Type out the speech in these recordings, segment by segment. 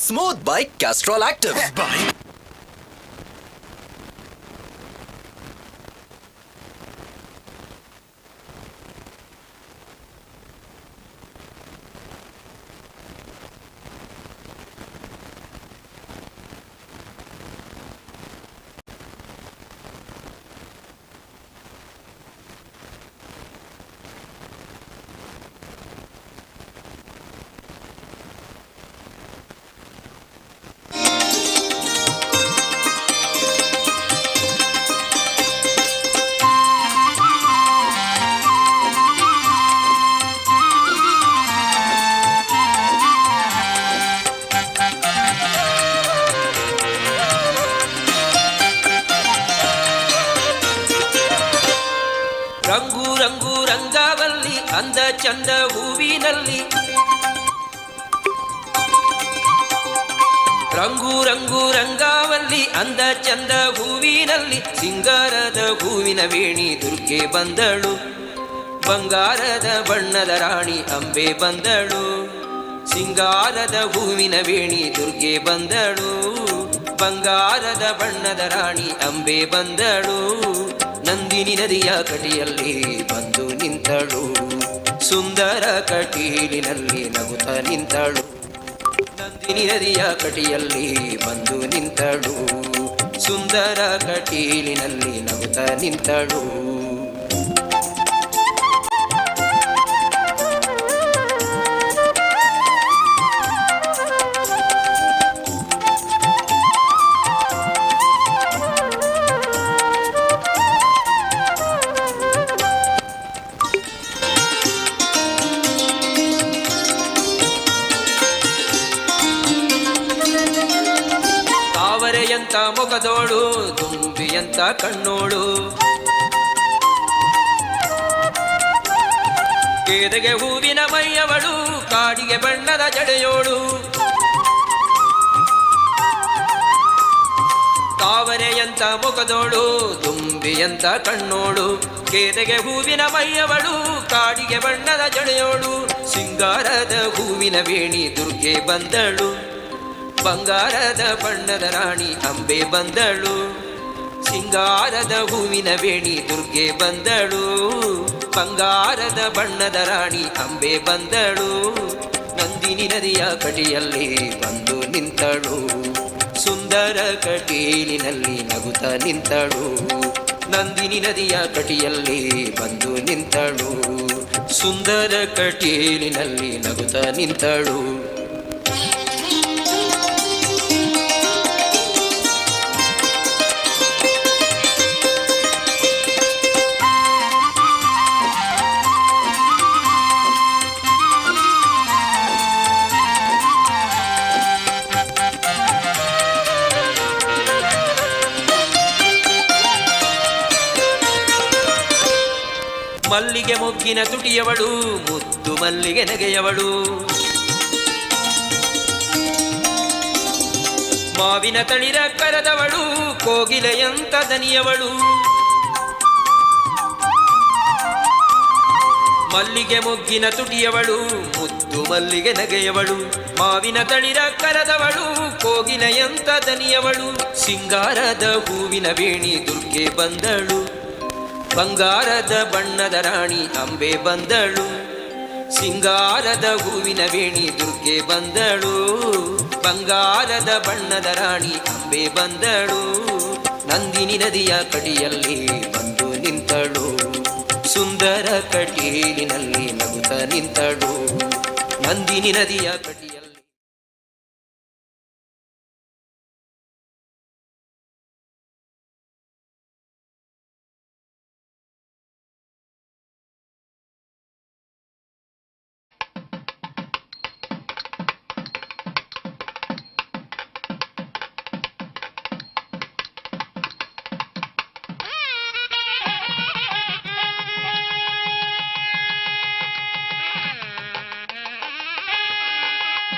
Smooth by Castrol Active. ರಂಗು ರಂಗು ರಂಗಾವಲ್ಲಿ ಅಂದ ಚಂದ ಹೂವಿನಲ್ಲಿ, ರಂಗು ರಂಗು ರಂಗಾವಲ್ಲಿ ಅಂದ ಚಂದ ಹೂವಿನಲ್ಲಿ, ಸಿಂಗಾರದ ಹೂವಿನ ವೇಣಿ ದುರ್ಗೆ ಬಂದಳು, ಬಂಗಾರದ ಬಣ್ಣದ ರಾಣಿ ಅಂಬೆ ಬಂದಳು. ಸಿಂಗಾರದ ಹೂವಿನ ವೇಣಿ ದುರ್ಗೆ ಬಂದಳು, ಬಂಗಾರದ ಬಣ್ಣದ ರಾಣಿ ಅಂಬೆ ಬಂದಳು. ನಂದಿನಿ ನದಿಯ ಕಟಿಯಲ್ಲಿ ಬಂದು ನಿಂತಳು, ಸುಂದರ ಕಟೀಲಿನಲ್ಲಿ ನಗುತ್ತ ನಿಂತಳು. ನಂದಿನಿ ನದಿಯ ಕಟಿಯಲ್ಲಿ ಬಂದು ನಿಂತಳು, ಸುಂದರ ಕಟೀಲಿನಲ್ಲಿ ನಗುತ್ತ ನಿಂತಳು. ತಾವರೆಯಂತ ಮುಖದೋಳು, ದುಂಬಿಯಂತ ಕಣ್ಣೋಳು, ಕೇದಗೆ ಹೂವಿನ ಮೈಯವಳು, ಕಾಡಿಗೆ ಬಣ್ಣದ ಜಡೆಯೋಳು. ತಾವರೆಯಂತ ಮುಖದೋಳು, ದುಂಬಿಯಂತ ಕಣ್ಣೋಳು, ಕೇದಗೆ ಹೂವಿನ ಮೈಯವಳು, ಕಾಡಿಗೆ ಬಣ್ಣದ ಜಡೆಯೋಳು. ಸಿಂಗಾರದ ಹೂವಿನ ವೇಣಿ ದುರ್ಗೆ ಬಂದಳು, ಬಂಗಾರದ ಬಣ್ಣದ ರಾಣಿ ಅಂಬೆ ಬಂದಳು. ಸಿಂಗಾರದ ಹೂವಿನ ವೇಣಿ ದುರ್ಗೆ ಬಂದಳು, ಬಂಗಾರದ ಬಣ್ಣದ ರಾಣಿ ಅಂಬೆ ಬಂದಳು. ನಂದಿನಿ ನದಿಯ ಕಟಿಯಲ್ಲಿ ಬಂದು ನಿಂತಳು, ಸುಂದರ ಕಟೀಲಿನಲ್ಲಿ ನಗುತ್ತ ನಿಂತಳು. ನಂದಿನಿ ನದಿಯ ಕಟಿಯಲ್ಲಿ ಬಂದು ನಿಂತಳು, ಸುಂದರ ಕಟೀಲಿನಲ್ಲಿ ನಗುತ್ತ ನಿಂತಳು. ಮಲ್ಲಿಗೆ ಮೊಗ್ಗಿನ ತುಟಿಯವಳು, ಮುದ್ದು ಮಲ್ಲಿಗೆ ನಗೆಯವಳು, ಮಾವಿನ ತಳಿರ ಕರೆದವಳು, ಕೋಗಿಲೆಯಂತ ದನಿಯವಳು. ಮಲ್ಲಿಗೆ ಮೊಗ್ಗಿನ ತುಟಿಯವಳು, ಮುದ್ದು ಮಲ್ಲಿಗೆ ನಗೆಯವಳು, ಮಾವಿನ ತಳಿರ ಕರೆದವಳು, ಕೋಗಿಲೆಯಂತ ದನಿಯವಳು. ಸಿಂಗಾರದ ಹೂವಿನ ವೇಣಿ ದುರ್ಗೆ ಬಂದಳು, ಬಂಗಾರದ ಬಣ್ಣದ ರಾಣಿ ಅಂಬೆ ಬಂದಳು. ಸಿಂಗಾರದ ಹೂವಿನ ವೇಣಿ ದುರ್ಗೆ ಬಂದಳು, ಬಂಗಾರದ ಬಣ್ಣದ ರಾಣಿ ಅಂಬೆ ಬಂದಳು. ನಂದಿನಿ ನದಿಯ ಕಟಿಯಲ್ಲಿ ಬಂದು ನಿಂತಳು, ಸುಂದರ ಕಟೀಲಿನಲ್ಲಿ ನಗುತ್ತ ನಿಂತಳು. ನಂದಿನಿ ನದಿಯ ಕಟಿಯಲ್ಲಿ. Thank you.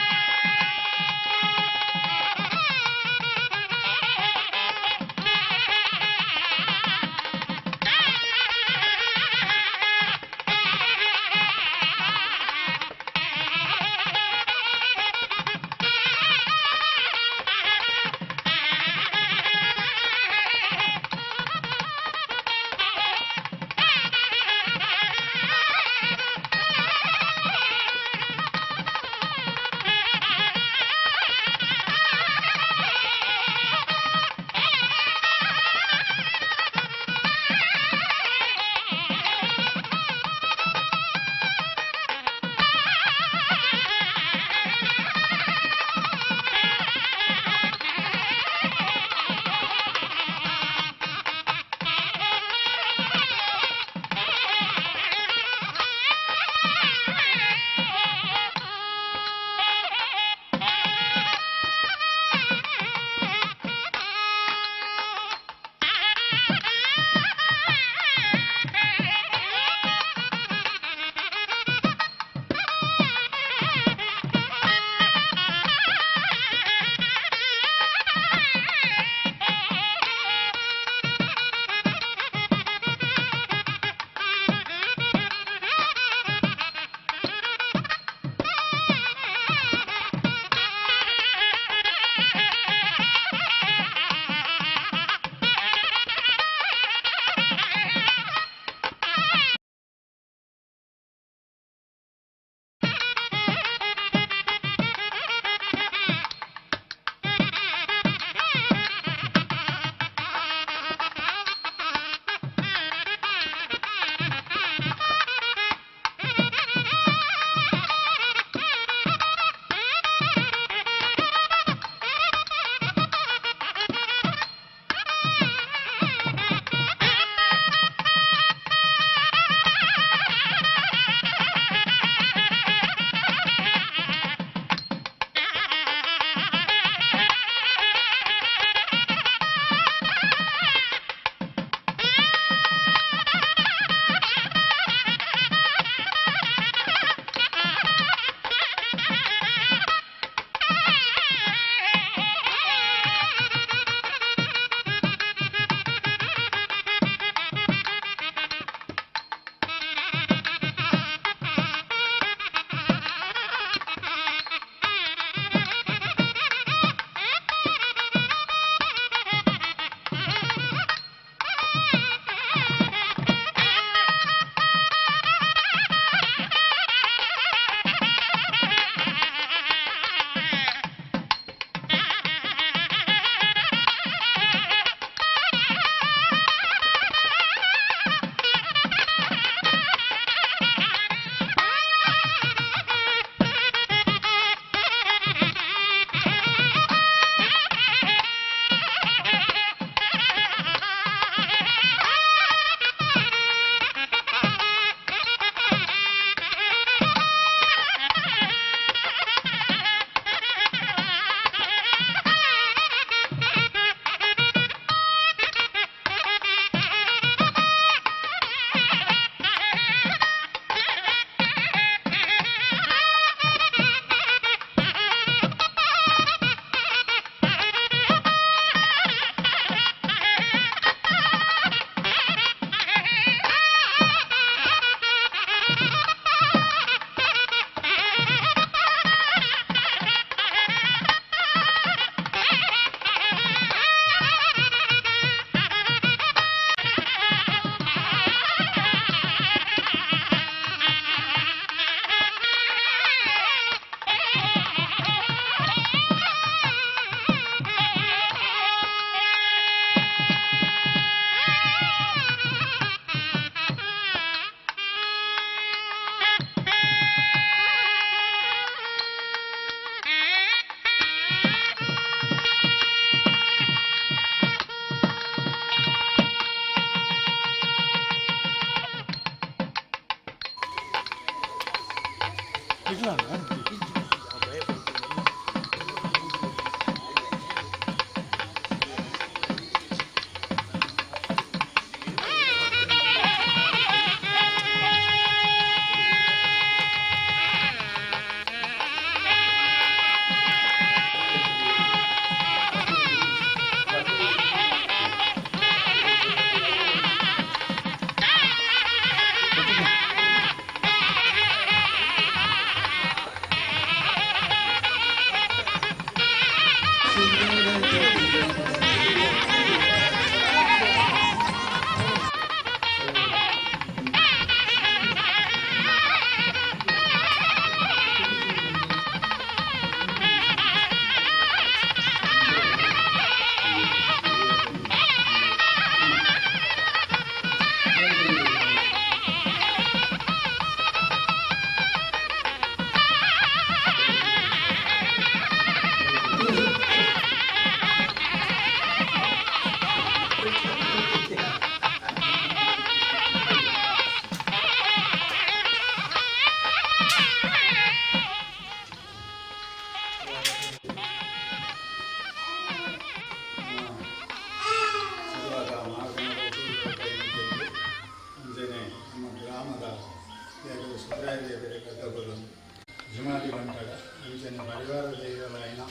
ಜುಮಾದಿ ಬಂಟಗ ಅಂಚನೆ ಪರಿವಾರ ದೈವಲಾಯಿನ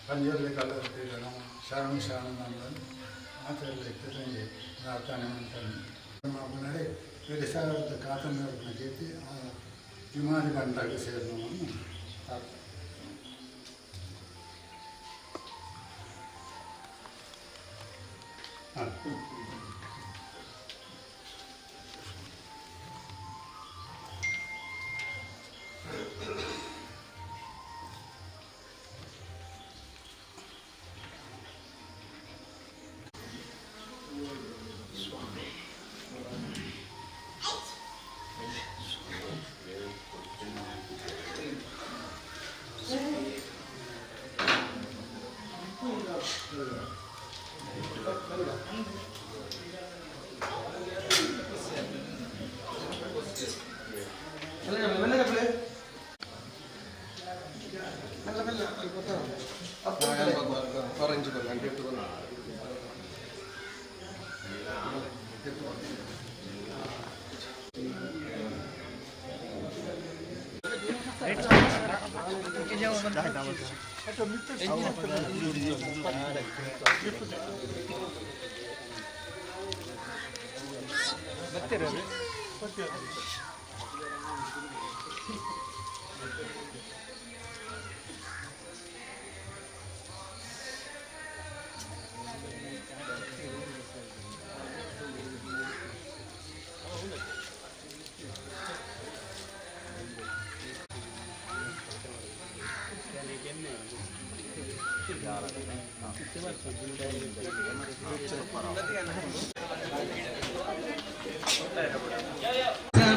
ಪಂಜುರ್ಲಿ ಕಲ್ಲರ್ತಿರನ ಶರಣು ಶರಣು ಆಚರಣೆ ಇತ್ತಂಗೆ ಪ್ರಾರ್ಥನೆ ಅಂತಾನೆ ನಡೆ 2000 ಕಾತಂದವ್ರನ್ನ ಕೀರ್ತಿ ಆ ಜುಮಾದಿ ಬಂಟಗ ಸೇರಿದವನ್ನು. ಹಾಂ.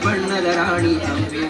ಬಣ್ಣದ ರಾಣಿ ಅಂಬೆ.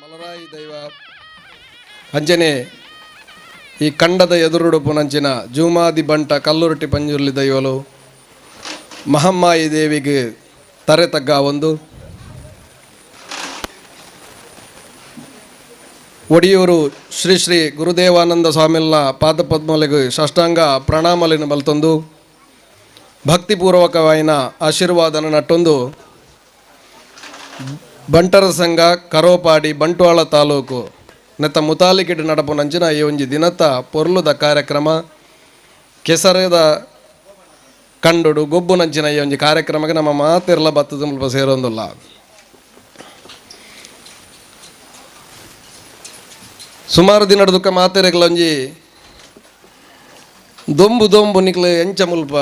Malarayi ದೈವ ಅಂಚನೆ ಈ ಕಂಡದ ಎದುರುಡುಪುನಂಚಿನ ಜೂಮಾದಿ ಬಂಟ ಕಲ್ಲುರಟಿ ಪಂಜುರ್ಲಿ ದೈವಲು ಮಹಮ್ಮಾಯಿ ದೇವಿಗೆ ತರೆ ತಗ್ಗ ಒಂದು ಒಡಿಯೂರು ಶ್ರೀ ಶ್ರೀ ಗುರುದೇವಾನಂದ ಸ್ವಾಮಿಲ್ನ ಪಾದಪದ್ಮಲೆಗೆ ಸಾಷ್ಟಾಂಗ ಪ್ರಣಾಮಲಿನ ಬಲ್ತೊಂದು ಭಕ್ತಿಪೂರ್ವಕವಾಯಿನ ಆಶೀರ್ವಾದನ ನಟ್ಟೊಂದು ಬಂಟರ ಸಂಘ ಕರೋಪಾಡಿ ಬಂಟ್ವಾಳ ತಾಲೂಕು ನೆತ್ತ ಮುತಾಲಿಕಿಡ್ ನಡಪುನಂಚಿನ ಈ ಒಂಜಿ ದಿನತ ಪೊರ್ಲುದ ಕಾರ್ಯಕ್ರಮ ಕೆಸರದ ಕಂಡುಡು ಗೊಬ್ಬುನಂಚಿನ ಈ ಒಂಜಿ ಕಾರ್ಯಕ್ರಮಕ್ಕೆ ನಮ್ಮ ಮಾತಿರ್ಲ ಬತ್ತದ ಮುಲ್ಪ ಸೇರೊಂದುಲ್ಲ. ಸುಮಾರು ದಿನದ ದುಃಖ ಮಾತೆರೆಗ್ಲೊಂಜಿ ದೊಂಬು ದೊಂಬು ನಿಕ್ಲು ಎಂಚ ಮುಲ್ಪ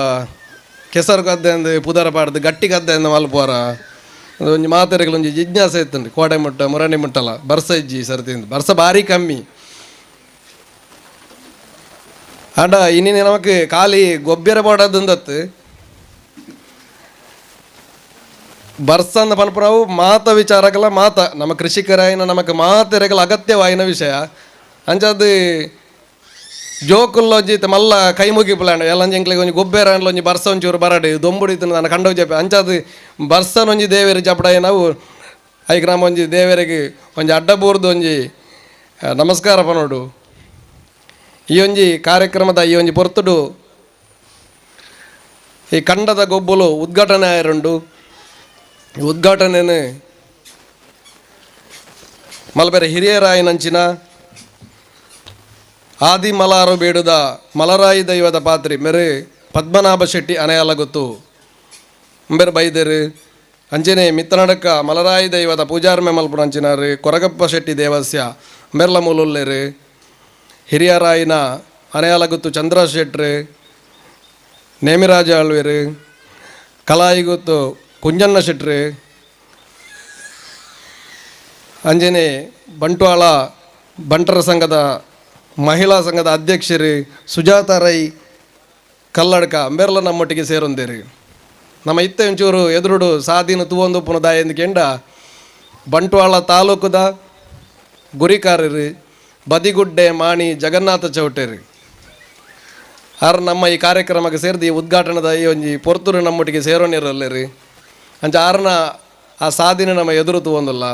ಕೆಸರು ಗದ್ದೆ ಅಂದ್ ಪುದರ ಪಾಡ್ದು ಗಟ್ಟಿ ಗದ್ದೆ ಅಂದ್ ಮಲ್ಪೋರ ಒಂಜಿ ಮಾತೆರೆಗ್ಲೊಂಜಿ ಜಿಜ್ಞಾಸೆ ಇತ್ತುಂಡು. ಕೋಡೆ ಮುಟ್ಟ ಮುರಣಿ ಮುಟ್ಟಲ ಬರ್ಸ ಇಜ್ಜಿ ಸರ್ತಿಂದು ಬರ್ಸ ಭಾರಿ ಕಮ್ಮಿ. ಆಂಡ ಇನಿ ನಮಕ್ ಖಾಲಿ ಗೊಬ್ಬರ ಪಾಡೋದಂದತ್ತು ಬರ್ಸ ಅಂದ ಪನ್ಪುನವು ಮಾತ ವಿಚಾರಗಳ ಮಾತ ನಮ್ಮ ಕೃಷಿಕರಾಯಿನ ನಮಕ್ ಮಾತೆರೆಗಳ ಅಗತ್ಯವಾಯಿನ ವಿಷಯ. ಅಂಚಾದ್ ಜೋಕುಲ್ಲೊಂಜಿ ಇತ್ತೆ ಮಲ್ಲ ಕೈ ಮುಗಿಪುಲಾಂಡ ಎಲ್ಲಂಜಿ ಎಂಕ್ಲೆಗ್ ಒಂಜಿ ಗೊಬ್ಬರ ಒಂಜಿ ಬರ್ಸ ಒಂಚೂರು ಬರಡ್ ದೊಂಬುಡು ಇತ್ತುಂಡ ದಾನ ಕಂಡವು ಜಪೆ. ಅಂಚಾದ್ ಬರ್ಸನೊಂಜಿ ದೇವೆರ್ ಜಪಡಾಯಿ ನಾವು ಐಕ್ ನಮ ಒಂಜಿ ದೇವರಿಗೆ ಒಂಜಿ ಅಡ್ಡ ಬೂರ್ದು ಒಂಜಿ ನಮಸ್ಕಾರ ಪನೋಡು. ಈ ಒಂಜಿ ಕಾರ್ಯಕ್ರಮದ ಈ ಒಂಜಿ ಪೊರ್ತುಡು ಈ ಕಂಡದ ಗೊಬ್ಬುಲು ಉದ್ಘಾಟನೆ ಆಯರುಂಡು. ಈ ಉದ್ಘಾಟನೆನು ಮಲ್ಪೆರೆ ಹಿರಿಯರಾಯಿನಂಚಿನ ಆದಿ ಮಲಾರು ಬೇಡುದ ಮಲರಾಯಿ ದೈವದ ಪಾತ್ರಿ ಮೆರೆ ಪದ್ಮನಾಭ ಶೆಟ್ಟಿ ಅನೆಯಲ ಗೊತ್ತು ಅಂಬೆರ್ ಬೈದೆರು. ಅಂಚನೆ ಮಿತ್ರನಡಕ ಮಲರಾಯಿ ದೈವದ ಪೂಜಾರ್ಮೆ ಮಲ್ಪುನ ಅಂಚಿನಾರು ಕೊರಗಪ್ಪ ಶೆಟ್ಟಿ ದೇವಸ್ಯ ಮೆರ್ಲ ಮೂಲುಲ್ಲೇರು. ಹಿರಿಯರಾಯಿನ ಅನೆಯಲ ಗೊತ್ತು ಚಂದ್ರ ಶೆಟ್ರು ನೇಮಿರಾಜ ಆಳ್ವೇರು ಕಲಾಯಿ ಗೊತ್ತು ಕುಂಜಣ್ಣ ಶೆಟ್ರು ಅಂಜನೆ ಬಂಟ್ವಾಳ ಬಂಟರ ಸಂಘದ ಮಹಿಳಾ ಸಂಘದ ಅಧ್ಯಕ್ಷರು ಸುಜಾತ ರೈ ಕಲ್ಲಡ್ಕ ಅಂಬೆರ್ಲ ನಮ್ಮೊಟ್ಟಿಗೆ ಸೇರೊಂದೇರು. ನಮ್ಮ ಇತ್ತೆ ಒಂಚೂರು ಎದುರುಡು ಸಾದಿನ ತೂವೊಂದು ದಾಯ ಕೆಂಡ ಬಂಟ್ವಾಳ ತಾಲೂಕುದ ಗುರಿಕಾರರು ಬದಿಗುಡ್ಡೆ ಮಾಣಿ ಜಗನ್ನಾಥ ಚೌಟೇರು ಆರ್ ನಮ್ಮ ಈ ಕಾರ್ಯಕ್ರಮಕ್ಕೆ ಸೇರಿದು ಈ ಉದ್ಘಾಟನದ ಈ ಒಂಜಿ ಪೊರ್ತುರು ನಮ್ಮೊಟ್ಟಿಗೆ ಸೇರೋನಿರಲ್ಲೇರಿ. ಅಂಚ ಆರ್ನ ಆ ಸಾದಿನ ನಮ್ಮ ಎದುರು ತೂವೊಂದುಲ್ಲ.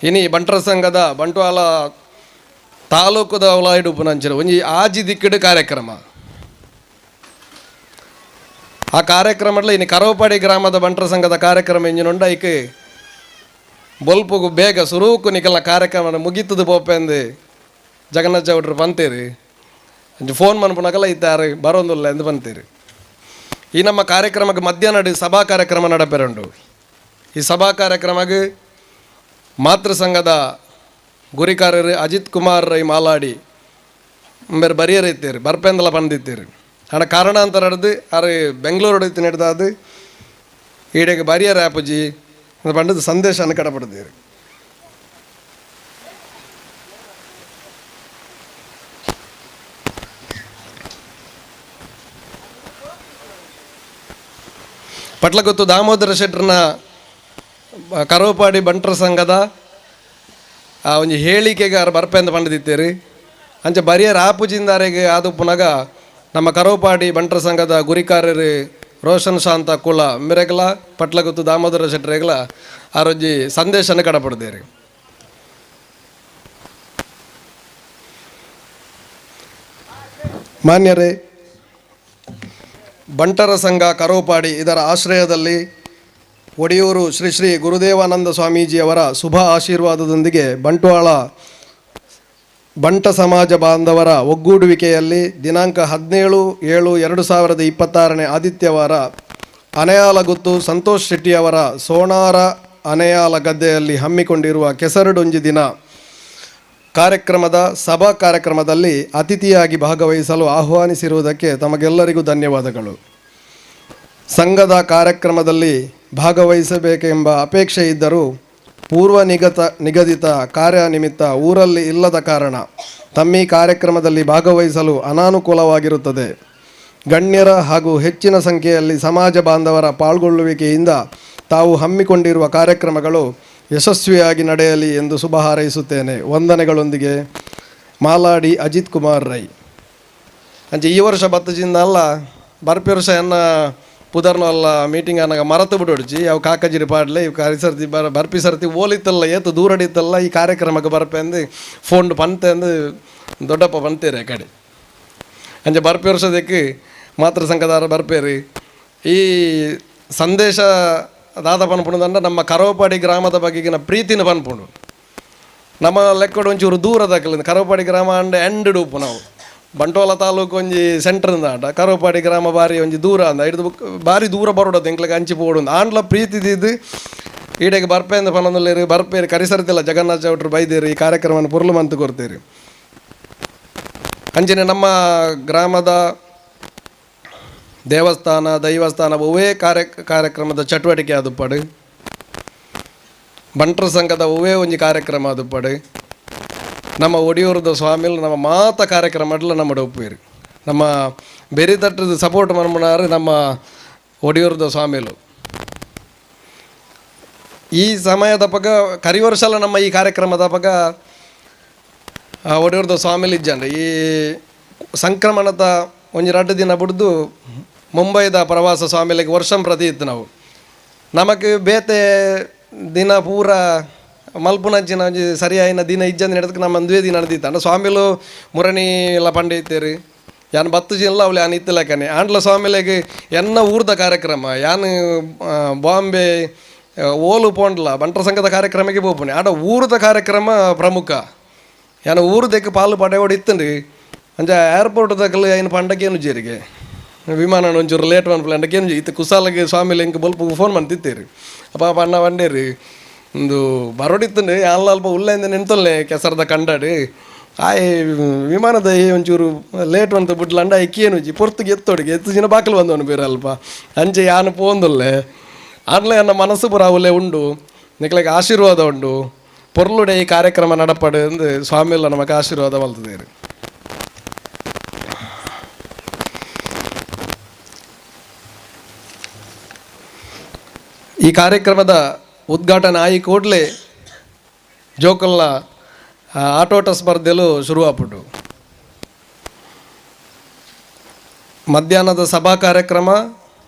ಇನಿ ಬಂಟರ ಸಂಘದ ಬಂಟ್ವಾಳ ತಾಲೂಕುದ ಉಲಾಯಿಡುಪ್ಪುನಂಚಿನ ಒಂಜಿ ಆಜಿ ದಿಕ್ಕಿಡು ಕಾರ್ಯಕ್ರಮ. ಆ ಕಾರ್ಯಕ್ರಮಡ್ಲ ಇನಿ ಕರೋಪಾಡಿ ಗ್ರಾಮದ ಬಂಟರ ಸಂಘದ ಕಾರ್ಯಕ್ರಮ ಇಂಜಿನುಂಡ ಐಕ್ ಬೊಲ್ಪುಗು ಬೇಗ ಸುರೂಕು ನಿಕಲ್ನ ಕಾರ್ಯಕ್ರಮ ಮುಗೀತದ ಪೋಪೆಂದು ಜಗನ್ನಾಥ ಚೌಟ್ರು ಪಂತೇರಿ. ಅಂಚ ಫೋನ್ ಮನ್ಪುನಕಲ್ಲ ಇತ್ತಾರು ಬರೋಂದುಲ್ಲ ಎಂದು ಪಂತೇರಿ. ಈ ನಮ್ಮ ಕಾರ್ಯಕ್ರಮಕ್ಕೆ ಮಧ್ಯಾಹ್ನ ಸಭಾ ಕಾರ್ಯಕ್ರಮ ನಡಪೆರುಂಡು. ಈ ಸಭಾ ಕಾರ್ಯಕ್ರಮಕ್ಕೆ ಮಾತೃ ಸಂಘದ ಗುರಿಕಾರರು ಅಜಿತ್ ಕುಮಾರ್ ರೈ ಮಾಲಾಡಿ ಬೇರೆ ಬರಿಯರ್ ಇತ್ತೀರಿ ಬರ್ಪೆಂದಲ ಬಂದಿತ್ತೀರಿ. ಆಂಡ ಕಾರಣಾಂತರ ಹಿಡ್ದು ಆರು ಬೆಂಗಳೂರು ಇತ್ತು ನಡೆದಾದು ಈಡೆಗೆ ಬರಿಯರ್ ಆಪುಜಿ ಪಂಡದ ಸಂದೇಶನ ಕಡಪಡ್ತೀರಿ. ಪಟ್ಲಗುತ್ತು ದಾಮೋದರ ಶೆಟ್ಟರ್ನ ಕರೋಪಾಡಿ ಬಂಟರ ಸಂಘದ ಆ ಒಂಜಿ ಹೇಳಿಕೆಗೆ ಆರು ಬರ್ಪೆಂದು ಪಂಡದಿತ್ತೀರಿ. ಅಂಚ ಬರಿಯರ್ ಆಪುಜಿಂದಾರೆಗೆ ಆದು ಪುನಗ ನಮ್ಮ ಕರೋಪಾಡಿ ಬಂಟರ ಸಂಘದ ಗುರಿಕಾರರು ರೋಷನ್ ಶಾಂತ ಕುಲ ಮಿರೆಗ್ಲ ಪಟ್ಲಗುತ್ತು ದಾಮೋದರ ಶೆಟ್ಟರೆಗ್ಲ ಆರೊಂಜಿ ಸಂದೇಶನ ಕಡಪಡ್ದೇರಿ. ಮಾನ್ಯರೇ, ಬಂಟರ ಸಂಘ ಕರೋಪಾಡಿ ಇದರ ಆಶ್ರಯದಲ್ಲಿ ಒಡಿಯೂರು ಶ್ರೀ ಶ್ರೀ ಗುರುದೇವಾನಂದ ಸ್ವಾಮೀಜಿಯವರ ಶುಭ ಆಶೀರ್ವಾದದೊಂದಿಗೆ ಬಂಟ್ವಾಳ ಬಂಟ ಸಮಾಜ ಬಾಂಧವರ ಒಗ್ಗೂಡುವಿಕೆಯಲ್ಲಿ ದಿನಾಂಕ 17/7/2026 ಆದಿತ್ಯವಾರ ಅನೆಯಾಲಗುತ್ತು ಸಂತೋಷ್ ಶೆಟ್ಟಿಯವರ ಸೋಣಾರ ಅನೆಯಾಲ ಗದ್ದೆಯಲ್ಲಿ ಹಮ್ಮಿಕೊಂಡಿರುವ ಕೆಸರುಡೊಂಜಿ ದಿನ ಕಾರ್ಯಕ್ರಮದ ಸಭಾ ಕಾರ್ಯಕ್ರಮದಲ್ಲಿ ಅತಿಥಿಯಾಗಿ ಭಾಗವಹಿಸಲು ಆಹ್ವಾನಿಸಿರುವುದಕ್ಕೆ ತಮಗೆಲ್ಲರಿಗೂ ಧನ್ಯವಾದಗಳು. ಸಂಘದ ಕಾರ್ಯಕ್ರಮದಲ್ಲಿ ಭಾಗವಹಿಸಬೇಕೆಂಬ ಅಪೇಕ್ಷೆ ಇದ್ದರೂ ಪೂರ್ವ ನಿಗದಿತ ಕಾರ್ಯ ನಿಮಿತ್ತ ಊರಲ್ಲಿ ಇಲ್ಲದ ಕಾರಣ ತಮ್ಮೀ ಕಾರ್ಯಕ್ರಮದಲ್ಲಿ ಭಾಗವಹಿಸಲು ಅನಾನುಕೂಲವಾಗಿರುತ್ತದೆ. ಗಣ್ಯರ ಹಾಗೂ ಹೆಚ್ಚಿನ ಸಂಖ್ಯೆಯಲ್ಲಿ ಸಮಾಜ ಬಾಂಧವರ ಪಾಲ್ಗೊಳ್ಳುವಿಕೆಯಿಂದ ತಾವು ಹಮ್ಮಿಕೊಂಡಿರುವ ಕಾರ್ಯಕ್ರಮಗಳು ಯಶಸ್ವಿಯಾಗಿ ನಡೆಯಲಿ ಎಂದು ಶುಭ ಹಾರೈಸುತ್ತೇನೆ. ವಂದನೆಗಳೊಂದಿಗೆ ಮಾಲಾಡಿ ಅಜಿತ್ ಕುಮಾರ್ ರೈ. ಅಂಚೆ ಈ ವರ್ಷ ಬತ್ತಜಿಂದ ಅಲ್ಲ ಬರ್ಪಿ ವರ್ಷ ಎನ್ನ ಪುದರ್ನು ಅಲ್ಲ ಮೀಟಿಂಗ್ ಅನ್ನಾಗ ಮರತು ಬಿಡೋಡ್ಜಿ ಯಾವ ಕಾಕಜಿರಿ ಪಾಡ್ಲೆ ಇವು ಕರಿಸರ್ತಿ ಬರ್ಪಿ ಸರ್ತಿ ಓಲಿತ್ತಲ್ಲ ಏತು ದೂರಡಿತ್ತಲ್ಲ ಈ ಕಾರ್ಯಕ್ರಮಕ್ಕೆ ಬರ್ಪೆ ಅಂದು ಫೋನ್ ಪಂತೆ ಅಂದು ದೊಡ್ಡಪ್ಪ ಬಂತೇರಿ ಆ ಕಡೆ. ಅಂಚೆ ಬರ್ಪಿ ವರ್ಷದಕ್ಕೆ ಮಾತೃ ಸಂಘದಾರ ಬರ್ಪೇರಿ. ಈ ಸಂದೇಶ ದಾದ ಪನ್ಪುಣದಂಡ ನಮ್ಮ ಕರವಪಾಡಿ ಗ್ರಾಮದ ಬಗೆಗಿನ ಪ್ರೀತಿನ ಪನ್ಪುಂಡು. ನಮ್ಮ ಲೆಕ್ಕಡು ಒಂಚೂರು ದೂರದಕ್ಕಲ್ಲ ಕರವಪಾಡಿ ಗ್ರಾಮ ಅಂಡ್ ಎಂಡ್ ಉಪ್ಪು ನಾವು ಬಂಟ್ವಾಳ ತಾಲೂಕು ಒಂಜಿ ಸೆಂಟರ್ ಆಟ ಕರವಪಾಡಿ ಗ್ರಾಮ ಬಾರಿ ಒಂಜಿ ದೂರ ಅಂದ ಹಿಡಿದು ಬಾರಿ ದೂರ ಬರೋಡದು ಎಂಕ್ಲಗೆ ಅಂಚಿ ಪೋಡು ಆಂಡ್ಲ ಪ್ರೀತಿ ದಿದ್ದು ಈಡೆಗೆ ಬರ್ಪೆಂದ ಪನೊಂದುಲ್ಲೇರು ಬರ್ಪೇರು ಕರಿಸರ್ತಿಲ್ಲ ಜಗನ್ನಾಥ ಚೌಟ್ರು ಬೈದೇರು ಈ ಕಾರ್ಯಕ್ರಮವನ್ನು ಪುರ್ಲು ಮಂತು ಕೊಡ್ತೀರಿ. ಅಂಚನೆ ನಮ್ಮ ಗ್ರಾಮದ ದೇವಸ್ಥಾನ ದೈವಸ್ಥಾನ ಒವ್ವೇ ಕಾರ್ಯಕ್ರಮದ ಚಟುವಟಿಕೆ ಆದುಪ್ಪಡು ಬಂಟ್ರ ಸಂಘದ ಒವ್ವೇ ಒಂಜಿ ಕಾರ್ಯಕ್ರಮ ಆದುಪ್ಪಡು ನಮ್ಮ ಒಡಿಯೂರದ ಸ್ವಾಮಿಲು ನಮ್ಮ ಮಾತ ಕಾರ್ಯಕ್ರಮ ಅಡ್ಲ ನಮ್ಮ ಒಪ್ಪುವೇರು ನಮ್ಮ ಬೆರಿ ತಟ್ಟದ ಸಪೋರ್ಟ್ ಮನ್ಮನಾರು ನಮ್ಮ ಒಡಿಯೂರದ ಸ್ವಾಮಿಲು. ಈ ಸಮಯದ ಪಗ ಕರಿವರ್ಷಲ ನಮ್ಮ ಈ ಕಾರ್ಯಕ್ರಮದ ಪಗ ಒಡಿಯೂರದ ಸ್ವಾಮಿಲು ಇಜ್ಜಂಡ್ರಿ. ಈ ಸಂಕ್ರಮಣದ ಒಂಜಿ ರಡ್ಡು ದಿನ ಬಿಡ್ದು ಮುಂಬೈದ ಪ್ರವಾಸ ಸ್ವಾಮಿಲಿಗೆ ವರ್ಷಂ ಪ್ರತಿ ಇತ್ತು. ನಾವು ನಮಗೆ ಬೇತೆ ದಿನ ಪೂರ ಮಲ್ಪುನಂಚಿನ ಒಂಜಿ ಸರಿಯಾಯಿನ ದಿನ ಇಜ್ಜಂದು ನಡೆದಕ್ಕೆ ನಮ್ಮ ಅಂದುವೇ ದಿನ ನಡೆದಿತ್ತು. ಅಂಡ ಸ್ವಾಮಿಲು ಮುರಣಿ ಎಲ್ಲ ಪಂಡೆ ಇತ್ತೇರಿ ಯಾನ್ ಬತ್ತು ಜಿಲ್ಲ ಅವಳು ಯಾನ್ ಇತ್ತಲಕ್ಕನೆ ಆಂಡ್ಲ ಸ್ವಾಮಿಲೆಗೆ ಎನ್ನ ಊರ್ದ ಕಾರ್ಯಕ್ರಮ ಯಾನ್ ಬಾಂಬೆ ಓಲು ಪೋಂಡ್ಲ ಬಂಟ್ರ ಸಂಘದ ಕಾರ್ಯಕ್ರಮಕ್ಕೆ ಪೋಪುಣೆ ಆಡ ಊರ್ದ ಕಾರ್ಯಕ್ರಮ ಪ್ರಮುಖ ಯಾನ್ ಊರ್ದಕ್ಕೆ ಪಾಲು ಪಡೆಯೋಡು ಇತ್ತಂಡ್ರಿ. ಅಂಚ ಏರ್ಪೋರ್ಟ್ ದಕ್ಕಲು ಐನು ಪಂಡಕ್ಕೇನು ಜೇರಿಗೆ ವಿಮಾನ ಒಂಚೂರು ಲೇಟ್ ಮನ್ಪುಲೆ ಅಂಡಕ್ಕೇನು ಇತ್ತು ಕುಸಾಲಗೆ ಸ್ವಾಮಿಲೆ ಇಂಕ ಬೊಲ್ಪ ಫೋನ್ ಮಂತಿತ್ತೇರಿ ಅಪ್ಪ ಅಣ್ಣ ಬಂಡೇರಿ ಒಂದು ಬರೋಡಿತ್ತಂಡು ಅಲ್ಲ ಅಲ್ಪ ಉಲ್ಲೆಂದ ನಿಂತೊಲ್ಲೆ ಕೆಸರದ ಕಂಡಾಡಿ ಆಯ್ ವಿಮಾನದ ಒಂಚೂರು ಲೇಟ್ ಬಂತು ಬಿಡ್ಲಂಡ ಇಕ್ಕೇನು ಜಿ ಪೊರ್ತುಗೆ ಎತ್ತೋಡಿಗೆ ಎತ್ತು ದಿನ ಬಾಕಲು ಬಂದವನು ಬೇರೆ ಅಲ್ಪ ಅಂಚೆ ಯಾನು ಪೋಂದುಲ್ಲೆ ಆನ್ಲೆ ಅನ್ನ ಮನಸ್ಸು ಪುರ ಅವಲೆ ಉಂಡು ನಿಕ್ಲೆಗೆ ಆಶೀರ್ವಾದ ಉಂಡು ಪೊರ್ಲುಡೆ ಈ ಕಾರ್ಯಕ್ರಮ ನಡಪಡು ಎಂದು ಸ್ವಾಮಿಲ್ಲ ನಮಗೆ ಆಶೀರ್ವಾದ ಮಲ್ತದೇರಿ. ಈ ಕಾರ್ಯಕ್ರಮದ ಉದ್ಘಾಟನೆ ಆಯಿ ಕೂಡಲೇ ಜೋಕಲ್ನ ಆಟೋಟ ಸ್ಪರ್ಧೆಲು ಶುರುವಾಗ್ಬಿಟ್ಟು ಮಧ್ಯಾಹ್ನದ ಸಭಾ ಕಾರ್ಯಕ್ರಮ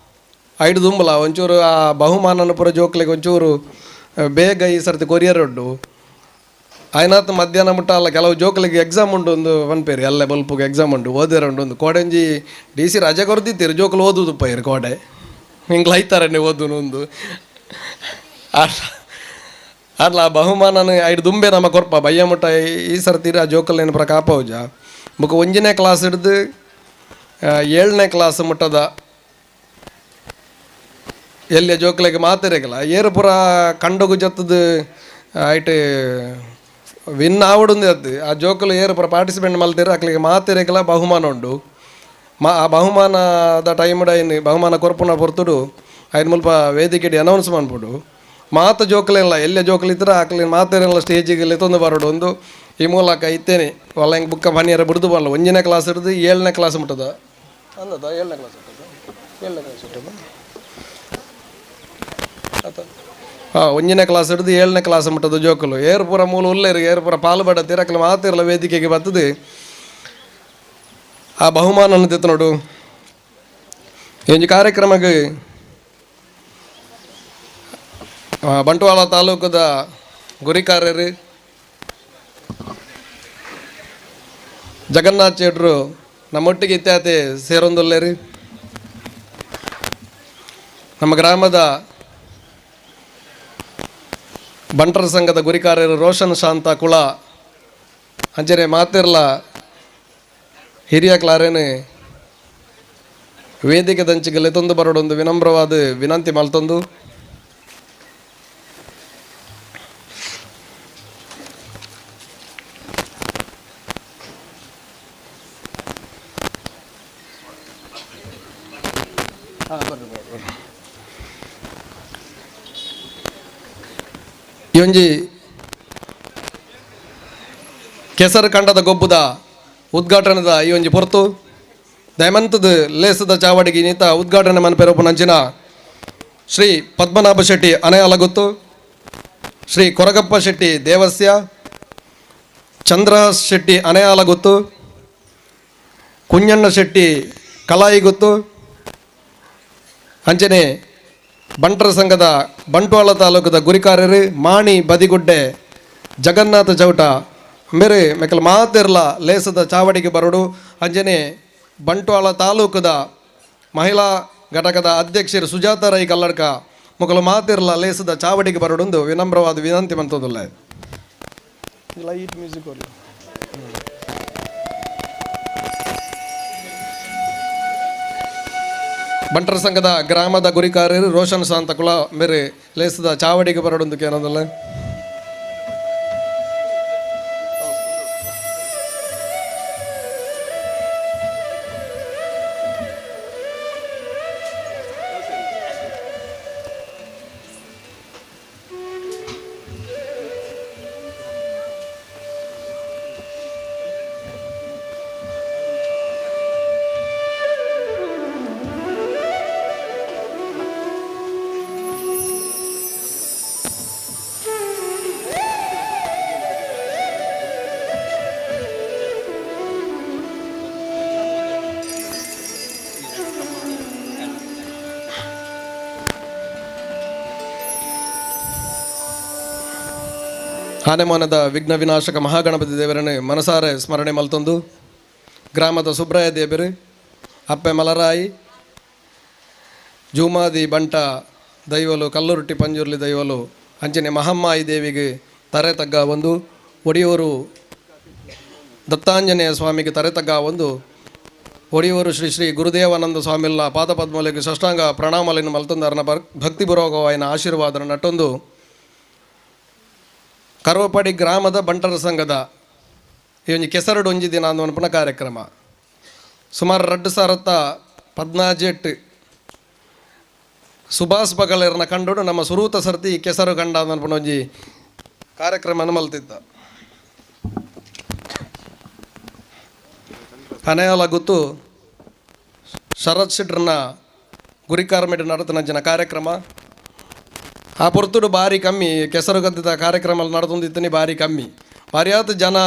ಐಡು ದುಂಬಲ ಒಂಚೂರು ಆ ಬಹುಮಾನನ ಪೂರ ಜೋಕ್ಲಿಗೆ ಒಂಚೂರು ಬೇಗ ಈ ಸರ್ತಿ ಕೊರಿಯರ್ ಉಂಟು ಆಯ್ನಾತ್ ಮಧ್ಯಾಹ್ನ ಮುಟ್ಟ ಅಲ್ಲ ಕೆಲವು ಜೋಕ್ಲಿಗೆ ಎಕ್ಸಾಮ್ ಉಂಟು ಒಂದು ಪನ್ಪೇರಿ ಅಲ್ಲೇ ಬಲ್ಪುಗೆ ಎಕ್ಸಾಮ್ ಉಂಟು ಓದಿರ ಉಂಟು ಒಂದು ಕೋಡೆಂಜಿ ಡಿ ಸಿ ರಜೆ ಕೊರ್ದಿತ್ತೀರಿ ಜೋಕುಲು ಓದುದು ಪೈರು ಕೋಡೆ ಹಿಂಗೆ ಐತಾರನ್ನೇ ಓದುನು ಒಂದು ಅಲ್ಲ ಬಹುಮಾನನ ಐದು ದುಂಬೆ ನಮ್ಮ ಕೊರ್ಪ ಬಯ್ಯ ಮುಟ್ಟ ಈ ಸರ್ತಿ ಆ ಜೋಕಲ್ಲೇನು ಪುರ ಕಾಪೌಜ ಬೊಕ ಒಂಜನೇ ಕ್ಲಾಸ್ ಹಿಡ್ದು ಏಳನೇ ಕ್ಲಾಸ್ ಮುಟ್ಟದ ಎಲ್ಲಿಯ ಜೋಕುಲೆಗ್ ಮಾತೆರೆಗಲ ಏರು ಪೂರ ಕಂಡಗು ಜತ್ತದ ಐಟ್ ವಿನ್ ಆವಡುಂದು ಅತ್ತು ಆ ಜೋಕುಲು ಏರು ಪೂರ ಪಾರ್ಟಿಸಿಪೇಟ್ ಮಲ್ತೇರು ಅಕ್ಲಿಗೆ ಮಾತೆರೆಗಲ ಬಹುಮಾನ ಉಂಡು ಆ ಬಹುಮಾನದ ಟೈಮ್ ಐನ್ ಬಹುಮಾನ ಕೊರ್ಪುನ ಪೊರ್ತುಡು ಐನ್ ಮುಲ್ಪ ವೇದಿಕೆಡ್ ಅನೌನ್ಸ್ ಮನ್ಪುಡು ಮಾತ ಜೋಕುಲೆಲ್ಲ ಎಲ್ಲ ಜೋಕುಲು ಇತ್ತರ ಅಕ್ಲಿ ಮಾತೆರೆಲ್ಲ ಸ್ಟೇಜಿಗೆ ಲೆತ್ತೊಂದು ಬರೋಡು ಒಂದು ಈ ಮೂಲಕ ಇತ್ತೇನೆ ಒಲ್ಲ ಹಿಂಗೆ ಬುಕ್ಕ ಬನ್ನಿಯರ ಬಿಡ್ದು ಬರಲ್ಲ ಒಂದನೇ ಕ್ಲಾಸ್ ಹಿಡಿದು ಏಳನೇ ಕ್ಲಾಸ್ ಮುಟ್ಟದ ಅಂದದ ಏಳನೇ ಕ್ಲಾಸ್ ಮುಟ್ಟದ ಏಳನೇ ಕ್ಲಾಸ್ ಮುಟ್ಟದ ಆತ ಹಾಂ ಒಂದನೇ ಕ್ಲಾಸ್ ಹಿಡಿದು ಏಳನೇ ಕ್ಲಾಸ್ ಮುಟ್ಟದ ಜೋಕುಲು ಏರು ಪೂರ ಮೂಲ ಉಲ್ಲೇರು ಏರು ಪೂರ ಪಾಲು ಬಡತ್ತೀರ ಅಕ್ಲಿ ಮಾತಿರಲ್ಲ ವೇದಿಕೆಗೆ ಬರ್ತದೆ ಆ ಬಹುಮಾನ ತಿತ್ತು ನೋಡು. ಈ ಒಂಜಿ ಕಾರ್ಯಕ್ರಮಕ್ಕೆ ಬಂಟ್ವಾಳ ತಾಲೂಕದ ಗುರಿಕಾರರು ಜಗನ್ನಾಥ್ ಶೆಟ್ರು ನಮ್ಮೊಟ್ಟಿಗೆ ಇತ್ಯಾತಿ ಸೇರೊಂದುಲ್ಲೇರಿ. ನಮ್ಮ ಗ್ರಾಮದ ಬಂಟರ ಸಂಘದ ಗುರಿಕಾರರು ರೋಷನ್ ಶಾಂತ ಕುಳ ಅಂಚನೆ ಮಾತಿರ್ಲ ಹಿರಿಯ ಕ್ಲಾರೇನು ವೇದಿಕೆ ದಂಚಿಗೆ ಲೆತ್ತೊಂದು ಬರೋಡೊಂದು ವಿನಮ್ರವಾದ ವಿನಂತಿ ಮಲ್ತೊಂದು ಈ ಒಂಜಿ ಕೆಸರು ಕಂಡದ ಗೊಬ್ಬುದ ಉದ್ಘಾಟನೆದ ಈ ಒಂಜಿ ಪೊರ್ತು ದಯಮಂತದ ಲೇಸದ ಚಾವಡಿಗೆ ನೀತ ಉದ್ಘಾಟನೆ ಮನ್ಪೆರೊಪ್ಪುನಂಚಿನ ಶ್ರೀ ಪದ್ಮನಾಭ ಶೆಟ್ಟಿ ಅನೆಯಲಗುತ್ತು, ಶ್ರೀ ಕೊರಗಪ್ಪ ಶೆಟ್ಟಿ ದೇವಸ್ಯ, ಚಂದ್ರಹಾಸ್ ಶೆಟ್ಟಿ ಅನೆಯಾಲಗುತ್ತು, ಕುಂಜಣ್ಣ ಶೆಟ್ಟಿ ಕಲಾಯಿಗುತ್ತು, ಅಂಚನೆ ಬಂಟರ ಸಂಘದ ಬಂಟ್ವಾಳ ತಾಲೂಕದ ಗುರಿಕಾರರು ಮಾಣಿ ಬದಿಗುಡ್ಡೆ ಜಗನ್ನಾಥ ಚೌಟ ಮೇರೆ ಮೆಕಲ್ ಮಾತೆರ್ಲ ಲೇಸದ ಚಾವಡಿಗೆ ಬರಡು. ಅಂಜನೆ ಬಂಟ್ವಾಳ ತಾಲೂಕದ ಮಹಿಳಾ ಘಟಕದ ಅಧ್ಯಕ್ಷರು ಸುಜಾತ ರೈ ಕಲ್ಲಡ್ಕ ಮೊಕಲು ಮಾತಿರ್ಲ ಲೇಸದ ಚಾವಡಿಗೆ ಬರಡೊಂದು ವಿನಮ್ರವಾದ ವಿನಂತಿ ಮಂತದಲ್ಲ. ಲೈಟ್ ಮ್ಯೂಸಿಕ್ ಬಂಟರ ಸಂಘದ ಗ್ರಾಮದ ಗುರಿಕಾರರು ರೋಷನ್ ಶಾಂತಕುಲ ಮೇರೆ ಲೇಸದ ಚಾವಡಿಗೆ ಬರಡೊಂದು ಕೇನದಲ್ಲ. ಆನೆಮಾನದ ವಿಘ್ನ ವಿನಾಶಕ ಮಹಾಗಣಪತಿ ದೇವರನ್ನು ಮನಸಾರೆ ಸ್ಮರಣೆ ಮಲ್ತೊಂದು ಗ್ರಾಮದ ಸುಬ್ರಾಯ ದೇವರು, ಅಪ್ಪೆ ಮಲರಾಯಿ, ಜೂಮಾದಿ ಬಂಟ ದೈವಲು, ಕಲ್ಲುರುಟ್ಟಿ ಪಂಜುರ್ಲಿ ದೈವಲು, ಅಂಚನೆ ಮಹಮ್ಮಾಯಿ ದೇವಿಗೆ ತರೆ ತಗ್ಗ ಒಂದು, ಒಡಿಯೂರು ದತ್ತಾಂಜನೇಯ ಸ್ವಾಮಿಗೆ ತರೆ ತಗ್ಗ ಒಂದು, ಒಡಿಯೂರು ಶ್ರೀ ಶ್ರೀ ಗುರುದೇವಾನಂದ ಸ್ವಾಮಿಲ್ಲ ಪಾದಪದ್ಮಲಿಗೆ ಸಷ್ಟಾಂಗ ಪ್ರಣಾಮಲಿನ ಮಲ್ತೊಂದು ಭಕ್ತಿಪೂರ್ವಕವಾಯಿನ ಆಶೀರ್ವಾದ ನಟ್ಟೊಂದು ಕರ್ವಪಾಡಿ ಗ್ರಾಮದ ಬಂಟರ ಸಂಘದ ಈ ಒಂಜಿ ಕೆಸರುಡು ಒಂಜಿ ದಿನ ಅಂದು ಕಾರ್ಯಕ್ರಮ ಸುಮಾರು 2014 ಸುಭಾಷ್ ಬಗಲೇರ್ನ ಕಂಡು ನಮ್ಮ ಸುರೂತ ಸರ್ತಿ ಕೆಸರು ಕಂಡ ಅನ್ಪುನ ಒಂಜಿ ಕಾರ್ಯಕ್ರಮ ಮಲ್ತಿದ್ದ. ಅನೆಯಲ ಗುತ್ತು ಶರತ್ ಶೆಟ್ರನ್ನ ಗುರಿಕಾರ್ಮೆಡ್ ನಡತನ ಜನ ಕಾರ್ಯಕ್ರಮ ಆ ಪೊರ್ತುಡು ಭಾರಿ ಕಮ್ಮಿ ಕೆಸರು ಗದ್ದದ ಕಾರ್ಯಕ್ರಮ ನಡೆದೊಂದಿತ್ತನಿ ಭಾರಿ ಕಮ್ಮಿ ಭಾರಿಯಾದ ಜನ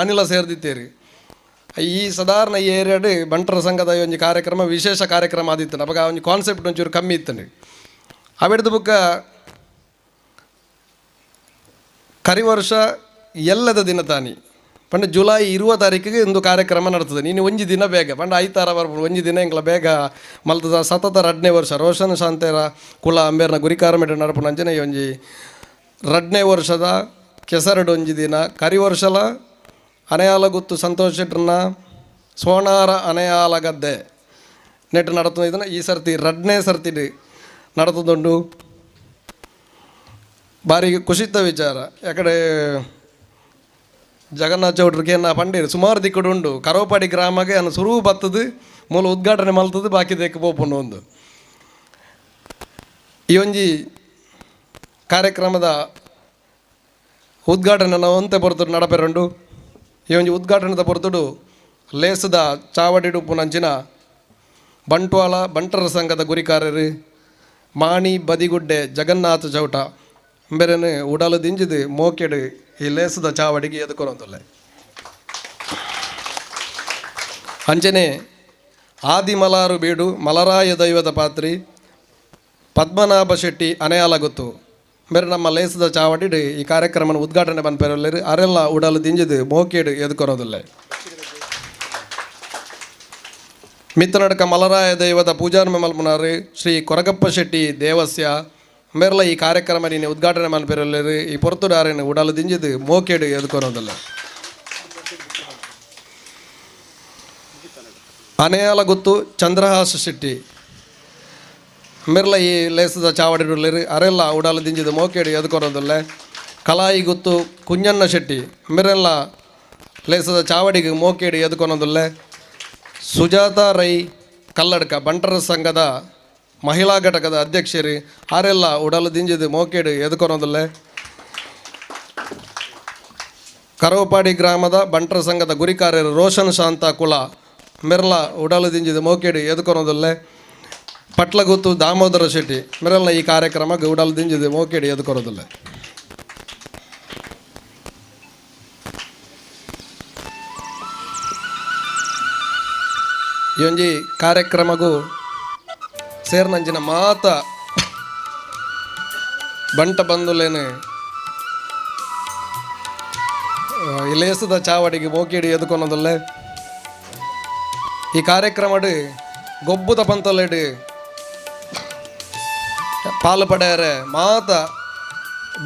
ಅನಿಲ ಸೇರ್ದಿತ್ತೇರಿ. ಈ ಸಾಧಾರಣ ಈ ಏರಿಯಾಡು ಬಂಟರ ಸಂಘದ ಒಂಜಿ ಕಾರ್ಯಕ್ರಮ ವಿಶೇಷ ಕಾರ್ಯಕ್ರಮ ಆದಿತ್ತು. ಅವಾಗ ಒಂಜಿ ಕಾನ್ಸೆಪ್ಟ್ ಒಂಚೂರು ಕಮ್ಮಿ ಇತ್ತು. ಅವೆಡ್ದು ಬುಕ್ಕ ಕರಿವರ್ಷ ಎಲ್ಲದ ದಿನ ತಾನಿ ಪಂಡ ಜುಲೈ 20 ತಾರೀಕಿಗೆ ಒಂದು ಕಾರ್ಯಕ್ರಮ ನಡ್ತದೆ. ನೀನು ಒಂಜಿ ದಿನ ಬೇಗ ಪಂಡ ಐತಾರ ಬರ್ಬೋದು ಒಂಜಿ ದಿನ ಎಂಗ್ಲ ಬೇಗ ಮಲ್ತದ ಸತತ 2ನೇ ವರ್ಷ ರೋಷನ್ ಶಾಂತೇರ ಕುಲ ಅಂಬೇರ್ನ ಗುರಿಕಾರ ಮೇಡ ನಡಪುನ ಅಂಚನೆ ಒಂಜಿ 2ನೇ ವರ್ಷದ ಕೆಸರಡು ಒಂಜಿ ದಿನ ಕರಿವರ್ಷಲ ಅನೆಯಾಲ ಗುತ್ತು ಸಂತೋಷ್ ಶೆಟ್ರನ್ನ ಸೋಣಾರ ಅನೆಯಾಲ ಗದ್ದೆ ನೆಟ್ಟು ನಡತದೆ. ಇದನ್ನು ಈ ಸರ್ತಿ 2ನೇ ಸರ್ತಿ ನಡತದುಂಡು. ಭಾರಿ ಖುಷಿತ ವಿಚಾರ. ಯಾಕಡೆ ಜಗನ್ನಾಥ ಚೌಡ್ರಿಗೆ ನಾ ಪಂಡೀರು ಸುಮಾರು ದಿಕ್ಕಡು ಉಂಡು ಕರೋಪಾಡಿ ಗ್ರಾಮಗೆ ಅನ್ನು ಸುರು ಬತ್ತದು ಮೂಲ ಉದ್ಘಾಟನೆ ಮಲ್ತದ್ದು ಬಾಕಿ ದೇಕ ಪೋಪುಂಡು ಒಂದು ಈ ಒಂಜಿ ಕಾರ್ಯಕ್ರಮದ ಉದ್ಘಾಟನೆ ನಾವು ಒಂತೆ ಪೊರ್ತುಡು ನಡಪೆರುಂಡು. ಈ ಒಂಜಿ ಉದ್ಘಾಟನೆದ ಪೊರ್ತುಡು ಲೇಸದ ಚಾವಡಿಡುಪ್ಪುನಂಚಿನ ಬಂಟ್ವಾಳ ಬಂಟರ ಸಂಘದ ಗುರಿಕಾರರು ಮಾಣಿ ಬದಿಗುಡ್ಡೆ ಜಗನ್ನಾಥ ಚೌಟ ಬೇರೆನೆ ಉಡಲು ದಿಂಜಿದು ಮೋಕೆಡು ಈ ಲೇಸದ ಚಾವಡಿಗೆ ಎದುಕೊರೊಂದುಲ್ಲೆ. ಅಂಚನೆ ಆದಿಮಲಾರು ಬೀಡು ಮಲರಾಯ ದೈವದ ಪಾತ್ರಿ ಪದ್ಮನಾಭ ಶೆಟ್ಟಿ ಅನೆಯಾಲಗುತ್ತು ಬೇರೆ ನಮ್ಮ ಲೇಸದ ಚಾವಡಿ ಈ ಕಾರ್ಯಕ್ರಮನ ಉದ್ಘಾಟನೆ ಬಂದ್ಪೆರಲ್ಲೇರು ಅರೆಲ್ಲ ಉಡಲು ದಿಂಜಿದು ಮೋಕೇಡು ಎದುಕೊರೋದಿಲ್ಲ. ಮಿತ್ರನಡಕ ಮಲರಾಯ ದೈವದ ಪೂಜಾರ್ಮೆ ಮಲ್ಪುನಾರು ಶ್ರೀ ಕೊರಗಪ್ಪ ಶೆಟ್ಟಿ ದೇವಸ್ಯ ಮೇರ್ಲ ಈ ಕಾರ್ಯಕ್ರಮ ನೀನು ಉದ್ಘಾಟನೆ ಮಲ್ಪೆರಲ್ಲೇರು ಈ ಪೊರ್ತುಡಾರೇನು ಉಡಲು ದಿಂಜಿದು ಮೋಕೇಡು ಎದುಕೊರೋದಿಲ್ಲ. ಅನೆಯಾಲ ಗುತ್ತು ಚಂದ್ರಹಾಸ ಶೆಟ್ಟಿ ಮಿರ್ಲ ಈ ಲೇಸದ ಚಾವಡಿಡುಲ್ಲೇರು ಅರೆಲ್ಲ ಉಡಲು ದಿಂಜಿದ ಮೋಕೇಡು ಎದುಕೊರೋದಿಲ್ಲ. ಕಲಾಯಿ ಗುತ್ತು ಕುಂಜಣ್ಣ ಶೆಟ್ಟಿ ಮಿರೆಲ್ಲ ಲೇಸದ ಚಾವಡಿಗೆ ಮೋಕೇಡು ಎದುಕೊರೋದಿಲ್ಲ. ಸುಜಾತ ರೈ ಕಲ್ಲಡ್ಕ ಬಂಟರ ಸಂಘದ ಮಹಿಳಾ ಘಟಕದ ಅಧ್ಯಕ್ಷರು ಆರೆಲ್ಲ ಉಡಲು ದಿಂಜಿದ ಮೋಕೇಡು ಎದುಕೊರೋದಿಲ್ಲ. ಕರೋಪಾಡಿ ಗ್ರಾಮದ ಬಂಟರ ಸಂಘದ ಗುರಿಕಾರ್ಯರು ರೋಷನ್ ಶಾಂತ ಕುಲ ಮಿರ್ಲ ಉಡಲು ದಿಂಜಿದ ಮೋಕೇಡು ಎದುಕೊರೋದಿಲ್ಲ. ಪಟ್ಲಗುತ್ತು ದಾಮೋದರ ಶೆಟ್ಟಿ ಮಿರಲ್ನ ಈ ಕಾರ್ಯಕ್ರಮ ಉಡಲು ದಿಂಜಿದ ಮೋಕೇಡು ಎದುಕೊರೋದಿಲ್ಲ. ಈ ಒಂಜಿ ಕಾರ್ಯಕ್ರಮಗೂ ಸೇರ್ನಂಚಿನ ಮಾತ ಬಂಟ ಬಂಧುಲೇನು ಇಲೇಸದ ಚಾವಡಿಗೆ ಮೋಕಿಡಿ ಎದುಕೊನ್ನದಲ್ಲೇ ಈ ಕಾರ್ಯಕ್ರಮಡು ಗೊಬ್ಬುದ ಪಂತಲೆಡು ಪಾಲು ಪಡೆಯರೆ ಮಾತ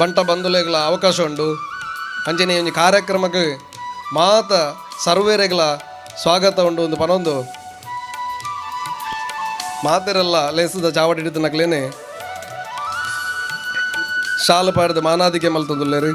ಬಂಟ ಬಂಧುಲೆಗಳ ಅವಕಾಶ ಉಂಡು. ಅಂಚನೆ ಒಂಜಿ ಕಾರ್ಯಕ್ರಮಕ್ಕೆ ಮಾತ ಸರ್ವೇರೆಗಳ ಸ್ವಾಗತ ಉಂಡು ಒಂದು ಪನೊಂದು ಮಾತೆರೆಲ್ಲ ಲೇಸದ ಚಾವಡಿ ಹಿಡಿದು ನಕ್ಲೇನೆ ಶಾಲು ಪಾಡ್ದು ಮಾನಾದಿಗೆ ಮಲ್ತದುಲ್ಲೇರಿ.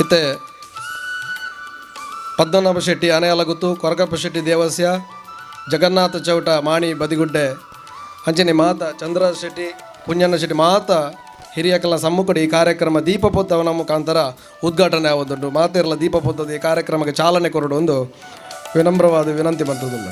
ಇತ್ತೆ ಪದ್ಮನಾಭ ಶೆಟ್ಟಿ ಆನೆಯಲಗುತ್ತು, ಕೊರಗಪ್ಪ ಶೆಟ್ಟಿ ದೇವಸ್ಯ, ಜಗನ್ನಾಥ ಚೌಟ ಮಾಣಿ ಬದಿಗುಡ್ಡೆ, ಅಂಚನೆ ಮಾತ ಚಂದ್ರ ಶೆಟ್ಟಿ ಕುಂಜಣ್ಣ ಶೆಟ್ಟಿ ಮಾತ ಹಿರಿಯಕಲ ಸಮ್ಮುಖಡು ಈ ಕಾರ್ಯಕ್ರಮ ದೀಪಪೊತ್ತವನ ಮುಖಾಂತರ ಉದ್ಘಾಟನೆ ಆವದುಂಟು. ಮಾತೆರ್ಲ ದೀಪಪೊತ್ತದ ಈ ಕಾರ್ಯಕ್ರಮಕ್ಕೆ ಚಾಲನೆ ಕೊರಡು ಒಂದು ವಿನಮ್ರವಾದ ವಿನಂತಿ ಬಂತದಿಲ್ಲ.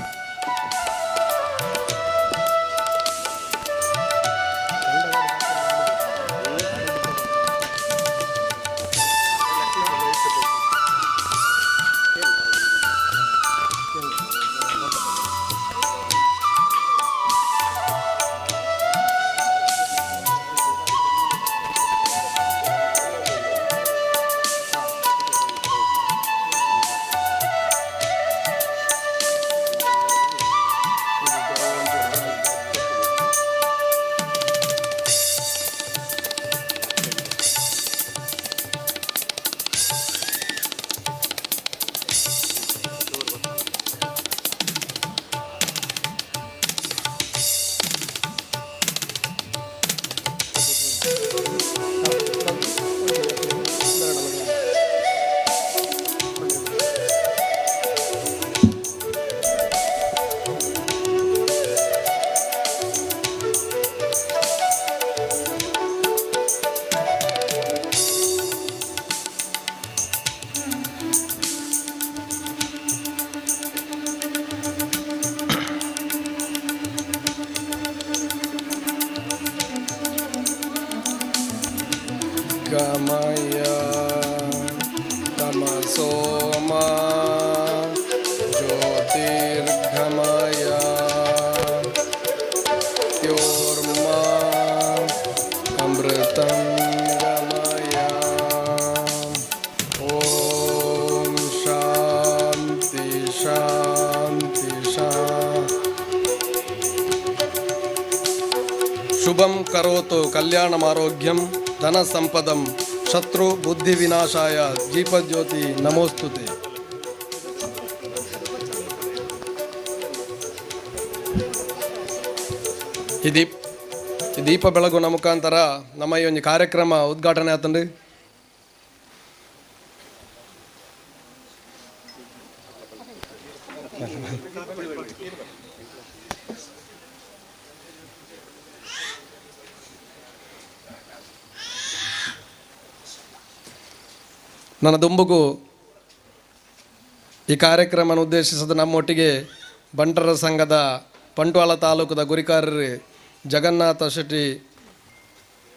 ಗಮಯ ತಮಸೋಮ ಜ್ಯೋತಿರ್ಗಮಯ ತ್ಯೋರ್ಮ ಅಮೃತಂ ಗಮಯ. ಓಂ ಶಾಂತಿ ಶಾಂತಿ ಶಾಂತಿ. ಶುಭಂ ಕರೋತು ಕಲ್ಯಾಣಮಾರೋಗ್ಯಂ ಧನ ಸಂಪದಂ ಶತ್ರು ಬುದ್ಧಿ ವಿನಾಶಾಯ ದೀಪಜ್ಯೋತಿ ನಮೋಸ್ತುತೆ. ಈ ದೀಪ ಬೆಳಗುನ ಮುಖಾಂತರ ನಮ್ಮ ಈ ಒಂದು ಕಾರ್ಯಕ್ರಮ ಉದ್ಘಾಟನೆ ಆತಂಡ್ರಿ. ನನ್ನ ದುಂಬುಗು ಈ ಕಾರ್ಯಕ್ರಮವನ್ನು ಉದ್ದೇಶಿಸಿದ ನಮ್ಮೊಟ್ಟಿಗೆ ಬಂಟರ ಸಂಘದ ಬಂಟ್ವಾಳ ತಾಲೂಕದ ಗುರಿಕಾರರು ಜಗನ್ನಾಥ ಶೆಟ್ಟಿ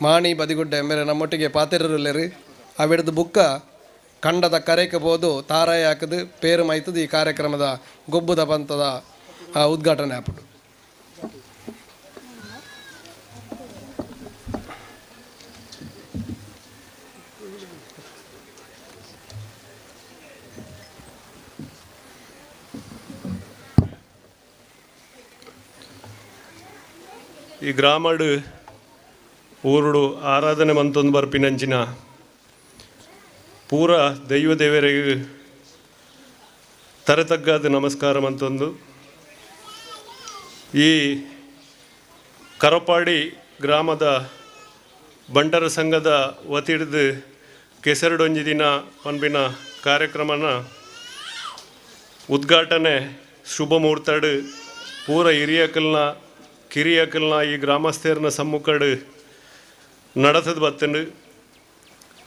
ಮಾಣಿ ಬದಿಗುಡ್ಡೆ ಮೇರೆ ನಮ್ಮೊಟ್ಟಿಗೆ ಪಾತಿರಲ್ಲೇರಿ. ಅವಿಡ್ದು ಬುಕ್ಕ ಕಂಡದ ಕರೆಗೆ ಬೋದು ತಾರಾಯಿ ಹಾಕದು ಪೇರು ಮೈತದ ಈ ಕಾರ್ಯಕ್ರಮದ ಗೊಬ್ಬುದ ಪಂತದ ಉದ್ಘಾಟನೆ ಆಪುಡು. ಈ ಗ್ರಾಮಡು ಊರುಡು ಆರಾಧನೆ ಮಂತೊಂದು ಬರ್ಪಿನಂಚಿನ ಪೂರ ದೈವ ದೇವರಿಗೆ ತರತಗ್ಗಾದ ನಮಸ್ಕಾರ ಅಂತಂದು ಈ ಕರಪಾಡಿ ಗ್ರಾಮದ ಬಂಟರ ಸಂಘದ ವತಿಡ್ದು ಕೆಸರಡೊಂಜಿ ದಿನ ಪನ್ಪಿನ ಕಾರ್ಯಕ್ರಮನ ಉದ್ಘಾಟನೆ ಶುಭ ಮುಹೂರ್ತಡು ಪೂರ ಹಿರಿಯಕಲ್ನ ಕಿರಿಯಕಲ್ನ ಈ ಗ್ರಾಮಸ್ಥರನ ಸಮ್ಮುಖಡು ನಡತದ ಬತ್ತಂಡು.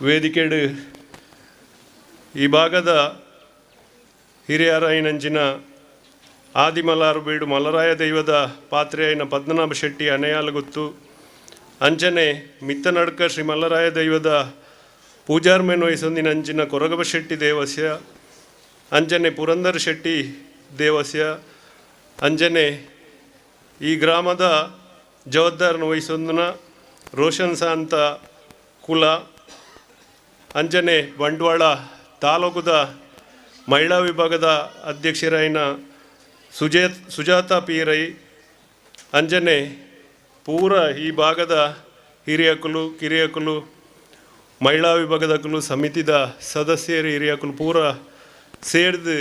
ವೇದಿಕೆಡು ಈ ಭಾಗದ ಹಿರಿಯರಾಯಿನಂಚಿನ ಆದಿಮಲಾರು ಬೀಡು ಮಲರಾಯ ದೈವದ ಪಾತ್ರೆಯಾಯಿನ ಪದ್ಮನಾಭ ಶೆಟ್ಟಿ ಅನೆಯಾಲಗುತ್ತು, ಅಂಚನೆ ಮಿತ್ತನಡ್ಕ ಶ್ರೀ ಮಲ್ಲರಾಯ ದೈವದ ಪೂಜಾರ್ಮೆನ್ ವಹಿಸೊಂದಿನಂಚಿನ ಕೊರಗಬ ಶೆಟ್ಟಿ ದೇವಸ್ಯ, ಅಂಚನೆ ಪುರಂದರ ಶೆಟ್ಟಿ ದೇವಸ್ಯ, ಅಂಚನೆ ಈ ಗ್ರಾಮದ ಜವಾಬ್ದಾರನ ವಹಿಸೊಂದಿನ ರೋಷನ್ ಸಾಂತ ಕುಲ, ಅಂಚನೆ ಬಂಟ್ವಾಳ ತಾಲೂಕುದ ಮಹಿಳಾ ವಿಭಾಗದ ಅಧ್ಯಕ್ಷರಾಯಿನ ಸುಜಾತ ಪೀರೈ, ಅಂಜನೆ ಪೂರ ಈ ಭಾಗದ ಹಿರಿಯಕುಲು ಕಿರಿಯಕುಲು ಮಹಿಳಾ ವಿಭಾಗದಕುಲು ಸಮಿತಿದ ಸದಸ್ಯರು ಹಿರಿಯಕುಲು ಪೂರ ಸೇರ್ದು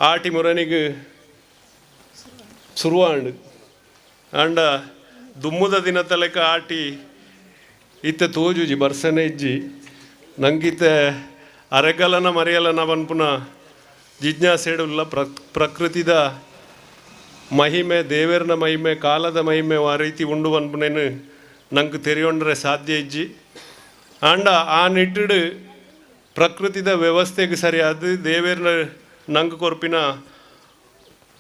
ಆಟಿ ಮುರನಿಗೆ ಶುರುವಾಂಡು. ಆಂಡ ದುಮ್ಮದ ದಿನ ತಲೆಕ ಆಟಿ ಇತ್ತೆ ತೋಜುಜಿ ಬರ್ಸನೆ ಇಜ್ಜಿ ನಂಗಿತ್ತೆ ಅರೆಗಲನ ಮರೆಯಲನ ಪನ್ಪುನ ಜಿಜ್ಞಾಸೆಡುಲ್ಲ. ಪ್ರಕೃತಿದ ಮಹಿಮೆ, ದೇವರನ ಮಹಿಮೆ, ಕಾಲದ ಮಹಿಮೆ ಆ ರೀತಿ ಉಂಡು ಪನ್ಪುನೇನು ನಂಗೆ ತೆರಿಯೊಂಡ್ರೆ ಸಾಧ್ಯ ಇಜ್ಜಿ. ಆಂಡ ಆ ನಿಟ್ಟಿಡು ಪ್ರಕೃತಿದ ವ್ಯವಸ್ಥೆಗೆ ಸರಿಯಾದ ದೇವರನ ನಂಗೆ ಕೊರ್ಪಿನ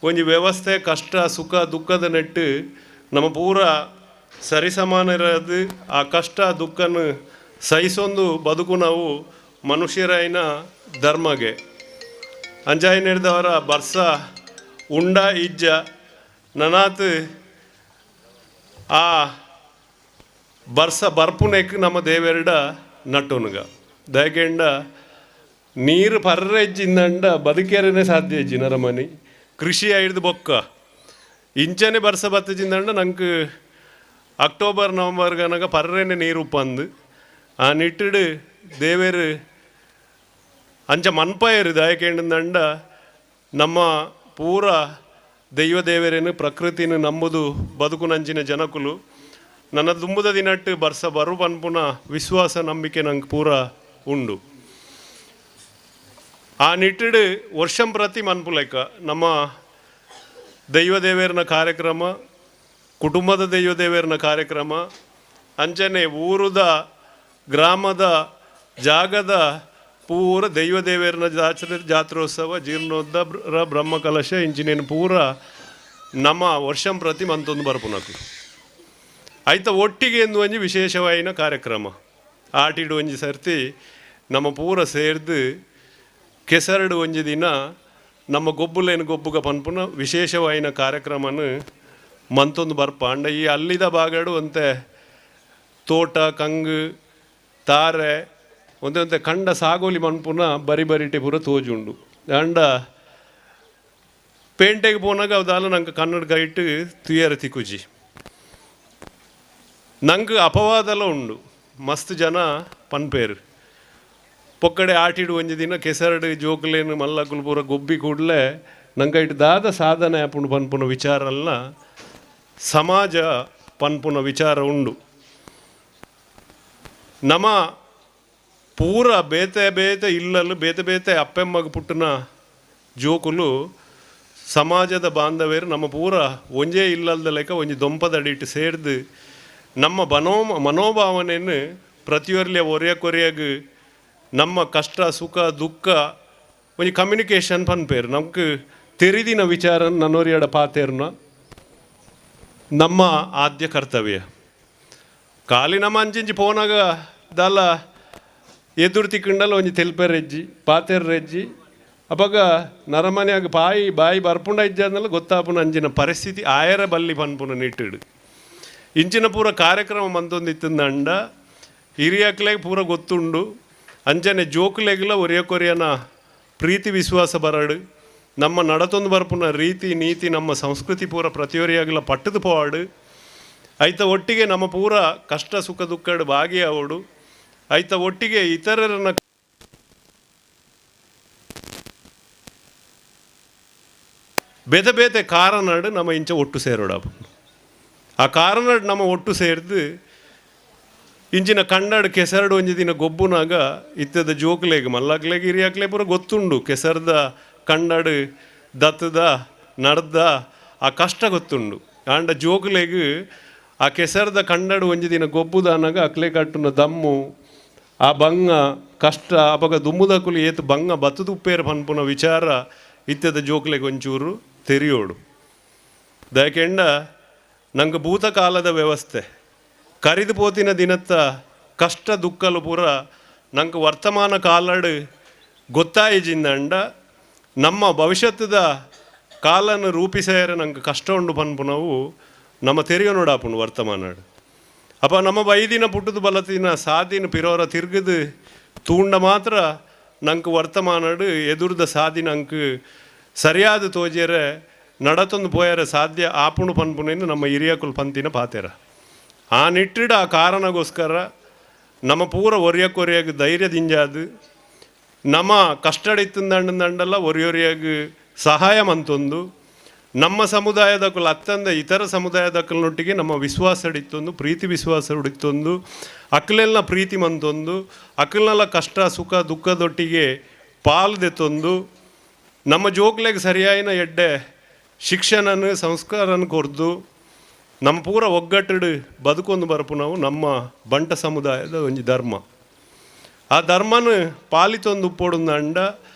ಒಂಜಿ ವ್ಯವಸ್ಥೆ ಕಷ್ಟ ಸುಖ ದುಃಖದ ನೆಟ್ಟು ನಮ್ಮ ಪೂರ ಸರಿಸಮಾನರಾದ ಆ ಕಷ್ಟ ದುಃಖನ ಸಹಿಸೊಂದು ಬದುಕು ನಾವು ಮನುಷ್ಯರಾಯಿನ ಧರ್ಮಗೆ. ಅಂಜಾಯಿನೆಡ್ದವರ ಬರ್ಸ ಉಂಡ ಇಜ್ಜ ನನಾತ್ ಆ ಬರ್ಸ ಬರ್ಪುನೆಕ್ ನಮ್ಮ ದೇವೆರಡ ನಟ್ಟುನುಗ ದಯಕೆಂಡ ನೀರು ಪರ್ರೆಜ್ಜಿಂದಂಡ ಬದುಕೇರನೆ ಸಾಧ್ಯ ಇಜ್ಜಿ ನರಮನಿ ಕೃಷಿ ಐಡ್ದು ಬೊಕ್ಕ ಇಂಚನೆ ಬರ್ಸ ಬತ್ತಜಿಂದಂಡ ನಂಗೆ ಅಕ್ಟೋಬರ್ ನವಂಬರ್ ಗನಗ ಪರ್ರೆನೆ ನೀರು ಉಪ್ಪಂದು ಆ ನಿಟ್ಟಿಡು ದೇವೇರು ಅಂಚ ಮನ್ಪಾಯರು ದಯಕೆಂಡಂದಂಡ ನಮ್ಮ ಪೂರ ದೈವ ದೇವರೇನು ಪ್ರಕೃತಿನ ನಂಬುದು ಬದುಕು ನಂಚಿನ ಜನಕುಲು ನನ್ನ ದುಂಬುದ ದಿನಟ್ಟು ಬರ್ಸ ಬರು ಪನ್ಪುನ ವಿಶ್ವಾಸ ನಂಬಿಕೆ ನಂಗೆ ಪೂರ ಉಂಡು. ಆ ನಿಟ್ಟಿಡು ವರ್ಷಂ ಪ್ರತಿ ಮನ್ಪುಲೆಕ್ಕ ನಮ್ಮ ದೈವ ದೇವೇರನ ಕಾರ್ಯಕ್ರಮ, ಕುಟುಂಬದ ದೈವ ದೇವೇರನ ಕಾರ್ಯಕ್ರಮ, ಅಂಚನೆ ಊರುದ ಗ್ರಾಮದ ಜಾಗದ ಪೂರ ದೈವ ದೇವೇರನ ಜಾತ್ರೋತ್ಸವ ಜೀರ್ಣೋದ್ಧಾರ ಬ್ರಹ್ಮಕಲಶ ಇಂಚಿನೇನು ಪೂರ ನಮ್ಮ ವರ್ಷಂ ಪ್ರತಿ ಮಂತೊಂದು ಬರ್ಪುನಕು ಆಯ್ತ ಒಟ್ಟಿಗೆ ಎಂದು ಒಂಜಿ ವಿಶೇಷವಾಯಿನ ಕಾರ್ಯಕ್ರಮ ಆಟಿಡು ಒಂಜಿ ಸರ್ತಿ ನಮ್ಮ ಪೂರ ಸೇರ್ದು ಕೆಸರಡು ಒಂಜಿ ದಿನ ನಮ್ಮ ಗೊಬ್ಬುಲೇನು ಗೊಬ್ಬುಗ ಪನ್ಪುನ ವಿಶೇಷವಾಯಿನ ಕಾರ್ಯಕ್ರಮನ ಮಂತೊಂದು ಬರ್ಪ. ಅಂಡ ಈ ಅಲ್ಲಿದ ಬಾಗಡು ಒಂತೆ ತೋಟ ಕಂಗು ತಾರೆ ಒಂದೇ ಒಂತೆ ಕಂಡ ಸಾಗೋಲಿ ಮನ್ಪುನ ಬರಿ ಬರಿಟೆ ಪೂರ ತೋಜುಂಡು. ಅಂಡ ಪೇಂಟೆಗೆ ಪೋನಾಗ ಅವದಾಲ ನಂಗೆ ಕನ್ನಡ ಗೈಟ್ ತುಯರ ತಿಕ್ಕುಜಿ ನಂಗೆ ಅಪವಾದಲ ಉಂಡು ಮಸ್ತ್ ಜನ ಪನ್ಪೇರು ಪೊಕ್ಕಡೆ ಆಟಿಡು ಒಂಜಿ ದಿನ ಕೆಸರಡು ಜೋಕುಲೇನು ಮಲ್ಲಕುಲು ಪೂರ ಗೊಬ್ಬಿ ಕೂಡಲೇ ನಂಗೆ ಇಟ್ಟು ದಾದ ಸಾಧನೆ ಆಪುಂಡು ಪನ್ಪುನ ವಿಚಾರಲ್ಲ ಸಮಾಜ ಪನ್ಪುನ ವಿಚಾರ ಉಂಡು. ನಮ್ಮ ಪೂರ ಬೇತೆ ಬೇತೆ ಇಲ್ಲಲು ಬೇತೆ ಬೇತೆ ಅಪ್ಪೆಮ್ಮಗ ಪುಟ್ಟನ ಜೋಕುಲು ಸಮಾಜದ ಬಾಂಧವ್ಯರು ನಮ್ಮ ಪೂರ ಒಂಜೇ ಇಲ್ಲಲ್ದ ಲೆಕ್ಕ ಒಂಜಿ ದೊಂಪದಡಿಟ್ಟು ಸೇರ್ದು ನಮ್ಮ ಮನೋಭಾವನೆಯನ್ನು ಪ್ರತಿಯೊರ್ಲಿಯ ಒರೆಯ ಕೊರೆಯಾಗ ನಮ್ಮ ಕಷ್ಟ ಸುಖ ದುಃಖ ಒಂಜಿ ಕಮ್ಯುನಿಕೇಷನ್ ಪನ್ಪೇರು ನಮ್ಗೆ ತೆರಿದಿನ ವಿಚಾರ ನನ್ನೊರಿಯಡ ಪಾತೇರ್ನ ನಮ್ಮ ಆದ್ಯ ಕರ್ತವ್ಯ. ಖಾಲಿ ನಮ್ಮ ಅಂಚಿಂಚಿ ಪೋನಾಗ ದಾಲ ಎದುರು ತಿಕ್ಕಂಡಲ್ಲ ಒಂಜಿ ತೆಲ್ಪೆರೆಜ್ಜಿ ಪಾತೆರ್ರೆಜ್ಜಿ ಅಪಗ ನರಮನೆಯಾಗ ಬಾಯಿ ಬಾಯಿ ಬರ್ಪುಂಡ ಇಜ್ಜಾದ್ನಲ್ಲ ಗೊತ್ತಾಪುನ ಅಂಚಿನ ಪರಿಸ್ಥಿತಿ ಆಯರ ಬಲ್ಲಿ ಪನ್ಪುನ ನಿಟ್ಟಿಡು ಇಂಚಿನ ಪೂರ ಕಾರ್ಯಕ್ರಮ ಮಂತೊಂದಿತ್ತಂದಂಡ ಹಿರಿಯಕ್ಲೆಗ್ ಪೂರ ಗೊತ್ತುಂಡು. ಅಂಚನೆ ಜೋಕುಲೆಗ್ಲ ಒರಿಯ ಕೊರಿಯನ ಪ್ರೀತಿ ವಿಶ್ವಾಸ ಬರಡು ನಮ್ಮ ನಡತೊಂದು ಬರ್ಪುನ ರೀತಿ ನೀತಿ ನಮ್ಮ ಸಂಸ್ಕೃತಿ ಪೂರ ಪ್ರತಿಯೊರಿಯಾಗಲ ಪಟ್ಟದ ಪೋವಾಡು ಐತ ಒಟ್ಟಿಗೆ ನಮ್ಮ ಪೂರ ಕಷ್ಟ ಸುಖ ದುಃಖಡು ಭಾಗಿಯಾವಡು ಐತ ಒಟ್ಟಿಗೆ ಇತರರನ್ನ ಬೇತೆ ಬೇತೆ ಕಾರಣಡು ನಮ್ಮ ಇಂಚ ಒಟ್ಟು ಸೇರೋಡಾಪುಂಡು. ಆ ಕಾರಣಡು ನಮ್ಮ ಒಟ್ಟು ಸೇರ್ದು ಇಂಚಿನ ಕನ್ನಡ ಕೆಸರಡು ಒಂಜಿ ದಿನ ಗೊಬ್ಬುನಾಗ ಇತ್ತದ ಜೋಕ್ಲೆಗ್ ಮಲ್ಲಕ್ಲೆಗ್ ಹಿರಿಯಕ್ಲೆ ಪೂರ ಗೊತ್ತುಂಡು ಕೆಸರ್ದ ಕನ್ನಡ ದತ್ತದ ನಡ್ದ ಆ ಕಷ್ಟ ಗೊತ್ತುಂಡು. ಆಂಡ ಜೋಕ್ಲೆಗ್ ಆ ಕೆಸರ್ದ ಕನ್ನಡ ಒಂಜಿ ದಿನ ಗೊಬ್ಬುದಾನಾಗ ಅಕ್ಲೆ ಕಟ್ಟುನ ದಮ್ಮು ಆ ಬಂಗ ಕಷ್ಟ ಅಪಗ ದುಮ್ಮುದಕುಲು ಏತು ಬಂಗ ಬತ್ತುದುಪ್ಪೇರು ಪನ್ಪುನ ವಿಚಾರ ಇತ್ತದ ಜೋಕ್ಲೆಗ್ ಒಂಚೂರು ತೆರಿಯೋಡು. ದಯಕೆಂಡ ನಂಗೆ ಭೂತಕಾಲದ ವ್ಯವಸ್ಥೆ ಕರಿದು ಪೋತಿನ ದಿನತ್ತ ಕಷ್ಟ ದುಃಖಲು ಪೂರ ನಂಗೆ ವರ್ತಮಾನ ಕಾಲಡು ಗೊತ್ತಾಯಿಜಿಂದಂಡ ನಮ್ಮ ಭವಿಷ್ಯದ ಕಾಲನ್ನು ರೂಪಿಸೇರ ನಂಗೆ ಕಷ್ಟ ಉಂಡು ಪನ್ಪುನವು ನಮ್ಮ ತೆರಿಯೋ ನೋಡಾಪುಂಡು ವರ್ತಮಾನಡು. ಅಪ್ಪ ನಮ್ಮ ಬೈದಿನ ಪುಟ್ಟದ ಬಲತಿನ ಸಾದಿನ ಪಿರೋರ ತಿರುಗದು ತೂಂಡ ಮಾತ್ರ ನಂಗೆ ವರ್ತಮಾನಡು ಎದುರ್ದ ಸಾದಿ ನಂಗೆ ಸರಿಯಾದ ತೋಜೇರೆ ನಡತೊಂದು ಪೋಯರ ಸಾಧ್ಯ ಆಪುಣು ಪನ್ಪುನೇನು ನಮ್ಮ ಹಿರಿಯಕುಲು ಪಂತಿನ ಪಾತೇರ. ಆ ನಿಟ್ಟಿಡ ಆ ಕಾರಣಗೋಸ್ಕರ ನಮ್ಮ ಪೂರ ಒರಿಯಕ್ಕೊರಿಯಾಗ ಧೈರ್ಯದಿಂಜಾದು ನಮ್ಮ ಕಷ್ಟಡಿತ್ತಂದಂಡಲ್ಲ ಒರಿಯೊರಿಯಾಗ ಸಹಾಯ ಮಂತೊಂದು ನಮ್ಮ ಸಮುದಾಯದಕ್ಕಲು ಅತ್ತಂದ ಇತರ ಸಮುದಾಯದಕ್ಕಲನೊಟ್ಟಿಗೆ ನಮ್ಮ ವಿಶ್ವಾಸ ಹಿಡಿತೊಂದು ಪ್ರೀತಿ ವಿಶ್ವಾಸ ಹಿಡಿತೊಂದು ಅಕ್ಕಲೆಲ್ಲ ಪ್ರೀತಿ ಮಂತೊಂದು ಅಕ್ಕಲ್ನೆಲ್ಲ ಕಷ್ಟ ಸುಖ ದುಃಖದೊಟ್ಟಿಗೆ ಪಾಲ್ದೆತ್ತೊಂದು ನಮ್ಮ ಜೋಕ್ಲೆಗೆ ಸರಿಯಾಯಿನ ಎಡ್ಡೆ ಶಿಕ್ಷಣನ ಸಂಸ್ಕಾರನ ಕೊರ್ದು ನಮ್ಮ ಪೂರ ಒಗ್ಗಟ್ಟಡು ಬದುಕೊಂದು ಬರಪು ನಾವು ನಮ್ಮ ಬಂಟ ಸಮುದಾಯದ ಒಂಜಿ ಧರ್ಮ. ಆ ಧರ್ಮನ ಪಾಲಿತೊಂದು ಪೋಡುಂದಂಡ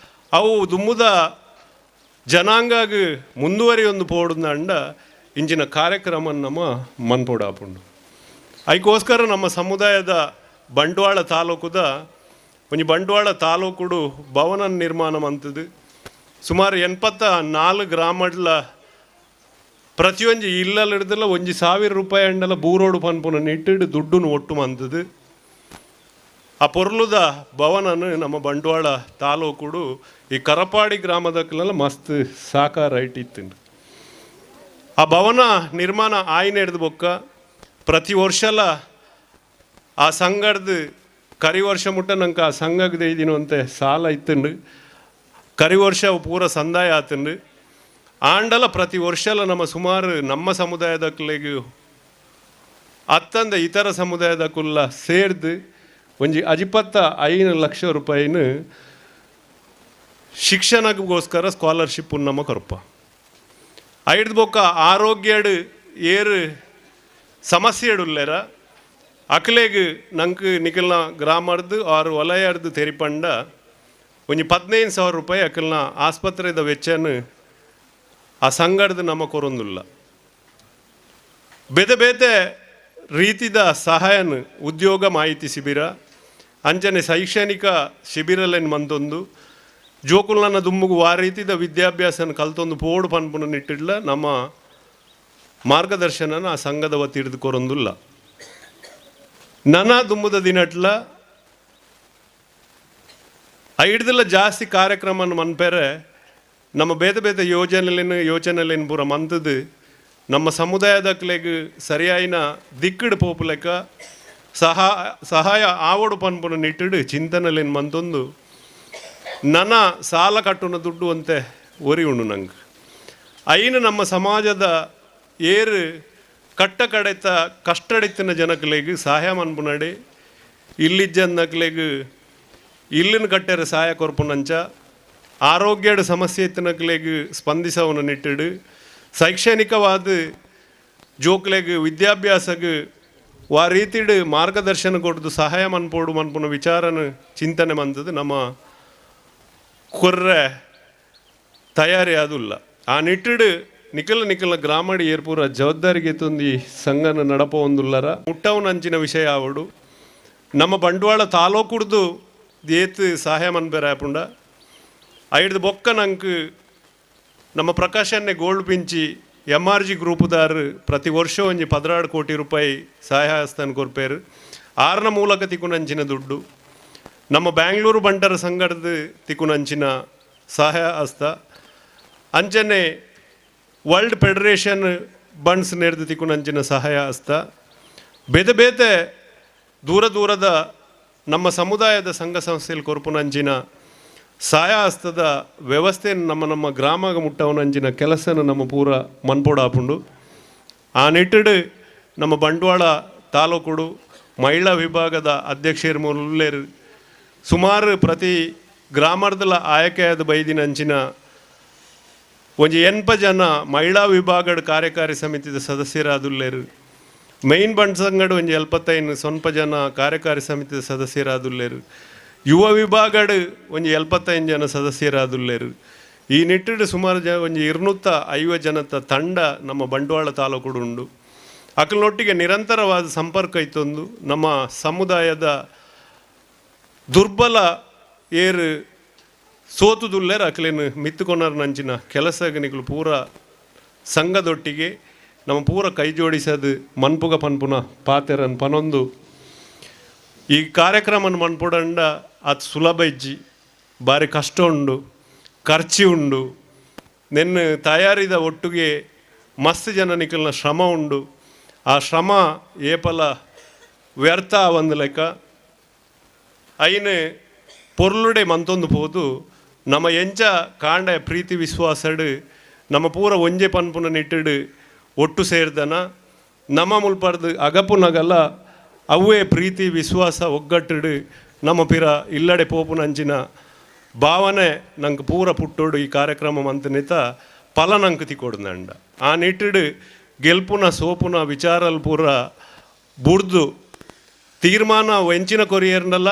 ಅವು ದುಮ್ಮುದ ಜನಾಂಗಾಗ ಮುಂದುವರಿಯೊಂದು ಪೋಡುಂದಂಡ ಇಂಚಿನ ಕಾರ್ಯಕ್ರಮ ನಮ್ಮ ಮನ್ಪೋಡಾಪುಂಡು. ಅದಕ್ಕೋಸ್ಕರ ನಮ್ಮ ಸಮುದಾಯದ ಬಂಟ್ವಾಳ ತಾಲೂಕುದ ಒಂಜಿ ಬಂಟ್ವಾಳ ತಾಲೂಕುಡು ಭವನ ನಿರ್ಮಾಣ ಮಂತದು ಸುಮಾರು 84 ಗ್ರಾಮಡ್ಲ ಪ್ರತಿಯೊಂಜಿ ಇಲ್ಲಲ್ಲಿ ಹಿಡ್ದಲ್ಲ 1,000 ರೂಪಾಯಿ ಅಂಡಲ ಬೂರೋಡು ಪನ್ಪುನ ನಿಟ್ಟಿಡು ದುಡ್ಡುನು ಒಟ್ಟು ಮಂತದು. ಆ ಪೊರ್ಲುದ ಭವನನು ನಮ್ಮ ಬಂಟ್ವಾಳ ತಾಲೂಕುಡು ಈ ಕರಪಾಡಿ ಗ್ರಾಮದಕ್ಲೆಲ್ಲ ಮಸ್ತ್ ಸಾಕಾರ ಇಟ್ಟಿತ್ತು. ಆ ಭವನ ನಿರ್ಮಾಣ ಆಯ್ನ ಹಿಡ್ದು ಬೊಕ್ಕ ಪ್ರತಿ ವರ್ಷಲ ಆ ಸಂಘದ ಕರಿ ವರ್ಷ ಮುಟ್ಟ ನಂಗೆ ಆ ಸಂಘಕ್ಕೆ ಇದಿನ ಅಂತೆ ಸಾಲ ಇತ್ತಂಡು ಕರಿ ವರ್ಷ ಪೂರ ಸಂದಾಯ ಆತಂಡು. ಆಂಡಲ ಪ್ರತಿ ವರ್ಷಲ ನಮ್ಮ ಸುಮಾರು ನಮ್ಮ ಸಮುದಾಯದಕ್ಲೆಗ್ ಅತ್ತಂದ ಇತರ ಸಮುದಾಯದಕ್ಕುಲ್ಲ ಸೇರ್ದು ಒಂಜಿ 55 ಲಕ್ಷ ರೂಪಾಯಿನ ಶಿಕ್ಷಣಕ್ಕೋಸ್ಕರ ಸ್ಕಾಲರ್ಶಿಪ್ ನಮ್ಮ ಕೊರಪ. ಐದು ಬೊಕ್ಕ ಆರೋಗ್ಯಡು ಏರು ಸಮಸ್ಯೆಡುಲ್ಲೇರ ಅಕ್ಲೆಗ್ ನಂಗೆ ನಿಖಲ್ನ ಗ್ರಾಮರ್ದು ಆರು ವಲಯರ್ದು ತೆರಿಪಂಡ ಒಂಜಿ 15,000 ರೂಪಾಯಿ ಅಕಲ್ನ ಆಸ್ಪತ್ರೆದ ವೆಚ್ಚನ ಆ ಸಂಘದ ನಮ್ಮ ಕೊರೊಂದುಲ್ಲ. ಬೇತೆ ಬೇತೆ ರೀತಿದ ಸಹಾಯನ ಉದ್ಯೋಗ ಮಾಹಿತಿ ಶಿಬಿರ ಅಂಚನೆ ಶೈಕ್ಷಣಿಕ ಶಿಬಿರಲೇನು ಮಂತೊಂದು ಜೋಕುಲ್ನ ದುಮ್ಮುಗು ಆ ರೀತಿದ ವಿದ್ಯಾಭ್ಯಾಸನ ಕಲ್ತೊಂದು ಪೋಡು ಪನ್ಪುನ ನಿಟ್ಟಿಡ್ಲ ನಮ್ಮ ಮಾರ್ಗದರ್ಶನನ ಆ ಸಂಘದ ವತಿ ಹಿಡಿದು ಕೊರೊಂದುಲ್ಲ. ನನ್ನ ದುಮ್ಮುದ ದಿನಟ್ಲ ಐಡ್ದಲ್ಲ ಜಾಸ್ತಿ ಕಾರ್ಯಕ್ರಮ ಮನ್ಪೇರೆ ನಮ್ಮ ಬೇತೆ ಬೇತೆ ಯೋಜನೆಲೇನು ಪೂರ ಮಂತದು ನಮ್ಮ ಸಮುದಾಯದಕ್ಲೆಗ್ ಸರಿಯಾಯಿನ ದಿಕ್ಕಡು ಪೋಪುಲೆಕ್ಕ ಸಹಾಯ ಆವಡು ಪನ್ಪುನ ನಿಟ್ಟಿಡು ಚಿಂತನೆಲೇನು ಮಂತೊಂದು ನನ್ನ ಸಾಲ ಕಟ್ಟುನ ದುಡ್ಡು ಅಂತೆ ಒರಿ ಉಂಡು ನಂಗೆ. ಐನು ನಮ್ಮ ಸಮಾಜದ ಏರು ಕಟ್ಟ ಕಡೆತ ಕಷ್ಟಡಿತ್ತಿನ ಜನಕ್ಲೆಗ್ ಸಹಾಯ ಮನ್ಪುನಡೆ ಇಲ್ಲಿಜ್ಜನ್ನಕ್ಲೆಗ್ ಇಲ್ಲಿನ ಕಟ್ಟೆರ ಸಹಾಯ ಕೊರ್ಪುನಂಚ ಆರೋಗ್ಯದ ಸಮಸ್ಯೆ ಇತ್ತಿನಕ್ಲೆಗ್ ಸ್ಪಂದಿಸವನ ನಿಟ್ಟಿಡು ಶೈಕ್ಷಣಿಕವಾದ ಜೋಕ್ಲೆಗ್ ವಿದ್ಯಾಭ್ಯಾಸಗ್ ಆ ರೀತಿಡು ಮಾರ್ಗದರ್ಶನ ಕೊಡ್ದು ಸಹಾಯ ಮನ್ಪೋಡು ಮನ್ಪುನ ವಿಚಾರನ ಚಿಂತನೆ ಮಂತದ್ದು ನಮ್ಮ ಕೊರ್ರೆ ತಯಾರಿ ಆದುಲ್ಲ. ಆ ನಿಟ್ಟಿಡು ನಿಖಲ ನಿಖಲ ಗ್ರಾಮಡಿ ಏರ್ಪೂರ ಜವಾಬ್ದಾರಿಗೆ ತಂದು ಸಂಘನ ನಡಪ ಒಂದುಲ್ಲರ ಮುಟ್ಟವನ ಅಂಚಿನ ವಿಷಯ ಆವಡು ನಮ್ಮ ಬಂಟ್ವಾಳ ತಾಲೂಕುಡ್ದು ಏತ್ ಸಹಾಯ ಮನ್ಪೆರ ಆಪುಂಡ. ಐಡ್ದು ಬೊಕ್ಕ ನಂಗೆ ನಮ್ಮ ಪ್ರಕಾಶನ್ನೇ ಗೋಲ್ಡ್ ಪಿಂಚಿ MRG ಗ್ರೂಪುದಾರು ಪ್ರತಿ ವರ್ಷ ಒಂಜಿ 16 ಕೋಟಿ ರೂಪಾಯಿ ಸಹಾಯ ಹಸ್ತಾನ ಕೊರ್ಪೇರು. ಆರನ ಮೂಲಕ ತಿಕ್ಕುನಂಚಿನ ದುಡ್ಡು ನಮ್ಮ ಬ್ಯಾಂಗ್ಳೂರು ಬಂಟರ ಸಂಘದ ತಿಕ್ಕುನಂಚಿನ ಸಹಾಯ ಹಸ್ತ ಅಂಚನೆ world federation bunds ನೇರ್ದು ತಿಕ್ಕುನಂಚಿನ ಸಹಾಯ ಹಸ್ತ ಬೇತೆ ಬೇತೆ ದೂರ ದೂರದ ನಮ್ಮ ಸಮುದಾಯದ ಸಂಘ ಸಂಸ್ಥೆಯಲ್ಲಿ ಕೊರ್ಪುನಂಚಿನ ಸಹಾಯಹಸ್ತದ ವ್ಯವಸ್ಥೆಯನ್ನು ನಮ್ಮ ನಮ್ಮ ಗ್ರಾಮಗ ಮುಟ್ಟವನಂಚಿನ ಕೆಲಸನ ನಮ್ಮ ಪೂರ ಮನ್ಪೊಡಾಪುಂಡು. ಆ ನಿಟ್ಟಿಡು ನಮ್ಮ ಬಂಟ್ವಾಳ ತಾಲೂಕುಡು ಮಹಿಳಾ ವಿಭಾಗದ ಅಧ್ಯಕ್ಷರು ಮುಲ್ಲೇರು ಸುಮಾರು ಪ್ರತಿ ಗ್ರಾಮರ್ದಲ ಆಯ್ಕೆಯಾದ ಬೈದಿನಂಚಿನ ಒಂಜಿ 80 ಜನ ಮಹಿಳಾ ವಿಭಾಗದ ಕಾರ್ಯಕಾರಿ ಸಮಿತಿದ ಸದಸ್ಯರಾದುಲ್ಲೇರು. ಮೇನ್ ಬಂಟ್ ಸಂಘಡ್ ಒಂಜಿ 75 ಸ್ವಲ್ಪ ಜನ ಕಾರ್ಯಕಾರಿ ಸಮಿತಿದ ಸದಸ್ಯರಾದುಲ್ಲೇರು. ಯುವ ವಿಭಾಗಡ್ ಒಂಜಿ 75 ಜನ ಸದಸ್ಯರಾದುಲ್ಲೇರು. ಈ ನಿಟ್ಟಿಡು ಸುಮಾರು ಜ ಒಂಜಿ 250 ಜನತ ತಂಡ ನಮ್ಮ ಬಂಟ್ವಾಳ ತಾಲೂಕುಡು ಉಂಡು. ಅಕಲ್ನೊಟ್ಟಿಗೆ ನಿರಂತರವಾದ ಸಂಪರ್ಕ ಇತ್ತೊಂದು ನಮ್ಮ ಸಮುದಾಯದ ದುರ್ಬಲ ಏರು ಸೋತುದುಲ್ಲೇರು ಅಕಲೇನು ಮಿತ್ತುಕೊನರ್ ನಂಚಿನ ಕೆಲಸಗನಿಗಳು ಪೂರ ಸಂಘದೊಟ್ಟಿಗೆ ನಮ್ಮ ಪೂರ ಕೈ ಜೋಡಿಸೋದು ಮನ್ಪುಗ ಪನ್ಪುನ ಪಾತೆರನ್ ಪನೊಂದು ಈ ಕಾರ್ಯಕ್ರಮನ ಮನ್ಪುಡಂಡ ಅದು ಸುಲಭ ಇಜ್ಜಿ, ಭಾರಿ ಕಷ್ಟ ಉಂಡು, ಖರ್ಚಿ ಉಂಡು, ನೆನ್ನು ತಯಾರಿದ ಒಟ್ಟಿಗೆ ಮಸ್ತ್ ಜನ ನಿಕಲ್ನ ಶ್ರಮ ಉಂಡು. ಆ ಶ್ರಮ ಏಪಲ ವ್ಯರ್ಥ ಒಂದು ಲೆಕ್ಕ ಐನು ಪೊರ್ಲುಡೆ ಮಂತೊಂದು ಪೋದು ನಮ್ಮ ಎಂಚ ಕಾಂಡ ಪ್ರೀತಿ ವಿಶ್ವಾಸಡು ನಮ್ಮ ಪೂರ ಒಂಜೆ ಪನ್ಪುನ ನಿಟ್ಟಿಡು ಒಟ್ಟು ಸೇರ್ದನ ನಮ್ಮ ಮುಲ್ಪರ್ದು ಅಗಪುನಗಲ ಅವೇ ಪ್ರೀತಿ ವಿಶ್ವಾಸ ಒಗ್ಗಟ್ಟಿಡು ನಮ್ಮ ಪಿರ ಇಲ್ಲಡೆ ಪೋಪುನಂಚಿನ ಭಾವನೆ ನಂಗೆ ಪೂರ ಪುಟ್ಟೋಡು ಈ ಕಾರ್ಯಕ್ರಮ ಮಂತನಿತ ಫಲ ನಂಗೆ ತಿಕೊಡ್ದಂಡ. ಆ ನಿಟ್ಟಿಡು ಗೆಲ್ಪುನ ಸೋಪುನ ವಿಚಾರಲ್ ಪೂರ ಬುಡ್ದು ತೀರ್ಮಾನ ಎಂಚಿನ ಕೊರಿಯರ್ನಲ್ಲ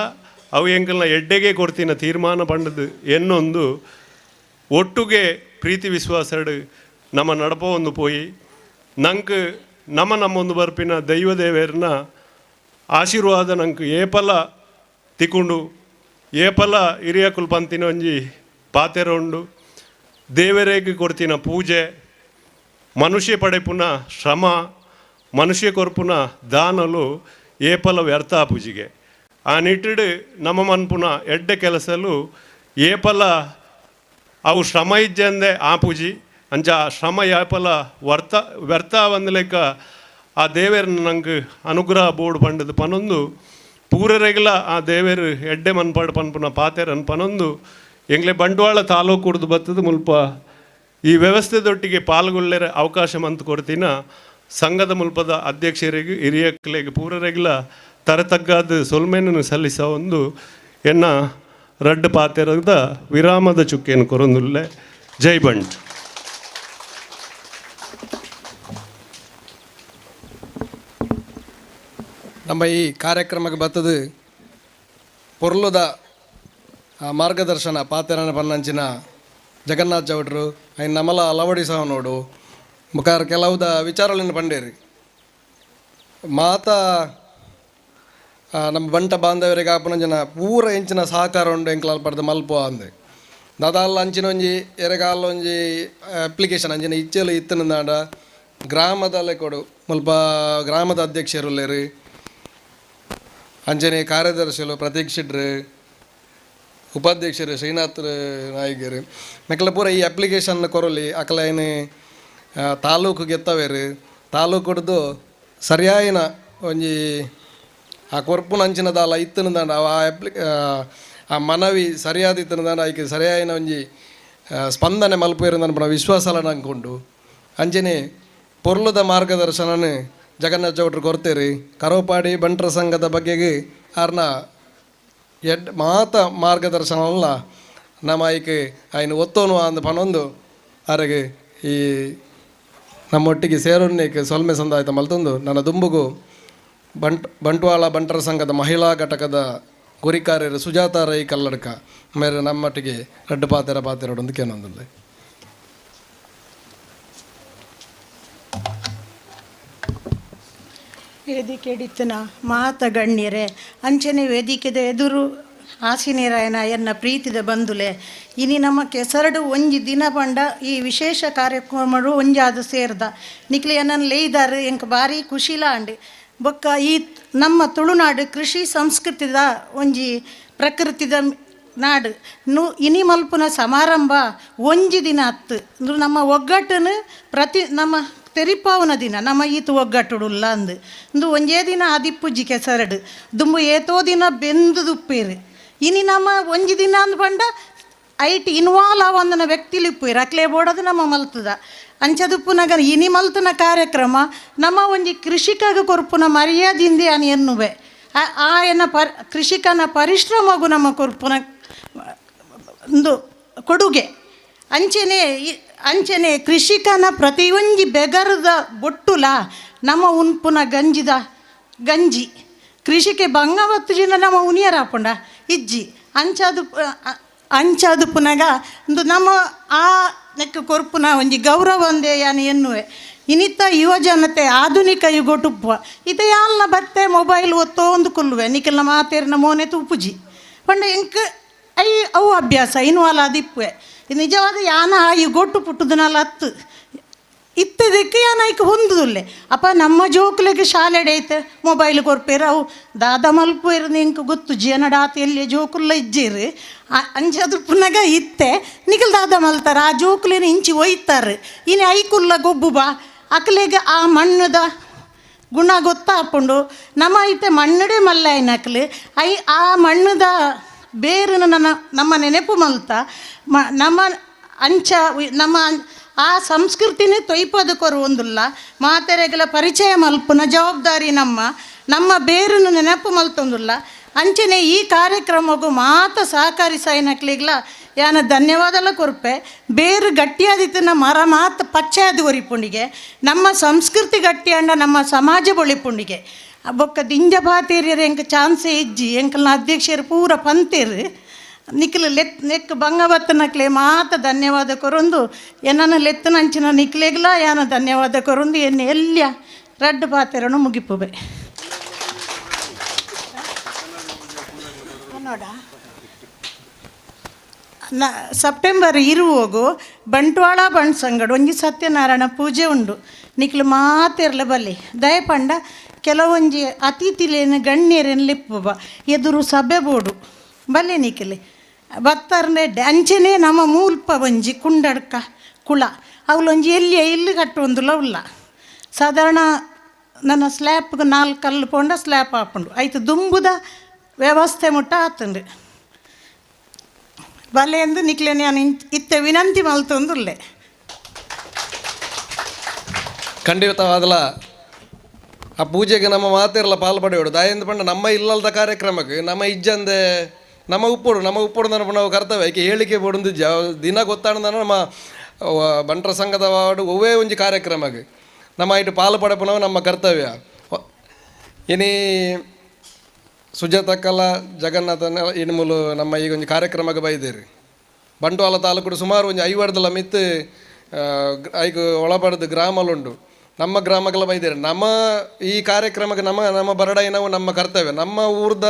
ಅವು ಎಂಕಲ್ನ ಎಡ್ಡೆಗೆ ಕೊಡ್ತಿನ ತೀರ್ಮಾನ ಪಂಡದು ಎನ್ನೊಂದು ಒಟ್ಟುಗೆ ಪ್ರೀತಿ ವಿಶ್ವಾಸಡು ನಮ್ಮ ನಡಪ ಒಂದು ಪೋಯಿ ನಂಗೆ ನಮ್ಮ ನಮ್ಮೊಂದು ಬರ್ಪಿನ ದೈವದೇವರನ್ನ ಆಶೀರ್ವಾದ ನಂಗೆ ಏಪಲ ತಿಕೊಂಡು ಏಪಲ ಹಿರಿಯಕುಲ್ ಪಂತಿನ ಒಂಜಿ ಪಾತೆರ ಉಂಡು. ದೇವರಿಗೆ ಕೊಡ್ತಿನ ಪೂಜೆ, ಮನುಷ್ಯ ಪಡೆಪುನ ಶ್ರಮ, ಮನುಷ್ಯ ಕೊರ್ಪುನ ದಾನಲು ಏಪಲ ವ್ಯರ್ಥ ಪೂಜೆಗೆ. ಆ ನಿಟ್ಟಿಡು ನಮ್ಮ ಮನ್ಪುನ ಎಡ್ಡೆ ಕೆಲಸಲು ಏಪಲ ಅವು ಶ್ರಮ ಇಜ್ಜಂದೆ ಆ ಪೂಜೆ ಅಂಚ ಆ ಶ್ರಮ ಏಪಲ ವ್ಯರ್ಥ ಲೆಕ್ಕ ಆ ದೇವೇರನ್ನ ನಂಗೆ ಅನುಗ್ರಹ ಬೋರ್ಡ್ ಪಂಡದು ಪನೊಂದು ಪೂರರೆಗ್ಲ ಆ ದೇವೇರು ಎಡ್ಡೆ ಮನ್ಪಾಡು ಪನ್ಪುನ ಪಾತೆರನ್ ಪನೊಂದು ಎಂಗ್ಲೆ ಬಂಟ್ವಾಳ ತಾಲೂಕು ಬತ್ತದ ಮುಲ್ಪ ಈ ವ್ಯವಸ್ಥೆದೊಟ್ಟಿಗೆ ಪಾಲ್ಗೊಳ್ಳರೆ ಅವಕಾಶ ಮಂತ್ ಕೊಡ್ತಿನ ಸಂಘದ ಮುಲ್ಪದ ಅಧ್ಯಕ್ಷರಿಗೆ ಹಿರಿಯಕ್ಲೆಗೆ ಪೂರರೆಗ್ಲ ತರತಗ್ಗಾದ ಸೊಲ್ಮೆಯನ್ನು ಸಲ್ಲಿಸ ಒಂದು ಎನ್ನ ರಡ್ಡು ಪಾತೆರದ ವಿರಾಮದ ಚುಕ್ಕೆಯನ್ನು ಕೊರೊಂದುಲ್ಲೆ. ಜೈ ಬಂಟ್. ನಮ್ಮ ಈ ಕಾರ್ಯಕ್ರಮಕ್ಕೆ ಬತ್ತದು ಪೊರ್ಲುದ ಮಾರ್ಗದರ್ಶನ ಪಾತೆರನ ಪನ್ನಂಚಿನ ಜಗನ್ನಾಥ್ ಚೌಟ್ರು ಐನ್ ನಮಲ ಅಲವಡಿಸವ ನೋಡು ಮುಖಾರ ಕೆಲವುದ ವಿಚಾರಗಳನ್ನು ಪಂಡೇರಿ ಮಾತಾ ನಮ್ಮ ಬಂಟ ಬಾಂಧವರಿಗೆ ಆಪನಂಚಿನ ಪೂರ ಇಂಚಿನ ಸಹಕಾರ ಉಂಡು ಎಂಕ್ಲಾಲ್ ಪಡೆದು ಮಲ್ಪ ಅಂದೆ ದಾದಾಲ್ ಅಂಚಿನ ಒಂಜಿ ಎರೆಗಾಲ ಒಂಜಿ ಅಪ್ಲಿಕೇಶನ್ ಅಂಚಿನ ಇಚ್ಚೆಲು ಇತ್ತನಂದಾಂಡ ಗ್ರಾಮದಲ್ಲೇ ಕೊಡು ಮುಲ್ಪ ಗ್ರಾಮದ ಅಧ್ಯಕ್ಷರುಲ್ಲೇರು ಅಂಚನೆ ಕಾರ್ಯದರ್ಶಿಗಳು ಪ್ರತೀಕ್ ಶೆಟ್ರು ಉಪಾಧ್ಯಕ್ಷರು ಶ್ರೀನಾಥ್ ನಾಯಕರು ಮೆಕ್ಕಲ ಪೂರ ಈ ಅಪ್ಲಿಕೇಶನ್ ಕೊರಲಿ ಅಕಲೈನ್ ತಾಲೂಕು ಗೆತ್ತವೇರು ತಾಲೂಕುಡ್ದು ಸರಿಯಾಯಿನ ಒಂಜಿ ಆ ಕೊರ್ಪುನ ಅಂಚಿನ ದಾಲ ಇತ್ತನದಾಂಡ ಆ ಆ ಮನವಿ ಸರಿಯಾದ ಇತ್ತನದಾಂಡ ಐಕೆ ಸರಿಯಾಯಿನ ಒಂಜಿ ಸ್ಪಂದನೆ ಮಲ್ಪೇರು ವಿಶ್ವಾಸಲ ನಂಕೊಂಡು ಅಂಚನೆ ಪೊರ್ಲುದ ಮಾರ್ಗದರ್ಶನನ ಜಗನ್ನಾಥ ಚೌಟ್ರು ಕೊರ್ತೇರಿ ಕರೋಪಾಡಿ ಬಂಟರ ಸಂಘದ ಬಗ್ಗೆಗೆ ಆರ್ನ ಎಡ್ ಮಾತ ಮಾರ್ಗದರ್ಶನಲ್ಲ ನಮ್ಮ ಐಕೆ ಆಯ್ನ ಒತ್ತೋನು ಅಂದ ಪನೊಂದು ಆರೆಗೆ ಈ ನಮ್ಮೊಟ್ಟಿಗೆ ಸೇರೋನ್ನೇಕೆ ಸೊಲ್ಮೆ ಸಂದಾಯ್ತ ಮಲ್ತೊಂದು ನನ್ನ ದುಂಬುಗು ಬಂಟ್ವಾಳ ಬಂಟರ ಸಂಘದ ಮಹಿಳಾ ಘಟಕದ ಗುರಿಕಾರ್ಯರು ಸುಜಾತ ರೈ ಕಲ್ಲಡ್ಕ ಮೇರೆ ನಮ್ಮೊಟ್ಟಿಗೆ ರಡ್ಡು ಪಾತೆರ ಪಾತೆರಡೊಂದು ಕೇನೊಂದುಲ್ಲೆ. ವೇದಿಕೆ ಹಿಡಿತನ ಮಾತ ಗಣ್ಯರೇ ಅಂಚನೆ ವೇದಿಕೆದ ಎದುರು ಆಸಿನೇರಾಯನ ಎನ್ನ ಪ್ರೀತಿದ ಬಂಧುಲೆ ಇನಿ ನಮ್ಮ ಕೆಸರಡು ಒಂಜಿ ದಿನ ಪಂಡ ಈ ವಿಶೇಷ ಕಾರ್ಯಕ್ರಮಡು ಒಂಜಾದ ಸೇರ್ದ ನಿಕ್ಲೆ ಎನ್ನನ್ ಲೇಯ್ದಾರು ಎಂಕ್ ಭಾರಿ ಖುಷಿಲ ಅಂಡ್ ಬೊಕ್ಕ ಈ ನಮ್ಮ ತುಳುನಾಡು ಕೃಷಿ ಸಂಸ್ಕೃತಿದ ಒಂಜಿ ಪ್ರಕೃತಿದ ನಾಡು ನು ಇನಿ ಮಲ್ಪುನ ಸಮಾರಂಭ ಒಂಜಿ ದಿನ ಅತ್ತು ಅಂದ್ರೆ ನಮ್ಮ ಒಗ್ಗಟ್ಟನ್ನು ಪ್ರತಿ ನಮ್ಮ ತೆರಿಪಾವನ ದಿನ ನಮ್ಮ ಈತ ಒಗ್ಗಟ್ಟುಡುಲ್ಲ ಅಂದು ಇಂದು ಒಂಜೇ ದಿನ ಆದಿಪ್ಪುಜ್ಜಿ ಕೆಸರಡು ದುಂಬು ಏತೋ ದಿನ ಬೆಂದು ದುಪ್ಪೇರು ಇನಿ ನಮ್ಮ ಒಂಜಿ ದಿನ ಅಂದ್ ಪಂಡ ಐಟ್ ಇನ್ವಾಲ್ವ್ ಆವಂದನ ವ್ಯಕ್ತಿಲಿ ಇಪ್ಪುವೆರ್ ಅಕ್ಲೆ ಬೋಡದು ನಮ್ಮ ಮಲ್ತದ ಅಂಚದುಪ್ಪುನಗ ಇನಿ ಮಲ್ತನ ಕಾರ್ಯಕ್ರಮ ನಮ್ಮ ಒಂಜಿ ಕೃಷಿಕಗ ಕೊರ್ಪುನ ಮರ್ಯಾದಿಂದೆ ಅನಿ ಎನ್ನುವೆ ಆಯನ ಕೃಷಿಕನ ಪರಿಶ್ರಮಗೂ ನಮ್ಮ ಕೊರ್ಪುನ ಒಂದು ಕೊಡುಗೆ. ಅಂಚೆನೆ ಅಂಚೆನೆ ಕೃಷಿಕನ ಪ್ರತಿಯೊಂಜಿ ಬೆಗರದ ಬೊಟ್ಟುಲ ನಮ್ಮ ಉನ್ಪುನ ಗಂಜಿದ ಗಂಜಿ ಕೃಷಿಕೆ ಬಂಗವತ್ತು ಜಿನ ನಮ್ಮ ಉನಿಯರ ಹಾಪುಂಡ ಇಜ್ಜಿ ಅಂಚಾದು ಅಂಚಾದು ಪುನಗ ಒಂದು ನಮ್ಮ ಆ ನೆಕ್ ಕೊರ್ಪುನ ಒಂಜಿ ಗೌರವ ಒಂದೇ ಯಾನ್ ಎನ್ನುವೆ. ಇನ್ನಿತ್ತ ಯುವ ಜನತೆ ಆಧುನಿಕ ಯುಗೋಟುಪ್ಪುವ ಇತ್ತ ಯಾಲ್ನ ಬತ್ತೆ ಮೊಬೈಲ್ ಒತ್ತೊಂದು ಕುಲ್ಲುವೆ ನಿಖಲ್ನ ಮಾತೇರಿನ ಮೋನೆ ತುಪ್ಪುಜಿ ಪಂಡ ಎಂಕ್ I ಅವು ಅಭ್ಯಾಸ ಇನ್ವಾಲ್ ಆದಿಪ್ಪುವೆ. ನಿಜವಾದ ಯಾನ ಆ ಯುಗೋಟು ಪುಟ್ಟುದನಲ್ಲ ಹತ್ತು ಇತ್ತದಕ್ಕೆ ಯಾನ ಐಕ್ ಹೊಂದುದುಲ್ಲೆ. ಅಪ್ಪ ನಮ್ಮ ಜೋಕುಲೆಗ್ ಶಾಲೆಡೆ ಐತೆ ಮೊಬೈಲ್ ಕೊರ್ಪೇರು ಅವು ದಾದ ಮಲ್ಪೇರು ನಿಂಕ್ ಗೊತ್ತು ಜೀವನಡಾತ ಎಲ್ಲಿ ಜೋಕುಲ್ಲ ಇಜ್ಜೇರು ಅಂಚದು ಪುನಗ ಇತ್ತೆ ನಿಖಲ್ ದಾದ ಮಲ್ತಾರ ಆ ಜೋಕುಲೇನು ಇಂಚಿ ಒಯ್ತಾರೆ ಇನ್ನು ಐಕುಲ್ಲ ಗೊಬ್ಬು ಬಾ ಅಕ್ಲೆಗ್ ಆ ಮಣ್ಣದ ಗುಣ ಗೊತ್ತಾಪುಂಡು. ನಮ್ಮ ಐತೆ ಮಣ್ಣಡೆ ಮಲ್ಲ ಐನಕ್ಲು I ಆ ಮಣ್ಣದ ಬೇರನ್ನು ನನ್ನ ನಮ್ಮ ನೆನಪು ಮಲ್ತ ನಮ್ಮ ಅಂಚ ನಮ್ಮ ಆ ಸಂಸ್ಕೃತಿನೇ ತೊಯ್ಪದಕೊರು ಒಂದುಲ್ಲ ಮಾತೆರೆಗಳ ಪರಿಚಯ ಮಲ್ಪುನ ಜವಾಬ್ದಾರಿ ನಮ್ಮ ನಮ್ಮ ಬೇರನ್ನು ನೆನಪು ಮಲ್ತೊಂದುಲ್ಲ. ಅಂಚನೆ ಈ ಕಾರ್ಯಕ್ರಮಗೂ ಮಾತ ಸಹಕರಿಸಾಯಿನಕ್ಲಿಗ್ಲ ಯಾನ ಧನ್ಯವಾದಲ ಕೊರ್ಪೆ. ಬೇರು ಗಟ್ಟಿಯಾದಿತ್ತನ ಮರ ಮಾತು ಪಚ್ಚೆಯಾದ ಒರಿಪುಂಡಿಗೆ ನಮ್ಮ ಸಂಸ್ಕೃತಿ ಗಟ್ಟಿಯಾಂಡ ನಮ್ಮ ಸಮಾಜ ಬೊಳಿಪುಂಡಿಗೆ ಬೊಕ್ಕ ದಿಂಜ ಬಾತೇರಿಯರ್ ಎಂಕ್ ಚಾನ್ಸೇ ಇಜ್ಜಿ ಎಂಕಲ್ನ ಅಧ್ಯಕ್ಷರು ಪೂರ ಪಂತೇರು ನಿಖಲು ಲೆತ್ ನೆಕ್ ಬಂಗವತ್ತನಕ್ಲೆ ಮಾತ ಧನ್ಯವಾದ ಕೊರೊಂದು ಎನ್ನನ ಲೆತ್ತನಂಚಿನ ನಿಕ್ಲೆಗ್ಲ ಯಾನ ಧನ್ಯವಾದ ಕೊರೊಂದು ಎನ್ನ ಎಲ್ಲಿಯ ರಡ್ಡು ಪಾತೆರನು ಮುಗಿಪುವೆ. ನೋಡ ನ ಸೆಪ್ಟೆಂಬರ್ ಇರುವೋಗು ಬಂಟ್ವಾಳ ಬಂಟ್ ಸಂಗಡ ಒಂಜಿ ಸತ್ಯನಾರಾಯಣ ಪೂಜೆ ಉಂಡು ನಿಕ್ಲು ಮಾತೆರ್ಲ ಬಲ್ಲಿ ದಯಪಂಡ ಕೆಲವೊಂಜಿ ಅತಿಥಿಲೇನು ಗಣ್ಯರೇನು ಲಿಪ್ಪುವ ಎದುರು ಸಭೆ ಬೋಡು ಬಲ್ಲೆ ನಿಕ್ಲೆ ಬತ್ತರ್ನೆ ಅಂಚೆನೆ ನಮ್ಮ ಮೂಲ್ಪ ಒಂಜಿ ಕುಂಡಡ್ಕ ಕುಳ ಅವಳೊಂಜಿ ಎಲ್ಲಿ ಎಲ್ಲಿ ಕಟ್ಟುವಂದುಲ ಉಲ್ಲ ಸಾಧಾರಣ ನನ್ನ ಸ್ಲ್ಯಾಪ್ಗೆ 4 ಕಲ್ಲು ಪೋಂಡ ಸ್ಲ್ಯಾಪ್ ಹಾಪುಂಡು ಆಯ್ತು ದುಂಬುದ ವ್ಯವಸ್ಥೆ ಮುಟ್ಟ ಆತಂಡು ಬಲೆ ಎಂದು ನಿಕ್ಲೆ ನಾನು ಇತ್ತೆ ವಿನಂತಿ ಮಲ್ತೊಂದುಲ್ಲೆ. ಖಂಡಿತವಾದಲ ಆ ಪೂಜೆಗೆ ನಮ್ಮ ಮಾತಿರಲ್ಲ ಪಾಲು ಪಡೆಯೋಡು ದಾಯಂದ ಪಂಡ ನಮ್ಮ ಇಲ್ಲಲ್ದ ಕಾರ್ಯಕ್ರಮಕ್ಕೆ ನಮ್ಮ ಇಜ್ಜಂದೆ ನಮ್ಮ ಉಪ್ಪೋಡು ನಮ್ಮ ಉಪ್ಪೋಡು ನನ್ನ ನಾವು ಕರ್ತವ್ಯ ಐಕೆ ಹೇಳಿಕೆ ಬೋಡೊಂದು ದಿನ ಗೊತ್ತಾಂಡ ನಮ್ಮ ಬಂಟರ ಸಂಘದ ವಾರ್ಡ್ ಒವ್ವೇ ಒಂಜಿ ಕಾರ್ಯಕ್ರಮಕ್ಕೆ ನಮ್ಮ ಇಟ್ಟು ಪಾಲು ಪಡೆಪನವು ನಮ್ಮ ಕರ್ತವ್ಯ. ಇನಿ ಸುಜಾತಕ್ಕಲ್ಲ ಜಗನ್ನಾಥನ ಇನ್ಮೂಲು ನಮ್ಮ ಈಗ ಒಂಜಿ ಕಾರ್ಯಕ್ರಮಕ್ಕೆ ಬೈದೇರಿ. ಬಂಟ್ವಾಳ ತಾಲೂಕು ಸುಮಾರು ಒಂಜಿ 50 ಮಿತ್ತು ಐಕ್ ಒಳಪಡೆದು ಗ್ರಾಮಲುಂಡು ನಮ್ಮ ಗ್ರಾಮಗಳ ಬೈದೇರಿ. ನಮ್ಮ ಈ ಕಾರ್ಯಕ್ರಮಕ್ಕೆ ನಮ್ಮ ನಮ್ಮ ಬರಡೈನವು ನಮ್ಮ ಕರ್ತವ್ಯ. ನಮ್ಮ ಊರ್ದ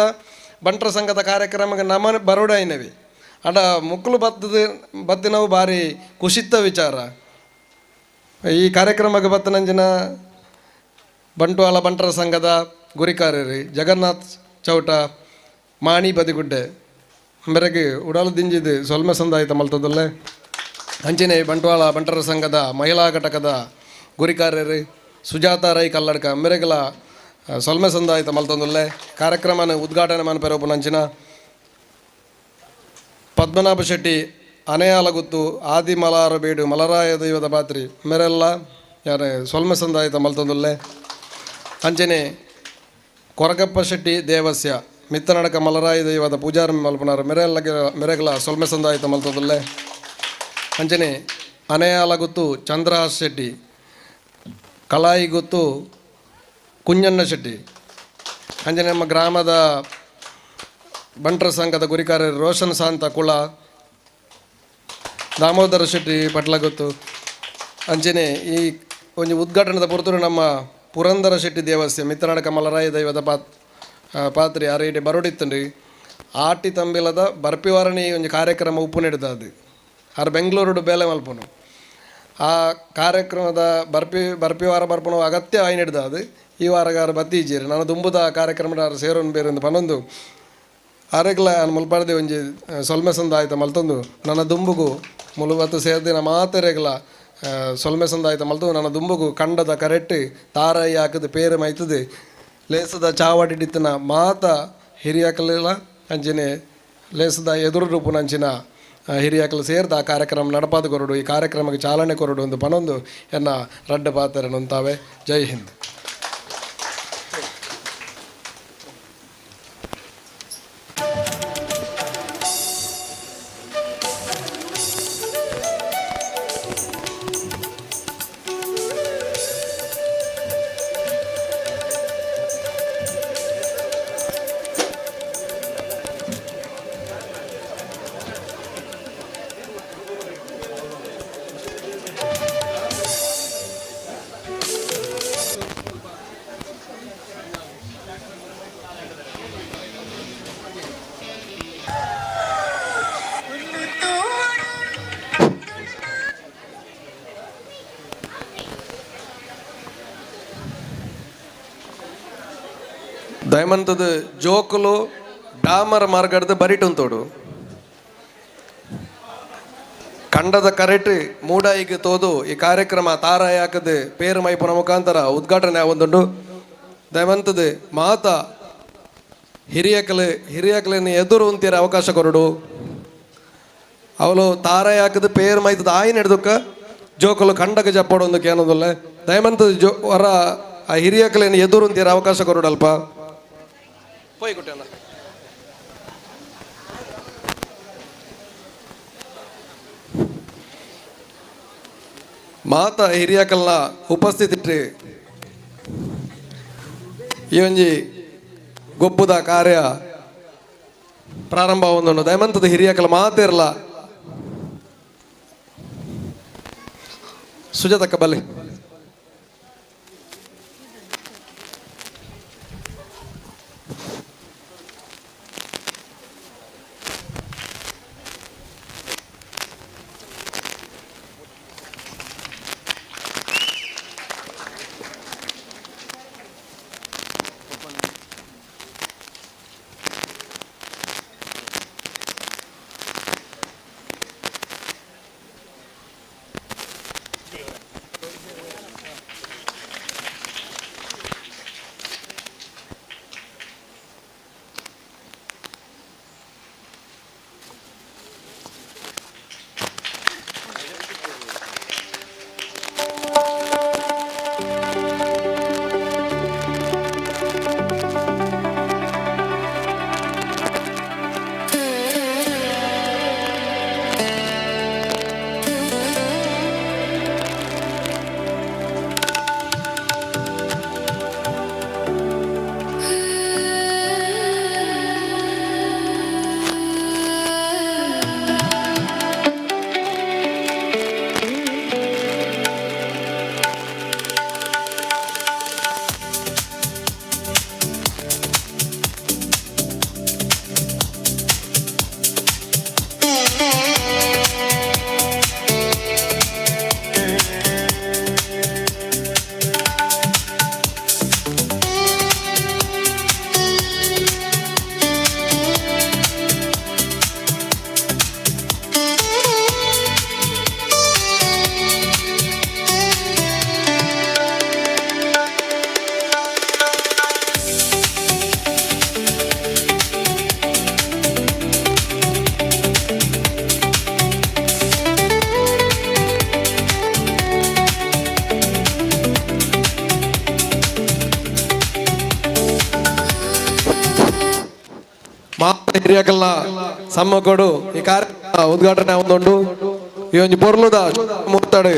ಬಂಟರ ಸಂಘದ ಕಾರ್ಯಕ್ರಮಕ್ಕೆ ನಮ್ಮ ಬರೋಡೈನವಿ ಅಡ ಮುಕ್ಕಲು ಬತ್ತದ ಬತ್ತಿನವು ಭಾರಿ ಖುಷಿತ್ತ ವಿಚಾರ. ಈ ಕಾರ್ಯಕ್ರಮಕ್ಕೆ ಬತ್ತನಂಜಿನ ಬಂಟ್ವಾಳ ಬಂಟರ ಸಂಘದ ಗುರಿಕಾರರಿ ಜಗನ್ನಾಥ್ ಚೌಟ ಮಾಣಿ ಬದಿಗುಡ್ಡೆ ಬೆರಗೆ ಉಡಾಲು ದಿಂಜಿದ್ದು ಸೊಲ್ಮೆ ಸಂದಾಯಿತ ಮಲ್ತದಲ್ಲೇ. ಅಂಚನೆ ಬಂಟ್ವಾಳ ಬಂಟರ ಸಂಘದ ಮಹಿಳಾ ಘಟಕದ ಗುರಿಕಾರ್ಯರು ಸುಜಾತ ರೈ ಕಲ್ಲಡ್ಕ ಮೆರೆಗಲ ಸೊಲ್ಮೆ ಸಂದಾಯಿತ ಮಲ್ತೊಂದುಲ್ಲೆ. ಕಾರ್ಯಕ್ರಮನ ಉದ್ಘಾಟನೆ ಮನ್ಪೆರೊಪುನಂಚಿನ ಪದ್ಮನಾಭ ಶೆಟ್ಟಿ ಅನೆಯಾಲಗುತ್ತು ಆದಿ ಮಲಾರ ಬೀಡು ಮಲರಾಯ ದೈವದ ಪಾತ್ರಿ ಮೆರೆಲ್ಲ ಯಾರ ಸೊಲ್ಮೆ ಸಂದಾಯಿತ ಮಲ್ತೊಂದುಲ್ಲೆ. ಅಂಚನೆ ಕೊರಗಪ್ಪ ಶೆಟ್ಟಿ ದೇವಸ್ಯ ಮಿತ್ತನಡಕ ಮಲರಾಯ ದೈವದ ಪೂಜಾರಿ ಮಲ್ಪನಾರ ಮೆರೆಲ್ಲ ಮೆರೆಗಲ ಸೊಲ್ಮೆ ಸಂದಾಯಿತ ಮಲ್ತೊಂದುಲ್ಲೆ. ಅಂಚನೆ ಅನೆಯಾಲಗುತ್ತು ಚಂದ್ರಹಾಸ್ ಶೆಟ್ಟಿ ಕಲಾಯಿ ಗುತ್ತು ಕುಂಜಣ್ಣ ಶೆಟ್ಟಿ ಅಂಚನೆ ನಮ್ಮ ಗ್ರಾಮದ ಬಂಟರ ಸಂಘದ ಗುರಿಕಾರರು ರೋಷನ್ ಸಾಂತ ಕುಳ ದಾಮೋದರ ಶೆಟ್ಟಿ ಪಟ್ಲಗುತ್ತು ಅಂಚನೆ ಈ ಒಂಜಿ ಉದ್ಘಾಟನೆದ ಪೊರ್ತುಡು ನಮ್ಮ ಪುರಂದರ ಶೆಟ್ಟಿ ದೇವಸ್ಯ ಮಿತ್ರನಾಡಕ ಮಲರಾಯ ದೈವದ ಪಾತ್ರಿ ಅರೇಟೆ ಬರೋಡಿತ್ತಂಡ್ರಿ ಆಟಿ ತಂಬಿಲದ ಬರ್ಪಿವಾರಣಿ ಒಂಜಿ ಕಾರ್ಯಕ್ರಮ ಉಪ್ಪು ನೆಡ್ದ ಅದು ಆರು ಬೆಂಗಳೂರು ಬೇಲೆ ಮಲ್ಪುನು ಆ ಕಾರ್ಯಕ್ರಮದ ಬರ್ಪಿ ವಾರ ಬರ್ಪುನು ಅಗತ್ಯ ಆಯ್ನಿಡ್ದ ಅದು ಈ ವಾರಗಾರ ಬತ್ತೀಜೇರಿ ನಾನು ದುಂಬುದ ಕಾರ್ಯಕ್ರಮದ ಸೇರೋನ್ ಬೇರೆ ಒಂದು ಪನ್ನೊಂದು ಆರೆಗ್ಲ ಮುಲ್ಪಾಡ್ದೆ ಒಂಜಿ ಸೊಲ್ಮೆ ಸಂದ ಆಯ್ತ ಮಲ್ತೊಂದು ನನ್ನ ದುಂಬುಗು ಮುಲುಬತ್ತು ಸೇರ್ದಿನ ಮಾತೆರೆಗ್ಲ ಸೊಲ್ಮೆ ಸಂದ ಆಯ್ತ ಮಲ್ತು ನನ್ನ ದುಂಬುಗು ಕಂಡದ ಕರೆಕ್ಟ್ ತಾರಾಯಿ ಹಾಕದು ಪೇರು ಮೈತದೆ ಲೇಸದ ಚಾವಡಿಡಿತ್ತನ ಮಾತ ಹಿರಿಯಕಲಿಲ್ಲ ಅಂಚಿನೆ ಲೇಸದ ಎದುರು ರೂಪುನಂಚಿನ ಹಿರಿಯಾಕಲು ಸೇರ್ದ ಆ ಕಾರ್ಯಕ್ರಮ ನಡಪಾದ ಕೊರಡು, ಈ ಕಾರ್ಯಕ್ರಮಕ್ಕೆ ಚಾಲನೆ ಕೊರಡು ಒಂದು ಪನೊಂದು ಎನ್ನ ರಡ್ಡ ಪಾತ್ರನಂತಾವೆ. ಜೈ ಹಿಂದ್. ದಯಮಂತದ ಜೋಕುಲು ಡಾಮರ ಮಾರ್ಗಡ್ದು ಬರಿಟುಂತೋಡು ಕಂಡದ ಕರೆಟ್ ಮೂಡಾಯಿಗೆ ತೋದು ಈ ಕಾರ್ಯಕ್ರಮ ತಾರಾಯಾಕದ ಪೇರು ಮೈಪುನ ಮುಖಾಂತರ ಉದ್ಘಾಟನೆ ಆವೊಂದುಂಡು. ದಯಮಂತದ ಮಾತ ಹಿರಿಯಕಲನ್ನು ಎದುರು ಉಂತಿರ ಅವಕಾಶ ಕೊರಡು. ಅವಳು ತಾರಾಯಾಕದ ಪೇರು ಮೈತದ ಆಯಿನ ಹಿಡ್ದುಕ್ಕ ಜೋಕುಲು ಕಂಡಕ ಜಪ್ಪೋಡು ಒಂದು ಕೇನದಲ್ಲ. ದಯಮಂತದ ಜೋ ವರ ಆ ಹಿರಿಯಕಲನ್ನು ಎದುರು ಉಂತಿರ ಅವಕಾಶ ಕೊರಡಲ್ಪ. ಪೋಯ್ ಕೊಟ್ಟೆ. ಮಾತ ಹಿರಿಯಕಲ್ನ ಉಪಸ್ಥಿತಿ ಈ ಒಂಜಿ ಗೊಬ್ಬುದ ಕಾರ್ಯ ಪ್ರಾರಂಭ ಒಂದೊಂದು. ದಯಮಂತದ ಹಿರಿಯಕಲ ಮಾತಿರಲ ಸುಜಾತಕ್ಕ ಬಲ್ಲಿ. ಹಿರಿಯಕಲ್ನ ಸಮ್ಮಕೊಡು ಈ ಕಾರ್ಯಕ್ರಮ ಉದ್ಘಾಟನೆ ಒಂದುಂಡು. ಈ ಒಂಜಿ ಪೊರ್ಲುದ ಮುತ್ತಾಡು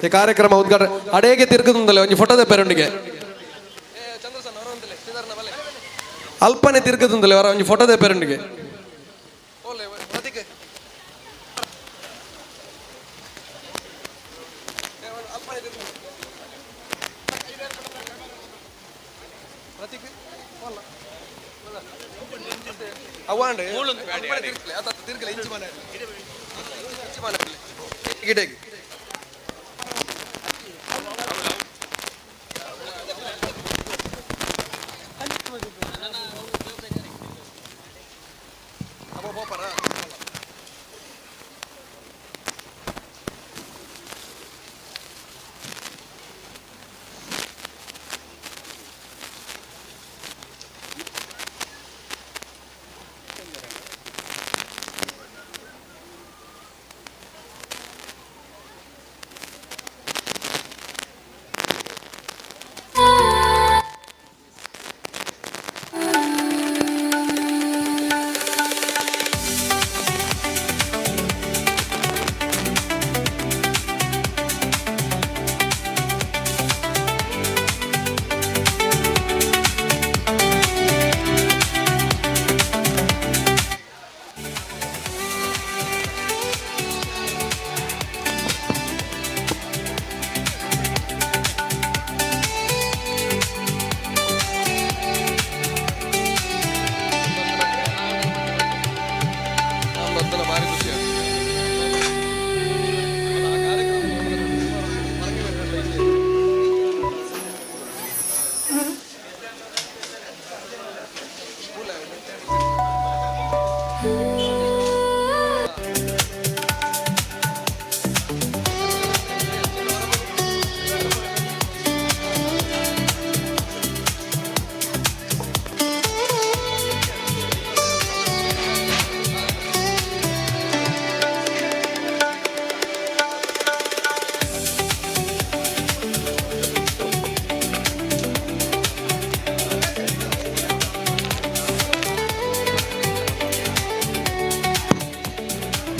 ಈ ಕಾರ್ಯಕ್ರಮ ಉದ್ಘಾಟನೆ ಅಡೇಗೆ ತಿರುಗುದುಂದಲೆ ಒಂಜಿ ಫೋಟೋದ ಪೆರುಂಡಿಗೆ ಅಲ್ಪನೆ ತಿರುಗುದುಂದಲೆ ಅವರ ಒಂಜಿ ಫೋಟೋದ ಪೆರುಂಡಿಗೆ.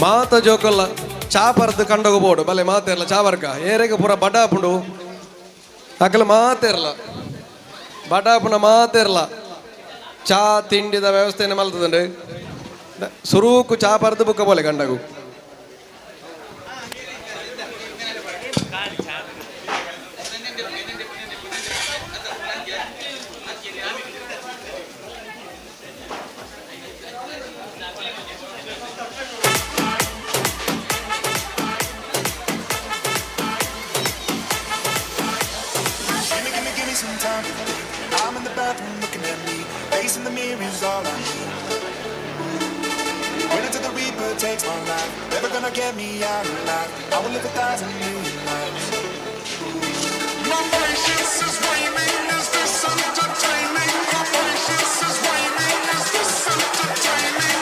ಮಾತ ಜೋಕಲ್ಲ ಚಾಪರ್ದು ಕಂಡೋಗ ಬೋಡು ಬಲೆ ಮಾತೆರ್ಲ ಚಾವರ್ಕ ಏರೆಗ ಪೂರ ಬಡಾಪುಂಡು ಅಕಲ ಮಾತೆರ್ಲ ಬಡಾಪುನ ಮಾತೆರ್ಲ ಚಾ ತಿಂಡಿದ ವ್ಯವಸ್ಥೆನ ಮಲ್ತದಂಡು ಸುರೂಕು ಚಾ ಪರ್ದು ಬುಕ್ಕ ಬೋಲೆ ಕಂಡಗು. Gimme, gimme, gimme some time to think. I'm in the bathroom looking at me. Facing the mirror is all I need. Wait until the Reaper takes my life. Never gonna get me out alive. I will live 1,000 million lives. My patience is waning. Is this entertaining? My patience is waning. Is this entertaining?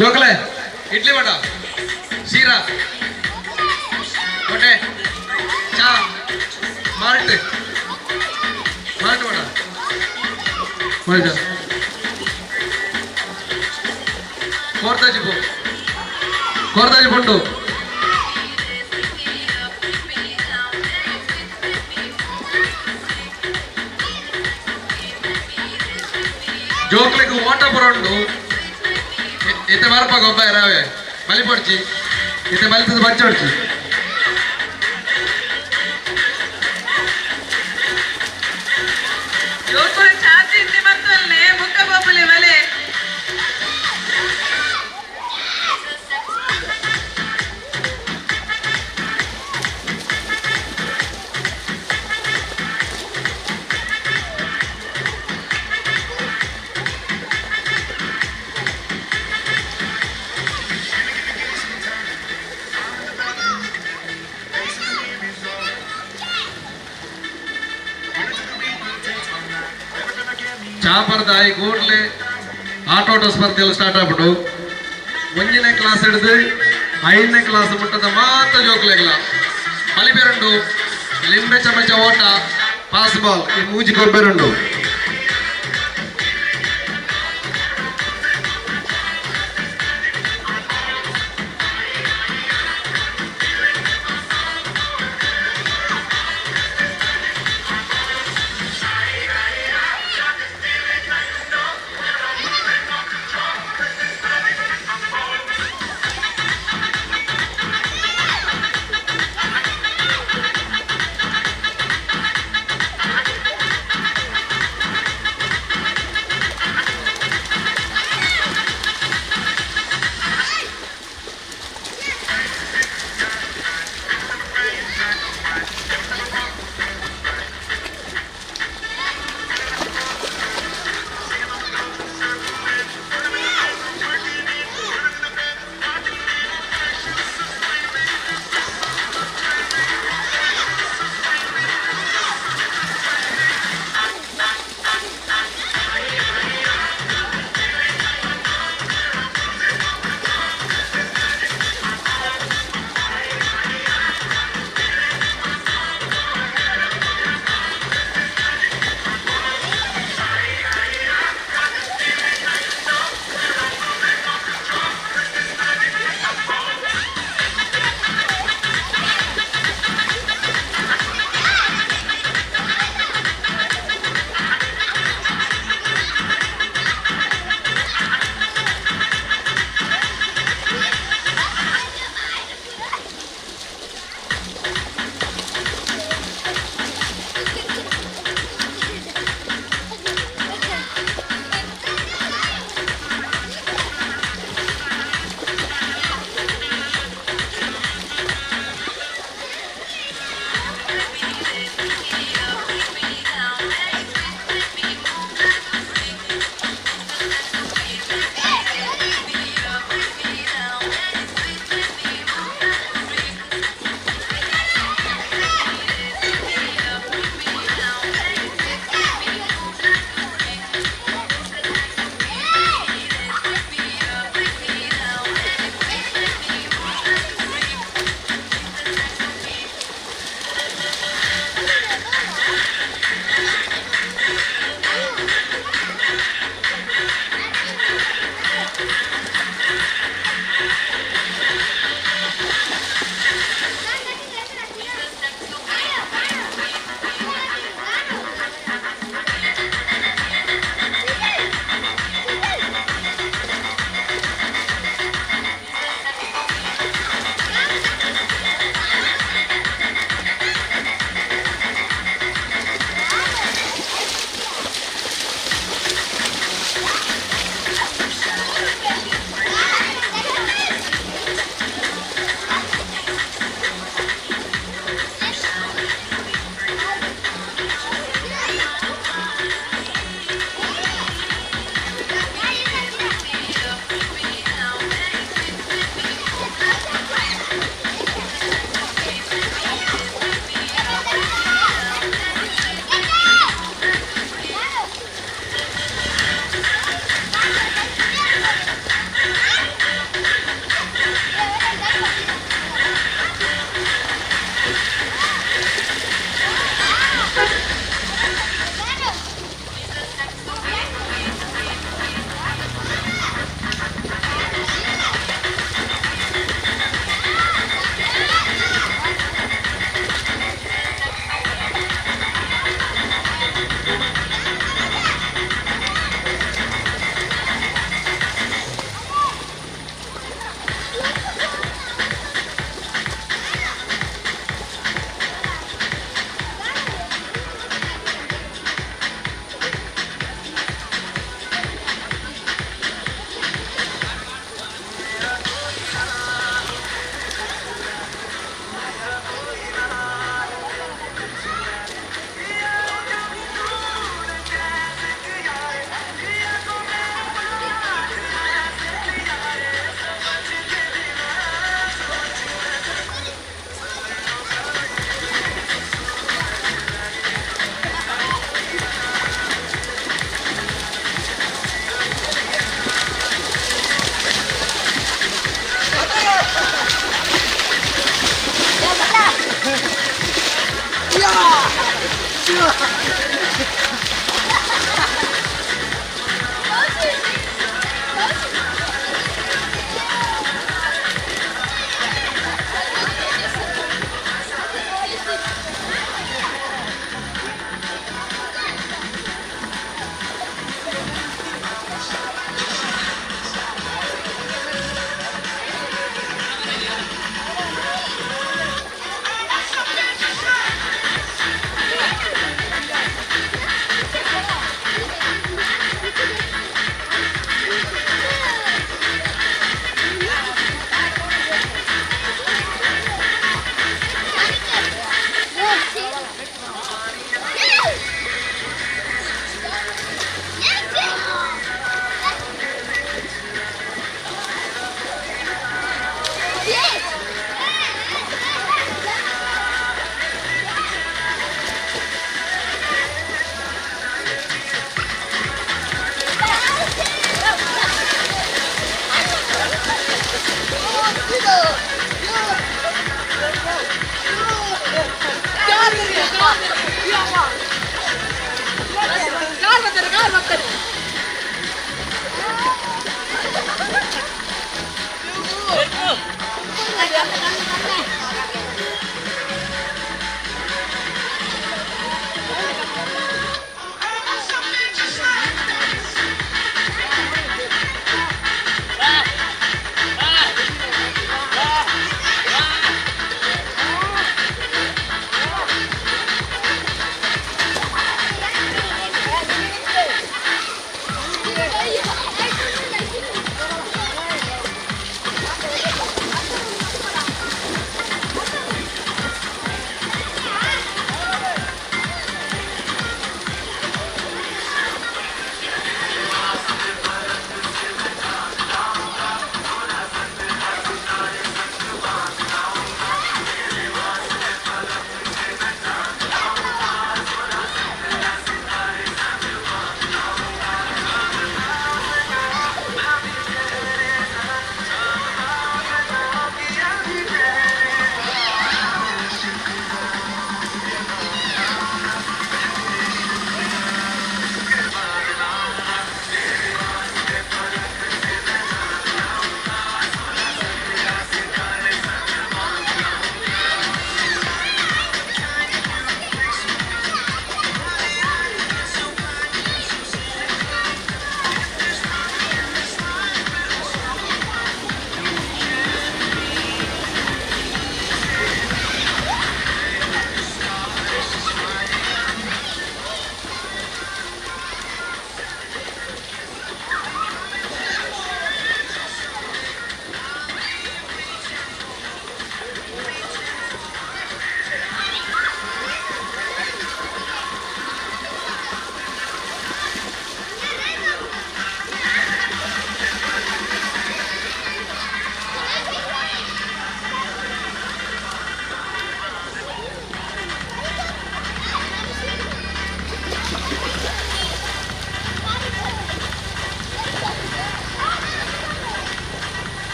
ಜೋಕಲೆ idli vada ಶೀರಾ ಕೊಟ್ಟೆ ಚಾ malt malt vada malt ಕೋರ್ತಾಜಿ ಪೋ ಕೋರ್ತಾಜಿ ಪುಂಡು. ಜೋಕ್ಲೆಗ್ ಓಟ ಪುರ ಉಂಡು. ಇತ್ತೆ ಬರ್ಪ ಗೊಬ್ಬ ರಾವೆ ಬಲಿ ಪೊಡ್ಚಿ, ಇತ್ತೆ ಬಲಿತದ ಬಚ್ಚೊಡ್ಚಿ. ಜೋಕುಲು ಚಾತಿ ಇಂತಿ ಮತ್ತೊಲ್ನೆ ಬುಕ್ಕ ಬೊಬ್ಬುಲೆ ಬಲೆ. ಚಾಪರ್ದಾಯಿ ಕೂಡ್ಲೆ ಆಟೋಟ ಸ್ಪರ್ಧೆಯಲ್ಲಿ ಸ್ಟಾರ್ಟ್ ಆಗ್ಬಿಟ್ಟು. ಒಂದನೇ ಕ್ಲಾಸ್ ಹಿಡಿದು 5ನೇ ಕ್ಲಾಸ್ ಮುಟ್ಟದ ಮಾತ್ರ ಜೋಕ್ಲೆಗ್ಲ ಬಲಿಬೇರುಂಡು. ಲಿಂಬೆ ಚಮಚ ಓಟ, ಪಾಸ್ ಬಾಲ್, ಈ ಮೂಜಿ ಗೊಬ್ಬೆರುಂಡು.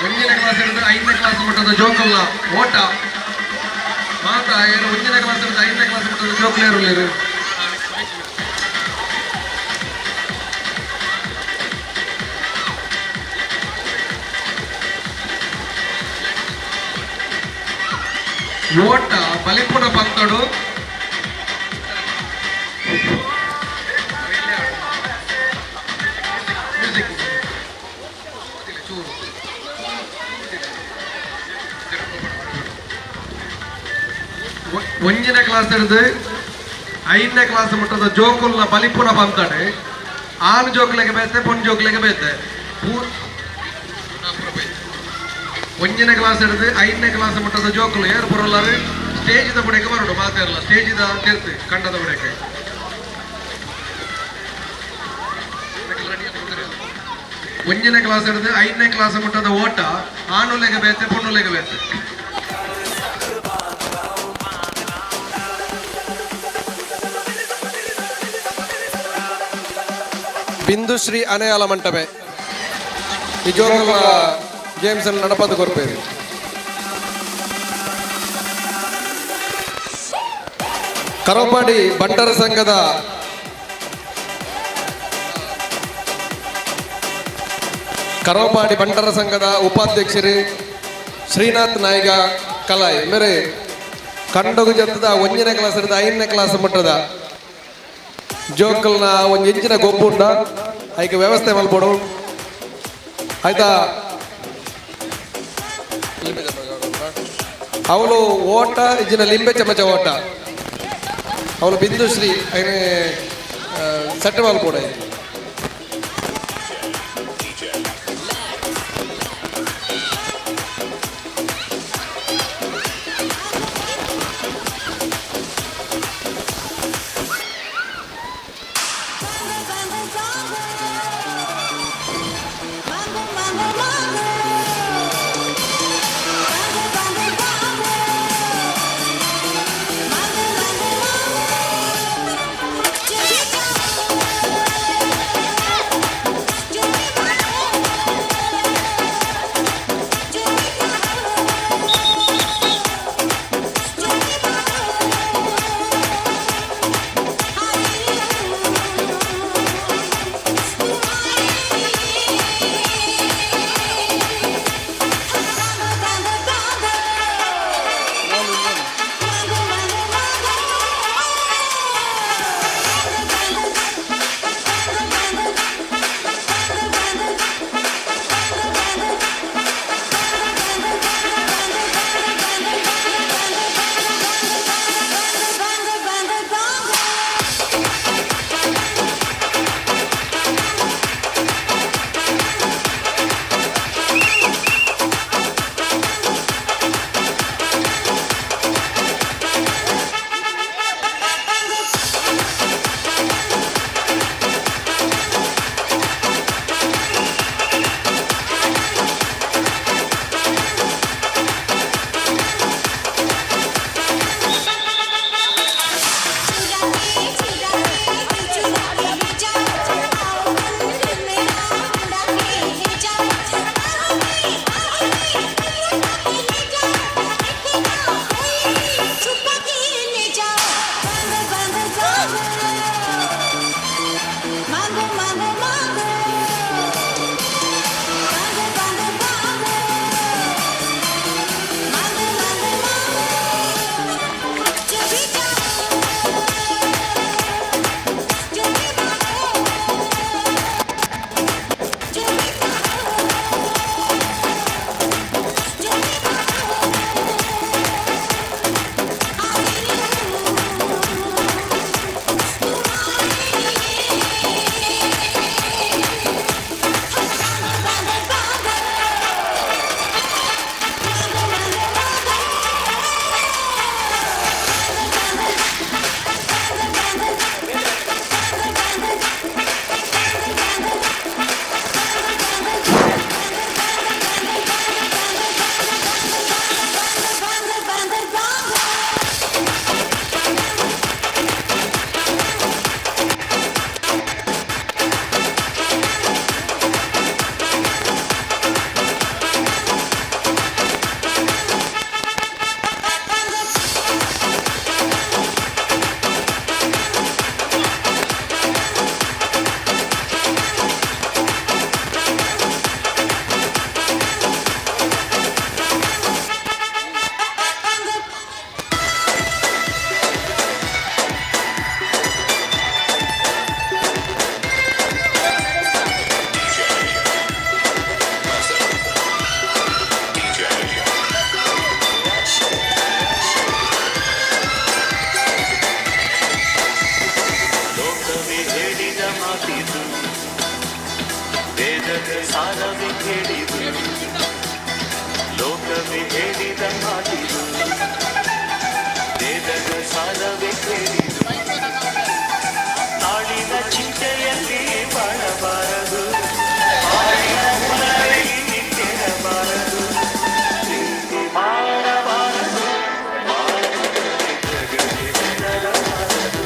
ಒಂಜನೇ ಕ್ಲಾಸ್ ಹಿಡಿದು ಐದನೇ ಕ್ಲಾಸ್ ಮಟ್ಟದ ಜೋಕಲ್ಲ ಓಟ ಮಾತ ಏನು. ಒಂಜನೇ ಕ್ಲಾಸ್ ಹಿಡಿದು ಐದನೇ ಕ್ಲಾಸ್ ಮಟ್ಟದ ಜೋಕುಲೇರುಲ್ಲೇರು. ಓಟ ಬಲಿಪುನ ಪಂತಡು. ಮ್ಯೂಸಿಕ್ ಚೂರು. ಒಂಜನೇ ಕ್ಲಾಸ್ ಹಿಡಿದು ಐದನೇ ಕ್ಲಾಸ್ ಮುಟ್ಟದ ಜೋಕುಲ್ನ ಬಲಿಪುನ ಬಂತಾಡೆ. ಆನು ಜೋಕುಲೆಗೆ ಬೇತೆ, ಪೊಣ್ಣು ಜೋಕುಲೆಗೆ ಬೇತೆ. ಒಂಜನೇ ಕ್ಲಾಸ್ ಹಿಡಿದು ಐದನೇ ಕ್ಲಾಸ್ ಮುಟ್ಟದ ಜೋಕುಲು ಏರು ಬರೋಲ್ಲಾರು ಸ್ಟೇಜಿದ ಬುಡಕ್ಕೆ ಬರೋಡು. ಮಾತಾಡಲ್ಲ, ಸ್ಟೇಜಿದ ತಿರ್ತು ಕಂಡದ ಬುಡಕ್ಕೆ. ಒಂಜನೇ ಕ್ಲಾಸ್ ಹಿಡಿದು ಐದನೇ ಕ್ಲಾಸ್ ಮುಟ್ಟದ ಓಟ ಆನುಲೆಗೆ ಬೇತೆ, ಪೊಣ್ಣುಲೆಗೆ ಬೇತೆ. ಬಿಂದುಶ್ರೀ ಅನೆಯಾಲ ಮಂಟಪೆ ಈ ಜೋಕುಲ್ನ ಗೇಮ್ಸ್ ಅನ್ನು ನಡಪದು ಕೊರ್ಪೇರು. ಕರೋಪಾಡಿ ಬಂಟರ ಸಂಘದ ಕರೋಪಾಡಿ ಬಂಟರ ಸಂಘದ ಉಪಾಧ್ಯಕ್ಷರು ಶ್ರೀನಾಥ್ ನಾಯಿಗ ಕಲಾಯಿ ಮೇರೆ ಕಂಡಗು ಜತ್ತದ ಒಂಜನೇ ಕ್ಲಾಸ್ ಹಿಡಿದು ಐದನೇ ಕ್ಲಾಸ್ ಮಟ್ಟದ ಜೋಕಲ್ನ ಒಂಜಿ ಎಂಚಿನ ಗೊಬ್ಬು ಉಂಡ ಐಕ್ ವ್ಯವಸ್ಥೆ ಮಲ್ಪೊಡು, ಆಯ್ತಾ? ಅವಳು ಓಟ ಇಜ್ಜಿನ ಲಿಂಬೆ ಚಮಚ ಓಟ. ಅವಳು ಬಿಂದುಶ್ರೀ ಐನೆ ಸೆಟ್ ಮಲ್ಪೊಡು. ಸಾರವೇ ಕೇಳಿದು, ಲೋಕವೇ ಹೇಳಿದ ಮಾತಿದು. ವೇದದ ಸಾರವೇ ಕೇಳಿದು, ನಾಳಿನ ಚಿಂತೆಯಲ್ಲಿ ಬಾಳಬಾರದು, ಬಾಳಿನ ಮೂಲದಲ್ಲಿ ಕೇಳಬಾರದು, ಪ್ರೀತಿ ಮಾಡಬಾರದು, ಮಾಡಿದರೆ ಜಗಕ್ಕೆ ಹೆದರಬಾರದು.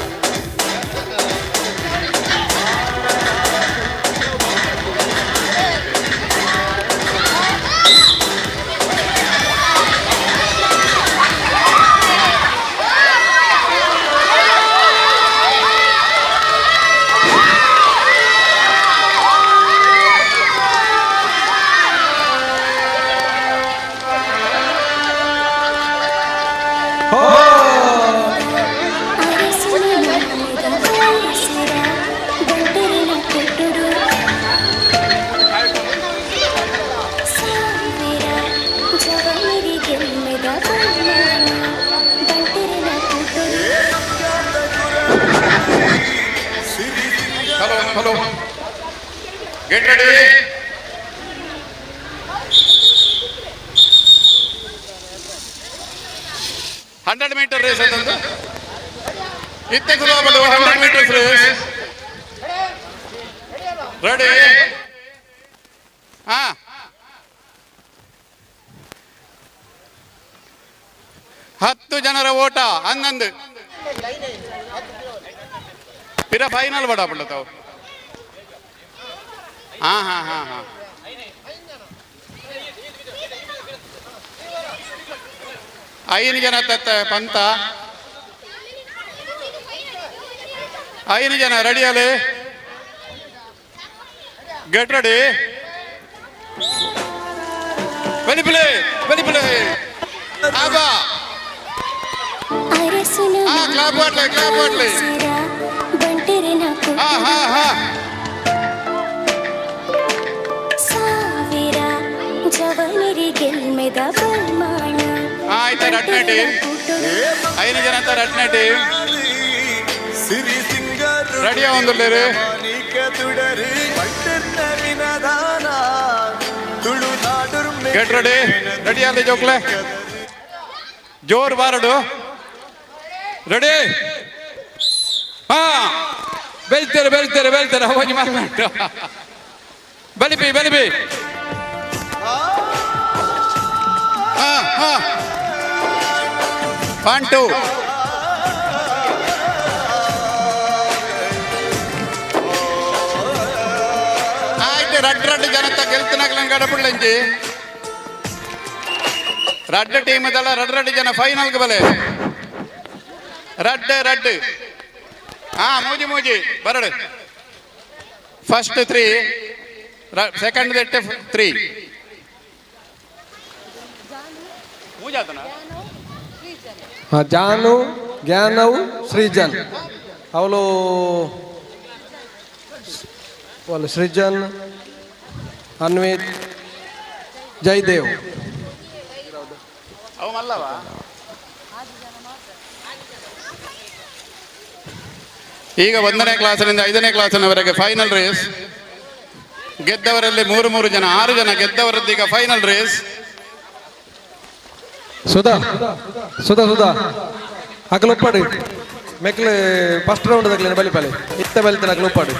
Hello, hello. Get ready. 100 meter race ಅಂತಂದು ಇತ್ತೆ ಸುಲಭ. 100 meters race ready. ಹಾ, 10 ಜನರ ಓಟ, 11 ಪಿರ ಫೈನಲ್ ಬಡ ತಾವು. ಹಾ ಹಾ ಹಾ ಹಾ ಐದು ಜನ ತತ್ತ ಪಂತ, ಐದು ಜನ ರೆಡಿಯಲ್ಲಿ. Get ready. ಬಲಿಪುಲೆ ಬಲಿಪುಲೆ ಆಬಾ. ಹಾ, ಕ್ಲಾಪ್ ಮಾಡ್ಲಿ, ಕ್ಲಾಪ್ ಮಾಡ್ಲಿ. ಹಾ ಹಾ ಹಾ ಸಾವಿರ ಜವನಿರಿಗೆಲ್ಮೆದ ಬಲ್ಮಾಣ. ಆಯ್ತು, ರಡ್ನೇ ಟೀಮ್. ಐದು ಜನ ಅಂತ ರಡ್ನೇ ಟೀಮ್ ಸಿರಿ ಸಿಂಗರು ರೆಡಿಯಾ ಒಂದುಲ್ಲೇರು. ತುಡರು ವಿನದಾನ ತುಳುನಾಡು. ಗೆಟ್ ರೆಡಿ, ರೆಡಿ ಅಲ್ಲಿ ಜೋಕ್ಲೆ, ಜೋರ್ ಬಾರಡು. ರೆಡಿ. ಹಾ, ಬೆಳ್ತಾರೆ ಬೆಳ್ತಾರೆ ಬೆಳ್ತಾರೆ. ಹೋಗಿ ಮಾತಾಡು. ಬಲಿಪಿ ಬಲಿಪಿ. ಹಾ ಹಾ ಒನ್ ಟೂ. ಆಯ್ತು, ರಡ್ ರಡ್ಡು ಜನತ ಗೆಲ್ತನಾಗ್ಲಂಗ್ ಗಡಪುಡ್ಲಂಜಿ. ರಡ್ಡು ಟೀಮ್ ದಲ್ಲ, ರಡ್ ರಡ್ಡು ಜನ ಫೈನಲ್ಗೆ ಬಲೆ. ರಡ್ಡು ರಡ್ಡು. ಹಾ, ಮೂಜಿ ಮೂಜಿ ಬರಡು. ಫಸ್ಟ್ ತ್ರೀ, ಸೆಕೆಂಡ್ ದೆಟ್ಟೆ ತ್ರೀ. ಮೂಜಾತನ. ಜಾನು, ಜ್ಞಾನವ್, ಸೃಜನ್. ಅವಳು వాళ్ళు ಸೃಜನ್, ಅನ್ವಿತ್, ಜಯದೇವ್. ಅವು ಮಲ್ಲವಾ. ಈಗ 1ನೇ ಕ್ಲಾಸಿನಿಂದ 5ನೇ ಕ್ಲಾಸಿನವರೆಗೆ ಫೈನಲ್ ರೇಸ್. ಗೆದ್ದವರಲ್ಲಿ ಮೂರು ಮೂರು ಜನ, ಆರು ಜನ ಗೆದ್ದವರದ್ದು ಈಗ ಫೈನಲ್ ರೇಸ್. ಸುಧಾ, ಸುಧಾ, ಸುಧಾ, ಅಕಲೊಪ್ಪಾಡು. ಮೆಕ್ಲು ಫಸ್ಟ್ ರೌಂಡ್ ದಕ್ಲೇನೆ ಬಲಿ ಬಲಿ ಇತ್ತ ಬಲಿತನ ಅಕಲೊಪ್ಪಾಡು.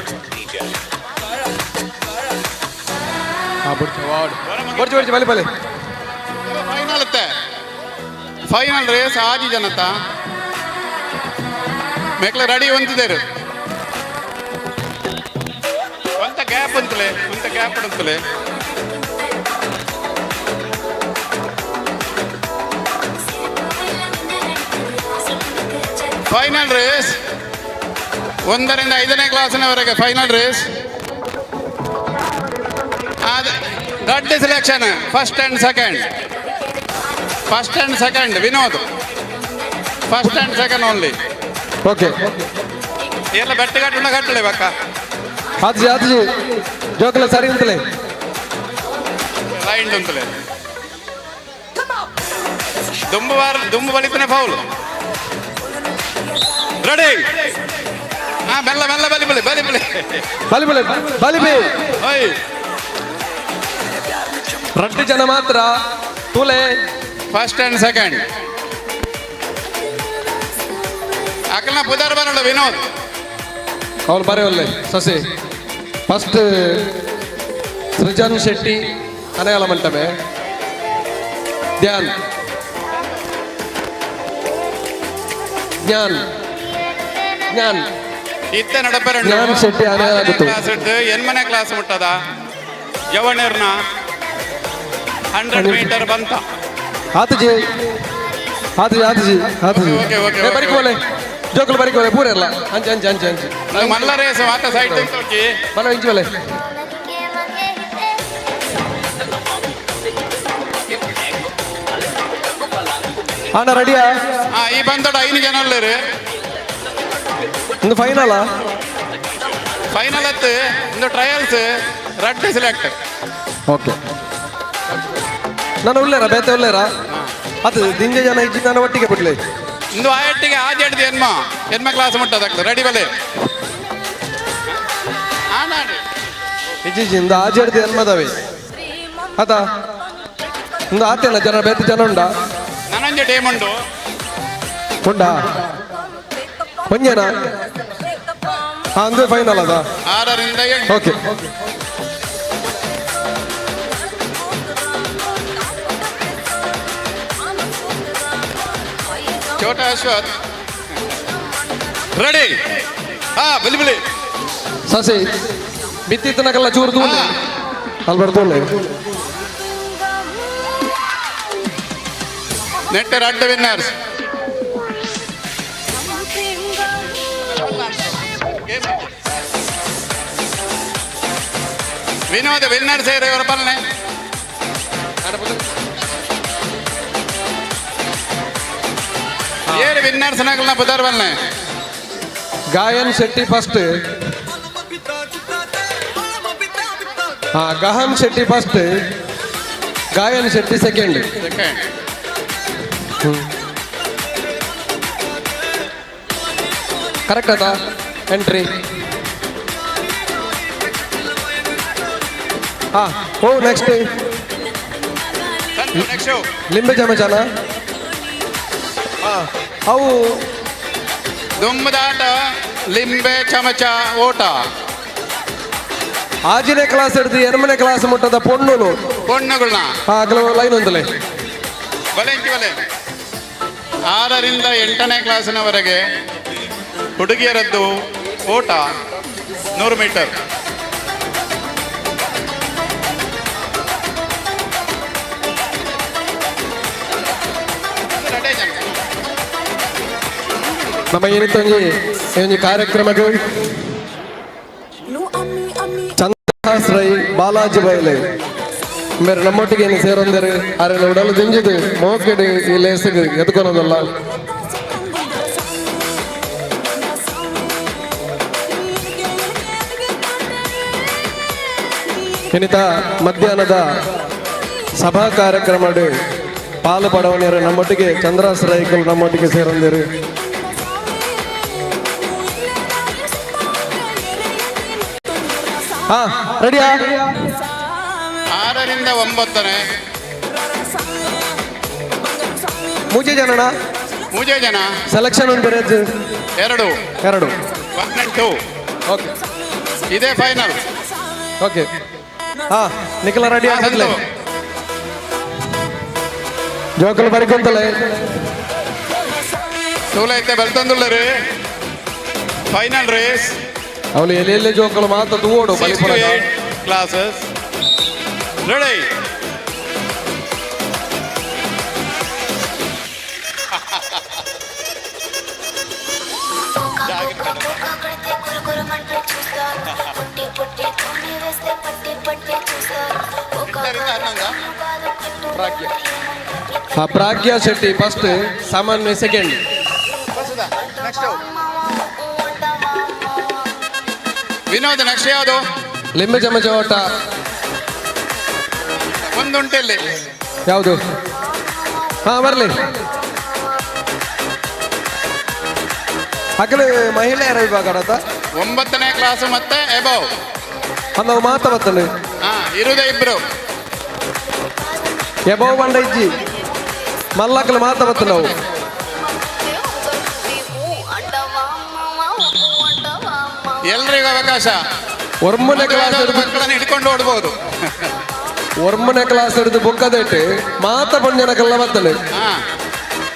ಹಾ, ಬುಡ್ಚಿ ಬುಡ್ಚಿ ಬುಡ್ಚಿ, ಬಲಿ ಬಲಿ. Final, final race. ಆಜಿ ಜನತ ಮೆಕ್ಲ ರೆಡಿ ಹೊಂದಿದ್ದೇರು. ಒಂತ ಗ್ಯಾಪ್ ಅಂತಲೇ, ಒಂತ ಗ್ಯಾಪ್ ಅಂತಲೇ. ಫೈನಲ್ ರೇಸ್, 1ರಿಂದ 5ನೇ ಕ್ಲಾಸಿನವರೆಗೆ ಫೈನಲ್ ರೇಸ್. ದೊಡ್ಡ selection, first and second, first and second. Vinod, first and second only. Okay. ಎಲ್ಲ ಬೆಟ್ಟಗಟ್ಟುಂಡ ಕಟ್ಟಲೆ ಬಕ್ಕ. ಆತ್ಜಿ, ಆತ್ಜಿ, ಜೋಕಲ ಸರಿ ಅಂತಲೇ. ಲೈನ್ ಅಂತಲೇ. ದುಂಬು ಬಾರ್, ದುಂಬು ಬಲಿತನೆ ಫೌಲ್. ರೆಡಿ. ಹಾ, ಮೆಲ್ಲ ಮೆಲ್ಲ, ಬಲಿ ಬಲಿ ಬಲಿ ಬಲಿ. ಬಲಿ ಬಲಿ ಬಲಿ ಬಲಿ. ಓಯ್. ರಡ್ಡು ಜನ ಮಾತ್ರ ತುಲೆ. ಫಸ್ಟ್ ಅಂಡ್ ಸೆಕೆಂಡ್ ಅಕಲ್ನ ಪುದರ್ ಬರಲ್ಲ ವಿನೋದ್. ಅವ್ರು ಬರೀ ಒಲ್ಲೆ ಸಸಿ. ಫಸ್ಟ್ ಸೃಜನ್ ಶೆಟ್ಟಿ ಅನೆಯಲ ಮಂಟಮೆ ಧ್ಯಾನ್ ಜ್ಞಾನ್ ಜ್ಞಾನ್ ಇತ್ತೆ ನಡಪೆರಂಡು. ಜ್ಞಾನ್ ಶೆಟ್ಟಿ ಅನೆಯಲ ಗೊತ್ತು. ಕ್ಲಾಸ್ ಇಟ್ಟು ಎನ್ಮನೆ ಕ್ಲಾಸ್ ಮುಟ್ಟದ ಜವಣರ್ನ 100 ಮೀಟರ್ ಬಂತ. ಆತಜಿ ಆತಜಿ ಆತಜಿ ಆತಜಿ. Okay, okay, okay. ಬರಿಕೋಲೆ ಜೋಕುಲು ಬರಿಕೋಲೆ ಪೂರೆಲ್ಲ ಅಂಚೆ ಅಂಚೆ ಅಂಚೆ ಅಂಚೆ. ನಾವು ಮಲ್ಲ ರೇಸ್ ಮಾತ ಸೈಡ್ ತೋಚಿ. ಬಲ ಇಂಚು ಬಲೆ. ಅಣ್ಣ ರೆಡಿಯಾ? ಹಾ, ಈ ಬಂದೋಡ 5 ಜನ ಉಳ್ಳೇರು. ಒಂದು ಫೈನಲಾ? ಫೈನಲ್ ಅತ್ತು ಒಂದು ಟ್ರಯಲ್ಸ್ ರಡ್ಡು ಸೆಲೆಕ್ಟ್. ಓಕೆ, ನಾನು ಉಳ್ಳೇರ ಬೇತೆ ಉಳ್ಳೇರ ಅದು ದಿಂಜ ಜನ ಇಜ್ಜಿ, ನಾನು ಒಟ್ಟಿಗೆ ಬಿಡ್ಲಿ. ಇಂದು ಆಯಟ್ಟಿಗೆ ಆಜೆಡ್ದು ಎನ್ಮ ಎನ್ಮ ಕ್ಲಾಸ್ ಮುಟ್ಟದ ರೆಡಿ ಬಲೆ ಆನಾಡಿ. ಇಜ್ಜಿ ಇಂದು ಆಜೆಡ್ದು ಎನ್ಮದವೆ ಅದ ಇಂದು ಆತೇನ ಜನ ಬೇತೆ ಜನ ಉಂಡಾ? ನಾನೊಂಜಿ ಟೀಮ್ ಉಂಟು. ಉಂಡಾ ಒಂಜೇನಾ? ಹಾ, ಅಂದ್ರೆ ಫೈನಲ್ ಅದ. 6ರಿಂದ 8. ಓಕೆ. ಛೋಟ ಅಶ್ವಥ್ ರೆಡಿ. ಹಾ, ಬಿಲಿ ಬಿಲಿ. ಸಸಿ ಬಿತ್ತಿತ್ತನಕಲ್ಲ ಚೂರು ತೂಲೆ ಅಲ್ಲಿ ಬರ್ತೋಲೆ. ನೆಟ್ ರಡ್ಡು ವಿನ್ನರ್ಸ್. ವಿನೋದ್ ವಿನ್ನರ್ಸ್ ಇವರ ಬಲ್ಲೆ. ಏರು ವಿನ್ನರ್ಸ್ ನಗಲ್ನ ಬುಧರ್ ಬಲ್ಲೆ. ಗಾಯನ್ ಶೆಟ್ಟಿ ಫಸ್ಟ್. ಹಾ, Gahan Shetty first, Gayan Shetty second. Second. Correct ಅದ ಎಂಟ್ರಿ. ಹಾ, ಓ ನೆಕ್ಸ್ಟ್. ನೆಕ್ಸ್ಟ್. ಲಿಂಬೆ ಚಮಚನ. ಹಾ, ಅವು ದುಮ್ಮದಾಟ ಲಿಂಬೆ ಚಮಚ ಓಟ. ಆಜಿನೇ ಕ್ಲಾಸ್ ಹಿಡ್ದು ಎರಮನೆ ಕ್ಲಾಸ್ ಮುಟ್ಟದ ಪೊಣ್ಣುಲು. ಪೊಣ್ಣುಗಳನ್ನ. ಹಾ, ಕೆಲವು ಲೈನ್ ಒಂದಲೇ. ಬಲೆ ಇಂಚಿ ಬಲೆ. 6ರಿಂದ 8ನೇ ಕ್ಲಾಸಿನವರೆಗೆ ಹುಡುಗಿಯರದ್ದು ಓಟ 100 ಮೀಟರ್. ನಮ್ಮ ಏನಿತ್ತೊಂಜಿ ಈ ಒಂಜಿ ಕಾರ್ಯಕ್ರಮಕ್ಕೆ ಚಂದ್ರಹಾಸ್ ರೈ ಬಾಲಾಜಿ ಬೈಲೆ ಮೇರೆ ನಮ್ಮೊಟ್ಟಿಗೆ ಏನು ಸೇರೊಂದರು. ಅರೆನ ಉಡಲು ದಿಂಜಿದು ಮೋಕೆಡ್ ಈ ಲೇಸಿಗೆ ಎದ್ಕೊನದಲ್ಲ. ಇನ್ನಿತ ಮಧ್ಯಾಹ್ನದ ಸಭಾ ಕಾರ್ಯಕ್ರಮ ಪಾಲು ಪಡವಣಿಯರು ನಮ್ಮೊಟ್ಟಿಗೆ ಚಂದ್ರಾಸ್ ರೈಕಲ್ ನಮ್ಮೊಟ್ಟಿಗೆ ಸೇರೊಂದಿರು. ಹಾ, ರೆಡಿಯಾ? 6ರಿಂದ 9ನೇ. ಮೂಜೆ ಜನನ. ಮೂಜೆ ಜನ. ಸೆಲೆಕ್ಷನ್ ಒಂದು ಬೇರೆ. 2. 2. 1 ಅಂಡ್ 2. ಓಕೆ. ಇದೇ ಫೈನಲ್. ಓಕೆ. ಹಾ, ನಿಖಲ ರೆಡಿ ಆಗ್ತದೆ. ಜೋಕುಲು ಬರಿಕೊಂತಲೆ. ತೂಲೈತೆ ಬೆಲ್ತಂದುಳ್ಳರು ಫೈನಲ್ ರೇಸ್. ಅವಳು ಎಲ್ಲಿ ಎಲ್ಲಿ ಜೋಕುಲು ಮಾತ್ರ ತೂವೋಡು. 6 to 8 classes ready. ಹಾ, ಪ್ರಾಗ್ಯಾ ಶೆಟ್ಟಿ ಫಸ್ಟ್, ಸಾಮಾನ್ಯ ಸೆಕೆಂಡ್. ವಿನೋದ್ ನೆಕ್ಸ್ಟ್ ಯಾವುದು? ಲಿಂಬೆ ಚಮಚ ಓಟ. ಒಂದುಂಟು ಇಲ್ಲಿ. ಯಾವುದು? ಹಾ, ಬರ್ಲಿ. ಅಕಲೆ ಮಹಿಳೆಯರ ವಿಭಾಗ ಆಡತ್ತ. 9ನೇ ಕ್ಲಾಸ್ ಮತ್ತೆ ಎಬೌವ್. ಅಂದ ಮಾತ ಬರ್ತದೆ. ಹಾ, ಇರುದೇ ಇಬ್ರು. ಎಬೋ ಬಂಡ ಇಜ್ಜಿ ಮಲ್ಲಕ್ಕಲು ಮಾತ ಬತ್ತು ನಾವು. ಎಲ್ರಿಗೂ ಅವಕಾಶ. ಒರ್ಮನೆ ಕ್ಲಾಸ್ ಮಕ್ಕಳನ್ನು ಹಿಡ್ಕೊಂಡು ಓಡ್ಬೋದು. ಒರ್ಮನೆ ಕ್ಲಾಸ್ ಹಿಡಿದು ಬೊಕ್ಕದೇಟು ಮಾತ ಪಂಜನಕಲ್ಲ ಬತ್ತಲು.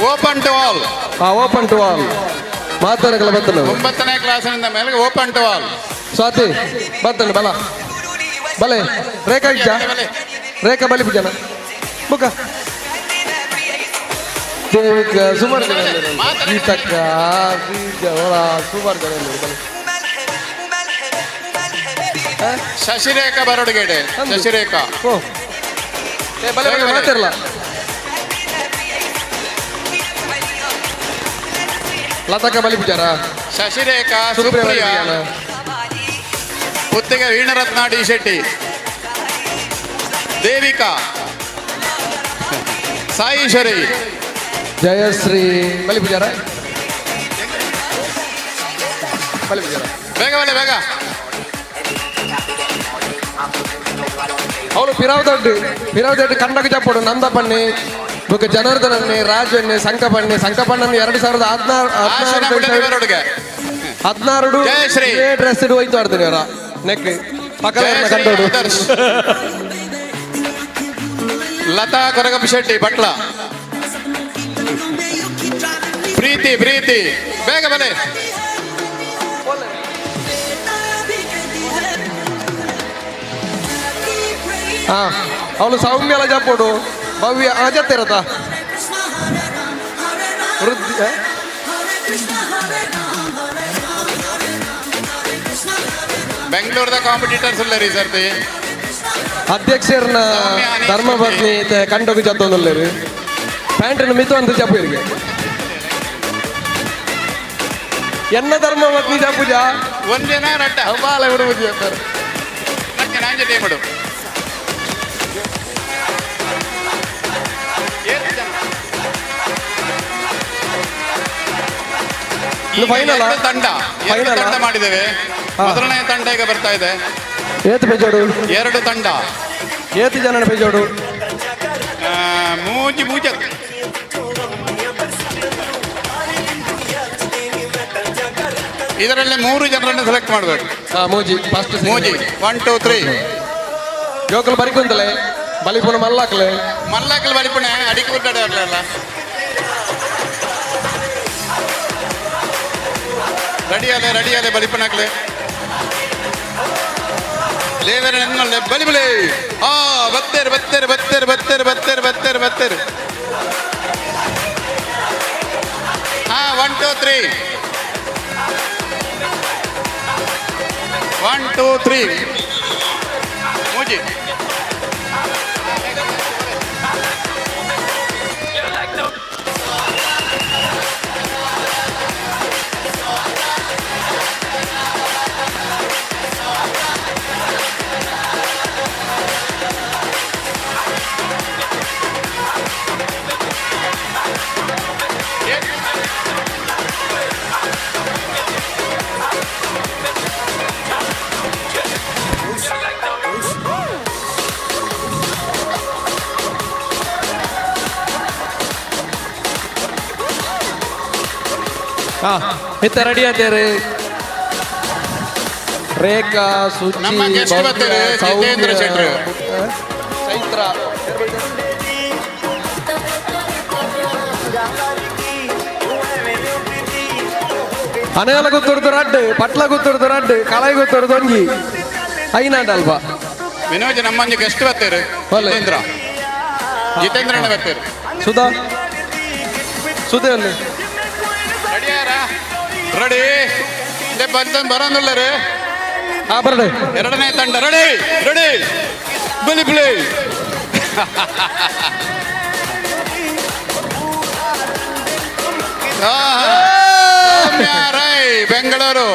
Open to all. ಹಾ, ಓಪನ್ ಟು ಆಲ್, ಮಾತನಕಲ್ಲ ಬತ್ತಲು. 9ನೇ ಕ್ಲಾಸಿನಿಂದ ಮೇಲೆ ಓಪನ್ ಟು ಆಲ್. ಸ್ವಾತಿ ಬತ್ತಲು ಬಲ ಬಲೆ ರೇಖಾ ಇಜ್ಜ ರೇಖಾ ಬಲಿ ಪೂಜನ ಬುಕ್ಕ ದೇವಿಕ ಸುಮಾರು ಜನ ಇದ್ದಾರೆ. ಗೀತಕ್ಕ ಶ್ರೀಜ ಓಲ ಸುಮಾರು ಜನ ಇದ್ದಾರೆ ಬಲೆ. ಶಶಿರೇಖಾ ಬರೋಡುಗೇಡೆ ಶಶಿರೇಖಾ. ಓ ಏ ಬಲೆ ಬಲೆ ಮಾತಿರಲ್ಲ. ಲತಕ್ಕ ಬಲಿ ಪೂಜಾರ ಶಶಿರೇಖಾ ಸುಪ್ರಿಯ ಬಲಿ ಸುಪ್ರಿಯಾ ಪೂಜಾರ. ಪುತ್ತಿಗೆ ವೀಣರತ್ನ ಡಿ ಶೆಟ್ಟಿ, ದೇವಿಕಾ, ಸಾಯಿಶ್ವರಿ, ಜಯಶ್ರೀ ಬಲಿ ಪೂಜಾರ ಬಲಿ ಪೂಜಾರ. ಬೇಗ ಬಲೆ ಬೇಗ. ಅವಳು ಪಿರಾವ್ ದೊಡ್ಡ ಪಿರಾವ್ ದೊಡ್ಡ ಕಂಡಕ ಚಪ್ಪಡು ನಂದಪಣ್ಣಿ ಬೊಕ್ಕ ಜನಾರ್ದನನ್ನಿ ರಾಜಣ್ಣಿ ಸಂಕಪಣ್ಣಿ ಸಂಕಪಣ್ಣನ್ 2016 ಆಶನ ಬುಡದಿ ಬರೋಡುಗೆ 16 ಜಯಶ್ರೀ. ಡ್ರೆಸ್ ಹೋಯ್ತು ಆಡ್ತೀನಿ ಅವರ ನೆಕ್ ಪಕ್ಕದ ಜಯಶ್ರೀ ಕಂಡೋಡು. ಆದರ್ಶ್. ಲತಾ ಕೊರಗಪ್ಪ ಶೆಟ್ಟಿ ಭಟ್ಲ, ಪ್ರೀತಿ ಪ್ರೀತಿ ಬೇಗ ಬಲೆ. ಹಾ ಅವಳು ಸೌಮ್ಯಲ ಜಪ್ಪೋಡು ಭವ್ಯ ಅಜತ್ತಿರತ ವೃದ್ಧಿ ಆ? ಬೆಂಗಳೂರದ ಕಾಂಪಿಟೇಟರ್ಸ್ ಇಲ್ಲ ರೀ ಸರ್ತಿ. ಅಧ್ಯಕ್ಷರನ್ನ ಸೌಮ್ಯ ಅನೀಶ್. ಧರ್ಮಪತ್ನಿ ಕಂಡೋಗಿ ಜತ್ತೊಂದುಲ್ಲೇರು ಪ್ಯಾಂಟಿನ ಮಿತು ಅಂತ ಜಪ್ಪು ಇರಿಗೆ ಎನ್ನ ಧರ್ಮಪತ್ನಿ ಜಪ್ಪುಜ. ಒಂದಿನ ರಡ್ಡ. ಬಾಲ ಬಿಡು ಬುಜ್ಜಿ ಅಂತಾರೆ. ನಂಗೆ ನಾಂಜೆ ಟೀಮ್ ಬಿಡು. ಇದು final ಆ? ಎರಡು ತಂಡ ಎರಡು Final ಆ? ತಂಡ ಮಾಡಿದ್ದೇವೆ. ಹಾ. ಮೊದಲನೇ ತಂಡ ಈಗ ಬರ್ತಾ ಇದೆ. ಏತು ಪೆಜೋಡು? ಎರಡು ತಂಡ. ಏತು ಜನನ ಪೆಜೋಡು? ಆ, ಮೂಜಿ ಮೂಜ. ಇದರಲ್ಲಿ ಮೂರು ಜನರನ್ನು ಸೆಲೆಕ್ಟ್ ಮಾಡಬೇಕು. ಹಾ ಮೂಜಿ ಫಸ್ಟ್. ಮೂಜಿ, 1 2 3. ಜೋಕುಲು ಬರಿಕುಂತಲೆ ಬಲಿಪುನ ಮಲ್ಲಾಕ್ಲೆ. ಮಲ್ಲಾಕಲ್ ಬಲಿಪುಣೆ ಅಡಿಕೆ ಉದ್ದಾಡ ಅಲ್ಲ. ರೆಡಿಯಾಲೆ ರೆಡಿಯಾಲೆ ಬಲಿಪುಣಾಕ್ಲೆ ದೇವರ ನೆನ್ನೊಲ್ಲೆ ಬಲಿ ಬಲಿ. ಆ ಬತ್ತೇರು ಬತ್ತೇರು ಬತ್ತೇರು ಬತ್ತೇರು ಬತ್ತೇರು ಬತ್ತೇರು ಬತ್ತೇರು. ಹಾ 1 2 3 1 2 3 ಮೂಜಿ. ಹಾ ಇತ್ತ ರೆಡಿ ಆತೇರು ರೇಖಾ ಸುಚಿ ನಮ್ಮ guest ಭವ್ಯ, ಬರ್ತಾರೆ, ಸೌಮ್ಯ, ಜಿತೇಂದ್ರ ಶೆಟ್ರು. ಚೈತ್ರ. ಅನೇಲ ಗುತ್ತುರ್ದು ರಡ್ಡು ಪಟ್ಲ ಗುತ್ತುರ್ದು ರಡ್ಡು ಕಳೈ ಗುತ್ತುರ್ದು ಒಂಜಿ ಐನಾಂಡ ಅಲ್ಪ. ವಿನೋಜ್ ನಮ್ಮಂಜಿ ಗೆಸ್ಟ್ ಬರ್ತಾರೆ. ಒಲ್ಲೆ. ಜಿತೇಂದ್ರ ಜಿತೇಂದ್ರಣ್ಣ ಬರ್ತಾರೆ. ಸುಧಾ ಸುಧಾ ಅಲ್ಲಿ. ರೆಡಿಯಾರ ರೆಡಿ ಬಂತ ಬರೋದಿಲ್ಲ ರೀ. ಹಾ ಬರಡೆ. ಎರಡನೇ ತಂಡ ರೆಡಿ ರೆಡಿ ಬಲಿ ಬಲಿ. ಸೌಮ್ಯ ರೈ ಬೆಂಗಳೂರು.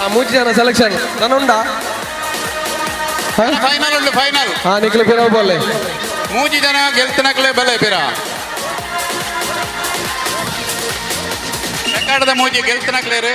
ಆ ಮೂಜಿ ಜನ ಸೆಲೆಕ್ಷನ್ ನಾನು ಉಂಡಾ? ಫೈನಲ್ ಉಂಟು ಫೈನಲ್. ಹಾ ನಿಖಿಲ್ ಪಿರವ್ ಬೋಲೆ. ಮೂಜಿ ಜನ ಗೆಲ್ತನಕ್ಲೆ ಬಲೆ ಪಿರ ರೆಕಾರ್ಡ್ದ ಮೂಜಿ ಗೆಲ್ತನಕ್ಲೆ ರೀ.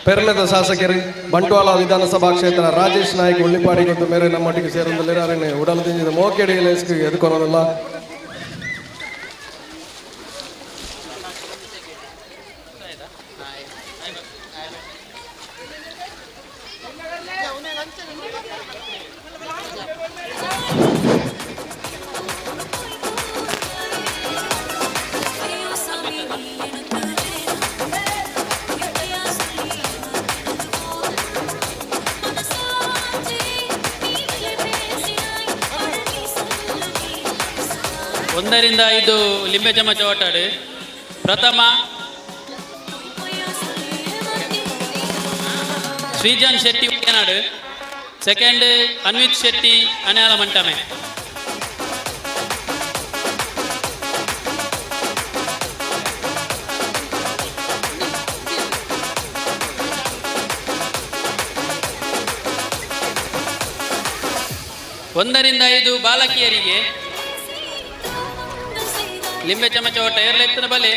ಪೆರ್ಮೆದ ಶಾಸಕರು ಬಂಟ್ವಾಳ ವಿಧಾನಸಭಾ ಕ್ಷೇತ್ರ ರಾಜೇಶ್ ನಾಯ್ಕ್ ಉಳ್ಳಿಪಾಡಿ ಗೊತ್ತು ಮೇರೆ ನಮ್ಮೊಟ್ಟಿಗೆ ಸೇರೊಂದುಲ್ಲೆರ್. ಅರೆನ್ ಉಡಲ್ ದಿಂಜಿದ ಮೋಕೆಡ್ ಲೇಸ್ಗ್ ಎದುಕೊನೊಂದುಲ್ಲ. ಒಂದರಿಂದ ಐದು ಲಿಂಬೆ ಚಮಚ ಓಟಾಡು. ಪ್ರಥಮ ಶ್ರೀಜನ್ ಶೆಟ್ಟಿ ಉಕ್ಕೆನಾಡು, ಸೆಕೆಂಡ್ ಅನ್ವಿತ್ ಶೆಟ್ಟಿ ಅನ್ಯಾಲ ಮಂಟಮೆ. ಒಂದರಿಂದ ಐದು ಬಾಲಕಿಯರಿಗೆ ಲಿಂಬೆ ಚಮಚ ಓಟ ಏರ್ಲೆತ್ತಿನ ಬಲೆ.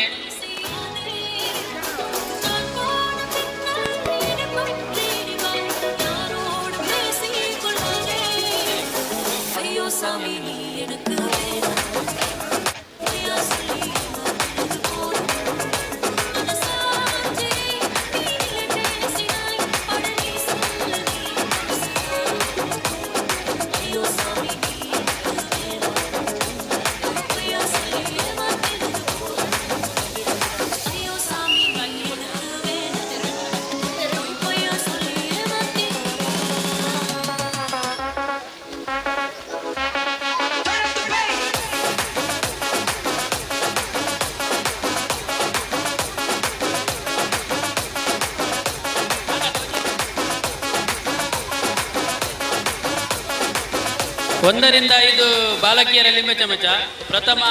ಒಂದರಿಂದ ಐದು ಬಾಲಕಿಯರ ಲಿಂಬೆ ಚಮಚ. ಪ್ರಥಮ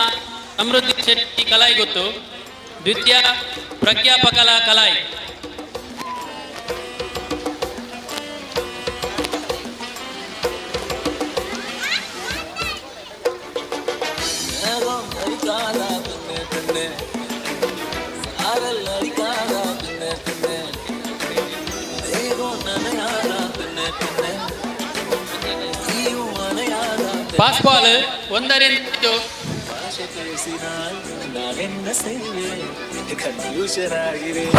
ಸಮೃದ್ಧಿ ಶೆಟ್ಟಿ ಕಲಾಯಿ ಗೊತ್ತು, ದ್ವಿತೀಯ ಪ್ರಜ್ಞಾಪಕಲ ಕಲಾಯಿ. ಪಾಸ್ ಬಾಲ್ ಒಂದರಿಂದ ಐದು. ಭಾಷೆ பேசினால் நான் என்ன செய்வேன் கன்ஃபியூஷன் ஆகிறேன்.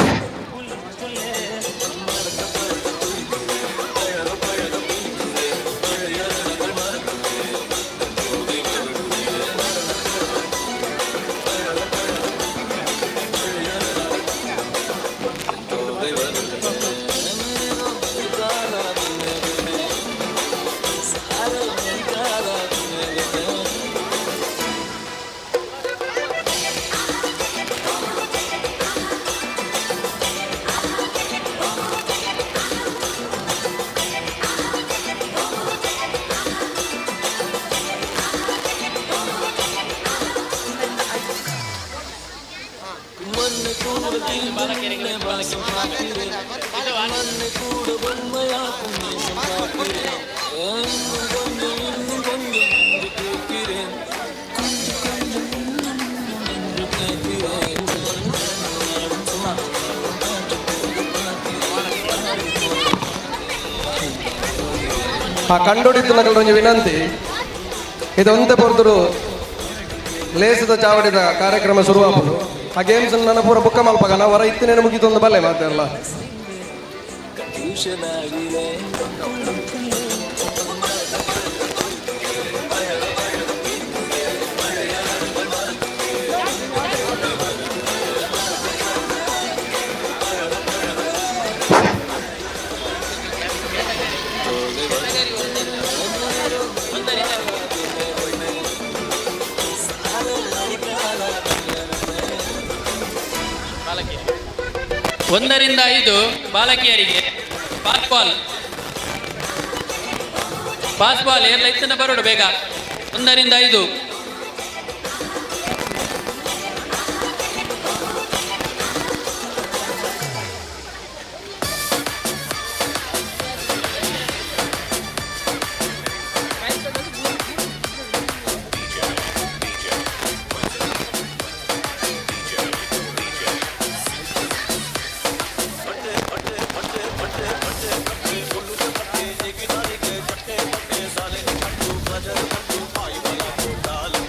ಆ ಕಂಡೊಡಿತ್ತುನಕಲ್ರೊಂಜಿ ವಿನಂತಿ, ಇದು ಒಂತೆ ಪೊರ್ತುಡು ಲೇಸದ ಚಾವಡಿದ ಕಾರ್ಯಕ್ರಮ ಶುರುವಾಪುಂಡು. ಆ ಗೇಮ್ಸ್ ನನ್ನ ಪೂರ ಬುಕ್ಕ ಮಲ್ಪಗನ ವರ ಇತ್ತಿನೇನು ಮುಗಿತೊಂದು ಬಲ್ಲೆ ಮಾತೆಲ್ಲ. ಕನ್ಫ್ಯೂಷನ್ ಆಗಿದೆ. ಒಂದರಿಂದ ಐದು ಬಾಲಕಿಯರಿಗೆ ಪಾಸ್ ಬಾಲ್. ಪಾಸ್ ಬಾಲ್ ಏರ್ಲ ಇತ್ತನ ಬರೋಡು ಬೇಗ. ಒಂದರಿಂದ ಐದು.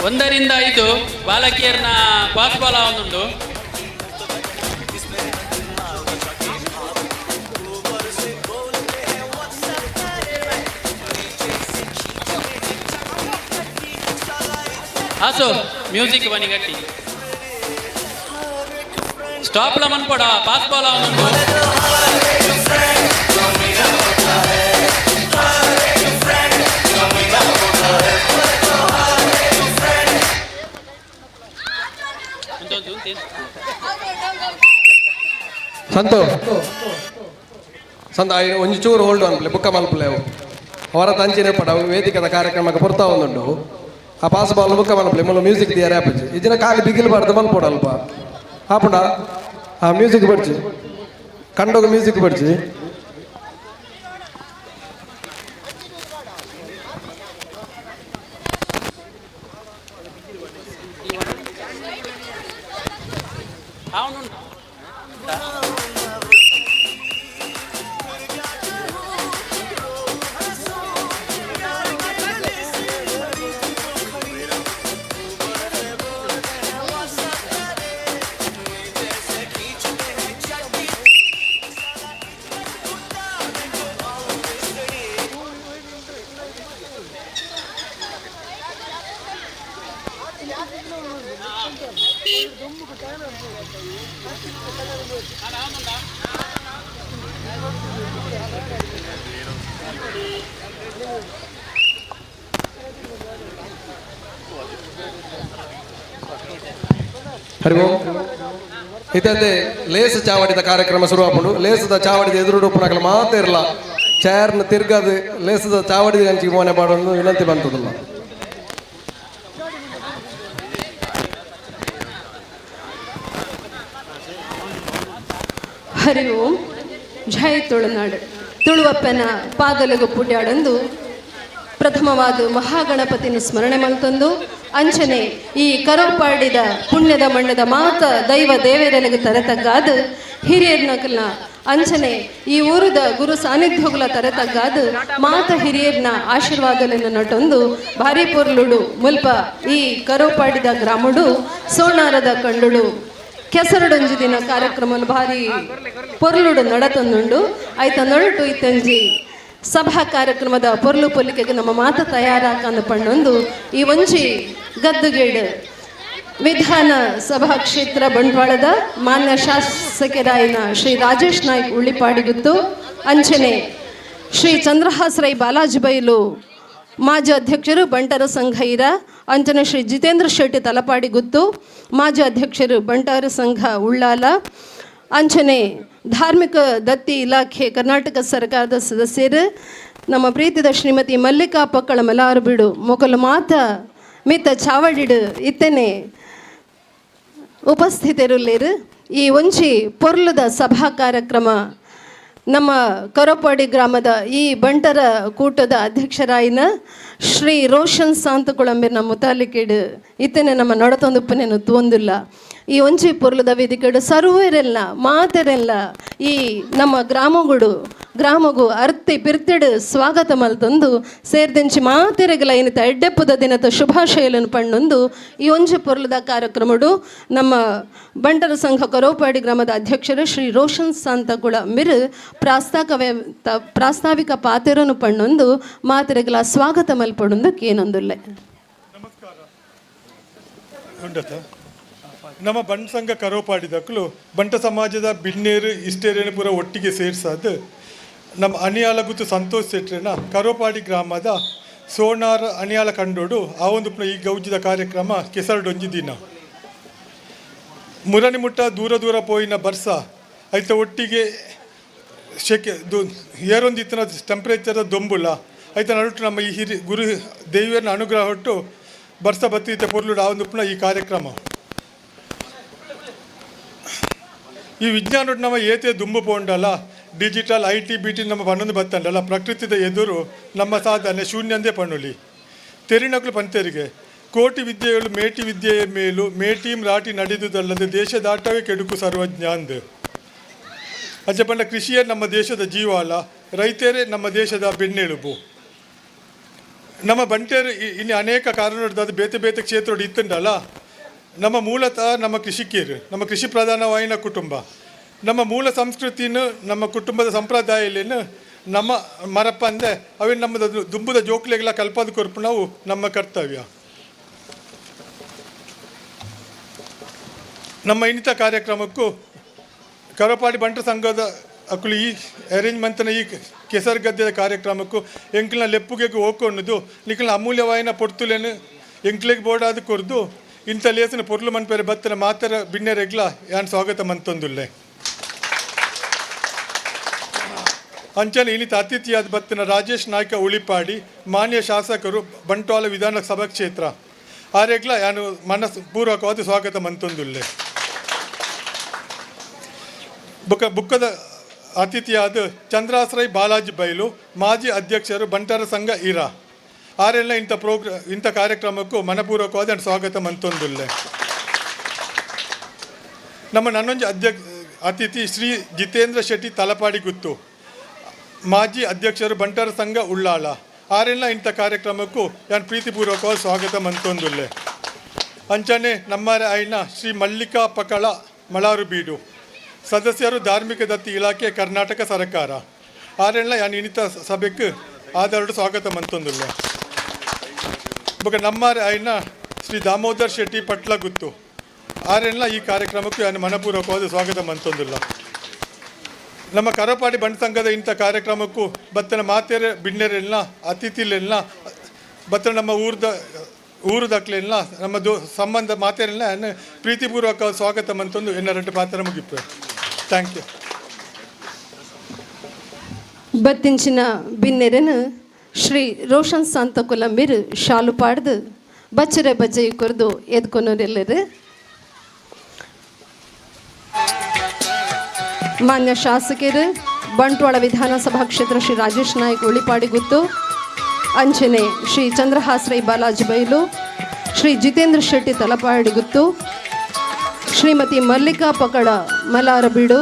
1 ರಿಂದ 5 ಬಾಲಕಿಯರ್ನ ಪಾಸ್ ಬಾಲ್ ಆವೊಂದುಂಡು. ಆಸು ಮ್ಯೂಸಿಕ್ ಬನ್ನಿ ಗಟ್ಟಿ ಸ್ಟಾಪ್ಲ ಮನ್ಪೊಡ ಪಾಸ್ ಬಾಲ್ ಆವೊಂದುಂಡು. ಒಂದೊಂದು ಉಂಟು. ಸಂತು ಸಂತ ಒಂಜಿ ಚೂರು ಹೋಲ್ಡ್ ಅನ್ಪ್ಲೆ ಬುಕ್ಕ ಮಲ್ಪಲೆ ಅವು ಅವರ ತಂಚಿನ ಪಡ ವೇದಿಕದ ಕಾರ್ಯಕ್ರಮಕ್ಕೆ ಪುರ್ತಾ ಒಂದುಂಡು. ಆ ಪಾಸ್ ಬಾಲ್ ಬುಕ್ಕ ಮಲ್ಪಲೆ ಮುಲ್ಲ ಮ್ಯೂಸಿಕ್ ದಿಯರ್ ಆಪುಜಿ ಇಜಿನ ಖಾಲಿ ಬಿಗಿಲ್ ಬಾರ್ದು ಮಲ್ಪೋಡು ಅಲ್ಪ ಆಪುಂಡ. ಆ ಮ್ಯೂಸಿಕ್ ಬಡ್ಜಿ ಕಂಡೋಗ ಮ್ಯೂಸಿಕ್ ಬಡ್ಜಿ. ಹರಿ ಓಂ. ಇತಂದೆ ಲೇಸ್ ಚಾವಡಿದ ಕಾರ್ಯಕ್ರಮ ಶುರು ಆಪುಂಡು. ಲೇಸದ ಚಾವಡಿದ ಎದುರು ಉಪ್ಪುನಕಲ ಮಾತೆ ಇರಲ್ಲ ಚೇರ್ನ ತಿರ್ಗದು ಲೇಸದ ಚಾವಡಿದ ಅಂಚಿಗೆ ಮೋನೆ ಪಾಡೊಂದು ವಿನಂತಿ ಬಂತದಲ್ಲ. ಹರಿ ಓಂ. ಜೈ ತುಳುನಾಡು. ತುಳುವಪ್ಪನ ಪಾದಲಗು ಪುಡ್ಯಾಡೊಂದು ಪ್ರಥಮವಾದ ಮಹಾಗಣಪತಿನ ಸ್ಮರಣೆ ಮಲ್ತೊಂದು ಅಂಚನೆ ಈ ಕರೋಪಾಡಿದ ಪುಣ್ಯದ ಮಣ್ಣದ ಮಾತ ದೈವ ದೇವೆರಲಿಗೆ ತರತಗ್ಗಾದ ಹಿರಿಯರ್ನಕಲ್ನ ಅಂಚನೆ ಈ ಊರದ ಗುರು ಸಾನ್ನಿಧ್ಯಗಳ ತರತಗ್ಗಾದ ಮಾತ ಹಿರಿಯರ್ನ ಆಶೀರ್ವಾದలను ನಟೊಂದು ಭಾರಿ ಪೊರ್ಲುಡು ಮುಲ್ಪ ಈ ಕರೋಪಾಡಿದ ಗ್ರಾಮಡು ಸೋಣಾರದ ಕಂಡುಡು ಕೆಸರುಡೊಂಜಿ ದಿನ ಕಾರ್ಯಕ್ರಮ ಭಾರಿ ಪೊರ್ಲುಡು ನಡತೊಂದುಂಡು. ಆಯ್ತ ನೊರಟು ಇತ್ತಂಜಿ ಸಭಾ ಕಾರ್ಯಕ್ರಮದ ಪೊರ್ಲು ಪೊಲಿಕೆಗೆ ನಮ್ಮ ಮಾತ ತಯಾರಾಕಂದು ಪಣ್ಣೊಂದು ಈ ಒಂಜಿ ಗದ್ದುಗೇಡು ವಿಧಾನ ಸಭಾ ಕ್ಷೇತ್ರ ಬಂಟ್ವಾಳದ ಮಾನ್ಯ ಶಾಸಕರಾಯಿನ ಶ್ರೀ ರಾಜೇಶ್ ನಾಯ್ಕ್ ಉಳ್ಳಿಪಾಡಿಗುತ್ತು, ಅಂಚನೆ ಶ್ರೀ ಚಂದ್ರಹಾಸ್ ರೈ ಬಾಲಾಜಿ ಬೈಲು ಮಾಜಿ ಅಧ್ಯಕ್ಷರು ಬಂಟರ ಸಂಘ ಇರ, ಅಂಚನೆ ಶ್ರೀ ಜಿತೇಂದ್ರ ಶೆಟ್ಟಿ ತಲಪಾಡಿ ಗುತ್ತು ಮಾಜಿ ಅಧ್ಯಕ್ಷರು ಬಂಟರ ಸಂಘ ಉಳ್ಳಾಲ, ಅಂಚನೆ ಧಾರ್ಮಿಕ ದತ್ತಿ ಇಲಾಖೆ ಕರ್ನಾಟಕ ಸರ್ಕಾರದ ಸದಸ್ಯರು ನಮ್ಮ ಪ್ರೀತಿದ ಶ್ರೀಮತಿ ಮಲ್ಲಿಕಾ ಪಕ್ಕಳ ಮಲಾರು ಬಿಡು ಮೊಕಲು ಮಾತ ಮಿತ್ತ ಚಾವಡಿಡು ಇತ್ತನೆ ಉಪಸ್ಥಿತರುಲ್ಲೇರು. ಈ ಒಂಜಿ ಪೊರ್ಲುದ ಸಭಾ ಕಾರ್ಯಕ್ರಮ ನಮ್ಮ ಕರೋಪಾಡಿ ಗ್ರಾಮದ ಈ ಬಂಟರ ಕೂಟದ ಅಧ್ಯಕ್ಷರಾಯಿನ ಶ್ರೀ ರೋಷನ್ ಸಾಂತಕುಳಂಬಿನ ಮುತಾಲಿಕೇಡು ಇತ್ತನೆ ನಮ್ಮ ನಡತೊಂದುಪ್ಪನೇನು ತೋಂದಿಲ್ಲ. ಈ ಒಂಜಿ ಪೊರ್ಲುದ ವೇದಿಕೆಡು ಸರ್ವೇರೆಲ್ಲ ಮಾತೆರೆಲ್ಲ ಈ ನಮ್ಮ ಗ್ರಾಮಗುಡು ಗ್ರಾಮಗು ಅರ್ತಿ ಪಿರ್ತಿಡು ಸ್ವಾಗತ ಮಲ್ತೊಂದು ಸೇರ್ದಿಂಚಿ ಮಾತೆರೆಗಲ ಏನಿತ ಎಡ್ಡೆಪ್ಪದ ದಿನದ ಶುಭಾಶಯలను ಪಣ್ಣೊಂದು ಈ ಒಂಜಿ ಪೊರ್ಲುದ ಕಾರ್ಯಕ್ರಮಡು ನಮ್ಮ ಬಂಟರ ಸಂಘ ಕರೋಪಾಡಿ ಗ್ರಾಮದ ಅಧ್ಯಕ್ಷರು ಶ್ರೀ ರೋಷನ್ ಸಾಂತಕುಳ ಮಿರು ಪ್ರಾಸ್ತಾವಿಕ ಪಾತೆರನು ಪಣ್ಣೊಂದು ಮಾತೆರೆಗಲ ಸ್ವಾಗತ ಮಲ್ಪಡೊಂದು ಕೇನೊಂದುಲ್ಲೆ. ಉಂಡತ ನಮ್ಮ ಬಂಟ ಸಂಘ ಕರೋಪಾಡಿದಕ್ಕಲು ಬಂಟ ಸಮಾಜದ ಬಿನ್ನೇರು ಇಷ್ಟೇರೇನು ಪೂರ ಒಟ್ಟಿಗೆ ಸೇರ್ಸಾದು ನಮ್ಮ ಅಣಿಯಾಲ ಗುತ್ತು ಸಂತೋಷ್ ಶೆಟ್ರೆನ ಕರೋಪಾಡಿ ಗ್ರಾಮದ ಸೋನಾರ ಅಣಿಯಾಲ ಕಂಡೋಡು ಆ ಒಂದು ಈ ಗೌಜಿದ ಕಾರ್ಯಕ್ರಮ ಕೆಸರಡೊಂಜಿ ದಿನ ಮುರನಿ ಮುಟ್ಟ ದೂರ ದೂರ ಪೋಯಿನ ಬರ್ಸ ಐತ ಒಟ್ಟಿಗೆ ಶೆಕೆ ಏರೊಂದಿತ್ತಿನ ಟೆಂಪ್ರೇಚರ್ ದೊಂಬುಲ ಐತ ನಡುಟು ನಮ್ಮ ಈ ಹಿರಿ ಗುರು ದೇವಿಯರನ್ನ ಅನುಗ್ರಹ ಹೊಟ್ಟು ಬರ್ಸ ಬತ್ತೀತ ಪೊರ್ಲುಡು ಆ ಒಂದು ಈ ಕಾರ್ಯಕ್ರಮ. ಈ ವಿಜ್ಞಾನ ನಮ್ಮ ಏತೆ ದುಂಬು ಪೋಂಡಲ್ಲ digital I T B T ನಮ್ಮ ಪನ್ನೊಂದು ಬತ್ತಂಡಲ್ಲ ಪ್ರಕೃತಿದ ಎದುರು ನಮ್ಮ ಸಾಧನೆ ಶೂನ್ಯಂದೇ ಪಣ್ಣುಲಿ. ತೆರಿನಕ್ಲು ಪಂತೆರಿಗೆ ಕೋಟಿ ವಿದ್ಯೆಗಳು ಮೇಟಿ ವಿದ್ಯೆಯ ಮೇಲು ಮೇಟೀಂ ರಾಟಿ ನಡೆದುದಲ್ಲದೆ ದೇಶದಾಟವೇ ಕೆಡುಕು ಸರ್ವಜ್ಞ ಅಂದು. ಅಜ್ಜ ಪಂಡ ಕೃಷಿಯೇ ನಮ್ಮ ದೇಶದ ಜೀವಾಳ, ರೈತರೇ ನಮ್ಮ ದೇಶದ ಬೆನ್ನೆಲುಬು. ನಮ್ಮ ಬಂಟೇರು ಇನ್ನು ಅನೇಕ ಕಾರಣದ ಬೇತೆ ಬೇತೆ ಕ್ಷೇತ್ರ ಇತ್ತುಂಡಲ್ಲ. ನಮ್ಮ ಮೂಲತಃ ನಮ್ಮ ಕೃಷಿಕರು, ನಮ್ಮ ಕೃಷಿ ಪ್ರಧಾನವಾಯಿನ ಕುಟುಂಬ. ನಮ್ಮ ಮೂಲ ಸಂಸ್ಕೃತಿನ ನಮ್ಮ ಕುಟುಂಬದ ಸಂಪ್ರದಾಯಲೇನು ನಮ್ಮ ಮರಪ್ಪಂದೆ ಅವೇನು ನಮ್ಮದು ದುಂಬುದ ಜೋಕ್ಲೆಗೆಲ್ಲ ಕಲ್ಪದ ಕೊರ್ಪು ನಾವು ನಮ್ಮ ಕರ್ತವ್ಯ. ನಮ್ಮ ಇನ್ನಿತ ಕಾರ್ಯಕ್ರಮಕ್ಕೂ ಕರಪಾಡಿ ಬಂಟರ ಸಂಘದ ಅಕುಲು ಈ ಅರೇಂಜ್ಮೆಂಟ್ನ ಈ ಕೆಸರು ಗದ್ದೆದ ಕಾರ್ಯಕ್ರಮಕ್ಕೂ ಎಂಕ್ಲಿನ ಲೆಪ್ಪುಗೆಗೆ ಹೋಗ್ಕೊಳ್ಳೋದು ನಿಕ್ಲಿನ ಅಮೂಲ್ಯವಾಯಿನ ಪೊರ್ತುಲೇನು ಎಂಕ್ಲೆಗೆ ಬೋರ್ಡಾದ ಕೊರ್ದು ಇಂಥ ಲೇಸಿನ ಪೊರ್ಲು ಮನ್ಪೇರೆ ಬತ್ತನ ಮಾತರ ಬಿನ್ನೆರೆಗ್ಲ ಯಾನ್ ಸ್ವಾಗತ ಮಂತೊಂದುಲ್ಲೆ. ಅಂಚನೆ ಇನ್ನಿತ ಅತಿಥಿಯಾದ ಬತ್ತಿನ ರಾಜೇಶ್ ನಾಯ್ಕ ಉಳಿಪಾಡಿ, ಮಾನ್ಯ ಶಾಸಕರು, ಬಂಟ್ವಾಳ ವಿಧಾನಸಭಾ ಕ್ಷೇತ್ರ, ಆರೆಗ್ಲ ಯಾನು ಮನಸ್ಸು ಪೂರ್ವಕವಾದ ಸ್ವಾಗತ ಮಂತೊಂದುಲ್ಲೆ. ಬುಕ್ಕದ ಅತಿಥಿಯಾದ ಚಂದ್ರಾಶ್ರಯ್ ಬಾಲಾಜಿ ಬೈಲು, ಮಾಜಿ ಅಧ್ಯಕ್ಷರು, ಬಂಟರ ಸಂಘ ಇರಾ, ಆರೆಲ್ಲ ಇಂಥ ಕಾರ್ಯಕ್ರಮಕ್ಕೂ ಮನಪೂರ್ವಕವಾದ ಸ್ವಾಗತ ಮಂತೊಂದುಲ್ಲೆ. ನಮ್ಮ ನನ್ನೊಂಜಿ ಅತಿಥಿ ಶ್ರೀ ಜಿತೇಂದ್ರ ಶೆಟ್ಟಿ ತಲಪಾಡಿ ಗುತ್ತು, ಮಾಜಿ ಅಧ್ಯಕ್ಷರು, ಬಂಟರ ಸಂಘ ಉಳ್ಳಾಲ, ಆರೆಲ್ಲ ಇಂಥ ಕಾರ್ಯಕ್ರಮಕ್ಕೂ ಯಾನ್ ಪ್ರೀತಿಪೂರ್ವಕವಾದ ಸ್ವಾಗತ ಮಂತೊಂದುಲ್ಲೆ. ಅಂಚನೆ ನಮ್ಮ ಐನ ಶ್ರೀ ಮಲ್ಲಿಕಾ ಪಕಳ ಮಳಾರು ಬೀಡು, ಸದಸ್ಯರು, ಧಾರ್ಮಿಕ ದತ್ತಿ ಇಲಾಖೆ, ಕರ್ನಾಟಕ ಸರ್ಕಾರ, ಆರೆಲ್ಲ ಯಾನ್ ಇನ್ನಿತ ಸಭೆಗೆ ಆಧಾರಡು ಸ್ವಾಗತ ಮಂತೊಂದುಲ್ಲೆ. ಬೊಕ ನಮ್ಮ ಐನ ಶ್ರೀ ದಾಮೋದರ್ ಶೆಟ್ಟಿ ಪಟ್ಲಗುತ್ತು, ಆರೆಲ್ಲ ಈ ಕಾರ್ಯಕ್ರಮಕ್ಕೂ ಯಾನ್ ಮನಪೂರ್ವಕವಾದ ಸ್ವಾಗತ ಮಂತೊಂದುಲ್ಲ. ನಮ್ಮ ಕರಪಾಡಿ ಬಂಟ ಸಂಘದ ಇಂಥ ಕಾರ್ಯಕ್ರಮಕ್ಕೂ ಬತ್ತನ ಮಾತೆರೆ ಬಿಣ್ಣೆರೆಲ್ಲ ಅತಿಥಿಲೆಲ್ಲ ಬತ್ತನ ನಮ್ಮ ಊರುದಕ್ಲೆಲ್ಲ ನಮ್ಮ ಸಂಬಂಧ ಮಾತೆರೆಲ್ಲ ಪ್ರೀತಿಪೂರ್ವಕ ಸ್ವಾಗತ ಮಂತೊಂದು ಎನ್ನ ರೆಡ್ಡು ಪಾತ್ರ ಮುಗಿಪೆ. Thank you. ಬತ್ತಿಂಚಿನ ಬಿನ್ನೆರೆನು ಶ್ರೀ ರೋಷನ್ ಸಂತ ಕುಲಂಬೀರ್ ಶಾಲು ಪಾಡ್ದು ಬಚ್ಚರೆ ಬಜ್ಜೆ ಕೊರ್ದು ಎದ್ಕೊನೋರೆಲ್ಲರು. ಮಾನ್ಯ ಶಾಸಕರು, ಬಂಟ್ವಾಳ ವಿಧಾನಸಭಾ ಕ್ಷೇತ್ರ ಶ್ರೀ ರಾಜೇಶ್ ನಾಯ್ಕ್ ಉಳಿಪಾಡಿ ಗುತ್ತು, ಅಂಚನೆ ಶ್ರೀ ಚಂದ್ರಹಾಸ್ರೈ ಬಾಲಾಜಿ ಬೈಲು, ಶ್ರೀ ಜಿತೇಂದ್ರ ಶೆಟ್ಟಿ ತಲಪಾಡಿ ಗುತ್ತು, ಶ್ರೀಮತಿ ಮಲ್ಲಿಕಾ ಪಕಳ ಮಲಾರಬೀಡು,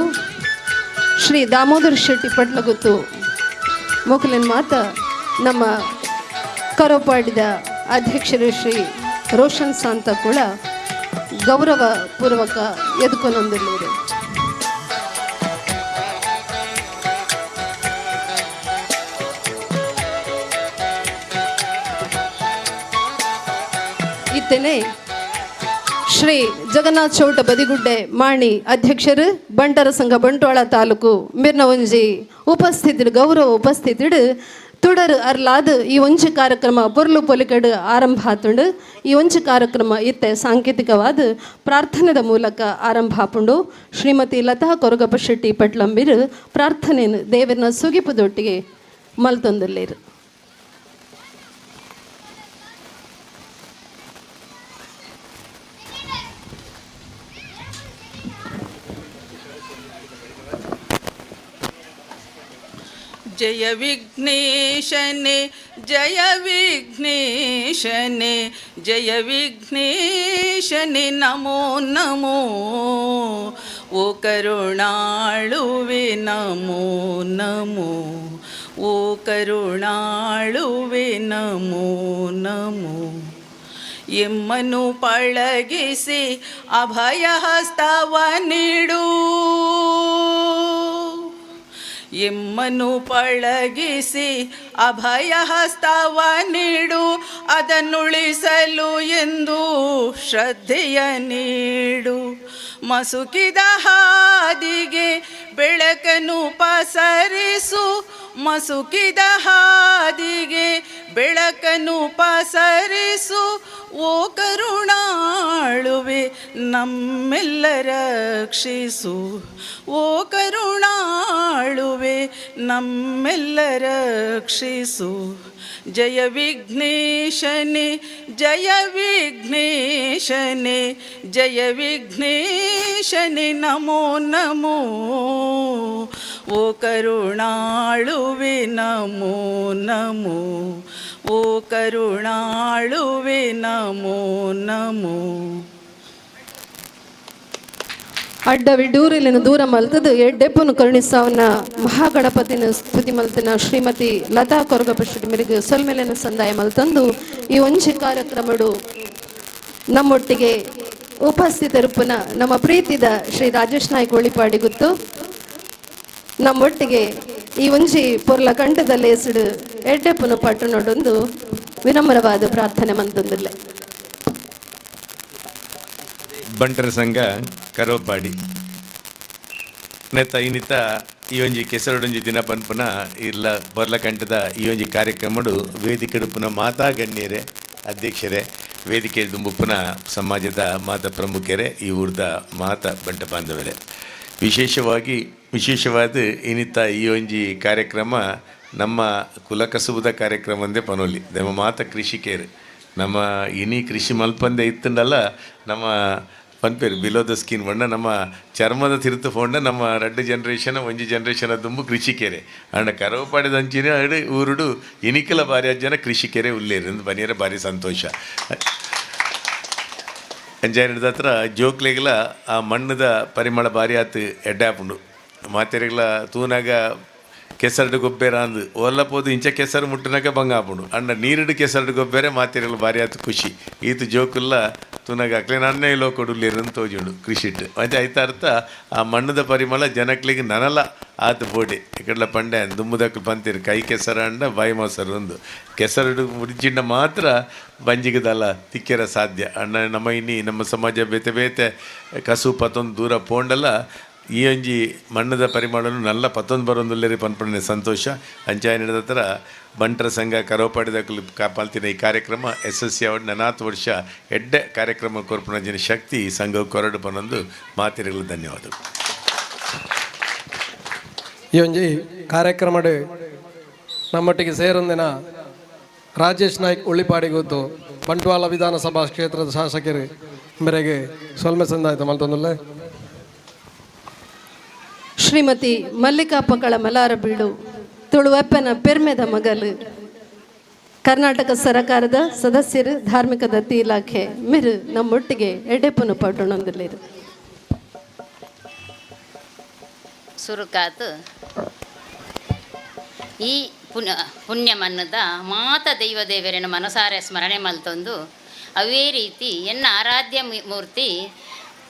ಶ್ರೀ ದಾಮೋದರ್ ಶೆಟ್ಟಿ ಪಟ್ಲಗುತ್ತು ಮೊಕಲಿನ ಮಾತ ನಮ್ಮ ಕರೋಪಾಡಿದ ಅಧ್ಯಕ್ಷರು ಶ್ರೀ ರೋಷನ್ ಸಾಂತ ಕೂಡ ಗೌರವ ಪೂರ್ವಕ ಎದ್ಕೊನೊಂದಿಲ್ಲರು. ಇತ್ತೇನೆ ಶ್ರೀ ಜಗನ್ನಾಥ್ ಚೌಟ ಬದಿಗುಡ್ಡೆ ಮಾಣಿ ಅಧ್ಯಕ್ಷರು, ಬಂಟರ ಸಂಘ ಬಂಟ್ವಾಳ ತಾಲೂಕು ಮಿರ್ನ ಒಂಜಿ ಉಪಸ್ಥಿತಿ ಗೌರವ ಉಪಸ್ಥಿತಿಡು ತುಡರು ಅರ್ಲಾದ ಈ ಒಂಜಿ ಕಾರ್ಯಕ್ರಮ ಪೊರ್ಲು ಪೊಲಿಕಡು ಆರಂಭ ಆತುಂಡು. ಈ ಒಂಜಿ ಕಾರ್ಯಕ್ರಮ ಇತ್ತೆ ಸಾಂಕೇತಿಕವಾದ ಪ್ರಾರ್ಥನೆದ ಮೂಲಕ ಆರಂಭ ಆಪುಂಡು. ಶ್ರೀಮತಿ ಲತಾ ಕೊರಗಪ್ಪ ಶೆಟ್ಟಿ ಪಟ್ಲಂಬಿರು ಪ್ರಾರ್ಥನೆಯನ್ನು ದೇವರನ ಸುಗಿಪುದೊಟ್ಟಿಗೆ ಮಲ್ತೊಂದುಲ್ಲೇರು. ಜಯ ವಿಘ್ನೇಶನೆ ಜಯ ವಿಘ್ನೇಶನೆ ಜಯ ವಿಘ್ನೇಶನೆ ನಮೋ ನಮೋ, ಓ ಕರುಣಾಳುವೆ ನಮೋ ನಮೋ, ಓ ಕರುಣಾಳುವೆ ನಮೋ ನಮೋ. ಎಮ್ಮನು ಪಳಗಿಸಿ ಅಭಯ ಹಸ್ತವ ನೀಡು, ಎಮ್ಮನು ಪಳಗಿಸಿ ಅಭಯ ಹಸ್ತವ ನೀಡು, ಅದನ್ನುಳಿಸಲು ಎಂದು ಶ್ರದ್ಧೆಯ ನೀಡು. ಮಸುಕಿದ ಹಾದಿಗೆ ಬೆಳಕನ್ನು ಪಸರಿಸು, ಮಸುಕಿದ ಹಾದಿಗೆ ಬೆಳಕನ್ನು ಪಸರಿಸು, ಓ ಕರುಣಾಳುವೆ ನಮ್ಮೆಲ್ಲ ರಕ್ಷಿಸು, ಓ ಕರುಣಾಳುವೆ ನಮ್ಮೆಲ್ಲ ರಕ್ಷಿಸು. ಜಯ ವಿಘ್ನೇಶನೆ ಜಯ ವಿಘ್ನೇಶನೆ ಜಯ ವಿಘ್ನೇಶನೆ ನಮೋ ನಮೋ, ಓ ಕರುಣಾಳುವೆ ನಮೋ ನಮೋ, ಓ ಕರುಣಾಳುವೆ ನಮೋ ನಮೋ. ಅಡ್ಡ ವಿಡೂರಿಲಿನ ದೂರ ಮಲ್ತದು ಎಡ್ಡೆಪ್ಪನು ಕರುಣಿಸಾವನ ಮಹಾಗಣಪತಿನ ಸ್ತುತಿ ಮಲ್ತಿನ ಶ್ರೀಮತಿ ಲತಾ ಕೊರಗಪ್ಪ ಶೆಟ್ಟಿ ಮೇರೆಗೆ ಸೊಲ್ಮೆಲೆನ ಸಂದಾಯ ಮಲ್ತಂದು ಈ ಒಂಜಿ ಕಾರ್ಯಕ್ರಮಡು ನಮ್ಮೊಟ್ಟಿಗೆ ಉಪಸ್ಥಿತರುಪುನ ನಮ್ಮ ಪ್ರೀತಿದ ಶ್ರೀ ರಾಜೇಶ್ ನಾಯ್ಕ ಒಳಿಪಾಡಿ ಗುತ್ತು ನಮ್ಮೊಟ್ಟಿಗೆ ಈ ಒಂಜಿ ಪೊರ್ಲ ಕಂಠದಲ್ಲಿ ಹೆಸರು ಎಡ್ಡೆಪ್ಪನ ಪಟ್ಟಣಡೊಂದು ವಿನಮ್ರವಾದ ಪ್ರಾರ್ಥನೆ ಮಂತಂದಿಲ್ಲ. ಬಂಟರ ಸಂಘ ಕರೋಪಾಡಿ ನೆತ್ತ ಇನ್ನಿತ ಈ ಒಂಜಿ ಕೆಸರಡೊಂಜಿ ದಿನ ಪನ್ಪುನ ಇಲ್ಲ ಬೊರ್ಲಕಂಠದ ಈ ಒಂಜಿ ಕಾರ್ಯಕ್ರಮಡು ವೇದಿಕೆಡುಪುನ ಮಾತಾ ಗಣ್ಯರೇ, ಅಧ್ಯಕ್ಷರೇ, ವೇದಿಕೆ ದುಂಬುಪುನ ಸಮಾಜದ ಮಾತಾ ಪ್ರಮುಖರೇ, ಈ ಊರ್ದ ಮಾತಾ ಬಂಟ ಬಾಂಧವರೇ, ವಿಶೇಷವಾದ ಇನ್ನಿತ ಈ ಒಂಜಿ ಕಾರ್ಯಕ್ರಮ ನಮ್ಮ ಕುಲಕಸುಬುದ ಕಾರ್ಯಕ್ರಮ ಅಂದೇ ಪನೋಲಿ. ನಮ್ಮ ಮಾತ ಕೃಷಿಕೇರು ನಮ್ಮ ಇನಿ ಕೃಷಿ ಮಲ್ಪಂದೆ ಇತ್ತಂಡಲ್ಲ ನಮ್ಮ ಪನ್ಪೇರು ಬಿಲೋ the skin ಬಣ್ಣ ನಮ್ಮ ಚರ್ಮದ ತಿರುತು ಫೋಂಡ ನಮ್ಮ ರಡ್ಡು ಜನ್ರೇಷನ್ ಒಂಜಿ ಜನ್ರೇಷನ್ ದುಂಬು ಕೃಷಿಕೆರೆ ಅಂಡ ಕರವಪಾಡಿದ ಅಂಚಿನ ಅಡು ಊರುಡು ಇನಿಕಲ ಬಾರಿ ಜನ ಕೃಷಿಕೆರೆ ಉಲ್ಲೇರು ಅಂದ್ ಬನಿಯರ ಭಾರಿ ಸಂತೋಷ. ಅಂಜಾನಿದ ಹತ್ರ ಜೋಕ್ಲೆಗ್ಲ ಆ ಮಣ್ಣದ ಪರಿಮಳ ಭಾರಿ ಆತು ಎಡ್ಡಾಪುಂಡು ಮಾತೆರೆಗ್ಲ ತೂನಾಗ ಕೆಸರಡು ಗೊಬ್ಬರ ಅಂದು ಓಲ್ಲ ಪೋದು ಇಂಚ ಕೆಸರು ಮುಟ್ಟನಾಗ ಬಂಗ ಆಪುಂಡು ಅಂಡ ನೀರುಡು ಕೆಸರಡು ಗೊಬ್ಬರ ಮಾತೆರೆಗ್ಲ ಭಾರಿ ಆತು ಖುಷಿ ಈತು ಜೋಕುಲ್ಲ ತೂನಾಗ ಅಕ್ಲೆ ನನ್ನೇ ಲೋಕೊಡುಲ್ಲೇರು ಅಂತ ತೋಜುಂಡು ಕೃಷಿಟ್ಟು ಮತ್ತೆ ಐತ ಅರ್ಥ ಆ ಮಣ್ಣದ ಪರಿಮಳ ಜನಕ್ಲಿಗೆ ನನಲ ಆತು ಬೋಡೆ ಇಕಡ್ಲ ಪಂಡೆ ದುಮ್ಮದಕ್ಕೆ ಪಂತಿರು ಕೈ ಕೆಸರು ಅಂಡ ಬಾಯಿ ಮೊಸರು ಒಂದು ಕೆಸರುಡು ಮುಡಿಚಿಂಡ ಮಾತ್ರ ಬಂಜಿಗದಲ್ಲ ತಿಕ್ಕೆರ ಸಾಧ್ಯ. ಅಣ್ಣ ನಮ್ಮ ಇನ್ನಿ ನಮ್ಮ ಸಮಾಜ ಬೇತೆ ಬೇತೆ ಕಸು ಪತ್ತೊಂದು ದೂರ ಪೋಂಡಲ್ಲ ಈ ಒಂಜಿ ಮಣ್ಣದ ಪರಿಮಳನು ನಲ್ಲ ಪತ್ತೊಂದು ಬರೊಂದುಲ್ಲೇರಿ ಪನ್ಪಣೆ ಸಂತೋಷ. ಅಂಚಾಯ ನಡೆದ ಹತ್ರ ಬಂಟರ ಸಂಘ ಕರೋಪಾಡಿದ ಕಾಪಾಲ್ತಿನ ಈ ಕಾರ್ಯಕ್ರಮ ಯಶಸ್ವಿ ಅವಡ್ ನನಾತ್ ವರ್ಷ ಎಡ್ಡೆ ಕಾರ್ಯಕ್ರಮ ಕೊರ್ಪುಣ ಜನ ಶಕ್ತಿ ಈ ಸಂಘ ಕೊರಡು ಪನೊಂದು ಮಾತಿರಲು ಧನ್ಯವಾದಗಳು. ಈ ಒಂಜಿ ಕಾರ್ಯಕ್ರಮಡು ನಮ್ಮೊಟ್ಟಿಗೆ ಸೇರೊಂದಿನ ರಾಜೇಶ್ ನಾಯ್ಕ್ ಉಳ್ಳಿಪಾಡಿ ಗೊತ್ತು ಬಂಟ್ವಾಳ ವಿಧಾನಸಭಾ ಕ್ಷೇತ್ರದ ಶಾಸಕರು ಮೇರೆಗೆ ಸೊಲ್ಮೆ ಸಂದಾಯ್ತು ಮಲ್ತೊಂದುಲ್ಲೆ. ಶ್ರೀಮತಿ ಮಲ್ಲಿಕಾ ಪಕಳ ಮಲಾರಬೀಡು ತುಳುವಪ್ಪನ ಪೆರ್ಮೆದ ಮಗಲು ಕರ್ನಾಟಕ ಸರಕಾರದ ಸದಸ್ಯರು ಧಾರ್ಮಿಕ ದತ್ತಿ ಇಲಾಖೆ ಮಿರು ನಮ್ಮೊಟ್ಟಿಗೆ ಎಡೆಪುನು ಪಟ್ಟಣೊಂದಿಲ್ಲಿರು. ಸುರುಕಾತು ಈ ಪುಣ್ಯಮನ್ನದ ಮಾತ ದೈವ ದೇವರನ್ನು ಮನಸಾರೆ ಸ್ಮರಣೆ ಮಲ್ತೊಂದು ಅವೇ ರೀತಿ ಎನ್ನ ಆರಾಧ್ಯ ಮೂರ್ತಿ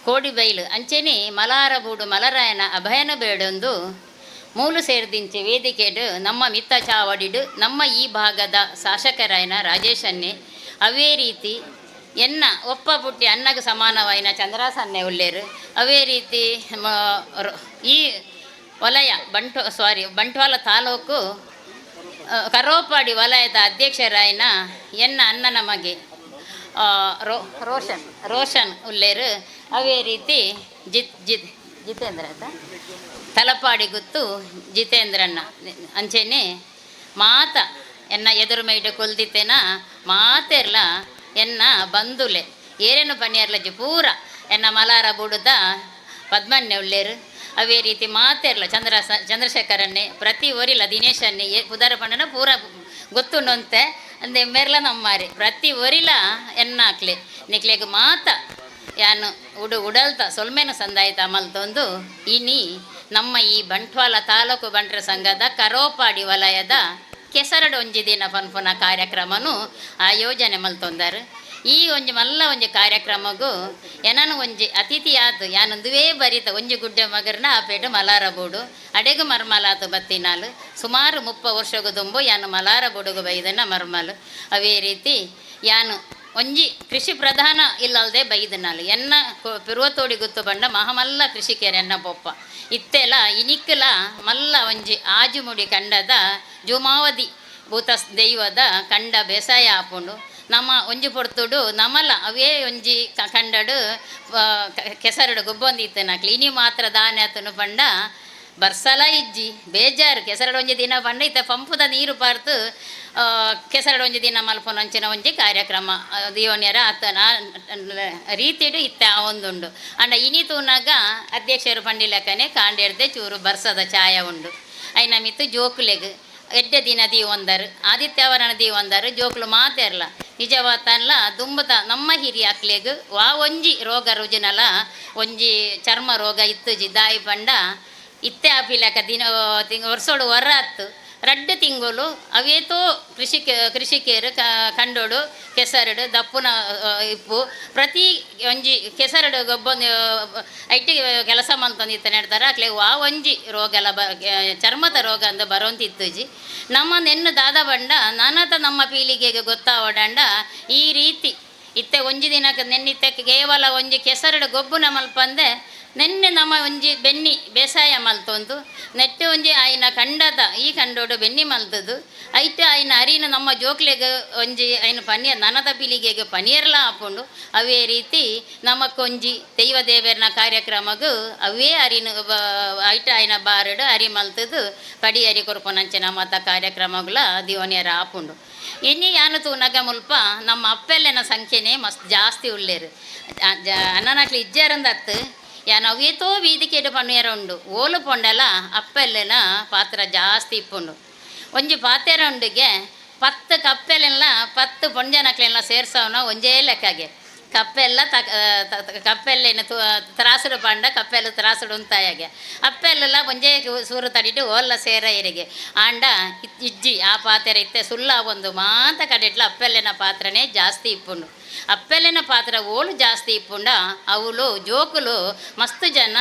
ಕೋಡಿಬೈಲು ಅಂಚೆನೆ ಮಲಾರಬೂಡು ಮಲರಾಯನ ಅಭಯನ ಬೇಡೊಂದು ಮೂಲು ಸೇರ್ದಿಂಚೆ ವೇದಿಕೆಡು ನಮ್ಮ ಮಿತ್ತ ಚಾವಡಿಡು ನಮ್ಮ ಈ ಭಾಗದ ಶಾಸಕರಾಯನ ರಾಜೇಶನ್ನೇ ಅವೇ ರೀತಿ ಎನ್ನ ಒಪ್ಪ ಪುಟ್ಟಿ ಅನ್ನಗೆ ಸಮಾನವಾಯಿನ ಚಂದ್ರಾಸನ್ನೆ ಉಲ್ಲೇರು ಅವೇ ರೀತಿ ಈ ವಲಯ ಬಂಟ್ವಾಳ ತಾಲೂಕು ಕರೋಪಾಡಿ ವಲಯದ ಅಧ್ಯಕ್ಷರಾಯನ ಎನ್ನ ಅಣ್ಣನ ಮಗೆ ರೋಷನ್ ಉಲ್ಲೇರು ಅವೇ ರೀತಿ ಜಿತೇಂದ್ರ ಆಯ್ತಾ ತಲಪಾಡಿ ಗುತ್ತು ಜಿತೇಂದ್ರಣ್ಣ ಅಂಚೆನೆ ಮಾತ ಎನ್ನ ಎದುರು ಮೈಡ ಕೊಲ್ದಿತ್ತೇನ ಮಾತೆರ್ಲ ಎನ್ನ ಬಂಧುಲೆ ಏರೇನು ಪನಿಯರ್ಲಜ್ಜಿ ಪೂರ ಎನ್ನ ಮಲಾರ ಬುಡುದ ಪದ್ಮನ್ಯ ಉಲ್ಲೇರು ಅವೇ ರೀತಿ ಮಾತೆರ್ಲ ಚಂದ್ರಶೇಖರನ್ನೇ ಪ್ರತಿ ಒರಿಲ ದಿನೇಶನ್ನೇ ಪುದರ ಪಂಡನ ಪೂರ ಗೊತ್ತುಂಡಂತೆ ಅಂದೆ ಮೆರ್ಲ ನಮ್ಮಾರಿ ಪ್ರತಿ ಒರಿಲ ಎನ್ನಾಕ್ಲೆ ನಿಕ್ಲೆಗ್ ಮಾತ ಯಾನು ಉಡಲ್ತ ಸೊಲ್ಮೆನ ಸಂದಾಯಿತ ಅಮಲ್ತೊಂದು ಇನಿ ನಮ್ಮ ಈ ಬಂಟ್ವಾಳ ತಾಲೂಕು ಬಂಟರ ಸಂಘದ ಕರೋಪಾಡಿ ವಲಯದ ಕೆಸರಡು ಒಂಜಿ ದಿನ ಪನ್ಪುನ ಕಾರ್ಯಕ್ರಮನು ಆಯೋಜನೆ ಮಲ್ತೊಂದರು. ಈ ಒಂಜಿ ಮಲ್ಲ ಒಂಜಿ ಕಾರ್ಯಕ್ರಮಗೂ ಎನನು ಒಂಜಿ ಅತಿಥಿಯಾತು ಯಾನೊಂದುವೇ ಬರಿತ ಒಂಜಿ ಗುಡ್ಡೆ ಮಗರ್ನ ಆ ಪೇಟೆ ಮಲಾರ ಬೋಡು ಅಡೆಗು ಮರ್ಮಲಾತು ಬತ್ತಿನಾಲು ಸುಮಾರು 30 ವರ್ಷಗು ದುಂಬು ಯಾನು ಮಲಾರ ಬುಡುಗು ಬೈದನ್ನ ಮರ್ಮಲು ಅವೇ ರೀತಿ ಯಾನು ಒಂಜಿ ಕೃಷಿ ಪ್ರಧಾನ ಇಲ್ಲಲ್ದೆ ಬೈದನಾಲು ಎನ್ನ ಪಿರುವತೋಡಿ ಗುತ್ತು ಬಂಡ ಮಹಮಲ್ಲ ಕೃಷಿಕೆರೆ ಎನ್ನ ಪೊಪ್ಪ ಇತ್ತೆಲ ಇನಿಕ್ಕಲ ಮಲ್ಲ ಒಂಜಿ ಆಜುಮುಡಿ ಕಂಡದ ಜುಮಾವಧಿ ಭೂತ ದೈವದ ಕಂಡ ಬೇಸಾಯ ಆಪುಂಡು ನಮ್ಮ ಒಂಜಿ ಪೊರ್ತುಡು ನಮಲ ಅವೇ ಒಂಜಿ ಕಂಡಡು ಕೆಸರಡು ಗೊಬ್ಬೊಂದಿತ್ತು ನಾಕ್ಲಿ ಇನಿ ಮಾತ್ರ ದಾನೆ ಆತನು ಪಂಡ ಬರ್ಸಲ ಇಜ್ಜಿ ಬೇಜಾರು ಕೆಸರಡು ಒಂಜಿ ದಿನ ಪಂಡ ಇತ್ತ ಪಂಪುದ ನೀರು ಪಾರ್ತು ಕೆಸರಡು ಒಂಜಿ ದಿನ ಮಲ್ಪೊನಂಚಿನ ಒಂಜಿ ಕಾರ್ಯಕ್ರಮ ದೀವನ್ಯರ ಆತನ ರೀತಿಡು ಇತ್ತ ಒಂದುಂಡು ಅಂಡ ಇನಿ ತೂನಾಗ ಅಧ್ಯಕ್ಷರು ಪಂಡಿಲಕ್ಕನೆ ಕಾಂಡೇರ್ದೆ ಚೂರು ಬರ್ಸದ ಛಾಯ ಉಂಡು ಐನ ಮಿತ್ತು ಜೋಕುಲೆಗ್ ಎಡ್ಡೆ ದಿನ ದೀವೊಂದರು ಆದಿತ್ಯವರನ ದೀವೊಂದರು ಜೋಕುಲು ಮಾತೆರ್ಲ ನಿಜವಾತನ್ಲ ದುಂಬದ ನಮ್ಮ ಹಿರಿಯಾಕ್ಲೆಗ್ ವಾ ಒಂಜಿ ರೋಗ ರುಜಿನಲ ಒಂಜಿ ಚರ್ಮ ರೋಗ ಇತ್ತುಜಿ ದಾಯಿ ಪಂಡ ಇತ್ತೆ ಆಪಿಲಕ ದಿನ ವರ್ಷೋಡು ವರ ಅತ್ತು ರಡ್ಡು ತಿಂಗಳು ಅವೇತೋ ಕೃಷಿಕರು ಕಂಡೋಡು ಕೆಸರಡು ದಪ್ಪುನ ಇಪ್ಪು ಪ್ರತಿ ಒಂಜಿ ಕೆಸರಡು ಗೊಬ್ಬ IT ಕೆಲಸ ಮಂತಂದು ಇತ್ತ ನೆಡ್ತಾರೆ ಅಕ್ಲೆ ವಾ ಒಂಜಿ ರೋಗ ಎಲ್ಲ ಚರ್ಮದ ರೋಗ ಅಂದ ಬರೋಂತಿತ್ತುಜಿ. ನಮ್ಮ ನೆನ್ನು ದಾದ ಬಂಡ ನಾನಾತ ನಮ್ಮ ಪೀಳಿಗೆಗೆ ಗೊತ್ತಾವಡಂಡ ಈ ರೀತಿ ಇತ್ತೆ ಒಂಜಿ ದಿನಕ್ಕೆ ನೆನ್ನಿತ್ತೆ ಕೇವಲ ಒಂಜಿ ಕೆಸರಡು ಗೊಬ್ಬುನ ಮಲ್ಪಂದೆ ನೆನ್ನೆ ನಮ್ಮ ಒಂಜಿ ಬೆನ್ನಿ ಬೇಸಾಯ ಮಲ್ತೊಂದು ನೆಟ್ಟು ಒಂಜಿ ಆಯ್ನ ಕಂಡದ ಈ ಕಂಡೋಡು ಬೆನ್ನಿ ಮಲ್ತದು ಐಟ್ ಆಯ್ನ ಅರಿನ ನಮ್ಮ ಜೋಕ್ಲೆಗ್ ಒಂಜಿ ಐನ ಪನಿಯರ್ ನನದ ಪೀಳಿಗೆಗೆ ಪನಿಯರ್ಲ ಹಾಕೊಂಡು ಅವೇ ರೀತಿ ನಮಕ್ಕೊಂಜಿ ದೈವ ದೇವರನ ಕಾರ್ಯಕ್ರಮಗೂ ಅವೇ ಅರಿನ ಐಟ್ ಆಯ್ನ ಬಾರಡು ಅರಿ ಮಲ್ತದು ಪಡಿ ಅರಿ ಕೊರ್ಪುನಂಚಿನ ಮತ ಕಾರ್ಯಕ್ರಮಗಳ ದಿವನಿಯರ ಆಪುಂಡು. ಇನ್ನು ಯಾನು ತೂನಗ ಮುಲ್ಪ ನಮ್ಮ ಅಪ್ಪೆಲ್ಲನ ಸಂಖ್ಯೆನೇ ಮಸ್ತ್ ಜಾಸ್ತಿ ಉಳ್ಳೇರು ಅಣ್ಣನಕ್ಲಿ ಇಜ್ಜಾರಂದತ್ತು ಯಾನ್ ಅವೇತೋ ವೀದಿಕೆಡು ಪನ್ನಿಯರ ಉಂಡು ಓಲು ಪೊಂಡಲ ಅಪ್ಪೆಲ್ಲನ ಪಾತ್ರ ಜಾಸ್ತಿ ಇಪ್ಪುಂಡು. ಒಂಜಿ ಪಾತೆರ ಉಂಡುಗೆ 10 ಕಪ್ಪೆಲೆಲ್ಲ 10 ಪೊಂಜನಕ್ಲೆಲ್ಲ ಸೇರ್ಸವನ ಒಂಜೇ ಲೆಕ್ಕಗೆ ಕಪ್ಪೆಲ್ಲ ಕಪ್ಪೆಲ್ಲೇನು ತ್ರಾಸುಡು ಪಂಡ ಕಪ್ಪೆಲ್ಲ ತ್ರಾಸುಡು ಉಂತಾಯಾಗೆ ಅಪ್ಪೆಲ್ಲ ಒಂಜೇ ಸೂರು ತಡಿಟ್ಟು ಓಲ್ಲ ಸೇರ ಇರಿಗೆ ಆಂಡ ಇಜ್ಜಿ ಆ ಪಾತ್ರೆ ಇತ್ತೆ ಸುಲ್ಲ ಒಂದು ಮಾತ ಕಡೆಟ್ಲ ಅಪ್ಪೆಲ್ಲಿನ ಪಾತ್ರನೇ ಜಾಸ್ತಿ ಇಪ್ಪುಂಡು. ಅಪ್ಪೆಲ್ಲಿನ ಪಾತ್ರ ಓಳು ಜಾಸ್ತಿ ಇಪ್ಪುಂಡ ಅವಳು ಜೋಕುಲು ಮಸ್ತ್ ಜನ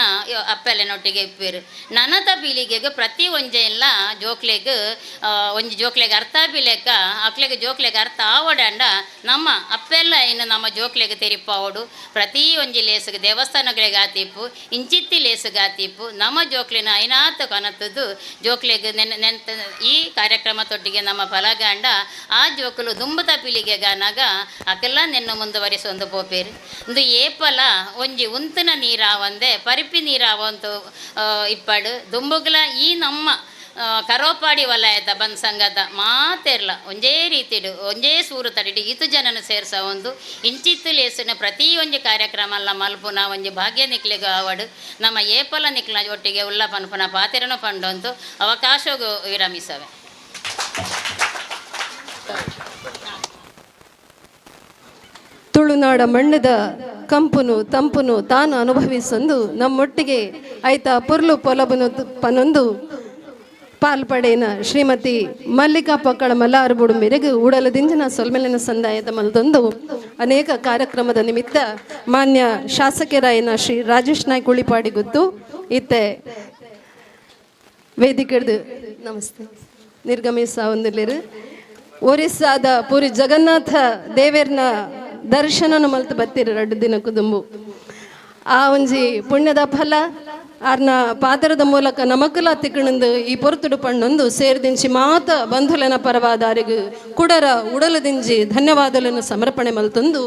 ಅಪ್ಪೆಲ್ಲಿನೊಟ್ಟಿಗೆ ಇಪ್ಪೇರು. ನನದ ಪೀಳಿಗೆಗೆ ಪ್ರತಿ ಒಂಜೆ ಎಲ್ಲ ಜೋಕ್ಲೆಗ್ ಒಂಜಿ ಜೋಕ್ಲೆಗ್ ಅರ್ಥ ಪಿಲೆಕ್ಕ ಅಕ್ಲೆಗ್ ಜೋಕ್ಲೆಗ್ ಅರ್ಥ ಆವಡಂಡ ನಮ್ಮ ಅಪ್ಪೆಲ್ಲ ಇನ್ನು ನಮ್ಮ ಜೋಕ್ಲೆಗ್ ತೆರಿಪಾವಡು ಪ್ರತಿ ಒಂಜಿ ಲೇಸುಗೆ ದೇವಸ್ಥಾನಗಳಿಗೆ ಆತಿಪ್ಪು ಇಂಚಿತ್ತಿ ಲೇಸುಗೆ ಆತಿಪ್ಪು ನಮ್ಮ ಜೋಕ್ಲಿನ ಐನಾತ ಕನತದ್ದು ಜೋಕ್ಲೆಗ್ ನೆನೆತ ಈ ಕಾರ್ಯಕ್ರಮ ತೊಟ್ಟಿಗೆ ನಮ್ಮ ಫಲಗಾಂಡ ಆ ಜೋಕುಲು ದುಂಬುದ ಪೀಳಿಗೆಗಾನಾಗ ಅಕೆಲ್ಲ ನೆನ್ನ ಮುಂದುವರಿಸೊಂದು ಪೋಪೇರು. ಒಂದು ಏಪಲ ಒಂಜಿ ಉಂತನ ನೀರಾವಂದೆ ಪರಿಪಿ ನೀರಾವಂತು ಇಪ್ಪಾಡು ದುಂಬುಗ್ಲ ಈ ನಮ್ಮ ಕರೋಪಾಡಿ ವಲಯದ ಬಂದ್ ಸಂಘದ ಮಾತೆರ್ಲ ಒಂಜೇ ರೀತಿಡು ಒಂಜೇ ಸೂರು ತಡಿಡು ಈತು ಜನನ ಸೇರ್ಸ ಒಂದು ಇಂಚಿತ್ತು ಲೇಸಿನ ಪ್ರತಿ ಒಂಜಿ ಕಾರ್ಯಕ್ರಮ ಅಲ್ಲ ಮಲ್ಪುನ ಒಂಜಿ ಭಾಗ್ಯ ನಿಕ್ಲೆಗ್ ಆವಡು ನಮ್ಮ ಏಪಲ ನಿಕ್ಲ ಒಟ್ಟಿಗೆ ಉಲ್ಲ ಪನ್ಪುನ ಪಾತೆರನು ಪಂಡೊಂದು ಅವಕಾಶಗೂ ವಿರಮಿಸವೆ. ತುಳುನಾಡ ಮಣ್ಣದ ಕಂಪುನು ತಂಪುನು ತಾನು ಅನುಭವಿಸೊಂದು ನಮ್ಮೊಟ್ಟಿಗೆ ಆಯ್ತಾ ಪೊರ್ಲು ಪೊಲಬುನು ಪನೊಂದು ಪಾಲ್ಪಡೇನ ಶ್ರೀಮತಿ ಮಲ್ಲಿಕಾ ಪಕ್ಕಳ ಮಲ್ಲಾರು ಬುಡುಮೆರೆಗು ಉಡಲ ದಿಂಜಿನ ಸೊಲ್ಮೆಲಿನ ಸಂದಾಯದ ಮಲ್ದೊಂದು ಅನೇಕ ಕಾರ್ಯಕ್ರಮದ ನಿಮಿತ್ತ ಮಾನ್ಯ ಶಾಸಕರಾಯನ ಶ್ರೀ ರಾಜೇಶ್ ನಾಯ್ಕ ಉಳಿಪಾಡಿ ಗುತ್ತು ಇತ್ತೆ ವೇದಿಕೆಡ್ದು ನಮಸ್ತೆ ನಿರ್ಗಮಿಸ ಒಂದಿಲ್ಲಿರು. ಒರಿಸ್ಸಾದ ಪೂರಿ ಜಗನ್ನಾಥ ದೇವೇರ್ನ ದರ್ಶನನು ಮಲ್ತು ಬತ್ತೀರಿ ರಡ್ಡು ದಿನ ಕುದುಂಬು ಆ ಒಂಜಿ ಪುಣ್ಯದ ಫಲ ಆರ್ನ ಪಾತ್ರದ ಮೂಲಕ ನಮಕಲ ತಿಕ್ಕಣಂದು ಈ ಪೊರ್ತುಡು ಪಣ್ಣೊಂದು ಸೇರ್ದಿಂಚಿ ಮಾತ ಬಂಧುಲನ ಪರವಾದಾರಿಗು ಕುಡರ ಉಡಲದಿಂಜಿ ಧನ್ಯವಾದలను ಸಮರ್ಪಣೆ ಮಲ್ತೊಂದು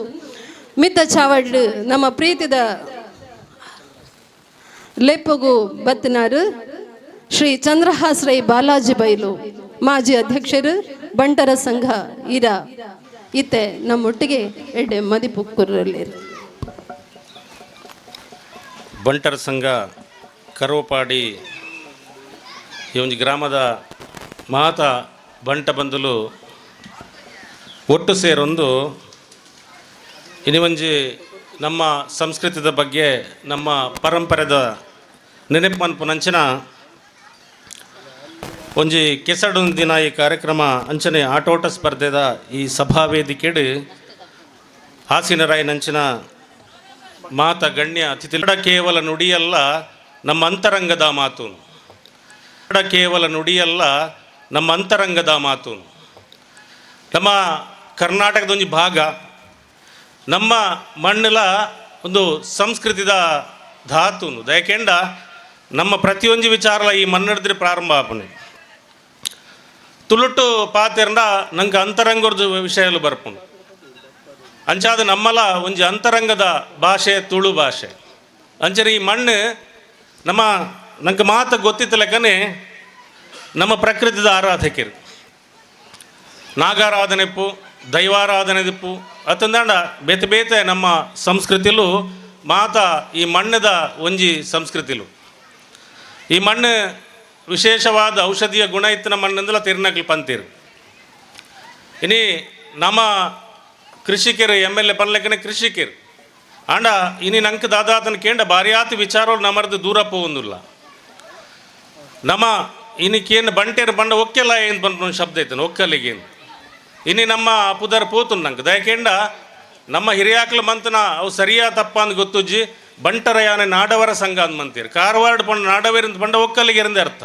ಮಿತ್ತ ಚಾವಡ್ ನಮ್ಮ ಪ್ರೀತಿದ ಲೆಪ್ಪಗು ಬತ್ತಿನಾರು ಶ್ರೀ ಚಂದ್ರಹಾಸ್ರೈ ಬಾಲಾಜಿ ಬೈಲು ಮಾಜಿ ಅಧ್ಯಕ್ಷರು ಬಂಟರ ಸಂಘ ಇರ ಇತ್ತೆ ನಮ್ಮೊಟ್ಟಿಗೆ ಎಡ್ಡೆ ಮದಿಪುಕ್ಕುರಲ್ಲಿ. ಬಂಟರ ಸಂಘ ಕರೋಪಾಡಿ ಈ ಒಂದು ಗ್ರಾಮದ ಮಾತ ಬಂಟ ಬಂಧುಲು ಒಟ್ಟು ಸೇರೊಂದು ಇನಿ ಒಂಜಿ ನಮ್ಮ ಸಂಸ್ಕೃತಿದ ಬಗ್ಗೆ ನಮ್ಮ ಪರಂಪರೆದ ನೆನಪು ಮನ್ಪುನಂಚಿನ ಒಂಜಿ ಕೆಸಡೊಂದು ದಿನ ಈ ಕಾರ್ಯಕ್ರಮ ಅಂಚನೆ ಆಟೋಟ ಸ್ಪರ್ಧೆದ ಈ ಸಭಾ ವೇದಿಕೆಡು ಹಾಸಿನರಾಯನಂಚಿನ ಮಾತ ಗಣ್ಯ ಅತಿಥಿ ಕೇವಲ ನುಡಿಯಲ್ಲ ನಮ್ಮ ಅಂತರಂಗದ ಮಾತು, ಕೇವಲ ನುಡಿಯಲ್ಲ ನಮ್ಮ ಅಂತರಂಗದ ಮಾತು. ನಮ್ಮ ಕರ್ನಾಟಕದ ಒಂಜಿ ಭಾಗ ನಮ್ಮ ಮಣ್ಣಲ ಒಂದು ಸಂಸ್ಕೃತಿದ ಧಾತು ದಯಕೆಂಡ ನಮ್ಮ ಪ್ರತಿಯೊಂದು ವಿಚಾರಲ ಈ ಮಣ್ಣಿಡಿದ್ರೆ ಪ್ರಾರಂಭ ಆಪನೆ ತುಳುಟು ಪಾತೆರಂಡ ನಂಗೆ ಅಂತರಂಗದ ವಿಷಯಲು ಬರ್ಪುಂಡು. ಅಂಚಾದ ನಮ್ಮಲ ಒಂಜಿ ಅಂತರಂಗದ ಭಾಷೆ ತುಳು ಭಾಷೆ. ಅಂಚನೆ ಈ ಮಣ್ಣು ನಮ್ಮ ನಂಗೆ ಮಾತು ಗೊತ್ತಿತ್ತು ಲೆಕ್ಕನೆ ನಮ್ಮ ಪ್ರಕೃತಿದ ಆರಾಧಕರು ನಾಗಾರಾಧನೆಪ್ಪು ದೈವಾರಾಧನೆದಿಪ್ಪು ಅತ್ತಂದಾಂಡ ಬೇತೆ ಬೇತೆ ನಮ್ಮ ಸಂಸ್ಕೃತಿಲು ಮಾತ ಈ ಮಣ್ಣದ ಒಂಜಿ ಸಂಸ್ಕೃತಿಲು. ಈ ಮಣ್ಣು ವಿಶೇಷವಾದ ಔಷಧೀಯ ಗುಣ ಇತ್ತಿನ ಮಣ್ಣಂದಲ ತಿರುನಕ್ಲು ಪಂತೀರು. ಇನಿ ನಮ್ಮ ಕೃಷಿಕರು M L A ಪನ್ಲೆಕ್ಕನೆ ಕೃಷಿಕರು. ಆಂಡ ಇನಿ ನಂಗೆ ದಾದಾತನ ಕೇಂಡ ಬಾರಿಯಾತ ವಿಚಾರಗಳು ನಮ್ಮರ್ದು ದೂರ ಪೋವೊಂದಿಲ್ಲ. ನಮ್ಮ ಇನಿ ಕೇನ್ ಬಂಟೇರು ಬಂಡ ಒಕ್ಕೆಲ್ಲ ಏನು ಬಂದು ಶಬ್ದ ಐತನ ಒಕ್ಕಲಿಗೆ ಇನಿ ನಮ್ಮ ಪುದರ್ ಪೋತು ನಂಗೆ ದಯಕೇಂಡ ನಮ್ಮ ಹಿರಿಯಾಕ್ಲ ಮಂತನ ಅವು ಸರಿಯಾ ತಪ್ಪ ಅಂದ್ ಗೊತ್ತುಜ್ಜಿ. ಬಂಟರಯಾನೆ ನಾಡವರ ಸಂಘ ಅಂದ್ ಮಂತೀರಿ ಕಾರವಾರ ಪಂಡ ನಾಡವೇರಿಂದ ಬಂಡ ಒಕ್ಕಲಿಗೆ ಇರಂದೇ ಅರ್ಥ.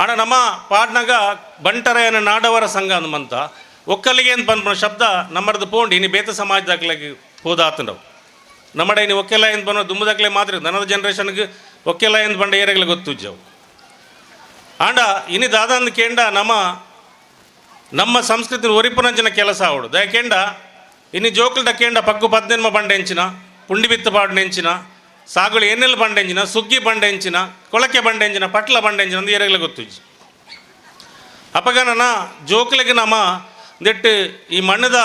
ಆಣ ನಮ್ಮ ಪಾಡ್ನಾಗ ಬಂಟರಯಾನೆ ನಾಡವರ ಸಂಘ ಅಂದ್ ಮಂತ ಒಕ್ಕಲಿಗೆ ಅಂತ ಬಂದ ಶಬ್ದ ನಮ್ಮರ್ದು ಪೋಂಡು ಇನಿ ಬೇತ ಸಮಾಜದಾಗ್ಲಾಗಿ ಹೋದಾತಂಡವು. ನಮ್ಮಡ ಇನಿ ಒಕ್ಕೆಲ್ಲ ಎಂದು ಬಂದ ದುಂಬದಾಗ್ಲೇ ಮಾತ್ರ ನನ್ನದ ಜನ್ರೇಷನ್ಗೆ ಒಕ್ಕೆಲ್ಲ ಎಂದು ಬಂಡ ಏರೆಗ್ಲೆ ಗೊತ್ತುಜ್ಜವು. ಆಂಡ ಇನಿ ದಾದಂದು ಕೇಂಡ ನಮ್ಮ ನಮ್ಮ ಸಂಸ್ಕೃತಿ ಒರಿಪುನಂಚಿನ ಕೆಲಸ ಆವಡು ದಯಕೇಂಡ ಇನಿ ಜೋಕುಲ್ದ ಕೇಂಡ ಪಗ್ಗು ಪದ್ನೆನ್ಮ ಬಂಡೆಂಚಿನ ಪುಂಡಿ ಬಿತ್ತ ಪಾಡು ನೆಂಚಿನ ಸಾಗುಳಿ ಎಣ್ಣೆಲ್ ಬಂಡೆಂಚಿನ ಸುಗ್ಗಿ ಬಂಡೆಂಚಿನ ಕೊಳಕೆ ಬಂಡೆಂಚಿನ ಪಟ್ಲ ಬಂಡೆಂಚಿನ ಅಂದು ಏರೆಗ್ಲೆ ಗೊತ್ತುಜ್ಜಿ. ಅಪಗನನ ಜೋಕುಲಿಗೆ ನಮ್ಮ ದೆಟ್ಟು ಈ ಮಣ್ಣದ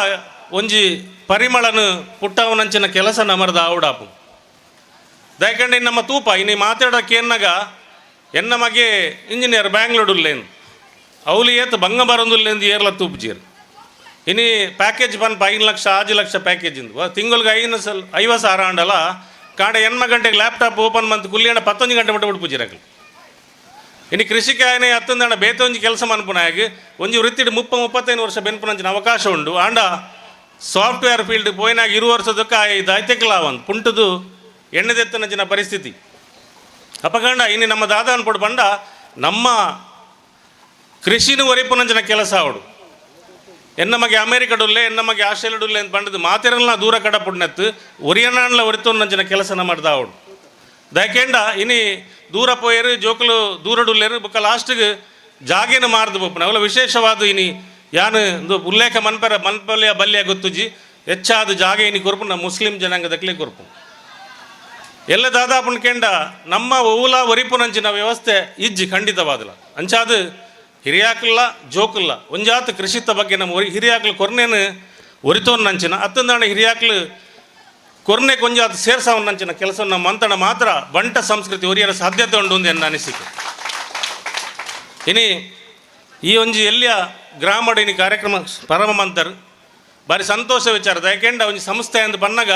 ಒಂಜಿ ಪರಿಮಳನು ಪುಟ್ಟವನಂಚಿನ ಕೆಲಸ ನಮರ್ದ ಆವುಡಾಪು. ದಯಕಂಡು ನಮ್ಮ ತೂಪ ಇನಿ ಮಾತಾಡೋಕೆ ಎನ್ನಾಗ ಎನ್ನ ಮಗೆ ಇಂಜಿನಿಯರ್ ಬ್ಯಾಂಗ್ಳೂರುಲ್ಲೇನು ಅವಲಿ ಏತ್ ಬಂಗ ಬರೋದಿಲ್ಲೇಂದು ಏರ್ಲ ತೂಪುಜೀರ್. ಇನಿ ಪ್ಯಾಕೇಜ್ ಪನ್ಪ 5 ಲಕ್ಷ 6 ಲಕ್ಷ ಪ್ಯಾಕೇಜ್ ಇಂದು ತಿಂಗಳಿಗೆ 50,000 ಆಂಡಲ ಕಾಂಡ 8 ಗಂಟೆಗೆ ಲ್ಯಾಪ್ಟಾಪ್ ಓಪನ್ ಮಂತ್ ಕುಲ್ಲಿಯಂಡ 19 ಗಂಟೆ ಮಟ್ಟ ಉಡುಪುಜೀರಕಲು. ಇನ್ನು ಕೃಷಿಕಾಯನೆ ಅತ್ತಂದಣ ಬೇತೆ ಒಂಜಿ ಕೆಲಸ ಮನ್ಪುನಾಗಿ ಒಂಜಿ ವೃತ್ತಿಡು 30-35 ವರ್ಷ ಬೆನ್ಪುನಂಚಿನ ಅವಕಾಶ ಉಂಡು. ಆಂಡ ಸಾಫ್ಟ್ವೇರ್ ಫೀಲ್ಡ್ ಪೋಯಿನಾಗ 20 ವರ್ಷದಕ್ಕ ಇದು ಐತೆಕ್ಲಾವಂದು ಪುಂಟದು ಎಣ್ಣೆದೆತ್ತನಂಚಿನ ಪರಿಸ್ಥಿತಿ. ಅಪಗಂಡ ಇನ್ನು ನಮ್ಮ ದಾದ ಅನ್ಪಡು ಬಂಡ ನಮ್ಮ ಕೃಷಿನೂ ಒರಿಪುನಂಚಿನ ಕೆಲಸ ಅವಡು. ಎನ್ನ ಮಗೆ ಅಮೇರಿಕಡುಲ್ಲೆ ಎನ್ನ ಮಗೆ ಆಸ್ಟ್ರೇಲಿಯಾಡುಲ್ಲೆ ಅಂತ ಬಂಡದು ಮಾತೆರಲ್ಲ ದೂರ ಕಡ ಪುಡ್ನೆತ್ತು ಒರಿಯನಾನ್ಲ ಒರಿತೊನ್ನಂಚಿನ ಕೆಲಸ ಮಾಡ್ದ ಅವಡು. ದಯಕೇಂಡ ಇನಿ ದೂರ ಪೋಯರು ಜೋಕುಲು ದೂರಡುಲ್ಲೇರು ಬೊಕ್ಕ ಲಾಸ್ಟ್ಗೆ ಜಾಗೇನು ಮಾರ್ದು ಬೊಪ್ಪನ ಅವಲ ವಿಶೇಷವಾದ ಇನಿ ಯಾನು ಒಂದು ಉಲ್ಲೇಖ ಮನ್ಪರ ಮನ್ಪಲ್ಯ ಬಲ್ಯ ಗೊತ್ತುಜಿ ಹೆಚ್ಚಾದ ಜಾಗ ಇನಿ ಕೊರ್ಪು ನಮ್ಮ ಮುಸ್ಲಿಂ ಜನಾಂಗದಕ್ಲೆ ಕೊರ್ಪು. ಎಲ್ಲ ದಾದಾಪುನ ಕೇಂಡ ನಮ್ಮ ಓಲ ಒರಿಪುನಂಚಿನ ವ್ಯವಸ್ಥೆ ಇಜ್ಜಿ ಖಂಡಿತವಾದಲ. ಅಂಚಾದ ಹಿರಿಯಾಕಲ್ಲ ಜೋಕಲ್ಲ ಒಂಜಾತ ಕೃಷಿತ ಬಗ್ಗೆ ನಮ್ಮ ಹಿರಿಯಾಕ್ಲು ಕೊರ್ನೇನು ಒರಿತೋನ್ನಂಚಿನ ಅತ್ತಂದಾಣ ಹಿರಿಯಾಕ್ಲು ಕೊರ್ನೆ ಕೊಂಜಾತ ಸೇರ್ಸಾವನ್ನಂಚಿನ ಕೆಲಸ ನಮ್ಮ ಮಂತಣ ಮಾತ್ರ ಬಂಟ ಸಂಸ್ಕೃತಿ ಒರಿಯರ ಸಾಧ್ಯತೆ ಉಂಟು ಎನ್ನ ಅನಿಸಿಕೆ. ಇನಿ ಈ ಒಂಜಿ ಎಲ್ಲಿಯ ಗ್ರಾಮಡ್ ಇನಿ ಕಾರ್ಯಕ್ರಮ ಪರಮ ಮಂತರ್ ಬಾರಿ ಸಂತೋಷ ವಿಚಾರ. ದಯಕೆಂಡ ಒಂಜಿ ಸಂಸ್ಥೆ ಅಂದ್ ಪನ್ನಗ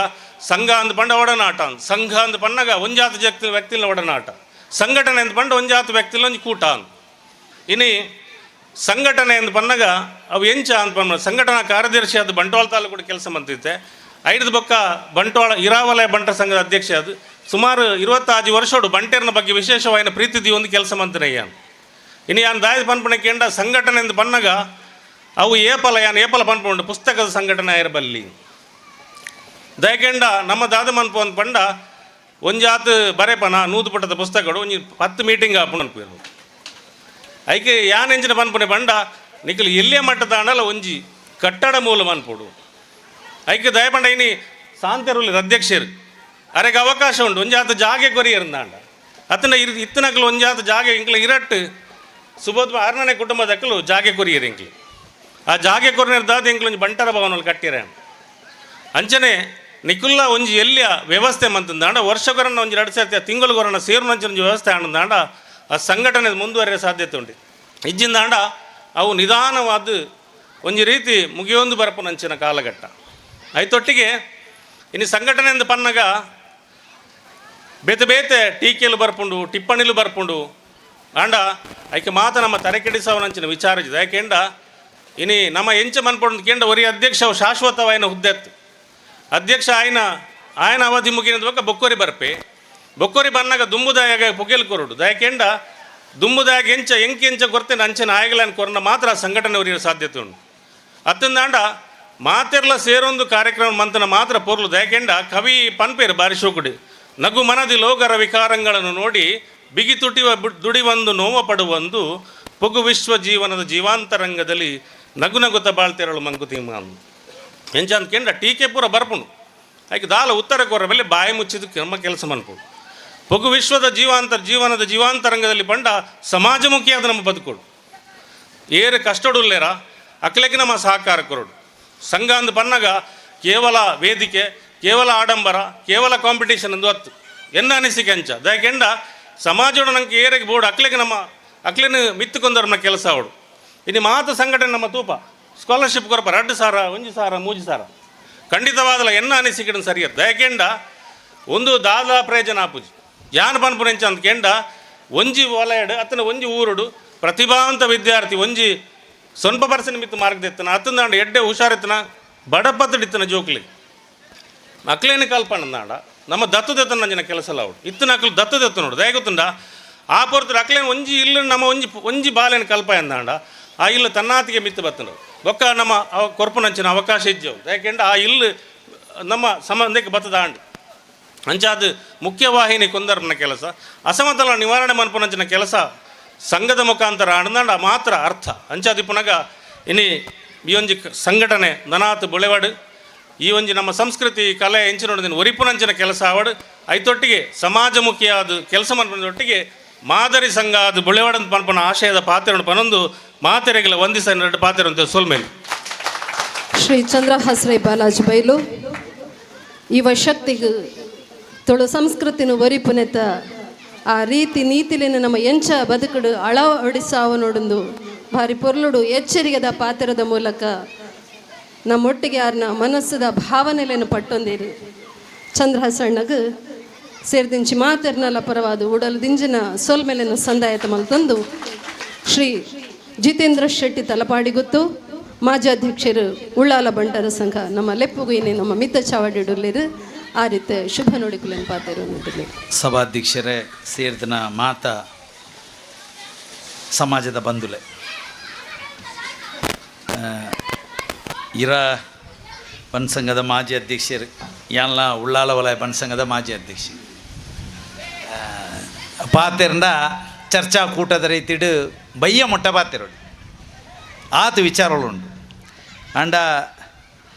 ಸಂಘ ಅಂದ್ ಪಂಡ ಒಡನಾಟ ಅಂದ್ ಸಂಘ ಅಂದ್ ಪನ್ನಗ ಒಂಜಾತ ಜಕ್ತಿ ವ್ಯಕ್ತಿಲ ಒಡನಾಟ ಸಂಘಟನೆ ಅಂದ್ ಪಂಡ ಒಂಜಾತ ವ್ಯಕ್ತಿಲ ಒಂಜಿ ಕೂಟ ಅಂದ್. ಇನಿ ಸಂಘಟನೆ ಅಂದ್ ಪನ್ನಗ ಅವು ಎಂಚ ಅಂದ್ ಪನ್ನ ಸಂಘಟನಾ ಕಾರ್ಯದರ್ಶಿ ಅದು ಬಂಟ್ವಾಳ ತಾಲೂಕು ಕೆಲಸ ಮಂತಿತ್ತೆ. ಐದು ಬೊಕ್ಕ ಬಂಟ್ವಾಳ ಇರಾವಲಯ ಬಂಟ ಸಂಘದ ಅಧ್ಯಕ್ಷ ಅದು ಸುಮಾರು 25 ವರ್ಷೋಡು ಬಂಟೇರ್ನ ಬಗ್ಗೆ ವಿಶೇಷವಾದ ಪ್ರೀತಿ ಒಂದು ಕೆಲಸ ಮಂತನಯ್ಯ. ಇನ್ನು ಯಾನ್ ದಾಯದ ಪನ್ಪಣೆ ಕೇಂಡ ಸಂಘಟನೆ ಎಂದು ಪನ್ನಗ ಅವು ಏಪಲ ಯಾನ್ ಏಪಲ ಪನ್ಪುಂಡು ಪುಸ್ತಕದ ಸಂಘಟನೆ ಆಗಿರಬಲ್ಲಿ. ದಯಕೆಂಡ ನಮ್ಮ ದಾದ ಮನ್ಪು ಅಂತ ಪಂಡ ಒಂಜಾತ್ ಬರೆಪನ 100 ಪುಟದ ಪುಸ್ತಕಗಳು ಒಂಜಿ 10 ಮೀಟಿಂಗ್ ಆಪುಂಡು ಅನ್ಪೇರು. ಐಕೆ ಯಾನ್ ಎಂಚಿನ ಪನ್ಪುಣೆ ಪಂಡ ನಿಖಲ್ ಎಲ್ಲೇ ಮಟ್ಟದ ಅಣಲ ಒಂಜಿ ಕಟ್ಟಡ ಮೂಲ ಮನ್ಪುಡು. ಐಕೆ ದಯಪಂಡ ಇನಿ ಸಾಂತೆರುಲ್ಲಿ ಅಧ್ಯಕ್ಷರು ಅರೆಗೆ ಅವಕಾಶ ಉಂಟು ಒಂಜಾತ ಜಾಗೆ ಕೊರಿಯರ್ಂದಾಂಡ ಅತನ ಇರ್ ಇತ್ತನಕಲು ಒಂಜಾತ ಜಾಗೆ ಇಂಕ್ಲ ಇರಟ್ಟು ಸುಬೋಧ್ ಆರ್ನನೆ ಕುಟುಂಬದಕ್ಕಲು ಜಾಗೆ ಕೊರಿಯರ್ ಇಂಕ್ಲು. ಆ ಜಾಗೆ ಕೊರಿಯರ್ ದಾದ ಇಂಕ್ಲು ಒಂಜಿ ಬಂಟರ ಭವನಲ್ಲಿ ಕಟ್ಟಿರ. ಅಂಚನೆ ನಿಕುಲ್ಲ ಒಂಜಿ ಎಲ್ಲಿಯ ವ್ಯವಸ್ಥೆ ಮಂತಂದಾಂಡ ವರ್ಷಗೊರನ್ನ ಒಂಜಿ 2 ಸರ್ತಿ ತಿಂಗಳುಗೊರನ್ನ ಸೇರುನಂಚಿನ ಒಂಜಿ ವ್ಯವಸ್ಥೆ ಆಂಡಂದಾಂಡ ಆ ಸಂಘಟನೆ ಮುಂದುವರಿಯ ಸಾಧ್ಯತೆ ಉಂಟು. ಇಜ್ಜಿಂದಾಂಡ ಅವು ನಿಧಾನವಾದ ಒಂಜಿ ರೀತಿ ಮುಗಿಯೊಂದು ಬರಪುನಂಚಿನ ಕಾಲಘಟ್ಟ. ಐತೊಟ್ಟಿಗೆ ಇನ್ನು ಸಂಘಟನೆ ಅಂದ್ ಪನ್ನಗ ಬೇತೆ ಬೇತೆ ಟೀಕೆಲು ಬರ್ಪುಂಡು ಟಿಪ್ಪಣಿಲು ಬರ್ಪುಂಡು ಆಂಡ ಐಕೆ ಮಾತ ನಮ್ಮ ತರೆಕೆಡಿಸವನಂಚಿನ ವಿಚಾರ ಇದೆ. ಯಾಕೆಂಡ ಇನಿ ನಮ್ಮ ಎಂಚ ಮನ್ಪೊಂಡು ಕೇಂಡ ಒರಿ ಅಧ್ಯಕ್ಷ ಶಾಶ್ವತವಾಯಿನ ಹುದ್ದೆತ್ತು ಅಧ್ಯಕ್ಷ ಆಯ್ನ ಆಯನ ಅವಧಿ ಮುಗಿನ ಬೊಕ್ಕ ಬೊಕ್ಕೋರಿ ಬರ್ಪೆ ಬೊಕ್ಕೋರಿ ಬನ್ನಾಗ ದುಂಬುದಾಯಾಗ ಪುಗೆಲ್ ಕೊರಡು. ದಯಕೆಂಡ ದುಂಬುದಾಯಾಗ ಎಂಚ ಎಂಕೆಂಚ ಕೊರತೆ ಅಂಚಿನ ಆಯಗಲನ್ನು ಕೊರನ ಮಾತ್ರ ಸಂಘಟನೆ ಒರಿಯ ಸಾಧ್ಯತೆ ಉಂಟು. ಅತ್ತಂದಾಂಡ ಮಾತೆರ್ಲ ಸೇರೊಂದು ಕಾರ್ಯಕ್ರಮ ಮಂತನ ಮಾತ್ರ ಪೊರ್ಲು. ದಯಕೆಂಡ ಕವಿ ಪನ್ಪೇರು ಬಾರಿ ಶೋಕುಡಿ ನಗು ಮನದಿ ಲೋಗರ ವಿಕಾರಂಗಳನ್ನು ನೋಡಿ ಬಿಗಿ ತುಟಿವ ದುಡಿವಂದು ನೋವ ಪಡುವಂದು ಪೊಗು ವಿಶ್ವ ಜೀವನದ ಜೀವಾಂತರಂಗದಲ್ಲಿ ನಗು ನಗುತ್ತ ಬಾಳ್ತೆರಳು ಮಂಕುತಿಮ್ಮ ಎಂಚ ಅಂತ ಕೇಂದ್ರ ಟೀಕೆ ಪೂರ ಬರ್ಪುಂಡು. ಆಯ್ಕೆ ದಾಲ ಉತ್ತರ ಕೊರ ಮೇಲೆ ಬಾಯಿ ಮುಚ್ಚಿದ್ದು ನಮ್ಮ ಕೆಲಸ ಮನ್ಪುಂಡು. ಪೊಗು ವಿಶ್ವದ ಜೀವನದ ಜೀವಾಂತರಂಗದಲ್ಲಿ ಬಂಡ ಸಮಾಜಮುಖಿಯಾದ ನಮ್ಮ ಬದುಕೋಡು ಏರು ಕಷ್ಟಡುಲ್ಲೇರ ಅಕ್ಲೆಗೆ ನಮ್ಮ ಸಹಕಾರ ಕೊರಡು. ಸಂಘ ಅಂದು ಬನ್ನಾಗ ಕೇವಲ ವೇದಿಕೆ ಕೇವಲ ಆಡಂಬರ ಕೇವಲ ಕಾಂಪಿಟೇಷನ್ ಅಂದು ಹತ್ತು ಎನ್ನ ಅನಿಸಿಕೆ ಅಂಚ. ದಯಕೆಂಡ ಸಮಾಜೋಡ ನಂಗೆ ಏರಿಗೆ ಬೋರ್ಡ್ ಅಕ್ಲೆಗೆ ನಮ್ಮ ಅಕ್ಲೆನ ಮಿತ್ತುಕೊಂದರ ನಮ್ಮ ಕೆಲಸ ಅವಡು. ಇನ್ನು ಮಾತು ಸಂಘಟನೆ ನಮ್ಮ ತೂಪ ಸ್ಕಾಲರ್ಶಿಪ್ ಕೊರಪ 2,000 1,000 3,000 ಖಂಡಿತವಾದಲ ಎನ್ನ ಅನಿಸಿಕೆ ಸರಿಯತ್ತು. ದಯಕೆಂಡ ಒಂದು ದಾದ ಪ್ರಯೋಜನ ಆಪುಜಿ ಯಾನ್ ಪನ್ಪುನೆಂಚ ಅಂತ ಕೆಂಡ ಒಂಜಿ ವಲಯಡು ಅತ್ತನ ಒಂಜಿ ಊರುಡು ಪ್ರತಿಭಾವಂತ ವಿದ್ಯಾರ್ಥಿ ಒಂಜಿ 0% ಮಿತ್ತು ಮಾರ್ಕ್ ದೆತ್ತನ ಅತ್ತಂದಾಂಡ ಎಡ್ಡೆ ಹುಷಾರಿತ್ತನ ಬಡಪತ್ತಡಿತ್ತನ ಜೋಕ್ಲಿ ಮಕ್ಳೇನು ಕಲ್ಪಣ್ಣಂದಾಂಡ ನಮ್ಮ ದತ್ತು ದತ್ತನ ಕೆಲಸ ಅಲ್ಲ ಅವಳು ಇತ್ತನ ಅಕ್ಲು ದತ್ತು ದತ್ತ ನೋಡು ದಯಗೊತ್ತುಂಡ ಆ ಪೊರ್ತುಡು ಅಕ್ಲೇನು ಒಂಜಿ ಇಲ್ಲ ನಮ್ಮ ಒಂಜಿ ಒಂಜಿ ಬಾಲೇನು ಕಲ್ಪ ಎಂದಾಂಡ ಆ ಇಲ್ಲು ತನ್ನಾತಿಗೆ ಮಿತ್ತು ಬತ್ತನವು ಬೊಕ್ಕ ನಮ್ಮ ಕೊರ್ಪುನಂಚಿನ ಅವಕಾಶ ಇಜ್ಜವು. ಯಾಕೆಂಡ ಆ ಇಲ್ಲು ನಮ್ಮ ಸಂಬಂಧಕ್ಕೆ ಬತ್ತದಾಂಡು ಅಂಚಾದ ಮುಖ್ಯವಾಹಿನಿ ಕೊಂದರ್ಪನ ಕೆಲಸ ಅಸಮತಲ ನಿವಾರಣೆ ಮನ್ಪುನಂಚಿನ ಕೆಲಸ ಸಂಘದ ಮುಖಾಂತರ ಅಣದಾಂಡ ಮಾತ್ರ ಅರ್ಥ. ಅಂಚಾದಿ ಪುನಗ ಇನಿ ಈ ಒಂಜಿ ಸಂಘಟನೆ ನನಾತ್ ಬುಳೆವಾಡು ಈ ಒಂಜಿ ನಮ್ಮ ಸಂಸ್ಕೃತಿ ಕಲೆ ಎಂಚಿನೊಂದಿನ ಒರಿಪುನಂಚಿನ ಕೆಲಸ ಆವಡು ಐತೊಟ್ಟಿಗೆ ಸಮಾಜಮುಖಿಯಾದ ಕೆಲಸ ಮನ್ಪುನೊಟ್ಟಿಗೆ ಮಾದರಿ ಸಂಘ ಅದು ಬುಳೆವಾಡಂತ ಪನ್ಪನ ಆಶಯದ ಪಾತ್ರ ಪನೊಂದು ಮಾತೆರೆಗಳ ವಂದಿಸ ಎರಡು ಪಾತ್ರ ಅಂತ ಸೊಲ್ಮೇಲೆ. ಶ್ರೀ ಚಂದ್ರಹಾಸ್ರೈ ಬಾಲಾಜಿ ಬೈಲು ಯುವ ಶಕ್ತಿಗೆ ತುಳು ಸಂಸ್ಕೃತಿನ ಒರಿಪುನೆತ ಆ ರೀತಿ ನೀತಿಲಿನ ನಮ್ಮ ಎಂಚ ಬದುಕುಡು ಅಳವಡಿಸಾವ ನೋಡೊಂದು ಭಾರಿ ಪೊರ್ಲುಡು ಎಚ್ಚರಿಗೆದ ಪಾತ್ರದ ಮೂಲಕ ನಮ್ಮೊಟ್ಟಿಗೆ ಯಾರನ್ನ ಮನಸ್ಸದ ಭಾವನೆಯನ್ನು ಪಟ್ಟೊಂದಿರಿ. ಚಂದ್ರಹಾಸಣ್ಣಗ್ ಸೇರ್ದಿಂಚಿ ಮಾತೆರ್ನಲ ಪರವಾದ ಉಡಲು ದಿಂಜಿನ ಸೋಲ್ಮೇಲಿನ ಸಂದಾಯತ ಮಲ್ತಂದು ಶ್ರೀ ಜಿತೇಂದ್ರ ಶೆಟ್ಟಿ ತಲಪಾಡಿಗುತ್ತು ಮಾಜಿ ಅಧ್ಯಕ್ಷರು ಉಳ್ಳಾಲ ಬಂಟರ ಸಂಘ ನಮ್ಮ ಲೆಪ್ಪುಗುಯಿನಿ ನಮ್ಮ ಮಿತ್ತ ಚಾವಡಿಡುಲ್ಲಿರು ಆ ರೀತಿ ಶುಭ ನುಡಿಕುಲೆನ್ ಪಾತೆರು. ಸಭಾಧ್ಯಕ್ಷರೇ ಸೇರಿದನ ಮಾತಾ ಸಮಾಜದ ಬಂಧುಲೆ ಇರ ಬನ್ಸಂಘದ ಮಾಜಿ ಅಧ್ಯಕ್ಷರು ಯಾನ್ಲ ಉಳ್ಳಾಲ ವಲಯ ಬನ್ಸಂಘದ ಮಾಜಿ ಅಧ್ಯಕ್ಷ ಪಾತೆರಂಡ ಚರ್ಚಾ ಕೂಟದ ರೀತಿಡು ಬಯ್ಯ ಮೊಟ್ಟ ಪಾತೆರೋಡು ಆತ ವಿಚಾರಗಳುಂಡು. ಅಂಡ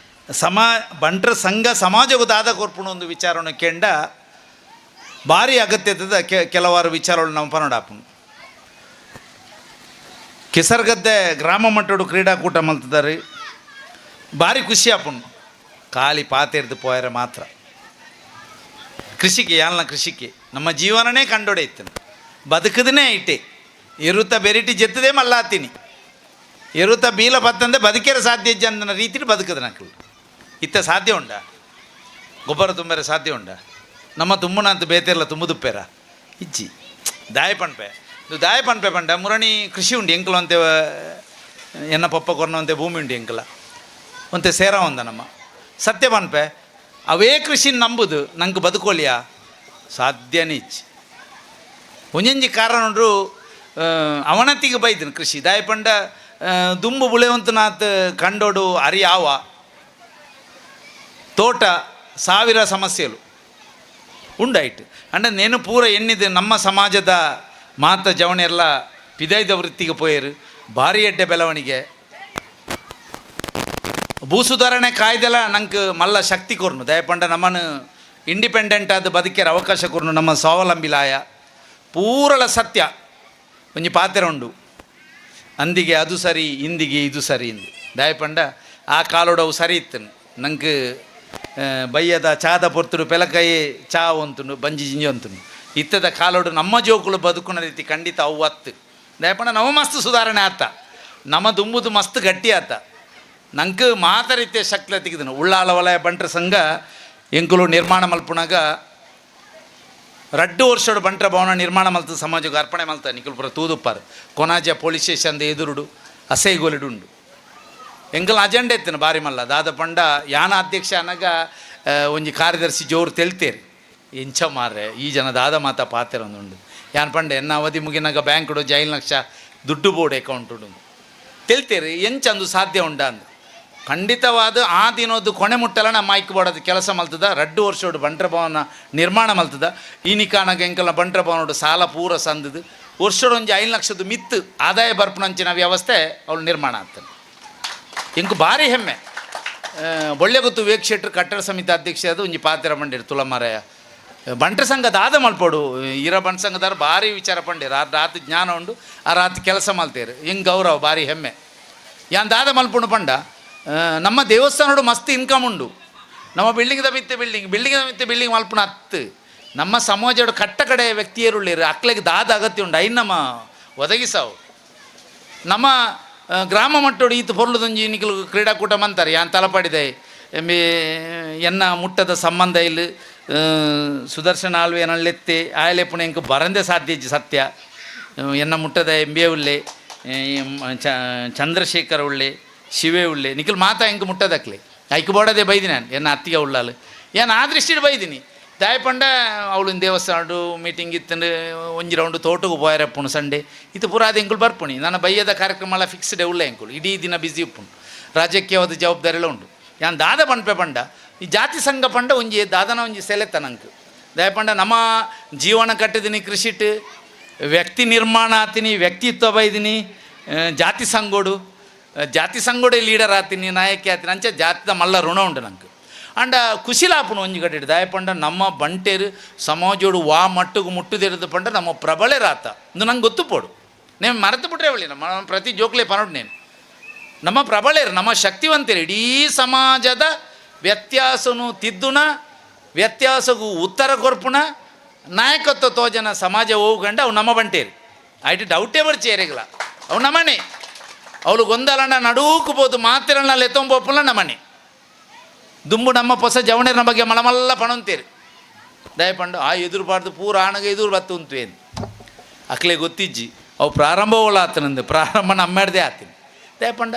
ಬಂಟ್ರ ಸಂಘ ಸಮಾಜಕ್ಕೂ ದಾದ ಕೊರ್ಪುಣ ಒಂದು ವಿಚಾರವನ್ನು ಕೆಂಡ ಭಾರಿ ಅಗತ್ಯದ ಕೆಲವಾರು ವಿಚಾರಗಳು ನಮ್ಮ ಪನೋಡಾಪುಂಡು. ಕೆಸರ್ಗದ್ದೆ ಗ್ರಾಮ ಮಟ್ಟಡು ಕ್ರೀಡಾಕೂಟ ಮಲ್ತಿದ್ದಾರೆ ಭಾರಿ ಖುಷಿ ಆಪುಂಡು. ಖಾಲಿ ಪಾತೆರ್ದು ಪೋಯರ ಮಾತ್ರ ಕೃಷಿಗೆ ಯಾಲ್ನ ಕೃಷಿಗೆ ನಮ್ಮ ಜೀವನನೇ ಕಂಡೊಡೆಯುತ್ತೆ ಬದುಕದನೇ ಇಟ್ಟೆ ಎರುತ್ತ ಬೆರಿಟಿ ಜೆತ್ತದೇ ಮಲ್ಲಾತೀನಿ ಎರುತ್ತ ಬೀಲ ಬತ್ತಂದೆ ಬದುಕೇರ ಸಾಧ್ಯ ಇಜ್ಜಂದನ ರೀತಿಲಿ ಬದುಕದ ನಕಲು ಇತ್ತ ಸಾಧ್ಯ ಉಂಡ ಗೊಬ್ಬರ ತುಂಬರೆ ಸಾಧ್ಯ ಉಂಡ ನಮ್ಮ ತುಂಬುನ ಅಂತ ಬೇತೆಲ್ಲ ತುಂಬುದುಪ್ಪೇರ ಇಜ್ಜಿ ದಾಯ ಪಣ್ಪೆ ಇದು ದಾಯ ಪಣ್ಪೆ ಪಂಡ ಮುರಣಿ ಕೃಷಿ ಉಂಡು ಎಂಕಲ ಅಂತೆ ಎನ್ನ ಪಪ್ಪ ಕೊರ್ನವಂತೆ ಭೂಮಿ ಉಂಡು ಎಂಕಲ ಒಂತೆ ಸೇರ ಒಂದ ನಮ್ಮ ಸತ್ಯ ಪನ್ಪೆ ಅವೇ ಕೃಷಿ ನಂಬುದು ನಂಗೆ ಬದುಕೋಲಿಯಾ ಸಾಧ್ಯನೇ ಇಚ್ಚಿ ಒಂಜೊಂಜಿ ಕಾರಣ ಉಂಡು ಅವನತಿಗೆ ಬೈದನು ಕೃಷಿ ದಾಯ ಪಂಡ ದುಂಬು ಬುಳೆವಂತನಾತ್ ಕಂಡೋಡು ಅರಿಯಾವ ತೋಟ ಸಾವಿರ ಸಮಸ್ಯೆಲು ಉಂಡಾಯ್ತು. ಅಂಡ ನೇನು ಪೂರ ಎನ್ನಿದು ನಮ್ಮ ಸಮಾಜದ ಮಾತ ಜವಣೆಲ್ಲ ಪಿದೈದ ವೃತ್ತಿಗೆ ಪೋಯರು ಭಾರಿ ಎಡ್ಡೆ ಬೆಳವಣಿಗೆ ಭೂ ಸುಧಾರಣೆ ಕಾಯ್ದೆಲ್ಲ ನಂಗೆ ಮಲ್ಲ ಶಕ್ತಿ ಕೊರ್ನು ದಯಪಂಡ ನಮ್ಮನ್ನು ಇಂಡಿಪೆಂಡೆಂಟ್ ಆದ ಬದುಕ್ಯಾರ ಅವಕಾಶ ಕೊರ್ನು ನಮ್ಮ ಸ್ವಾವಲಂಬಿಲಾಯ ಪೂರಳ ಸತ್ಯ ಒಂಜಿ ಪಾತ್ರೆ ಉಂಡು ಅಂದಿಗೆ ಅದು ಸರಿ ಇಂದಿಗೆ ಇದು ಸರಿ ಇಂದು ದಯಪಂಡ ಆ ಕಾಲೋಡವು ಸರಿ ಇತ್ತು ನಂಗೆ ಬಯ್ಯದ ಚಾದ ಪೊರ್ತುಡು ಪೆಲಕೈ ಚಾ ಒಂತುಂಡು ಬಂಜಿ ಜಿಂಜಿ ಅಂತುಂಡು ಇತ್ತದ ಕಾಲೋಡು ನಮ್ಮ ಜೋಕುಲು ಬದುಕುನ ರೀತಿ ಖಂಡಿತ ಅವು ಅತ್ತು ದಯಪಂಡ ನವ ಮಸ್ತ್ ಸುಧಾರಣೆ ಆತ ನಮ್ಮ ದುಂಬುದು ಮಸ್ತ್ ಗಟ್ಟಿ ಆತ ನಂಗೆ ಮಾತ ರೀತಿಯ ಶಕ್ತಿ ತೆಗೆದನು. ಉಳ್ಳಾಲ ವಲಯ ಬಂಟ್ರ ಸಂಘ ಎಂಕುಲು ನಿರ್ಮಾಣ ಮಲ್ಪುನಾಗ 2 ವರ್ಷಡು ಬಂಟ್ರ ಭವನ ನಿರ್ಮಾಣ ಮಲ್ತ ಸಮಾಜಕ್ಕೆ ಅರ್ಪಣೆ ಮಲ್ತ ನಿಕುಲ್ಪುರ ತೂದುಪ್ಪಾರು ಕೊನಾಜ ಪೊಲೀಸ್ ಸ್ಟೇಷನ್ದ ಎದುರುಡು ಅಸೈಗೋಲಿಡುಂಡು ಎಂಕಲ್ ಅಜೆಂಡ ಎತ್ತನ ಬಾರಿ ಮಲ್ಲ ದಾದ ಪಂಡ ಯಾನ ಅಧ್ಯಕ್ಷ ಅನಗ ಒಂಜಿ ಕಾರ್ಯದರ್ಶಿ ಜೋರು ತೆಲ್ತೇರಿ ಎಂಚ ಮಾರ್ರೆ ಈ ಜನ ದಾದ ಮಾತ ಪಾತೆರ ಒಂದುಂಡು ಯಾನ್ ಪಂಡ ಎನ್ನ ಅವಧಿ ಮುಗಿನಾಗ ಬ್ಯಾಂಕ್ಡು ಜೈಲ್ ನಕ್ಷ ದುಡ್ಡು ಬೋರ್ಡ್ ಅಕೌಂಟು ತೆಲ್ತೇರಿ ಎಂಚಂದು ಸಾಧ್ಯ ಉಂಡ ಅಂದು ಖಂಡಿತವಾದ ಆ ದಿನದ್ದು ಕೊನೆ ಮುಟ್ಟಲ ನಮ್ಮ ಮೈಕ್ ಬೋಡೋದು ಕೆಲಸ ಮಲ್ತದ 2 ವರ್ಷೋಡು ಬಂಟ್ರ ಭವನ ನಿರ್ಮಾಣ ಮಲ್ತದ ಈ ನಿಕಾನಗ ಎಂಕಲ್ನ ಬಂಟ್ರ ಭವನೋಡು ಸಾಲ ಪೂರ ಸಂದದು ವರ್ಷೋಡು ಒಂಜಿ 5 ಲಕ್ಷದ ಮಿತ್ತು ಆದಾಯ ಬರ್ಪುನಂಚಿನ ವ್ಯವಸ್ಥೆ ಅವಳು ನಿರ್ಮಾಣ ಆಗ್ತದೆ. ಎಂಕು ಭಾರಿ ಹೆಮ್ಮೆ ಒಳ್ಳೆ ಗೊತ್ತು ವಿವೇಕ್ ಶೆಟ್ರು ಕಟ್ಟಡ ಸಮಿತಿ ಅಧ್ಯಕ್ಷ ಅದು ಒಂಜಿ ಪಾತ್ರ ಪಂಡೇರು ತುಲಮಾರಯ ಬಂಟ್ರ ಸಂಘದ ಆದ ಮಲ್ಪೋಡು ಇರ ಬಂಟ್ರ ಸಂಘದಾರ ಭಾರಿ ವಿಚಾರ ಪಂಡೇರು ಆ ರಾತ್ ಜ್ಞಾನ ಉಂಡು ಆ ರಾತ್ ಕೆಲಸ ಮಲ್ತೇರು ಹಿಂಗೆ ಗೌರವ ಭಾರಿ ಹೆಮ್ಮೆ ಯಾನ್ ದಾದ ಮಲ್ಪುಂಡು ಪಂಡ ನಮ್ಮ ದೇವಸ್ಥಾನೋಡು ಮಸ್ತ್ ಇನ್ಕಮ್ ಉಂಡು ನಮ್ಮ ಬಿಲ್ಡಿಂಗ್ದ ಮಿತ್ತೆ ಬಿಲ್ಡಿಂಗ್ ಬಿಲ್ಡಿಂಗ್ದ ಮಿತ್ತೆ ಬಿಲ್ಡಿಂಗ್ ಮಲ್ಪುಣ ಹತ್ತು ನಮ್ಮ ಸಮಾಜದ ಕಟ್ಟ ಕಡೆ ವ್ಯಕ್ತಿಯರುಳ್ಳೇರು ಅಕ್ಲೆಗೆ ದಾದ ಅಗತ್ಯ ಉಂಡು ಐನ್ ನಮ್ಮ ಒದಗಿಸಾವು ನಮ್ಮ ಗ್ರಾಮ ಮಟ್ಟೋಡು ಈತ ಪೊರ್ಲುದೊಂಜಿ ನಿಕಲು ಕ್ರೀಡಾಕೂಟ ಮಂತಾರೆ ಯಾನ್ ತಲಪಾಡಿದೆ ಎಂಬೆ ಎನ್ನ ಮುಟ್ಟದ ಸಂಬಂಧ ಇಲ್ಲಿ ಸುದರ್ಶನ ಆಳ್ವೆ ನಲ್ಲೆತ್ತೆ ಆಯಲೆಪ್ಪುಣ ಎಂಕ್ ಬರಂದೆ ಸಾಧ್ಯ ಇಜ್ಜಿ ಸತ್ಯ ಎನ್ನ ಮುಟ್ಟದ ಎಂಬೆ ಉಲ್ಲೆ ಚಂದ್ರಶೇಖರ್ ಉಳ್ಳೆ ಶಿವೆ ಉಳ್ಳೆ ನಿಖಲ್ ಮಾತಾ ಎಂಕ್ ಮುಟ್ಟದಕ್ಲೆ ಐಕ್ ಬೋಡದೆ ಬೈದಿನಿ ನಾನು ಎನ್ನ ಅತ್ತಿಗೆ ಉಳ್ಳಾಲು ಏನು ಆ ದೃಷ್ಟಿಡ್ ಬೈದಿನಿ ದಾಯಪಂಡ ಅವಳು ದೇವಸ್ಥಾನ ಮೀಟಿಂಗ್ ಇತ್ತಂಡು ಒಂಜಿ ರೌಂಡ್ ತೋಟಕ್ಕೆ ಪೋಯರಪ್ಪುಣು ಸಂಡೇ ಇದು ಪೂರ ಅದು ಎಂಕುಲು ಬರ್ಪುಣಿ ನನ್ನ ಬಯ್ಯದ ಕಾರ್ಯಕ್ರಮ ಎಲ್ಲ ಫಿಕ್ಸ್ಡ್ ಉಳ್ಳೆ ಎಂಕುಲು ಇಡೀ ದಿನ ಬ್ಯುಸಿ ಉಪ್ಪುಂಡು ರಾಜಕೀಯವಾದ ಜವಾಬ್ದಾರಿ ಎಲ್ಲ ಉಂಟು ಯಾನ್ ದಾದ ಪಂಪೆ ಪಂಡ ಈ ಜಾತಿ ಸಂಘ ಪಂಡ ಒಂಜಿ ದಾದನ ಒಂಜಿ ಸೆಲೆತ್ತ ನಂಗೆ ದಯಪಂಡ ನಮ್ಮ ಜೀವನ ಕಟ್ಟಿದ್ದೀನಿ ಕೃಷಿಟ್ ವ್ಯಕ್ತಿ ನಿರ್ಮಾಣ ಆತೀನಿ ವ್ಯಕ್ತಿತ್ವ ಬೈದಿನಿ ಜಾತಿ ಸಂಗೋಡು ಜಾತಿ ಸಂಗೋಡೆ ಲೀಡರ್ ಆತೀನಿ ನಾಯಕಿ ಆತೀನಿ ಅಂಚೆ ಜಾತಿದ ಮಲ್ಲ ಋಣ ಉಂಟು ನಂಗೆ ಅಂಡ ಕುಶಿಲಾಪುಣ ಒಂಜಿ ಕಟ್ಟಿಟ್ಟು ದಯಪಂಡ ನಮ್ಮ ಬಂಟೇರು ಸಮಾಜೋಡು ವಾ ಮಟ್ಟುಗು ಮುಟ್ಟುದಿರೋದು ಪಂಡ ನಮ್ಮ ಪ್ರಬಲೆರಾತ ಇದು ನಂಗೆ ಗೊತ್ತು ಪೋಡು నేను ಮರೆತು ಬಿಟ್ರೆ ಅವಳಿ ನಮ್ಮ ಪ್ರತಿ ಜೋಕ್ಲೆ ಪನೋಡು నేను ನಮ್ಮ ಪ್ರಬಲೆರು ನಮ್ಮ ಶಕ್ತಿವಂತರು ಇಡೀ ಸಮಾಜದ ವ್ಯತ್ಯಾಸನು ತಿದ್ದುನ ವ್ಯತ್ಯಾಸಗೂ ಉತ್ತರ ಕೊರ್ಪುಣ ನಾಯಕತ್ವ ತೋಜನ ಸಮಾಜ ಹೋಗಂಡ ಅವು ನಮ್ಮ ಬಂಟೇರು ಐಟ್ ಡೌಟೇ ಬರ್ಚೇರಿಗಲ ಅವು ನಮ್ಮನೆ ಅವಳು ಗೊಂದಲಣ್ಣ ನಡೂಕು ಬೋದು ಮಾತಿರಣ್ಣ ಲೆತ್ತೊಂಬೋಪುಲ್ಲ ನಮ್ಮನೆ ದುಂಬು ನಮ್ಮ ಹೊಸ ಜವಣೇರನ ಬಗ್ಗೆ ಮಲಮಲ್ಲ ಪಣಂತೀರಿ ದಯಪಂಡು ಆ ಎದುರು ಪೂರ ಆಣಗ ಎದುರು ಬತ್ತು ಉಂತು ಏನು ಅಕ್ಲೆ ಗೊತ್ತಿಜ್ಜಿ ಅವು ಪ್ರಾರಂಭವಲ್ಲ ಆತನಂದು ಪ್ರಾರಂಭ ನಮ್ಮೆಡ್ದೇ ಆತೀನಿ ದಯಪಂಡ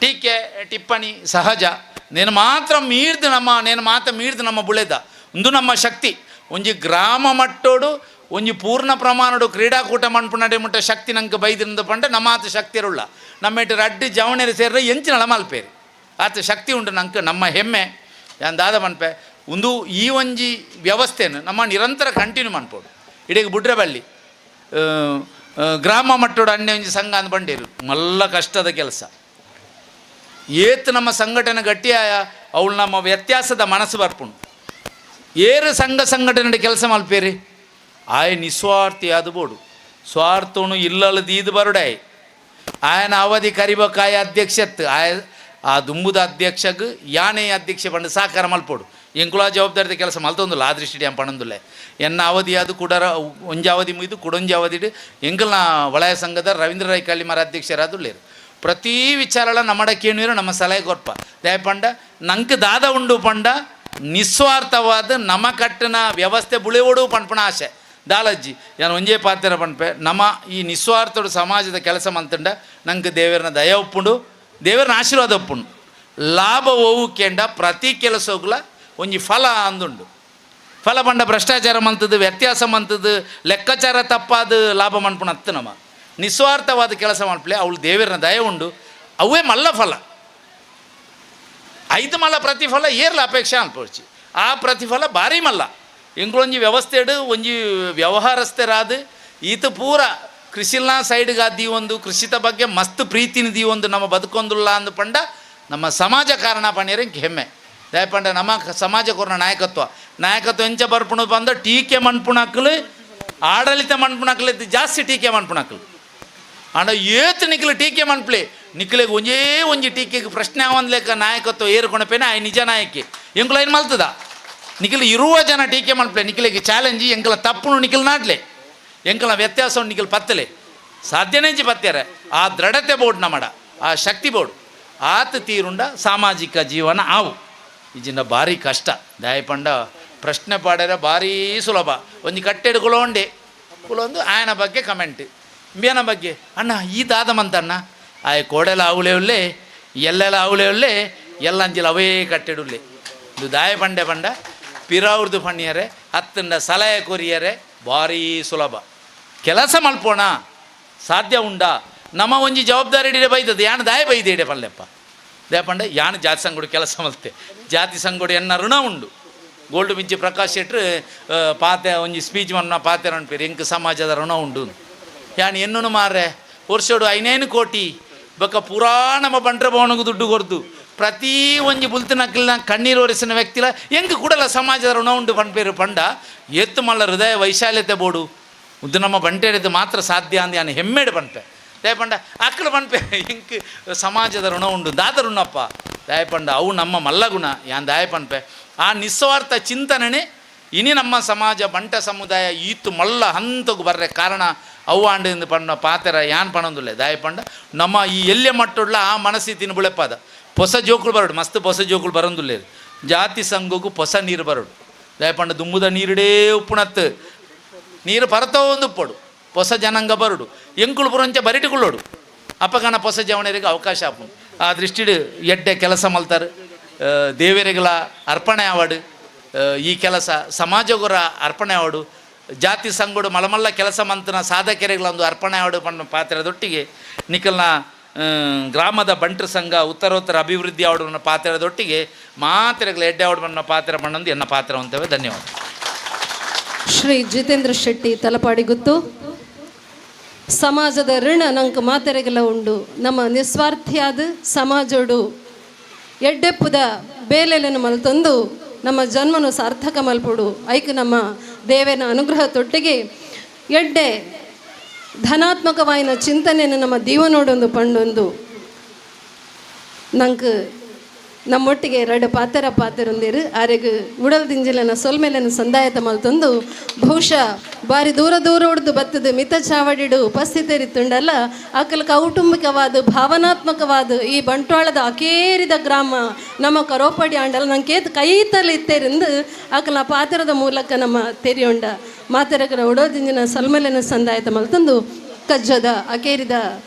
ಟೀಕೆ ಟಿಪ್ಪಣಿ ಸಹಜ నేను ಮಾತ್ರ ಮೀರ್ದು ನಮ್ಮ నేను ಮಾತ್ರ ಮೀರ್ದು ನಮ್ಮ ಬುಳೆದ ಒಂದು ನಮ್ಮ ಶಕ್ತಿ ಒಂಜಿ ಗ್ರಾಮ ಮಟ್ಟೋಡು ಒಂಜಿ ಪೂರ್ಣ ಪ್ರಮಾಣಡು ಕ್ರೀಡಾಕೂಟ ಮನ್ಪುನಡೆ ಮುಟ್ಟ ಶಕ್ತಿ ನಂಗೆ ಬೈದಿರಂದು ಪಂಡ ನಮ್ಮ ಆತ ಶಕ್ತಿ ಇರುಳ್ಳ ನಮ್ಮ ರಡ್ಡು ಜವಣೇರು ಸೇರ್ರೆ ಎಂಚಿನ ಮಲ್ಪೇರು ಆತ ಶಕ್ತಿ ಉಂಟು ನಂಗೆ ನಮ್ಮ ಹೆಮ್ಮೆ ದಾದ ಮನ್ಪೆ ಒಂದು ಈ ಒಂಜಿ ವ್ಯವಸ್ಥೆಯನ್ನು ನಮ್ಮ ನಿರಂತರ ಕಂಟಿನ್ಯೂ ಮನ್ಪೋಡು ಇಡೀ ಬುಡ್ರೆ ಬಳ್ಳಿ ಗ್ರಾಮ ಮಟ್ಟೋಡು ಅಣ್ಣೆ ಒಂಜಿ ಸಂಘ ಅಂದ್ ಬಂಡೇರು ಮಲ್ಲ ಕಷ್ಟದ ಕೆಲಸ ಏತ್ ನಮ್ಮ ಸಂಘಟನೆ ಗಟ್ಟಿಯಾಯ ಅವಳು ನಮ್ಮ ವ್ಯತ್ಯಾಸದ ಮನಸ್ಸು ಬರ್ಪುಂಡು ಏರು ಸಂಘ ಸಂಘಟನೆ ಕೆಲಸ ಮಲ್ಪೇರಿ ಆಯ ನಿಸ್ವಾರ್ಥಿ ಅದು ಬೋಡು ಸ್ವಾರ್ಥನು ಇಲ್ಲಲ್ಲದ ಈದು ಬರುಡಾಯ್ ಆಯನ ಅವಧಿ ಕರಿಬಕಾಯ ಅಧ್ಯಕ್ಷತ್ ಆಯ ಆ ದುಂಬುದ ಅಧ್ಯಕ್ಷಗ್ ಯಾನೇ ಅಧ್ಯಕ್ಷ ಪಂಡು ಸಹಕಾರ ಮಲ್ಪೋಡು ಎಂಕುಲ ಜವಾಬ್ದಾರಿದ ಕೆಲಸ ಮಲ್ತೊಂದುಲ್ಲ ಆ ದೃಷ್ಟಿ ಏನು ಪಣಂದುಲ್ಲೆ ಎನ್ನ ಅವಧಿ ಅದು ಕುಡರ ಒಂಜಿ ಅವಧಿ ಮುಗಿದು ಕುಡೊಂಜಿ ಅವಧಿ ಎಂಕಲ್ನ ವಲಯ ಸಂಘದ ರವೀಂದ್ರ ರೈ ಕಳ್ಳಿಮರ ಅಧ್ಯಕ್ಷರಾದುಳ್ಳೇರು ಪ್ರತಿ ವಿಚಾರಲ ನಮ್ಮಡ ಕೇಣಿರು ನಮ್ಮ ಸಲಹೆ ಕೊರ್ಪ ದಯಪಂಡ ನಂಗೆ ದಾದ ಉಂಡು ಪಂಡ ನಿಸ್ವಾರ್ಥವಾದ ನಮ್ಮ ಕಟ್ಟಿನ ವ್ಯವಸ್ಥೆ ಬುಳೆವಡು ಪಣ್ಪಣ ಆಸೆ ದಾಲಜ್ಜಿ ನಾನು ಒಂಜೇ ಪಾತ್ರ ಪಣ್ಪೆ ನಮ್ಮ ಈ ನಿಸ್ವಾರ್ಥಡು ಸಮಾಜದ ಕೆಲಸ ಮಂತಂಡ ನಂಗೆ ದೇವರನ್ನ ದಯ ಒಪ್ಪುಂಡು ದೇವರನ್ನ ಆಶೀರ್ವಾದ ಒಪ್ಪುಂಡು ಲಾಭ ಓವುಕೆಂಡ ಪ್ರತಿ ಕೆಲಸಗುಲ ಒಂಜಿ ಫಲ ಅಂದುಂಡು ಫಲ ಪಂಡ ಭ್ರಷ್ಟಾಚಾರ ಮಂತದ್ದು ವ್ಯತ್ಯಾಸ ಮಂತದ್ದು ಲೆಕ್ಕಾಚಾರ ತಪ್ಪಾದ ಲಾಭ ಮನ್ಪುಣ ಅತ್ತು ನಮ್ಮ ನಿಸ್ವಾರ್ಥವಾದ ಕೆಲಸ ಮಾಡ್ಪ್ಲೆ ಅವಳು ದೇವರನ್ನ ದಯ ಉಂಡು ಅವೇ ಮಲ್ಲ ಫಲ ಐದು ಮಲ್ಲ ಪ್ರತಿಫಲ ಏರ್ಲ ಅಪೇಕ್ಷೆ ಅನ್ಪೋಡ್ಚಿ ಆ ಪ್ರತಿಫಲ ಭಾರಿ ಮಲ್ಲ ಎಂಕ್ಲೊಂಜಿ ವ್ಯವಸ್ಥೆಡು ಒಂಜಿ ವ್ಯವಹಾರಸ್ಥರಾದ ಈತ ಪೂರ ಕೃಷಿಲ್ನ ಸೈಡ್ಗೆ ದೀವೊಂದು ಕೃಷಿತ ಬಗ್ಗೆ ಮಸ್ತ್ ಪ್ರೀತಿನ ದೀವೊಂದು ನಮ್ಮ ಬದುಕೊಂದುಲ್ಲ ಅಂದು ಪಂಡ ನಮ್ಮ ಸಮಾಜ ಕಾರಣ ಪಣಿಯರೆ ಹೆಮ್ಮೆ ದಯಪಂಡ ನಮ್ಮ ಸಮಾಜ ಕೊರ್ನ ನಾಯಕತ್ವ ನಾಯಕತ್ವ ಎಂಚ ಬರ್ಪುಣ ಬಂದ ಟೀಕೆ ಮನ್ಪುಣಕ್ಲು ಆಡಳಿತ ಮನ್ಪುಣಕ್ಲು ಜಾಸ್ತಿ ಟೀಕೆ ಮನ್ಪುಣಕ್ಲು ಅಂಡ ಏತ್ ನಿಕ್ಲು ಟೀಕೆ ಮನ್ಪ್ಲೆ ನಿಕ್ಲೆಗ್ ಒಂಜೇ ಒಂಜಿ ಟೀಕೆಗೆ ಪ್ರಶ್ನೆ ಆವಂದ್ಲೇಕ ನಾಯಕತ್ವ ಏರ್ಕೊಣಪೇನೆ ಆಯ್ ನಿಜ ನಾಯಕಿ ಎಂಕುಲ ಏನು ಮಲ್ತದ ನಿಖಿಲ್ ಇರುವ ಜನ ಟೀಕೆ ಮನ್ಪ್ಲೆ ನಿಖಿಲಿಗೆ ಚಾಲೆಂಜ್ ಎಂಕಲ ತಪ್ಪುನು ನಿಖಿಲ್ ನಾಡ್ಲೆ ಎಂಕಲ ವ್ಯತ್ಯಾಸವನ್ನು ನಿಖಿಲ್ ಪತ್ತಲೆ ಸಾಧ್ಯನೇ ಪತ್ಯಾರೆ ಆ ದೃಢತೆ ಬೋರ್ಡ್ ನಮ್ಮಡ ಆ ಶಕ್ತಿ ಬೋರ್ಡ್ ಆತ ತೀರುಂಡ ಸಾಮಾಜಿಕ ಜೀವನ ಆವು ಇಜಿನ ಭಾರಿ ಕಷ್ಟ ದಯಪಂಡ ಪ್ರಶ್ನೆ ಪಾಡ್ಯಾರ ಭಾರೀ ಸುಲಭ ಒಂಜಿ ಕಟ್ಟೆಡು ಕುಲೋಂಡೆ ಕುಲೊಂದು ಆಯನ ಬಗ್ಗೆ ಕಮೆಂಟ್ ಇಂಬೇನ ಬಗ್ಗೆ ಅಣ್ಣ ಈ ದಾದಮಂತ ಅಣ್ಣ ಆಯ ಕೋಡೆಲ ಆವುಲೆ ಉಲ್ಲೆ ಎಲ್ಲೆಲ್ಲ ಆವುಲೆ ಉಲ್ಲೆ ಎಲ್ಲ ಅಂಜಿಲ ಅವೇ ಕಟ್ಟೆಡುಲ್ಲೆ ಇದು ದಾಯ ಪಂಡೆ ಪಂಡ ಪಿರಾವ್ರದ್ದು ಪಣ್ಣಿಯರೆ ಹತ್ತಂಡ ಸಲಹೆ ಕೊರಿಯರೆ ಭಾರೀ ಸುಲಭ ಕೆಲಸ ಮಲ್ಪೋಣ ಸಾಧ್ಯ ಉಂಡಾ ನಮ್ಮ ಒಂಜಿ ಜವಾಬ್ದಾರಿ ಇಡೀ ಬೈದದ್ದು ಯಾನ್ ದಾಯ ಬೈದೆ ಇಡೆ ಪಲ್ಲೆಪ್ಪ ದಯಪಂಡ ಯಾನ್ ಜಾತಿ ಸಂಗೋಡು ಕೆಲಸ ಮಲ್ತೆ ಜಾತಿ ಸಂಗೋಡು ಎನ್ನ ಋಣ ಉಂಡು ಗೋಲ್ಡ್ ಮಿಂಚಿ ಪ್ರಕಾಶ್ ಶೆಟ್ರು ಪಾತೆ ಒಂಜಿ ಸ್ಪೀಚ್ ಮನ್ನ ಪಾತೆ ಅನ್ಪೇರು ಎಂಕ್ ಸಮಾಜದ ಋಣ ಉಂಡು ಯಾನ್ ಎನ್ನುನು ಮಾರ್ರೆ ವರ್ಷೋಡು ಐನೇನು ಕೋಟಿ ಬೊಕ್ಕ ಪೂರಾ ನಮ್ಮ ಬಂಟ್ರ ಭವನಗೂ ದುಡ್ಡು ಕೊರ್ದು ಪ್ರತಿ ಒಂಜಿ ಬುಲ್ತಿನಕ್ಲಿನ ಕಣ್ಣೀರು ಒರೆಸಿನ ವ್ಯಕ್ತಿಲ ಎಂಕ್ ಕೂಡಲ ಸಮಾಜದ ಋಣ ಉಂಡು ಪನ್ಪೇರು ಪಂಡ ಎತ್ತು ಮಲ್ಲ ಹೃದಯ ವೈಶಾಲ್ಯತೆ ಬೋಡು ಉದ್ದು ನಮ್ಮ ಬಂಟೆಡಿದ್ದು ಮಾತ್ರ ಸಾಧ್ಯ ಅಂದ್ ಯಾನ್ ಹೆಮ್ಮೆಡು ಪನ್ಪೆ ದಯಪಂಡ ಅಕ್ಕಲು ಪನ್ಪೆ ಎಂಕ್ ಸಮಾಜದ ಋಣ ಉಂಡು ದಾದ ಋಣಪ್ಪ ದಯಪಂಡ ಅವು ನಮ್ಮ ಮಲ್ಲ ಗುಣ ಯಾನ್ ದಾಯ ಪನ್ಪೆ ಆ ನಿಸ್ವಾರ್ಥ ಚಿಂತನೆ ಇನಿ ನಮ್ಮ ಸಮಾಜ ಬಂಟ ಸಮುದಾಯ ಈತು ಮಲ್ಲ ಹಂತಗು ಬರ್ರೆ ಕಾರಣ ಅವ್ವಾಂಡು ಎಂದು ಪಣ್ಣ ಪಾತೆರ ಯಾನ್ ಪಣೊಂದುಲ್ಲೆ ದಾಯ ಪಂಡ ನಮ್ಮ ಈ ಎಲ್ಲೆ ಮಟ್ಟುಡ್ಲ ಆ ಮನಸ್ಥಿತಿನ ಬುಳೆಪಾದ ಹೊಸ ಜೋಕುಳು ಬರಡು ಮಸ್ತ್ ಹೊಸ ಜೋಕುಳು ಬರೋಂದುಲ್ಲೆ ಜಾತಿ ಸಂಘಕ್ಕೂ ಹೊಸ ನೀರು ಬರಡು ದಾಯ ಪಂಡ ದುಂಬುದ ನೀರುಡೇ ಉಪ್ಪುಣತ್ತು ನೀರು ಪರತೋ ಒಂದು ಉಪ್ಪಡು ಹೊಸ ಜನಾಂಗ ಬರಡು ಎಂಕುಳು ಪುರಂಚ ಬರಿಟಿಕೊಳ್ಳೋಡು ಅಪ್ಪಗನ ಹೊಸ ಜವಣರಿಗೆ ಅವಕಾಶ ಆಪುಂಡು ಆ ದೃಷ್ಟಿಡು ಎಡ್ಡೆ ಕೆಲಸ ಮಲ್ತಾರೆ ದೇವರಿಗಳ ಅರ್ಪಣೆ ಆವಡು ಈ ಕೆಲಸ ಸಮಾಜಗುರ ಅರ್ಪಣೆ ಆವಡು ಜಾತಿ ಸಂಘಡು ಮಲಮಲ್ಲ ಕೆಲಸ ಮಂತನ ಸಾಧಕರಿಗಳೊಂದು ಅರ್ಪಣೆ ಆವಡು ಪಣ್ಣ ಪಾತ್ರದೊಟ್ಟಿಗೆ ನಿಖಲ್ನ ಗ್ರಾಮದ ಬಂಟ್ರ ಸಂಘ ಉತ್ತರೋತ್ತರ ಅಭಿವೃದ್ಧಿ ಆವಡು ಪಾತ್ರದೊಟ್ಟಿಗೆ ಮಾತ್ರೆಗಳ ಎಡ್ಡೆ ಆವಡು ಬಣ್ಣ ಪಾತ್ರ ಬಣ್ಣೊಂದು ಎನ್ನ ಪಾತ್ರ ಅಂತೇವೆ. ಧನ್ಯವಾದ. ಶ್ರೀ ಜಿತೇಂದ್ರ ಶೆಟ್ಟಿ ತಲಪಾಡಿ ಗುತ್ತು. ಸಮಾಜದ ಋಣ ನಂಗೆ ಮಾತೆರೆಗೆಲ್ಲ ಉಂಡು. ನಮ್ಮ ನಿಸ್ವಾರ್ಥಿಯಾದ ಸಮಾಜೋಡು ಎಡ್ಡೆಪ್ಪುದ ಬೇಲೆలను ಮಲ್ತೊಂದು ನಮ್ಮ ಜನ್ಮನು ಸಾರ್ಥಕ ಮಲ್ಪೊಡು. ಐಕ್ ನಮ್ಮ ದೇವನ ಅನುಗ್ರಹ ತೊಟ್ಟಿಗೆ ಎಡ್ಡೆ ಧನಾತ್ಮಕವಾಯಿನ ಚಿಂತನೆಯನ್ನು ನಮ್ಮ ದೀವನೋಡೊಂದು ಪಂಡೊಂದು ನಂಗೆ ನಮ್ಮೊಟ್ಟಿಗೆ ಎರಡು ಪಾತೆರ ಪಾತೆರೊಂದಿರು ಆರೆಗ್ ಉಡಲ್ ದಿಂಜಿಲನ ಸೊಲ್ಮೆಲನ ಸಂದಾಯತ ಮಲ್ತೊಂದು ಬಹುಶಃ ಬಾರಿ ದೂರ ದೂರ ಹೊಡೆದು ಬತ್ತದ ಮಿತ ಚಾವಡಿಡು ಉಪಸ್ಥಿತರಿತ್ತುಂಡಲ್ಲ ಅಕಲ್ ಕೌಟುಂಬಿಕವಾದ ಭಾವನಾತ್ಮಕವಾದ ಈ ಬಂಟ್ವಾಳದ ಅಕೇರಿದ ಗ್ರಾಮ ನಮ್ಮ ಕರೋಪಡಿ ಆಂಡಲ ನಂಗೆ ಕೇತ್ ಕೈತಲ್ಲಿ ಇತ್ತೇರಿಂದ ಅಕಲ ಪಾತೆರದ ಮೂಲಕ ನಮ್ಮ ತೆರಿಯೊಂಡ ಮಾತೆರಗರ ಉಡೋದಿಂಜಿನ ಸೊಲ್ಮೆಲನ ಸಂದಾಯತ ಮಲ್ತೊಂದು ಕಜ್ಜದ ಅಕೇರಿದ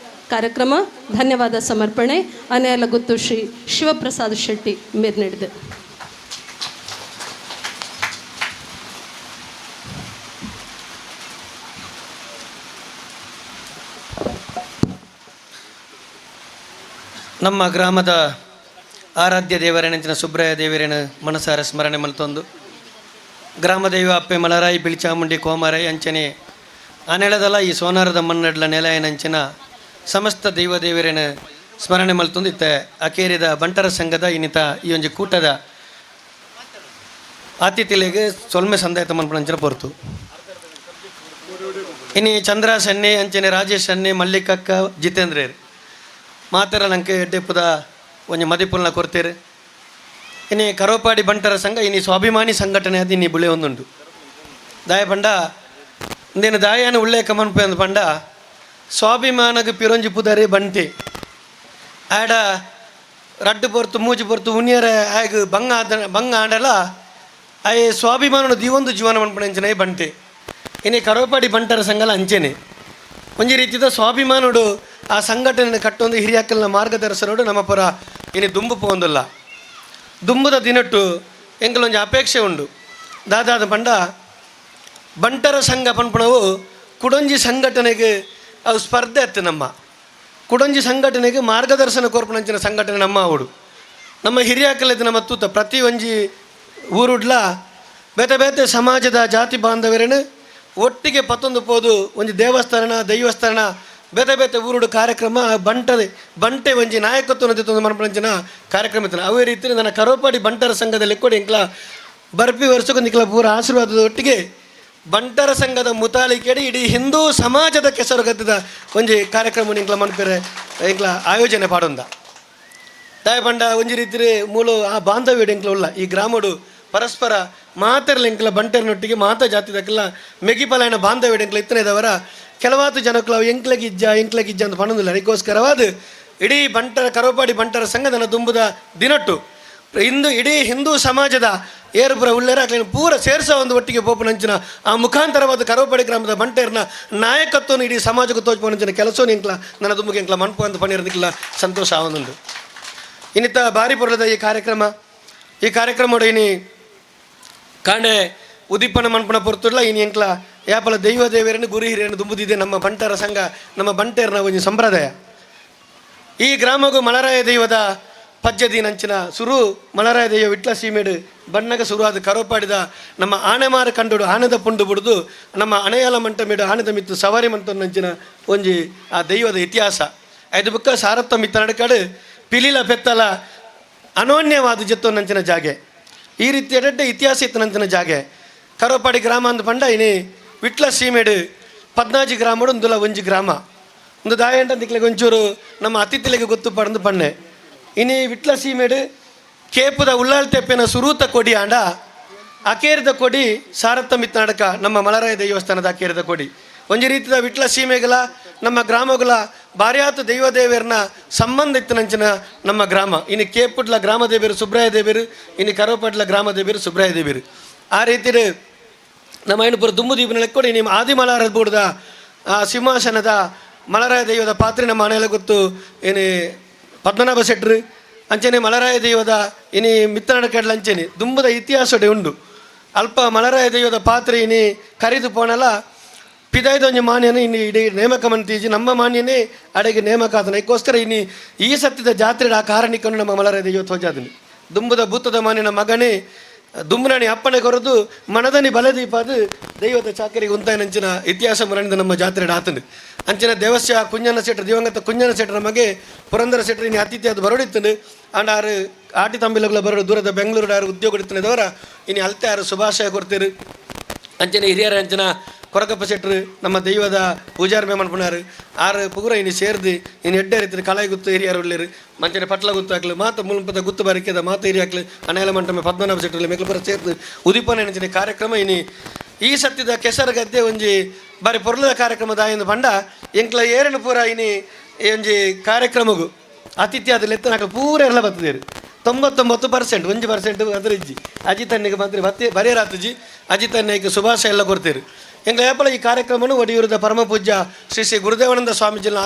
ಕಾರ್ಯಕ್ರಮ ಧನ್ಯವಾದ ಸಮರ್ಪಣೆ. ಅನೇಲ ಗುತ್ತು ಶ್ರೀ ಶಿವಪ್ರಸಾದ್ ಶೆಟ್ಟಿ ಮೇರ್ನೆಡ್ದು. ನಮ್ಮ ಗ್ರಾಮದ ಆರಾಧ್ಯ ದೇವರೇನಂಚಿನ ಸುಬ್ರಾಯ ದೇವರೇನ ಮನಸಾರ ಸ್ಮರಣೆ ಮಲ್ತೊಂದು ಗ್ರಾಮದೈವ ಅಪ್ಪೆ ಮಲರಾಯಿ ಬಿಳಿಚಾಮುಂಡಿ ಕೋಮರಾಯಿ ಅಂಚನೆ ಆ ನೆಲದಲ್ಲ ಈ ಸೋನಾರದ ಮನ್ನಡ್ಲ ನೆಲಯನಂಚಿನ ಸಮಸ್ತ ದೈವ ದೇವರೇನ ಸ್ಮರಣೆ ಮಲ್ತೊಂದು ಇತ್ತೆ ಅಕೇರಿದ ಬಂಟರ ಸಂಘದ ಇನ್ನಿತ ಈ ಒಂಜಿ ಕೂಟದ ಆತಿಥಿಲೆಗೆ ಸೊಲ್ಮೆ ಸಂದಾಯತ ಮನ್ಪಣಂಚಿನ ಪೊರ್ತು. ಇನಿ ಚಂದ್ರ ಸನ್ನೆ ಅಂಚನೆ ರಾಜೇಶ್ ಅನ್ನೆ ಮಲ್ಲಿಕಕ್ಕ ಜಿತೇಂದ್ರೇರ್ ಮಾತೆರ ಲಂಕೆ ಎಡ್ಡೆಪ್ಪುದ ಒಂಜಿ ಮದಿಪುಲ್ನ ಕೊರ್ತೀರು. ಇನಿ ಕರೋಪಾಡಿ ಬಂಟರ ಸಂಘ ಇನಿ ಸ್ವಾಭಿಮಾನಿ ಸಂಘಟನೆ ಅದು ಇನಿ ಬುಳೆ ಒಂದುಂಡು. ದಾಯ ಪಂಡ ಇಂದೇನು ದಾಯಾನ ಉಲ್ಲೇಖ ಮನ್ಪೆ ಅಂದ್ ಪಂಡ ಸ್ವಾಭಿಮಾನಗ ಪಿರೊಂಜಿ ಪುದರೆ ಬಂಟಿ ಆಡ ರಡ್ಡು ಪೊರ್ತು ಮೂಜಿ ಪೊರ್ತು ಉನಿಯರ ಆಗ ಬಂಗ ಬಂಗ ಆಡಲ ಆಯ್ ಸ್ವಾಭಿಮಾನನ ದೀವೊಂದು ಜೀವನ ಮನ್ಪಣಂಚನೆ ಬಂಟಿ. ಇನಿ ಕರೋಪಾಡಿ ಬಂಟರ ಸಂಘಲ ಅಂಚೆನೆ ಒಂಜಿ ರೀತಿದ ಸ್ವಾಭಿಮಾನೋಡು ಆ ಸಂಘಟನೆ ಕಟ್ಟೊಂದು ಹಿರಿಯಾಕಲ್ನ ಮಾರ್ಗದರ್ಶನೋಡು ನಮ್ಮ ಪುರ ಇನಿ ದುಂಬು ಪೋಂದುಲ್ಲ. ದುಂಬುದ ದಿನಟ್ಟು ಎಂಕಲೊಂಜಿ ಅಪೇಕ್ಷೆ ಉಂಡು. ದಾದಾದ ಪಂಡ ಬಂಟರ ಸಂಘ ಪನ್ಪಣವು ಕುಡೊಂಜಿ ಸಂಘಟನೆಗೆ ಅವು ಸ್ಪರ್ಧೆ ಅತ್ತೆ. ನಮ್ಮ ಕುಡೊಂಜಿ ಸಂಘಟನೆಗೆ ಮಾರ್ಗದರ್ಶನ ಕೋರ್ಪಣಂಚಿನ ಸಂಘಟನೆ ನಮ್ಮ ಅವಡು. ನಮ್ಮ ಹಿರಿಯಾಕಲಿದ್ದು ನಮ್ಮ ತೂತ ಪ್ರತಿ ಒಂಜಿ ಊರುಡ್ಲ ಬೇತೆ ಬೇತೆ ಸಮಾಜದ ಜಾತಿ ಬಾಂಧವರೇನು ಒಟ್ಟಿಗೆ ಪತ್ತೊಂದು ಪೋದು ಒಂಜಿ ದೇವಸ್ಥಾನ ದೈವಸ್ಥಾನ ಬೇತೆ ಬೇತೆ ಊರುಡು ಕಾರ್ಯಕ್ರಮ ಬಂಟದೆ ಬಂಟೆ ಒಂಜಿ ನಾಯಕತ್ವ ತಂದು ಮನಪಂಚಿನ ಕಾರ್ಯಕ್ರಮ ಇತ್ತು. ಅವೇ ರೀತಿ ನನ್ನ ಕರೋಪಾಡಿ ಬಂಟರ ಸಂಘದಲ್ಲಿ ಕೂಡ ಇಂಕ್ಲ ಬರ್ಪಿ ವರ್ಷಕ್ಕೊಂದು ಇಂಕ್ಲ ಪೂರ ಆಶೀರ್ವಾದದ ಒಟ್ಟಿಗೆ ಬಂಟರ ಸಂಘದ ಮುತಾಲಿಕೆಡಿ ಇಡೀ ಹಿಂದೂ ಸಮಾಜದ ಕೆಸರುಗದ್ದದ ಒಂಜಿ ಕಾರ್ಯಕ್ರಮ ಇಂಕ್ಲ ಮನ್ಪೆರೆ ಇಂಕ್ಲ ಆಯೋಜನೆ ಪಾಡೊಂದ. ದಾಯ ಪಂಡ ಒಂಜಿ ರೀತಿ ಮೂಲು ಆ ಬಾಂಧವ್ಯ ಎಂಕ್ಲ ಉಲ್ಲ ಈ ಗ್ರಾಮಡು ಪರಸ್ಪರ ಮಾತೆರ್ಲ ಎಂಕ್ಲ ಬಂಟೆರ್ನೊಟ್ಟಿಗೆ ಮಾತಾ ಜಾತಿದಕ್ಕೆಲ್ಲ ಮೆಗಿಪಲಾಯನ ಬಾಂಧವ್ಯ ಎಂಕ್ಲ ಇತ್ತನೇದವರ ಕೆಲವಾತು ಜನಕ್ಕಲು ಅವು ಎಂಕ್ಲಗಿಜ್ಜ ಎಂಕ್ಲಗಿಜ್ಜ ಅಂತ ಪಣೊಂದಿಲ್ಲ. ಅದಕ್ಕೋಸ್ಕರವಾದ ಇಡೀ ಬಂಟರ ಕರೋಪಾಡಿ ಬಂಟರ ಸಂಘದನ ದುಂಬುದ ದಿನಟ್ಟು ಇಂದು ಇಡೀ ಹಿಂದೂ ಸಮಾಜದ ಏರುಪುರ ಉಳ್ಳೇರ ಅಕ್ಲೆನ್ ಪೂರ ಸೇರ್ಸ ಒಂದು ಒಟ್ಟಿಗೆ ಪೋಪನಂಚಿನ ಆ ಮುಖಾಂತರವಾದ ಕರೋಪಾಡಿ ಗ್ರಾಮದ ಬಂಟೇರ್ನ ನಾಯಕತ್ವವನ್ನು ಇಡೀ ಸಮಾಜಕ್ಕೆ ತೋಚ್ಪೋನಂಚಿನ ಕೆಲಸವನ್ನು ಎಂಕ್ಲ ನನ್ನ ದುಂಬುಗೆ ಎಂಕ್ಲ ಮನ್ಪು ಅಂತ ಪಣಿರದಿಕ್ಲ ಸಂತೋಷ ಆವೊಂದುಂಡು. ಇನ್ನಿತ ಬಾರಿ ಪೊರ್ಲದ ಈ ಕಾರ್ಯಕ್ರಮ ಈ ಕಾರ್ಯಕ್ರಮ ಇನಿ ಕಾಂಡೆ ಉದೀಪನ ಮನ್ಪನ ಪೊರ್ತುಡ್ಲ ಇನಿ ಎಂಕ್ಲ ಯಾಪಲ ದೈವ ದೇವರನ್ನು ಗುರು ಹಿರಿಯರನ್ನು ದುಂಬುದಿದೆ ನಮ್ಮ ಬಂಟರ ಸಂಘ ನಮ್ಮ ಬಂಟೇರ್ನ ಒಂದು ಸಂಪ್ರದಾಯ. ಈ ಗ್ರಾಮಗೂ ಮಲರಾಯ ದೈವದ ಪಜ್ಜದೀನಂಚಿನ ಸುರು ಮಲರಾಯ ದೈವ ವಿಟ್ಲ ಸೀಮೆಡು ಬಣ್ಣಗ ಸುರುವಾದ ಕರೋಪಾಡಿದ ನಮ್ಮ ಆನೆಮಾರ ಕಂಡುಡು ಆನೆದ ಪುಂಡು ಬಿಡುದು ನಮ್ಮ ಅಣೆಯಾಲ ಮಂಟಮೇಡು ಆನೆದ ಮಿತ್ತು ಸವಾರಿ ಮಂಟನಂಚಿನ ಒಂಜಿ ಆ ದೈವದ ಇತಿಹಾಸ. ಐದು ಬುಕ್ಕ ಸಾರತ್ತ ಮಿತ್ತ ನಡಕಾಡು ಪಿಲಿಲ ಪೆತ್ತಲ ಅನೋನ್ಯವಾದ ಜತ್ತೊನ್ನಂಚಿನ ಜಾಗೆ ಈ ರೀತಿ ಎಡೆಡ್ಡೆ ಇತಿಹಾಸ ಇತ್ತನಂಚಿನ ಜಾಗೆ ಕರೋಪಾಡಿ ಗ್ರಾಮ ಅಂದ ಪಂಡ ಇನಿ ವಿಟ್ಲ ಸೀಮೆಡು ಪದ್ನಾಜಿ ಗ್ರಾಮಡು ಒಂದುಲ ಒಂಜಿ ಗ್ರಾಮ ಒಂದು ದಾಯಂಟ ದಿಕ್ಲೆಗೆ ಒಂಚೂರು ನಮ್ಮ ಅತಿಥಿಲೆಗೆ ಗೊತ್ತು ಪಡೆದು ಪಣ್ಣೆ. ಇನಿ ವಿಟ್ಲ ಸೀಮೆಡು ಕೇಪುದ ಉಳ್ಳಾಲ್ ತೆಪ್ಪಿನ ಸುರೂತ ಕೊಡಿ ಆಂಡ ಅಕೇರಿದ ಕೊಡಿ ಸಾರತ್ತ ಮಿತ್ನಾಡಕ ನಮ್ಮ ಮಲರಾಯ ದೇವಸ್ಥಾನದ ಅಕೇರಿದ ಕೊಡಿ ಒಂಜಿ ರೀತಿದ ವಿಟ್ಲ ಸೀಮೆಗಳ ನಮ್ಮ ಗ್ರಾಮಗಳ ಬಾರ್ಯಾತು ದೈವದೇವರನ ಸಂಬಂಧ ಇತ್ತನಂಚಿನ ನಮ್ಮ ಗ್ರಾಮ. ಇನ್ನು ಕೇಪುಟ್ಲ ಗ್ರಾಮ ದೇವರು ಸುಬ್ರಾಯ ದೇವರು, ಇನ್ನು ಕರೋಪಟ್ಲ ಗ್ರಾಮ ದೇವರು ಸುಬ್ರಾಯ ದೇವರು. ಆ ರೀತಿ ನಮ್ಮ ಐನುಪುರ ದುಮ್ಮು ದೀಪನ ಕೊಡಿ ನಿಮ್ಮ ಆದಿಮಲಾರ ಬೂಡ್ದ ಆ ಸಿಂಹಾಸನದ ಮಲರಾಯ ದೈವದ ಪಾತ್ರೆ ನಮ್ಮ ಮನೆಯಲ್ಲ ಗೊತ್ತು. ಏನೇ ಪದ್ಮನಾಭ ಶೆಟ್ರು ಅಂಚನೆ ಮಲರಾಯ ದೈವದ ಇನಿ ಮಿತ್ತನಾಡ ಕಡಲ ಅಂಚನೆ ದುಂಬದ ಇತಿಹಾಸಡೆ ಉಂಡು. ಅಲ್ಪ ಮಲರಾಯ ದೈವದ ಪಾತ್ರೆ ಇನಿ ಕರಿದು ಪೋಣಲ ಪಿದಾಯ್ದೊಂಜಿ ಮಾನ್ಯನ ಇನ್ನು ಇಡೀ ನೇಮಕ ಮಂತೀಜಿ ನಮ್ಮ ಮಾನ್ಯನೇ ಅಡೆಗೆ ನೇಮಕ ಆತನ. ಅದಕ್ಕೋಸ್ಕರ ಇನ್ನು ಈ ಸತ್ಯದ ಜಾತ್ರೆ ಆ ಕಾರಣಕ್ಕನ್ನು ನಮ್ಮ ಮಲರಾಯ ದೈವ ತೋಜಾದನಿ ದುಂಬದ ಭೂತದ ಮಾನ್ಯನ ಮಗನೇ ದುಂಬನಾಣಿ ಅಪ್ಪಣೆ ಕೊರದು ಮನದನಿ ಬಲದೀಪ ಅದು ದೈವದ ಚಾಕರಿಗೆ ಉಂತಾಯನಂಚಿನ ಇತಿಹಾಸ ಮುರಣಿದ ನಮ್ಮ ಜಾತ್ರೆ ಆತನು. ಅಂಚಿನ ದೇವಸ್ಯ ಕುಂಜನ ಶೆಟ್ಟರು ದಿವಂಗತ ಕುಂಜನ ಶೆಟ್ಟರ ಮಗೆ ಪುರಂದರ ಶೆಟ್ಟರು ಇನ್ನು ಅತಿಥಿ ಅದು ಬರೋಡಿತ್ತನು. ಅಂಡ್ ಆರು ಆಟಿ ತಂಬಿಲಗಳ ಬರೋಡು ದೂರದ ಬೆಂಗಳೂರು ಆರು ಉದ್ಯೋಗ ಇಡ್ತಾನೆ ಇನ್ನು ಅಲ್ತೆ ಆರು ಶುಭಾಶಯ ಕೊಡ್ತೀರು. ಅಂಚನೆ ಹಿರಿಯರ ಅಂಚಿನ ಕೊರಕಪ್ಪ ಶೆಟ್ಟರು ನಮ್ಮ ದೈವದ ಪೂಜಾರಿ ಮೇಮನ್ಪುನಾರು ಆರು ಪುಗುರ ಇನ್ನು ಸೇರ್ದು ಇನ್ನು ಎಡ್ಡೆ ರೀತಿ ಕಲಾಯಿ ಗುತ್ತು ಹಿರಿಯರು ಉಳ್ಳೇರು ಮಂಚನೆ ಪಟ್ಲ ಗುತ್ತು ಹಾಕ್ಲು ಮಾತು ಮುಲ್ಪದ ಗುತ್ತು ಬಾರಿಕೆದ ಮಾತು ಹಿರಿಯ ಹಾಕ್ಲು ಅನೇಲ ಮಂಟಮೆ ಪದ್ಮನಾಭ ಶೆಟ್ಟರು ಮೆಕ್ಲಪುರ ಸೇರ್ದು ಉದಿಪನ ಅಂಚಿನ ಕಾರ್ಯಕ್ರಮ ಇನಿ ಈ ಸತ್ಯದ ಕೆಸರು ಗದ್ದೆ ಒಂಜಿ ಬಾರಿ ಪೊರ್ಲದ ಕಾರ್ಯಕ್ರಮ ದಾಯಂದು ಪಂಡ ಎಂಕ್ಲ ಏರನು ಪೂರ ಇನಿ ಒಂಜಿ ಕಾರ್ಯಕ್ರಮಗು ಅತಿಥ್ಯ ಅದು ಲೆತ್ತನಾಕ ಪೂರ ಎಲ್ಲ ಬರ್ತದೇರು 99% 1% ಅದ್ರ ಇಜ್ಜಿ ಅಜಿತ್ ಅಣ್ಣಿಗೆ ಮಾತ್ರ ಬತ್ತೆ ಬರೇರಾತುಜಿ ಅಜಿತ್ ಅಣ್ಣಗೆ ಶುಭಾಶಯ ಎಲ್ಲ ಕೊಡ್ತೀರಿ. ಎಂಗ್ಲ ಏಪಲ ಈ ಕಾರ್ಯಕ್ರಮವನ್ನು ಒಡಿಯೂರದ ಪರಮ ಪೂಜ್ಯ ಶ್ರೀ ಶ್ರೀ ಗುರುದೇವಾನಂದ ಸ್ವಾಮೀಜಿನ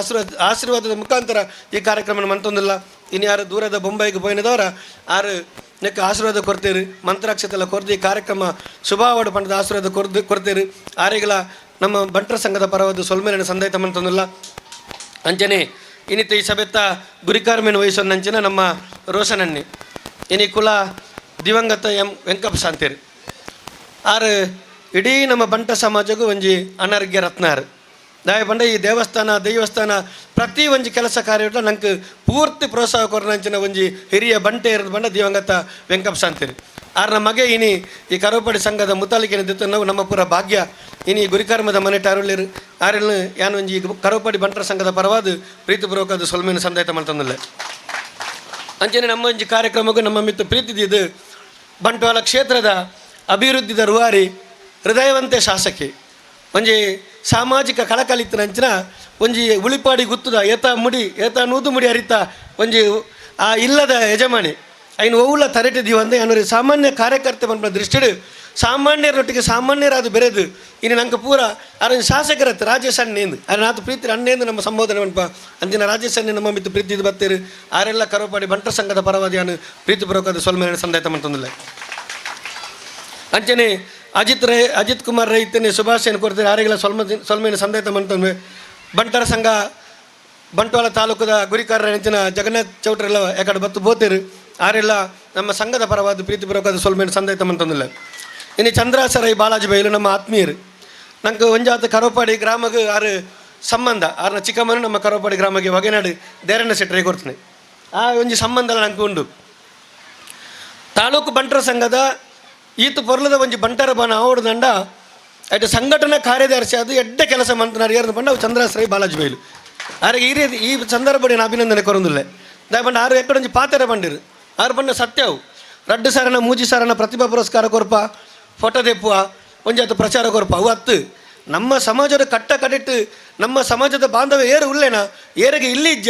ಆಶೀರ್ವಾದದ ಮುಖಾಂತರ ಈ ಕಾರ್ಯಕ್ರಮವನ್ನು ಮಂತೊಂದಿಲ್ಲ. ಇನ್ಯಾರು ದೂರದ ಬೊಂಬೈಗೆ ಪೋಯಿನದವರ ಆರು ನೆಕ್ ಆಶೀರ್ವಾದ ಕೊಡ್ತೀರಿ, ಮಂತ್ರಾಕ್ಷತೆಲ್ಲ ಕೊರ್ದು ಈ ಕಾರ್ಯಕ್ರಮ ಶುಭಾವಡು ಪಂಡದ ಆಶೀರ್ವಾದ ಕೊಡ್ತೀರಿ. ಆರೆಗಳ ನಮ್ಮ ಬಂಟರ ಸಂಘದ ಪರವಾದ ಸೊಲ್ಮೇಲಿನ ಸಂದಾಯ ಮಂತೊಂದಿಲ್ಲ. ಅಂಚನೆ ಇನ್ನಿತ ಈ ಸಭೆತ್ತ ಗುರಿಕಾರ್ಮೇನು ವಹಿಸೋನಂಚಿನ ನಮ್ಮ ರೋಷನನ್ನಿ ಇನಿ ಕುಲ ದಿವಂಗತ ಎಂ ವೆಂಕಪ್ಪ ಶಾಂತೇರಿ ಆರು ಇಡೀ ನಮ್ಮ ಬಂಟ ಸಮಾಜಕ್ಕೂ ಒಂಜಿ ಅನಾರೋಗ್ಯ ರತ್ನಾರು ದಾಯ ಪಂಡ ಈ ದೇವಸ್ಥಾನ ದೈವಸ್ಥಾನ ಪ್ರತಿ ಒಂಜಿ ಕೆಲಸ ಕಾರ್ಯ ನಂಗೆ ಪೂರ್ತಿ ಪ್ರೋತ್ಸಾಹ ಕೊರನಂಚಿನ ಒಂಜಿ ಹಿರಿಯ ಬಂಟೆ ಇರೋದು ಬಂಡ ದಿವಂಗತ ವೆಂಕಪ್ಪ ಶಾಂತೇರಿ ಆರ್ನ ಮಗೆ ಇನಿ ಈ ಕರೋಪಾಡಿ ಸಂಘದ ಮುತಾಲಿಕೆನ ದಿತ್ತು ನಾವು ನಮ್ಮ ಪೂರ ಭಾಗ್ಯ. ಇನಿ ಗುರಿಕರ್ಮದ ಮನೆ ಟಾರುಳ್ಳಿರು ಆರೆಲ್ಲ ಯಾನ್ ಒಂಜಿ ಕರೋಪಾಡಿ ಬಂಟರ ಸಂಘದ ಪರವಾದ ಪ್ರೀತಿಪೂರ್ವಕ ಸೊಲ್ಮೇನು ಸಂದಾಯತ ಮಾಡ್ತಂದಿಲ್ಲ. ಅಂಚನೆ ನಮ್ಮ ಒಂಜಿ ಕಾರ್ಯಕ್ರಮಕ್ಕೂ ನಮ್ಮ ಮಿತ್ತು ಪ್ರೀತಿದಿದ್ದು ಬಂಟ್ವಾಳ ಕ್ಷೇತ್ರದ ಅಭಿವೃದ್ಧಿದ ರೂವಾರಿ ಹೃದಯವಂತೆ ಶಾಸಕಿ ಒಂಜಿ ಸಾಮಾಜಿಕ ಕಳಕಳಿತ್ತಿನ ಅಂಚಿನ ಒಂಜಿ ಉಳಿಪಾಡಿ ಗುತ್ತದ ಏತ ಮುಡಿ ಏತ ನೂದು ಮುಡಿ ಅರಿತ ಒಂಜಿ ಆ ಇಲ್ಲದ ಯಜಮಾನಿ ಐನು ಒವ್ಲ ತರಟೆ ದೀವಂದೆ ಅನ್ನೋರು ಸಾಮಾನ್ಯ ಕಾರ್ಯಕರ್ತೆ ಪನ್ಪುನ ದೃಷ್ಟಿಡು ಸಾಮಾನ್ಯರೊಟ್ಟಿಗೆ ಸಾಮಾನ್ಯರಾದ ಬೆರೆದು ಇನ್ನು ನಂಗೆ ಪೂರ ಅರ ಶಾಸಕರತ್ತು ರಾಜೇಶ್ ಅಣ್ಣೇಂದು ಅರೆ ನಾತು ಪ್ರೀತಿ ಅಣ್ಣೇಂದು ನಮ್ಮ ಸಂಬೋಧನೆ ಮನ್ಪ ಅಂದಿನ ರಾಜೇಶ್ ಅಣ್ಣೆ ನಮ್ಮ ಮಿತ್ತು ಪ್ರೀತಿ ಬತ್ತೀರು ಆರೆಲ್ಲ ಕರೋಪಾಡಿ ಬಂಟರ ಸಂಘದ ಪರವಾದಿಯಾನು ಪ್ರೀತಿಪೂರ್ವಕದ ಸೊಲ್ಮೇಲೆ ಸಂದಾಯತ ಮಂತಂದಿಲ್ಲ. ಅಂಚನೆ ಅಜಿತ್ ಕುಮಾರ್ ರೈತನೇ ಶುಭಾಶಯ ಕೊಡ್ತಾರೆ ಆರೆಗಳ ಸೊಲ್ಮೇಲೆ ಸಂದಾಯತ ಮಂತಂದ್ರೆ ಬಂಟರ ಸಂಘ ಬಂಟ್ವಾಳ ತಾಲೂಕದ ಗುರಿಕಾರರ ನೆಂಚಿನ ಜಗನ್ನಾಥ್ ಚೌಟ್ರೆಲ್ಲ ಯಾಕಡೆ ಬತ್ತು ಬೋತೇರು ಆರೆಲ್ಲ ನಮ್ಮ ಸಂಘದ ಪರವಾದ ಪ್ರೀತಿಪೂರ್ವಕದ ಸೊಲ್ಮೇಲೆ ಸಂದಾಯತ ಮಂತಂದಿಲ್ಲ. ಇನ್ನು ಚಂದ್ರಾಸರೈ ಬಾಲಾಜಿ ಬೈಲು ನಮ್ಮ ಆತ್ಮೀಯರು ನಂಗೆ ಒಂಜಾತ ಕರೋಪಾಡಿ ಗ್ರಾಮಕ್ಕೆ ಆರು ಸಂಬಂಧ ಆರ್ನ ಚಿಕ್ಕಮ್ಮನ ನಮ್ಮ ಕರೋಪಾಡಿ ಗ್ರಾಮಕ್ಕೆ ವಗೆನಾಡು ದೇರಣ್ಣ ಶೆಟ್ಟರೆ ಕೊಡ್ತೀನಿ ಆ ಒಂಜಿ ಸಂಬಂಧ ನಂಗೆ ಉಂಡು. ತಾಲೂಕು ಬಂಟರ ಸಂಘದ ಈತ ಪೊರ್ಲದ ಒಂಜಿ ಬಂಟರ ಬನ ಆವಡ್ದಂಡ ಅಯ್ತು ಸಂಘಟನಾ ಕಾರ್ಯದರ್ಶಿ ಅದು ಎಡ್ಡೆ ಕೆಲಸ ಮಂತನಾರು ಏರ್ದು ಬಂಡ ಅವು ಚಂದ್ರಾಸರೈ ಬಾಲಾಜಿ ಬೈಲು ಆರಿಗೆ ಈ ರೀತಿ ಈ ಸಂದರ್ಭ ನಾನು ಅಭಿನಂದನೆ ಕೊರೊಂದಿಲ್ಲ. ದಯಪಂಡ ಆರು ಎಕ್ಕಡೊಂಜಿ ಪಾತೆರೆ ಬಂಡಿರು ಆರು ಬಂಡ ಸತ್ಯವು ರಡ್ಡು ಸಾರನ ಮೂಜಿ ಸಾರನ ಪ್ರತಿಭಾ ಪುರಸ್ಕಾರ ಕೊರ್ಪ ಫೋಟೋ ದೆಪ್ಪುವ ಒಂಜಾತ ಪ್ರಚಾರ ಕೊರ್ಪ ಅವು ಹತ್ತು ನಮ್ಮ ಸಮಾಜದ ಕಟ್ಟ ಕಡಿಟ್ಟು ನಮ್ಮ ಸಮಾಜದ ಬಾಂಧವ್ಯ ಏರು ಉಲ್ಲೇನ ಏರಿಗೆ ಇಲ್ಲಿ ಇಜ್ಜ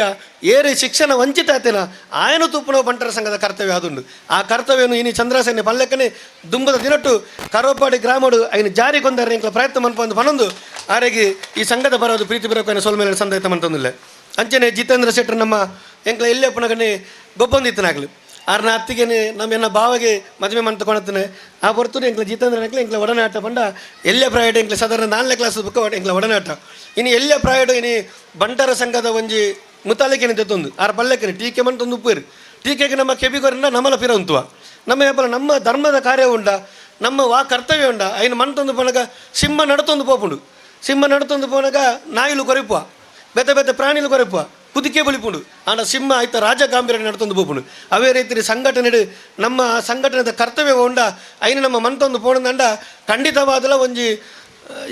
ಏರು ಶಿಕ್ಷಣ ವಂಚಿತ ಆತೇನ ಆಯನ ತುಪ್ಪುನ ಬಂಟರ ಸಂಘದ ಕರ್ತವ್ಯ ಅದುಂಡು. ಆ ಕರ್ತವ್ಯವನ್ನು ಇನಿ ಚಂದ್ರಸೇನೆ ಪಲ್ಲಕ್ಕನೆ ದುಂಬದ ದಿನಟ್ಟು ಕರೋಪಾಡಿ ಗ್ರಾಮಡು ಐನು ಜಾರಿ ಕೊಂದರೆ ಇಂಕ್ಲ ಪ್ರಯತ್ನ ಮನ್ಪೊಂದು ಪನೊಂದು ಆರೆಗೆ ಈ ಸಂಘದ ಬರೋದು ಪ್ರೀತಿ ಬರೋಕೆ ಸೊಲ್ಮೇಲೆ ಸಂದಾಯತ ಮಂತಂದಿಲ್ಲ. ಅಂಚನೆ ಜಿತೇಂದ್ರ ಶೆಟ್ಟರು ನಮ್ಮ ಎಂಕ್ಲ ಎಲ್ಲೇ ಪುನಗನೆ ಗೊಬ್ಬೊಂದಿತ್ತನಾಗಲು ಆರ್ನ ಅತ್ತಿಗೆನೆ ನಮ್ಮ ಎನ್ನ ಬಾವಗೆ ಮದುವೆ ಮಂತ ಕೊಣತನೆ ಆ ಹೊರತು ಎಂಕ್ಲ ಜಿತೇಂದ್ರ ಎಂಕ್ಲ ಎಂಕ್ಲ ಒಡನಾಟ ಪಂಡ ಎಲ್ಲೇ ಪ್ರಾಯಡ್ ಎಂಕ್ಲ ಸಾಧಾರಣ 4ನೇ ಕ್ಲಾಸ್ ಬುಕ್ಕ ಎಂಕ್ಲ ಒಡನಾಟ ಇನ್ನು ಎಲ್ಲೇ ಪ್ರಾಯಡ್ ಇನಿ ಬಂಟರ ಸಂಘದ ಒಂಜಿ ಮುತಾಲಿಕೆನೆ ತೆತ್ತೊಂದು ಆರ್ ಪಲ್ಲೆಕ್ಕನೆ ಟೀಕೆ ಮಂತೊಂದು ಉಪ್ಪೇರು ಟೀಕೆಗೆ ನಮ್ಮ ಕೆಬಿಗೊರಿಂದ ನಮ್ಮಲ ಪಿರ ಉಂತುವ ನಮ್ಮ ಏಪಲ ನಮ್ಮ ಧರ್ಮದ ಕಾರ್ಯ ಉಂಡ ನಮ್ಮ ವಾ ಕರ್ತವ್ಯ ಉಂಡ ಐನು ಮಂತೊಂದು ಪನಗ ಸಿಂಹ ನಡತೊಂದು ಪೋಪುಂಡು ಸಿಂಹ ನಡತೊಂದು ಪೋನಗ ನಾಯಿಲು ಕೊರಿಪುವ ಬೆತ್ತ ಬೆತ್ತ ಪ್ರಾಣಿಲು ಕೊರಿಪುವ ಕುದಿಕೆ ಬಲಿಪುಂಡು ಆಂಡ ಸಿಂಹ ಆಯ್ತ ರಾಜ ಗಾಂಭೀರ್ಯ ನಡ್ತೊಂದು ಪೋಪುಂಡು. ಅವೇ ರೀತಿ ಸಂಘಟನೆ ನಮ್ಮ ಸಂಘಟನೆದ ಕರ್ತವ್ಯ ಉಂಡ ಐನು ನಮ್ಮ ಮನ್ತೊಂದು ಪೋಣದಂಡ ಖಂಡಿತವಾದಲ ಒಂಜಿ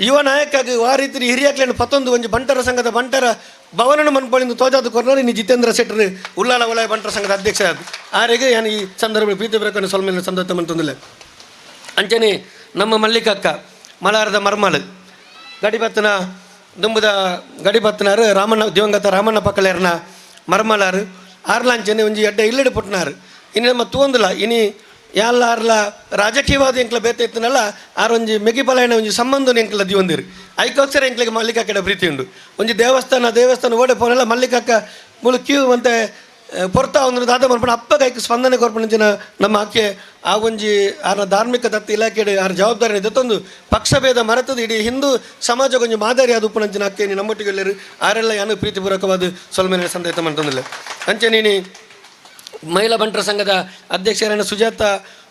ಯುವ ನಾಯಕಾಗಿ ಆ ರೀತಿ ಹಿರಿಯಾಕ್ಲೇನು ಪತ್ತೊಂದು ಒಂಜಿ ಬಂಟರ ಸಂಘದ ಬಂಟರ ಭವನನ ಮನ್ಪಳಿಂದ ತೋಜಾದ ಕೊರ್ನಾರು ಇನ್ನು ಜಿತೇಂದ್ರ ಶೆಟ್ಟರ್ ಉಲ್ಲಾಳ ವಲಯ ಬಂಟರ ಸಂಘದ ಅಧ್ಯಕ್ಷ ಅದು ಆರಿಗೆ ನಾನು ಈ ಸಂದರ್ಭ ಪ್ರೀತಿ ಪ್ರಕರಣ ಸೊಲ್ಮೇಲೆ ಸಂದರ್ಭ ಮಂತೊಂದಿಲ್ಲ. ಅಂಚನೆ ನಮ್ಮ ಮಲ್ಲಿಕಕ್ಕ ಮಲಾರದ ಮರ್ಮಲು ಗಡಿಬತ್ತನ ದುಂಬುದ ಗಡಿಬತ್ತನಾರು ರಾಮಣ್ಣ ದಿವಂಗತ ರಾಮಣ್ಣ ಪಕ್ಕಲೇರ್ನ ಮರ್ಮಲಾರು ಆರ್ಲ ಅಂಚನೆ ಒಂಜಿ ಎಡ್ಡೆ ಇಲ್ಲಡೆ ಪುಟ್ಟನಾರು. ಇನಿ ನಮ್ಮ ತೂಂದುಲ ಇನಿ ಯಾಲ್ಲ ಆರ್ಲ ರಾಜಕೀಯವಾದ ಎಂಕ್ಲ ಬೇತೆ ಇತ್ತನಲ್ಲ ಆರ್ ಒಂಜಿ ಮೆಗಿಪಲಾಯನ ಒಂಜಿ ಸಂಬಂಧ ಎಂಕ್ಲ ದಿವಂದಿರು ಐಕೋಸ್ಕರ ಎಂಕ್ಲಿಗೆ ಮಲ್ಲಿಕಕ್ಕಡ ಪ್ರೀತಿ ಉಂಡು. ಒಂಜಿ ದೇವಸ್ಥಾನ ದೇವಸ್ಥಾನ ಓಡೆ ಪೋನೆಲ್ಲ ಮಲ್ಲಿಕಕ್ಕ ಮುಳು ಕ್ಯೂ ಅಂತೆ ಪೊರ್ತಾ ಒಂದು ದಾದ ಮಲ್ಪಣ ಅಪ್ಪ ಕೈಕ್ ಸ್ಪಂದನೆ ಕೊರ್ಪಣಂಚಿನ ನಮ್ಮ ಆಕೆ ಆ ಒಂಜಿ ಆರ್ನ ಧಾರ್ಮಿಕ ದತ್ತ ಇಲಾಖೆ ಆರ ಜವಾಬ್ದಾರಿ ದತ್ತೊಂದು ಪಕ್ಷಭೇದ ಮರೆತದು ಇಡೀ ಹಿಂದೂ ಸಮಾಜ ಒಂಜಿ ಮಾದರಿ ಅದು ಉಪ್ಪಣಂಚಿನ ಅಕ್ಕೆ ನಮ್ಮೊಟ್ಟಿಗೆ ಎಲ್ಲರು ಆರೆಲ್ಲ ಯಾನು ಪ್ರೀತಿಪೂರ್ವಕವಾದ ಸೊಲ್ಮೆನೆ ಸಂದೇಶ ಮಂತಂದಿಲ್ಲ. ಅಂಚೆ ನೀನಿ ಮಹಿಳಾ ಬಂಟರ ಸಂಘದ ಅಧ್ಯಕ್ಷರಾன ಸುಜಾತ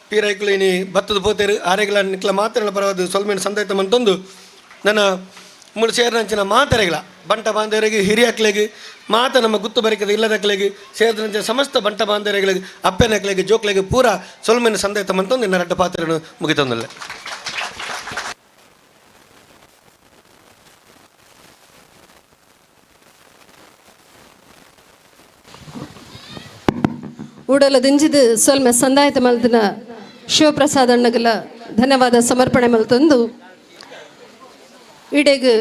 ಪೀರೈಕ್ಲು ಇನಿ ಭತ್ತದ ಪೋತೇರು ಆರೆಗಳ ನಿಕ್ಲ ಮಾತ್ರ ಪರವಾದ ಸೊಲ್ಮೆನ ಸಂದೇಶ ಮಂತಂದು ನನ್ನ ಮೂಳು ಸೇರಿನಂಚಿನ ಮಾತರೆಗಳ ಬಂಟ ಬಾಂಧವರಿಗೆ ಹಿರಿಯಕ್ಲೆಗೆ ಮಾತ ನಮ್ಮ ಗುತ್ತು ಬರಿಕದ ಇಲ್ಲದಕ್ಲೆಗೆ ಸೇರಿದಂತೆ ಸಮಸ್ತ ಬಂಟ ಬಾಂಧವರಿಗೆ ಅಪ್ಪನಕ್ಲೆಗೆ ಜೋಕ್ಲೆಗೆ ಪೂರ ಸೊಲ್ಮೆನ ಸಂದೇಶ ಮಂತಂದು ಇನ್ನ ರಡ್ಡ ಪಾತ್ರೆಯನ್ನು ಮುಗಿತಂದಿಲ್ಲ. ಉಡಲ ದಿಂಜಿದ ಸೊಲ್ಮೆ ಸಂದಾಯತ ಮಲ್ತಿನ ಶಿವಪ್ರಸಾದ್ ಅಣ್ಣಗಲ ಧನ್ಯವಾದ ಸಮರ್ಪಣೆ ಮಲ್ತೊಂದು ಇಡೆಗ್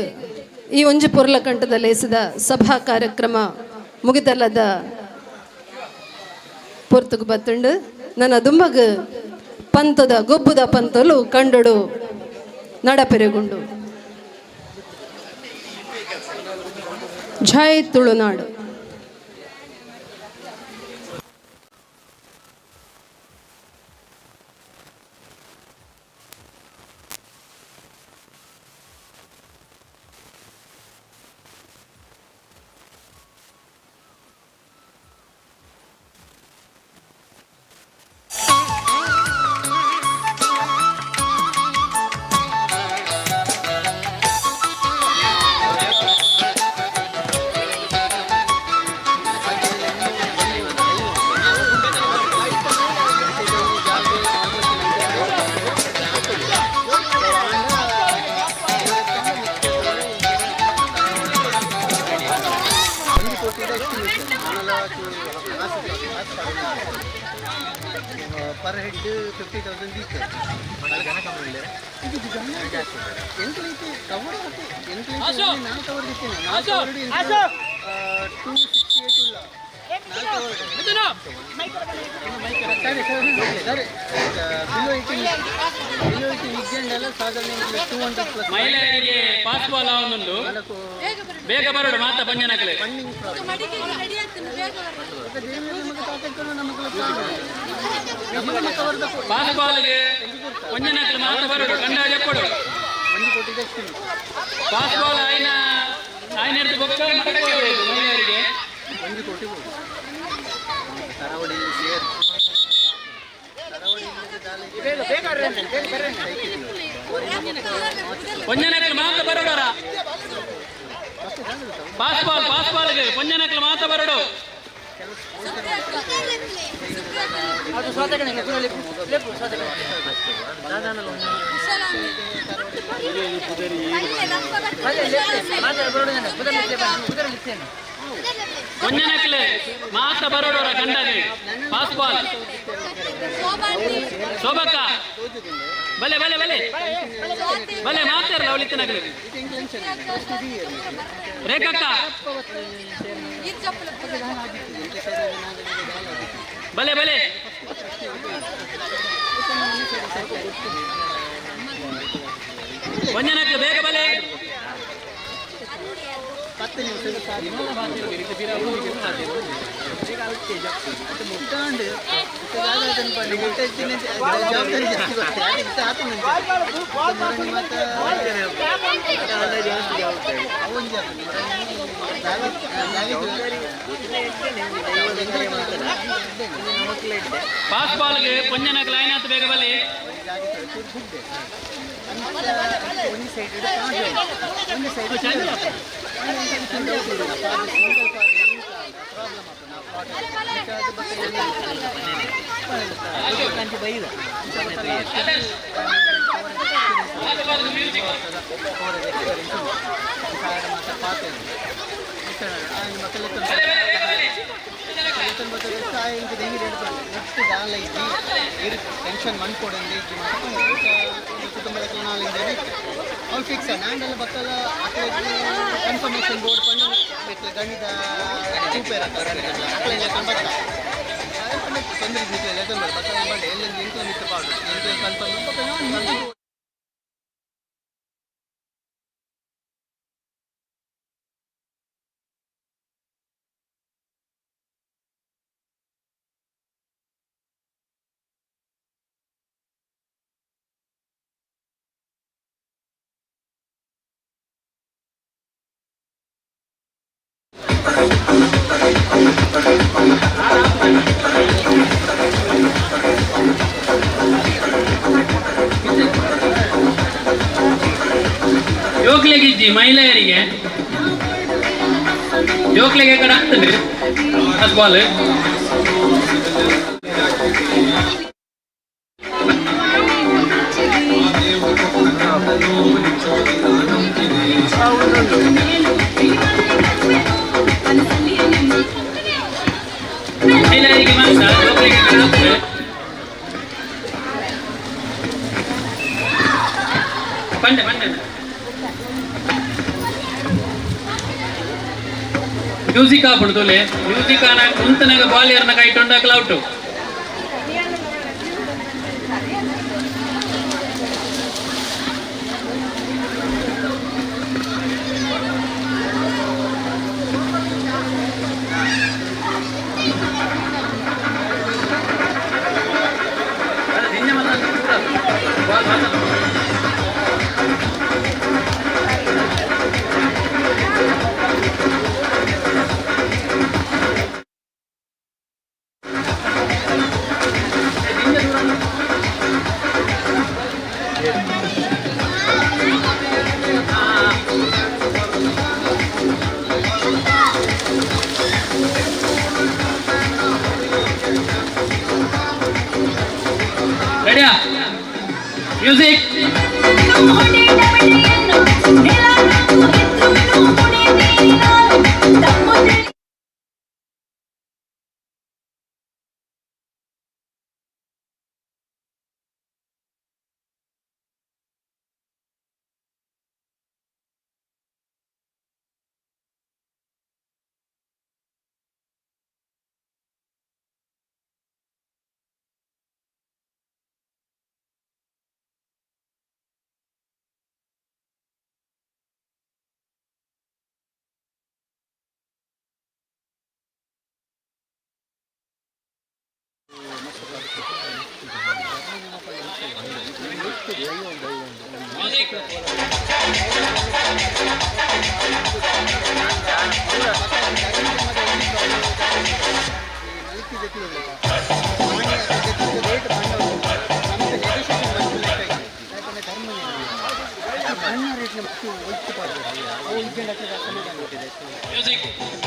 ಈ ಒಂಜಿ ಪೊರ್ಲಕಂಠದ ಲೇಸಿದ ಸಭಾ ಕಾರ್ಯಕ್ರಮ ಮುಗಿದಲ್ಲದ ಪೊರ್ತುಗು ಬತ್ತುಂಡು. ನನ್ನ ದುಂಬಗ್ ಪಂತದ ಗೊಬ್ಬುದ ಪಂತಲು ಕಂಡಡು ನಡಪೆರೆಗುಂಡು. ಜೈ ತುಳುನಾಡು. ಪರ್ ಹೆಡ್ 50,000 ದೀತೆ ಎಂಕ್ಲೈತೆ ಕವರ್ ಎಂಕ್ಲೈತೆ ನಾನು ಕವರ್ ದಿತ್ತೇನೆ ನಾನು ಕವರ್ 268 ಉಲ್ಲ ಸರಿ ಸರಿ ಬಿಲೋ 18 ಬಿಲೋ 18 ಇಜ್ಜಂಡೆಲ್ಲ ಸಾಧಾರಣ 200 ಪ್ಲಸ್. ಮಹಿಳೆಯರಿಗೆ ಪಾಸ್ ಬಾಲ್ ಅವನೊಂದು ಬೇಗ ಬರೋಡು ಮಾತಾ ಪಂಜನಕಲೆ. ಪಾಸ್ ಬಾಲ್ಗೆ ಪಂಜನಕಲೆ ಮಾತಾ ಬರೋಡು ಕಂಡ ಜಪ್ಪಡು ಪಾಸ್ ಬಾಲ್ ಆಯ್ನ ಆಯ್ನ ಹಿಡಿದು ಬೊಕ್ಕ ಮಹಿಳೆಯರಿಗೆ 1 ಕೋಟಿ ತರವಡಿ ಸೇರ್ ಪಂಜನಕಲೆ ಮಾತಾ ಬರೋಡರ ಪಾಸ್ ಬಾಲ್ ಪಾಸ್ ಬಾಲ್ಗೆ ಪಂಜನಕಲೆ ಮಾತಾ ಬರೋಡು. ಪಂಜನಕಲೆ ಮಾತಾ ಬರೋಡರ ಕಂಡನೆ ಪಾಸ್ ಬಾಲ್ ಶೋಭಕ್ಕ ಬಲೆ ಬಲೆ ಬಲೆ ಬಲೆ ಮಾತಾರಲ್ಲ ಅವಳಿತ್ತನಗಲಿ ರೇಖಕ್ಕ ಬಲೆ ಬಲೆ ಪಂಜನಕ್ಕೆ ಬೇಗ ಬಲೆ. ಪಾಸ್ ಬಾಲ್ಗೆ ಪಂಜನಕ್ಕೆ ಲೈನ್ ಆತು ಬೇಗ ಬಲೆ. ಲೆತ್ತೊಂದು ಬರ್ತದೆ ಆಯೆ ಇಂಕ ದೆಂಗಿ ರೇಟ್ ಪಂಡೆ ನೆಕ್ಸ್ಟ್ ದಾಲ ಇಜ್ಜಿ ಇರು ಟೆನ್ಷನ್ ಮನ್ಪೊಡಂದೆ ಇಜ್ಜಿ ಮಾತ ಪಂಡೆ ಕುಟುಂಬದ ನಾಲ್ ಇಂಜನ ಇತ್ತು ಅವ್ನು ಫಿಕ್ಸ್ ನಾಂಡಲ ಬಕ್ಕಲ ಕನ್ಫರ್ಮೇಷನ್ ಬೋರ್ಡ್ ಪಂಡ ಮೆಟ್ಲ ಗಣಿತ ಸೂಪರ್ ಅಕ್ಲೆ ಲೆತ್ತೊಂದು ಬತ್ತ ಪಂಡೆ ತೊಂದರೆ ಇಜ್ಜಿ ಲೆತ್ತೊಂದು ಬರ್ ಬಕ್ಕಲ ಪಂಡೆ ಎಲ್ಲೆಂಜಿ ಎಂಕ್ಲ ಮಿತ್ತು ಪಾಡು ಎಂಕ್ಲ ಕನ್ಫರ್ಮ್ ಬೊಕ್ಕ ಜೋಕ್ಲೆಗಿಜ್ಜಿ ಮಹಿಳೆಯರಿಗೆ ಜೋಕ್ಲೆಗೆ ಕಡೆ ಆಗ್ತದೆ ಬಾಲ್. ಮಹಿಳೆಯರಿಗೆ ಮಾತ್ರ, ಜೋಕ್ಲೆಗೆ ಕಡೆ ಆಗ್ತದೆ. ಬಂಡೆ ಬಂಡೆ ಮ್ಯೂಸಿಕ್ ಹಾಕ್ಬಿಡ್ತುಲೆ ಮ್ಯೂಸಿಕ್ ಆನ ಕುಂತನಾಗ ಬಾಲ್ ಯಾರನ್ನ ಕೈ ಟೊಂಡಾಕಲ ಔಟು. ರೆಡಿಯಾ? Music. Music. Music.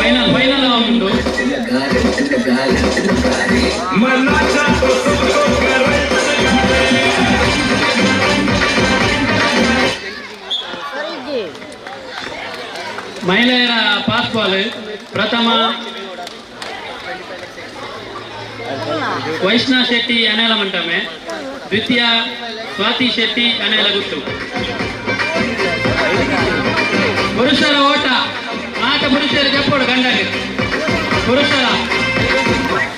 Final final ಉಂಟು. ಮಹಿಳೆಯರ ಪಾಸ್ ಬಾಲ್ ಪ್ರಥಮ ವೈಷ್ಣ ಶೆಟ್ಟಿ ಅನೇಲ ಮಂಟಮೆ, ದ್ವಿತೀಯ ಸ್ವಾತಿ ಶೆಟ್ಟಿ ಅನೇಲ ಗುತ್ತು. ಪುರುಷರ ಓಟ ಮಾತ ಪುರುಷರ ಜಪ್ಪೋಡು ಗಂಡಗೆ ಪುರುಷರ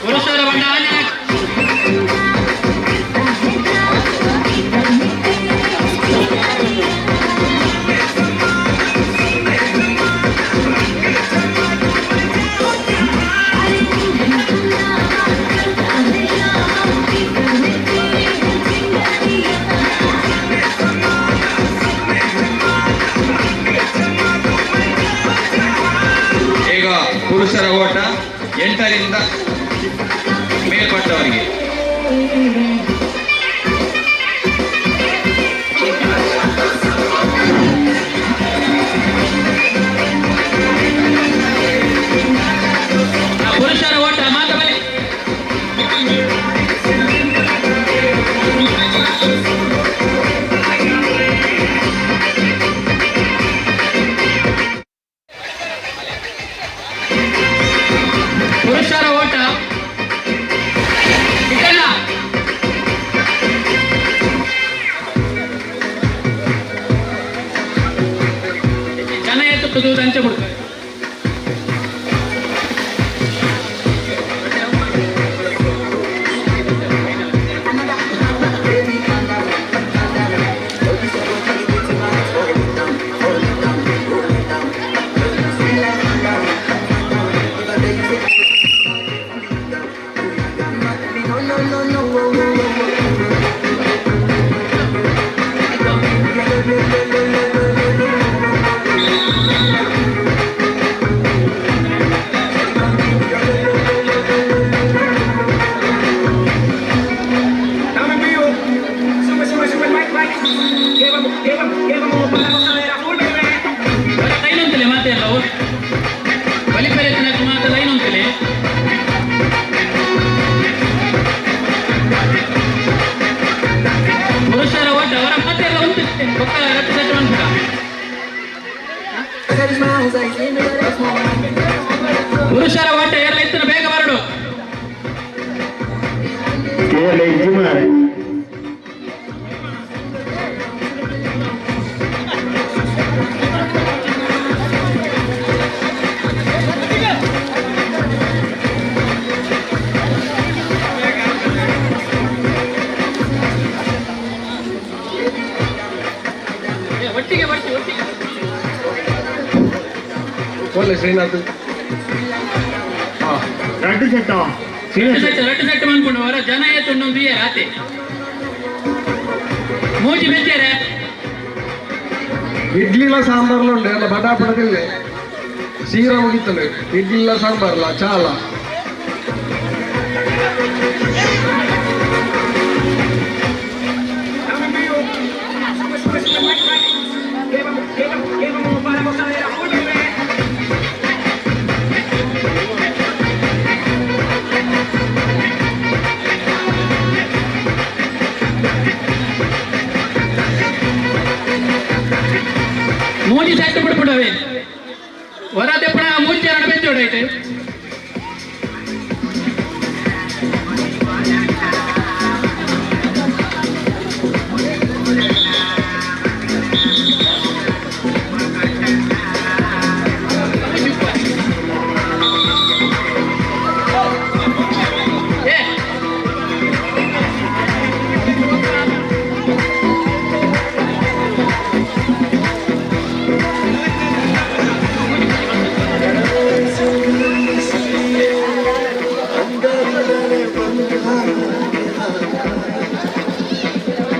ಪುರುಷರ ಬಂಡ ಆನೆ. ಈಗ ಪುರುಷರ ಓಟ 8ರಿಂದ ಮೇಲ್ಪಟ್ಟವರಿಗೆ. ಪುರುಷರ ಓಟ ಮಾತ ಬಲಿ. ಪುರುಷರ ಓಟ ಇಟ್ಟಣ್ಣ. ಜನ ಎತ್ತು ಅಂಚೆ ಬಿಡ್ತಾರೆ. ಲೈನ್ ಉಂಟಲೆ ಮಾತೆ ಅಲ್ಲ ಬಲಿಪೆರೆ ತನಕ ಮಾತ ಲೈನ್ ಉಂಟಲೆ. ಪುರುಷರ ಓಟ ಅವರ ಮಾತೆ ಎಲ್ಲ ಉಂಟು ಬೊಕ್ಕ ರಥ ಸೆಟ್ ಉಂಟು. ಪುರುಷರ ಓಟ ಎಲ್ಲ ಇತ್ತು ಬೇಗ ಬರಡು. ಒಟ್ಟಿಗೆ ಬರ್ತಿ ಒಟ್ಟಿಗೆ. ಒಳ್ಳೆ ಶ್ರೀನಾಥ್. ರಡ್ಡು ಸೆಟ್. ರಡ್ಡು ಸೆಟ್ ಮನ್ಪುಂಡು ಹೊರ ಜನ ಏತುಂಡು ರಾತೆ ಮೂಜಿ ಬೆಚ್ಚರೆ. ಇಡ್ಲಿಲ ಸಾಂಬಾರ್ಲ ಉಂಡು ಎಲ್ಲ ಬಡಾಪಡದಿಲ್ಲ ಸೀರಾ ಮುಗಿತದೆ. ಇಡ್ಲಿಲ ಸಾಂಬಾರ್ಲ ಚಾಲ. ಮೂಜಿ ಸೆಟ್ ಬಿಡ್ಬಿಡವೆ ಹೊರತೆ ಪುಣ ಮೂಜಿ ಜನ ಬೆಚ್ಚೋಡೈತೆ.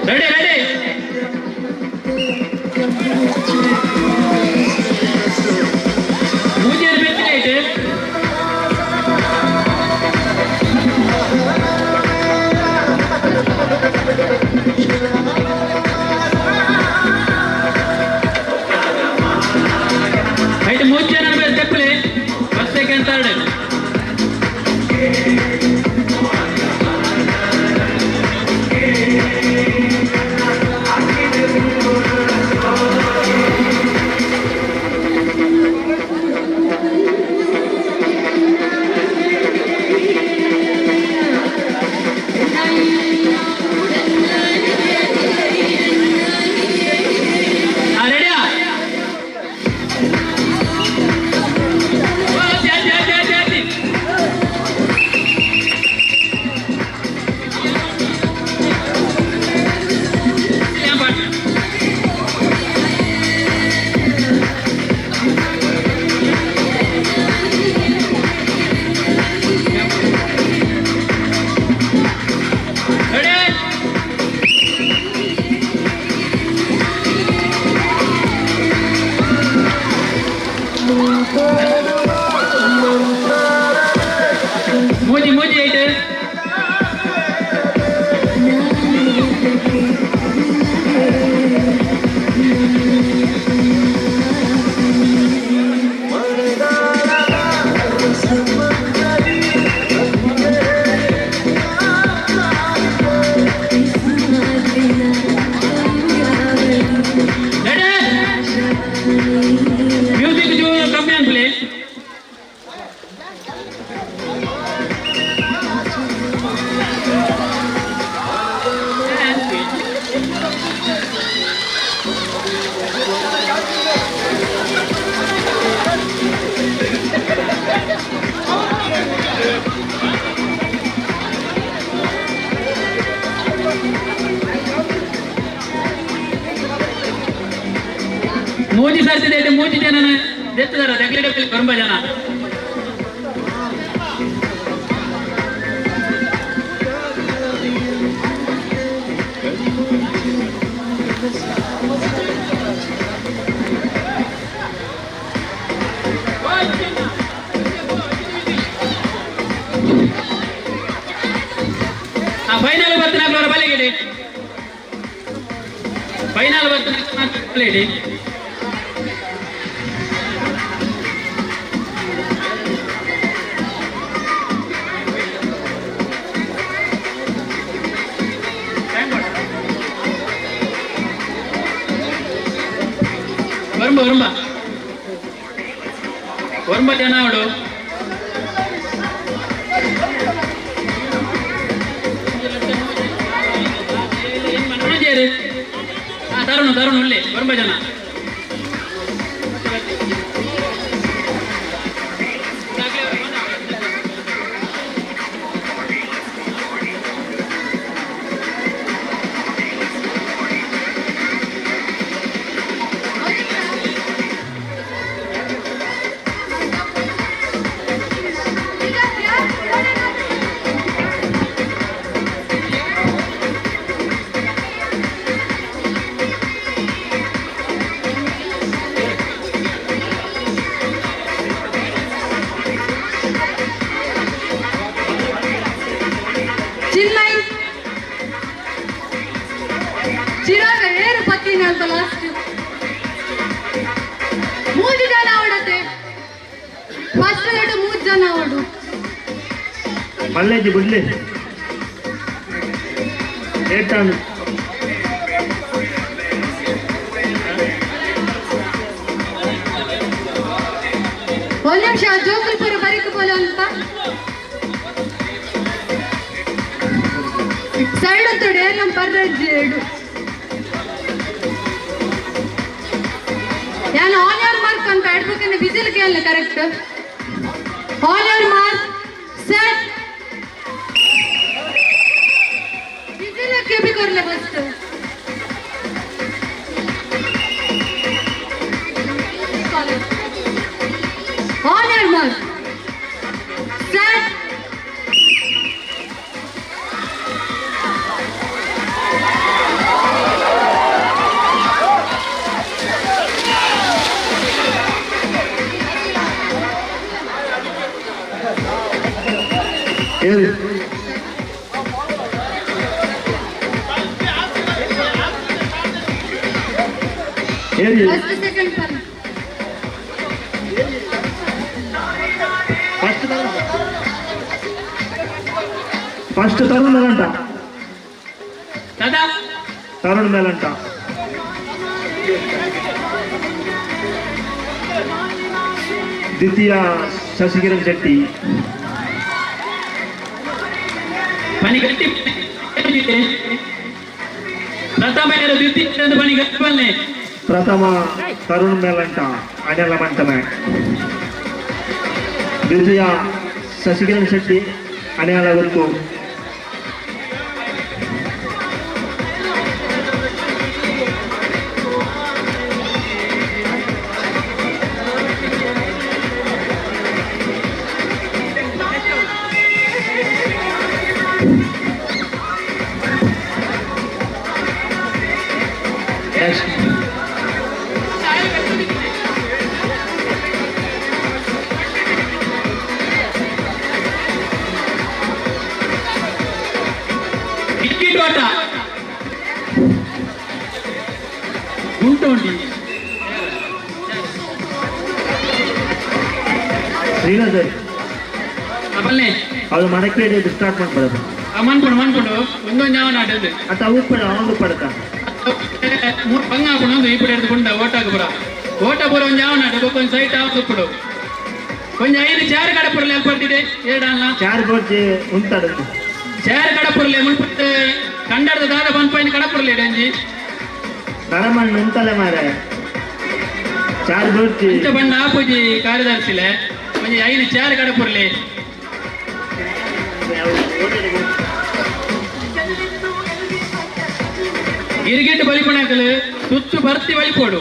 Ready ready. ಮೂಜಿ ಬೆಚ್ಚಿನ ಐತೆ. ಐತೆ ಮೂಜಿ ಜನ ತೆಪ್ಪಲೆ ಫಸ್ಟ್ ಸೆಕೆಂಡ್ ಥರ್ಡ್. ರೆಡಿಯಾ? ಅತಿ ಅತಿ ಅತಿ ಅತಿ ಅತಿ. ರೆಡಿ. ಮೂಜಿ ಮೂಜಿ ಐತೆ. ರೆಡಿ. ಮ್ಯೂಸಿಕ್ ಜೋ ಕಮ್ಮಿ ಅನ್ಪ್ಲೆ. ಮೂಜಿ ಸರ್ತಿದೆ ಐತೆ. ಮೂಜಿ ಜನ ದೆತ್ತದಾರ ದಗ್ಲಿಡ ಬರಂಬ ಜನ. ಫೈನಲ್ ಬರ್ತಾನೆ ಅವರ ಬಲೆಗಿಡಿ. ಫೈನಲ್ ಬರ್ತಾನೆ ಬಲೆಗಿಡಿ. வரும்ப வரும்ப வரும்ப ಜನ ಅವಳು. ತರುಣ್ ತರುಣ್ ಉಳ್ಳಿ வரும்ப ಜನ. ಪೋಯಿನ ಅಲ್ಪ ಲಾಸ್ಟ್ ಮೂಜಿ ಜನ ಅವಡತೆ ಫಸ್ಟ್ ರೇಟ್ ಮೂರು ಜನ ಅವಡು ಮಲ್ಲೇಜಿ ಬುಡ್ಲಿ ಏಟಾನು ಒಂದು ನಿಮಿಷ ಜೋಕುಲ್ಪುರ ಬರಿಕು ಪೋಲ ಅಂತ ಸೈಡ್ ತೊಡೆ ನಮ್ಮ ಪರ್ರಜ್ಜಿ ಎರಡು ಯಾನ್ ಆನ್ your mark ಅಂತ ಎಡ್ಬೇಕಂದ್ರೆ ವಿಸಿಲ್ ಕೇಳಲ್ಲ correct. On your mark set whistle ಕೆಬಿ ಕೊರ್ಲೆ first. On your mark set ಏರಿ ಏರಿ ಫಸ್ಟ್ ಸೆಕೆಂಡ್ ಪರ್ ಫಸ್ಟ್ ತರುಣ್ ಮೇಲಂಟ. ದಾದಾ ತರುಣ್ ಮೇಲಂಟ. ದ್ವಿತೀಯ ಶಶಿಕಿರಣ್ ಶೆಟ್ಟಿ. ಪನಿ ಗಟ್ಟಿ ಪ್ರಥಮ ಎರಡು ದ್ವಿತೀಯ ಎರಡು ಪನಿ ಗಟ್ಟಿ ಬನ್ನಿ. ಪ್ರಥಮ ತರುಣ್ ಮೇಲಂಟ ಅನಿಲ ಮಂಟಮೆ. ದ್ವಿತೀಯ ಶಶಿಕಿರಣ್ ಶೆಟ್ಟಿ ಅನಿಲ ಗುತ್ತು. ನೆಕ್ಸ್ಟ್ ಟಿಕೆಟ್ ಓಟ ಉಂಟು ಉಂಟು. ಶ್ರೀನಾಥ್ ಬನ್ನಿ. ಅದು ಮಡಕೆ ಸ್ಟಾರ್ಟ್ ಮಾಡ್ಬಾರ್ದು. ಮನ್ಕೊಂಡು ಮನ್ಕೊಂಡು ಒಂದೊಂದು ಯಾವ ನಾಟದು ಅತ್ತ ಅವು ಪಡ ಅವನು ಪಡತ ಮೂರು ಬಂಗ ಹಾಕೊಂಡು ಒಂದು ಈ ಪಡೆ ಹಿಡಿದು ಓಟ್ ಹಾಕುರ ಓಟ ಪೂರ ಒಂದು ಯಾವ ನಾಡು ಒಂದು ಸೈಟ್ ಹಾಕುಡು ಒಂಜಿ 5 ಚಾರ್ ಕಡಪುರ್ಲೆ ಅಲ್ಲಿ ಬರ್ತಿದೆ ಏಡಲ್ಲ ಚಾರ್ ಬೋರ್ಜಿ ಉಂಟಾಡು ಚಾರ್ ಕಡಪುರ್ಲೆ ಮುಲ್ಪ ಕಂಡರ್ದ ದಾದ ಬಂದ್ ಪಾಯಿಂಟ್ ಕಡಪುರ್ಲೆ ಒಂಜಿ ನರಮಣ್ಣು ಉಂತಲೆ ಮಾರೆ ಚಾರ್ ಬೋರ್ಜಿ ಇಂಚ ಬಣ್ಣ ಆಪುಜಿ ಕಾರ್ಯದರ್ಶಿಲೆ ಒಂಜಿ 5 ಚಾರ್ ಕಡಪುರ್ಲೆ ಗಿರಿಗಿಟ್ಟು ಬಲಿಪಣಕಲು ಸುತ್ತು ಬರ್ತಿ ಬಲಿಪೋಡು.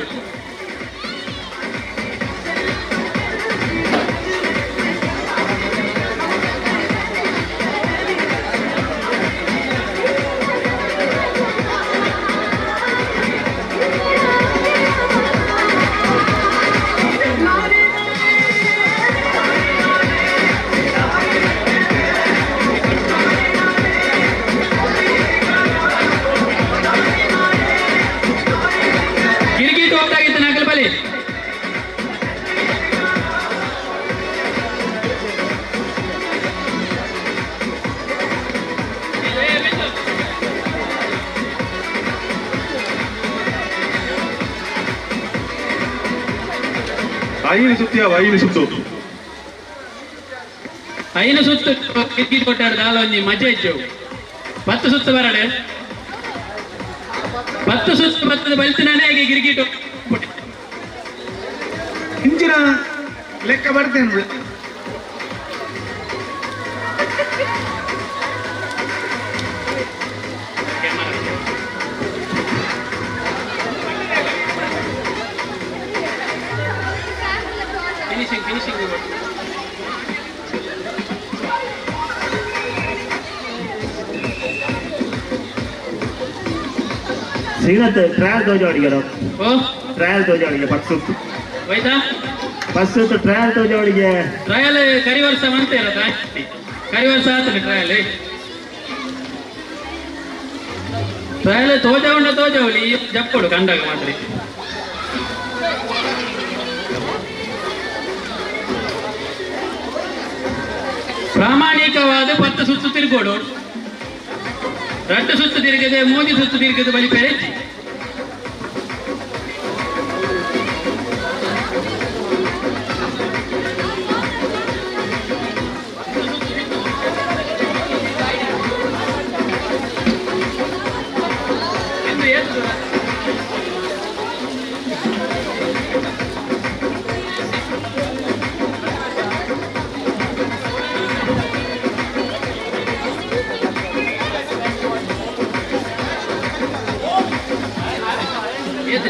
ಗಿರಿಗಿಟ್ಟು ಹೋಗ್ತಾಗಿತ್ತು ನಾಕಲ್ ಬಲಿ. ಐದು ಸುತ್ತು ಯಾವ ಐದು ಸುತ್ತು ಐನು ಸುತ್ತು ಗಿರಿಗಿಟ್ಟು ಕೊಟ್ಟಾಡ ದಾಲ ಒಂಜಿ ಮಜೆ ಇಜ್ಜು 10 ಸುತ್ತು ಬರಡೆ 10 ಸುತ್ತು ಬತ್ತದ ಬಲ್ತಿನಾನೇ ಹೇಗೆ ಗಿರಿಗಿಟ್ಟು ಇಂಚಿನ ಲೆಕ್ಕ ಬರ್ತೇನೆ. ಫಿನಿಶಿಂಗ್ ಫಿನಿಶಿಂಗ್ ಶ್ರೀನಾಥ್ ಟ್ರಯಲ್ ತೋಜ ಅಡಿಗೆ ಓ ಟ್ರಯಲ್ ತೋಜ ಅಡಿಗೆ ಬಸ್ ಸುತ್ತು ಹೋಯ್ತಾ ಬಸ್ ಸುತ್ತು ಟ್ರಯಲ್ ತೋಜ ಅಡಿಗೆ ಟ್ರಯಲ್ ಕರಿವರ್ಷ ಮಂತೆ ಇರತ್ತ ಕರಿವರ್ಷ ಆತನ ಟ್ರಯಲ್. ಟ್ರಯಲ್ ತೋಜಾವುಂಡ ತೋಜಾವಲಿ ಜಪ್ಪೊಡು ಕಂಡಾಗ ಮಾತ್ರ. ಪ್ರಾಮಾಣಿಕವಾದ 10 ಸುತ್ತು ತಿರುಗೋಡು, 2 ಸುತ್ತು ತಿರುಗದೆ 3 ಸುತ್ತು ತಿರುಗದೆ ಬಲಿ ಪೆರೆಚಿ.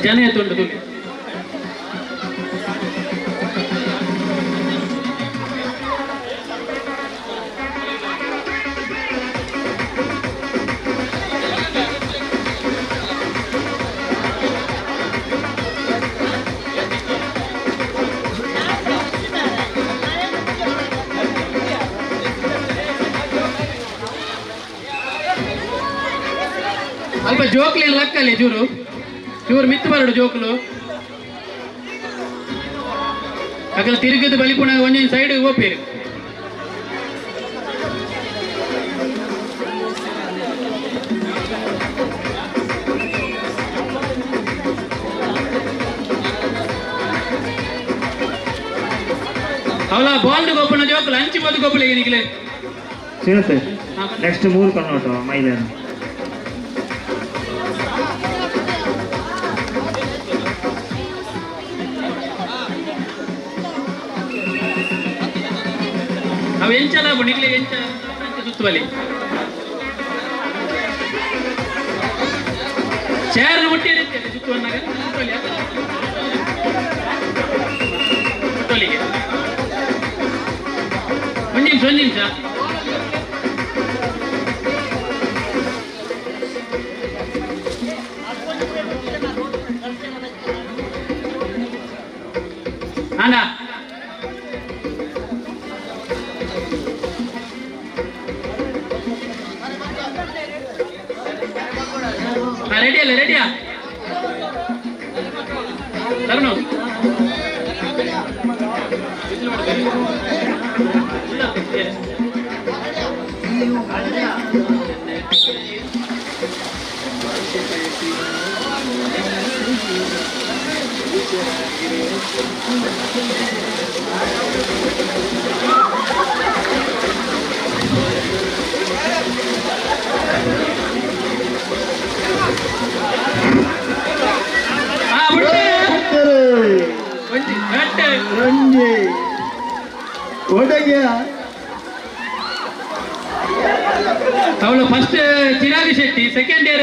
ಜನ ಎತ್ತುಂಟು ತುಳಿ. ಅಲ್ಪ ಜೋಕ್ಲಿ ಲಕ್ಕಲ್ಲಿ ಚೂರು ಚೂರು ಮಿತ್ತು ಬರಡು ಜೋಕ್ಲು. ಅಗಲ ತಿರುಗದ ಬಲಿಪುಣ ಒಂಜೊಂದು ಸೈಡ್ ಓಪೇರು. ಅವಲ ಬಾಲ್ ಗೊಪ್ಪನ ಜೋಕ್ಲು ಅಂಚಿ ಬದು ಗೊಪ್ಪಲಿಗೆ ನಿಗಲೆ. ಶ್ರೀನಾಥ್ ನೆಕ್ಸ್ಟ್ 3 ಕನ್ನೋಟ ಮೈದಾನ. ಅವು ಎಂಚಲ ನಿಗ್ಲಿ ಎಂಚ ಸುತ್ತುವಲಿ ಚೇರ್ ಮುಟ್ಟಿ ಸುತ್ತುವನ್ನಾಗ ಮುಟ್ಟೋಲಿಗೆ ಒಂದು ನಿಮಿಷ ಒಂದು ನಿಮಿಷ. ಅಣ್ಣ ರೆಡಿ ಅಲ್ಲ ರೆಡಿಯಾ ತರುಣ್? ಅವಳು first Chirag Shetty, second year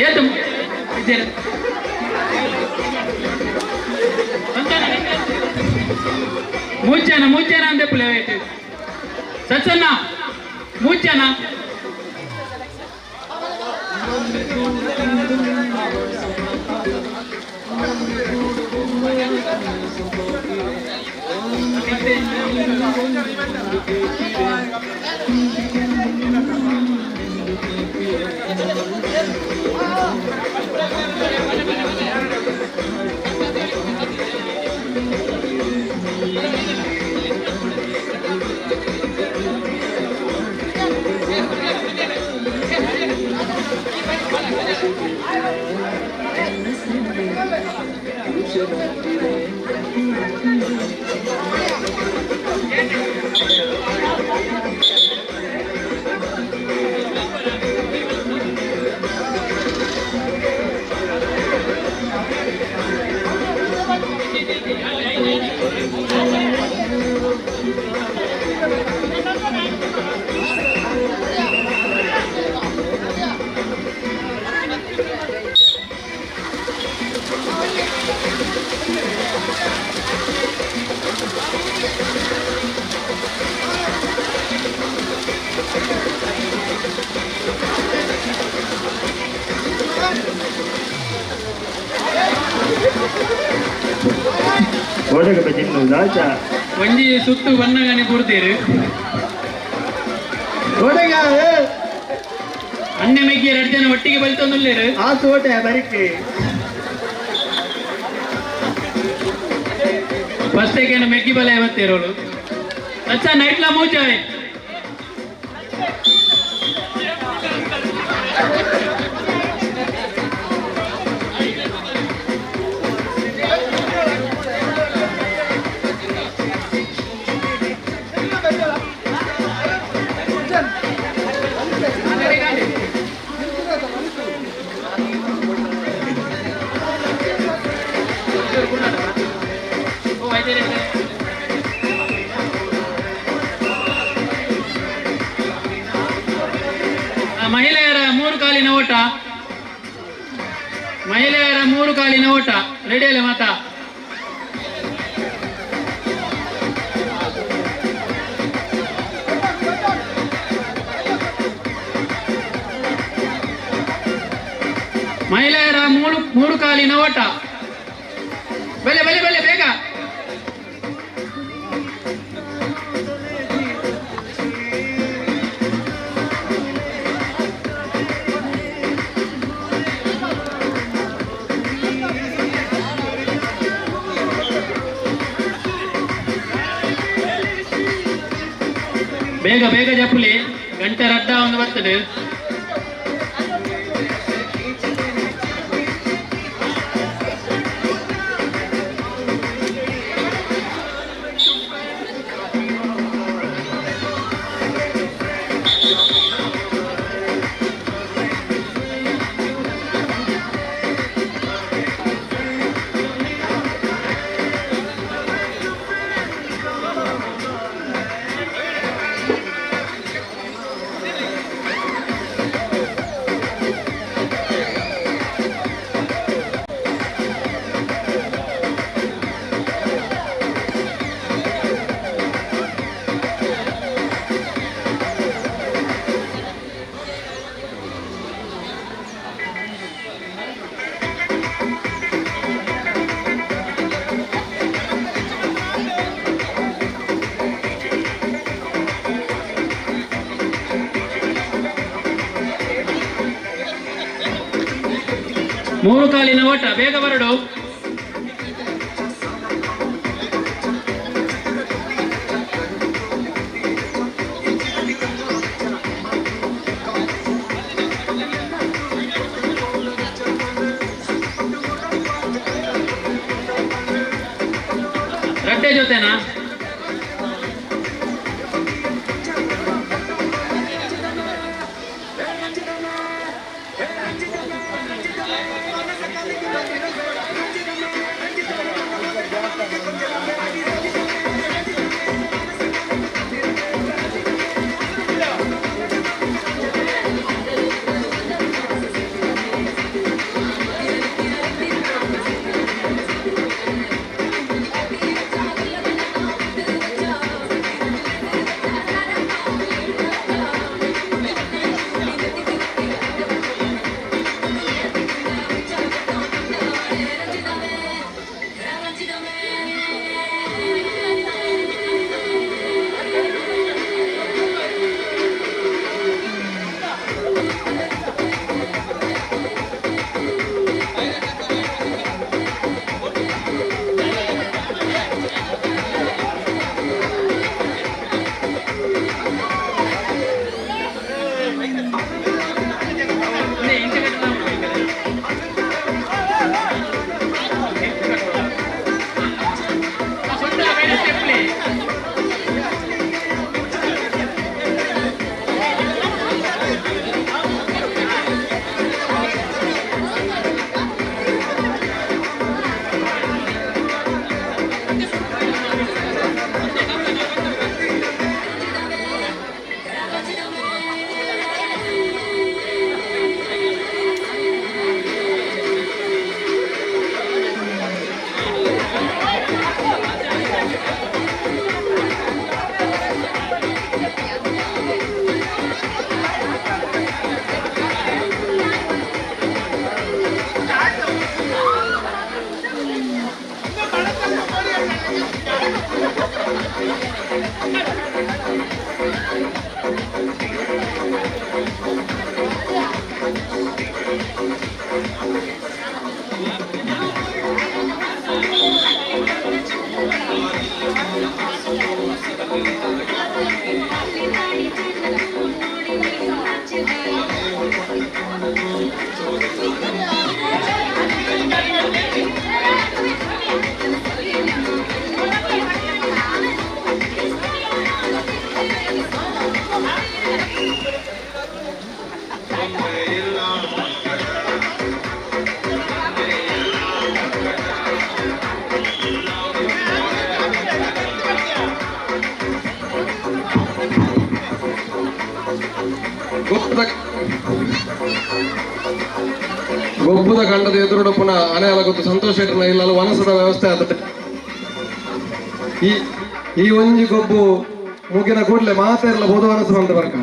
ಏತು ಮೂಜನ ಮೂಜನ ಅಂದೆ ಪುಲೆ ಸಚ್ಚನ್ನ ಮೂಜನ. ಒಂಜಿ ಸುತ್ತು ಬನ್ನಗನೆ ಪೂರ್ತೀರು. ಅಣ್ಣೆ ಮೆಗ್ಗಿ ಎರಡು ಜನ ಒಟ್ಟಿಗೆ ಬಲ್ತೊಂದುಲ್ಲೇರು. ಆ ಸೋಟೆ ಬರಿಕೆ. ಫಸ್ಟ್ ಏನು ಮೆಗ್ಗಿ ಬಲ ಯಾವತ್ತಿರೋಳು. ಅಚ್ಚಾ ನೈಟ್ಲಾ ಮೂಜಾಯ್. ಮಹಿಳೆಯರ ಮೂರು ಕಾಲಿನ ಓಟ, ಮಹಿಳೆಯರ ಮೂರು ಕಾಲಿನ ಓಟ ರೆಡಿಯಲ್ಲ ಮಾತಾ. ಮಹಿಳೆಯರ ಮೂರು ಮೂರು ಕಾಲಿನ ಓಟ, ಬಲೆ ಬಲೆ ಬಲೆ ಬೇಗ. ಬೇಗ ಬೇಗ ಜಪ್ಪುಲಿ, ಗಂಟೆ ರಡ್ಡ ಒಂದು ಬರ್ತದೆ. ಮೂರು ಕಾಲಿನ ಓಟ, ಬೇಗ ಬರಡು. ರಡ್ಡೆ ಜೊತೆನಾ? ಗೊಬ್ಬುದ ಕಂಡದ ಎದುರುಡು ಪುನಃ ಅನೆಯಲ ಗೊತ್ತು ಸಂತೋಷ ಶೆಟ್ಟರ್ನ ಇಲ್ಲ ವನಸದ ವ್ಯವಸ್ಥೆ ಆದ ಈ ಈ ಒಂಜಿ ಗೊಬ್ಬು ಮುಗಿನ ಕೂಡಲೇ ಮಾತೆರ್ಲ ಬೋದು ವನಸು ಬಂತ ಬರ್ಕ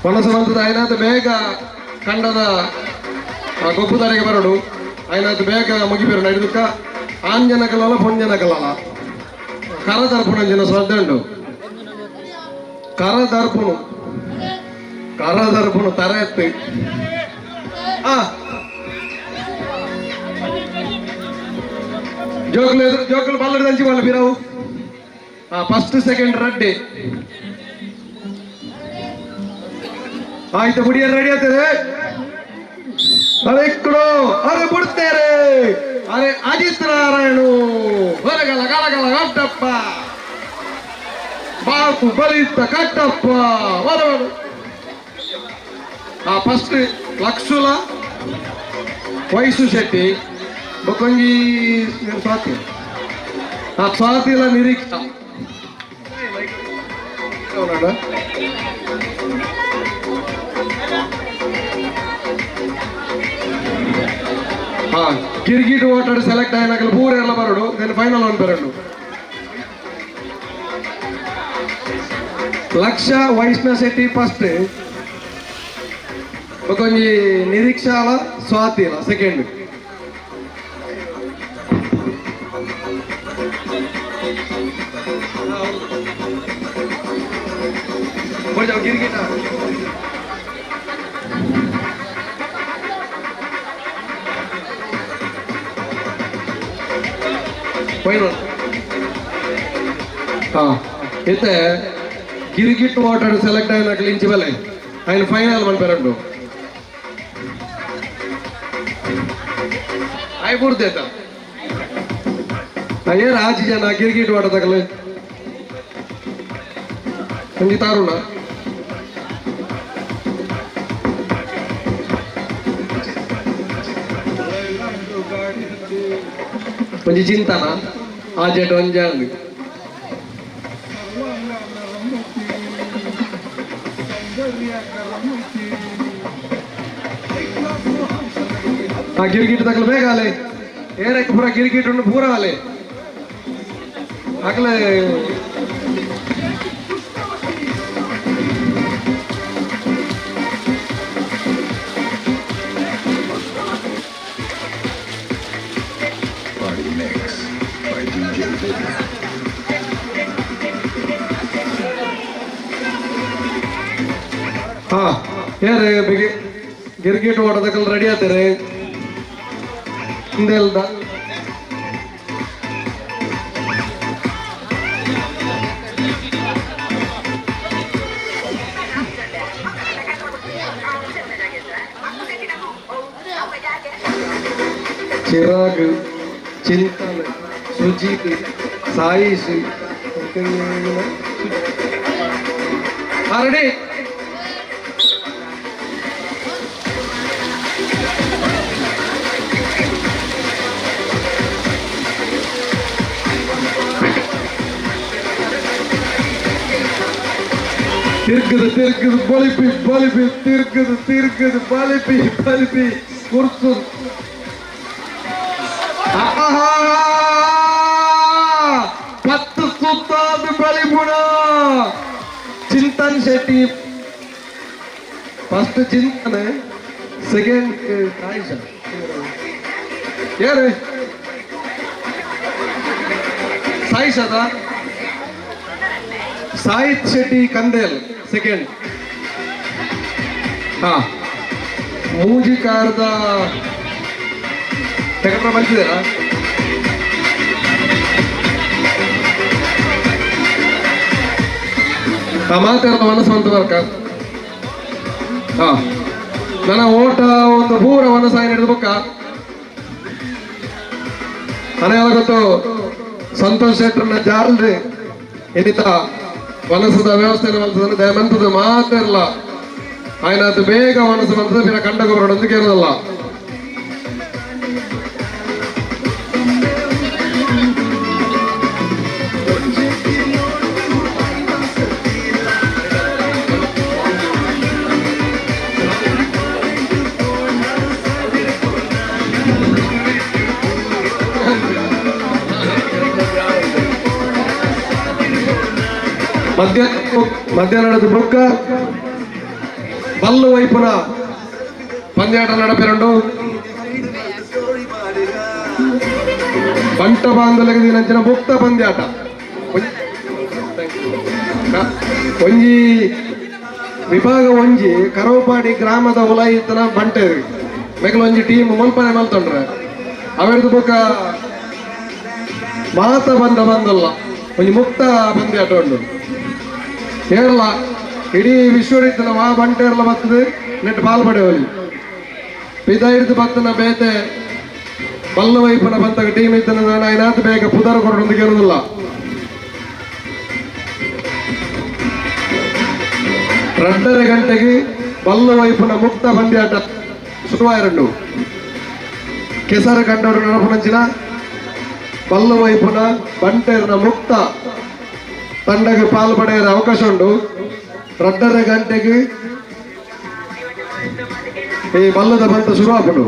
ವನಸು ಬಂತದ ಆಯ್ನಾತ್ ಬೇಗ ಕಂಡದ ಗೊಬ್ಬುದಾರಿಗೆ ಬರಡು ಆಯ್ನಾತ್ ಬೇಗ ಮುಗಿಬೇರು ನಡೆದುಕ್ಕ ಆಂಜನ ಕಲಲ ಪೊಂಜನ ಕಲಲ ಕರ ದರ್ಪುಣಂಜಿನ ಸ್ಪರ್ಧೆ ಉಂಟು. ಕರ ದರ್ಪುಣು ಕರ ದರ್ಪುಣು ತರ ಎತ್ತು ಜೋಕುಲು ಎದುರು ಜೋಕುಲು ಬಲ್ಲಡಿ ದಂಚಿ ಬಲ್ಲ ಬಿರಾವು. ಫಸ್ಟ್ ಸೆಕೆಂಡ್ ರೆಡ್ಡಿ ಆಯ್ತು ಬುಡಿಯರ್ ರೆಡಿ ಆಗ್ತದೆ. ಅರೆ ಇಕ್ಕಡು ಅರೆ ಬಿಡ್ತೇರೆ ಅರೆ ಅಜಿತ್ ನಾರಾಯಣು ಹೊರಗಲ ಗಲಗಲ ಕಟ್ಟಪ್ಪ ಬಾಪು ಬಲಿತ ಕಟ್ಟಪ್ಪ ಹೊರ. ಫಸ್ಟ್ ಲಕ್ಷುಲ ವಯಸ್ಸು ಶೆಟ್ಟಿ ಬೊಕ್ಕೊಂಜಿ ಸ್ವಾತಿ ಆ ಸ್ವಾತಿಲ ನಿರೀಕ್ಷಾ ಗಿರ್ಗಿಟ್ ಓಟಾಡು ಸೆಲೆಕ್ಟ್ అయినాక ಪೂರ ಬರಡು then final one ಬರಡು. ಲಕ್ಷ ವೈಷ್ಣವ ಶೆಟ್ಟಿ ಫಸ್ಟ್ ಒಂಜಿ ನಿರೀಕ್ಷಾಲ ಸ್ವಾತಿಲ ಸೆಕೆಂಡ್. ಗಿರ್ಗಿಟ ಫೈನಲ್. ಇತ್ತೆ ಗಿರ್ಗಿಟ್ ವಾಟರ್ ಸೆಲೆಕ್ಟ್ అయినాక ಇಂಚಿ ಬಲೆ ఆయన ಫೈನಲ್ ಮನ್ಪೆರಂಡು ಆಯ್ ಪೂರ್ತಿ ಆಯ್ತಾ ಏರ್ ಆಜಿ ಜನ ಗಿರ್ಗಿಟ್ ವಾಟರ್ ತಗಲೆ ಒಂಜಿ ತಾರುಣ ಒಂಜಿ ಚಿಂತನ ಆಜೆಟ್ ಒಂಜಾಂಡ್ ಗಿರ್ಗಿಟ್ ತಗಲು ಬೇಗ ಅಲೆ ಏರಕ್ಕೆ ಪೂರ ಗಿರ್ಗಿಟ್ ಉಂಡು ಪೂರ ಅಲೆ ಆಗಲೇ. Party Mix by DJ Vivian. ಹಾ ಏರ್ ಬಿಗಿ ಗಿರ್ಗಿಟ್ ಓಡೋದಕ್ಕೆಲ್ಲ ರೆಡಿ ಆಗ್ತಾರೆ ಹಿಂದೆಲ್ದ ಚಿರಾಗ್ ಚಿಂತನ್ ಸುಜೀತ್ ಸಾಯಿಶ್ ರೆಡಿ. ತಿರ್ಗದು ತಿರ್ಗದು ಬಲಿಪಿ ಬಲಿಪಿ ತಿರ್ಗದು ತಿರ್ಗದು ಬಲಿಪಿ ಬಲಿಪಿ ಕುರ್ಸು. ಆಹಾ 10 ಸುತ್ತಾದ ಬಲಿಪುಣ Chintan Shetty first Chintan second Ayusha ಯಾರು ಸಾಯಿಶ್ ಅದ ಸಾಹಿತ್ ಶೆಟ್ಟಿ ಕಂದೇಲ್ ಸೆಕೆಂಡ್. ಹಾ ಮೂಜಿಕಾರದ ಸೆಕೆಂಡ್ ಬಂದಿದ್ದೀರಾ? ಮಾತಾಡೋದು ಮನಸ್ಸು ಅಂತ ಬರ್ಕ. ಹಾ ನನ್ನ ಓಟ ಒಂದು ಪೂರ ವನಸಾಯ ಹಿಡಿದು ಬೊಕ್ಕ ನನಗೆ ಗೊತ್ತು ಸಂತೋಷ್ ಶೆಟ್ಟರ್ನ ಜಾಲ್ರಿ ಎನಿತ ವನಸದ ವ್ಯವಸ್ಥೆ ಮಲ್ತದ ದಯಮಂತದ ಮಾತಿರಲ್ಲ. ಆಯ್ನಾತ್ ಬೇಗ ಮನಸ್ಸು ಬಂತದ ಪಿರ ಕಂಡ ಗೊಬ್ಬರ ಕೇಳದಲ್ಲ. ಮಧ್ಯಾಹ್ನದ ಬೊಕ್ಕ ಬಲ್ಲು ವೈಪುನ ಪಂದ್ಯಾಟ ನಡಪೆರಂಡು ಬಂಟ ಬಾಂಧಲಗೆ ದಿನಂಚಿನ ಮುಕ್ತ ಪಂದ್ಯಾಟ ಒಂಜಿ ವಿಭಾಗ ಒಂಜಿ ಕರೋಪಾಡಿ ಗ್ರಾಮದ ಉಲಾಯಿತನ ಬಂಟೆ ಮೆಗಲ ಒಂಜಿ ಟೀಮ್ ಮುಲ್ಪನೆ ಮಲ್ತೊಂಡ್ರೆ ಅವೆರ್ದು ಬೊಕ್ಕ ಮಾತ ಬಂದ ಬಂದಲ್ಲ ಒಂಜಿ ಮುಕ್ತ ಪಂದ್ಯಾಟ ಉಂಡು. ಕೇರಳ ಇಡೀ ವಿಶ್ವರಿತನ ವಾ ಬಂಟೇರ್ಲ ಬರ್ತದೆ ನೆಟ್ ಪಾಲ್ ಪಡೆಯವಲಿ ಪಿದಾಯಿರ್ದು ಬತ್ತನ ಬೇತೆ ಬಲ್ಲ ವೈಪನ ಬಂತಾಗ ಟೀಮ್ ಇದ್ದನ ನಾನು ಐನಾತ್ ಬೇಗ ಪುದರ ಕೊರಡೊಂದು ಕೇಳುದಿಲ್ಲ. 2:30 ಗಂಟೆಗೆ ಬಲ್ಲ ವೈಪನ ಮುಕ್ತ ಪಂದ್ಯಾಟ ಶುರುವಾಯಿರಂಡು. ಕೆಸರ ಕಂಡೋಡು ನಡಪುನಂಚಿನ ಬಲ್ಲ ವೈಪುನ ಬಂಟೇರ್ನ ಮುಕ್ತ ತಂಡಗೆ ಪಾಲು ಪಡೆಯದ ಅವಕಾಶ ಉಂಟು. 2:30 ಗಂಟೆಗೆ ಈ ಬಲ್ಲದ ಬಂತ ಶುರುವಾಪುಂಡು.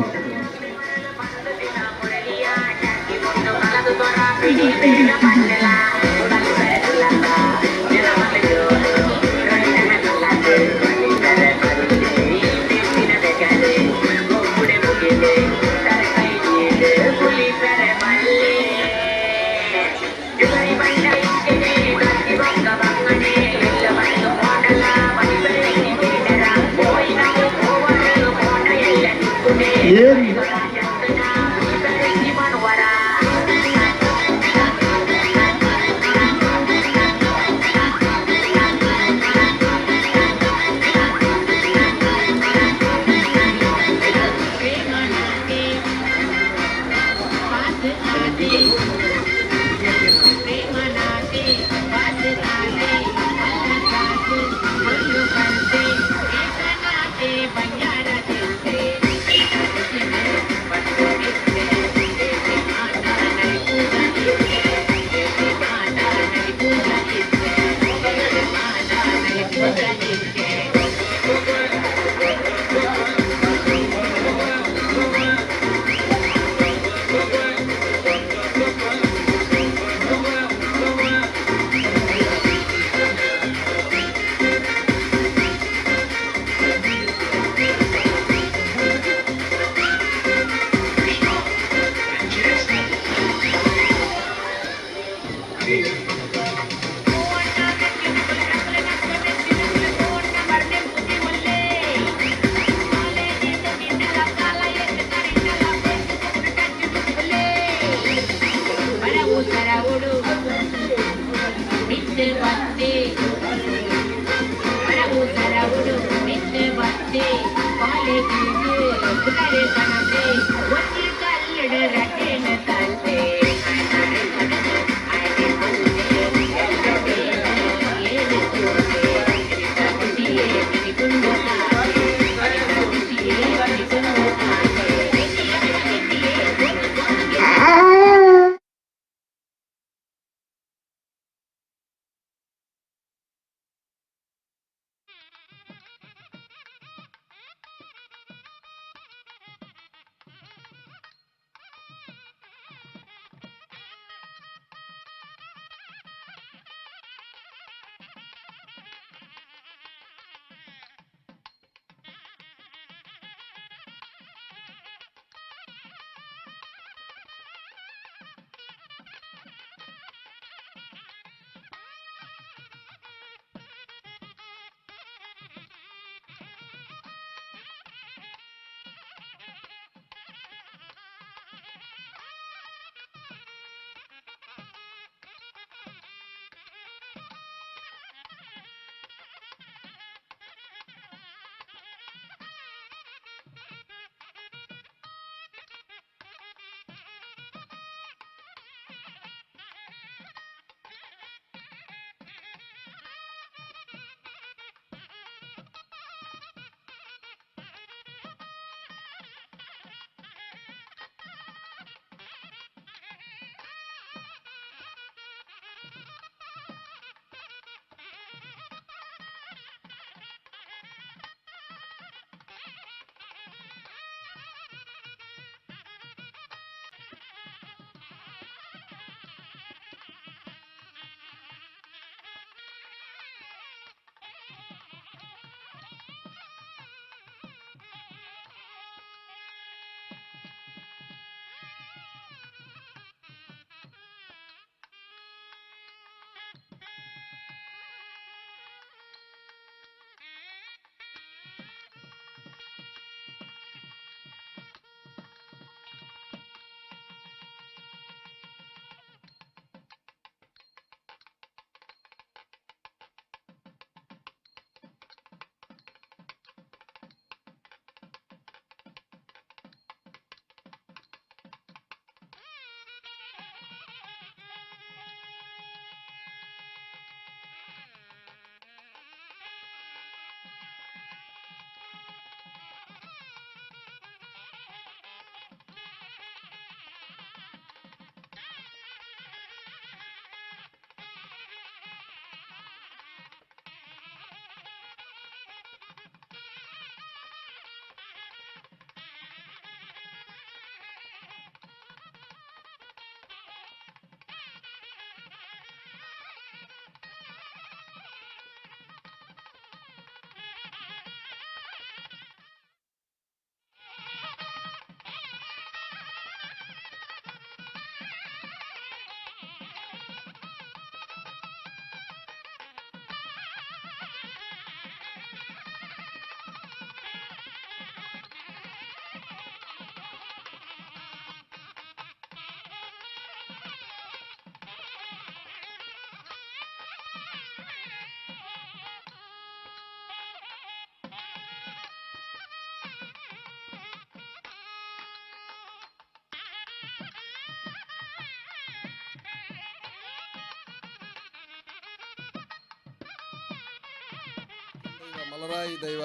Malarayi ದೈವ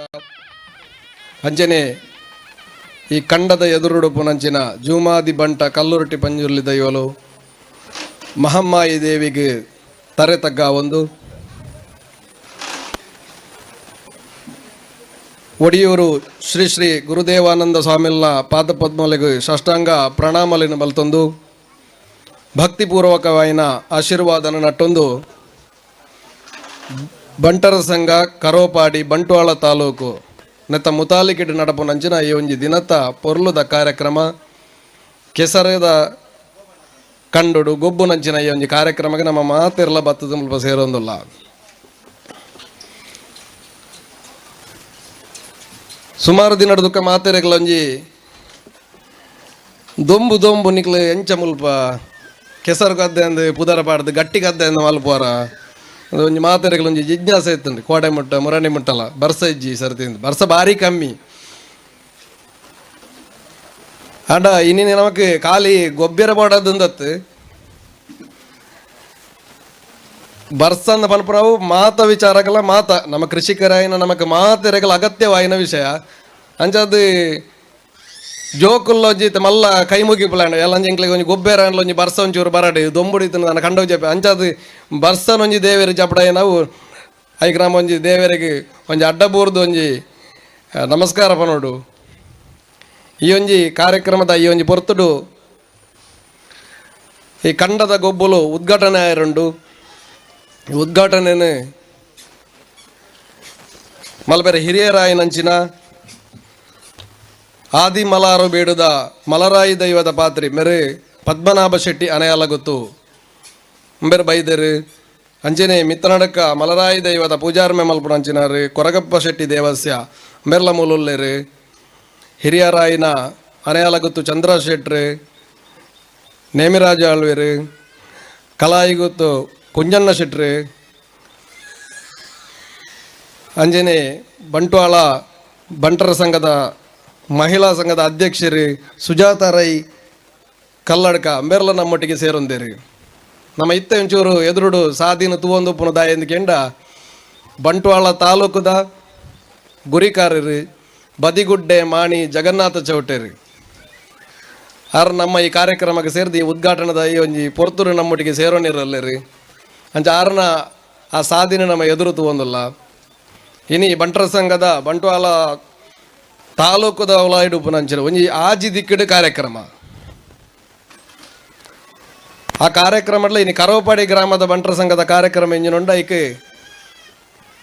ಅಂಚನೆ ಈ ಕಂಡದ ಎದುರುಡುಪುನಂಚಿನ ಜೂಮಾದಿ ಬಂಟ ಕಲ್ಲುರಟಿ ಪಂಜುರ್ಲಿ ದೈವಲು ಮಹಮ್ಮಾಯಿ ದೇವಿಗೆ ತರೆ ತಗ್ಗ ಒಂದು ಒಡಿಯೂರು ಶ್ರೀ ಶ್ರೀ ಗುರುದೇವಾನಂದ ಸ್ವಾಮಿಲ್ನ ಪಾದಪದ್ಮಲೆಗೆ ಸಾಷ್ಟಾಂಗ ಪ್ರಣಾಮಲಿನ ಬಲ್ತೊಂದು ಭಕ್ತಿಪೂರ್ವಕವಾಯಿನ ಆಶೀರ್ವಾದನ ನಟ್ಟೊಂದು ಬಂಟರ ಸಂಘ ಕರೋಪಾಡಿ ಬಂಟ್ವಾಳ ತಾಲೂಕು ನೆತ್ತ ಮುತಾಲಿಕಿಡ್ ನಡಪುನಂಚಿನ ಈ ಒಂಜಿ ದಿನತ ಪೊರ್ಲುದ ಕಾರ್ಯಕ್ರಮ ಕೆಸರದ ಕಂಡುಡು ಗೊಬ್ಬುನಂಚಿನ ಈ ಒಂಜಿ ಕಾರ್ಯಕ್ರಮಕ್ಕೆ ನಮ್ಮ ಮಾತಿರ್ಲ ಬತ್ತದ ಮುಲ್ಪ ಸೇರೊಂದುಲ್ಲ. ಸುಮಾರು ದಿನದ ದುಃಖ ಮಾತೆರೆಗ್ಲೊಂಜಿ ದೊಂಬು ದೊಂಬು ನಿಕ್ಲು ಎಂಚ ಮುಲ್ಪ ಕೆಸರು ಗದ್ದೆ ಅಂದು ಪುದರ ಪಾಡ್ದು ಗಟ್ಟಿ ಗದ್ದೆ ಅಂದು ಮಲ್ಪುವಾರ ಒಂಜಿ ಮಾತೆರೆಗ್ಲೊಂಜಿ ಜಿಜ್ಞಾಸೆ ಇತ್ತುಂಡು. ಕೋಡೆ ಮುಟ್ಟ ಮುರಣಿ ಮುಟ್ಟಲ್ಲ ಬರ್ಸ ಇಜ್ಜಿ ಸರ್ತಿಂದು ಬರ್ಸ ಭಾರಿ ಕಮ್ಮಿ. ಆಂಡ ಇನ್ನಿನ ನಮಕ್ ಖಾಲಿ ಗೊಬ್ಬರ ಬೋಡದಂದತ್ತು ಬರ್ಸಂದ ಪನ್ಪುನವು ಮಾತ ವಿಚಾರಗಳ ಮಾತ ನಮ್ಮ ಕೃಷಿಕರಾಯಿನ ನಮಕ್ ಮಾತೆರೆಗಳ ಅಗತ್ಯವಾಯಿನ ವಿಷಯ. ಅಂಚಾದ್ ಜೋಕುಲ್ಲೊಂಜಿ ಇತ್ತೆ ಮಲ್ಲ ಕೈ ಮುಗಿಪುಲಾಂಡ ಎಲ್ಲಂಜಿ ಎಂಕ್ಲೆಗ್ ಒಂಜಿ ಗೊಬ್ಬರ ಒಂಜಿ ಬರ್ಸ ಒಂಚೂರು ಬರಡ್ ದೊಂಬುಡು ಇತ್ತುಂಡ ದಾನ ಕಂಡವು ಜಪೆ. ಅಂಚಾದ್ ಬರ್ಸನೊಂಜಿ ದೇವೆರ್ ಜಪಡಾಯಿನವು ಐಕ್ ನಮ ಒಂಜಿ ದೇವೆರೆಗ್ ಒಂಜಿ ಅಡ್ಡ ಬೂರ್ದು ಒಂಜಿ ನಮಸ್ಕಾರ ಪನೊಡು. ಈ ಒಂಜಿ ಕಾರ್ಯಕ್ರಮದ ಈ ಒಂಜಿ ಪೊರ್ತುಡು ಈ ಕಂಡದ ಗೊಬ್ಬುಲು ಉದ್ಘಾಟನೆ ಆಯರುಂಡು. ಈ ಉದ್ಘಾಟನೆನು ಮಲ್ಪೆರೆ ಹಿರಿಯರಾಯಿನಂಚಿನ ಆದಿ ಮಲಾರು ಬೇಡುದ ಮಲರಾಯಿ ದೈವದ ಪಾತ್ರಿ ಮೆರೆ ಪದ್ಮನಾಭ ಶೆಟ್ಟಿ ಅನೆಯಲ ಗೊತ್ತು ಅಂಬೆರ್ ಬೈದರು. ಅಂಚನೆ ಮಿತ್ರನಡಕ ಮಲರಾಯಿ ದೈವದ ಪೂಜಾರ್ಮೆ ಮಲ್ಪುನ ಅಂಚಿನಾರು ಕೊರಗಪ್ಪ ಶೆಟ್ಟಿ ದೇವಸ್ಯ ಮೆರ್ಲ ಮೂಲುಲ್ಲೇರು. ಹಿರಿಯರಾಯಿನ ಅನೆಯಲ ಗೊತ್ತು ಚಂದ್ರ ಶೆಟ್ರು ನೇಮಿರಾಜ ಆಳ್ವೇರು ಕಲಾಯಿ ಗೊತ್ತು ಕುಂಜಣ್ಣ ಶೆಟ್ರು ಅಂಜನೆ ಬಂಟ್ವಾಳ ಬಂಟರ ಸಂಘದ ಮಹಿಳಾ ಸಂಘದ ಅಧ್ಯಕ್ಷರು ಸುಜಾತ ರೈ ಕಲ್ಲಡ್ಕ ಅಂಬೆರ್ಲ ನಮ್ಮೊಟ್ಟಿಗೆ ಸೇರೊಂದೇರು. ನಮ್ಮ ಇತ್ತೆ ಒಂಚೂರು ಎದುರುಡು ಸಾದಿನ ತೂವೊಂದು ದಾಯಂದು ಕೆಂಡ ಬಂಟ್ವಾಳ ತಾಲೂಕುದ ಗುರಿಕಾರರು ಬದಿಗುಡ್ಡೆ ಮಾಣಿ ಜಗನ್ನಾಥ ಚೌಟೇರು ಆರ್ ನಮ್ಮ ಈ ಕಾರ್ಯಕ್ರಮಕ್ಕೆ ಸೇರಿದು ಈ ಉದ್ಘಾಟನದ ಈ ಒಂಜಿ ಪೊರ್ತುರು ನಮ್ಮೊಟ್ಟಿಗೆ ಸೇರೋನಿರಲ್ಲರಿ. ಅಂಚ ಆರ್ನ ಆ ಸಾದಿನ ನಮ್ಮ ಎದುರು ತೂವೊಂದುಲ್ಲ. ಇನಿ ಬಂಟರ ಸಂಘದ ಬಂಟ್ವಾಳ ತಾಲೂಕುದ ಉಲಾಯಿಡುಪ್ಪುನಂಚಿನ ಒಂಜಿ ಆಜಿ ದಿಕ್ಕಿಡು ಕಾರ್ಯಕ್ರಮ. ಆ ಕಾರ್ಯಕ್ರಮಡ್ಲ ಇನಿ ಕರೋಪಾಡಿ ಗ್ರಾಮದ ಬಂಟರ ಸಂಘದ ಕಾರ್ಯಕ್ರಮ ಇಂಜಿನುಂಡ ಐಕ್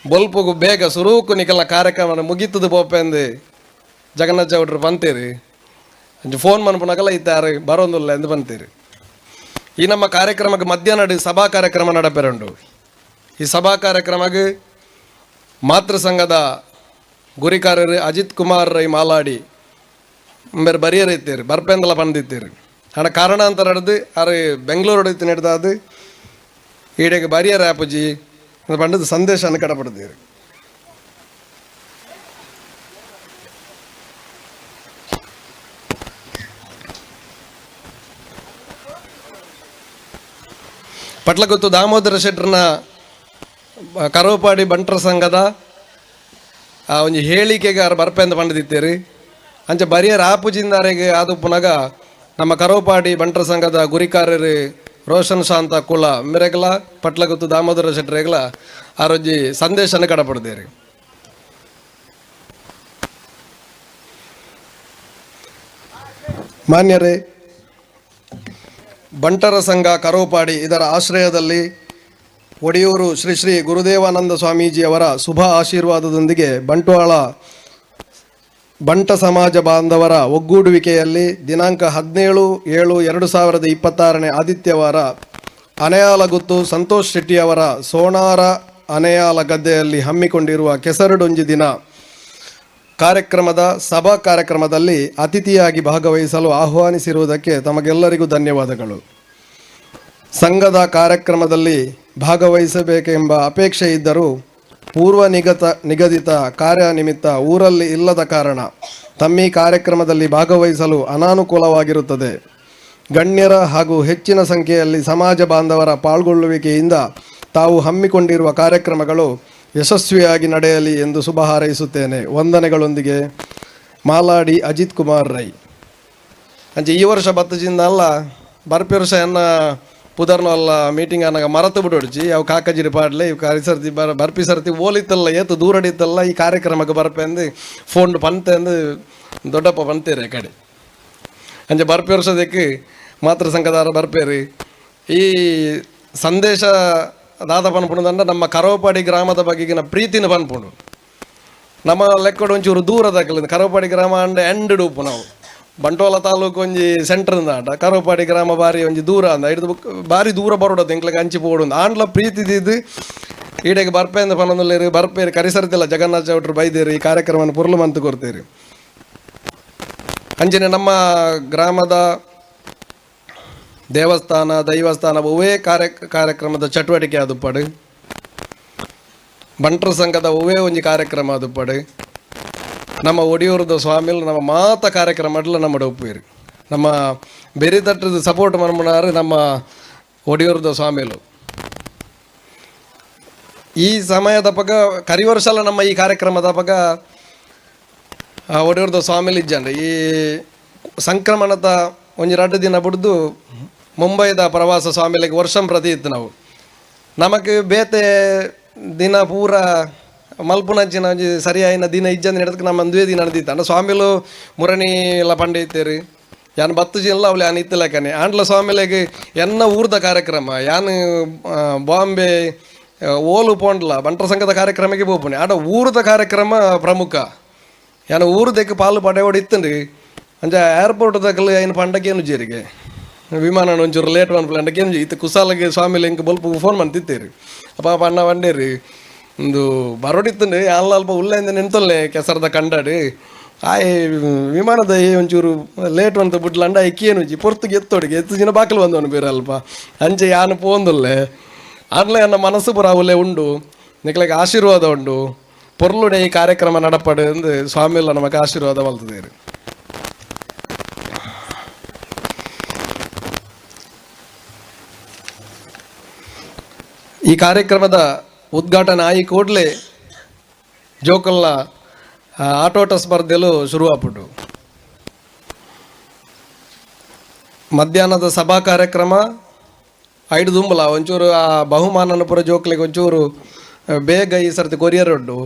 ಬೊಲ್ಪುಗು ಬೇಗ ಸುರೂಕು ನಿಕಲ್ನ ಕಾರ್ಯಕ್ರಮ ಮುಗಿತದ ಪೋಪೆಂದು ಜಗನ್ನಾಥ ಚೌಟ್ರು ಪಂತೀರಿ. ಅಂಚ ಫೋನ್ ಮನ್ಪುನಕಲ್ಲ ಇತ್ತಾರು ಬರೋಂದುಲ್ಲ ಎಂದು ಪಂತೀರಿ. ಈ ನಮ್ಮ ಕಾರ್ಯಕ್ರಮಕ್ಕೆ ಮಧ್ಯಾಹ್ನ ಸಭಾ ಕಾರ್ಯಕ್ರಮ ನಡಪೆರುಂಡು. ಈ ಸಭಾ ಕಾರ್ಯಕ್ರಮಕ್ಕೆ ಮಾತೃ ಸಂಘದ ಗುರಿಕಾರರು ಅಜಿತ್ ಕುಮಾರ್ ರೈ ಮಾಲಾಡಿ ಬೇರೆ ಬರಿಯರ್ ಇತ್ತೀರಿ ಬರ್ಪೆಂದಲ ಬಂದಿತ್ತೀರಿ. ಆಡ ಕಾರಣಾಂತರ ನಡೆದು ಆರು ಬೆಂಗಳೂರು ಇತ್ತು ನಡೆದಾದು ಈಡೆಗೆ ಬರಿಯರ್ ಆಪುಜಿ ಪಂಡದ ಸಂದೇಶ ಕಡಪಡ್ತೀರಿ. ಪಟ್ಲಗುತ್ತು ದಾಮೋದರ ಶೆಟ್ಟರ್ನ ಕರೋಪಾಡಿ ಬಂಟರ ಸಂಘದ ಆ ಒಂಜಿ ಹೇಳಿಕೆಗೆ ಆರು ಬರ್ಪೆಂದ ಪಂಡದಿತ್ತೀರಿ. ಅಂಚ ಬರಿಯರ್ ಆಪುಜಿಂದಾರೆಗೆ ಅದು ಪುನಗ ನಮ್ಮ ಕರೋಪಾಡಿ ಬಂಟರ ಸಂಘದ ಗುರಿಕಾರರು ರೋಷನ್ ಶಾಂತ ಕುಲ ಮೆರೆಗಲ ಪಟ್ಲಗುತ್ತು ದಾಮೋದರ ಶೆಟ್ಟರೆಗಲ ಆರೊಂಜಿ ಸಂದೇಶನ ಕಡಪಡ್ತೀರಿ. ಮಾನ್ಯರೇ, ಬಂಟರ ಸಂಘ ಕರೋಪಾಡಿ ಇದರ ಆಶ್ರಯದಲ್ಲಿ ಒಡಿಯೂರು ಶ್ರೀ ಶ್ರೀ ಗುರುದೇವಾನಂದ ಸ್ವಾಮೀಜಿಯವರ ಶುಭ ಆಶೀರ್ವಾದದೊಂದಿಗೆ ಬಂಟ್ವಾಳ ಬಂಟ ಸಮಾಜ ಬಾಂಧವರ ಒಗ್ಗೂಡುವಿಕೆಯಲ್ಲಿ ದಿನಾಂಕ 17/7/2026 ಆದಿತ್ಯವಾರ ಅನೆಯಾಲಗುತ್ತು ಸಂತೋಷ್ ಶೆಟ್ಟಿಯವರ ಸೋಣಾರ ಅನೆಯಾಲ ಗದ್ದೆಯಲ್ಲಿ ಹಮ್ಮಿಕೊಂಡಿರುವ ಕೆಸರುಡೊಂಜಿ ದಿನ ಕಾರ್ಯಕ್ರಮದ ಸಭಾ ಕಾರ್ಯಕ್ರಮದಲ್ಲಿ ಅತಿಥಿಯಾಗಿ ಭಾಗವಹಿಸಲು ಆಹ್ವಾನಿಸಿರುವುದಕ್ಕೆ ತಮಗೆಲ್ಲರಿಗೂ ಧನ್ಯವಾದಗಳು. ಸಂಘದ ಕಾರ್ಯಕ್ರಮದಲ್ಲಿ ಭಾಗವಹಿಸಬೇಕೆಂಬ ಅಪೇಕ್ಷೆ ಇದ್ದರೂ ಪೂರ್ವ ನಿಗದಿತ ಕಾರ್ಯ ನಿಮಿತ್ತ ಊರಲ್ಲಿ ಇಲ್ಲದ ಕಾರಣ ತಮ್ಮೀ ಕಾರ್ಯಕ್ರಮದಲ್ಲಿ ಭಾಗವಹಿಸಲು ಅನಾನುಕೂಲವಾಗಿರುತ್ತದೆ. ಗಣ್ಯರ ಹಾಗೂ ಹೆಚ್ಚಿನ ಸಂಖ್ಯೆಯಲ್ಲಿ ಸಮಾಜ ಬಾಂಧವರ ಪಾಲ್ಗೊಳ್ಳುವಿಕೆಯಿಂದ ತಾವು ಹಮ್ಮಿಕೊಂಡಿರುವ ಕಾರ್ಯಕ್ರಮಗಳು ಯಶಸ್ವಿಯಾಗಿ ನಡೆಯಲಿ ಎಂದು ಶುಭ ಹಾರೈಸುತ್ತೇನೆ. ವಂದನೆಗಳೊಂದಿಗೆ ಮಾಲಾಡಿ ಅಜಿತ್ ಕುಮಾರ್ ರೈ. ಅಂಚೆ ಈ ವರ್ಷ ಬತ್ತಜಿಂದ ಅಲ್ಲ ಬರ್ಪಿ ವರ್ಷ ಎನ್ನ ಪುದರ್ನ ಅಲ್ಲ ಮೀಟಿಂಗ್ ಅನ್ನಾಗ ಮರತು ಬಿಡೋಡ್ಚಿ ಅವು ಕಾಕಜಿರಿ ಪಾಡ್ಲೆ ಇವು ಕರಿ ಸರ್ತಿ ಬರ್ಪಿ ಸರ್ತಿ ಓಲಿತ್ತಲ್ಲ ಏತು ದೂರಡಿತ್ತಲ್ಲ ಈ ಕಾರ್ಯಕ್ರಮಕ್ಕೆ ಬರ್ಪೆ ಅಂದು ಫೋನ್ ಪಂತೆ ಅಂದು ದೊಡ್ಡಪ್ಪ ಪಂತೇರಿ ಕಡೆ. ಅಂಚೆ ಬರ್ಪಿ ವರ್ಷದಕ್ಕೆ ಮಾತೃ ಸಂಘದಾರ ಬರ್ಪೇರಿ. ಈ ಸಂದೇಶ ದಾದ ಪನ್ಪುಣದಂಡ ನಮ್ಮ ಕರೋಪಾಡಿ ಗ್ರಾಮದ ಬಗೆಗಿನ ಪ್ರೀತಿನ ಪನ್ಪುಂಡು. ನಮ್ಮ ಲೆಕ್ಕಡು ಒಂಚೂರು ದೂರದಾಕಲಿ ಕರೋಪಾಡಿ ಗ್ರಾಮ ಅಂಡ ಎಂಡ್ ಉಪ್ಪು ನಾವು ಬಂಟ್ವಾಳ ತಾಲೂಕು ಒಂಜಿ ಸೆಂಟರ್ ಆಟ ಕರೋಪಾಡಿ ಗ್ರಾಮ ಬಾರಿ ಒಂಜಿ ದೂರ ಅಂದ ಹಿಡಿದು ಬಾರಿ ದೂರ ಬರೋಡದು ಎಂಕ್ಲೆಗ್ ಅಂಚಿ ಪೋಡು ಆಂಡ್ಲ ಪ್ರೀತಿ ದಿದ್ದು ಈಡೆಗೆ ಬರ್ಪೆ ಅಂದ ಪನೊಂದುಲ್ಲೇರು ಬರ್ಪೇರು ಕರಿಸರ್ತಿಲ್ಲ ಜಗನ್ನಾಥ ಚೌಟ್ರು ಬೈದೇರು ಈ ಕಾರ್ಯಕ್ರಮವನ್ನು ಪುರ್ಲು ಮಂತು ಕೊಡ್ತೇರಿ. ಅಂಚನೆ ನಮ್ಮ ಗ್ರಾಮದ ದೇವಸ್ಥಾನ ದೈವಸ್ಥಾನ ಒವ್ವೇ ಕಾರ್ಯಕ್ರಮದ ಚಟುವಟಿಕೆ ಅದುಪ್ಪಡು ಬಂಟ್ರ ಸಂಘದ ಒವ್ವೇ ಒಂಜಿ ಕಾರ್ಯಕ್ರಮ ಅದುಪ್ಪಡು ನಮ್ಮ ಒಡಿಯೂರದ ಸ್ವಾಮಿಲು ನಮ್ಮ ಮಾತ ಕಾರ್ಯಕ್ರಮ ನಮ್ಮ ಒಪ್ಪುವೇರು. ನಮ್ಮ ಬೆರಿ ತಟ್ಟದ ಸಪೋರ್ಟ್ ಮನ್ಮನಾರು ನಮ್ಮ ಒಡಿಯೂರದ ಸ್ವಾಮಿಲು. ಈ ಸಮಯದ ಪಗ ಕರಿ ವರ್ಷಲ ನಮ್ಮ ಈ ಕಾರ್ಯಕ್ರಮದ ಪಗ ಒಡಿಯೂರದ ಸ್ವಾಮಿಲು ಇಜ್ಜಂಡ್ರಿ. ಈ ಸಂಕ್ರಮಣದ ಒಂಜಿ ರಡ್ಡು ದಿನ ಬಿಡ್ದು ಮುಂಬೈದ ಪ್ರವಾಸ ಸ್ವಾಮಿಲಿಗೆ ವರ್ಷಂ ಪ್ರತಿ ಇತ್ತು. ನಾವು ನಮಗೆ ಬೇತೆ ದಿನ ಪೂರ ಮಲ್ಪುನಂಚಿನ ಒಂಜಿ ಸರಿಯಾಯಿನ ದಿನ ಇಜ್ಜಂದು ಹಿಡಿದಕ್ಕೆ ನಮ್ಮ ಒಂದುವೇ ದಿನ ನಡೆದಿತ್ತು. ಅಂಡ ಸ್ವಾಮಿಲು ಮುರಣಿ ಎಲ್ಲ ಪಂಡೆ ಇತ್ತೇರಿ ಯಾನ್ ಬತ್ತು ಜಿಲ್ಲ ಅವಳು ಯಾನ್ ಇತ್ತಲಕನೆ ಆಂಡ್ಲ ಸ್ವಾಮಿಲೆಗ್ ಎನ್ನ ಊರ್ದ ಕಾರ್ಯಕ್ರಮ ಯಾನ್ ಬಾಂಬೆ ಓಲು ಪೋಂಡ್ಲ ಬಂಟ್ರ ಸಂಘದ ಕಾರ್ಯಕ್ರಮಕ್ಕೆ ಪೋಪುಣೆ ಆಡ ಊರ್ದ ಕಾರ್ಯಕ್ರಮ ಪ್ರಮುಖ ಯಾನ್ ಊರ್ದಕ್ಕೆ ಪಾಲು ಪಡೆಯೋಡು ಇತ್ತಂಡ್ರಿ. ಅಂಚ ಏರ್ಪೋರ್ಟ್ ದಕ್ಕಲು ಐನು ಪಂಡಕ್ಕೇನು ಜೇರಿಗೆ ವಿಮಾನ ಒಂಚೂರು ಲೇಟ್ ಮನ್ಪುಲೆ ಅಂಡಕ್ಕೇನು ಇತ್ತು ಕುಸಾಲಗೆ ಸ್ವಾಮಿಲೆ ಇಂಕ ಬೊಲ್ಪು ಫೋನ್ ಮಂತಿತ್ತೇರಿ ಪಾಪ ಅಣ್ಣ ಬಂಡೇರಿ ಒಂದು ಬರೋಡಿತ್ತಂಡು ಅಲ್ಲ ಅಲ್ಪ ಉಲ್ಲೆಂದ ನಿಂತೊಲ್ಲೆ ಕೆಸರದ ಕಂಡಾಡು ಆಯ್ ವಿಮಾನದ ಒಂಚೂರು ಲೇಟ್ ಅಂತ ಬಿಡ್ಲಂಡ ಇಕ್ಕೇನು ಪೊರ್ತುಗೆ ಎತ್ತೋಡಿಗೆ ಎತ್ತು ದಿನ ಬಾಕಲು ಬಂದವನು ಬೇರೆ ಅಲ್ಪ ಅಂಚೆ ಯಾನು ಪೋಂದುಲ್ಲೆ ಆನ್ಲೆ ಅನ್ನ ಮನಸ್ಸು ಪುರ ಅವಲೆ ಉಂಡು ನಿಕ್ಲೆಗ್ ಆಶೀರ್ವಾದ ಉಂಡು ಪೊರ್ಲುಡೆ ಈ ಕಾರ್ಯಕ್ರಮ ನಡಪಡು ಎಂದು ಸ್ವಾಮಿಲ್ಲ ನಮಗೆ ಆಶೀರ್ವಾದ ಮಲ್ತದೇರು. ಈ ಕಾರ್ಯಕ್ರಮದ ಉದ್ಘಾಟನೆ ಆಯಿ ಕೂಡಲೇ ಜೋಕಲ್ನ ಆಟೋಟ ಸ್ಪರ್ಧೆಲು ಶುರುವಾಗ್ಬಿಟ್ಟು ಮಧ್ಯಾಹ್ನದ ಸಭಾ ಕಾರ್ಯಕ್ರಮ ಐದು ದುಂಬಲ ಒಂಚೂರು ಆ ಬಹುಮಾನನ ಪುರ ಜೋಕ್ಲಿಗೆ ಒಂಚೂರು ಬೇಗ ಈ ಸರ್ತಿ ಕೊರಿಯರ್ ಉಂಟು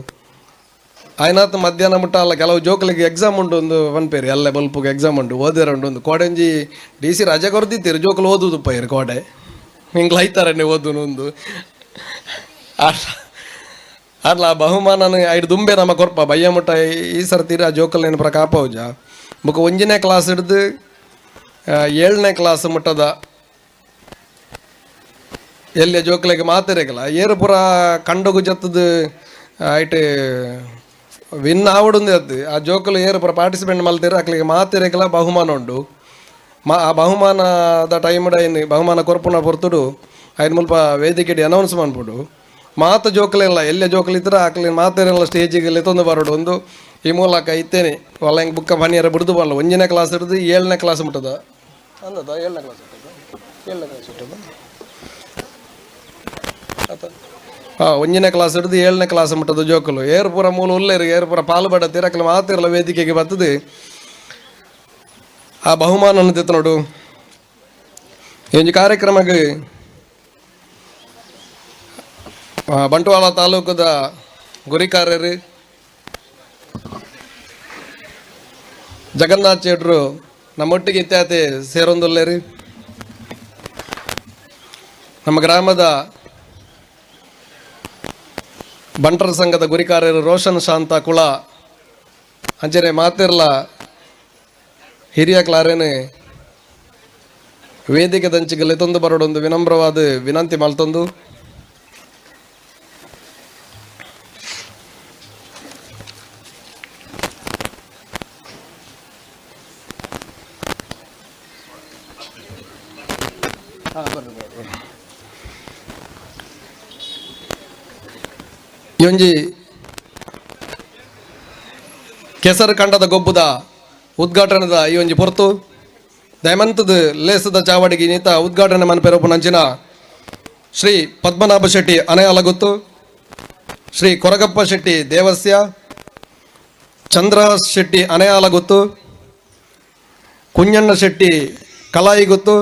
ಆಯ್ನಾತ್ ಮಧ್ಯಾಹ್ನ ಮುಟ್ಟ ಅಲ್ಲ ಕೆಲವು ಜೋಕ್ಲಿಗೆ ಎಕ್ಸಾಮ್ ಉಂಟು ಒಂದು ಪನ್ಪೇರಿ ಅಲ್ಲೇ ಬಲ್ಪುಗೆ ಎಕ್ಸಾಮ್ ಉಂಟು ಓದಿರ ಉಂಟು ಒಂದು ಕೋಡೆಂಜಿ ಡಿ ಸಿ ರಜೆ ಕೊರ್ದಿತ್ತೀರು ಜೋಕುಲು ಓದುದು ಇರು ಕೋಡೆ ಹಿಂಗೆ ಐತಾರನ್ನೇ ಓದು ಒಂದು ಅಲ್ಲ ಬಹುಮಾನನ ಐದು ದುಂಬೆ ನಮ್ಮ ಕೊರ್ಪ ಬಯ್ಯ ಮುಟ್ಟ ಈ ಸರ್ತಿ ಆ ಜೋಕಲ್ ಪುರ ಕಾಪೌಜ ಬೊಕ ಒಂಜನೇ ಕ್ಲಾಸ್ ಹಿಡ್ದು 7ನೇ ಕ್ಲಾಸ್ ಮುಟ್ಟದ ಎಲ್ಲಿಯ ಜೋಕ್ಲೆಗ್ ಮಾತಿರಕಲ್ಲ ಏರು ಪುರ ಕಂಡಗು ಜತ್ತದ ಐಟ್ ವಿನ್ ಆವಡುಂದು ಅದ್ದು ಆ ಜೋಕುಲು ಏರು ಪುರ ಪಾರ್ಟಿಸಿಪೇಟ್ ಮಲ್ತೀರ ಅಕ್ಲಿಗೆ ಮಾತಿರಕಲ್ಲ ಬಹುಮಾನ ಉಂಡು ಆ ಬಹುಮಾನದ ಟೈಮ್ ಐನ್ ಬಹುಮಾನ ಕೊರ್ಪುನ ಪೊರ್ತುಡು ಐನ್ ಮುಲ್ಪ ವೇದಿಕೆ ಅನೌನ್ಸ್ ಮನ್ಪುಡು ಮಾತು ಜೋಕುಲೆಲ್ಲ ಎಲ್ಲ ಜೋಕುಲು ಇದ್ರೆ ಅಕ್ಲಿ ಮಾತಿರಲ್ಲ ಸ್ಟೇಜಿಗೆ ಲೆತ್ತೊಂದು ಬರೋಡು ಒಂದು ಈ ಮೂಲಕ ಇತ್ತೇನೆ ಒಲ್ಲ ಹಿಂಗೆ ಬುಕ್ಕ ಬನ್ನಿಯರ ಬಿಡ್ದು ಬರಲ್ಲ 1ನೇ ಕ್ಲಾಸ್ ಹಿಡಿದು 7ನೇ ಕ್ಲಾಸ್ ಮುಟ್ಟದ ಅಂದದ 7ನೇ ಕ್ಲಾಸ್ ಮುಟ್ಟದ 7ನೇ ಕ್ಲಾಸ್ ಮುಟ್ಟದ ಹಾಂ 1ನೇ ಕ್ಲಾಸ್ ಹಿಡಿದು 7ನೇ ಕ್ಲಾಸ್ ಮುಟ್ಟದ ಜೋಕುಲು ಏರು ಪೂರ ಮೂಲ ಉಲ್ಲೇರು ಏರು ಪೂರ ಪಾಲು ಬಡತ್ತೀರ ಅಕ್ಲಿ ಮಾತಿರಲ್ಲ ವೇದಿಕೆಗೆ ಬರ್ತದೆ ಆ ಬಹುಮಾನ ತಿತ್ತು ನೋಡು. ಈ ಒಂಜಿ ಕಾರ್ಯಕ್ರಮಕ್ಕೆ ಬಂಟ್ವಾಳ ತಾಲೂಕದ ಗುರಿಕಾರರು ಜಗನ್ನಾಥ್ ಶೆಟ್ರು ನಮ್ಮೊಟ್ಟಿಗೆ ಇತ್ಯಾತಿ ಸೇರೊಂದುಲ್ಲೇರಿ. ನಮ್ಮ ಗ್ರಾಮದ ಬಂಟರ ಸಂಘದ ಗುರಿಕಾರರು ರೋಷನ್ ಶಾಂತ ಕುಳ ಅಂಚನೆ ಮಾತಿರ್ಲ ಹಿರಿಯ ಕ್ಲಾರೇನೆ ವೇದಿಕೆ ದಂಚಿಗೆ ಲೆತ್ತೊಂದು ಬರೋಡೊಂದು ವಿನಮ್ರವಾದ ವಿನಂತಿ ಮಲ್ತೊಂದು ಈ ಒಂಜಿ ಕೆಸರು ಕಂಡದ ಗೊಬ್ಬುದ ಉದ್ಘಾಟನೆದ ಈ ಒಂಜಿ ಪೊರ್ತು ದಯಮಂತದ ಲೇಸದ ಚಾವಡಿಗೆ ನೀತ ಉದ್ಘಾಟನೆ ಮನ್ಪೆರೊಪ್ಪು ನಂಚಿನ ಶ್ರೀ ಪದ್ಮನಾಭ ಶೆಟ್ಟಿ ಅನೆಯಾಲಗುತ್ತು ಶ್ರೀ ಕೊರಗಪ್ಪ ಶೆಟ್ಟಿ ದೇವಸ್ಯ, ಚಂದ್ರಹಾಸ್ ಶೆಟ್ಟಿ ಅನೆಯಾಲಗುತ್ತು, ಕುಂಜಣ್ಣ ಶೆಟ್ಟಿ ಕಲಾಯಿಗುತ್ತು,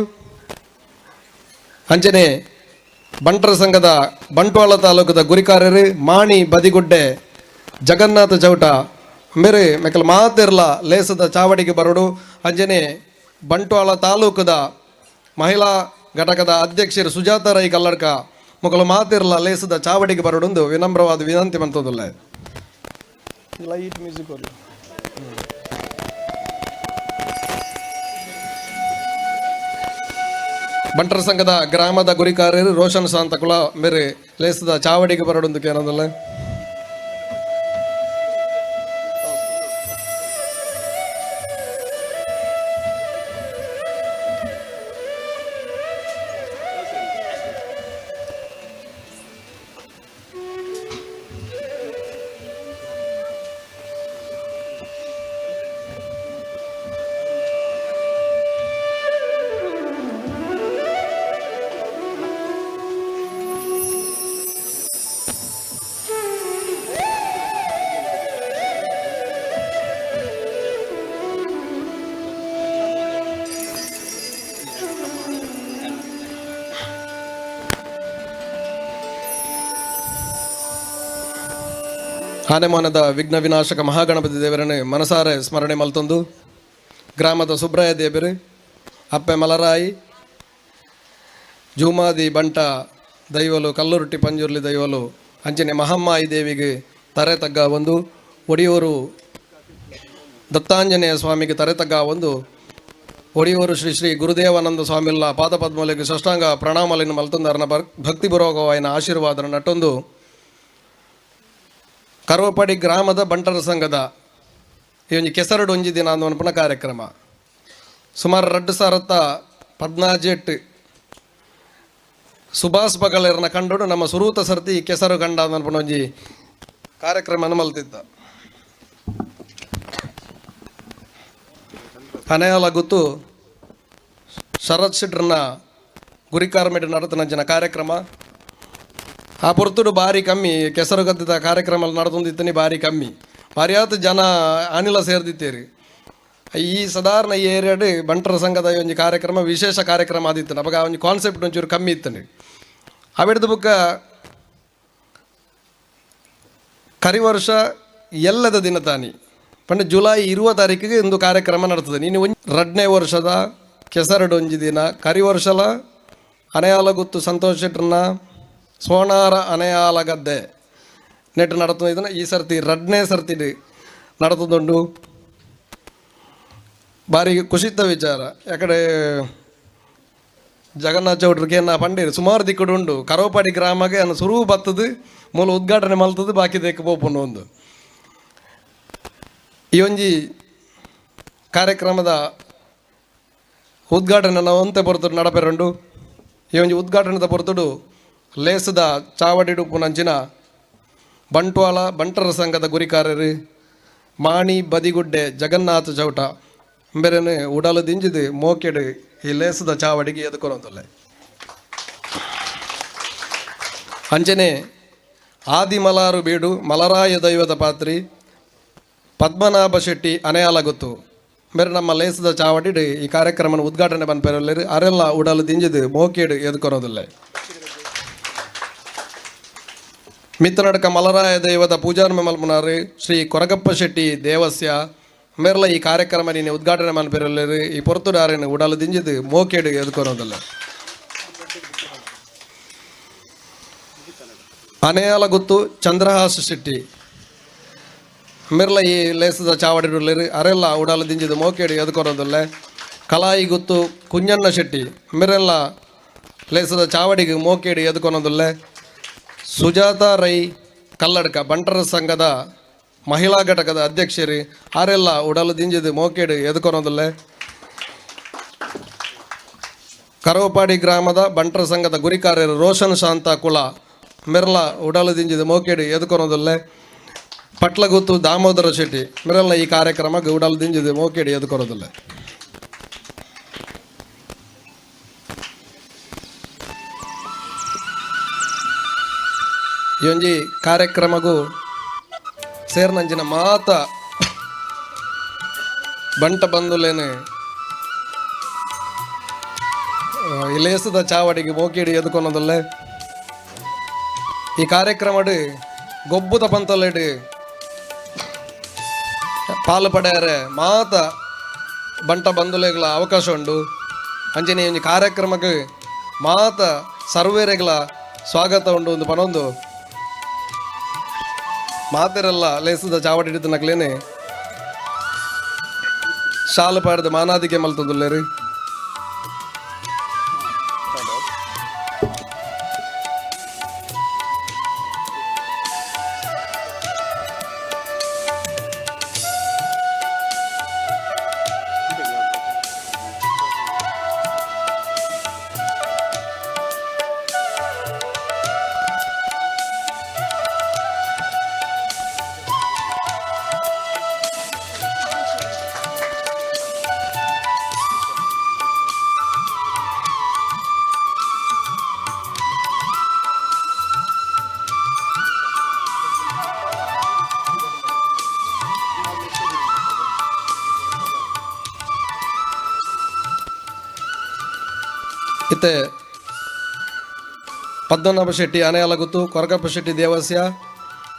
ಅಂಚನೆ ಬಂಟರ ಸಂಘದ ಬಂಟ್ವಾಳ ತಾಲೂಕದ ಗುರಿಕಾರರು ಮಾಣಿ ಬದಿಗುಡ್ಡೆ ಜಗನ್ನಾಥ ಚೌಟ ಮೇರೆ ಮೆಕಲ್ ಮಾತಿರ್ಲ ಲೇಸದ ಚಾವಡಿಗೆ ಬರಡು. ಅಂಜನೆ ಬಂಟ್ವಾಳ ತಾಲೂಕದ ಮಹಿಳಾ ಘಟಕದ ಅಧ್ಯಕ್ಷರು ಸುಜಾತ ರೈ ಕಲ್ಲಡ್ಕ ಮೊಕಲು ಮಾತಿರ್ಲ ಲೇಸದ ಚಾವಡಿಗೆ ಬರಡೊಂದು ವಿನಮ್ರವಾದ ವಿನಂತಿ ಮಂತದಲ್ಲ. ಲೈಟ್ ಮ್ಯೂಸಿಕ್ ಬಂಟರ ಸಂಘದ ಗ್ರಾಮದ ಗುರಿಕಾರರು ರೋಷನ್ ಶಾಂತಕುಲ ಮೇರೆ ಲೇಸದ ಚಾವಡಿಗೆ ಬರಡೊಂದು ಕೇನದಲ್ಲ. ಆನೆಮಾನದ ವಿಘ್ನ ವಿನಾಶಕ ಮಹಾಗಣಪತಿ ದೇವರನ್ನು ಮನಸಾರೆ ಸ್ಮರಣೆ ಮಲ್ತೊಂದು ಗ್ರಾಮದ ಸುಬ್ರಾಯ ದೇವರು, ಅಪ್ಪೆ ಮಲರಾಯಿ, ಜೂಮಾದಿ ಬಂಟ ದೈವಲು, ಕಲ್ಲುರುಟ್ಟಿ ಪಂಜುರ್ಲಿ ದೈವಲು, ಅಂಚನೆ ಮಹಮ್ಮಾಯಿ ದೇವಿಗೆ ತರೆ ತಗ್ಗ ಒಂದು, ಒಡಿಯೂರು ದತ್ತಾಂಜನೇಯ ಸ್ವಾಮಿಗೆ ತರೆ ತಗ್ಗ ಒಂದು, ಒಡಿಯೂರು ಶ್ರೀ ಶ್ರೀ ಗುರುದೇವಾನಂದ ಸ್ವಾಮಿಲ್ಲ ಪಾದಪದ್ಮಲಿಗೆ ಸಷ್ಟಾಂಗ ಪ್ರಣಾಮಲಿನ ಮಲ್ತೊಂದರನ ಭಕ್ತಿಪೂರ್ವಕವಾಯಿನ ಆಶೀರ್ವಾದನ ನಟ್ಟೊಂದು ಕರೋಪಾಡಿ ಗ್ರಾಮದ ಬಂಟರ ಸಂಘದ ಈ ಒಂಜಿ ಕೆಸರಡು ಒಂಜಿ ದಿನ ಅಂದು ಕಾರ್ಯಕ್ರಮ ಸುಮಾರು 2014 ಸುಭಾಷ್ ಬಗಲೇರ್ನ ಕಂಡು ನಮ್ಮ ಸುರೂತ ಸರ್ತಿ ಕೆಸರು ಗಂಡ ಅನ್ಪುನ ಒಂಜಿ ಕಾರ್ಯಕ್ರಮ ಮಲ್ತಿದ್ದ. ಅನೆಯಲ ಗೊತ್ತು ಶರತ್ ಶೆಟ್ರನ್ನ ಗುರಿಕಾರ್ಮೆಡ್ ನಡತನ ಜನ ಕಾರ್ಯಕ್ರಮ ಆ ಪೊರ್ತುಡು ಬಾರಿ ಕಮ್ಮಿ ಕೆಸರು ಗದ್ದದ ಕಾರ್ಯಕ್ರಮ ನಡೆದೊಂದಿತ್ತನಿ ಬಾರಿ ಕಮ್ಮಿ ಬಾರಿಯಾತ ಜನ ಅನಿಲ ಸೇರ್ದಿತ್ತೇರಿ. ಈ ಸಾಧಾರಣ ಈ ಏರಿಯಾಡ್ ಬಂಟರ ಸಂಘದ ಒಂಜಿ ಕಾರ್ಯಕ್ರಮ ವಿಶೇಷ ಕಾರ್ಯಕ್ರಮ ಆದಿತ್ತು. ಅವಾಗ ಆ ಒಂಜಿ ಕಾನ್ಸೆಪ್ಟ್ ಒಂಚೂರು ಕಮ್ಮಿ ಇತ್ತು. ಅವೆಡ್ದು ಬುಕ್ಕ ಕರಿವರ್ಷ ಎಲ್ಲದ ದಿನ ತಾನಿ ಪಂಡ ಜುಲೈ 20 ತಾರೀಕಿಗೆ ಒಂದು ಕಾರ್ಯಕ್ರಮ ನಡ್ತದೆ. ನೀನು ಒಂಜಿ 2ನೇ ವರ್ಷದ ಕೆಸರಡು ಒಂಜಿ ದಿನ ಕರಿವರ್ಷಲ ಅನೆಯಾಲಗುತ್ತು ಸಂತೋಷ್ ಶೆಟ್ರನ್ನ ಸೋಣಾರ ಅನೆಯಾಲಗದ್ದೆ ನೆಟ್ಟು ನಡತು. ಇದನ್ನು ಈ ಸರ್ತಿ 2ನೇ ಸರ್ತಿ ನಡತದುಂಡು. ಭಾರಿ ಖುಷಿತ ವಿಚಾರ. ಯಾಕಡೆ ಜಗನ್ನಾಥ ಚೌಟ್ರಿಗೆ ನಾ ಪಂಡೇರು ಸುಮಾರು ದಿಕ್ಕಡು ಉಂಡು. ಕರೋಪಾಡಿ ಗ್ರಾಮಗೆ ಅನ್ನ ಸುರು ಬತ್ತದು ಮೂಲ ಉದ್ಘಾಟನೆ ಮಲ್ತದ್ದು ಬಾಕಿ ದೇಕ ಪೋಪುಂಡು ಒಂದು. ಈ ಒಂಜಿ ಕಾರ್ಯಕ್ರಮದ ಉದ್ಘಾಟನೆ ನಾವು ಅಂತೆ ಪೊರ್ತುಡು ನಡಪೆರುಂಡು. ಈ ಒಂಜಿ ಉದ್ಘಾಟನೆದ ಪೊರ್ತುಡು ಲೇಸದ ಚಾವಡಿಡುಪ್ಪುನಂಚಿನ ಬಂಟ್ವಾಳ ಬಂಟರ ಸಂಘದ ಗುರಿಕಾರರು ಮಾಣಿ ಬದಿಗುಡ್ಡೆ ಜಗನ್ನಾಥ ಚೌಟ ಬೇರೆನೆ ಉಡಲು ದಿಂಜಿದು ಮೋಕೆಡು ಈ ಲೇಸದ ಚಾವಡಿಗೆ ಎದುಕೊರಂತಲ್ಲ. ಅಂಚನೆ ಆದಿಮಲಾರು ಬೀಡು ಮಲರಾಯ ದೈವದ ಪಾತ್ರಿ ಪದ್ಮನಾಭ ಶೆಟ್ಟಿ ಅನೆಯಾಲಗುತ್ತು ಬೇರೆ ನಮ್ಮ ಲೇಸದ ಚಾವಡಿ ಈ ಕಾರ್ಯಕ್ರಮನ ಉದ್ಘಾಟನೆ ಬಂದ್ಪೆರಲ್ಲೇರು ಅರೆಲ್ಲ ಉಡಲು ದಿಂಜಿದು ಮೋಕೆಡು ಎದುಕೊರೋದಿಲ್ಲ. ಮಿತ್ರನಡಕ ಮಲರಾಯ ದೈವದ ಪೂಜಾರ್ಮೆ ಮಲ್ಪುನಾರು ಶ್ರೀ ಕೊರಗಪ್ಪ ಶೆಟ್ಟಿ ದೇವಸ್ಯ ಮೇರ್ಲ ಈ ಕಾರ್ಯಕ್ರಮ ನೀನು ಉದ್ಘಾಟನೆ ಮಲ್ಪಿರಲ್ಲೇರು ಈ ಪೊರ್ತುಡಾರಿನ ಉಡಲು ದಿಂಜಿದು ಮೋಕೆಡು ಎದುಕೊರೋದಿಲ್ಲ. ಅನೆಯಾಲಗುತ್ತು ಚಂದ್ರಹಾಸ ಶೆಟ್ಟಿ ಮಿರ್ಲ ಈ ಲೇಸದ ಚಾವಡಿಡುಲ್ಲೇರು ಅರೆಲ್ಲ ಉಡಲು ದಿಂಜಿದು ಮೋಕೆಡು ಎದುಕೊರೋದಿಲ್ಲ. ಕಲಾಯಿ ಗುತ್ತು ಕುಂಜಣ್ಣ ಶೆಟ್ಟಿ ಮಿರೆಲ್ಲ ಲೇಸದ ಚಾವಡಿಗೆ ಮೋಕೆಡು ಎದುಕೊರೋದಿಲ್ಲ. ಸುಜಾತ ರೈ ಕಲ್ಲಡ್ಕ ಬಂಟರ ಸಂಘದ ಮಹಿಳಾ ಘಟಕದ ಅಧ್ಯಕ್ಷರು ಆರೆಲ್ಲ ಉಡಲು ದಿಂಜಿದು ಮೋಕೇಡು ಎದುಕೊರೋದಿಲ್ಲ. ಕರೋಪಾಡಿ ಗ್ರಾಮದ ಬಂಟರ ಸಂಘದ ಗುರಿಕಾರ್ಯರು ರೋಷನ್ ಶಾಂತ ಕುಲ ಮಿರ್ಲ ಉಡಲು ದಿಂಜಿದು ಮೋಕೇಡು ಎದುಕೊರೋದಿಲ್ಲ. ಪಟ್ಲಗುತ್ತು ದಾಮೋದರ ಶೆಟ್ಟಿ ಮಿರಲ್ಲ ಈ ಕಾರ್ಯಕ್ರಮ ಉಡಲು ದಿಂಜಿದು ಮೋಕೇಡು ಎದುಕೊರೋದಿಲ್ಲ. ಈ ಒಂಜಿ ಕಾರ್ಯಕ್ರಮಗೂ ಸೇರ್ನಂಚಿನ ಮಾತ ಬಂಟ ಬಂಧುಲೇನು ಇಲೇಸದ ಚಾವಡಿಗೆ ಮೋಕಿಡಿ ಎದುಕೊನ್ನದಲ್ಲೇ. ಈ ಕಾರ್ಯಕ್ರಮಡು ಗೊಬ್ಬುದ ಪಂತಲೆಡು ಪಾಲು ಪಡೆಯರೆ ಮಾತ ಬಂಟ ಬಂಧುಲೆಗಳ ಅವಕಾಶ ಉಂಡು. ಅಂಚನೆ ಒಂಜಿ ಕಾರ್ಯಕ್ರಮಕ್ಕೆ ಮಾತ ಸರ್ವೇರೆಗಳ ಸ್ವಾಗತ ಉಂಡು. ಒಂದು ಪನೊಂದು ಮಾತೆರೆಲ್ಲ ಲೇಸದ ಚಾವಡಿ ಹಿಡಿದು ನಕ್ಲೇನೆ ಶಾಲು ಪಾಡ್ದು ಮಾನಾದಿಗೆ ಮಲ್ತೊಂದುಲ್ಲೇರು. ಇತ್ತೆ ಪದ್ಮನಾಭ ಶೆಟ್ಟಿ ಅನೆಯಲಗುತ್ತು, ಕೊರಗಪ್ಪ ಶೆಟ್ಟಿ ದೇವಸ್ಯ,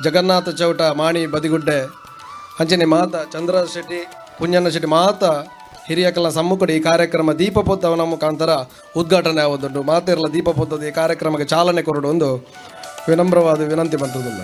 ಜಗನ್ನಾಥ ಚೌಟ ಮಾಣಿ ಬದಿಗುಡ್ಡೆ, ಅಂಚನೆ ಮಾತ ಚಂದ್ರ ಶೆಟ್ಟಿ ಕುಂಜಣ್ಣ ಶೆಟ್ಟಿ ಮಾತ ಹಿರಿಯಕಲ ಸಮ್ಮುಖಡು ಈ ಕಾರ್ಯಕ್ರಮ ದೀಪಪೊತ್ತವನ ಮುಖಾಂತರ ಉದ್ಘಾಟನೆ ಆವದುಂಡು. ಮಾತೆರ್ಲ ದೀಪಪೊತ್ತದ ಈ ಕಾರ್ಯಕ್ರಮಕ್ಕೆ ಚಾಲನೆ ಕೊರಡು ಒಂದು ವಿನಮ್ರವಾದ ವಿನಂತಿ ಬಂತದಿಲ್ಲ.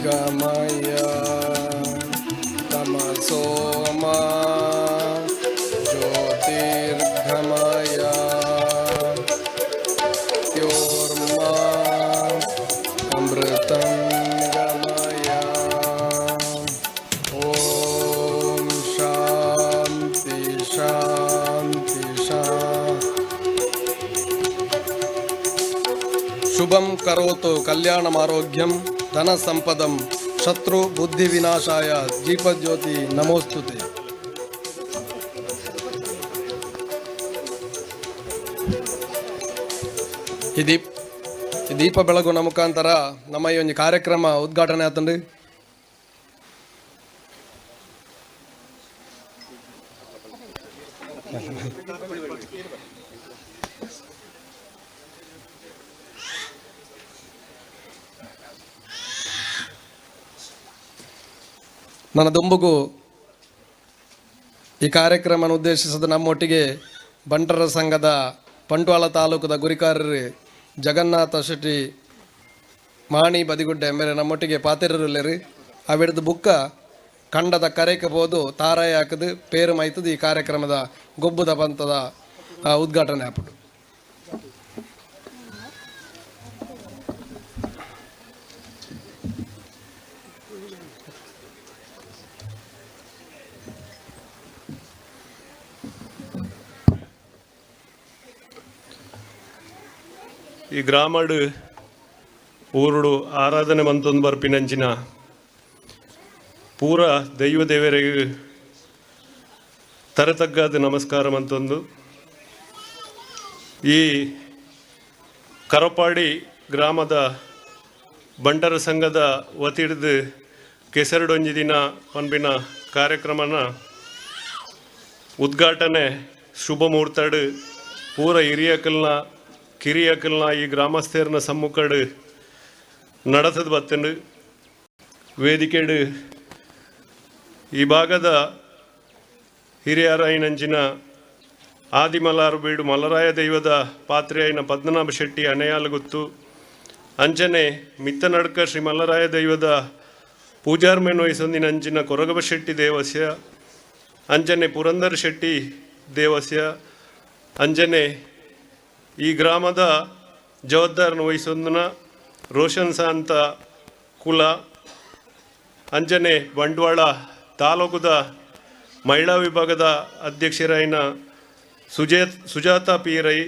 ಗಮಯ ತಮಸೋಮ ಜ್ಯೋತಿರ್ಗಮಯ ತ್ಯೋರ್ಮ ಅಮೃತಂ ಗಮಯ. ಓಂ ಶಾಂತಿ ಶಾಂತಿ ಶಾಂತಿ. ಶುಭಂ ಕರೋತು ಕಲ್ಯಾಣಮಾರೋಗ್ಯಂ ಧನ ಸಂಪದಂ ಶತ್ರು ಬುದ್ಧಿ ವಿನಾಶಾಯ ದೀಪಜ್ಯೋತಿ ನಮೋಸ್ತುತೆ. ಈ ದೀಪ ಬೆಳಗುನ ಮುಖಾಂತರ ನಮ್ಮ ಈ ಒಂದು ಕಾರ್ಯಕ್ರಮ ಉದ್ಘಾಟನೆ ಆತಂಡು. ನನ್ನ ದುಂಬುಗು ಈ ಕಾರ್ಯಕ್ರಮವನ್ನು ಉದ್ದೇಶಿಸಿದ ನಮ್ಮೊಟ್ಟಿಗೆ ಬಂಟರ ಸಂಘದ ಬಂಟ್ವಾಳ ತಾಲೂಕದ ಗುರಿಕಾರರು ಜಗನ್ನಾಥ ಶೆಟ್ಟಿ ಮಾಣಿ ಬದಿಗುಡ್ಡೆ ಮೇರೆ ನಮ್ಮೊಟ್ಟಿಗೆ ಪಾತಿರಲ್ಲೇರಿ. ಅವಿಡ್ದು ಬುಕ್ಕ ಕಂಡದ ಕರೆಕ ಬೋದು ತಾರಾಯಿ ಹಾಕದು ಪೇರು ಮೈತದ ಈ ಕಾರ್ಯಕ್ರಮದ ಗೊಬ್ಬುದ ಪಂತದ ಉದ್ಘಾಟನೆ ಆಪುಡು. ಈ ಗ್ರಾಮಡು ಊರುಡು ಆರಾಧನೆ ಮಂತೊಂದು ಬರ್ಪಿನಂಚಿನ ಪೂರ ದೈವ ದೇವರಿಗೆ ತರತಗ್ಗಾದ ನಮಸ್ಕಾರ ಮಂತೊಂದು ಈ ಕರಪಾಡಿ ಗ್ರಾಮದ ಬಂಟರ ಸಂಘದ ವತಿಡ್ದು ಕೆಸರಡೊಂಜಿ ದಿನ ಪನ್ಪಿನ ಕಾರ್ಯಕ್ರಮನ ಉದ್ಘಾಟನೆ ಶುಭ ಮುಹೂರ್ತಡು ಪೂರ ಹಿರಿಯಕಲ್ನ ಕಿರಿಯಕಲ್ನ ಈ ಗ್ರಾಮಸ್ಥರನ ಸಮ್ಮುಖಡು ನಡತದ ಬತ್ತಂಡು. ವೇದಿಕೆಡು ಈ ಭಾಗದ ಹಿರಿಯರಾಯಿನಂಚಿನ ಆದಿಮಲಾರು ಬೀಡು ಮಲರಾಯ ದೈವದ ಪಾತ್ರೆಯಾಯಿನ ಪದ್ಮನಾಭ ಶೆಟ್ಟಿ ಅನೆಯಾಲಗುತ್ತು, ಅಂಚನೆ ಮಿತ್ತನಡ್ಕ ಶ್ರೀ ಮಲ್ಲರಾಯ ದೈವದ ಪೂಜಾರ್ಮೆನ್ ವಹಿಸೊಂದಿನ ಅಂಚಿನ ಕೊರಗಬ ಶೆಟ್ಟಿ ದೇವಸ್ಯ, ಅಂಚನೆ ಪುರಂದರ ಶೆಟ್ಟಿ ದೇವಸ್ಯ, ಅಂಚನೆ ಈ ಗ್ರಾಮದ ಜವಾಬ್ದಾರನ ವಹಿಸೊಂದಿನ ರೋಷನ್ ಸಾಂತ ಕುಲ, ಅಂಚನೆ ಬಂಟ್ವಾಳ ತಾಲೂಕುದ ಮಹಿಳಾ ವಿಭಾಗದ ಅಧ್ಯಕ್ಷರಾಯಿನ ಸುಜಾತ ಪೀರೈ,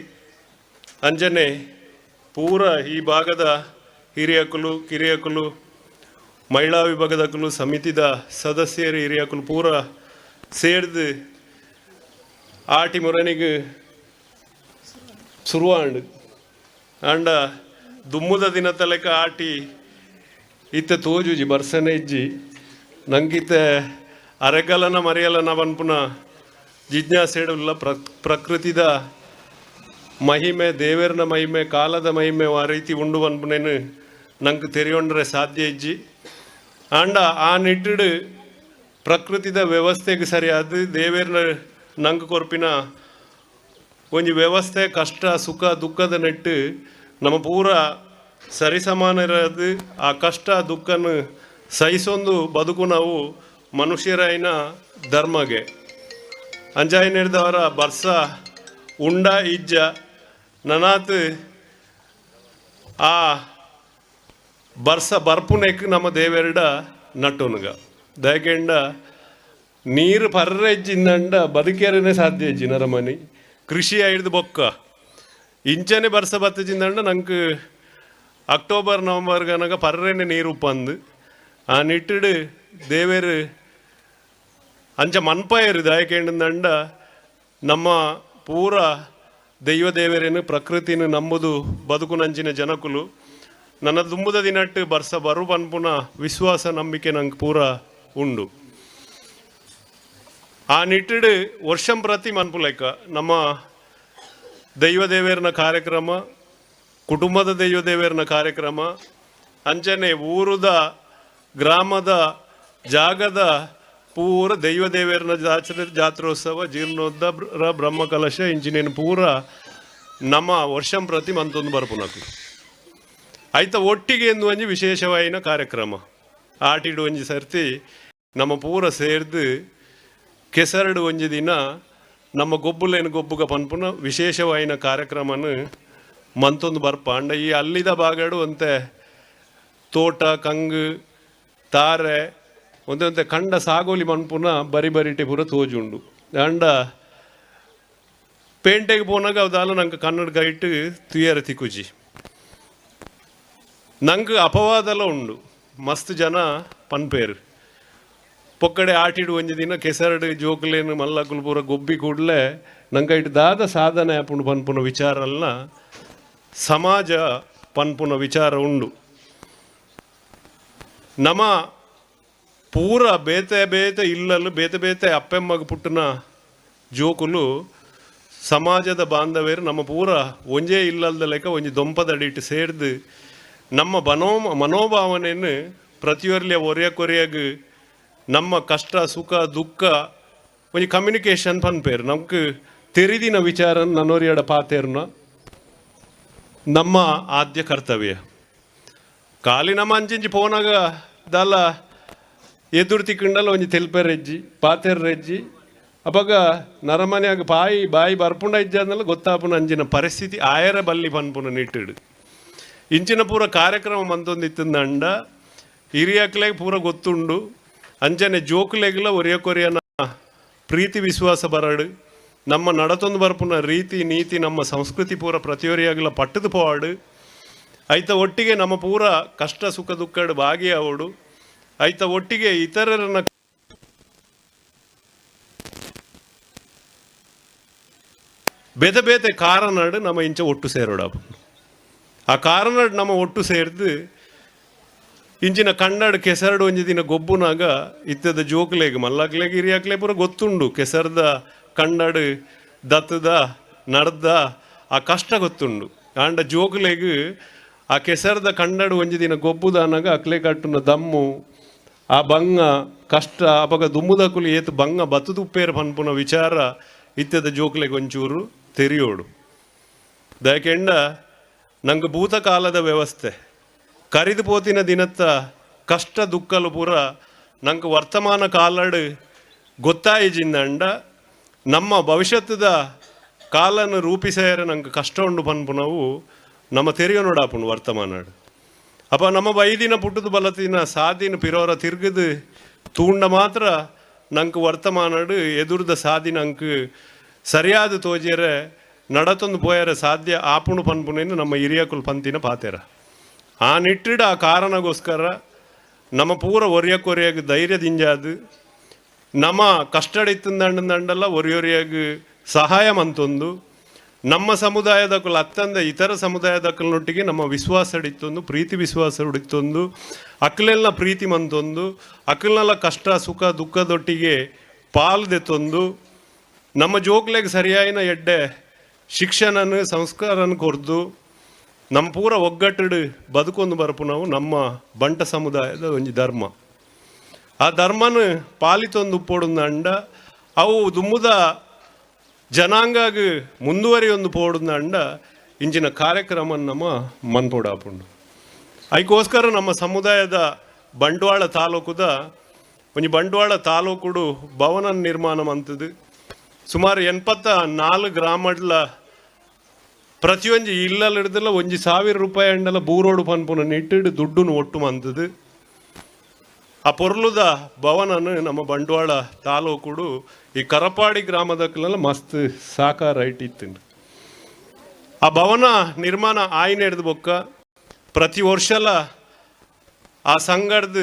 ಅಂಜನೆ ಪೂರ ಈ ಭಾಗದ ಹಿರಿಯಕುಲು ಕಿರಿಯಕುಲು ಮಹಿಳಾ ವಿಭಾಗದಕುಲು ಸಮಿತಿದ ಸದಸ್ಯರು ಹಿರಿಯಕುಲು ಪೂರ ಸೇರ್ದು ಆಟಿ ಮುರನಿಗೆ ಶುರುವಾಂಡು. ಆಂಡ ದುಮ್ಮುದ ದಿನ ತಲೆಕ ಆಟಿ ಇತ್ತೆ ತೋಜುಜಿ ಬರ್ಸನೆ ಇಜ್ಜಿ ನಂಗಿತ್ತೆ ಅರೆಗಲನ ಮರೆಯಲನ ಪನ್ಪುನ ಜಿಜ್ಞಾಸೆಡುಲ್ಲ. ಪ್ರಕೃತಿದ ಮಹಿಮೆ, ದೇವರನ ಮಹಿಮೆ, ಕಾಲದ ಮಹಿಮೆ ಆ ರೀತಿ ಉಂಡು ಪನ್ಪುನೇನು ನಂಗೆ ತೆರಿಯೊಂಡ್ರೆ ಸಾಧ್ಯ ಇಜ್ಜಿ. ಆಂಡ ಆ ನಿಟ್ಟಿಡು ಪ್ರಕೃತಿದ ವ್ಯವಸ್ಥೆಗೆ ಸರಿಯಾದ ದೇವೇರ್ನ ನಂಗೆ ಕೊರ್ಪಿನ ಒಂಜಿ ವ್ಯವಸ್ಥೆ ಕಷ್ಟ ಸುಖ ದುಃಖದ ನೆಟ್ಟು ನಮ್ಮ ಪೂರ ಸರಿಸಮಾನರಾದ ಆ ಕಷ್ಟ ದುಃಖನ ಸಹಿಸೊಂದು ಬದುಕು ನಾವು ಮನುಷ್ಯರಾಯಿನ ಧರ್ಮಗೆ. ಅಂಜಾಯಿನಿರ್ದವರ ಬರ್ಸ ಉಂಡ ಇಜ್ಜ ನನಾತ್ ಆ ಬರ್ಸ ಬರ್ಪುನೆಕ್ ನಮ್ಮ ದೇವೆರಡ ನಟ್ಟುನುಗ ದಯಕೆಂಡ ನೀರು ಪರ್ರೆಜ್ಜಿಂದಂಡ ಬದುಕೇರನೆ ಸಾಧ್ಯ ಇಜ್ಜಿ ನರಮನಿ ಕೃಷಿ ಐಡ್ದು ಬೊಕ್ಕ ಇಂಚನೆ ಬರ್ಸ ಬತ್ತಜಿಂದಂಡ ನಂಗೆ ಅಕ್ಟೋಬರ್ ನವಂಬರ್ ಗನಗ ಪರ್ರೆನೆ ನೀರು ಉಪ್ಪಂದು ಆ ನಿಟ್ಟಿಡು ದೇವೇರು ಅಂಚ ಮನ್ಪಾಯರು ದಯಕೆಂಡಂದಂಡ ನಮ್ಮ ಪೂರ ದೈವ ದೇವರೇನು ಪ್ರಕೃತಿನ ನಂಬುದು ಬದುಕು ನಂಚಿನ ಜನಕುಲು ನನ್ನ ದುಂಬುದ ದಿನಟ್ಟು ಬರ್ಸ ಬರು ಪನ್ಪುನ ವಿಶ್ವಾಸ ನಂಬಿಕೆ ನಂಗೆ ಪೂರ ಉಂಡು. ಆ ನಿಟ್ಟಿಡು ವರ್ಷಂ ಪ್ರತಿ ಮನ್ಪುಲೆಕ್ಕ ನಮ್ಮ ದೈವ ದೇವೇರನ ಕಾರ್ಯಕ್ರಮ, ಕುಟುಂಬದ ದೈವ ದೇವೇರನ ಕಾರ್ಯಕ್ರಮ, ಅಂಚನೆ ಊರುದ ಗ್ರಾಮದ ಜಾಗದ ಪೂರ ದೈವ ದೇವೇರನ ಜಾತ್ರೆ ಜಾತ್ರೋತ್ಸವ ಜೀರ್ಣೋದ್ಧಾರ ಬ್ರಹ್ಮಕಲಶ ಇಂಜಿನೇನು ಪೂರ ನಮ್ಮ ವರ್ಷಂ ಪ್ರತಿ ಮಂತೊಂದು ಬರ್ಪುನಕು ಆಯ್ತ ಒಟ್ಟಿಗೆ ಎಂದು ಒಂಜಿ ವಿಶೇಷವಾಯಿನ ಕಾರ್ಯಕ್ರಮ ಆಟಿಡು ಒಂಜಿ ಸರ್ತಿ ನಮ್ಮ ಪೂರ ಸೇರ್ದು ಕೆಸರಡು ಒಂಜಿ ದಿನ ನಮ್ಮ ಗೊಬ್ಬುಲೇನು ಗೊಬ್ಬುಗ ಪನ್ಪುನ ವಿಶೇಷವಾಯಿನ ಕಾರ್ಯಕ್ರಮನ ಮಂತೊಂದು ಬರ್ಪ. ಅಂಡ ಈ ಅಲ್ಲಿದ ಭಾಗಡು ಒಂತೆ ತೋಟ ಕಂಗು ತಾರೆ ಒಂತೆ ಒಂತೆ ಕಂಡ ಸಾಗೋಲಿ ಮನ್ಪುನ ಬರಿ ಬರಿಟೆ ಪೂರ ತೋಜುಂಡು. ಅಂಡ ಪೇಂಟೆಗೆ ಪೋನಾಗ ಅವದಾಲ ನಂಗೆ ಕನ್ನಡ ಗೈಟ್ ತುಯರ ತಿಕ್ಕುಜಿ ನಂಗೆ ಅಪವಾದಲ ಉಂಡು ಮಸ್ತ್ ಜನ ಪನ್ಪೇರು ಪೊಕ್ಕಡೆ ಆಟಿಡು ಒಂಜಿ ದಿನ ಕೆಸರಡು ಜೋಕುಲೇನು ಮಲ್ಲಕುಲು ಪೂರ ಗೊಬ್ಬಿ ಕೂಡಲೇ ನಂಗೆ ಇಟ್ಟು ದಾದ ಸಾಧನೆ ಆಪುಂಡು ಪನ್ಪುನ ವಿಚಾರಲ್ಲ ಸಮಾಜ ಪನ್ಪುನ ವಿಚಾರ ಉಂಡು. ನಮ್ಮ ಪೂರ ಬೇತೆ ಬೇತೆ ಇಲ್ಲಲು ಬೇತೆ ಬೇತೆ ಅಪ್ಪೆಮ್ಮಗ ಪುಟ್ಟನ ಜೋಕುಲು ಸಮಾಜದ ಬಾಂಧವ್ಯರು ನಮ್ಮ ಪೂರ ಒಂಜೇ ಇಲ್ಲಲ್ದ ಲೆಕ್ಕ ಒಂಜಿ ದೊಂಪದಡಿಟ್ಟು ಸೇರ್ದು ನಮ್ಮ ಮನೋಭಾವನೆಯನ್ನು ಪ್ರತಿಯೊರ್ಲಿಯ ಒರೆಯ ಕೊರೆಯಾಗ ನಮ್ಮ ಕಷ್ಟ ಸುಖ ದುಃಖ ಒಂಜಿ ಕಮ್ಯುನಿಕೇಷನ್ ಪನ್ಪೇರು ನಮ್ಗೆ ತೆರಿದಿನ ವಿಚಾರ ನನ್ನೊರಿಯಡ ಪಾತೇರ್ನ ನಮ್ಮ ಆದ್ಯ ಕರ್ತವ್ಯ. ಖಾಲಿ ನಮ್ಮ ಅಂಚಿಂಚಿ ಪೋನಾಗ ದಾಲ ಎದುರು ತಿಕ್ಕಂಡಲ್ಲ ಒಂಜಿ ತೆಲ್ಪೆರೆಜ್ಜಿ ಪಾತೆರ್ರೆಜ್ಜಿ ಅಪಗ ನರಮನೆಯಾಗ ಬಾಯಿ ಬಾಯಿ ಬರ್ಪುಂಡ ಇಜ್ಜಾದ್ನಲ್ಲ ಗೊತ್ತಾಪುನ ಅಂಚಿನ ಪರಿಸ್ಥಿತಿ ಆಯರ ಬಲ್ಲಿ ಪನ್ಪುನ ನಿಟ್ಟಿಡು ಇಂಚಿನ ಪೂರ ಕಾರ್ಯಕ್ರಮ ಮಂತೊಂದಿತ್ತಂದಂಡ ಹಿರಿಯಕ್ಲೆಗ್ ಪೂರ ಗೊತ್ತುಂಡು ಅಂಚನೆ ಜೋಕುಲೆಗ್ಲ ಒರಿಯ ಕೊರಿಯನ ಪ್ರೀತಿ ವಿಶ್ವಾಸ ಬರಡು ನಮ್ಮ ನಡತೊಂದು ಬರ್ಪುನ ರೀತಿ ನೀತಿ ನಮ್ಮ ಸಂಸ್ಕೃತಿ ಪೂರ ಪ್ರತಿಯೊರಿಯಾಗಲ ಪಟ್ಟದು ಪೋವಾಡು ಐತ ಒಟ್ಟಿಗೆ ನಮ್ಮ ಪೂರ ಕಷ್ಟ ಸುಖ ದುಃಖಡು ಭಾಗಿಯಾವಡು ಐತ ಒಟ್ಟಿಗೆ ಇತರರನ್ನ ಬೇತೆ ಬೇತೆ ಕಾರಣಡು ನಮ್ಮ ಇಂಚ ಒಟ್ಟು ಸೇರೋಡಪ್ಪ. ಆ ಕಾರಣಡು ನಮ್ಮ ಒಟ್ಟು ಸೇರ್ದು ಇಂಚಿನ ಕನ್ನಡ ಕೆಸರಡು ಒಂಜಿ ದಿನ ಗೊಬ್ಬುನಾಗ ಇತ್ತದ ಜೋಕ್ಲೆಗ್ ಮಲ್ಲಕ್ಲೆಗ್ ಹಿರಿಯಾಕ್ಲೆ ಪೂರ ಗೊತ್ತುಂಡು ಕೆಸರ್ದ ಕನ್ನಡ ದತ್ತದ ನಡ್ದ ಆ ಕಷ್ಟ ಗೊತ್ತುಂಡು. ಆಂಡ ಜೋಕ್ಲೆಗ್ ಆ ಕೆಸರ್ದ ಕನ್ನಡ ಒಂಜಿ ದಿನ ಗೊಬ್ಬುದಾನಾಗ ಅಕ್ಲೆ ಕಟ್ಟುನ ದಮ್ಮು ಆ ಬಂಗ ಕಷ್ಟ ಅಪಗ ದುಮ್ಮುದಕುಲು ಏತು ಬಂಗ ಬತ್ತುದುಪ್ಪೇರು ಪನ್ಪುನ ವಿಚಾರ ಇತ್ತದ ಜೋಕ್ಲೆಗ್ ಒಂಚೂರು ತೆರಿಯೋಡು. ದಯಕೆಂಡ ನಂಗೆ ಭೂತಕಾಲದ ವ್ಯವಸ್ಥೆ ಕರಿದು ಪೋತಿನ ದಿನತ್ತ ಕಷ್ಟ ದುಃಖಲು ಪೂರ ನಂಗೆ ವರ್ತಮಾನ ಕಾಲಡು ಗೊತ್ತಾಯಿಜಿಂದಂಡ ನಮ್ಮ ಭವಿಷ್ಯದ ಕಾಲನ್ನು ರೂಪಿಸೇರ ನಂಗೆ ಕಷ್ಟ ಉಂಡು ಪನ್ಪುನವು ನಮ್ಮ ತೆರಿಯೋ ನೋಡಾಪುಂಡು ವರ್ತಮಾನಾಡು. ಅಪ್ಪ ನಮ್ಮ ಬೈದಿನ ಪುಟ್ಟದ ಬಲತಿನ ಸಾದಿನ ಪಿರೋರ ತಿರುಗದು ತೂಂಡ ಮಾತ್ರ ನಂಗೆ ವರ್ತಮಾನಡು ಎದುರ್ದ ಸಾದಿ ನಂಗೆ ಸರಿಯಾದ ತೋಜೇರೆ ನಡತೊಂದು ಪೋಯರ ಸಾಧ್ಯ ಆಪುಣು ಪನ್ಪುನೇನು ನಮ್ಮ ಹಿರಿಯಕುಲು ಪಂತಿನ ಪಾತೇರ. ಆ ನಿಟ್ಟಿಡ ಆ ಕಾರಣಗೋಸ್ಕರ ನಮ್ಮ ಪೂರ ಒರಿಯಕೊರಿಯಾಗ ಧೈರ್ಯದಿಂಜಾದು ನಮ್ಮ ಕಷ್ಟಡಿತ್ತಂದಂಡಲ್ಲ ಒರಿಯೊರಿಯಾಗ ಸಹಾಯ ಮಂತೊಂದು ನಮ್ಮ ಸಮುದಾಯದಕ್ಕಲು ಅತ್ತಂದ ಇತರ ಸಮುದಾಯದಕ್ಕಲನೊಟ್ಟಿಗೆ ನಮ್ಮ ವಿಶ್ವಾಸ ಹಿಡಿತೊಂದು ಪ್ರೀತಿ ವಿಶ್ವಾಸ ಹಿಡಿತೊಂದು ಅಕ್ಕಲೆಲ್ಲ ಪ್ರೀತಿ ಮಂತೊಂದು ಅಕ್ಕಲ್ನೆಲ್ಲ ಕಷ್ಟ ಸುಖ ದುಃಖದೊಟ್ಟಿಗೆ ಪಾಲ್ದೆತ್ತೊಂದು ನಮ್ಮ ಜೋಕ್ಲೆಗೆ ಸರಿಯಾಯಿನ ಎಡ್ಡೆ ಶಿಕ್ಷಣನ ಸಂಸ್ಕಾರನ ಕೊರ್ದು ನಮ್ಮ ಪೂರ ಒಗ್ಗಟ್ಟಡು ಬದುಕೊಂದು ಬರಪು ನಾವು ನಮ್ಮ ಬಂಟ ಸಮುದಾಯದ ಒಂಜಿ ಧರ್ಮ. ಆ ಧರ್ಮನ ಪಾಲಿತೊಂದು ಪೋಡುಂದಂಡ ಅವು ದುಮ್ಮುದ ಜನಾಂಗಾಗ ಮುಂದುವರಿಯೊಂದು ಪೋಡುಂದಂಡ ಇಂಚಿನ ಕಾರ್ಯಕ್ರಮ ನಮ್ಮ ಮನ್ಪೋಡಾಪುಂಡು. ಅದಕ್ಕೋಸ್ಕರ ನಮ್ಮ ಸಮುದಾಯದ ಬಂಟ್ವಾಳ ತಾಲೂಕುದ ಒಂಜಿ ಬಂಟ್ವಾಳ ತಾಲೂಕುಡು ಭವನ ನಿರ್ಮಾಣ ಮಂತದು ಸುಮಾರು 84 ಗ್ರಾಮಡ್ಲ ಪ್ರತಿಯೊಂಜಿ ಇಲ್ಲಲ್ಲಿ ಹಿಡ್ದಲ್ಲ ಒಂಜಿ 1000 ರೂಪಾಯಿ ಅಂಡಲ ಬೂರೋಡು ಪನ್ಪುನ ನಿಟ್ಟಿಡು ದುಡ್ಡುನು ಒಟ್ಟು ಮಂತದು. ಆ ಪೊರ್ಲುದ ಭವನನು ನಮ್ಮ ಬಂಟ್ವಾಳ ತಾಲೂಕುಡು ಈ ಕರಪಾಡಿ ಗ್ರಾಮದಕ್ಲೆಲ್ಲ ಮಸ್ತ್ ಸಾಕಾರ ಇಟ್ಟಿತ್ತು. ಆ ಭವನ ನಿರ್ಮಾಣ ಆಯ್ನ ಹಿಡ್ದು ಬೊಕ್ಕ ಪ್ರತಿ ವರ್ಷಲ ಆ ಸಂಘದ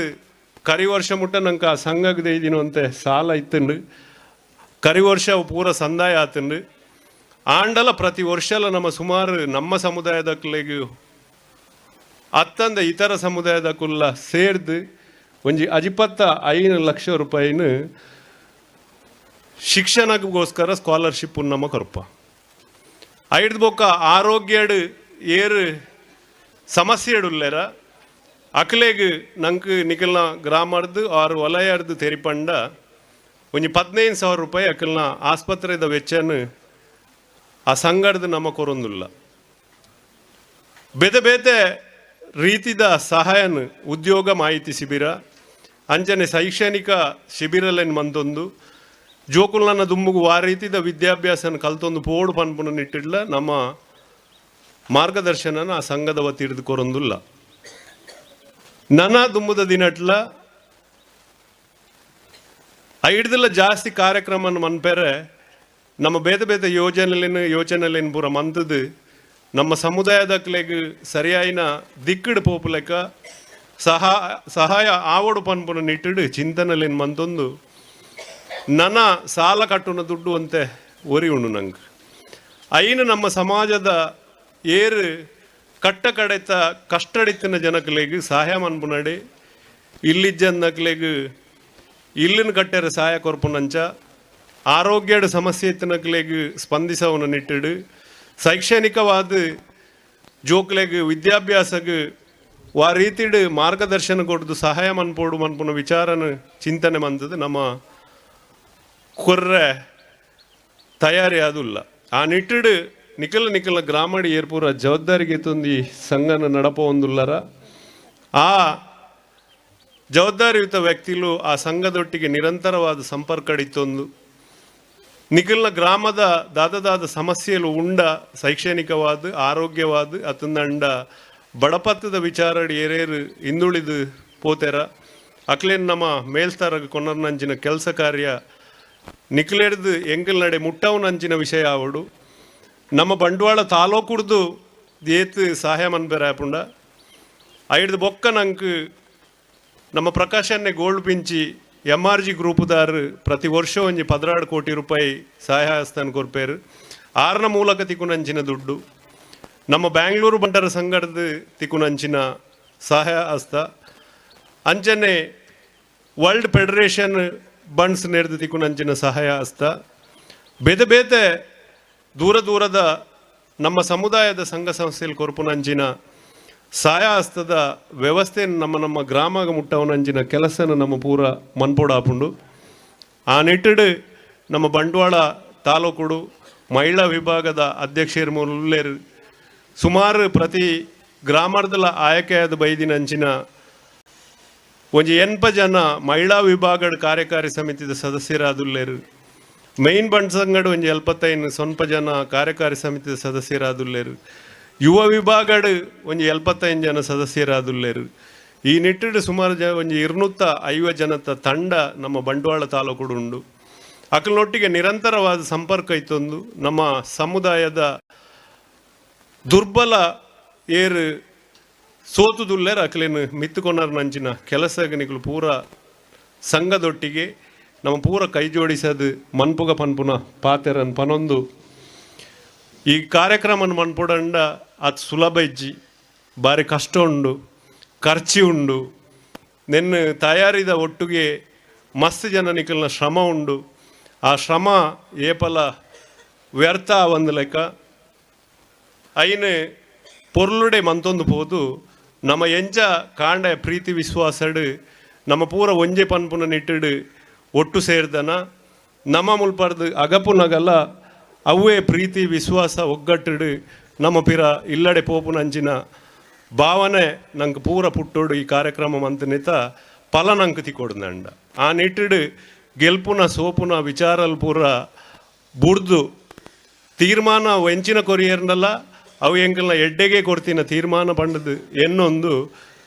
ಕರಿ ವರ್ಷ ಮುಟ್ಟ ನಂಗೆ ಆ ಸಂಘಕ್ಕೆ ಅಂತೆ ಸಾಲ ಇತ್ತಂಡು ಕರಿ ವರ್ಷ ಪೂರ ಸಂದಾಯ ಆತಂಡು. ಆಂಡಲ ಪ್ರತಿ ವರ್ಷಲ ನಮ್ಮ ಸುಮಾರು ನಮ್ಮ ಸಮುದಾಯದಕ್ಲೆಗ್ ಅತ್ತಂದ ಇತರ ಸಮುದಾಯದಕ್ಕುಲ್ಲ ಸೇರ್ದು ಒಂಜಿ 55 ಲಕ್ಷ ರೂಪಾಯಿನ ಶಿಕ್ಷಣಕ್ಕೋಸ್ಕರ ಸ್ಕಾಲರ್ಶಿಪ್ ನಮ್ಮ ಕೊರಪ. ಐದು ಬೊಕ್ಕ ಆರೋಗ್ಯಡು ಏರು ಸಮಸ್ಯೆಡುಲ್ಲೆರ ಅಕ್ಲೆಗ್ ನಂಗೆ ನಿಕಲ್ನ ಗ್ರಾಮರ್ದು ಆರು ವಲಯರ್ದು ತೆರಿಪಂಡ ಒಂಜಿ 15,000 ರೂಪಾಯಿ ಅಕಲ್ನ ಆಸ್ಪತ್ರೆದ ವೆಚ್ಚನ ಆ ಸಂಘದ ನಮ್ಮ ಕೊರೊಂದುಲ್ಲ. ಬೇತೆ ಬೇತೆ ರೀತಿದ ಸಹಾಯನ ಉದ್ಯೋಗ ಮಾಹಿತಿ ಶಿಬಿರ ಅಂಚನೆ ಶೈಕ್ಷಣಿಕ ಶಿಬಿರಲೇನು ಮಂತೊಂದು ಜೋಕುಲ್ನ ದುಂಬುಗು ಆ ರೀತಿದ ವಿದ್ಯಾಭ್ಯಾಸನ ಕಲ್ತೊಂದು ಪೋಡು ಪನ್ಪುನ ನಿಟ್ಟಿಡ್ಲ ನಮ್ಮ ಮಾರ್ಗದರ್ಶನನ ಆ ಸಂಘದ ವತಿ ಹಿಡಿದು ಕೊರೊಂದುಲ್ಲ. ನನ್ನ ದುಂಬುದ ದಿನಟ್ಲ ಐಡ್ದೆಲ್ಲ ಜಾಸ್ತಿ ಕಾರ್ಯಕ್ರಮ ಮನ್ಪೇರೆ ನಮ್ಮ ಬೇತೆ ಬೇತೆ ಯೋಜನೆಲೇನು ಪೂರ ಮಂತದು ನಮ್ಮ ಸಮುದಾಯದಕ್ಲೆಗ್ ಸರಿಯಾಯಿನ ದಿಕ್ಕಡು ಪೋಪುಲೆಕ ಸಹಾಯ ಆವಡು ಪನ್ಪುನ ನಿಟ್ಟಿಡು ಚಿಂತನೆಲೇನು ಮಂತೊಂದು ನನ್ನ ಸಾಲ ಕಟ್ಟುನ ದುಡ್ಡು ಅಂತೆ ಒರಿ ಉಂಡು ನಂಗೆ. ಐನು ನಮ್ಮ ಸಮಾಜದ ಏರು ಕಟ್ಟ ಕಡೆತ ಕಷ್ಟಡಿತ್ತಿನ ಜನಕ್ಲೆಗ್ ಸಹಾಯ ಮನ್ಪುನಡೆ ಇಲ್ಲಿಜ್ಜನ್ನಕ್ಲೆಗ್ ಇಲ್ಲಿನ ಕಟ್ಟೆರ ಸಹಾಯ ಕೊರ್ಪುನಂಚ ಆರೋಗ್ಯದ ಸಮಸ್ಯೆ ಇತ್ತಿನಕ್ಲೆಗ್ ಸ್ಪಂದಿಸವನ ನಿಟ್ಟಿಡು ಶೈಕ್ಷಣಿಕವಾದ ಜೋಕ್ಲೆಗ್ ವಿದ್ಯಾಭ್ಯಾಸಗ್ ಆ ರೀತಿಡು ಮಾರ್ಗದರ್ಶನ ಕೊಡ್ದು ಸಹಾಯ ಮನ್ಪೋಡು ಮನ್ಪುನ ವಿಚಾರನ ಚಿಂತನೆ ಮಂತದ್ದು ನಮ್ಮ ಕೊರ್ರೆ ತಯಾರಿ ಆದುಲ್ಲ. ಆ ನಿಟ್ಟಿಡು ನಿಖಲ ನಿಖಲ ಗ್ರಾಮಡಿ ಏರ್ಪೂರ ಜವಾಬ್ದಾರಿಗೆ ತಂದು ಸಂಘನ ನಡಪ ಒಂದುಲ್ಲರ ಆ ಜವಾಬ್ದಾರಿಯುತ ವ್ಯಕ್ತಿಲು ಆ ಸಂಘದೊಟ್ಟಿಗೆ ನಿರಂತರವಾದ ಸಂಪರ್ಕ ಇತ್ತೊಂದು ನಿಖಲ್ನ ಗ್ರಾಮದ ದಾದದಾದ ಸಮಸ್ಯೆಲು ಉಂಡ ಶೈಕ್ಷಣಿಕವಾದ ಆರೋಗ್ಯವಾದ ಅತಂದಂಡ ಬಡಪತ್ತದ ವಿಚಾರಡಿ ಏರೇರು ಹಿಂದುಳಿದು ಪೋತೆರ ಅಕ್ಲೇನ್ ನಮ್ಮ ಮೇಲ್ತಾರಗ ಕೊನರ್ನಂಚಿನ ಕೆಲಸ ಕಾರ್ಯ ನಿಖಲೆಡ್ದು ಎಂಕಲ್ ನಡೆ ಮುಟ್ಟವನಂಚಿನ ವಿಷಯ ಆವಡು ನಮ್ಮ ಬಂಟ್ವಾಳ ತಾಲೂಕುಡ್ದು ಏತ್ ಸಹಾಯ ಮನ್ಪೆರ ಆಪುಂಡ ಐಡ್ದು ಬೊಕ್ಕ ನಂಕ್ ನಮ್ಮ ಪ್ರಕಾಶನ್ನೇ ಗೋಲ್ಡ್ ಪಿಂಚಿ ಎಮ್ ಆರ್ ಜಿ ಗ್ರೂಪುದಾರು ಪ್ರತಿ ವರ್ಷ ಒಂಜಿ 16 ಕೋಟಿ ರೂಪಾಯಿ ಸಹಾಯ ಹಸ್ತಾನ ಕೊರ್ಪೇರು. ಆರ್ನ ಮೂಲಕ ತಿಕ್ಕುನಂಚಿನ ದುಡ್ಡು, ನಮ್ಮ ಬ್ಯಾಂಗ್ಳೂರು ಬಂಟರ ಸಂಘದ ತಿಕ್ಕುನಂಚಿನ ಸಹಾಯ ಹಸ್ತ, ಅಂಚನೆ ವರ್ಲ್ಡ್ ಫೆಡರೇಷನ್ ಬಂಡ್ಸ್ ನೆರೆದು ತಿಕ್ಕುನಂಚಿನ ಸಹಾಯ ಹಸ್ತ, ಬೇತೆ ಬೇತೆ ದೂರ ದೂರದ ನಮ್ಮ ಸಮುದಾಯದ ಸಂಘ ಸಂಸ್ಥೆಯಲ್ಲಿ ಕೊರಪುನಂಚಿನ ಸಹಾಯ ಹಸ್ತದ ವ್ಯವಸ್ಥೆಯನ್ನು ನಮ್ಮ ನಮ್ಮ ಗ್ರಾಮಗ ಮುಟ್ಟವನಂಚಿನ ಕೆಲಸನ ನಮ್ಮ ಪೂರ ಮನ್ಪೋಡಾಪುಂಡು. ಆ ನಿಟ್ಟಿಡು ನಮ್ಮ ಬಂಟ್ವಾಳ ತಾಲೂಕುಡು ಮಹಿಳಾ ವಿಭಾಗದ ಅಧ್ಯಕ್ಷರು ಮುಲ್ಲೇರು ಸುಮಾರು ಪ್ರತಿ ಗ್ರಾಮರ್ದಲ ಆಯ್ಕೆಯಾದ ಬೈದಿನಂಚಿನ ಒಂಜಿ 80 ಜನ ಮಹಿಳಾ ವಿಭಾಗದ ಕಾರ್ಯಕಾರಿ ಸಮಿತಿದ ಸದಸ್ಯರಾದುಲ್ಲೇರು. ಮೇನ್ ಬಂಟ್ ಸಂಗಡ ಒಂಜಿ 75 ಸ್ವಲ್ಪ ಜನ ಕಾರ್ಯಕಾರಿ ಸಮಿತಿದ ಸದಸ್ಯರಾದುಲ್ಲೇರು. ಯುವ ವಿಭಾಗಡ್ ಒಂಜಿ 75 ಜನ ಸದಸ್ಯರಾದುಲ್ಲೇರು. ಈ ನಿಟ್ಟಿಡು ಸುಮಾರು ಒಂಜಿ 250 ಜನತ ತಂಡ ನಮ್ಮ ಬಂಟ್ವಾಳ ತಾಲೂಕುಡು ಉಂಡು. ಅಕಲ್ನೊಟ್ಟಿಗೆ ನಿರಂತರವಾದ ಸಂಪರ್ಕ ಇತ್ತೊಂದು ನಮ್ಮ ಸಮುದಾಯದ ದುರ್ಬಲ ಏರು ಸೋತುದುಲ್ಲೇರು ಅಕಲೇನು ಮಿತ್ತುಕೊನರ್ ನಂಚಿನ ಕೆಲಸಗನಿಗಳು ಪೂರ ಸಂಘದೊಟ್ಟಿಗೆ ನಮ್ಮ ಪೂರ ಕೈ ಜೋಡಿಸೋದು ಮನ್ಪುಗ ಪನ್ಪುನ ಪಾತೆರನ್ ಪನೊಂದು ಈ ಕಾರ್ಯಕ್ರಮನ ಮನ್ಪುಡಂಡ ಅದು ಸುಲಭ ಇಜ್ಜಿ, ಭಾರಿ ಕಷ್ಟ ಉಂಡು, ಖರ್ಚಿ ಉಂಡು, ನೆನ್ನ ತಯಾರಿದ ಒಟ್ಟಿಗೆ ಮಸ್ತ್ ಜನ ನಿಕಲ್ನ ಶ್ರಮ ಉಂಡು. ಆ ಶ್ರಮ ಏಪಲ ವ್ಯರ್ಥ ಒಂದು ಲೆಕ್ಕ ಐನು ಪೊರ್ಲುಡೆ ಮಂತೊಂದು ಪೋದು ನಮ್ಮ ಎಂಚ ಕಾಂಡ ಪ್ರೀತಿ ವಿಶ್ವಾಸಡು ನಮ್ಮ ಪೂರ ಒಂಜೆ ಪನ್ಪುನ ನಿಟ್ಟಿಡು ಒಟ್ಟು ಸೇರ್ದನ ನಮ್ಮ ಮುಲ್ಪರ್ದು ಅಗಪುನಗಲ್ಲ ಅವೇ ಪ್ರೀತಿ ವಿಶ್ವಾಸ ಒಗ್ಗಟ್ಟಿಡು ನಮ್ಮ ಪಿರ ಇಲ್ಲಡೆ ಪೋಪುನಂಚಿನ ಭಾವನೆ ನಂಗೆ ಪೂರ ಪುಟ್ಟೋಡು ಈ ಕಾರ್ಯಕ್ರಮ ಮಂತನಿತ ಫಲ ನಂಗೆ ತಿಕೊಡ್ದಂಡ. ಆ ನಿಟ್ಟಿಡು ಗೆಲ್ಪುನ ಸೋಪುನ ವಿಚಾರಲ್ ಪೂರ ಬುಡ್ದು ತೀರ್ಮಾನ ವೆಂಚಿನ ಕೊರಿಯರ್ನಲ್ಲ ಅವು ಎಂಕಲ್ನ ಎಡ್ಡೆಗೆ ಕೊಡ್ತಿನ ತೀರ್ಮಾನ ಪಂಡದು ಎನ್ನೊಂದು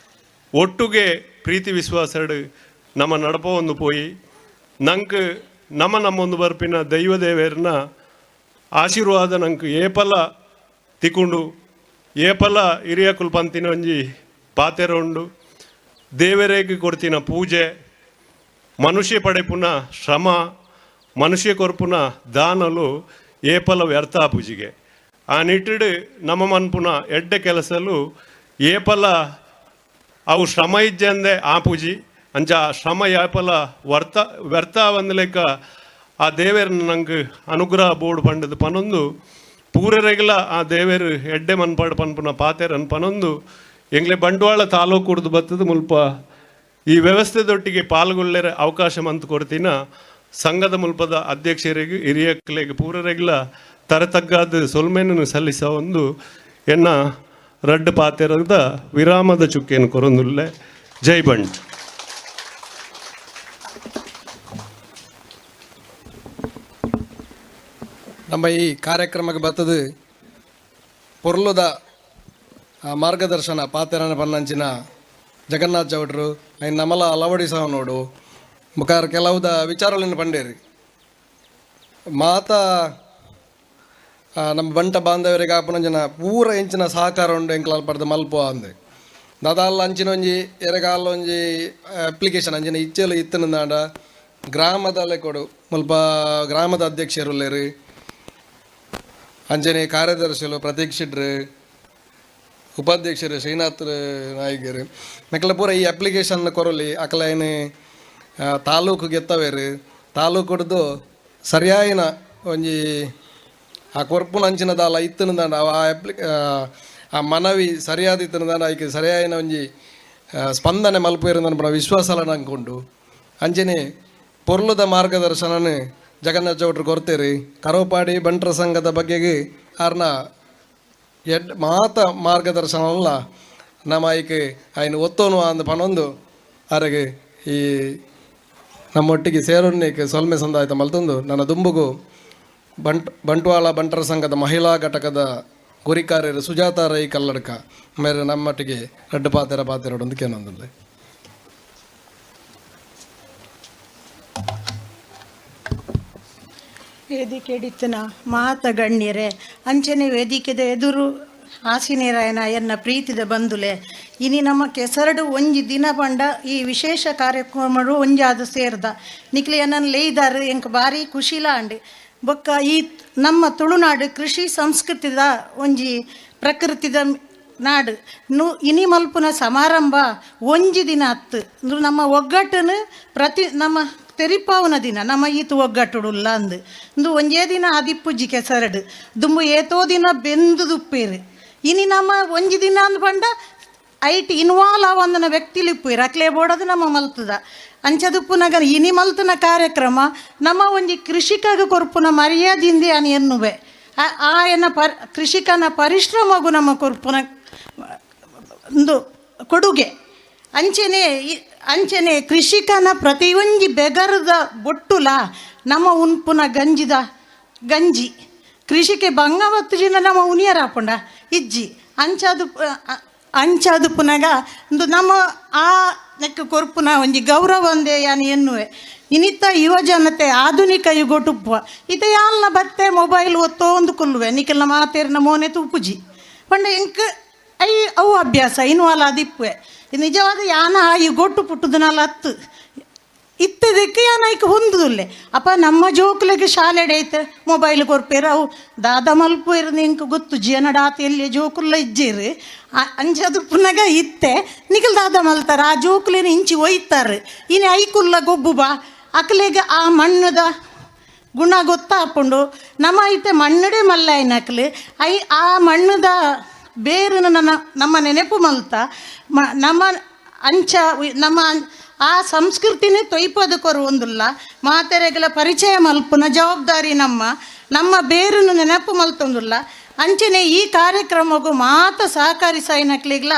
ಒಟ್ಟುಗೆ ಪ್ರೀತಿ ವಿಶ್ವಾಸಡು ನಮ್ಮ ನಡಪ ಒಂದು ಪೋಯಿ ನಂಗೆ ನಮ್ಮ ನಮ್ಮೊಂದು ಬರ್ಪಿನ ದೈವ ದೇವೇರ್ನ ಆಶೀರ್ವಾದ ನಂಗೆ ಏಪಲ ತಿಕೊಂಡು ಏಪಲ ಹಿರಿಯಕುಲ್ ಪಂತಿನ ಒಂಜಿ ಪಾತೆರ ಉಂಡು. ದೇವರಿಗೆ ಕೊಡ್ತಿನ ಪೂಜೆ, ಮನುಷ್ಯ ಪಡೆಪುನ ಶ್ರಮ, ಮನುಷ್ಯ ಕೊರ್ಪುನ ದಾನಲು ಏಪಲ ವ್ಯರ್ಥ ಪೂಜೆಗೆ. ಆ ನಿಟ್ಟಿಡು ನಮ್ಮ ಮನ್ಪುನ ಎಡ್ಡೆ ಕೆಲಸಲು ಏಪಲ ಅವು ಶ್ರಮ ಇಜ್ಜಂದೆ ಆ ಪೂಜೆ ಅಂಚ ಆ ಶ್ರಮ ಏಪಲ ವ್ಯರ್ಥ ಲೆಕ್ಕ ಆ ದೇವೇರ್ನ ನಂಗೆ ಅನುಗ್ರಹ ಬೋರ್ಡ್ ಪಂಡದು ಪನೊಂದು ಪೂರರೆಗ್ಲ ಆ ದೇವೇರು ಎಡ್ಡೆ ಮನ್ಪಾಡು ಪನ್ಪುನ ಪಾತೆರನ್ ಪನೊಂದು ಎಂಗ್ಲೆ ಬಂಟ್ವಾಳ ತಾಲೂಕು ಕುಡ್ದು ಬತ್ತದ ಮುಲ್ಪ ಈ ವ್ಯವಸ್ಥೆದೊಟ್ಟಿಗೆ ಪಾಲ್ಗೊಳ್ಳರೆ ಅವಕಾಶ ಮಂತ್ ಕೊಡ್ತಿನ ಸಂಘದ ಮುಲ್ಪದ ಅಧ್ಯಕ್ಷರಿಗೆ ಹಿರಿಯಕ್ಲೆಗೆ ಪೂರರೆಗ್ಲ ತರತಗ್ಗಾದ ಸೊಲ್ಮೆಯನ್ನು ಸಲ್ಲಿಸ ಒಂದು ಎನ್ನ ರಡ್ಡು ಪಾತೆರದ ವಿರಾಮದ ಚುಕ್ಕೆಯನ್ನು ಕೊರೊಂದುಲ್ಲೆ. ಜೈ ಬಂಟ್. ನಮ್ಮ ಈ ಕಾರ್ಯಕ್ರಮಕ್ಕೆ ಬರ್ತದೆ ಪೊರ್ಲುದ ಮಾರ್ಗದರ್ಶನ ಪಾತೆರನ ಪನ್ನಂಚಿನ ಜಗನ್ನಾಥ್ ಚೌಟ್ರು ಐನ್ ನಮಲ ಅಲವಡಿಸವ ನೋಡು ಮುಖಾರ ಕೆಲವುದ ವಿಚಾರಗಳನ್ನು ಪಂಡೇರಿ ಮಾತಾ ನಮ್ಮ ಬಂಟ ಬಾಂಧವರಿಗೆ ಆಪುನಂಚಿನ ಪೂರ ಇಂಚಿನ ಸಹಕಾರ ಉಂಡು ಎಂಕ್ಲಾಲ್ ಪಡ್ದು ಮಲ್ಪ ಅಂದೆ ದಾದಾಲ್ ಅಂಚಿನ ಒಂಜಿ ಎರೆಗಾಲ ಒಂಜಿ ಅಪ್ಲಿಕೇಶನ್ ಅಂಚಿನ ಇಚ್ಚೆಲು ಇತ್ತನಂದಾಂಡ ಗ್ರಾಮದಲ್ಲೇ ಕೊಡು ಮುಲ್ಪ ಗ್ರಾಮದ ಅಧ್ಯಕ್ಷರುಲ್ಲೇರು ಅಂಚನೆ ಕಾರ್ಯದರ್ಶಿಲು ಪ್ರತೀಕ್ ಶೆಟ್ರು ಉಪಾಧ್ಯಕ್ಷರು ಶ್ರೀನಾಥ್ ನಾಯ್ಕರು ಮೆಕ್ಲ ಪೂರ ಈ ಅಪ್ಲಿಕೇಶನ್ ಕೊರಲಿ ಅಕಲೈನ್ ತಾಲೂಕು ಗೆತ್ತವೇರು ತಾಲೂಕುಡ್ದು ಸರಿಯಾಯಿನ ಒಂಜಿ ಆ ಕೊರ್ಪುನ ಅಂಚಿನ ದಾಲ ಇತ್ತನದಾಂಡ ಆ ಆ ಮನವಿ ಸರಿಯಾದ ಇತ್ತನದಾಂಡ ಐಕೆ ಸರಿಯಾಯಿನ ಒಂಜಿ ಸ್ಪಂದನೆ ಮಲ್ಪೇರು ವಿಶ್ವಾಸಲ ನಂಗೆ ಅಂಚನೆ ಪೊರ್ಲುದ ಮಾರ್ಗದರ್ಶನನ ಜಗನ್ನಾಥ ಚೌಟ್ರು ಕೊರ್ತೇರಿ ಕರೋಪಾಡಿ ಬಂಟರ ಸಂಘದ ಬಗ್ಗೆಗೆ ಆರ್ನ ಎಡ್ ಮಾತ ಮಾರ್ಗದರ್ಶನಲ್ಲ ನಮ್ಮ ಐಕೆ ಆಯ್ನ ಒತ್ತೋನು ಅಂದ ಪನೊಂದು ಅರೆಗೆ ಈ ನಮ್ಮೊಟ್ಟಿಗೆ ಸೇರೋನ್ನೇಕೆ ಸೊಲ್ಮೆ ಸಂದಾಯ್ತ ಮಲ್ತೊಂದು ನನ್ನ ದುಂಬುಗು ಬಂಟ್ವಾಳ ಬಂಟರ ಸಂಘದ ಮಹಿಳಾ ಘಟಕದ ಗುರಿಕಾರ್ಯರು ಸುಜಾತ ರೈ ಕಲ್ಲಡ್ಕ ಮೇರೆ ನಮ್ಮೊಟ್ಟಿಗೆ ರಡ್ಡು ಪಾತೆರ ಪಾತೆರೊಂದು ಕೇನೊಂದುಲ್ಲೆ. ವೇದಿಕೆ ಹಿಡಿತನ ಮಾತ ಗಣ್ಯರೇ ಅಂಚನೆ ವೇದಿಕೆದ ಎದುರು ಆಸಿನೇರಾಯನ ಎನ್ನ ಪ್ರೀತಿದ ಬಂಧುಲೆ ಇನಿ ನಮ್ಮ ಕೆಸರಡು ಒಂಜಿ ದಿನ ಪಂಡ ಈ ವಿಶೇಷ ಕಾರ್ಯಕ್ರಮಡು ಒಂಜಾದ ಸೇರ್ದ ನಿಕ್ಲೆ ಎನ್ನನ್ ಲೇಯ್ದಾರು ಎಂಕ್ ಬಾರಿ ಖುಷಿಲ ಅಂಡ್ ಬೊಕ್ಕ ಈ ನಮ್ಮ ತುಳುನಾಡು ಕೃಷಿ ಸಂಸ್ಕೃತಿದ ಒಂಜಿ ಪ್ರಕೃತಿದ ನಾಡು. ಇನಿ ಮಲ್ಪುನ ಸಮಾರಂಭ ಒಂಜಿ ದಿನ ಅತ್ತು ಅಂದು ನಮ್ಮ ಒಗ್ಗಟ್ಟನು ಪ್ರತಿ ನಮ್ಮ ತೆರಿಪಾವನ ದಿನ ನಮ್ಮ ಈತು ಒಗ್ಗಟ್ಟುಡುಲ್ಲ ಅಂದು ಇಂದು ಒಂಜೇ ದಿನ ಆದಿಪ್ಪುಜ್ಜಿ ಕೆಸರಡು ದುಂಬು ಏತೋ ದಿನ ಬೆಂದು ದುಪ್ಪೇರು. ಇನಿ ನಮ್ಮ ಒಂಜಿ ದಿನ ಅಂದ್ ಪಂಡ ಐಟ್ ಇನ್ವಾಲ್ವ್ ಆವಂದನ ವ್ಯಕ್ತಿಲಿಪ್ಪುರು ಅಕ್ಲೆ ಬೋಡದು ನಮ್ಮ ಮಲ್ತದ ಅಂಚದುಪ್ಪುನಗ ಇನಿ ಮಲ್ತನ ಕಾರ್ಯಕ್ರಮ ನಮ್ಮ ಒಂಜಿ ಕೃಷಿಕಾಗ ಕೊರ್ಪುನ ಮರ್ಯಾದಿಂದೆ ಅನಿ ಎನ್ನುವೆ ಆಯನ ಕೃಷಿಕನ ಪರಿಶ್ರಮಗು ನಮ್ಮ ಕೊರ್ಪುನ ಒಂದು ಕೊಡುಗೆ. ಅಂಚೆನೆ ಅಂಚೆನೆ ಕೃಷಿಕನ ಪ್ರತಿಯೊಂಜಿ ಬೆಗರದ ಬೊಟ್ಟುಲ ನಮ್ಮ ಉನ್ಪುನ ಗಂಜಿದ ಗಂಜಿ ಕೃಷಿಕೆ ಬಂಗವತ್ತು ಜಿನ ನಮ್ಮ ಉನಿಯರಾಪುಂಡ ಇಜ್ಜಿ ಅಂಚಾದು ಅಂಚಾದು ಪುನಗ ಒಂದು ನಮ್ಮ ಆ ನೆಕ್ ಕೊರ್ಪುನ ಒಂಜಿ ಗೌರವ ಒಂದೇ ಯಾನ್ ಎನ್ನುವೆ. ಇನ್ನಿತ್ತ ಯುವ ಜನತೆ ಆಧುನಿಕ ಯುಗೋಟುಪ್ಪುವ ಇತ್ತೆ ಯಾಲ್ನ ಬತ್ತೆ ಮೊಬೈಲ್ ಒತ್ತೋಂದು ಕುಲ್ಲುವೆ ನಿಕ್ಕೆಲ್ಲ ಮಾತೇರಿನ ಮೋನೆ ತೂಪುಜಿ ಪಂಡ ಎಂಕ್ I ಅವು ಅಭ್ಯಾಸ ಇನ್ವಾಲ್ ಆದಿಪ್ಪುವೆ. ನಿಜವಾದ ಯಾನ ಆ ಯುಗೋಟು ಪುಟ್ಟುದನಲ್ಲ ಅತ್ತು ಇತ್ತದಕ್ಕೆ ಯಾನ ಐಕ್ ಹೊಂದುದುಲ್ಲೆ. ಅಪ್ಪ ನಮ್ಮ ಜೋಕುಲೆಗ್ ಶಾಲೆಡೆ ಐತೆ ಮೊಬೈಲ್ ಕೊರ್ಪೇರು ಅವು ದಾದ ಮಲ್ಪುವೆರ್ ಎಂಕ್ ಗೊತ್ತು ಜಿಯನಡ ಆತ ಎಲ್ಲಿ ಜೋಕುಲ್ಲ ಇಜ್ಜೇರು ಅಂಚದು ಪುನಗ ಇತ್ತೆ ನಿಕಲ್ ದಾದ ಮಲ್ತಾರ ಆ ಜೋಕುಲೇನು ಇಂಚಿ ಒಯ್ತಾರೆ ಇನಿ ಐಕುಲ್ಲ ಗೊಬ್ಬು ಬಾ ಅಕ್ಲೆಗ್ ಆ ಮಣ್ಣುದ ಗುಣ ಗೊತ್ತಾಪುಂಡು. ನಮ್ಮ ಐತೆ ಮಣ್ಣುಡೆ ಮಲ್ಲ ಐನಕ್ಲು I ಆ ಮಣ್ಣುದ ಬೇರುನ ನಮ್ಮ ನೆನಪು ಮಲ್ತ ನಮ್ಮ ಅಂಚ ನಮ್ಮ ಆ ಸಂಸ್ಕೃತಿನೇ ತೊಯ್ಪದು ಕೊರು ಒಂದುಲ್ಲ ಮಾತೆರೆಗಳ ಪರಿಚಯ ಮಲ್ಪುನ ಜವಾಬ್ದಾರಿ ನಮ್ಮ ನಮ್ಮ ಬೇರುನು ನೆನಪು ಮಲ್ತೊಂದುಲ್ಲ. ಅಂಚನೆ ಈ ಕಾರ್ಯಕ್ರಮಗೂ ಮಾತ ಸಹಕಾರಿ ಸಾಯಿನಕ್ಲಿಗ್ಲ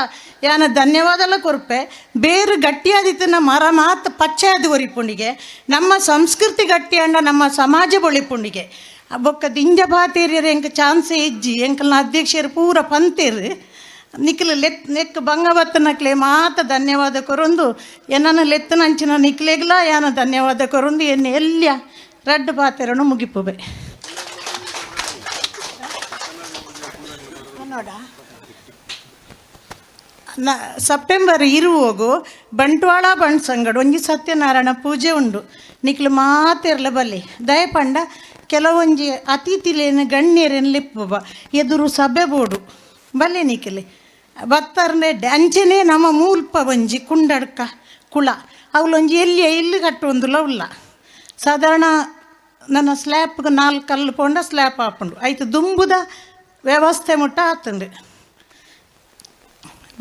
ಯಾನ ಧನ್ಯವಾದಲ ಕೊರ್ಪೆ. ಬೇರು ಗಟ್ಟಿಯಾದಿತ್ತನ ಮರ ಮಾತ ಪಚ್ಚೆಯಾದ ಒರಿಪುಂಡಿಗೆ ನಮ್ಮ ಸಂಸ್ಕೃತಿ ಗಟ್ಟಿಯಂಡ ನಮ್ಮ ಸಮಾಜ ಬೊಳಿಪುಂಡಿಗೆ ಬೊಕ್ಕ ದಿಂಜ ಬಾತೇರಿಯರ್ ಎಂಕ್ ಚಾನ್ಸೇ ಇಜ್ಜಿ ಎಂಕಲ್ನ ಅಧ್ಯಕ್ಷರು ಪೂರ ಪಂತೇರು ನಿಕ್ಲು ಲೆತ್ ನೆಕ್ ಬಂಗವತ್ತನಕ್ಲೆ ಮಾತ ಧನ್ಯವಾದ ಕೊರೊಂದು ಎನ್ನನ ಲೆತ್ತನಂಚಿನ ನಿಕ್ಲೆಗ್ಲ ಯಾನ ಧನ್ಯವಾದ ಕೊರೊಂದು ಎನ್ನ ಎಲ್ಲಿಯ ರಡ್ಡು ಪಾತೆರನು ಮುಗಿಪುವೆ. ನೋಡ ಸೆಪ್ಟೆಂಬರ್ ಇರುವೋಗು ಬಂಟ್ವಾಳ ಬಂಟ್ ಸಂಗಡ ಒಂಜಿ ಸತ್ಯನಾರಾಯಣ ಪೂಜೆ ಉಂಡು ನಿಕ್ಲು ಮಾತೆರ್ಲ ಬಲ್ಲಿ ದಯಪಂಡ ಕೆಲವೊಂಜಿ ಅತಿಥಿಲೇನು ಗಣ್ಯರೇನು ಲಿಪ್ಪುವ ಎದುರು ಸಭೆ ಬೋಡು ಬಲ್ಲೆ ನಿಕ್ಲೆ ಬತ್ತರ್ನೆ ಅಂಚೆನೆ ನಮ್ಮ ಮೂಲ್ಪ ಒಂಜಿ ಕುಂಡಡ್ಕ ಕುಳ ಅವಳೊಂಜಿ ಎಲ್ಲಿಯ ಇಲ್ಲಿ ಕಟ್ಟುವಂದುಲ ಉಲ್ಲ ಸಾಧಾರಣ ನನ್ನ ಸ್ಲ್ಯಾಪ್ಗೆ 4 ಕಲ್ಲು ಪೋಂಡ ಸ್ಲ್ಯಾಪ್ ಹಾಪುಂಡು ಆಯ್ತು ದುಂಬುದ ವ್ಯವಸ್ಥೆ ಮುಟ್ಟ ಆತುಂಡು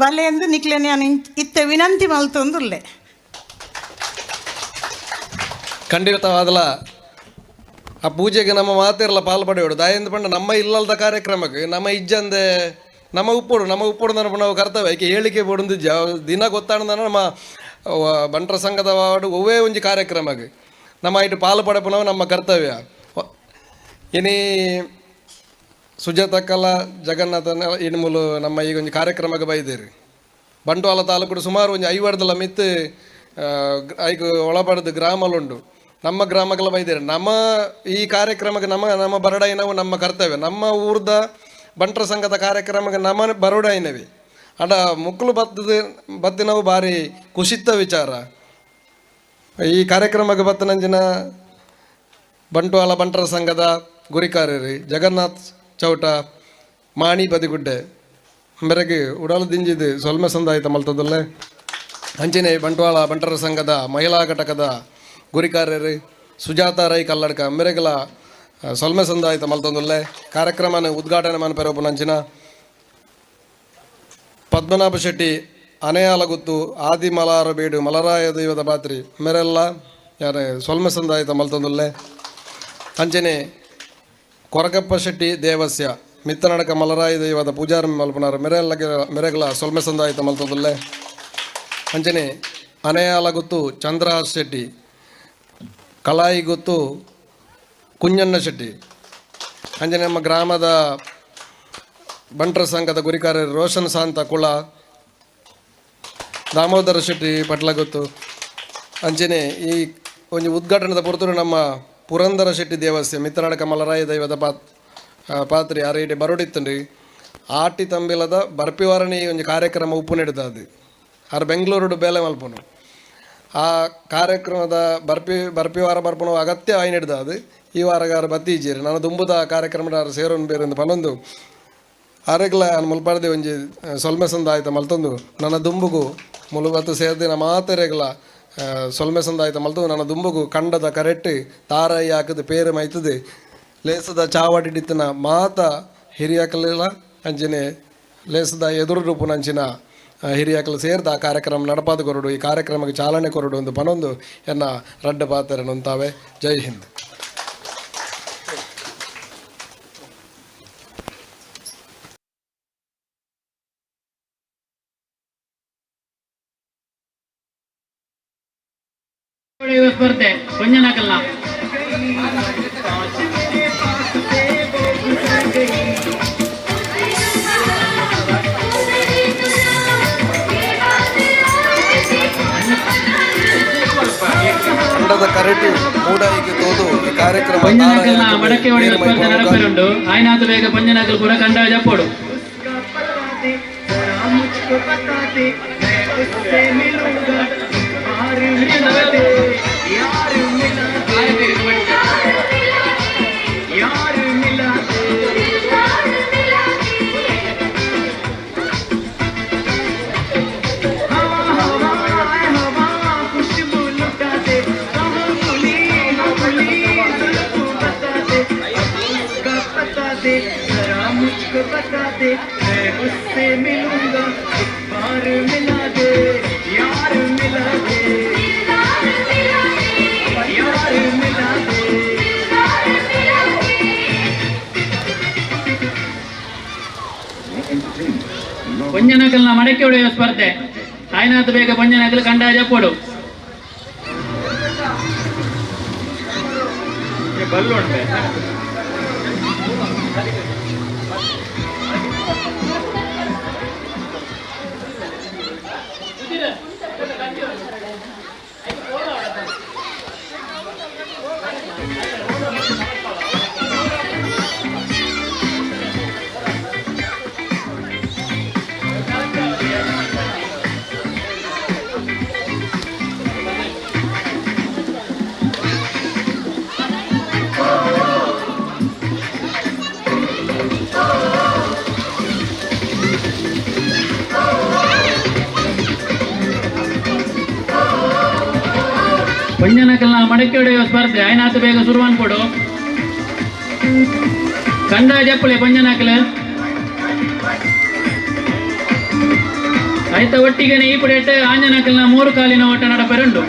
ಬಲೆ ಎಂದು ನಿಕ್ಲೆ ನಾನು ಇತ್ತೆ ವಿನಂತಿ ಮಲ್ತೊಂದುಲ್ಲೆ. ಖಂಡಿತವಾದಲ ಆ ಪೂಜೆಗೆ ನಮ್ಮ ಮಾತಿರಲ್ಲ ಪಾಲು ಪಡೆಯೋಡು ದಾಯಂದ ಪಂಡ ನಮ್ಮ ಇಲ್ಲಲ್ದ ಕಾರ್ಯಕ್ರಮಕ್ಕೆ ನಮ್ಮ ಇಜ್ಜಂದೆ ನಮ್ಮ ಉಪ್ಪೋಡು ನಮ್ಮ ಉಪ್ಪೋಡು ನನ್ನ ನಾವು ಕರ್ತವ್ಯ ಐಕೆ ಹೇಳಿಕೆ ಬೋಡೊಂದು ದಿನ ಗೊತ್ತಾಂಡ ನಮ್ಮ ಬಂಟರ ಸಂಘದ ವಾರ್ಡ್ ಒವ್ವೇ ಒಂಜಿ ಕಾರ್ಯಕ್ರಮಕ್ಕೆ ನಮ್ಮ ಇಟ್ಟು ಪಾಲು ಪಡೆಪುನವು ನಮ್ಮ ಕರ್ತವ್ಯ. ಇನಿ ಸುಜಾತಕ್ಕಲ ಜಗನ್ನಾಥನ ಇನ್ಮೂಲು ನಮ್ಮ ಈಗ ಒಂಜಿ ಕಾರ್ಯಕ್ರಮಕ್ಕೆ ಬೈದೇರಿ. ಬಂಟ್ವಾಳ ತಾಲೂಕು ಸುಮಾರು ಒಂಜಿ 50 ಮಿತ್ತು ಐಕ್ ಒಳಪಡೆದು ಗ್ರಾಮಲುಂಡು ನಮ್ಮ ಗ್ರಾಮಗಳ ಬೈದೇರಿ. ನಮ್ಮ ಈ ಕಾರ್ಯಕ್ರಮಕ್ಕೆ ನಮ್ಮ ನಮ್ಮ ಬರಡೈನವು ನಮ್ಮ ಕರ್ತವ್ಯ. ನಮ್ಮ ಊರ್ದ ಬಂಟರ ಸಂಘದ ಕಾರ್ಯಕ್ರಮಕ್ಕೆ ನಮ್ಮ ಬರೋಡೈನವಿ ಅಡ ಮುಕ್ಕಲು ಬತ್ತಿನವು ಭಾರಿ ಖುಷಿತ್ತ ವಿಚಾರ. ಈ ಕಾರ್ಯಕ್ರಮಕ್ಕೆ ಬತ್ತನಂಜಿನ ಬಂಟ್ವಾಳ ಬಂಟರ ಸಂಘದ ಗುರಿಕಾರ್ಯರಿ ಜಗನ್ನಾಥ್ ಚೌಟ ಮಾಣಿ ಬದಿಗುಡ್ಡೆ ಮೇರೆಗೆ ಉಡಲು ದಿಂಜಿದು ಸೊಲ್ಮೆ ಸಂದಾಯಿತ ಮಲ್ತದಲ್ಲೇ. ಅಂಚಿನೆ ಬಂಟ್ವಾಳ ಬಂಟರ ಸಂಘದ ಮಹಿಳಾ ಘಟಕದ ಗುರಿಕಾರ್ಯರಿ ಸುಜಾತ ರೈ ಕಲ್ಲಡ್ಕ ಮೇರೆಗೆಲ ಸೊಲ್ಮೆ ಸಂದಾಯಿತ ಮಲ್ತೊಂದುಲ್ಲೆ. ಕಾರ್ಯಕ್ರಮನ ಉದ್ಘಾಟನೆ ಮನ್ಪೆರೊಪುನಂಚಿನ ಪದ್ಮನಾಭ ಶೆಟ್ಟಿ ಅನೆಯಾಲಗುತ್ತು ಆದಿ ಮಲಾರ ಬೀಡು ಮಲರಾಯ ದೈವದ ಪಾತ್ರಿ ಮೇರೆಲ್ಲ ಯಾರ ಸೊಲ್ಮೆ ಸಂದಾಯಿತ ಮಲ್ತೊಂದುಲ್ಲೆ. ಅಂಚನೆ ಕೊರಗಪ್ಪ ಶೆಟ್ಟಿ ದೇವಸ್ಯ ಮಿತ್ತನಡಕ ಮಲರಾಯ ದೈವದ ಪೂಜಾರ ಮಲ್ಪನಾರ ಮೆರೆಲ್ಲ ಮೆರೆಗಳ ಸೊಲ್ಮೆ ಸಂದಾಯಿತ ಮಲ್ತೊಂದುಲ್ಲೆ. ಅಂಚನೆ ಅನೆಯಾಲಗುತ್ತು ಚಂದ್ರಹಾಸ್ ಶೆಟ್ಟಿ ಕಲಾಯಿ ಗುತ್ತು ಕುಂಜಣ್ಣ ಶೆಟ್ಟಿ ಅಂಚನೆ ನಮ್ಮ ಗ್ರಾಮದ ಬಂಟರ ಸಂಘದ ಗುರಿಕಾರ್ಯರು ರೋಷನ್ ಸಾಂತ ಕುಳ ದಾಮೋದರ ಶೆಟ್ಟಿ ಪಟ್ಲಗುತ್ತು ಅಂಚನೆ ಈ ಒಂಜಿ ಉದ್ಘಾಟನೆದ ಪೊರ್ತುಡು ನಮ್ಮ ಪುರಂದರ ಶೆಟ್ಟಿ ದೇವಸ್ಥೆ ಮಿತ್ರನಾಡ ಮಲರಾಯ ದೈವದ ಪಾತ್ರಿ ಅರೇಟೆ ಬರೋಡಿತ್ತಂಡ್ರಿ ಆಟಿ ತಂಬಿಲದ ಬರ್ಪಿವಾರಣಿ ಒಂಜಿ ಕಾರ್ಯಕ್ರಮ ಉಪ್ಪು ನೆಡ್ದದು ಆರು ಬೆಂಗಳೂರು ಬೇಲೆ ಮಲ್ಪುನು ಆ ಕಾರ್ಯಕ್ರಮದ ಬರ್ಪಿ ಬರ್ಪಿವಾರ ಬರ್ಪುನ ಅಗತ್ಯ ಆಯ್ನೆಡ್ದ ಅದು ಈ ವಾರಗಾರ ಬತ್ತೀಜೇರು ನಾನು ದುಂಬುದ ಕಾರ್ಯಕ್ರಮದ ಸೇರೋನ್ ಬೇರೆ ಪನೊಂದು ಆರೆಗ್ಲ ಮುಲ್ಪಾರ್ದೆ ಒಂಜಿ ಸೊಲ್ಮೆ ಸಂದಾಯ್ತ ಮಲ್ತೊಂದು ನನ್ನ ದುಂಬುಗು ಮುಲುಬತ್ತು ಸೇರ್ದಿನ ಮಾತೆರೆಗ್ಲ ಸೊಲ್ಮೆ ಸಂದಾಯ್ತ ಮಲ್ತೊಂದು ನನ್ನ ದುಂಬುಗು ಕಂಡದ ಕರೆಕ್ಟ್ ತಾರಾಯಿ ಹಾಕದು ಪೇರು ಮೈತದೆ ಲೇಸದ ಚಾವಡಿಡಿತ್ತಿನ ಮಾತ ಹಿರಿಯಕಲಿಲ್ಲ ಅಂಚನೆ ಲೇಸದ ಎದುರು ರೂಪುನಂಚಿನ ಹಿರಿಯಕಲು ಸೇರ್ದ ಆ ಕಾರ್ಯಕ್ರಮ ನಡಪಾದ ಕೊರಡು, ಈ ಕಾರ್ಯಕ್ರಮಕ್ಕೆ ಚಾಲನೆ ಕೊರಡು ಒಂದು ಪನೊಂದು ಎನ್ನ ರಡ್ಡ ಪಾತ್ರ ಜೈ ಹಿಂದ್. ಸ್ಪರ್ಧೆ ಕೊಂಜನಕಲ್ನ ತಂಡದ ಕರೆಟು ಮೂಡಾಯಿಗೆ ತೋದು ಈ ಕಾರ್ಯಕ್ರಮ ಪಂಜನಾಕಲ್ನ ಮಡಕೆ ಹೊಡೆಯುವ ಸ್ಪರ್ಧೆ ನಡಪೆರುಂಡು ಆಯ್ನಾತು ಬೇಗ ಪಂಜನಾಕಲ್ ಪೂರ ಕಂಡ ಜಪ್ಪೋಡು. मुझको बता दे मैं उससे मिलूंगा बार मिला दे यार मिला दे यार मिला दे हवा हवा हवा खुशबू लुटा दे कहाँ भूली ना भूली जुल्फ बता दे उसका पता दे जरा मुझको बता दे मैं उससे मिलूंगा एक बार मिला दे यार मिला दे यार मिला दे। ಪಂಜನಾಕಲ್ನ ಮಡಕೆ ಹೊಡೆಯುವ ಸ್ಪರ್ಧೆ ಆಯ್ನಾತು ಬೇಗ ಪಂಜನಾಕಲ್ ಕಂಡ ಜಪ್ಪೋಡು. ಪಂಜನಕಲ್ನ ಮಡಕೆ ಹೊಡೆಯುವ ಸ್ಪರ್ಧೆ ಆಯ್ನಾತು ಬೇಗ ಶುರುವಾನ್ ಕೊಡು ಕಂಡ ಜಪ್ಪಲೆ ಪಂಜನಾಕಲ್ ಆಯ್ತ ಒಟ್ಟಿಗೆನೆ ಈ ಪುಡೇಟ್ ಆಂಜನಾಕಲ್ನ ಮೂರು ಕಾಲಿನ ಓಟ ನಡಪೆರುಂಡು.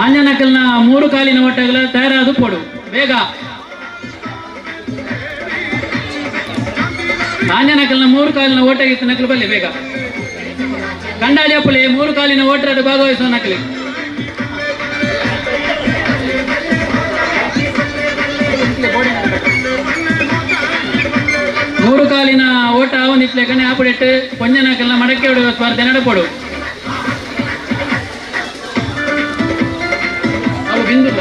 ಆಂಜನಕಲ್ನ ಮೂರು ಕಾಲಿನ ಓಟಗಳ ತಯಾರಾದ ಪೋಡು ಬೇಗ. ಆಂಜನಕಲ್ನ ಮೂರು ಕಾಲಿನ ಓಟಗಿತ್ತು ನಕಲು ಬಲ್ಲಿ ಬೇಗ. ಕಂಡಾಜಪ್ಪಲಿ ಮೂರು ಕಾಲಿನ ಓಟರಾದ ಭಾಗವಹಿಸುವ ನಕಲಿ. ಮೂರು ಕಾಲಿನ ಓಟ ಅವನಿತ್ಲೆ ಕಣೆ ಆಪಡಿಟ್ಟು ಪೊಂಜನಕಲ್ನ ಮಡಕೆ ಹೊಡೆಯುವ ಸ್ಪರ್ಧೆ ನಡಪೋಡು. ಅವು ಬಿಂದು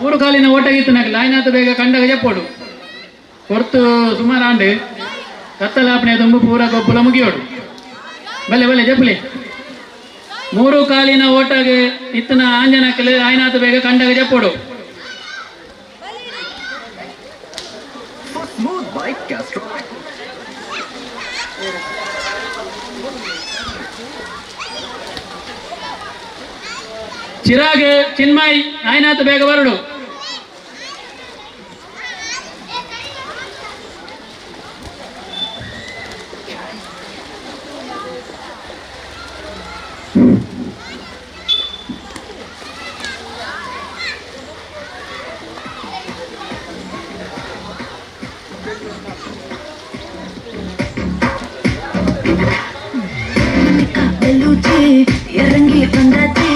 ಮೂರು ಕಾಲಿನ ಓಟಗಿತ್ತು ನಕಲು ಆಯ್ನಾತ ಬೇಗ ಕಂಡಗ ಜಪ್ಪೋಡು. ಹೊರ್ತು ಸುಮಾರು ಆಂಡು ಕತ್ತಲಾಪಣೆ ತುಂಬು ಪೂರ ಗೊಬ್ಬಲ ಮುಗಿಯೋಡು. ಬಲ್ಲೆ ಬಲ್ಲೆ ಜಪ್ಪಲಿ. ಮೂರು ಕಾಲಿನ ಓಟಗೆ ಇತ್ತನ ಆಂಜನಕಲು ಆಯ್ನಾತ ಬೇಗ ಕಂಡಗ ಜಪ್ಪೋಡು. ಚಿರಾಗ್ ಚಿನ್ಮಯ್ ಆಯ್ನಾತ ಬೇಗ ಬರಡು. இறங்கி வந்தாச்சு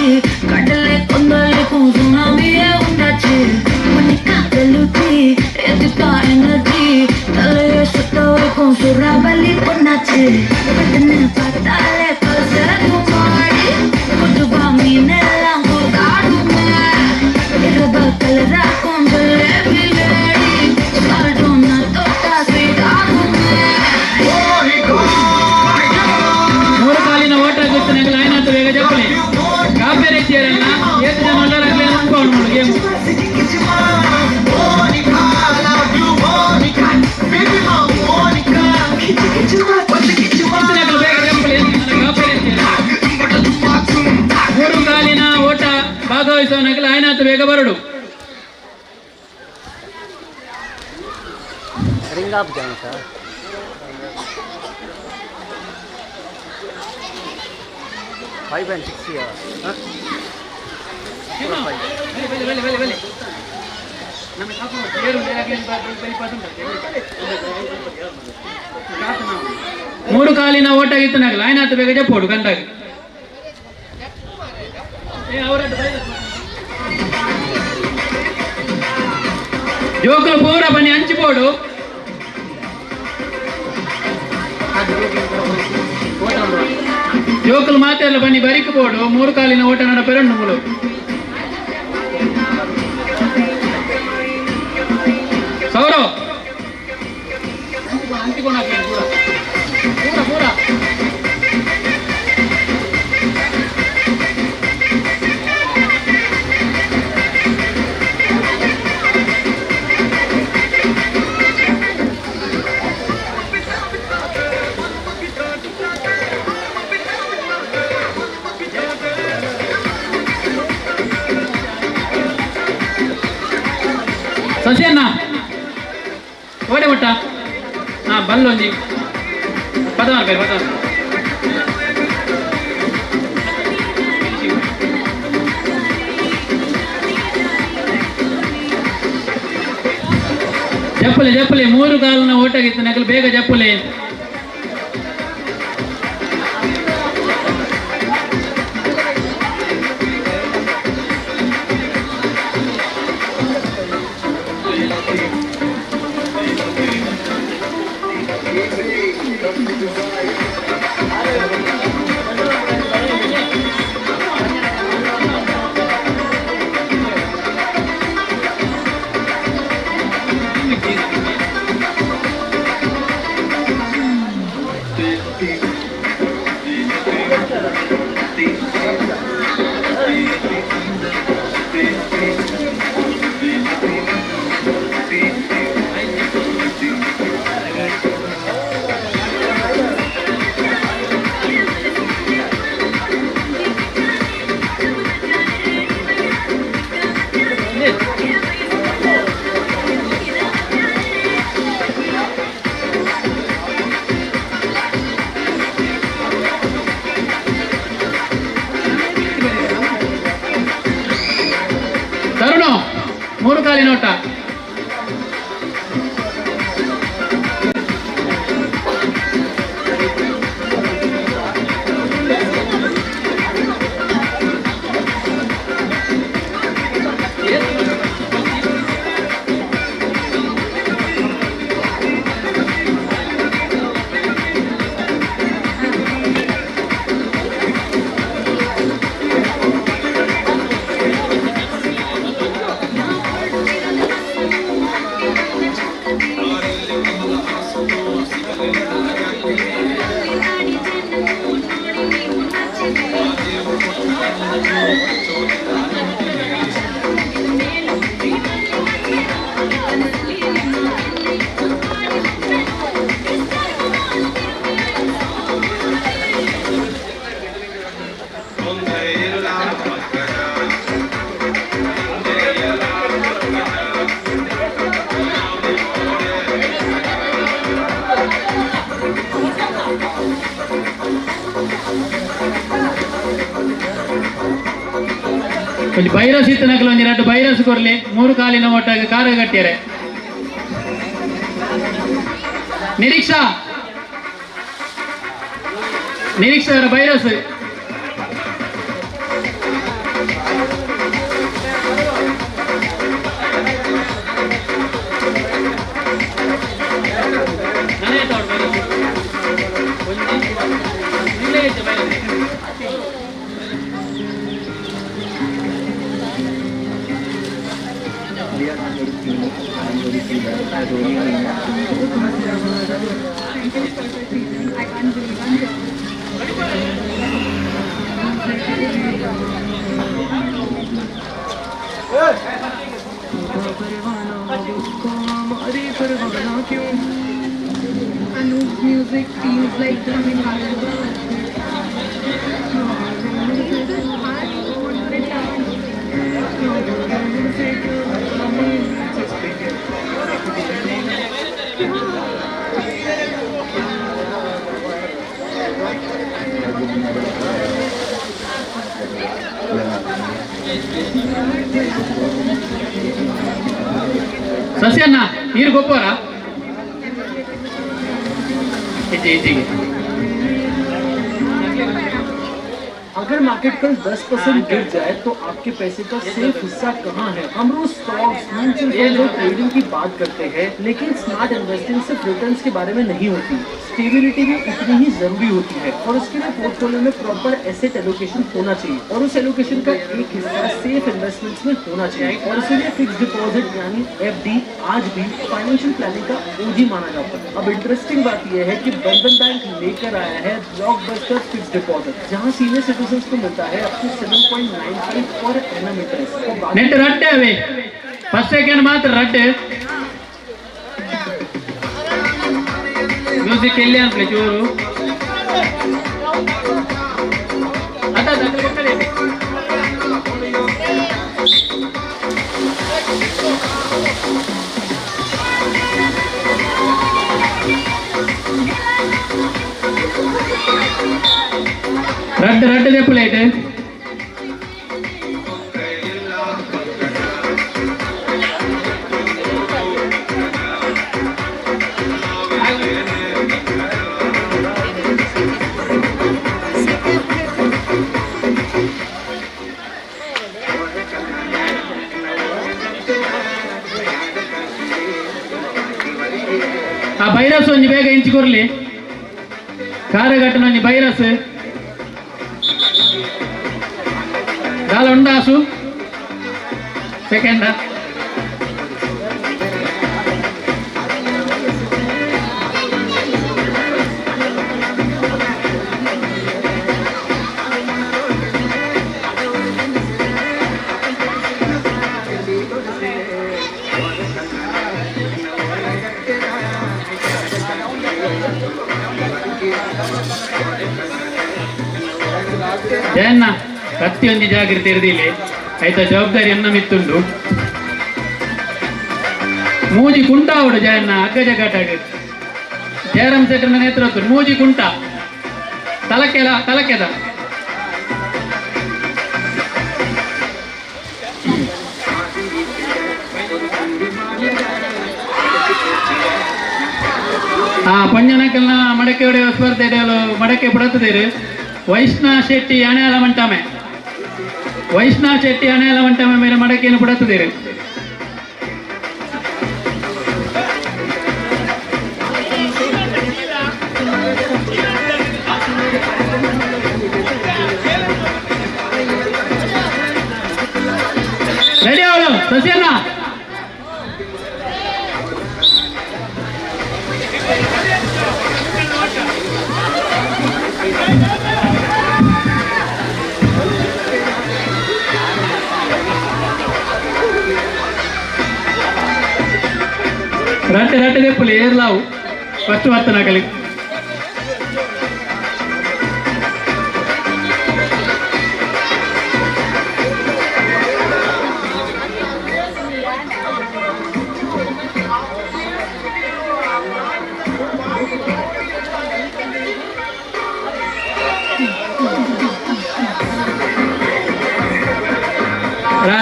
கடலை கொந்தளிக்கும் சுனாமியே உண்டாச்சு. மணிக்கா வெளுச்சி எதுக்கா எனர்ஜி தலைய சுத்த வைக்கும் சுறாவலி பொண்ணாச்சு. பட்டுன்னு பார்த்தாலே பசகுமாடி குதுவா மீனெல்லாம் கூத்தாடுமே. இரவு கலராக்கும் ஜலேபி வேடி சால்டோன்னா தொட்டா ஸ்வீட் ஆகுமே. ಮೂರು ಕಾಲಿನ ಓಟ ಗೊತ್ತಿನ ಆಯ್ನಾತ ಬೇಗ ಜಪ್ಪಲಿ. ಕಾಪೇರಿ ಚೇರನ್ನ ಏತು ಜನ ಒಲ್ಲರಾಗ್ಲಿ ಅನ್ಕೊಂಡು ನೋಡು ಗೇಮ್. ಬೇಗ ಜಪ್ಪಲಿ ಕಾಪೇರಿ ಚೇರ. ಮೂರು ಕಾಲಿನ ಓಟ ಭಾಗವಹಿಸುವ ಆಯ್ನಾತ ಬೇಗ ಬರಡು. Ring of join 5 and 6 year. Huh? 4 5. ಬಲೆ ಬಲೆ ಬಲೆ. ಮೂರು ಕಾಲಿನ ಓಟ ಇತ್ತು ನಗಲ ಆಯ್ನಾತ ಬೇಗ ಜಪ್ಪೋಡು ಕಂಡಾಗ. ಜೋಕುಲು ಪೂರ ಬನ್ನಿ ಹಂಚಿపోಡು. ಜೋಕುಲು ಮಾತೆಲ್ಲ ಬನ್ನಿ ಬರಿಕಬೋಡು. ಮೂರು ಕಾಲಿನ ಓಟ ನಡಪೆರಣ್ಣು ಮೂಲು. ಸೌರವ್ ಹಂಚಿಕೊಂಡು ಪೂರ ಪೂರ ಪೂರ. ಸಸಿಯಣ್ಣ ಓಡೆ ಮುಟ್ಟ ಹಾಂ ಬಲ್ಲೊಂಜಿ ಪದವಾರ ಬೇರೆ ಪದವಾರ. ಜಪ್ಪಲೆ ಜಪ್ಪಲೆ ಮೂರು ಕಾಲಿನ ಓಟಗಿತ್ತು ನಕಲು ಬೇಗ ಜಪ್ಪಲೆ. ಕಾಲಿನ ಓಟ. ಒಂಜಿ ಬೈರಸ್ ಇತ್ತನಕಲು ಒಂಜಿ ರಡ್ಡ್ ಬೈರಸ್ ಕೊರ್ಲಿ. ಮೂರು ಕಾಲಿನ ಓಟಾಗ ಕಾರ ಕಟ್ಟಿಯರೆ. ನಿರೀಕ್ಷಾ, ನಿರೀಕ್ಷಾ ಅವರ ಬೈರಸ್. Anu's music feels like coming ಸಸ್ಯಣ್ಣ ನೀರು ಗೊಬ್ಬರ ಹೆಜ್ಜೆ ಹೆಜ್ಜೆಗೆ. अगर मार्केट कल 10% गिर जाए तो आपके पैसे का सेफ हिस्सा कहाँ है? हम रोज स्टॉक्स, म्यूचुअल फंड और ट्रेडिंग की बात करते हैं, लेकिन स्मार्ट इन्वेस्टिंग सिर्फ रिटर्न्स के बारे में नहीं होती। स्टेबिलिटी भी उतनी ही जरूरी होती है और उसके लिए पोर्टफोलियो में प्रॉपर एसेट एलोकेशन होना चाहिए और उस एलोकेशन का एक हिस्सा सेफ इन्वेस्टमेंट्स में होना चाहिए। और इसीलिए फिक्स डिपॉजिट यानी एफडी आज भी फाइनेंशियल प्लानिंग का ओजी माना जाता है। अब इंटरेस्टिंग बात यह है कि बंधन बैंक लेकर आया है ब्लॉकबस्टर फिक्स डिपॉजिट, जहां सीनियर सिटीजन को मिलता है up to 7.95 per annum interest. ನೆಟ್ ರಡ್ಡೆ ಅವೇ ಫಸ್ಟ್ ಸೆಕೆಂಡ್ ಮಾತ್ರ ರಡ್ಡೆ. ಮ್ಯೂಸಿಕ್ ಎಲ್ಲಿ ಅನ್ಪ್ಲೆ ಚೂರು ಅದ ಅದ ಪಕ್ಕದಲ್ಲಿ. ರಡ್ಡು ರಡ್ಡು ದೆಪ್ಪುಲೈಟ್. ಆ ಬೈರಸ್ ಒಂಜಿ ಬೇಗ ಇಂಚಿ ಕೊರ್ಲಿ. ಕಾರಘಟ್ಟನ ಒಂಜಿ ಬೈರಸ್ ದಾಲ ಉಂಡಾಸು ಸೆಕೆಂಡ. ಜಯಣ್ಣ ಪ್ರತಿಯೊಂದು ಜಾಗ್ರತೆ ಇರದಿಲ್ಲ ಆಯ್ತಾ, ಜವಾಬ್ದಾರಿ ಎನ್ನ ಮಿತ್ತುಂಡು. ಮೂಜಿ ಕುಂಟ ಅವಡು ಜಯಣ್ಣ ಅಗ್ಗ ಜಗಾಟಾಗ ಜಯರಾಮ್ ಶೆಟ್ಟರ್ನ ನೇತೃತ್ವ ಮೂಜಿ ಕುಂಟ ತಲಕೆದ ತಲಕೆದ. ಪಂಜನಕಲ್ನ ಮಡಕೆ ಹೊಡೆಯುವ ಸ್ಪರ್ಧೆ ಮಡಕೆ ಪುಡತದೇರು ವೈಷ್ಣ ಶೆಟ್ಟಿ ಅಣೆಯಾಲ ಮಂಟಾಮೆ ವೈಷ್ಣ ಶೆಟ್ಟಿ ಅಣೆಯಾಲ ಮಂಟಾಮೆ ಮೇಲೆ ಮಡಕೆಯನ್ನು ಪುಡತದೇರು. ರೆಡಿ ಅವಳು ಸಸಿಯನ್ನ ರಟ್ಟೆ ರಟ್ಟೆ ದೆಪ್ಪುಲಿ ಏರ್ಲಾವು ಫಸ್ಟ್ ಬರ್ತನಾಗಲಿ.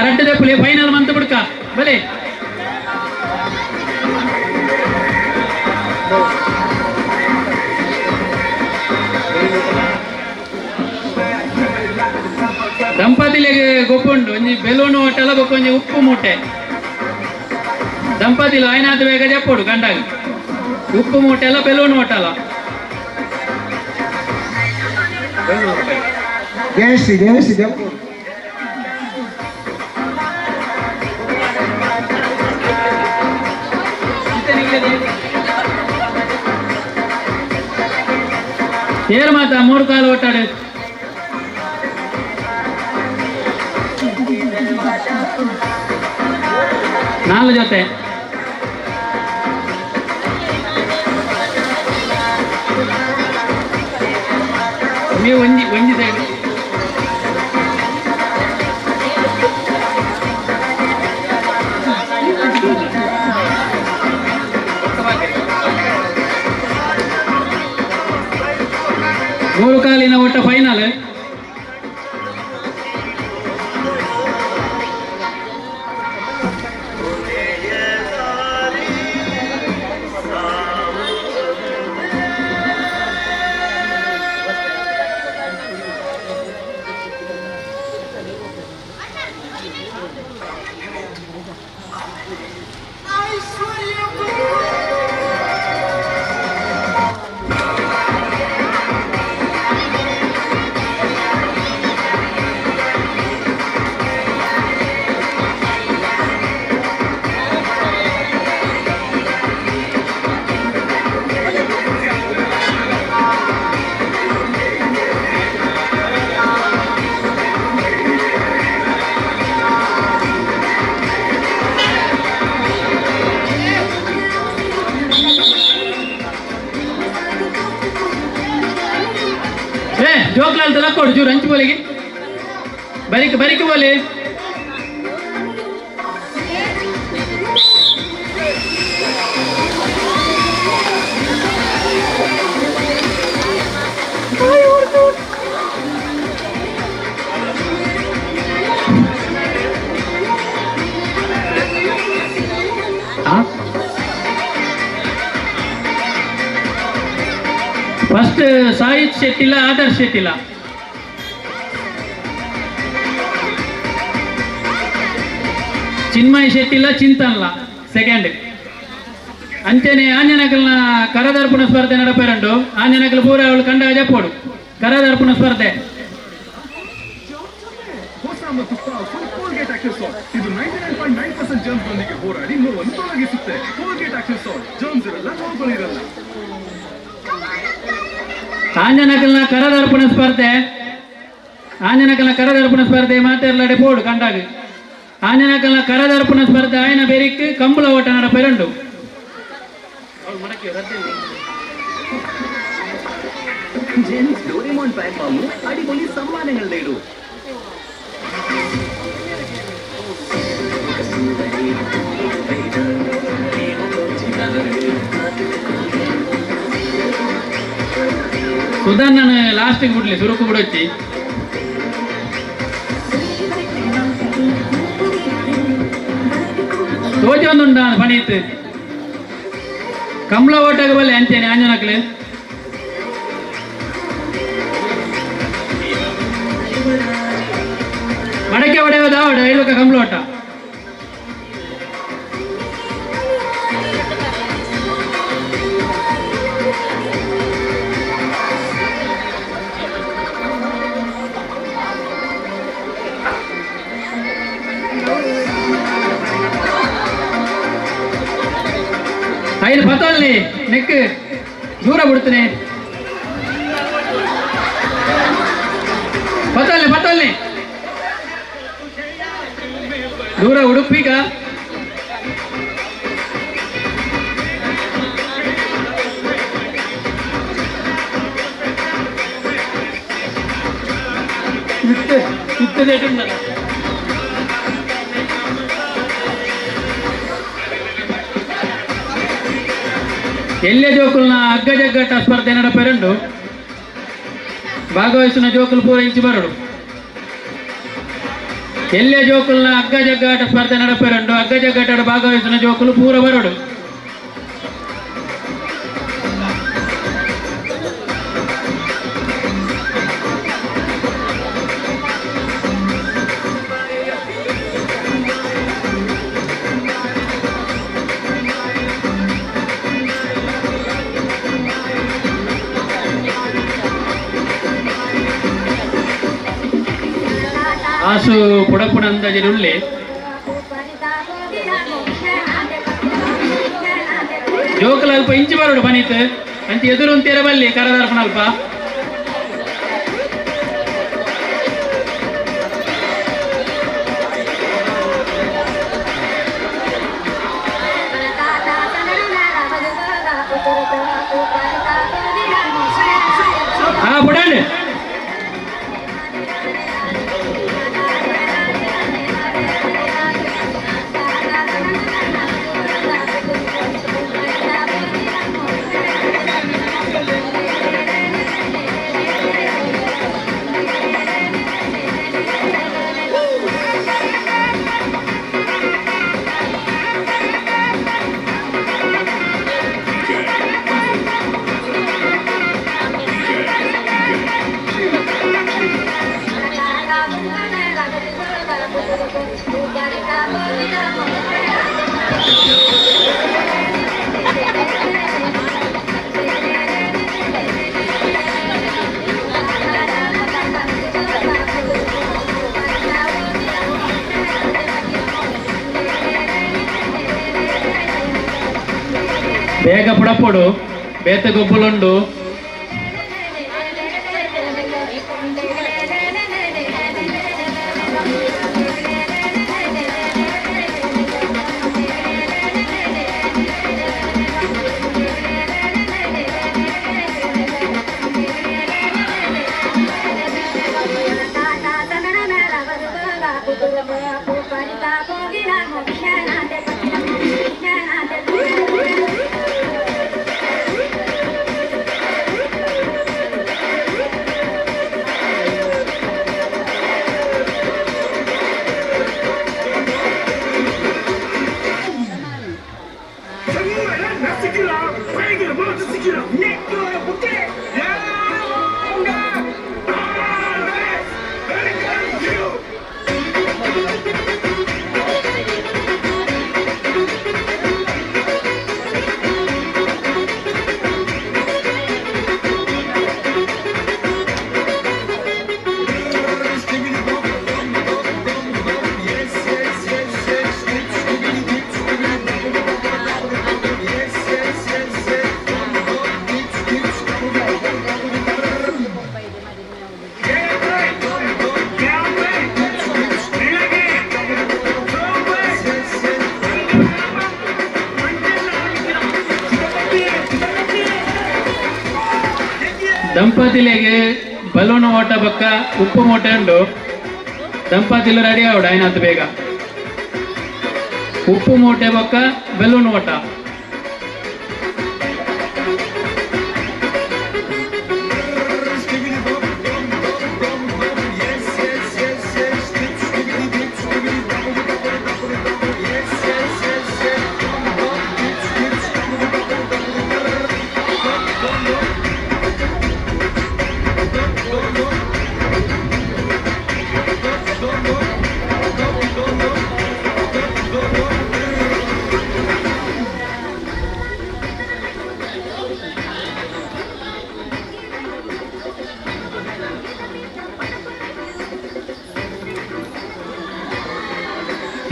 ರಟ್ಟೆ ದೆಪ್ಪುಲಿ ಫೈನಲ್ ಮಂತ್ ಬುಡ್ಕ ಬಲೆ. ದಂಪತಿಲಿಗೆ ಗೊಪ್ಪುಂಡು ಒಂಜಿ ಬೆಲೂನು ಹೋಟೆಲ ಬೊಕ್ಕ ಒಂಜಿ ಉಪ್ಪು ಮೂಟೆ. ದಂಪತಿಲು ಆಯ್ನಾದ ಬೇಗ ಜಪ್ಪೋಡು ಗಂಡಾಗ ಉಪ್ಪು ಮೂಟೆ ಎಲ್ಲ ಬೆಲೂನು ಹೋಟೆಲ. ಜಯಶ್ರೀ ಜಯಶ್ರೀ ಜಪ್ಪೋಡು. ಏರ್ ಮಾತಾ ಮೂರು ಕಾಲು ಒಟ್ಟಾಡು. ನಾಲ್ಕು ಜೊತೆ ನೀವು ಒಂಜಿ ಒಂಜಿ ಸೈಡ್. ಮೂರು ಕಾಲಿನ ಓಟ ಫೈನಲ್. ಜೋಕ್ಲಾಲ್ ತಲಕ್ಕೋಡು ಚೂರು ಹಂಚು ಬೋಲಿಗೆ ಬರಿಕ್ ಬರಿಕ್ ಬೋಲಿ. ಫಸ್ಟ್ ಸಾಹಿತ್ ಶೆಟ್ಟಿಲ್ಲ ಆದರ್ಶ್ ಶೆಟ್ಟಿಲ್ಲ. ಚಿನ್ಮಯ್ ಶೆಟ್ಟಿಲ್ಲ ಚಿಂತನ್ಲ ಸೆಕೆಂಡ್. ಅಂಚನೆ ಆಂಜನಕಲ್ನ ಕರದರ್ಪಣ ಸ್ಪರ್ಧೆ ನಡಪೇರಂಡು ಆಂಜನಕಲ್ ಪೂರ ಅವಳು ಕಂಡ ಜಪ್ಪೋಡು ಕರದರ್ಪಣ ಸ್ಪರ್ಧೆ. ಹೊಸ ಮತ್ತು ಪವರ್ಫುಲ್ ಕೋಲ್ಗೇಟ್ ಆಕ್ಟಿವ್ ಸಾಲ್ಟ್ ಇದು 99.9% ಜರ್ಮ್ಸ್ ನೊಂದಿಗೆ ಹೋರಾಡಿ ನೋವನ್ನು ತೊಲಗಿಸುತ್ತೆ. ಕೋಲ್ಗೇಟ್ ಆಕ್ಟಿವ್ ಸಾಲ್ಟ್ ಜರ್ಮ್ಸ್ ಇರಲ್ಲ, ನೋವುಗಳಿರಲ್ಲ. ಆಂಜನಕಲ್ನ ಕರದರ್ಪಣ ಸ್ಪರ್ಧೆ ಆಂಜನಕಲ್ನ ಕರದರ್ಪಣ ಸ್ಪರ್ಧೆ ಮಾತೆರ್ಲಡೆ ಪೋಡು ಕಂಡಾಗ ಆಂಜನಕಲ್ನ ಕರದರ್ಪಣ ಸ್ಪರ್ಧೆ ಆಯನ ಬೆರಿಕ್ ಕಂಬಳ ಓಟ ನಡಪೇರಂಡು. ജെൻസ് ഡോറിമോൺ പാക്ക് വാങ്ങൂ, അടിപൊളി സമ്മാനങ്ങൾ നേടൂ. ಸುಧಣ್ಣನ ಲಾಸ್ಟಿಗೆ ಬಿಡ್ಲಿ ಸುರುಕು ಬಿಡೊಚ್ಚಿ. ತೋಜಿ ಒಂದುಂಡ ಪಣೀತ್. ಕಮಲ ಓಟಾಗ ಬಲ್ಲೆ ಅಂಚೇನೆ ಆಂಜನಕ್ಲೆ. ಮಡಕೆ ಒಡೆಯೋದ ಐಲೋಕ ಕಮಲ ಓಟ. ಐದು ಪತ್ತಲ್ಲಿ ನೆಕ್ ದೂರ ಬಿಡ್ತೀನಿ. ಪತ್ತಲ್ಲಿ ಪತ್ತಲ್ಲಿ ದೂರ ಉಡುಪಿಗ. ಇತ್ತೆ ಇತ್ತೆ ಎಲ್ಲೆ ಜೋಕುಲ್ನ ಅಗ್ಗ ಜಗ್ಗಟ ಸ್ಪರ್ಧೆ ನಡಪೆರಂಡು ಭಾಗವಹಿಸಿನ ಜೋಕುಲ್ ಪೂರ ಇಂಚಿ ಬರಡು. ಎಲ್ಲೆ ಜೋಕುಲ್ನ ಅಗ್ಗ ಜಗ್ಗಾಟ ಸ್ಪರ್ಧೆ ನಡಪೆರಂಡು ಅಗ್ಗ ಜಗ್ಗಾಟ ಭಾಗವಹಿಸಿನ ಜೋಕುಲು ಪೂರ ಬರಡು. ಆಸು ಪುಡಪುಡ ಅಂದಾಜಿರುಳ್ಳಿ ಜೋಕುಲ ಅಲ್ಪ ಇಂಚಿ ಬರೋಡು ಬನೀತ್ ಅಂಚ ಎದುರು ಅಂತೀರ ಬಲ್ಲಿ ಕರದರ್ಪಣ ಅಲ್ಪ. ಹಾ ಬುಡಂడి. ಬೇಗ ಪುಡಪೊಡು ಬೇತೆ ಗೊಬ್ಬುಲುಂಡು. ದಂಪತಿಲೆಗೆ ಬಲೂನ್ ಓಟ ಬಕ್ಕ ಉಪ್ಪು ಮೂಟೆ ಉಂಡು. ದಂಪತಿಲು ರೆಡಿ ಆವಡು ಆಯ್ನಾತ್ ಬೇಗ. ಉಪ್ಪು ಮೂಟೆ ಬಕ್ಕ ಬಲೂನ್ ಓಟ.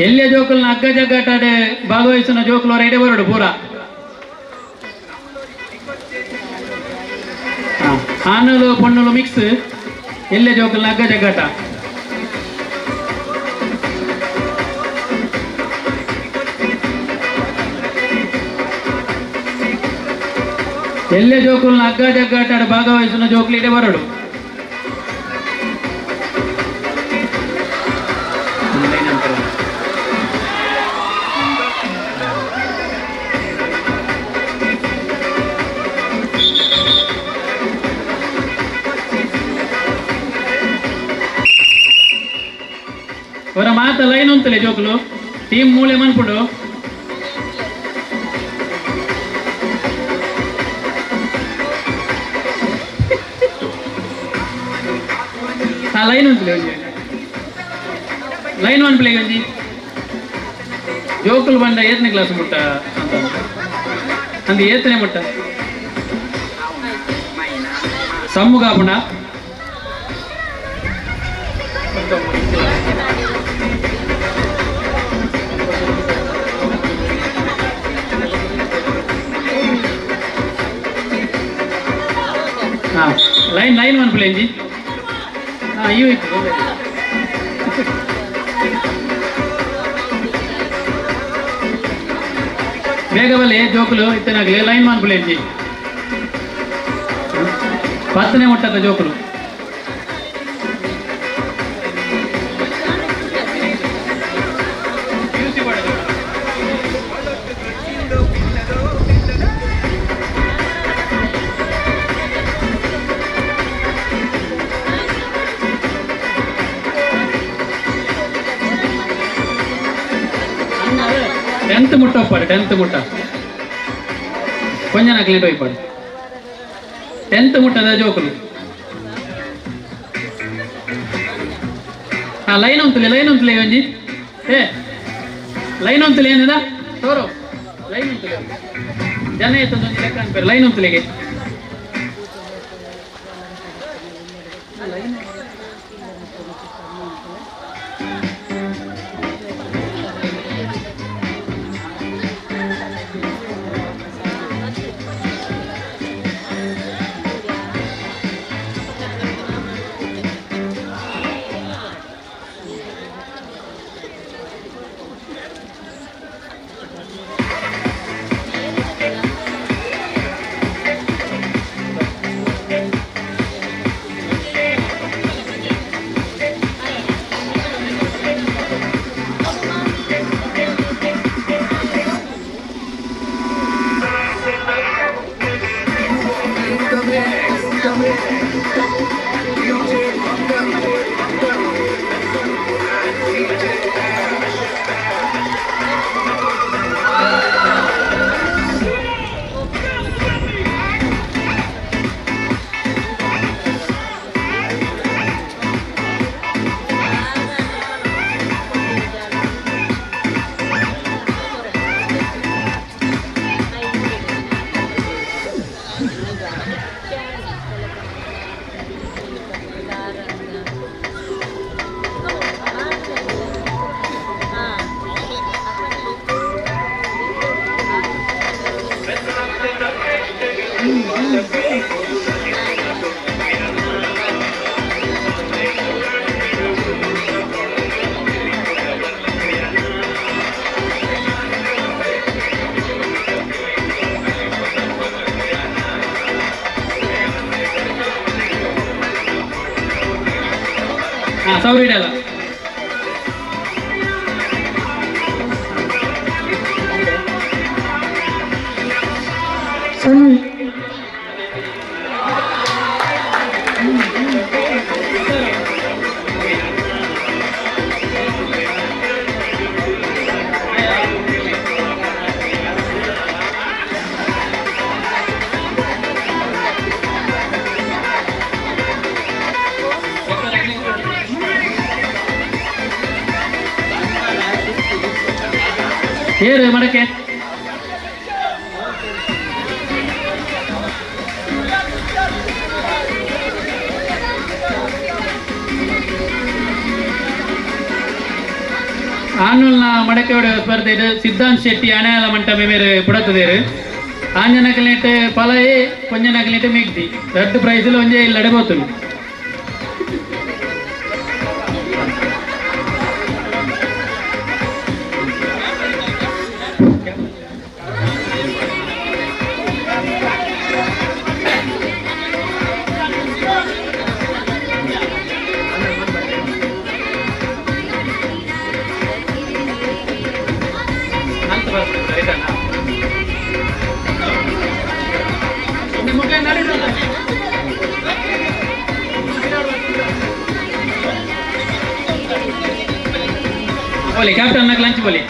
ಎಲ್ಯ ಜೋಕುಲ್ನ ಅಗ್ಗ ಜಗ್ಗಾಟಾಡೆ ಭಾಗವಹಿಸಿನ ಜೋಕುಲು ರೈಡೆ ಬರೋಡು ಪೂರ. ಆನಲು ಪೊಣ್ಣುಲು ಮಿಕ್ಸ್ ಎಲ್ಯ ಜೋಕುಲ್ನ ಅಗ್ಗ ಜಗ್ಗಾಟ. ಎಲ್ಯ ಜೋಕುಲ್ನ ಅಗ್ಗ ಜಗ್ಗಾಟಾಡ ಭಾಗವಹಿಸಿನ ಜೋಕುಲು ಇಡೆ ಬರೋಡು. ಅವರ ಮಾತ ಲೈನ್ ಉಂತಲೆ ಜೋಕುಲು ಟೀಮ್ ಮೂಳೆ ಮನ್ಪುಂಡು. ಆ ಲೈನ್ ಉಂತಲೆ ಒಂಜಿ ಲೈನ್ ಒನ್ ಪ್ಲೇ ಒಂಜಿ ಜೋಕುಲು ಬಂಡ ಏತನೇ ಕ್ಲಾಸ್ ಮುಟ್ಟ ಅಂತ ಅಂದು ಏತನೇ ಮುಟ್ಟ ಸಮ್ಮುಗಾಪುಂಡ. ಲೈನ್ ಲೈನ್ ಒನ್ ಪ್ಲೇ ಒಂಜಿ. ಹಾಂ ಇವು ಇತ್ತು ಬೇಗ ಬಲ್ಲೆ ಜೋಕುಲು ಇತ್ತನಾಗಲಿ ಲೈನ್ ಒನ್ ಪ್ಲೇ ಒಂಜಿ 10ನೇ ಮುಟ್ಟದ ಜೋಕುಲು. ಟೆಂತ್ ಮುಟ್ಟ ಒಪ್ಪಾಡು, ಟೆಂತ್ ಮುಟ್ಟ ಕೊಂಜ ನಕ್ಲೇಟ್ ಒಯ್ಪಾಡು ಟೆಂತ್ ಮುಟ್ಟದ ಜೋಕುಲು. ಹಾಂ ಲೈನ್ ಉಂತಲೆ ಲೈನ್ ಉಂತಲೆ ಒಂಜಿ ಏ ಲೈನ್ ಉಂತಲೆ ಏನಿದ ತೋರು ಲೈನ್ ಉಂತಲೆ ಜನ ಎತ್ತೊಂದು ಒಂಜಿ ಲೆಕ್ಕ ಅನ್ಪೇರು ಲೈನ್ ಉಂತಲೆಗೆ. ಹಾಂ ಸೌರಿ ಇಡಲ್ಲ. ಏರು ಮಡಕೆ. ಆನುಲ್ನ ಮಡಕೆವಡ ಸ್ಪರ್ಧೆ ಸಿದ್ಧಾಂತ್ ಶೆಟ್ಟಿ ಅಣಯಾಲ ಮಂಟಪ ಮೇರೆ ಪುಡತದೇರು. ಆಂಜನಕಲಿನೆಟ್ ಪಲಯೆ ಪೊಂಜನಕಲಿನೆಟ್ ಮೆಗ್ದಿ ರಡ್ಡು ಪ್ರೈಸ್ ಒಂಜೇ ಇಲ್ಲಡೆ ಬೋತುಂಡು. बोले कैप्टन नक लंच बोले.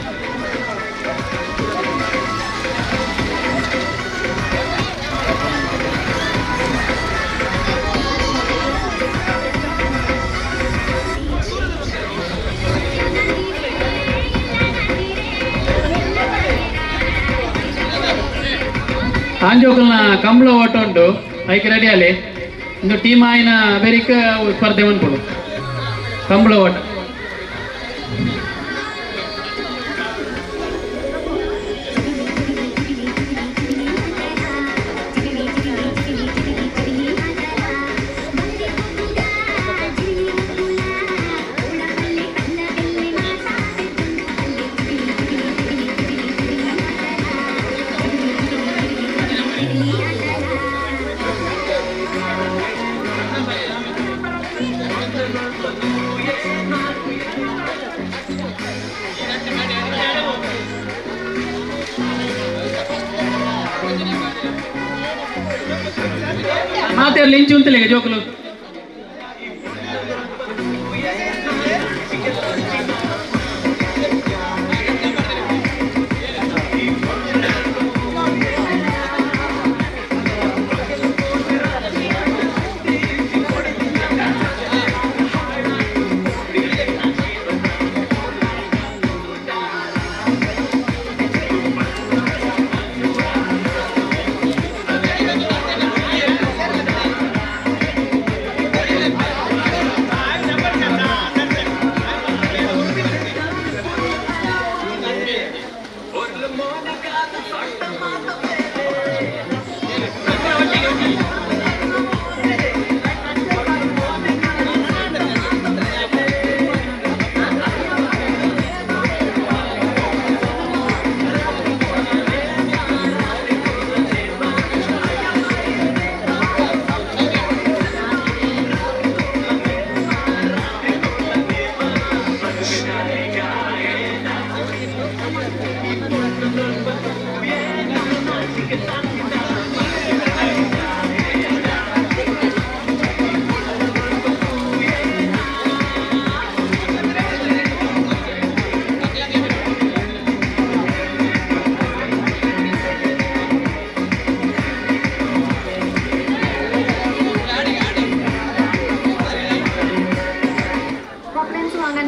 ಆಂಜೋಕಲ್ನ ಕಂಬಳ ಓಟ ಉಂಟು, ಐಕ್ ರೆಡಿ ಅಲ್ಲಿ ಇಂದು ಟೀಮ್ ಆಯಿನ ಅಮೆರಿಕ ಸ್ಪರ್ಧೆ ಮನ್ಪುಡು ಕಂಬಳ ಓಟ. ಮಾತೆರ್ಲಿ ಇಂಚು ಉಂತಲೇಗ ಜೋಕುಲು.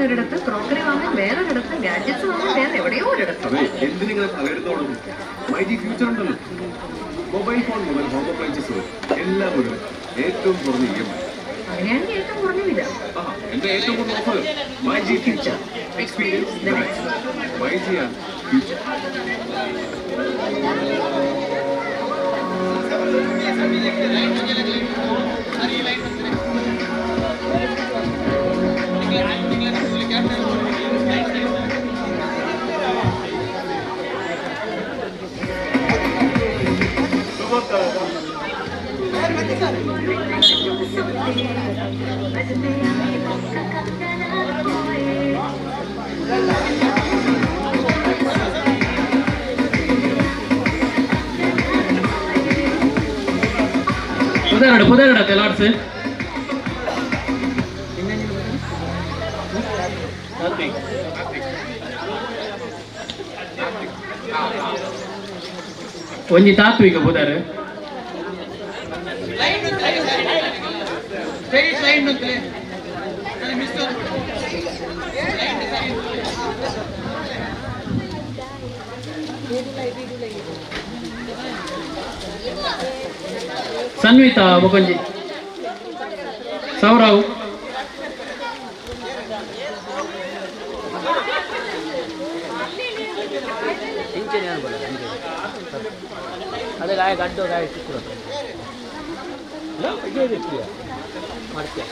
ഒരിടത്ത്, ക്രോക്കറി വാങ്ങാൻ വേറൊരിടത്ത്, ഗാഡ്ജറ്റ്സ് വാങ്ങാൻ വേറെ എവിടെയോ ഒരിടത്ത്. അതെ, എന്തിനിങ്ങനെ പലയിടത്തോടും മൈജി ഫ്യൂച്ചർ ഉണ്ടല്ലോ. മൊബൈൽ ഫോൺ മുതൽ ഹോം അപ്ലയൻസസ് വരെ എല്ലാം ഒരു ഏറ്റവും കുറഞ്ഞ EMI. അങ്ങനെയാണെങ്കിൽ ഏറ്റവും കുറഞ്ഞ വില. ആ, എന്റെ ഏറ്റവും കുറഞ്ഞ offer myG future experience the next myG and future. ಪುದರಡು ಪುದರಡತ್ತೆ ಲಾರ್ಡ್ಸ್. ಒಂಜಿ ತಾತ್ವಿಕ ಪುದರ್. ಸನ್ವಿತಾ ಬೊಕೊಂಜಿ ಸೌರವ್. ಇಂಚನೆ ಅನುಬಲ ಅದೇ ಗಾಯ ಗಡ್ಡು ಗಾಯ ಚಿಕ್ಕ ಮಾಡ್ತೀಯ.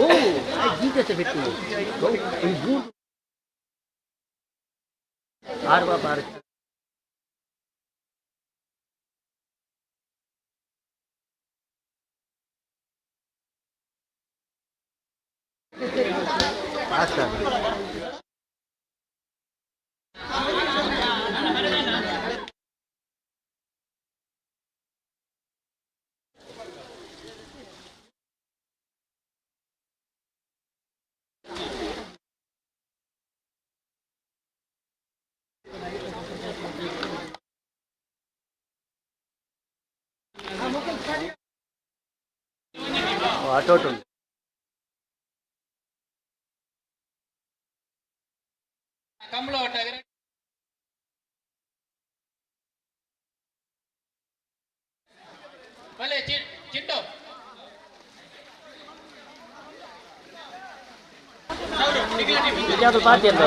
ಓ ಗೀತೆ ಬಿಟ್ಟು ಆರು ಬಾಪ ಆರು. ಆಟೋ ಕಂಬಳ ಒಟ್ಟಾಗಿರ ಬಲ್ಲೆ ಚಿಂಟು ಪಾರ್ಟಿ ಅಂತ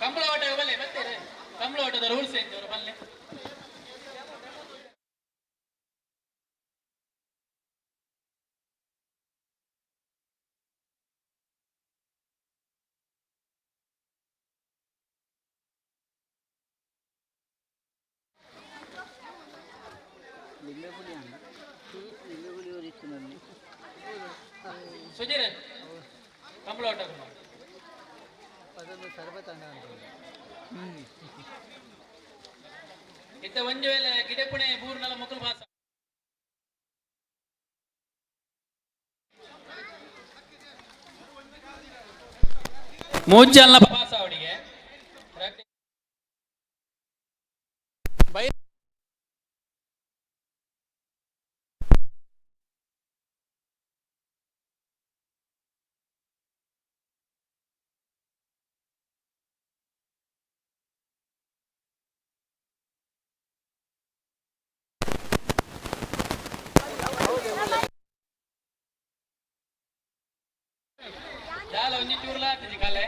ಕಂಬಳ ಓಟ ಬಲ್ಲೆ ಮತ್ತೆ ಕಂಬಳ ಓಟದ ರೂಲ್ಸ್ ಏನು ಬಲ್ಲೆ. ಸುಜೀರ್ ಕಂಬಳ ಓಟ ಇತ್ತ ಒಂಜಿ ವೇಳೆ ಗಿಡಪುಣೆ ಬೂರ್ನಲ ಮುಕುಲ್ ಭಾಸ ಮೂಜಲ್ನ ಪಾಸ ಅವಡಿಗೆ ಬೈ ದಾಲ ಒಂಜಿ ಚೂರ್ಲ ಆತಿಜಿ ಕಾಲೆ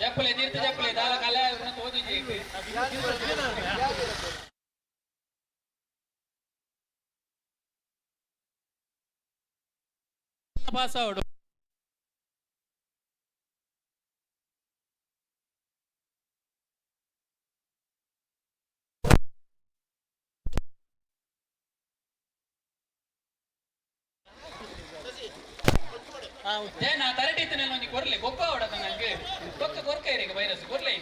ಜಪ್ಪಲೆ ತೀರ್ಥ ಜಪ್ಪಲೆ ದಾಲ ಕಾಲೆ ತೋಜಿಜಿ. ಪಾಸ್ ಅವಡು ನಾ ತರಟಿ ಒಂಜಿ ಕೊರ್ಲೆ ಗೊಬ್ಬ ಅವಡದ ನಂಗೆ ಬೊಕ್ಕ ಕೊರ್ಕ ಇರಿಗೆ ವೈರಸ್ ಕೊರ್ಲೆ.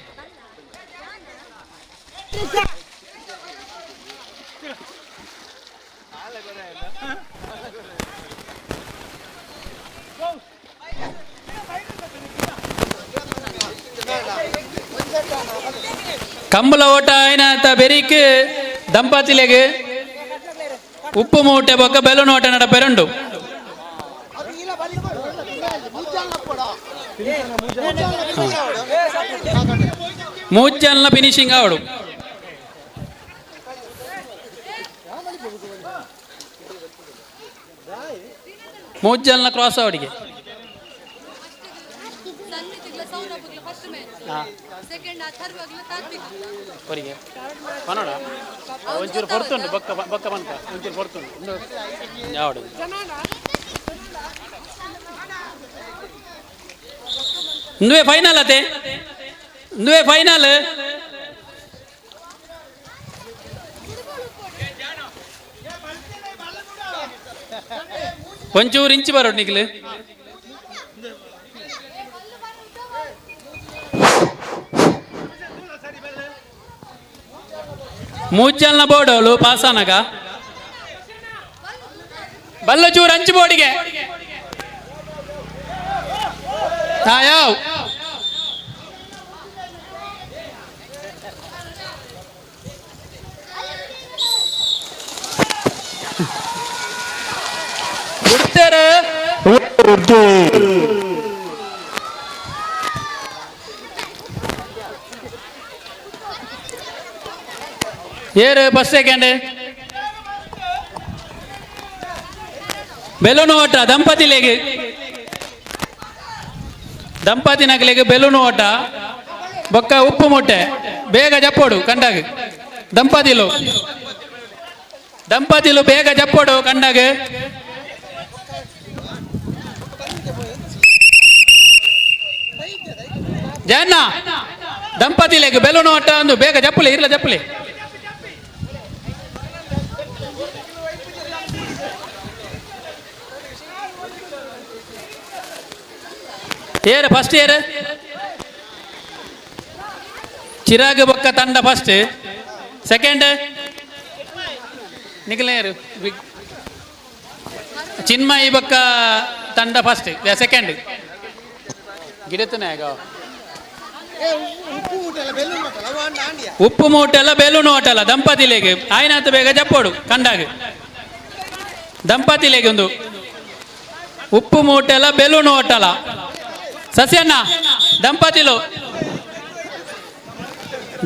ಕಂಬಳ ಓಟ ಆಯ್ನಾತ ಬೆರಿಕ್ ದಂಪತಿಲೆಗ್ ಉಪ್ಪು ಮೂಟೆ ಬೊಕ್ಕ ಬೆಲೂನ್ ಓಟ ನಡಪೆರುಂಡು. ಮೂಜಲ್ನ ಫಿನಿಶಿಂಗ್ ಅವಡು. ಮೂಜಲ್ನ ಕ್ರಾಸ್ ಅವಡಿಗೆ. ಒಂಚೂರು ಹೊರ್ತುಂಡು ಬೊಕ್ಕ ಬೊಕ್ಕ ಬನ್ಕ ಒಂಚೂರು ಹೊರ್ತುಂಡು ಯಾವಡು. ನುವೆ ಫೈನಲ್ ಅತೆ ನುವೆ ಫೈನಲ್. ಒಂಚೂರು ಇಂಚು ಬರೋಡು ನಿಖಿಲ್. ಮೂಜಲ್ನ ಬೋರ್ಡೋಳು ಪಾಸಾನಗ ಬಲ್ಲ ಚೂರು ಅಂಚು ಬೋರ್ಡಿಗೆ ಯಾವ ಬಿಡ್ತಾರೆ. ಏರು ಫಸ್ಟ್ ಸೆಕೆಂಡ್ ಬೆಲೂನ್ ಓಟ ದಂಪತಿಲೆಗೆ ದಂಪತಿ ನಕಲಿಗೆ ಬೆಲೂನ್ ಓಟ ಬೊಕ್ಕ ಉಪ್ಪು ಮೊಟ್ಟೆ ಬೇಗ ಜಪ್ಪೋಡು ಕಂಡಾಗ ದಂಪತಿಲು ದಂಪತಿಲು ಬೇಗ ಜಪ್ಪೋಡು ಕಂಡಾಗ ಜಯಣ್ಣ ದಂಪತಿಲೆಗೆ ಬೆಲೂನ್ ಓಟ ಒಂದು ಬೇಗ ಜಪ್ಪುಲಿ ಇರ್ಲ ಜಪ್ಪುಲಿ ಏರು ಫಸ್ಟ್ ಏರು ಚಿರಾಗ್ ಬೊಕ್ಕ ತಂಡ ಫಸ್ಟ್ ಸೆಕೆಂಡ್ ನಿಖಿಲೇರು ಚಿನ್ಮಯಿ ಬೊಕ್ಕ ತಂಡ ಫಸ್ಟ್ ಸೆಕೆಂಡ್ ಗಿಡತನೇ ಆಗ ಉಪ್ಪು ಮೂಟೆಲ್ಲ ಬೆಲೂನ್ ಓಟಲ್ಲ ದಂಪತಿಲೆಗೆ ಆಯ್ನಾತ ಬೇಗ ಜಪ್ಪೋಡು ಕಂಡಾಗ ದಂಪತಿಲೆಗೆ ಒಂದು ಉಪ್ಪು ಮೂಟೆಲ್ಲ ಬೆಲೂನ್ ಓಟಲ್ಲ ಸಸ್ಯಣ್ಣ ದಂಪತಿಲು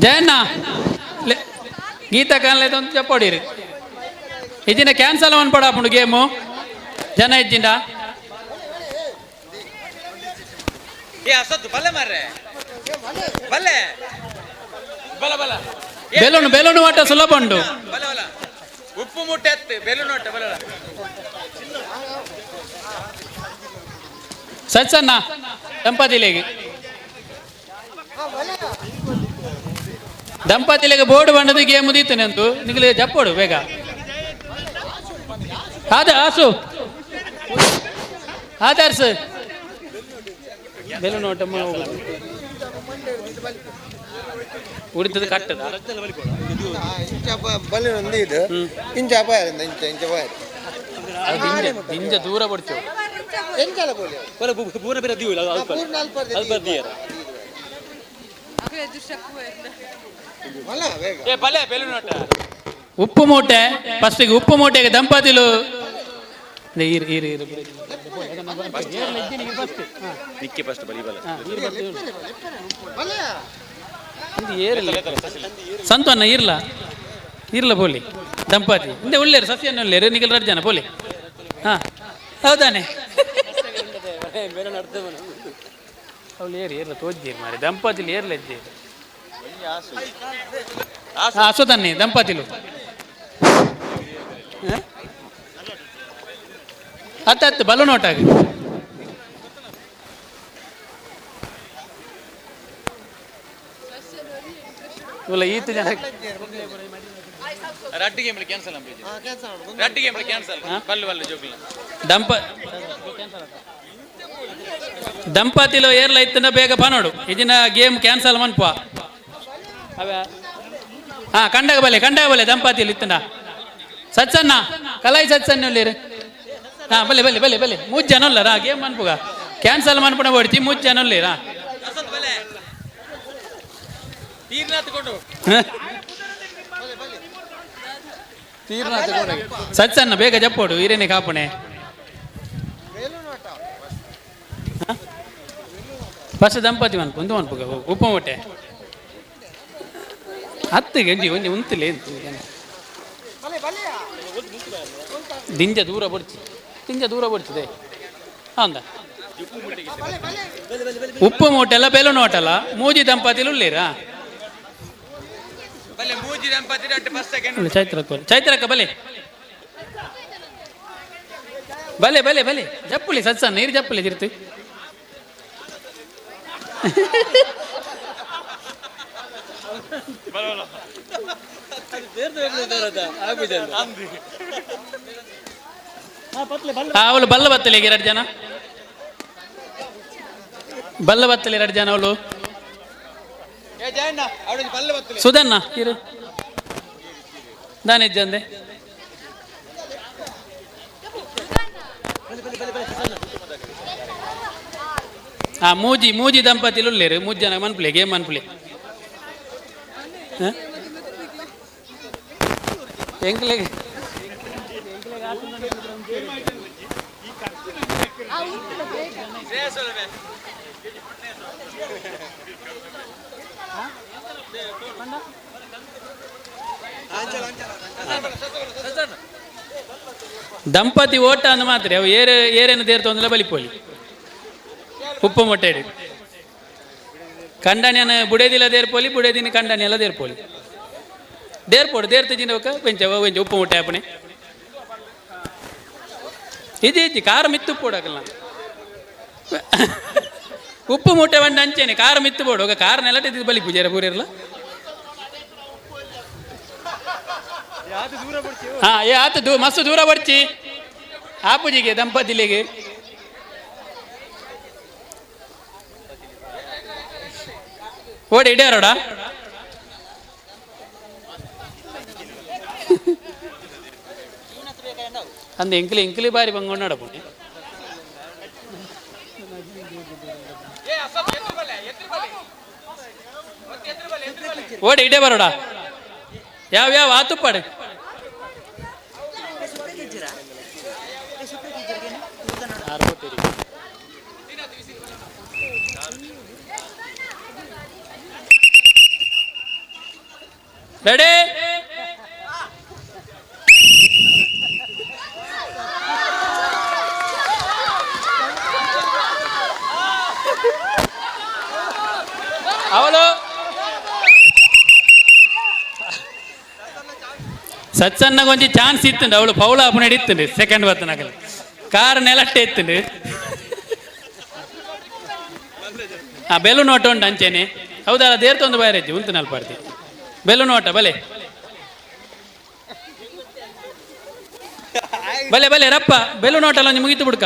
ಜಯಣ್ಣ ಗೀತಾ ಕಾನ್ಲೇದ ಒಂದು చెప్పೋಡಿರಿ ಇದಿನ ಕ್ಯಾನ್ಸಲ್ ಅನ್ಪಡಾಪುಂಡು ಗೇಮು ಜನ ಇಜ್ಜಿಂಡ ಬೆಲೂನ್ ಬೆಲೂನ್ ಓಟ ಸುಲಭ ಉಂಡು. ಉಪ್ಪು ಮುಟ್ಟೆ ಬೆಲೂನ್ ಓಟ ಬಲ ಸಚ್ಚಣ್ಣ ದಂಪತಿಲೆಗೆ ದಂಪತಿಲೆಗೆ ಬೋರ್ಡ್ ಬಂಡದು ಗೇಮ್ ದೀತನೆ ಅಂತು ನಿಗಲೆ ಜಪ್ಪೋಡು ಬೇಗ ಆದ ಆಸು ಆದರ್ಸ್ ಬೆಲೂನ್ ಓಟ ಉಡಿತದ ಕಟ್ಟದ ಇದು ಇಂಚ ಇಂಚ ಇಂಚ ದಿಂಜ ದೂರ ಬಡ್ತೇವೆ ಉಪ್ಪು ಮೂಟೆ ಫಸ್ಟಿಗೆ ಉಪ್ಪು ಮೂಟೆಗೆ ದಂಪತಿಲು ಸಂತೋನ್ನ ಇರ್ಲ ಇರ್ಲ ಪೋಲಿ ದಂಪತಿ ಹಿಂದೆ ಒಳ್ಳೇರು ಸಸ್ಯನ ಒಳ್ಳೇರು ನಿಗಲ್ ರಡ್ ಜನ ಪೋಲಿ. ಹಾ ಹೌದಾನೆ ಅವಳು ಏರಿ ಏರ್ಲ ತೋಜ್ಜೀರಿ ಮಾರಿ ದಂಪತಿಲು ಏರ್ಲ ಇದ್ದೀರಿ. ಹಾಂ ಅಶ್ವತನ್ನಿ ದಂಪತಿಲು ಹತ್ತು ಹತ್ತು ಬಲೂನ್ ಓಟಾಗಿ ಇಲ್ಲ ಈತ ಜನ ರಡ್ಡು game cancel ರಡ್ಡು game cancel Ballu Ballu ಜೋಗ್ಲ ದಂಪತಿಲು ಏರ್ಲ ಇತ್ತಂಡ ಬೇಗ ಪನೋಡು ಇದಿನ ಗೇಮ್ ಕ್ಯಾನ್ಸಲ್ ಮನ್ಪ ಹಾ ಕಂಡಾಗ ಬಲೆ ಕಂಡಾಗ ಬಲೆ ದಂಪತಿಲು ಇತ್ತಂಡ ಸಚ್ಚಣ್ಣ ಕಲಾಯಿ ಸಚ್ಚಣ್ಣ ಉಳ್ಳೇರು. ಹಾ ಬಲೆ ಬಲೆ ಬಲೆ ಬಲೆ ಮೂರು ಜನ ಉಳ್ಳಾರ ಗೇಮ್ ಮನ್ಪುಗ ಕ್ಯಾನ್ಸಲ್ ಮನ್ಪುಣ ಓಡಿತಿ ಮೂರು ಜನ ಉಳ್ಳೇರಾ. ಸಚ್ಚಣ್ಣ ಬೇಗ ಜಪ್ಪೋಡು ಹಿರೇನೆ ಕಾಪುಣೆ ಫಸ್ಟ್ ದಂಪತಿ ಮನ್ಪು ಒಂದು ಮನ್ಪುಗ ಉಪ್ಪು ಮೊಟ್ಟೆ ಹತ್ತಿಗೆ ಒಂಜಿ ಒಂಜಿ ಉಂತಿಲ್ಲ ದಿಂಜ ದೂರ ಬಡ್ಚಿ ದಿಂಜ ದೂರ ಬಡ್ಚಿದೆ ಹೌದಾ ಉಪ್ಪು ಮೂಟೆಲ್ಲ ಬೆಲೂನ್ ಓಟಲ್ಲ ಮೂಜಿ ದಂಪತಿಲು ಉಳ್ಳೇರಾ ಚೈತ್ರಕ್ಕ ಚೈತ್ರಕ್ಕ ಬಲೆ ಬಲೆ ಬಲೆ ಬಲೆ ಜಪ್ಪುಲಿ ಸತ್ಸ ನೀರು ಜಪ್ಪುಲಿ ತಿರ್ತು ಅವಳು ಬಲ್ಲ ಬತ್ತಲಿಗೆ ಎರಡು ಜನ ಬಲ್ಲ ಬತ್ತಲಿ ಎರಡು ಜನ ಅವಳು ಸುಧಣ್ಣ ಇರು ದಾನಿಜ್ಜಂದೆ ಆ ಮೂಜಿ ಮೂಜಿ ದಂಪತಿಲು ಉಳ್ಳೇರು ಮೂಜಿ ಜನ ಮನ್ಪುಲೆ ಗೇಮ್ ಮನ್ಪುಲೆ ಎಂಕ್ಲೆಗ್ ದಂಪತಿ ಓಟ ಅಂದ ಮಾತ್ರ ಅವು ಏರೆ ಏರೇನು ದೇರ್ತೊಂದಲ ಬಲಿಪೋಲಿ ಉಪ್ಪು ಮೊಟ್ಟೆ ಕಂಡನಿಯನ ಬುಡೇದಿಲ್ಲ ದೇರ್ಪೋಲಿ ಬುಡೇದಿನ ಕಂಡನಿಯಲ್ಲ ದೇರ್ಪೋಲಿ ದೇರ್ಪೋಡು ದೇರ್ತ ಜಿನ ಬೆಂಚ ಬೆಂಚ ಉಪ್ಪು ಮೊಟ್ಟೆ ಅಪ್ಪಣೆ ಇದು ಇಜ್ಜಿ ಖಾರ ಮಿತ್ತು ಪೋಡಕಲ್ಲ ಉಪ್ಪು ಮೂಟೆ ಬಂಡ ಅಂಚೇನೆ ಖಾರ ಮಿತ್ತು ಬೋಡು ఒక ಖಾರ ನೆಲಟ ಇದು ಬಲಿ ಪೂಜಾರ ಪೂರಿರಲ್ಲ. ಹಾ ಏ ಆತ ದೂ ಮಸ್ತ್ ದೂರ ಬರ್ಚಿ ಆಪುಜಿಗೆ ದಂಪತಿಲಿಗೆ ಓಡಿ ಇಡ್ಯಾರೋಡ ಅಂದ ಎಂಕ್ಲಿ ಎಂಕ್ಲಿ ಬಾರಿ ಬಂಗೊಂಡ ಪುಣೆ ಓಡಿ ಇಡೇ ಬರೋಡ ಯಾವ ಯಾವ ಆತುಪ್ಪಾಡೆ ರೆಡಿ ಅವಳು ಸತ್ಸನ್ನ ಕೊಂಚ ಚಾನ್ಸ್ ಇತ್ತುಂಡು ಅವಳು ಪೌಲ ಅಪ್ಪನ ಇತ್ತುಂಡು ಸೆಕೆಂಡ್ ಬತ್ತನಕಲ್ ಕಾರ್ ನೆಲಟ್ಟೆ ಇತ್ತುಂಡು. ಆ ಬೆಲೂನ್ ಓಟ ಉಂಟು ಅಂಚೇನೆ ಹೌದಲ್ಲ ದೇರ್ತೊಂದು ಬಾಯರಜ್ಜಿ ಉಂಟು ನಲ್ಪಾರ್ತಿ ಬೆಲೂನ್ ಓಟ ಬಲೆ ಬಲೆ ಬಲೆ ರಪ್ಪ ಬೆಲೂನ್ ಓಟ ಅಲ್ಲ ಮುಗೀತು ಬಿಡ್ಕ.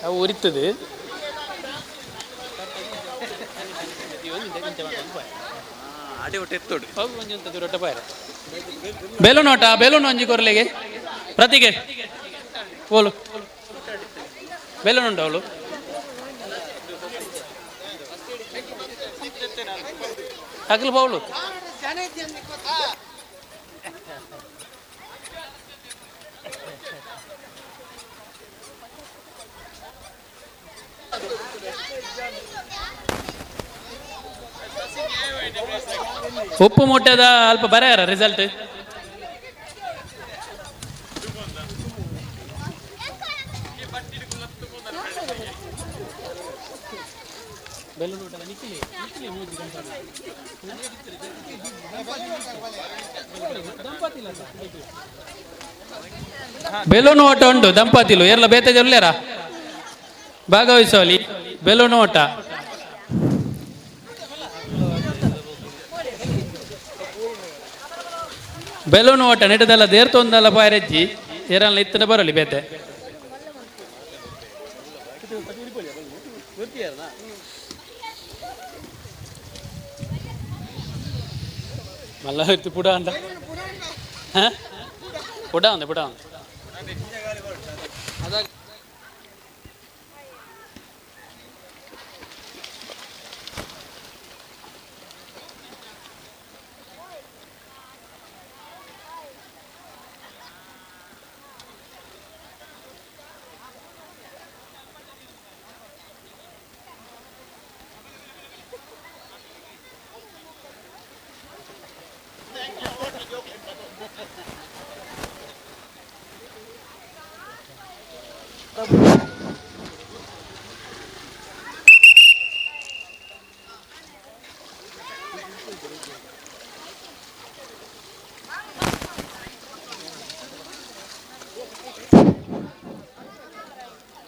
ಅವು ಉರಿತದೆ ಬೆಲೂನ್ ಓಟ ಬೆಲೂನ್ ಒಂಜಿ ಕೊರ್ಲೆಗೆ ಪ್ರತಿಗೆ ಓಲು ಬೆಲೂನ್ ಉಂಟು ಅವಳು ಅಗಲು ಬೌಲು ಉಪ್ಪು ಮೂಟೆದ ಅಲ್ಪ ಬರೆಯಾರ ರಿಸಲ್ಟ್. ಬೆಲೂನ್ ಓಟ ಉಂಟು ದಂಪತಿಲು ಎಲ್ಲ ಬೇತೆ ಜೊಲ್ಲೇರ ಭಾಗವಹಿಸೋಲಿ ಬೆಲೂನ್ ಓಟ. ಬೆಲೂನ್ ಓಟ ನೆಟ್ಟದಲ್ಲ ದೇರ್ತೊಂದಲ್ಲ ಪಾಯರೆಜ್ಜಿ ಏರಲ್ಲ ಇತ್ತನ ಬರಲಿ ಬೇತೆ. ಮಲ್ಲ ಇತ್ತು ಪುಡ ಅಂತ ಪುಡ ಅಂದ ಪುಡ ಅಂದ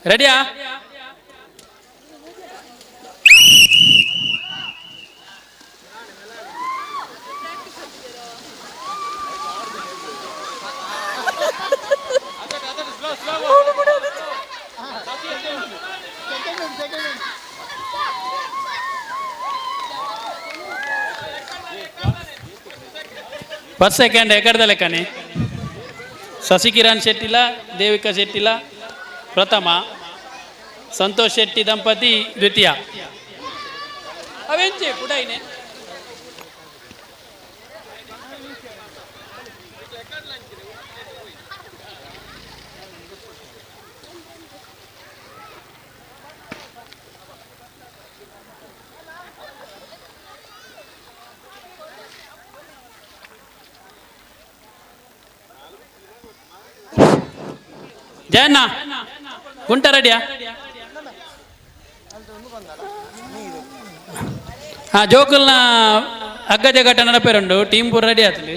ರೆಡಿಯಾ? ಫಸ್ಟ್ ಸೆಕೆಂಡ್ ಎಕಡ್ದ ಲೆಕ್ಕನೆ ಶಶಿಕಿರಣ್ ಶೆಟ್ಟಿಲ ದೇವಿಕಾ ಶೆಟ್ಟಿಲ ಪ್ರಥಮ, ಸಂತೋಷ್ ಶೆಟ್ಟಿ ದಂಪತಿ ದ್ವಿತೀಯ. ಅವೆಂಚೆ ಪುಡೈನೆ ಜಯಣ್ಣ ಗುಂಟ ರೆಡಿಯಾ? ಹಾಂ, ಜೋಕುಲ್ನ ಅಗ್ಗ ಜಗಟ್ಟ ನಡಪೇರುಂಡು, ಟೀಮ್ ಪೂರ ರೆಡಿ ಆತಲಿ.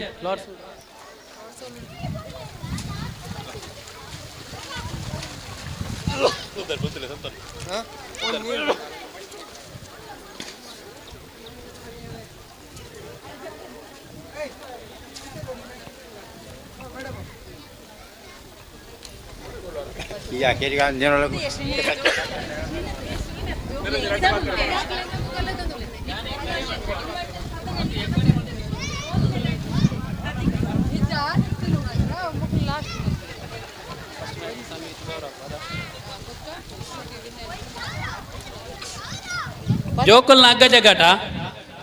ಜೋಕುಲ್ನ ಅಗ್ಗ ಜಗಾಟ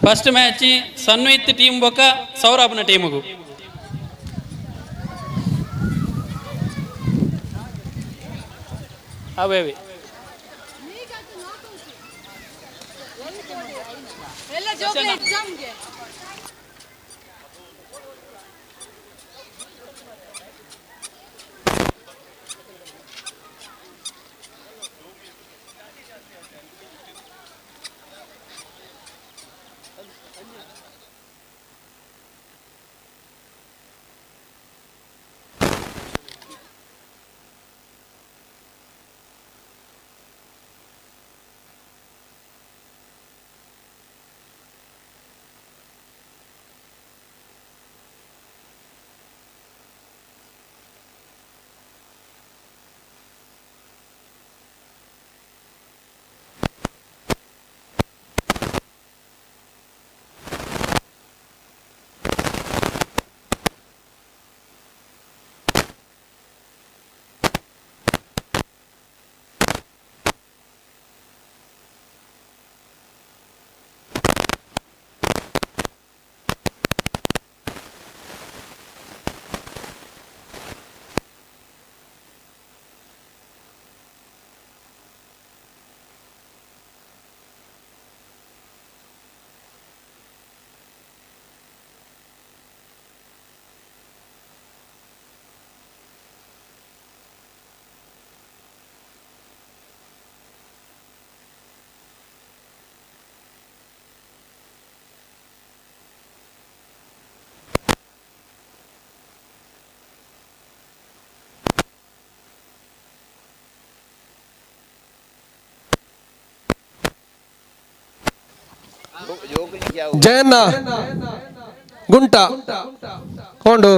ಫಸ್ಟ್ ಮ್ಯಾಚ್ ಸನ್ವಿತ್ ಟೀಮ್ ಬೊಕ್ಕ ಸೌರಭ್ನ ಟೀಮುಗು. ಅವೇ ಅವೇ ಜಯಣ್ಣ ಗುಂಟ ಕೊಂಡು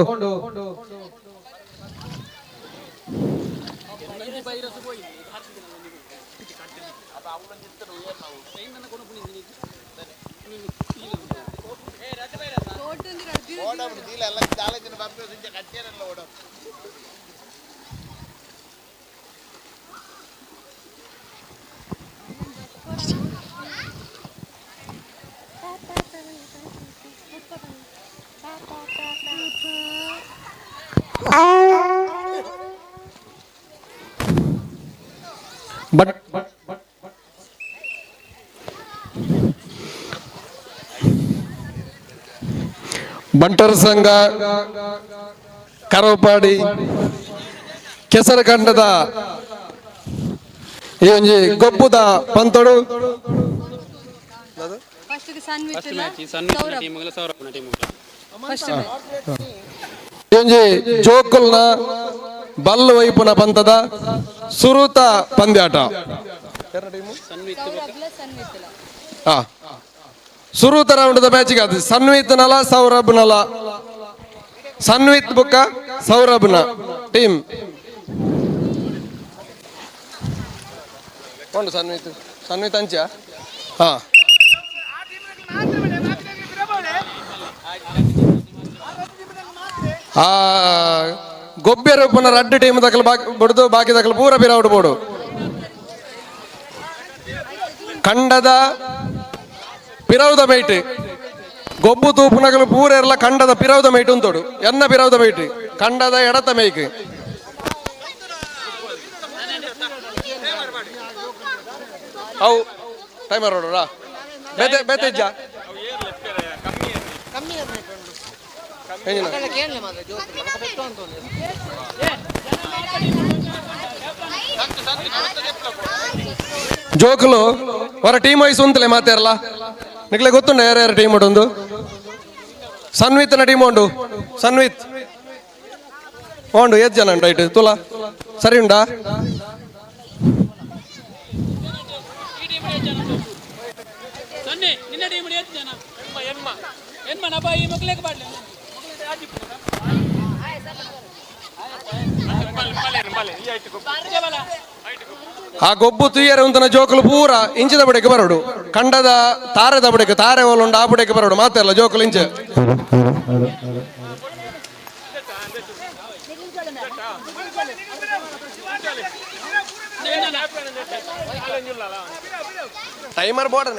ಬಟ್ ಬಂಟರ ಸಂಘ ಕರವಪಾಡಿ ಕೆಸರಖಂಡದ ಈ ಒಂಜಿ ಗೊಬ್ಬುದ ಪಂತೋಡು. ಈ ಒಂಜಿ ಜೋಕುಲ್ನ ಬಲ್ಲು ವೈಪುನ ಪಂತದ ಸುರುತ ಪಂದ್ಯಾಟ. ಸುರುತ ರೌಂಡ್ ದ ಮ್ಯಾಚ್ ಅದು ಸನ್ವಿತ್ ನಲ ಸೌರಭ್ ನಲ. ಸನ್ವಿತ್ ಬುಕ್ಕ ಸೌರಭ್ನ ಟೀಮ್. ಸನ್ವಿತ್ ಸನ್ವಿತ್ ಅಂಚ ಹಾ ಆ ಗೊಬ್ಬರ ಪುನರ್ ಅಡ್ಡ ಟೀಮ್ ದಕಲು ಬಾಕಿ ಬಡ್ದು ಬಾಕಿ ದಕಲು ಪೂರ ಬಿರೌಡ್ ಬೋಡು. ಕಂಡದ ಪಿರೌದ ಮೇಟ್ ಗೊಬ್ಬು ತೂಪುನಗಲು ಪೂರ ಎಲ್ಲ ಕಂಡದ ಪಿರೌದ ಮೇಟ್ ಉಂತೋಡು ಎನ್ನ ಪಿರೌದ ಮೇಟ್ ಕಂಡದ ಎಡತ ಮೇಕ್. ಅವು ಟೈಮರ್ ನೋಡೋಣ ಬೇತೆ ಬೇತೆ ಇಜ್ಜ ಜೋಕುಲು ಹೊರ ಟೀಮ್ ವೈಸ್ ಉಂತಲೆ ಮಾತಾರಲ್ಲ ನಿಕ್ಲೆ ಗೊತ್ತುಂಡ ಯಾರ್ಯಾರ ಟೀಮ್ ಉಂಡು? ಸನ್ವಿತ್ನ ಟೀಮ್ ಉಂಡು. ಸನ್ವಿತ್ ಉಂಡು ಏತ್ ಜನ ಉಂಟು ಐಟ್ ತುಲಾ ಸರಿ ಉಂಡಾ? ಆ ಗೊಬ್ಬು ತುಯ್ಯರ ಉಂತನ ಜೋಕುಲು ಪೂರ ಇಂಚಿದ ಬುಡಕ್ಕೆ ಬರೋಡು, ಕಂಡದ ತಾರೆದ ಬುಡಕ್ಕೆ, ತಾರೆ ಓಲುಂಡು ಆ ಬುಡಕ್ಕೆ ಬರೋಡು ಮಾತಾರಲ್ಲ ಜೋಕುಲು ಇಂಚೆ. ಟೈಮರ್ ಬೋರ್ಡ್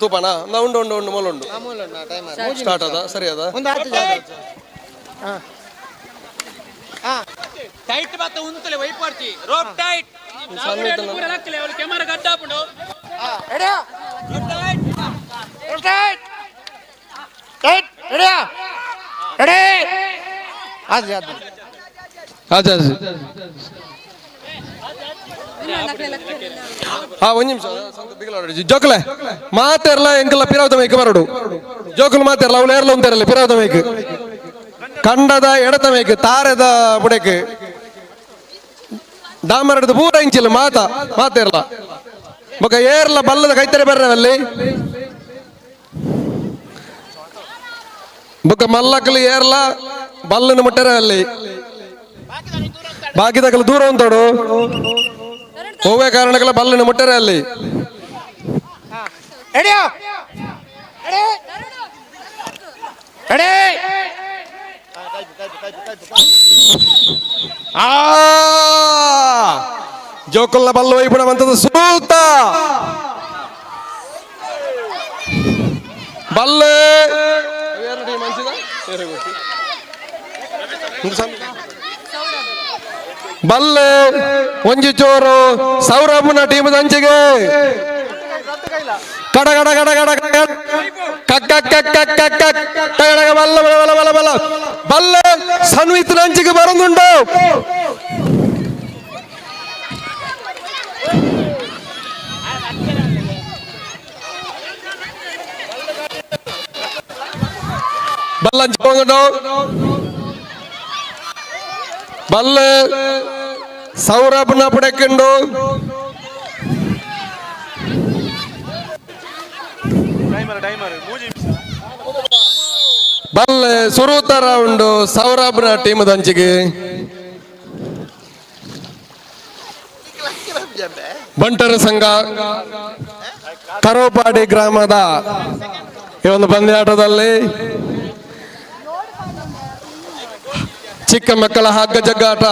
ತೂಪಣ ಉಂಡು ಉಂಡು ಉಂಡು ಮೊಲ ಉಂಡು ಸ್ಟಾರ್ಟ್ ಅದ ಸರಿ ಅದ. ಟೈಟ್ ಬತ್ತ ಉಂತಲೆ ವೈಪಾರ್ಚಿ ರೋಪ್ ಟೈಟ್ ಪೂರ ಲಕ್ಕಲೆ ಅವಳು ಕ್ಯಾಮೆರಾ ಗಡ್ಡಾಪುಂಡು. Ready tight tight ready ready ಆಜ್ ಆಜ್ ಆಜ್ ಆಜ್. ಹಾ ಒಂದು ನಿಮಿಷ ಜೋಕುಲೆ ಮಾತೆರ್ಲ ಎಂಕಲ್ಲ ಪಿರಾವತ ಮೇಕ್ ಬರೋಡು. ಜೋಕುಲು ಮಾತೆರ್ಲ ಅವಳು ಏರ್ಲ ಉಂತಾರಲ್ಲ ಪಿರಾವತ ಮೇಕ್, ಕಂಡದ ಎಡತ ಮೇಕ್, ತಾರೆದ ಬುಡಕ್ ಡಾಮರಡ್ದು ಪೂರ ಇಂಚಿಲ್ಲ ಮಾತ ಮಾತೆರ್ಲ ಬೊಕ ಏರ್ಲ ಬಲ್ಲದ ಕೈತರೆ ಬರ್ರವಲ್ಲಿ ಬೊಕ ಮಲ್ಲಕಲು ಏರ್ಲ ಬಲ್ಲನ ಮುಟ್ಟರೆ ಅಲ್ಲಿ ಬಾಕಿದಕಲು ದೂರ ಉಂತಾಡು ಹೋವೆ ಕಾರಣಗಳ ಬಲ್ಲನ ಮುಟ್ಟರೆ ಅಲ್ಲಿ. ಆ ಜೋಕುಲ್ಲ ಬಲ್ಲು ಒಯ್ಬಿಡವಂಥದ್ದು ಸೂತ ಬಲ್ಲೆ ಬಲ್ಲೆ ಒಂಜಿ ಚೋರು ಸೌರಭನ ಟೀಮ್ ಅಂಚಿಗೆ ಕಡ ಕಡ ಕಡ ಕಡ ಕಕ್ಕ ಕಕ್ಕ ಕಕ್ಕ ಕಡ ಬಲ್ಲ ಬಲ್ಲ ಬಲ್ಲ ಬಲ್ಲ ಬಲ್ಲೆ ಸನ್ವಿತ್ ಅಂಚಿಗೆ ಬರಂದುಂಡು. ಬಲ್ಲ ಅಂಚಿ ಬಲ್ಲೆ ಸೌರಭನ ಪಡೆಕೊಂಡು ಬಲ್ಲೆ ಸುರೂತ ರೌಂಡು ಸೌರಭನ ಟೀಮ್ ದಂಚಿಗೆ. ಬಂಟರ ಸಂಘ ಕರೋಪಾಡಿ ಗ್ರಾಮದ ಈ ಒಂದು ಪಂದ್ಯಾಟದಲ್ಲಿ ಚಿಕ್ಕ ಮಕ್ಕಳ ಹಗ್ಗ ಜಗ್ಗಾಟ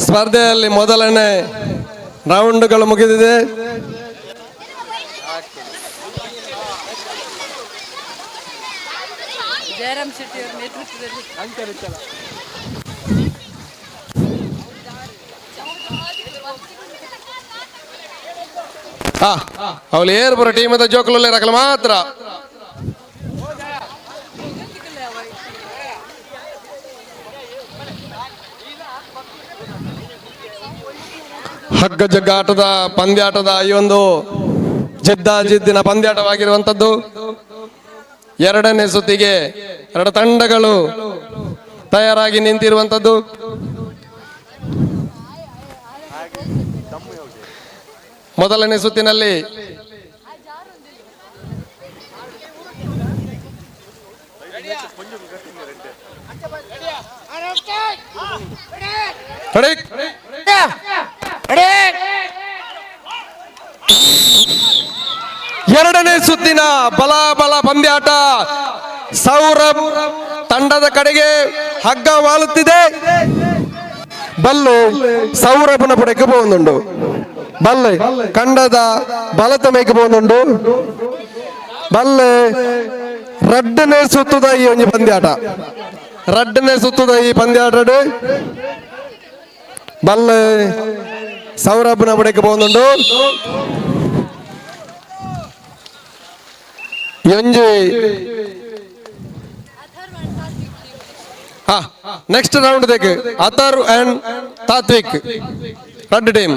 ಸ್ಪರ್ಧೆಯಲ್ಲಿ ಮೊದಲನೇ ರೌಂಡ್ಗಳು ಮುಗಿದಿದೆ. ಜಯರಾಮ್ ಶೆಟ್ಟಿ ಅವರ ನೇತೃತ್ವದಲ್ಲಿ ಅವಳು ಏರ್ಪುರ ಟೀಮದ ಜೋಕುಲಲ್ಲಿ ರಕಲ ಮಾತ್ರ. ಹಗ್ಗ ಜಗ್ಗಾಟದ ಪಂದ್ಯಾಟದ ಈ ಒಂದು ಜಿದ್ದಾಜಿದ್ದಿನ ಪಂದ್ಯಾಟವಾಗಿರುವಂಥದ್ದು. ಎರಡನೇ ಸುತ್ತಿಗೆ ಎರಡು ತಂಡಗಳು ತಯಾರಾಗಿ ನಿಂತಿರುವಂಥದ್ದು. ಮೊದಲನೇ ಸುತ್ತಿನಲ್ಲಿ ಎರಡನೇ ಸುತ್ತಿನ ಬಲ ಬಲ ಪಂದ್ಯಾಟ ಸೌರಭ್ ತಂಡದ ಕಡೆಗೆ ಹಗ್ಗ ವಾಲುತ್ತಿದೆ. ಬಲ್ಲು ಸೌರಭನ ಪುಡಕ್ಕೆ ಪೋಂದುಂಡು, ಬಲ್ಲೆ ಕಂಡದ ಬಲತ ಮೇಕೆ ಪೋಂದುಂಡು. ಬಲ್ಲೆ ರಡ್ಡನೇ ಸುತ್ತದ ಈ ಒಂಜಿ ಪಂದ್ಯಾಟ, ರಡ್ಡನೇ ಸುತ್ತದ ಈ ಪಂದ್ಯಾಟ ಬಲ್ಲೆ ಸೌರಭನ ಬುಡಕ್ಕೆ ಪೋಂದುಂಡು. ಒಂಜಿ ಹಾ ನೆಕ್ಸ್ಟ್ ರೌಂಡ್ ದೇಕ್ ಅಥರ್ ಅಂಡ್ ತಾತ್ವಿಕ್ ರಡ್ಡ್ ಟೀಮ್.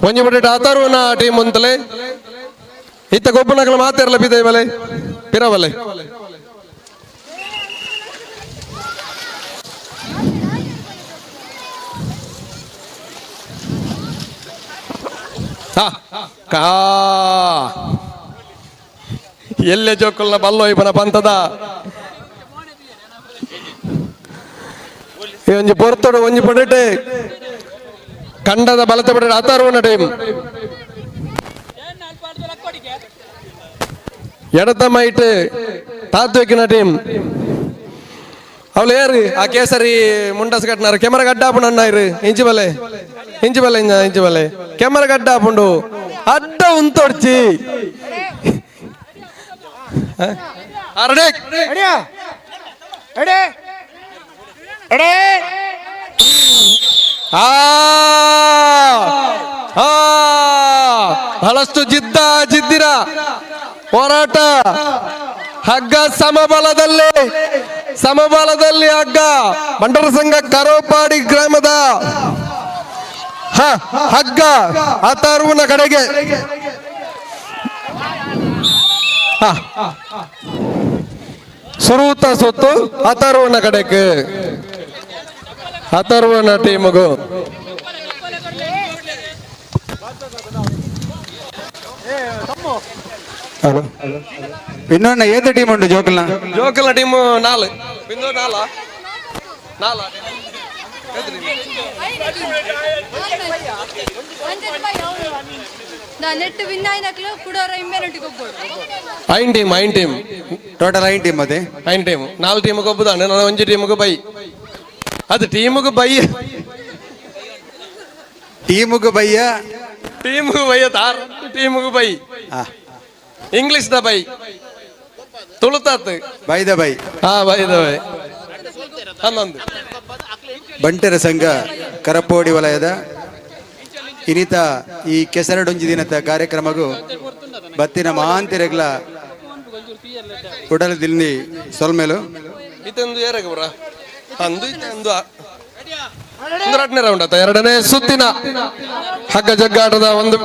ಒಂಜಿ ಬಟ್ಟೆ ಅಥರ್ವನ ಟೀಮ್ ಅಂತಲೇ ಇತ್ತ ಗೊಬ್ಬನಕಲ ಮಾತಾರಲ್ಲ ಬಿದೆ ಬಲೆ ಪಿರಬಲೆ. ಕಾ ಎಲ್ಲೆ ಜೋಕುಲ್ನ ಬಲ್ಲೋ ಇಪ್ಪನ ಪಂತದ ಈ ಒಂಜಿ ಪೊರ್ತುಡು ಒಂಜಿ ಪಡೆಟೆ ಕಂಡದ ಬಲತ ಪಡೆಟೆ ಅಥರ್ವನ ಟೀಮ್. ಎಡತ ಮೈಟ್ ತಾತ್ವಿಕಿನ ಟೀಮ್. ಅವಳು ಏರು ಆ ಕೇಸರಿ ಮುಂಡಸ್ ಕಟ್ನಾರು ಕೆಮರ ಗಡ್ಡ ಅಣ್ಣ ಇರು ಇಂಚಿ ಬಲೆ ಇಂಚಿ ಬಲೆ ಇಂಚಿ ಬಲೆ ಕೆಮರ ಗಡ್ಡ ಆಪುಂಡು ಅಡ್ಡ ಉಂತೊಡ್ಚಿ. ಬಹಳಷ್ಟು ಜಿದ್ದ ಜಿದ್ದಿರ ಹೋರಾಟ. ಹಗ್ಗ ಸಮಬಲದಲ್ಲಿ ಸಮಬಲದಲ್ಲಿ ಹಗ್ಗ. ಬಂಟರ ಸಂಘ ಕರೋಪಾಡಿ ಗ್ರಾಮದ ಹಗ್ಗ ಅಥರ್ವನ ಕಡೆಗೆ. ಸುರೂತ ಸುತ್ತು ಅಥರ್ವನ ಕಡೆಗೆ, ಅಥರ್ವನ ಟೀಮ್ಗೂ. ಹಲೋ ಇನ್ನೊಂದು ಏತ್ ಟೀಮ್ ಉಂಟು ಜೋಕಲ್ನ? ಜೋಕಲ್ನ ಟೀಮ್ ನಾಲ್ ಬಿಂದು ನಾಲ ನಾಲ. ನೆಟ್ ವಿನ್ ಆಯ್ನಕ್ಲು ಕುಡೋರ ಇಂಬೆನೊಟ್ಟಿಗೆ ಹೋಗ್ಬೋದು. ಐನ್ ಟೀಮ್ ಐನ್ ಟೀಮ್ ಟೋಟಲ್ ಐನ್ ಟೀಮ್ ಅದೇ ಐನ್ ಟೀಮ್. ನಾಲ್ ಟೀಮ್ಗೆ ಒಬ್ಬದಾನೆ, ನಾನು ಒಂಜಿ ಟೀಮ್ಗೆ ಬೈ. ಅದು ಟೀಮ್ಗೆ ಬೈ, ಟೀಮ್ಗೆ ಬೈಯ, ಟೀಮ್ಗೆ ಬೈಯ ತಾರ್ ಟೀಮ್ಗೆ ಬೈ. ಇಂಗ್ಲಿಷ್ the by, ತುಳುತಾತ್ by the by. ಹಾ ಬೈ the by. 11. ಬಂಟರ ಸಂಘ ಕರಪೋಡಿ ವಲಯದ ಇನಿತ ಈ ಕೆಸರಡೊಂಜಿ ದಿನದ ಕಾರ್ಯಕ್ರಮಗೂ ಬತ್ತಿನ ಮಹಾಂತಿರಗ್ಲ ಉಡಲ ದಿಲ್ಲಿ ಸೊಲ್ಮೇಲು. ಇತ್ತೊಂದು ಏರಗ ಬರ ಅಂದು ಇತ್ತೊಂದು ಎರಡನೇ ರೌಂಡ್ ಆತ, ಎರಡನೇ ಸುತ್ತಿನ ಹಗ್ಗ ಜಗ್ಗಾಟದ ಒಂದು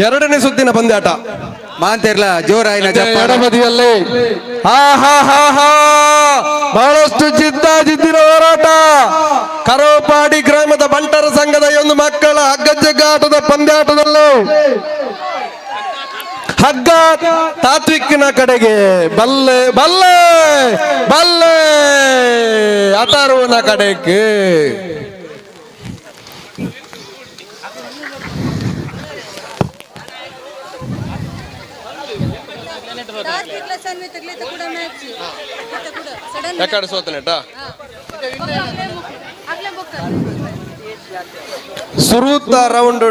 ಎರಡನೇ ಸುತ್ತಿನ ಪಂದ್ಯಾಟ. ಮಾಂತಿರ್ಲ ಜೋರಾಯಿನ ಎಡಬದಿಯಲ್ಲಿ ಹಾ ಹಾ ಹಾ ಹಾ ಬಹಳಷ್ಟು ಜಿದ್ದ ಜಿದ್ದಿನ ಹೋರಾಟ. ಕರೋಪಾಡಿ ಗ್ರಾಮದ ಬಂಟರ ಸಂಘದ ಒಂದು ಮಕ್ಕಳ ಹಗ್ಗ ಜಗ್ಗಾಟದ ಪಂದ್ಯಾಟದಲ್ಲಿ ಹಗ್ಗ ತಾತ್ವಿಕ್ನ ಕಡೆಗೆ, ಬಲ್ಲೆ ಬಲ್ಲೆ ಬಲ್ಲೆ ಅಥರ್ವನ ಕಡೆಗೆ. ಯಾಕಡೆ ಸೋತನೇಟ ಸುರೂತ ರೌಂಡ್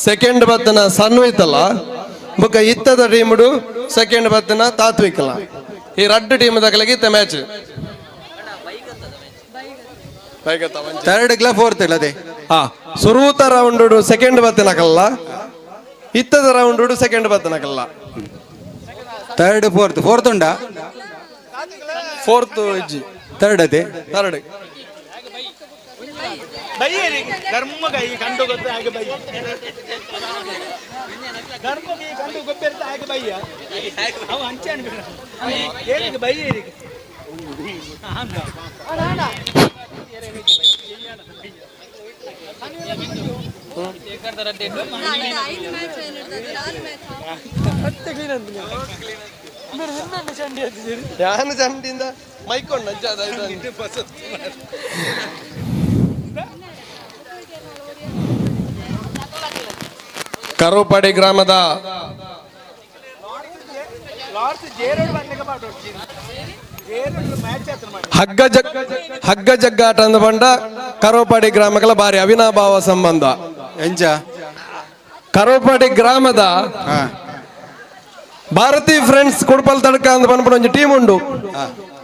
ಸೆಕೆಂಡ್ ಬತ್ತನ ಸನ್ವಿತಲ್ಲ ಬೊಕ್ಕ ಇತ್ತದ ಟೀಮ್ಡು ಸೆಕೆಂಡ್ ಬತ್ತನ ತಾತ್ವಿಕಲ. ಈ ರಡ್ಡು ಟೀಮ್ ದಕಲಗಿ ಇತ್ತ ಮ್ಯಾಚ್. ಥರ್ಡ್ ಗ್ಲಾ ಫೋರ್ತ್ ಅದೇ. ಹಾ ಸುರೂತ ರೌಂಡ್ ಸೆಕೆಂಡ್ ಬತ್ತನಕಲ್ಲ, ಇತ್ತದ ರೌಂಡ್ ಸೆಕೆಂಡ್ ಬತ್ತನಕಲ್ಲ. ಥರ್ಡ್ ಫೋರ್ತ್ ಫೋರ್ತ್ ಉಂಡಾ? ಫೋರ್ತ್ ಇಜ್ಜಿ, ಥರ್ಡ್ ಅದೇ. ಥರ್ಡ್ ಕಂಡು ಗೊತ್ತ ಹಾಗೆ ಬೈ ಧರ್ಮಕ್ಕೆ ಕಂಡು ಗೊತ್ತಿರ್ತ ಹಾಗೆ ಬಯ್ಯ ಅವ ಅಂಚೆ ಏನಿಗೆ ಬಯ್ಯ. ಯಾನು ಚಂಡಿಂದ ಮೈಕೊಂಡ. ಕರೋಪಾಡಿ ಗ್ರಾಮದ ಹಗ್ಗ ಜಗ್ ಹಗ್ಗ ಜಗ್ಗಾಟ ಅಂದ ಬಂಡ ಕರೋಪಾಡಿ ಗ್ರಾಮಗಳ ಬಾರಿ ಅವಿನಾಭಾವ ಸಂಬಂಧ. ಎಂಚ ಕರೋಪಾಡಿ ಗ್ರಾಮದ ಭಾರತಿ ಫ್ರೆಂಡ್ಸ್ ಕುಡ್ಪಲ್ ತಡ್ಕ ಅಂದ್ ಪನ್ಪುನ ಒಂಜಿ ಟೀಮ್ ಉಂಡು.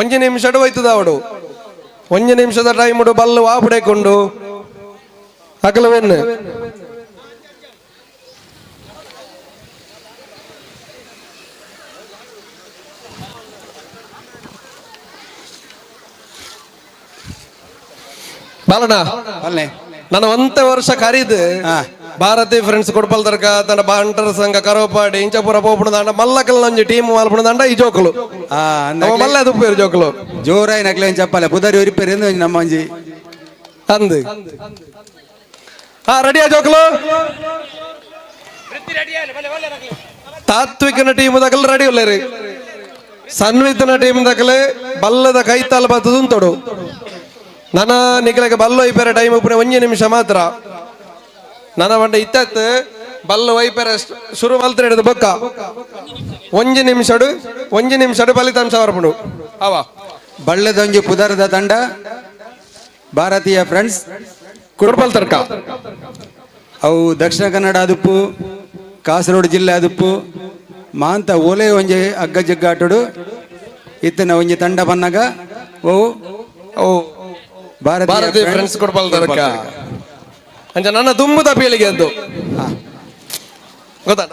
ಒಂಜಿ ನಿಮಿಷಡು ಹೋಯ್ತದ ಅವಡು ಒಂಜಿ ನಿಮಿಷದ ಟೈಮ್ ಬಲ್ಲು ವಾಪುಡೆಕೊಂಡು ಅಕಲವೆನ್ನು ಬಾಲಣ್ಣ ನನ್ನ ಒಂತೆ ವರ್ಷ ಕರೀದು ಭಾರತಿ ಫ್ರೆಂಡ್ಸ್ ಕೊಡ್ಪಲ್ದರ್ಕ ತನ್ನ ಬಂಟರ ಸಂಘ ಕರೋಪಾಡಿ ಇಂಚಪುರ ಪೋಪುಣ ಮಲ್ಲಕಲ್ ನಂಜಿ ಟೀಮ್ ಮಲ್ಪುಣ ಈ ಜೋಕುಲು. ಮಲ್ಲ ತುಪ್ಪೇರು ಜೋಕುಲು. ಜೋರಾಯಿ ನಕ್ಲೇನ್ ಚಪ್ಪಾಲೆ ಪುದರಿ ಉರಿಪೇರು ನಮ್ಮ ಒಂಜಿ. ಅಂದು. ಹಾ ರೆಡಿಯಾ ಜೋಕುಲು? ತಾತ್ವಿಕನ team Dhakal ready ಉಲ್ಲೇರಿ. ಸನ್ವಿತನ team ದಕಲೆ ಬಲ್ಲದ Kaithal ಬತ್ತದುಂತೊಡು. ನನ್ನ ನಿಕಲಗೆ ಬಲ್ಲು ಐಪೇರೆ ಟೈಮ್ ಉಪ್ಪುನೆ ಒಂಜಿ ನಿಮಿಷ ಮಾತ್ರ. ನನ್ನ ಬಂಡ ಇತ್ತತ್ ಬಲ್ಲು ವೈಪೇರೆ ಶುರು ಮಲ್ತ್ರ ಹಿಡಿದು ಬೊಕ್ಕ. ಒಂಜಿ ನಿಮಿಷಡು ಒಂಜಿ ನಿಮಿಷಡು ಫಲಿತಾಂಶ ಬರ್ಪುಂಡು ಅವ. ಬಳ್ಳದೊಂಜಿ ಪುದರದ ತಂಡ ಭಾರತೀಯ ಫ್ರೆಂಡ್ಸ್ ಕುಡ್ಬಲ್ ತರ್ಕ. ಅವು ದಕ್ಷಿಣ ಕನ್ನಡ ಅದುಪ್ಪು ಕಾಸರಗೋಡು ಜಿಲ್ಲೆ ಅದುಪ್ಪು ಮಾಂತ ಓಲೆ ಒಂಜಿ ಅಗ್ಗ ಜಗ್ಗಾಟುಡು ಇತ್ತನ ಒಂಜಿ ತಂಡ ಬನ್ನಗ ಓ ಓ ಭಾರತೀಯ ಫ್ರೆಂಡ್ಸ್ ಕೊಡ್ಬಲ್ ತರ್ಕ. ಅಂಚ ನನ್ನ ತುಂಬುದ ಪೀಳಿಗೆ ಅದು ಗೊತ್ತಾ?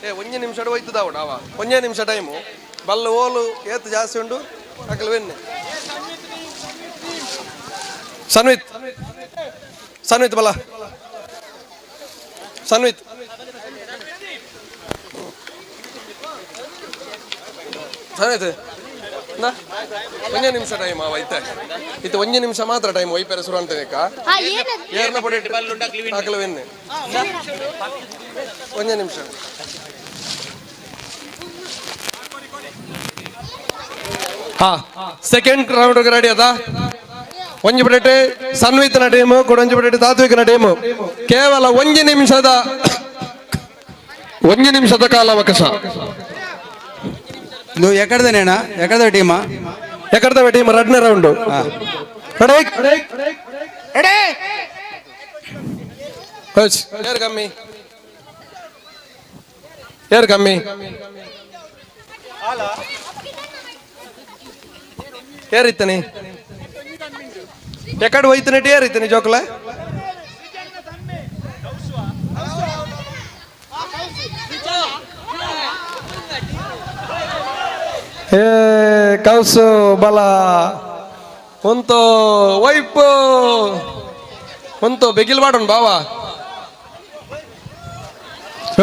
ಏ ಒಂಜಿ ನಿಮಿಷ ಹೋಯ್ತದ ಅವ ಒಂಜೇ ನಿಮಿಷ ಟೈಮು ಬಲ್ಲು ಓಲು ಏತ್ ಜಾಸ್ತಿ ಉಂಡು ಅಕಲ್ ಬೆನ್ನೆ. ಸನ್ವಿತ್ ಸನ್ವಿತ್ ಬಲ ಸನ್ವಿತ್ ಸನ್ವಿತ್ ಒಂಜೇ ನಿಮಿಷ ಟೈಮ್ ಅವ ಐತೆ ಇತ್ತು ಒಂಜಿ ನಿಮಿಷ ಮಾತ್ರ ಟೈಮ್ ಒಯ್ಪೆರೆ ಶುರು ಅಂತ ಏರ್ನ ಪೊಡಿ ಅಕಲ್ ಬೆನ್ನೆ ಒಂಜೇ ನಿಮಿಷ. ಹಾ ಸೆಕೆಂಡ್ ರೌಂಡ್ ರೆಡಿ ಅದ. ಒಂಜಿ ಪಡೆಟ್ ಸನ್ವಿತನ ಟೀಮು ಕೊಡೊಂಜಿ ಪಡೆಟ್ ತಾತ್ವಿಕನ ಟೀಮು. ಕೇವಲ ಒಂಜಿ ನಿಮಿಷದ ಕಾಲಾವಕಾಶ. ಇದು ಎಕಡ್ದನೇಣ ಎಕಡ್ದ ಟೀಮ? ಎಕಡ್ದ ಟೀಮ್ ಎರಡನೇ ರೌಂಡ್. ರೆಡಿ ಏರ್ ಕಮ್ಮಿ ಏರ್ ಕಮ್ಮಿ ಏರಿತ್ತನಿ ಎಕಡೆ ಹೋಯ್ತನಟ್ಟಿ ಏರಿತ್ತನಿ ಜೋಕುಲ. ಏ ಕೌಸು ಬಲ ಒಂತೋ ವೈಪ್ ಒಂತೋ ಬೆಗಿಲ್ ಮಾಡೋಣ ಬಾವ.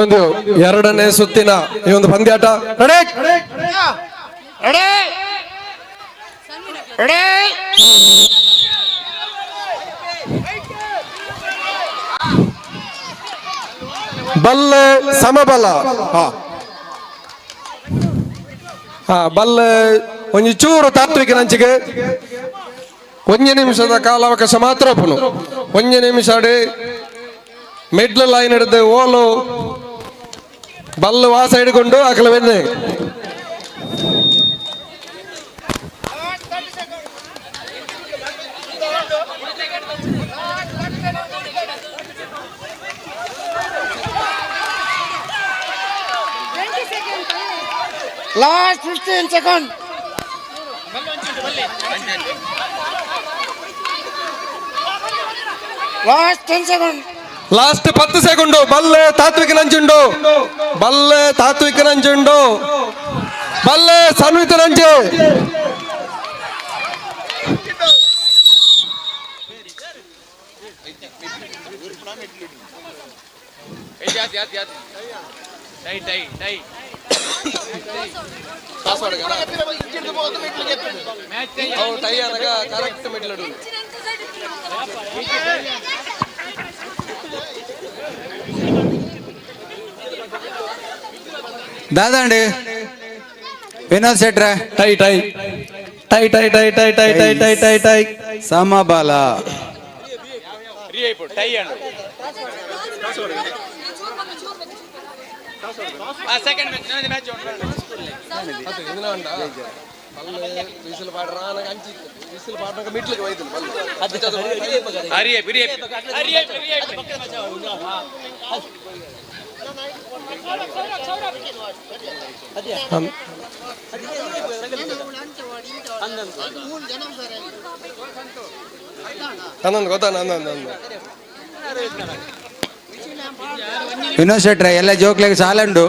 ಒಂದು ಎರಡನೇ ಸುತ್ತಿನ ಈ ಒಂದು ಪಂದ್ಯಾಟ. ರೆಡಿ ರೆಡಿ ರೆಡಿ ಬಲ್ಲೆ ಸಮಬಲ. ಹಾ ಹಾ ಬಲ್ಲೆ ಒಂಜಿ ಚೂರು ತಾತ್ವಿಕ ನಂಚಿಗೆ ಒಂಜಿ ನಿಮಿಷದ ಕಾಲಾವಕಾಶ ಮಾತ್ರ ಒಪ್ಪುನು. ಒಂಜಿ ನಿಮಿಷ ಮಿಡ್ಲ್ ಲೈನ್ ಹಿಡಿದು ಓಲು ಬಲ್ಲು ವಾಸ ಹಿಡ್ಕೊಂಡು ಅಕಲ ಬೆನ್ನೆ. Last 15 second. Last 10 second. Last 10 second. ಬಲ್ಲೆ ತಾತ್ವಿಕ ನಂಜುಂಡು ಬಲ್ಲೆ ತಾತ್ವಿಕ ನಂಜುಂಡು ಬಲ್ಲೆ ಸನ್ವಿತ ನಂಜು. ಟೈ అనగా ಕರೆಕ್ಟ್ ಮಿಡ್ಲ್. ದಾದಾಂಡಿ ವಿನೋದ್ ಶೆಟ್ರೆ. Tie tie tie tie tie tie tie tie tie tie tie ಸಮಬಲ. ಅಂದೊಂದು ಗೊತ್ತಾ ನಂದೊಂದು ಅಂದು. ವಿನೋದ್ ಶೆಟ್ರೆ ಎಲ್ಲ ಜೋಕ್ಲೆಗ್ ಸಾಲುಂಡು.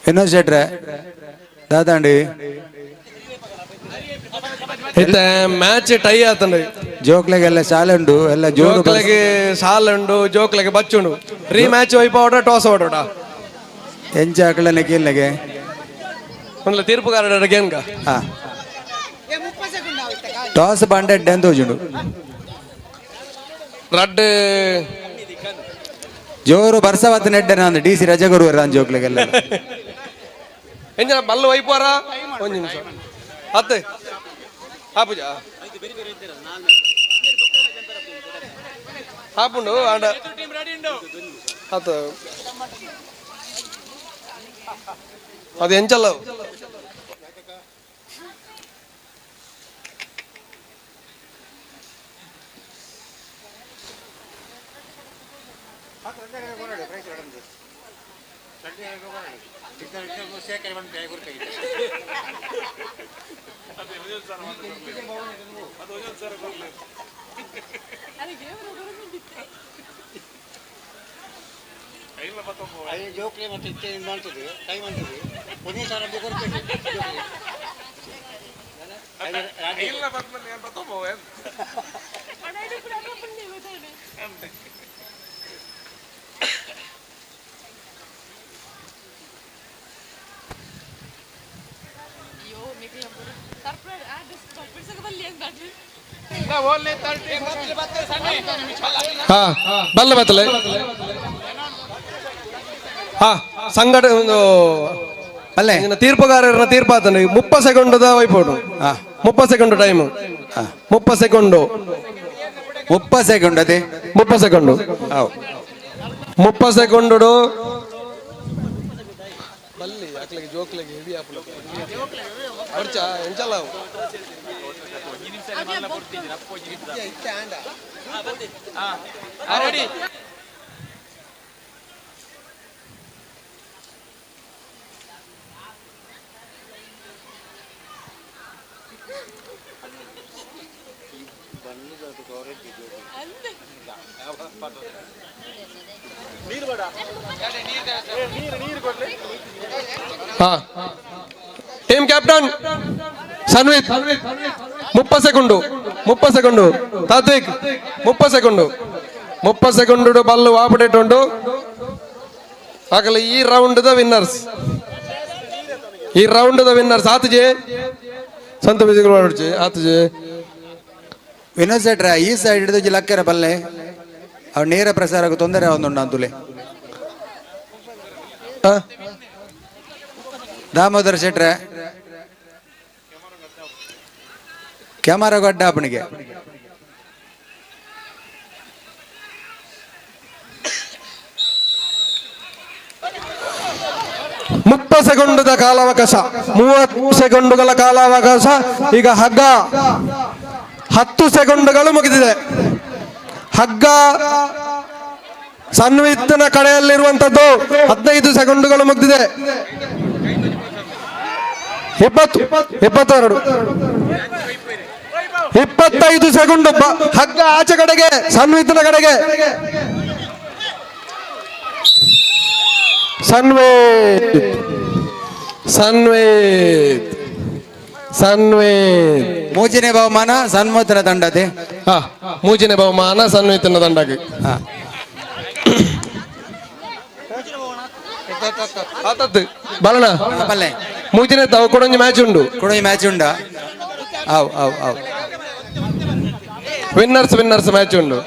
ವಿನೋದ್ ಶೆಟ್ರೆ ದಾದಾಂಡಿ ಇತ್ತೆ ಮ್ಯಾಚ್ ಟೈ ಆತಂಡು. ಜೋಕ್ಲೆಗೆಲ್ಲ ಸಾಲುಂಡು, ಎಲ್ಲ ಜೋರು. ಜೋಕ್ಲೆಗೆ ಸಾಲುಂಡು, ಜೋಕ್ಲೆಗೆ ಬಚ್ಚುಂಡು. ರೀ ಮ್ಯಾಚ್ ವೈಪ ಓಡ ಟಾಸ್ ಓಡೋಡ. ಎಂಚ ಆಕಳನೆ ಕೇಳಗೆ. ಒಂದ್ಲ ತೀರ್ಪುಗಾರರ ಗೇಮ್ಗ. ಹಾ, ಟಾಸ್ ಬಾಂಡೆಡ್ ಅಂತ ಹೋಜುಂಡು. ರಡ್ಡ್ ಜೋರು ಬರ್ಸವತ್ ನೆಡ್ಡೆ ನಾನು ಡಿ ಸಿ ರಜೆ ಕೊಡುವ ರಾನ್ ಜೋಕ್ಲೆಗೆಲ್ಲ. ಎಂಜನ ಬಲ್ಲು ವೈಪುವಾರ ಒಂಜಿ ನಿಮಿಷ ಅತ್ತೆ ಆಪುಜ ಆಪುಂಡು ಆಂಡ ಅತ್ತ ಅದು ಎಂಚಲ್ಲ. ಜೋಕ್ಲೆ ಮತ್ತೆ ಇತ್ತೆ ಮಾಡ್ತದೆ ಟೈಮ್ ಅಂತದೆ ಒಂದೇ ಸಾರ ಕೊಡ್ತೇನೆ. ಹಾ ಬಲ್ಲ ಬತ್ತಲೆ ಹಾ ಸಂಘಟ ಒಂದು ಅಲ್ಲೇ ತೀರ್ಪುಗಾರರ ತೀರ್ಪಾತನ 30 ಸೆಕೆಂಡ್ದ ವೈಪೋಡು. 30 ಸೆಕೆಂಡ್ ಟೈಮ್. 30 ಸೆಕೆಂಡು. 30 ಸೆಕೆಂಡ್ ಅದೇ. 30 ಸೆಕೆಂಡು. 30 ಸೆಕೆಂಡು ಬಲ್ಲಿ ಅಕ್ಲೆಗೆ ಜೋಕ್ಲೆಗೆ ಹೆವಿ ಆಪುಂಡು. ಬರ್ಚ ಎಂಚಲ್ಲ ಅವು. ಹಾ team captain Sanvith 30 second. 30 second. Tatvik 30 second. 30 second ಬಲ್ಲು ವಾಪಡೇಟ್ ಉಂಡು. ಆಗಲ ಈ ರೌಂಡ್ the winners. ಈ ರೌಂಡ್ the winners ಆತಜೆ ಸಂತ ಬಿಸಿಗಳು ಆತಜೆ. ವಿನೋದ್ ಶೆಟ್ರ ಈ ಸೈಡ್ ಹಿಡಿದು ಲಕ್ಕರ ಬಲ್ಲೆ ಅವ್ ನೇರ ಪ್ರಸಾರಕ್ಕೆ ತೊಂದರೆ ಒಂದುಂಡು ಅಂತುಲೆ. ದಾಮೋದರ ಶೆಟ್ರೆ ಕ್ಯಾಮರಾ ಗಡ್ಡ ಅಪ್ಪನಿಗೆ. 30 ಸೆಕೆಂಡುದ ಕಾಲಾವಕಾಶ, 30 ಸೆಕೆಂಡುಗಳ ಕಾಲಾವಕಾಶ. ಈಗ ಹಗ್ಗ 10 ಸೆಕೆಂಡುಗಳು ಮುಗಿದಿದೆ. ಹಗ್ಗ ಸನ್ವಿತ್ತನ ಕಡೆಯಲ್ಲಿರುವಂತದ್ದು 15 ಸೆಕೆಂಡುಗಳು ಮುಗಿದಿದೆ. 20, 22, 25 ಸೆಕೆಂಡು. ಹಗ್ಗ ಆಚೆ ಕಡೆಗೆ, ಸನ್ವಿತ್ತನ ಕಡೆಗೆ. ಸನ್ವೇತ್ ಸನ್ವೇತ್ ಸನ್ವೇತ್. ಮೂಜಿನೇ ಬಹುಮಾನ ಸನ್ಮೋತನ ತಂಡದೆ. ಹಾ, ಮೂಜಿನೇ ಬಹುಮಾನ ಸನ್ವೇತನ ತಂಡಕ್ಕೆ. ಆತದ್ದು ಬಲಣ ಬಲ್ಲೆ ಮೂಜಿನೇ ತಾವು ಕೊಡೊಂಜಿ ಮ್ಯಾಚ್ ಉಂಡು. ಕೊಡೊಂಜಿ ಮ್ಯಾಚ್ ಉಂಡಾ? ಆವ್ ಆವ್ ಆವ್. ವಿನ್ನರ್ಸ್ ವಿನ್ನರ್ಸ್ ಮ್ಯಾಚ್ ಉಂಡು.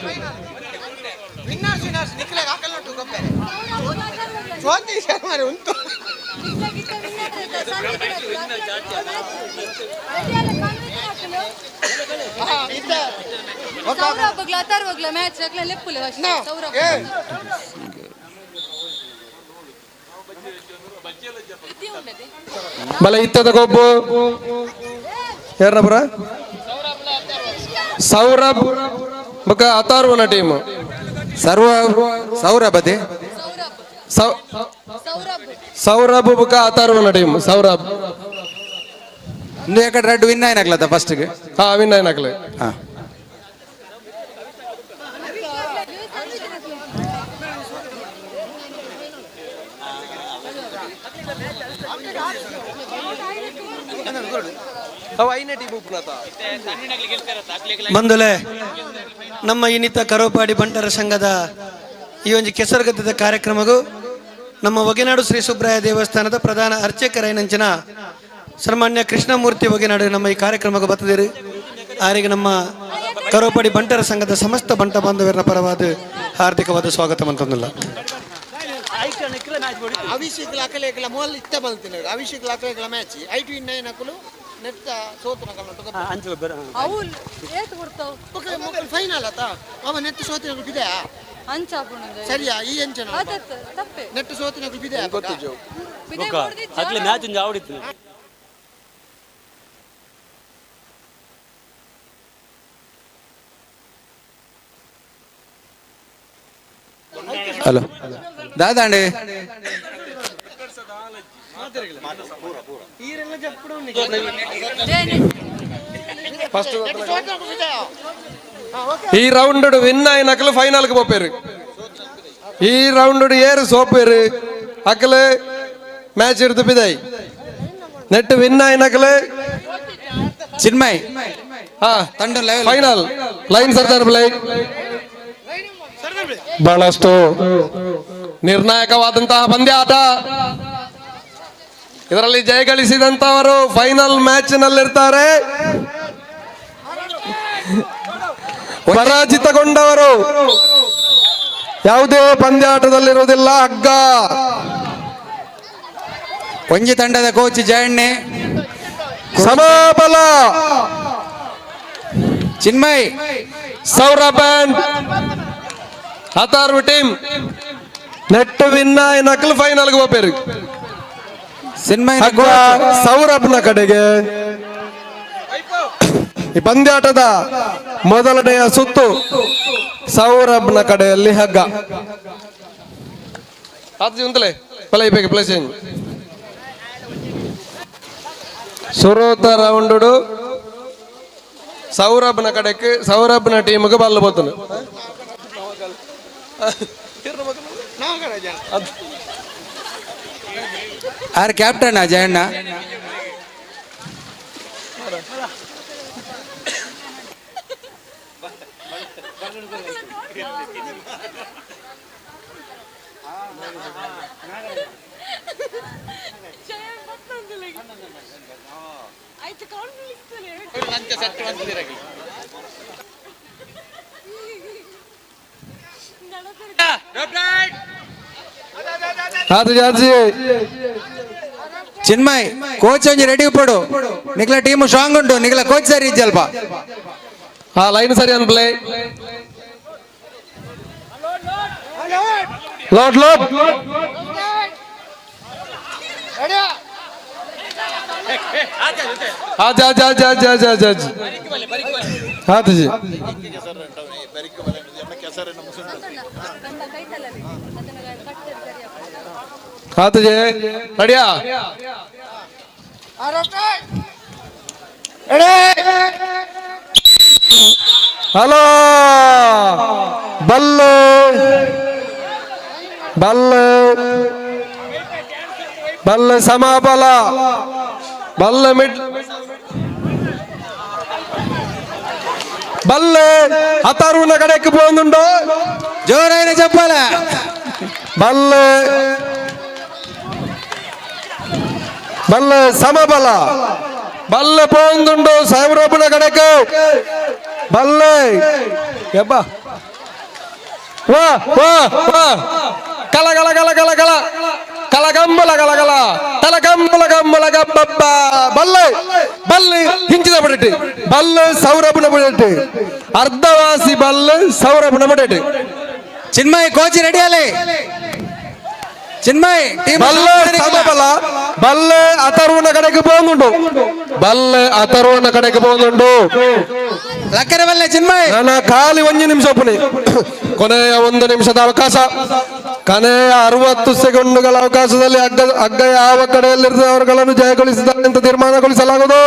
ಬಲ ಇತ್ತದ ಗೊಬ್ಬು ಯಾರನಪುರ ಸೌರಭ್ ಬೊಕ ಅಥರ್ವನ ಟೀಮ್. ಸರ್ವ ಸೌರಭ್ ಅದೇ. ಸೌರಭ್ ಬುಕ ಅಥರ್ವನ ಟೀಮ್ ಸೌರಭ್. ಇಂದು ಯಾಕಡೆ ರೆಡ್ ವಿನ್ ಆಯ್ನಕ್ಲತ್ತ ಫಸ್ಟ್ಗೆ? ಹಾ, ವಿನ್ ಆಯ್ನಕ್ಲೆ. ಹಾ. ಬಂದುಲೆ ನಮ್ಮ ಇನ್ನಿತ ಕರೋಪಾಡಿ ಬಂಟರ ಸಂಘದ ಈ ಒಂದು ಕೆಸರುಗದ್ದದ ಕಾರ್ಯಕ್ರಮಗೂ ನಮ್ಮ ಒಗೆನಾಡು ಶ್ರೀ ಸುಬ್ರಾಯ ದೇವಸ್ಥಾನದ ಪ್ರಧಾನ ಅರ್ಚಕರೈನಂಚಿನ ಸನ್ಮಾನ್ಯ ಕೃಷ್ಣಮೂರ್ತಿ ಒಗೆನಾಡು ನಮ್ಮ ಈ ಕಾರ್ಯಕ್ರಮಕ್ಕೆ ಬರ್ತದಿರು. ಆರಿಗೆ ನಮ್ಮ ಕರೋಪಾಡಿ ಬಂಟರ ಸಂಘದ ಸಮಸ್ತ ಬಂಟ ಬಾಂಧವರ ಪರವಾದ ಹಾರ್ದಿಕವಾದ ಸ್ವಾಗತ ಅಂತಂದಿಲ್ಲ. ಅಭಿಷೇಕ್ ಲಾಕಲೇಕಲ ಮೊದಲು ಇತ್ತ ಬಲ್ತಿನ ಅಭಿಷೇಕ್ ಲಾಕಲೇಕಲ ಮ್ಯಾಚ್ ಐಟು ಇನ್ನ ನಕಲು ನೆಟ್ಟ ಸೋತನ ಅವುಲ್ ಏತ್ ಕೊಡ್ತಾವ್? ಫೈನಲ್ ಆತ ಅವ ನೆಟ್ಟು ಸೋತಿನ ಬಿದೆ. ಅಂಚಾಪುಣ. ಸರಿಯಾ ಈ ಎಂಚನ? ಅದತ್ತ ತಪ್ಪೆ. ನೆಟ್ಟು ಸೋತಿನ ಬಿದೆ. ಅಗ್ಲೆ ಮ್ಯಾಚ್ ಒಂಜಿ ಆವಡಿತ್ತು. ಹಲೋ ದಾದಾಂಡಿ. ಈ ರೌಂಡ್ ವಿನ್ ಆಯ್ನಕಲು ಫೈನಲ್ಗೆ ಪೋಪೇರು. ಈ ರೌಂಡ್ ಏರು ಸೋಪೇರು ಅಕಲು ಮ್ಯಾಚ್ ಹಿಡಿದು ಬಿದೈ. ನೆಟ್ ವಿನ್ ಆಯ್ನಕಲು ಚಿನ್ಮಯ್ ಹಾ ತಂಡ ಫೈನಲ್ ಲೈನ್ ಸರ್ದಾರ್ ಪ್ಲೇ. ಬಹಳಷ್ಟು ನಿರ್ಣಾಯಕವಾದಂತಹ ಪಂದ್ಯಾಟ. ಇದರಲ್ಲಿ ಜಯಗಳಿಸಿದಂತವರು ಫೈನಲ್ ಮ್ಯಾಚ್ ನಲ್ಲಿರ್ತಾರೆ. ಪರಾಜಿತಗೊಂಡವರು ಯಾವುದೇ ಪಂದ್ಯಾಟದಲ್ಲಿರುವುದಿಲ್ಲ. ಹಗ್ಗ ಒಂಜಿ ತಂಡದ coach ಜಯಣ್ಣೆ. ಸಮಬಲ. Chinmay Saurabh and Atharva team net win ನಕಲು ಫೈನಲ್ಗೆ ಹೋಗ್ಬೇರು. ಚಿನ್ಮಯ್ ಹಗ್ಗ ಸೌರಭ್ನ ಕಡೆಗೆ. ಈ ಪಂದ್ಯಾಟದ ಮೊದಲನೆಯ ಸುತ್ತು ಸೌರಭ್ನ ಕಡೆಯಲ್ಲಿ ಹಗ್ಗ. ಉಂತಲೆ ಪ್ಲೇ ಬೇಕು ಪ್ಲೇ ಚೇಂಜ್. ಸುರೋತ ರೌಂಡ್ ಸೌರಭ್ನ ಕಡೆಗೆ ಸೌರಭ್ನ ಟೀಮ್ಗೆ ಬಲ್ಲ ಬೋತನು. ಆರ್ ಕ್ಯಾಪ್ಟನ್ ಜಯಣ್ಣ. ಚಿನ್ಮಯ್ ಕೋಚ್ ಒಂಜಿ ರೆಡಿ ಉಪ್ಪಡು. ನಿಕ್ಲ ಟೀಮ್ ಸ್ಟ್ರಾಂಗ್ ಉಂಟು. ನಿಕ್ಲ ಕೋಚ್ ಸರಿ ಇಜ್ಜಲ್ಪ. ಆ ಲೈನ್ ಸರಿ ಅನ್ಪ್ಲೇ. ಲೋಡ್ ಲೋಡ್ ಆಜ್ ಆಜ್ ಆಜ್ ಆಜ್ ಆಜ್ ಆಜ್ ಆಜ್ ಆತಜಿ. ಆತಜಿ ರೆಡಿಯಾ? ಹಲೋ ಬಲ್ಲು ಬಲ್ಲು ಬಲ್ಲು ಸಮಬಲ ಬಲ್ಲು ಮಿಡ್ ಬಲ್ಲು ಅಥರ್ವನ ಕಡೆಗೆ ಪೋಂದುಂಡು. ಜೋರಾಯಿನ ಚಪ್ಪಾಲ. ಬಲ್ಲು ಬಲ್ಲು ಸಮಬಲ ಬಲ್ಲು ಪೋಂದುಂಡು ಸೌರಭನ ಕಡೆಗೆ. ಬಲ್ಲೆ ಯಬ್ಬ ವಾ ವಾ ವಾ ಕಲ ಕಲ ಕಲ ಕಲ ಕಲ ಕಲಗಂಬಲ ಕಲಗಲ ತಲಗಂಬಲ ಗಂಬಲ ಗಬ್ಬಬ್ಬ ಬಲ್ಲೆ ಬಲ್ಲೆ ಹಿಂಚಿದ ಬಡಟೆ ಬಲ್ಲೆ ಸೌರಭನ ಬಡಟೆ ಅರ್ಧವಾಸಿ ಬಲ್ಲೆ ಸೌರಭನ ಬಡಟೆ. ಚಿನ್ಮಯ್ ಕೋಚ್ ರೆಡಿ ಅಲೆ. ಚಿನ್ಮಯ್ ಟೀಮ್ ಬಲ್ಲೆ ಸಮಬಲ ಬಲ್ಲೆ ಅಥರ್ವನ ಕಡೆಗೆ ಪೋಂದುಂಡು. ಬಲ್ಲೆ ಅಥರ್ವನ ಕಡೆಗೆ ಪೋಂದುಂಡು. ಲಕ್ಕರೆ ಬಲ್ಲೆ ಚಿನ್ಮಯ್. ನನ್ನ ಖಾಲಿ 1 ನಿಮಿಷ ಒಪ್ಪನೆ. ಕೊನೆಯ 1 ನಿಮಿಷದ ಅವಕಾಶ. ಕೊನೆಯ 60 ಸೆಕೆಂಡುಗಳ ಅವಕಾಶದಲ್ಲಿ ಹಗ್ಗ ಯಾವ ಕಡೆಯಲ್ಲಿರ್ತದೆ ಅವರುಗಳನ್ನು ಜಯಗೊಳಿಸಿದ್ದಾರೆ ಅಂತ ತೀರ್ಮಾನಗೊಳಿಸಲಾಗುವುದು.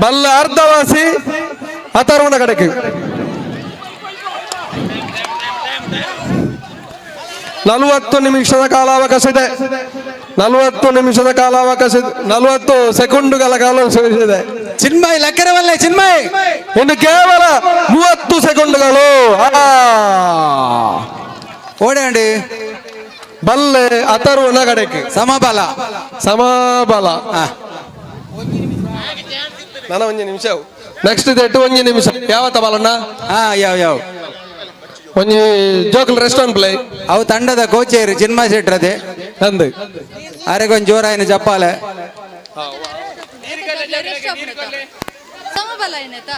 ಬಲ್ಲ ಅರ್ಧವಾಸಿ ಅಥರ್ವನ ಕಡೆಗೆ. 40 ನಿಮಿಷದ ಕಾಲಾವಕಾಶ ಇದೆ. 40 ನಿಮಿಷದ ಕಾಲಾವಕಾಶ ಇದೆ. 40 ಸೆಕೆಂಡುಗಳ ಕಾಲಾವಕಾಶ ಇದೆ. ಚಿನ್ಮಯ್ ಲಕ್ಕರವಲ್ಲೇ ಚಿನ್ಮಯ್. ಇನ್ನು ಕೇವಲ 30 ಸೆಕೆಂಡುಗಳು. ಓಡಂಡಿ ಬಲ್ಲೆ ಅಥರ್ವನ ಕಡೆಗೆ. ಸಮಬಲ ಸಮಬಲ. ನಾನು ಒಂಜಿ ನಿಮಿಷ ನೆಕ್ಸ್ಟ್ ಇದೆ ಒಂಜಿ ನಿಮಿಷ. ಯಾವತ್ತ ಬಾಲಣ್ಣ? ಯಾವ ಯಾವ ಒಂಜಿ ಜೋಕಲ್ ರೆಸ್ಟೋರೆಂಟ್ ಪ್ಲೇ. ಅವು ತಂಡದ ಕೋಚೇರು ಚಿನ್ಮಯ್ ಶೆಟ್ರದೆ ಅಂದು ಅರೆಗೊಂದು ಜೋರಾಯಿನ ಜಪ್ಪಾಲೆ. ಸಮಬಲ ಏನಾಯ್ತಾ?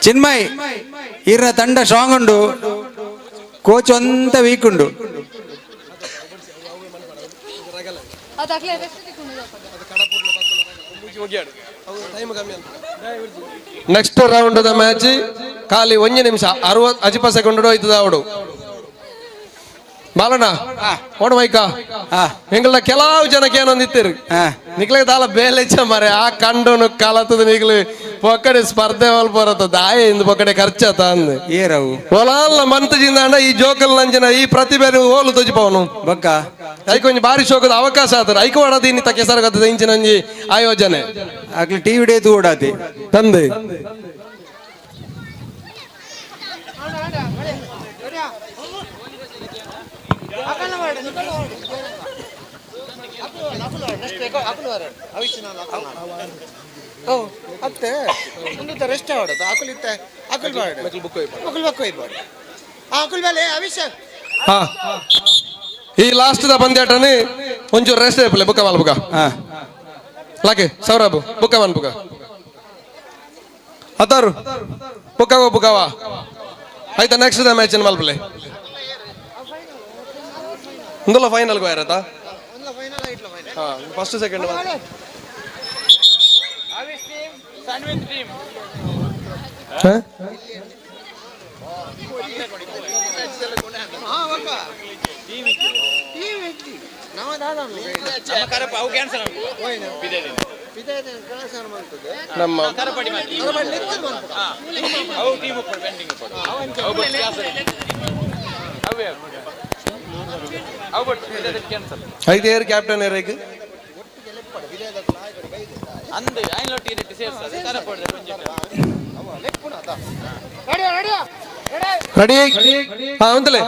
ಚಿನ್ಮಯ್ ಇರ್ನ ತಂಡ ಸ್ಟ್ರಾಂಗ್ ಉಂಡು, ಕೋಚ್ ಒಂತ ವೀಕ್ ಉಂಡು. ನೆಕ್ಸ್ಟ್ ರೌಂಡ್ the match ಖಾಲಿ ಒಂಜಿ ನಿಮಿಷ 60 ಸೆಕೆಂಡ್ ಹೋಯ್ತದ ಅವಡು. ಬಾಲಣ್ಣ ಓಡು ಮೈಕ ಎಂಗಳ ಕೆಲವು ಜನಕ್ಕೆ ಏನೊಂದಿತ್ತಿರು ನಿಕ್ಲೆ ದಾಲ ಬೇಲೆಚ್ಚ ಮರೆ ಆ ಕಂಡುನು ಕಲತದ ನಿಕ್ಲು ಪೊಕ್ಕಡೆ ಸ್ಪರ್ಧೆ ಮಲ್ಪ ದಾಯ ಇಂದು ಪೊಕ್ಕಡೆ ಖರ್ಚಾತ ಅಂದ್ ಏರವು ಒಲಾಲ್ಲ ಮಂತ್ ಜಿಂದಾಂಡ ಈ ಜೋಕಲ್ ನಂಜಿನ ಈ ಪ್ರತಿಭೆ ಓಲು ತೊಜಿಪವನು ಬೊಕ್ಕ ಐಕ್ ಒಂಜಿ ಬಾರಿ ಶೋಕದ ಅವಕಾಶ ಆತರ ಐಕ ವಾಡದ ಇನ್ನಿತ ಕೆಸರುಗತ್ತದ ಇಂಚಿನ ಒಂಜಿ ಆಯೋಜನೆ ಅಕ್ಲು ಟಿವಿ ಡೇ ತೂಡಾತಿ ತಂದೆ. ಅತ್ತೆ ಒಂದು ರೆಸ್ಟ್ ಆಡೋದು ಅಕುಲ್ ಇತ್ತೆ ಅಕುಲ್ ಬಾಡ ಅಕುಲ್ ಬಕ್ಕ ಹೋಯ್ಬಾರ್ದು ಅಕುಲ್ ಮೇಲೆ ಅವಿಷ. ಈ ಲಾಸ್ಟ್ ದ ಪಂದ್ಯಾಟನೆ ಒಂಚೂರು ರೆಸ್ಟ್ ಐಪಲೆ ಬುಕ್ಕ ಮಲ್ಪುಗ. ಲಾಕೆ ಸೌರಭ್ ಬುಕ್ಕ ಮನ್ಪುಗ ಅತ್ತಾರು ಬುಕ್ಕವ ಬುಕ್ಕವ ಆಯ್ತಾ ನೆಕ್ಸ್ಟ್ the match ಮಲ್ಪಲೆ ಇಂದಲ್ಲ ಫೈನಲ್ ಗೋಯರತಾ ಫಸ್ಟ್ ಸೆಕೆಂಡ್ ನಮ್ಮ ಐದು ಏರ್ ಕ್ಯಾಪ್ಟನ್ ಏರ್ ರೆಡಿ ಹಾ ಒಂದಲೇ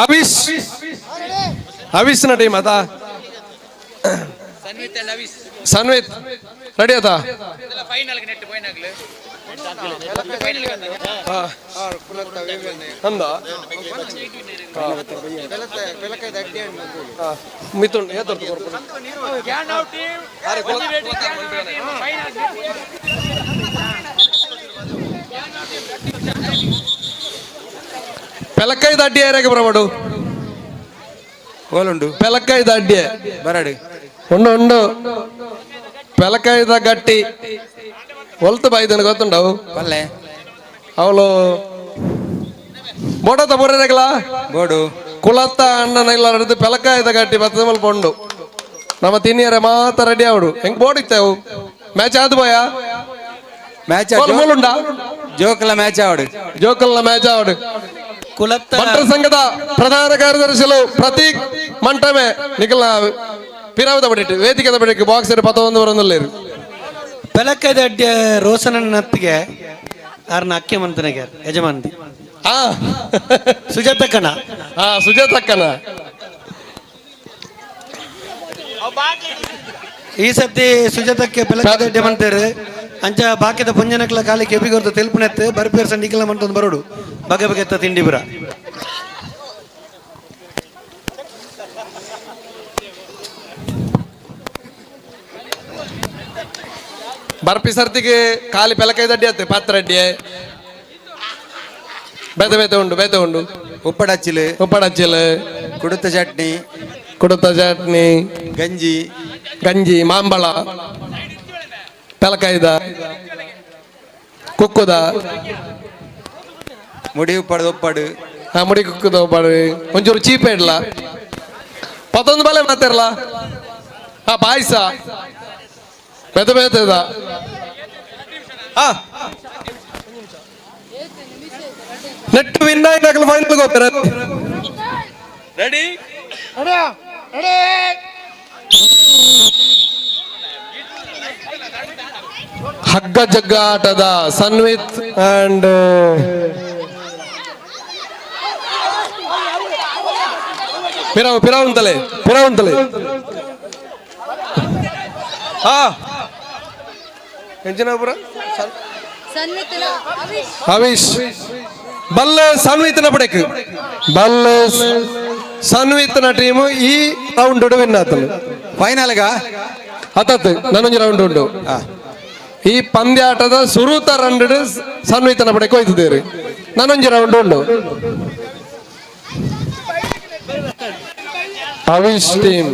ಅವಿಶ್ ಅವಿಶ್ನ ಟೀಮ್ ಆತಾ ಸನ್ವಿತ್ ರೆಡಿ ಆತಾ ಅಂದ ಮಿಥುನ್ ಪೆಲಕ್ಕೈ ದಡ್ಡಿ ಯಾರಾಗ ಬರಬಾಡು ಓಲುಂಡು ಪೆಲಕ್ಕೈ ದಡ್ಡಿ ಬರಡು ಉಂಡು ಉಂಡು ಪೆಲಕಾಯ್ದ ಗಟ್ಟಿ ಒಲ್ತು ಬಾಯ್ದನ ಗೊತ್ತುಂಡವು ಪಲ್ಲೆ ಅವಳು ಬೋಡತ್ತ ಬೋರಗಲ ಬೋಡು ಕುಲತ್ತ ಅಣ್ಣನ ಇಲ್ಲ ಹಿಡಿದು ಪೆಲಕಾಯ್ದ ಗಟ್ಟಿ ಬತ್ತದ ಮಲ್ಪ ಉಂಡು ನಮ್ಮ ತಿನ್ನಿಯರೆ ಮಾತ್ರ ರೆಡಿ ಅವಡು ಹೆಂಗ್ ಬೋರ್ಡ್ ಇತ್ತವು ಮ್ಯಾಚ್ ಆದು ಬೋಯ ಮ್ಯಾಚ್ ಮೂಲುಂಡ ಜೋಕಲ ಮ್ಯಾಚ್ ಆವಡು ಜೋಕಲ್ನ ಮ್ಯಾಚ್ ಆವಡು ಕುಲತ್ತ ಬಂಟರ ಸಂಘದ ಪ್ರಧಾನ ಕಾರ್ಯದರ್ಶಿಲು ಪ್ರತೀಕ್ ಮಂಟಮೆ ನಿಖಲ ಪಿರಾವದ ಬಡಿಟ್ಟು ವೇದಿಕೆದ ಬಡಿಟ್ಟು ಬಾಕ್ಸ್ ಪತ್ತೊಂದು ಬರೊಂದುಲ್ಲೇರು ಪೆಲಕ್ಕದ ಅಡ್ಡ ರೋಸನತ್ತಿಗೆ ಆರ್ನ ಅಕ್ಕೆ ಮಂತನಿಗೆ ಯಜಮಾನ್ತಿ ಸುಜಾತಕ್ಕನ ಸುಜಾತಕ್ಕನ ಈ ಸರ್ತಿ ಸುಜಾತಕ್ಕೆ ಪೆಲಕ್ಕದ ಅಡ್ಡೆ ಮಂತೇರು ಅಂಚ ಬಾಕಿದ ಪುಂಜನಕ್ಲ ಕಾಲಿ ಕೆಬಿಗೊರ್ತ ತೆಲ್ಪುನೆತ್ತು ಬರ್ಪೇರ್ ಸಂಡಿಕಲ ಮಂತೊಂದು ಬರೋಡು ಬಗೆ ಬಗೆತ್ತ ತಿಂಡಿಪುರ ಬರ್ಪಿ ಸರ್ತಿಗೆ ಖಾಲಿ ಪೆಲಕೈ ದಡ್ಡಿ ಆತು ಪಾತ್ರ ಅಡ್ಡಿ ಬೇತೆ ಬೇತೆ ಉಂಡು ಬೇತೆ ಉಂಡು ಉಪ್ಪಡಚ್ಚಿಲು ಉಪ್ಪಡಚ್ಚಿಲು ಕುಡುತ ಚಟ್ನಿ. ಕುಡತ ಚಟ್ನಿ, ಗಂಜಿ ಗಂಜಿ, ಮಾಂಬಳ, ಪೆಲಕಾಯ್ದ, ಕುಕ್ಕುದ ಮುಡಿ ಉಪ್ಪಾಡು ಒಪ್ಪಾಡು. ಹಾ, ಮುಡಿ ಕುಕ್ಕುದ ಒಪ್ಪಾಡು. ಒಂಚೂರು ಚೀಪ ಇಡ್ಲ ಪತ್ತೊಂದು ಬಲೆ ಮಾತಾರಲ್ಲ. ಹಾ, ಪಾಯಸ ಮೆತ ಮೆತ್ತದ. ಹಾ, ನೆಟ್ ವಿನ್ ಆಯ್ತು, ಫೈನಲ್ ಹೋಗ್ತಾರೆ. ರೆಡಿ. ಹಗ್ಗ ಜಗ್ಗ ಆಟದ ಸನ್ವಿತ್ ಅಂಡ್ ಪಿರಾವ್ ಪಿರಾವಂತಲೆ ಪಿರಾವಂತಲೆ. ಹಾ, ಎಂಜಿನಾಪುರ ಹವೀಶ್ ಬಲ್ಲೆ ಸನ್ವಿತ್ನ ಪಡೆಕ್. ಬಲ್ಲೆ ಸನ್ವಿತ್ನ ಟೀಮ್ ಈ ರೌಂಡ್ ವಿನ್ ಆತನು. ಫೈನಲ್ಗ ಅತತ್ ನಾನೊಂದು ರೌಂಡ್ ಉಂಟು. ಈ ಪಂದ್ಯಾಟದ ಸುರುತ ರೌಂಡ್ ಸನ್ವಿತನ ಪಡೆಕ್ ಹೋಯ್ತಿದ್ದೀರಿ. ನಾನೊಂದು ರೌಂಡ್ ಉಂಟು. ಹವೀಶ್ ಟೀಮ್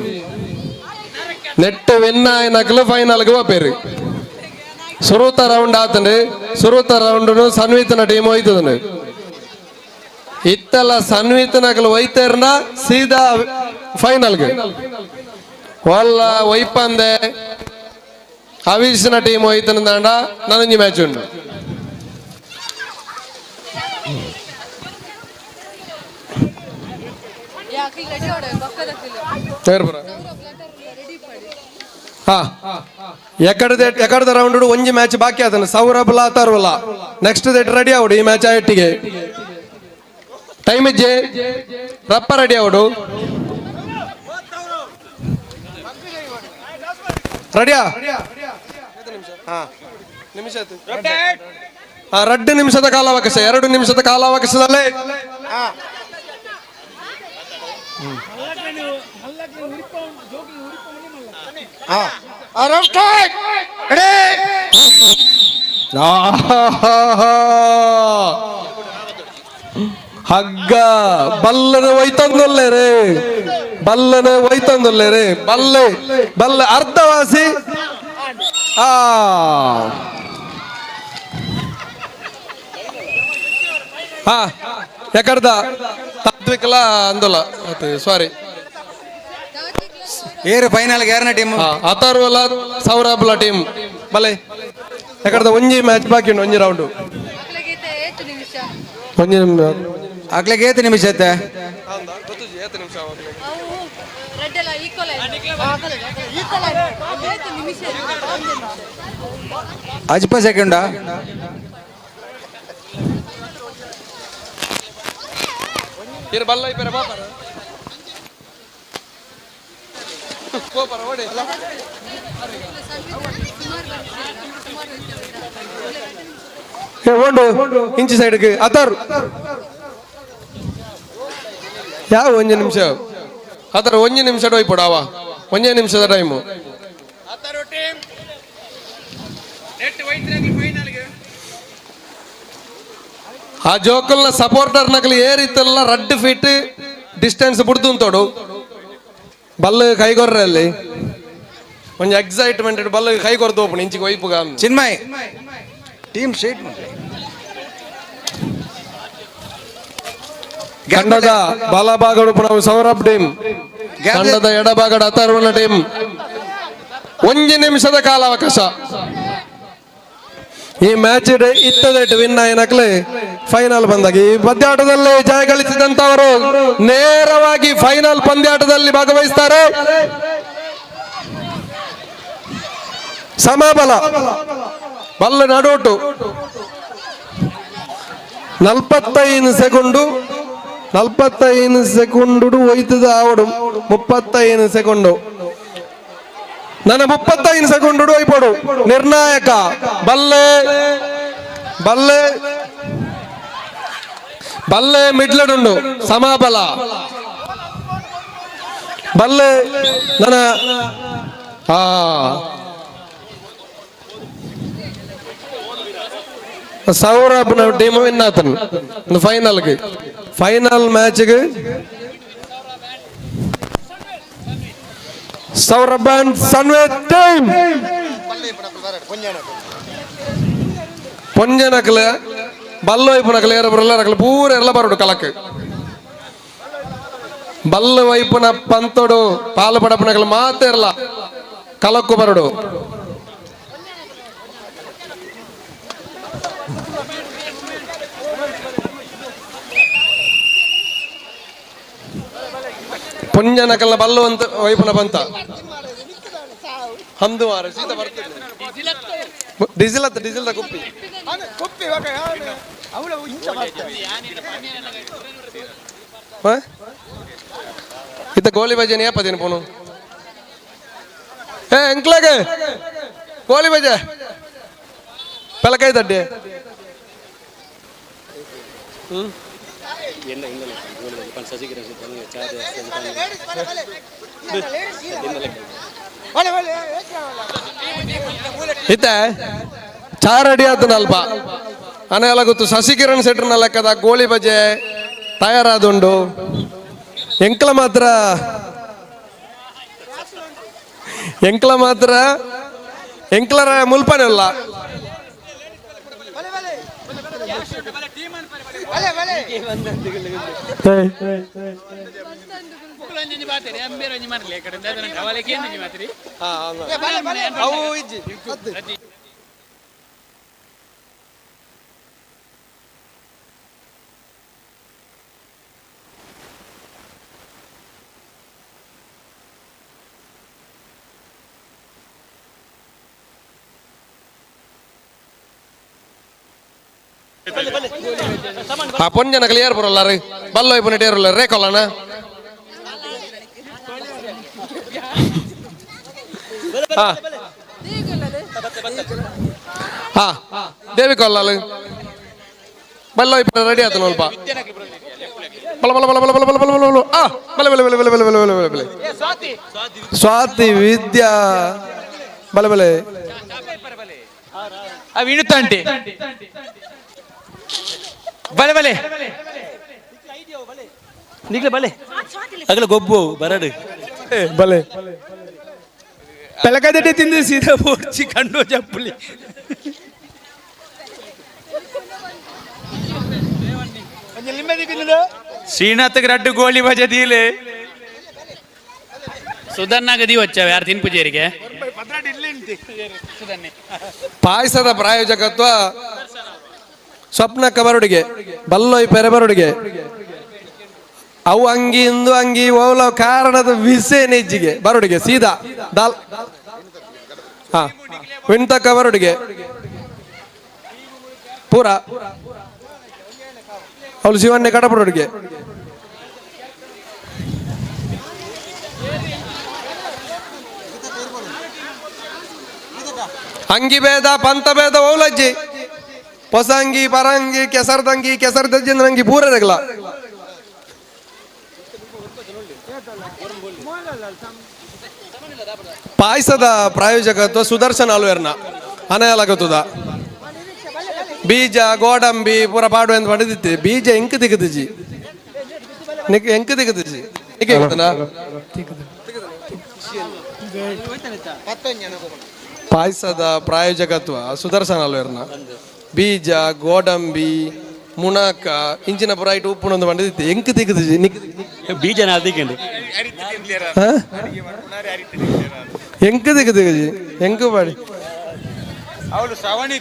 ನೆಟ್ ವಿನ್ ಆಯ್ನಕ್ಲು ಫೈನಲ್ಗೆ ಹೋಪೇರಿ. ಸುರುತ ರೌಂಡ್ ಆತಂಡು. ಸುರುತ ರೌಂಡ್ ಸನ್ವಿತನ ಟೀಮ್ ಹೋಯ್ತದನು. ಇತ್ತಲ್ಲ ಸನ್ವಿತನಕಲು ಒಯ್ತೇರ್ನ ಸೀದಾ ಫೈನಲ್ಗೆ. ಒಲ್ಲ ಒಯ್ಪಂದೆ ಹವೀಶ್ನ ಟೀಮ್ ಹೋಯ್ತನಂದಾಂಡ ನನಂಜಿ ಮ್ಯಾಚ್ ಉಂಟು. ಹಾ, ಎಕಡದ ರೌಂಡ್ ಒಂಜಿ ಮ್ಯಾಚ್ ಬಾಕಿ ಆತನ. ಸೌರಭ್ ಲಾತಾರ್ವಲ್ಲ ನೆಕ್ಸ್ಟ್ that ready ಆವಡು. ಈ ಮ್ಯಾಚ್ ಆಯಟ್ಟಿಗೆ ಟೈಮ್ ಇಜ್ಜೆ ರಪ್ಪ ರೆಡಿ ಆವಡು. ರೆಡಿಯಾ? 2 ನಿಮಿಷದ ಕಾಲಾವಕಾಶ. 2 ನಿಮಿಷದ ಕಾಲಾವಕಾಶದಲ್ಲೇ ಹಗ್ಗ ಬಲ್ಲನೆ ಒಯ್ತಂದೊಲ್ಲೆ ರೇ, ಬಲ್ಲನೆ ಒಯ್ತಂದೊಲ್ಲೆ ರೇ. ಬಲ್ಲೆ ಬಲ್ಲೆ ಅರ್ಧವಾಸಿ. ಆ ಹಾ, ಎಕಡ್ದ ತಾತ್ವಿಕಲ ಅಂದಲ್ಲ, ಸಾರಿ. ಏರು ಫೈನಲ್ ಯಾರನ ಟೀಮ್? ಅಥರ್ವಲ ಸೌರಭ್ಲ ಟೀಮ್. ಬಲೆ ಎಕಡ್ದ ಒಂಜಿ ಮ್ಯಾಚ್ ಬಾಕಿ ಉಂಟು, ಒಂಜಿ ರೌಂಡ್. ಒಂಜಿ ಆಗ್ಲಿಕ್ಕೆ ಏತು ನಿಮಿಷ ಐತೆ? ಅಜ್ಪ ಸೆಕೆಂಡಾ? ಬಲ್ಲ ಇಬ್ಬರ ಬಾಪರ ಓಂಡು ಇಂಚಿ ಸೈಡ್ಗೆ ಅತರ್ ಯಾವ ಒಂಜಿ ನಿಮಿಷ ಅತರ ಒಂಜಿ ನಿಮಿಷ ಹೋಯ್ಪಡಾವ. ಒಂಜೇ ನಿಮಿಷದ ಟೈಮು. ಆ ಜೋಕಲ್ನ ಸಪೋರ್ಟರ್ ನಕಲಿ ಏರಿತ್ತಲ್ಲ ರಡ್ಡು ಫೀಟ್ ಡಿಸ್ಟೆನ್ಸ್ ಬಿಡ್ದು ಬಲ್ಲು ಕೈಗೊರ್ರೆ ಅಲ್ಲಿ ಒಂಜಿ ಎಕ್ಸೈಟ್ಮೆಂಟ್ ಬಲ್ಲು ಕೈ ಕೊರ್ದು ಓಪನ್ ಇಂಚಿಗೆ ಒಯ್ಪುಗ. Chinmay team sheet. ತಂಡದ ಬಲಭಾಗಡು ಪುನಃ ಸೌರಭ್ ಟೀಮ್, ತಂಡದ ಎಡಭಾಗದ ಅಥರ್ವನ ಟೀಮ್. ಒಂಜಿ ನಿಮಿಷದ ಕಾಲಾವಕಾಶ. ಈ ಮ್ಯಾಚ್ ಇತ್ತದೇಟು ವಿನ್ ಆಯ್ನಕ್ಲೆ ಫೈನಲ್ ಬಂದಾಗ ಈ ಪಂದ್ಯಾಟದಲ್ಲಿ ಜಯ ಗಳಿಸಿದಂತವರು ನೇರವಾಗಿ ಫೈನಲ್ ಪಂದ್ಯಾಟದಲ್ಲಿ ಭಾಗವಹಿಸ್ತಾರೆ. ಸಮಬಲ ಬಲ್ಲ ನಡುಟು 45 ಸೆಕೆಂಡು, 45 ಸೆಕೆಂಡು ಹೋಯ್ತದ ಆವಡು. 35 ಸೆಕೆಂಡು, ನನ್ನ 35 ಸೆಕೆಂಡು ಹೋಯ್ಪಡು. ನಿರ್ಣಾಯಕ ಬಲ್ಲೆ ಬಲ್ಲೆ ಬಲ್ಲೆ ಮಿಡ್ಲಡುಂಡು. ಸಮಬಲ ಬಲ್ಲೆ ನನ್ನ ಸೌರಭ್ನ ಟೀಮ್ ವಿನ್ ಆತನು ಫೈನಲ್ಗೆ. ಫೈನಲ್ ಮ್ಯಾಚ್ಗೆ Saurabh and Sanveth team. ಪೊಂಜನಕಲ ಬಲ್ಲು ವೈಪುನಕಲ ಏರ ರಕಲ ಪೂರ ಎಲ್ಲ ಬರೋಡು ಕಲಕ್ ಬಲ್ಲು ವೈಪುನ ಪಂತೋಡು ಪಾಲು ಪಡಪುನಕಲ ಮಾತ್ರ ಇರಲ್ಲ ಕಲಕ್ಕು ಬರಡು. ಪೊಂಜನಕಲ್ನ ಬಲ್ಲು ಅಂತ ವೈಪುನ ಪಂತ ಹಂದು ಮಾರ ಸೀತ ಬರ್ತದೆ ಡೀಸೆಲ್ ಅತ್ತ ಡೀಸೆಲ್ ಕುಪ್ಪಿ ಇತ್ತ ಗೋಲಿ ಬಜೆ ಏಪದೇನು ಪೋನು ಏ ಎಂಕ್ಲಾಗ ಗೋಲಿ ಬಜೆ ಪೆಲಕಾಯಿ ದಡ್ಡೆ ಇತ್ತ ಚಾರ್ ಅಡಿ ಆತನಲ್ಪ ಅನೆಲ್ಲ ಗೊತ್ತು ಶಶಿಕಿರಣ್ ಶೆಟ್ಟರ್ನ ಲೆಕ್ಕದ ಗೋಳಿ ಬಜೆ ತಯಾರಾದುಂಡು. ಎಂಕ್ಲ ಮಾತ್ರ ಎಂಕ್ಲ ಮಾತ್ರ ಎಂಕ್ಲರ ಮುಲ್ಪನೆ ಅಲ್ಲ. ಆ ಪೊಂಜನ ಕ್ಲಿಯರ್ ಬರೋಲ್ಲಾರು ಬಲ್ಲೋ ಇಪ್ಪು ರೇಕೊಲ್ಲಣ ಹಾ ದೇವಿ ಕೊಲ್ಲಾಲು ಬಲ್ಲೋ ಇಪ್ಪ ರೆಡಿ ಆಯ್ತು ಸ್ವಲ್ಪ ಬಲ ಬಲ ಬಲ ಬಲ ಬಲ ಬಲ ಬಲ ಬಲ ಬಲ ಆ ಬಲ ಬಲ ಬಲ ಬಲ ಬಲ ಬಲ ಬಲ ಬಲ ಬಲ ಸ್ವಾತಿ ವಿದ್ಯಾ ಬಲ ಬಲೆ ವಿನುತ್ತಂಟಿ ಬಲೆ ಬಲೆ ನಿಗ್ಲೆ ಬಲೆ ಅಗಲ ಗೊಬ್ಬು ಬರಡು ಬಲೆ ಪೆಲಕದಡ್ಡೆ ತಿಂದು ಸೀದಾ ಬೋರ್ಚಿ ಕಂಡು ಚಪ್ಪಲಿ ಶ್ರೀನಾಥ್ ರಡ್ಡು ಗೋಳಿ ಬಜೆ ದೀಲೆ ಸುಧನ್ನಾಗ ದೀವಚ್ಚ ಯಾರು ತಿನ್ಪುಜೇರಿಗೆ ಪಾಯಸದ ಪ್ರಾಯೋಜಕತ್ವ ಸ್ವಪ್ನಕ್ಕ ಬರುಡಿಗೆ ಬಲ್ಲೊಯ್ ಪೆರೆ ಬರುಡಿಗೆ ಅವು ಅಂಗಿ ಇಂದು ಅಂಗಿ ಓಲ ಕಾರಣದ ವಿಸೆ ನೆಜ್ಜಿಗೆ ಬರುಡಿಗೆ ಸೀದಾ ದಾಲ್ ಹಾ ವಿಂತಕ್ಕ ಬರುಡಿಗೆ ಪೂರ ಅವಳು ಶಿವನ್ನೇ ಕಡಪಡುಡಿಗೆ ಅಂಗಿ ಭೇದ ಪಂತ ಭೇದ ಓಲಜ್ಜಿ ಹೊಸ ಅಂಗಿ ಪರಂಗಿ ಕೆಸರ್ದಂಗಿ ಕೆಸರ್ದಜ್ಜಿ ಪೂರ ರಗಲ ಪಾಯಸದ ಪ್ರಾಯೋಜಕತ್ವ ಸುದರ್ಶನ್ ಆಲ್ವೇರ್ನ ಅನಯಲಾಗತ್ತದ ಬೀಜ ಗೋಡಂಬಿ ಪೂರ ಪಾಡು ಎಂದು ಪಡೆದಿತ್ತು ಬೀಜ ಎಂಕ್ ತಿಕ್ಕದಿಜಿ ಎಂಕ್ ತಿಕ್ಕದಿಜಿ ಪಾಯಸದ ಪ್ರಾಯೋಜಕತ್ವ ಸುದರ್ಶನ್ ಆಲ್ವೇರ್ನ ಬೀಜ ಗೋಡಂಬಿ ಮುಣಕ ಇಂಚಿನ ಪುರ ಐಟ್ ಉಪ್ಪುನೊಂದು ಪಂಡಿದಿತ್ತು ಎಂಕ್ ತಿಕ್ಕದಿಜಿ ಬೀಜ ನಾಲ್ದಿಕ್ಕಂಡು ಎಂಕ್ ತಿಕ್ಕದಿಜಿ ಎಂಕ್ ಪಾಡಿ ಅವಳು ಸವಣಿ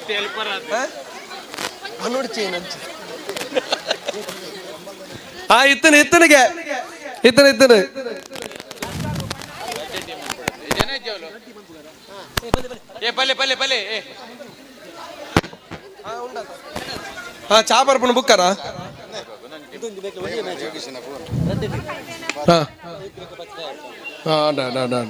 ಆ ಇತ್ತನ ಇತ್ತನಿಗೆ ಇತ್ತನ ಇತ್ತನ ಬಲೆ ಬಲೆ ಬಲೆ ಹಾ ಚಾ ಬರ್ಪಣ ಬುಕ್ಕರ ಹಾ ಹಾ ಡಾ ಡಾ ಡಾ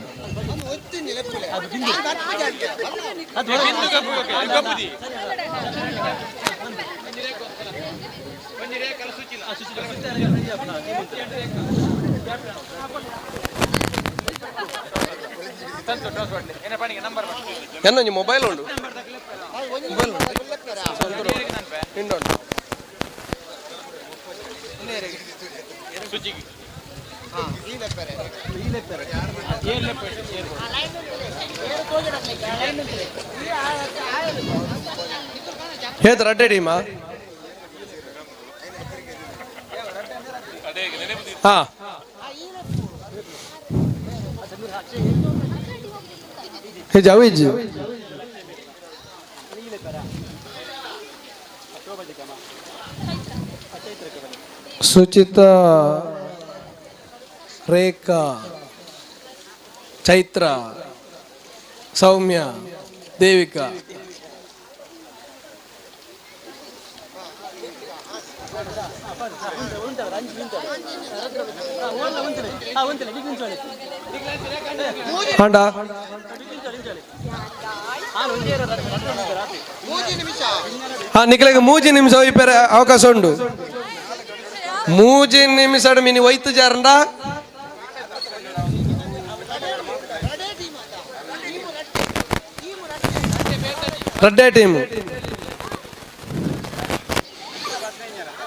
ಎನ್ನ ಮೊಬೈಲ್ ಉಂಟು ಮೊಬೈಲ್ ಉಂಟು. ಏತ್ ರಡ್ಡೆ ಟೀಮಾ? ಹಾ ಜಾವಿಜ್ ಸುಚಿತಾ, ರೇಖಾ, ಚೈತ್ರ, ಸೌಮ್ಯ, ದೇವಿಕಾ. ಹಾಂಡ ಹಾ ನಿಖಲಿಗೆ ಮೂಜಿ ನಿಮಿಷ ಒಯ್ಪೆರೆ ಅವಕಾಶ ಉಂಡು. ಮೂಜಿ ನಿಮಿಷ ಮಿನಿ ಒಯ್ತು ಜಾರಂಡ ರಡ್ಡೆ ಟೀಮ್.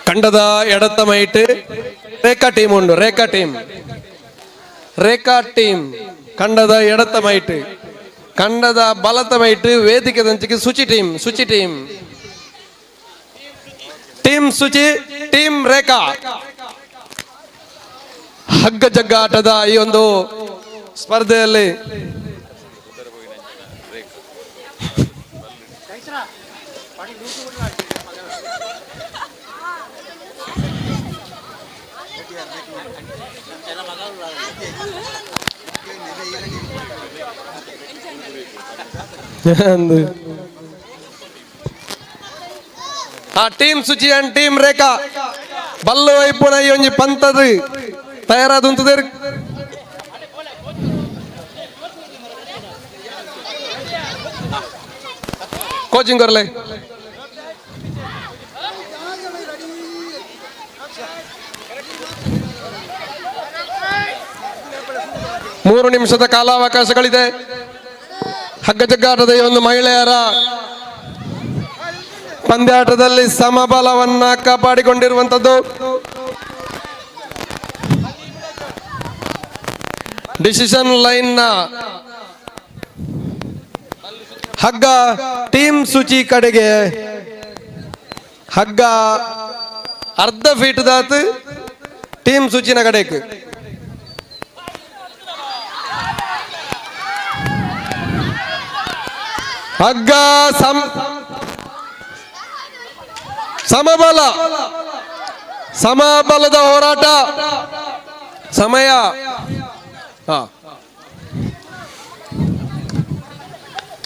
ಕಂಡದ ಎಡತ್ತ ಮೈಟ್ ರೇಖಾ ಟೀಮ್ ಉಂಡು. ರೇಖಾ ಟೀಮ್, ರೇಖಾ ಟೀಮ್ ಕಂಡದ ಎಡತ್ತ ಮೈಟ್, ಕಂಡದ ಬಲತ ಮೈಟ್ ವೇದಿಕೆ ದಂಚಿಗೆ Suchi team, Suchi team, team Suchi, team Rekha. ಹಗ್ಗ ಜಗ್ಗಾಟದ ಈ ಒಂದು ಸ್ಪರ್ಧೆಯಲ್ಲಿ ಆ team Suchi and team Rekha Ballu ವೈಪುನ ಈ ಒಂಜಿ ಪಂತದ ತಯಾರಾದಂತದೇ. ಕೋಚಿಂಗ್ ಕೊರ್ಲೆ 3 ನಿಮಿಷದ ಕಾಲಾವಕಾಶಗಳಿದೆ. ಹಗ್ಗಜಗ್ಗಾಟದ ಈ ಒಂದು ಮಹಿಳೆಯರ ಪಂದ್ಯಾಟದಲ್ಲಿ ಸಮಬಲವನ್ನ ಕಾಪಾಡಿಕೊಂಡಿರುವಂಥದ್ದು. ಡಿಸಿಷನ್ ಲೈನ್ನ ಹಗ್ಗ ಟೀಮ್ ಸೂಚಿ ಕಡೆಗೆ, ಹಗ್ಗ ಅರ್ಧ ಫೀಟ್ ದಾತು ಟೀಮ್ ಸೂಚಿನ ಕಡೆಗೆ. ಹಗ್ಗ ಸಮಬಲ, ಸಮಬಲದ ಹೋರಾಟ. ಸಮಯ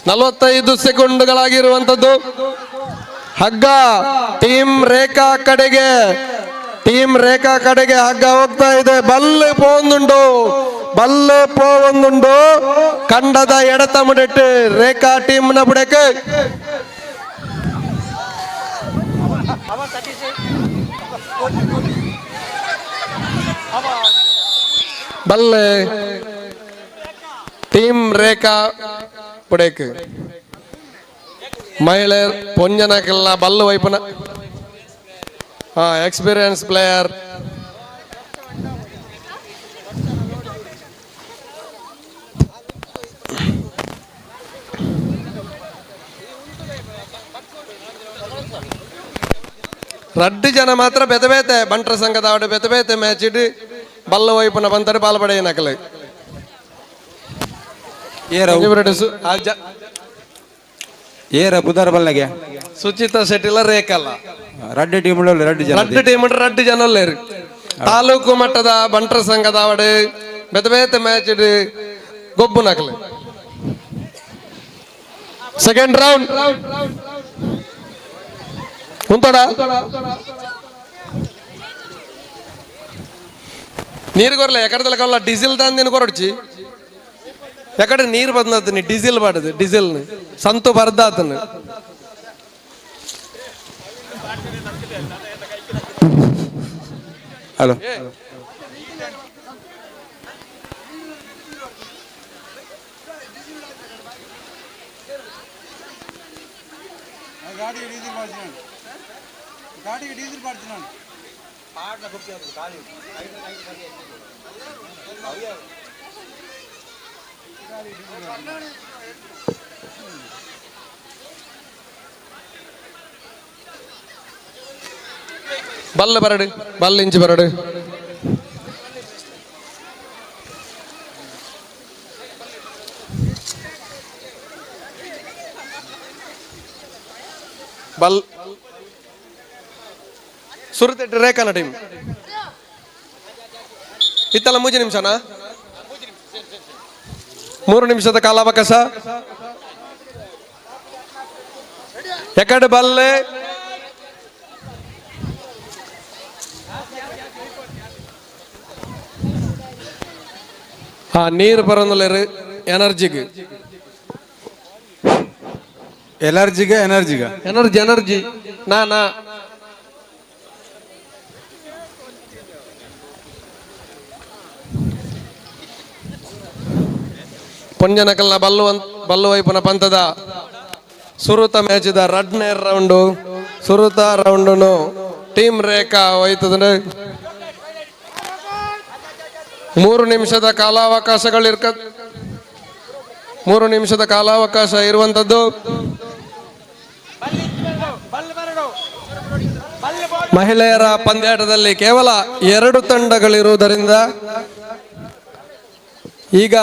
45 ಸೆಕೆಂಡ್ಗಳಾಗಿರುವಂಥದ್ದು. ಹಗ್ಗ ಟೀಮ್ ರೇಖಾ ಕಡೆಗೆ, ಟೀಮ್ ರೇಖಾ ಕಡೆಗೆ ಹಗ್ಗ ಹೋಗ್ತಾ ಇದೆ. ಬಲ್ಲು ಪೋಂದುಂಡು, ಬಲ್ಲು ಪೋವೊಂದುಂಡು. ಕಂಡದ ಎಡತ ಮುಡೆಟ್ಟು ರೇಖಾ ಟೀಮ್ನ ಬುಡಕ್ಕೆ. ಬಲ್ಲೆ ಟೀಮ್ ರೇಖಾ ಪುಡೇಕ್. ಮಹಿಳೆ ಪೊಂಜನಕ್ಕೆಲ್ಲ ಬಲ್ಲು ವೈಪನ ಎಕ್ಸ್ಪೀರಿಯನ್ಸ್ ಪ್ಲೇಯರ್. ರಡ್ಡು ಜನ ಮಾತ್ರ ಬೆತೆ ಬೇತೆ ಬಂಟ್ರ ಸಂಘದ ಆಡು ಬೆತೆ ಬೇತೆ ಮ್ಯಾಚ್ ಇಡು ಬಲ್ಲ ವೈಪುನ ಬಂತಾರೆ ಪಾಲ್ಪಡೆಯ ನಕಲೆ. ಏರ ಪುದರ್ ಬಲ್ಲಗೆ ಸುಚಿತಾ ಶೆಟ್ಟಿಲ ರೇಖಲ್ಲ ರಡ್ಡು ಟೀಮ್, ರಡ್ಡು ಜನ, ರಡ್ಡು ಟೀಮ್, ರಡ್ಡು ಜನ ಲೇರು. ತಾಲೂಕು ಮಟ್ಟದ ಬಂಟ್ರ ಸಂಘದ ಆವಡು ಬೆತೆ ಬೇತೆ ಮ್ಯಾಚ್ ಇಡು ಗೊಬ್ಬು ನಕಲೆ. ಸೆಕೆಂಡ್ ರೌಂಡ್ ಉಂತೋಡ ನೀರು ಕೊರಲೆ ಎಕಡದಲ್ಲ ಕಲ್ಲ ಡೀಸೆಲ್ ತಂದಿನ ಕೊರಡ್ಚಿ ಎಕಡೆ ನೀರು ಬಂದತನಿ ಡೀಸೆಲ್ ಬಾಡದು ಡೀಸೆಲ್ ಸಂತು ಬರ್ದಾತನು. ಹಲೋ ಗಾಡಿಗೆ ಡೀಸೆಲ್ ಬಾಡ್ತಿನಾನು, ಗಾಡಿಗೆ ಡೀಸೆಲ್ ಬಾಡ್ತಿನಾನು. ಬಲ್ಲ ಬರಡು ಬಲ್ಲ ಇಂಚಿ ಬರಡು. ಬಲ್ ಸುರುತೆಟ್ಟು ರೇಖಾನ ಟೀಮ್ ಇತ್ತಲ್ಲ ಮೂಜಿ ನಿಮಿಷನಾ? 3 ನಿಮಿಷದ ಕಾಲಾವಕಾಶ. ಎಕಡೆ ಬಲ್ಲೆ ಹಾ ನೀರು ಬರೋದಿಲ್ಲ ಎನರ್ಜಿಗೆ. ಎಲರ್ಜಿಗೆ ಎನರ್ಜಿಗ ಎನರ್ಜಿ ಎನರ್ಜಿ ನಾ ನಾ ಪೊಂಜನಕಲ್ನ ಬಲ್ಲು ಬಲ್ಲು ವೈಪುನ ಪಂತದ ಸುರುತ ಮ್ಯಾಚಿದ ರಡ್ನೇ ರೌಂಡು. ಸುರುತ ರೌಂಡುನು ಟೀಮ್ ರೇಖಾ ಹೋಯ್ತದಂದ್ರೆ 3 ನಿಮಿಷದ ಕಾಲಾವಕಾಶಗಳಿರ್ಕ 3 ನಿಮಿಷದ ಕಾಲಾವಕಾಶ ಇರುವಂಥದ್ದು. ಮಹಿಳೆಯರ ಪಂದ್ಯಾಟದಲ್ಲಿ ಕೇವಲ 2 ತಂಡಗಳಿರುವುದರಿಂದ ಈಗ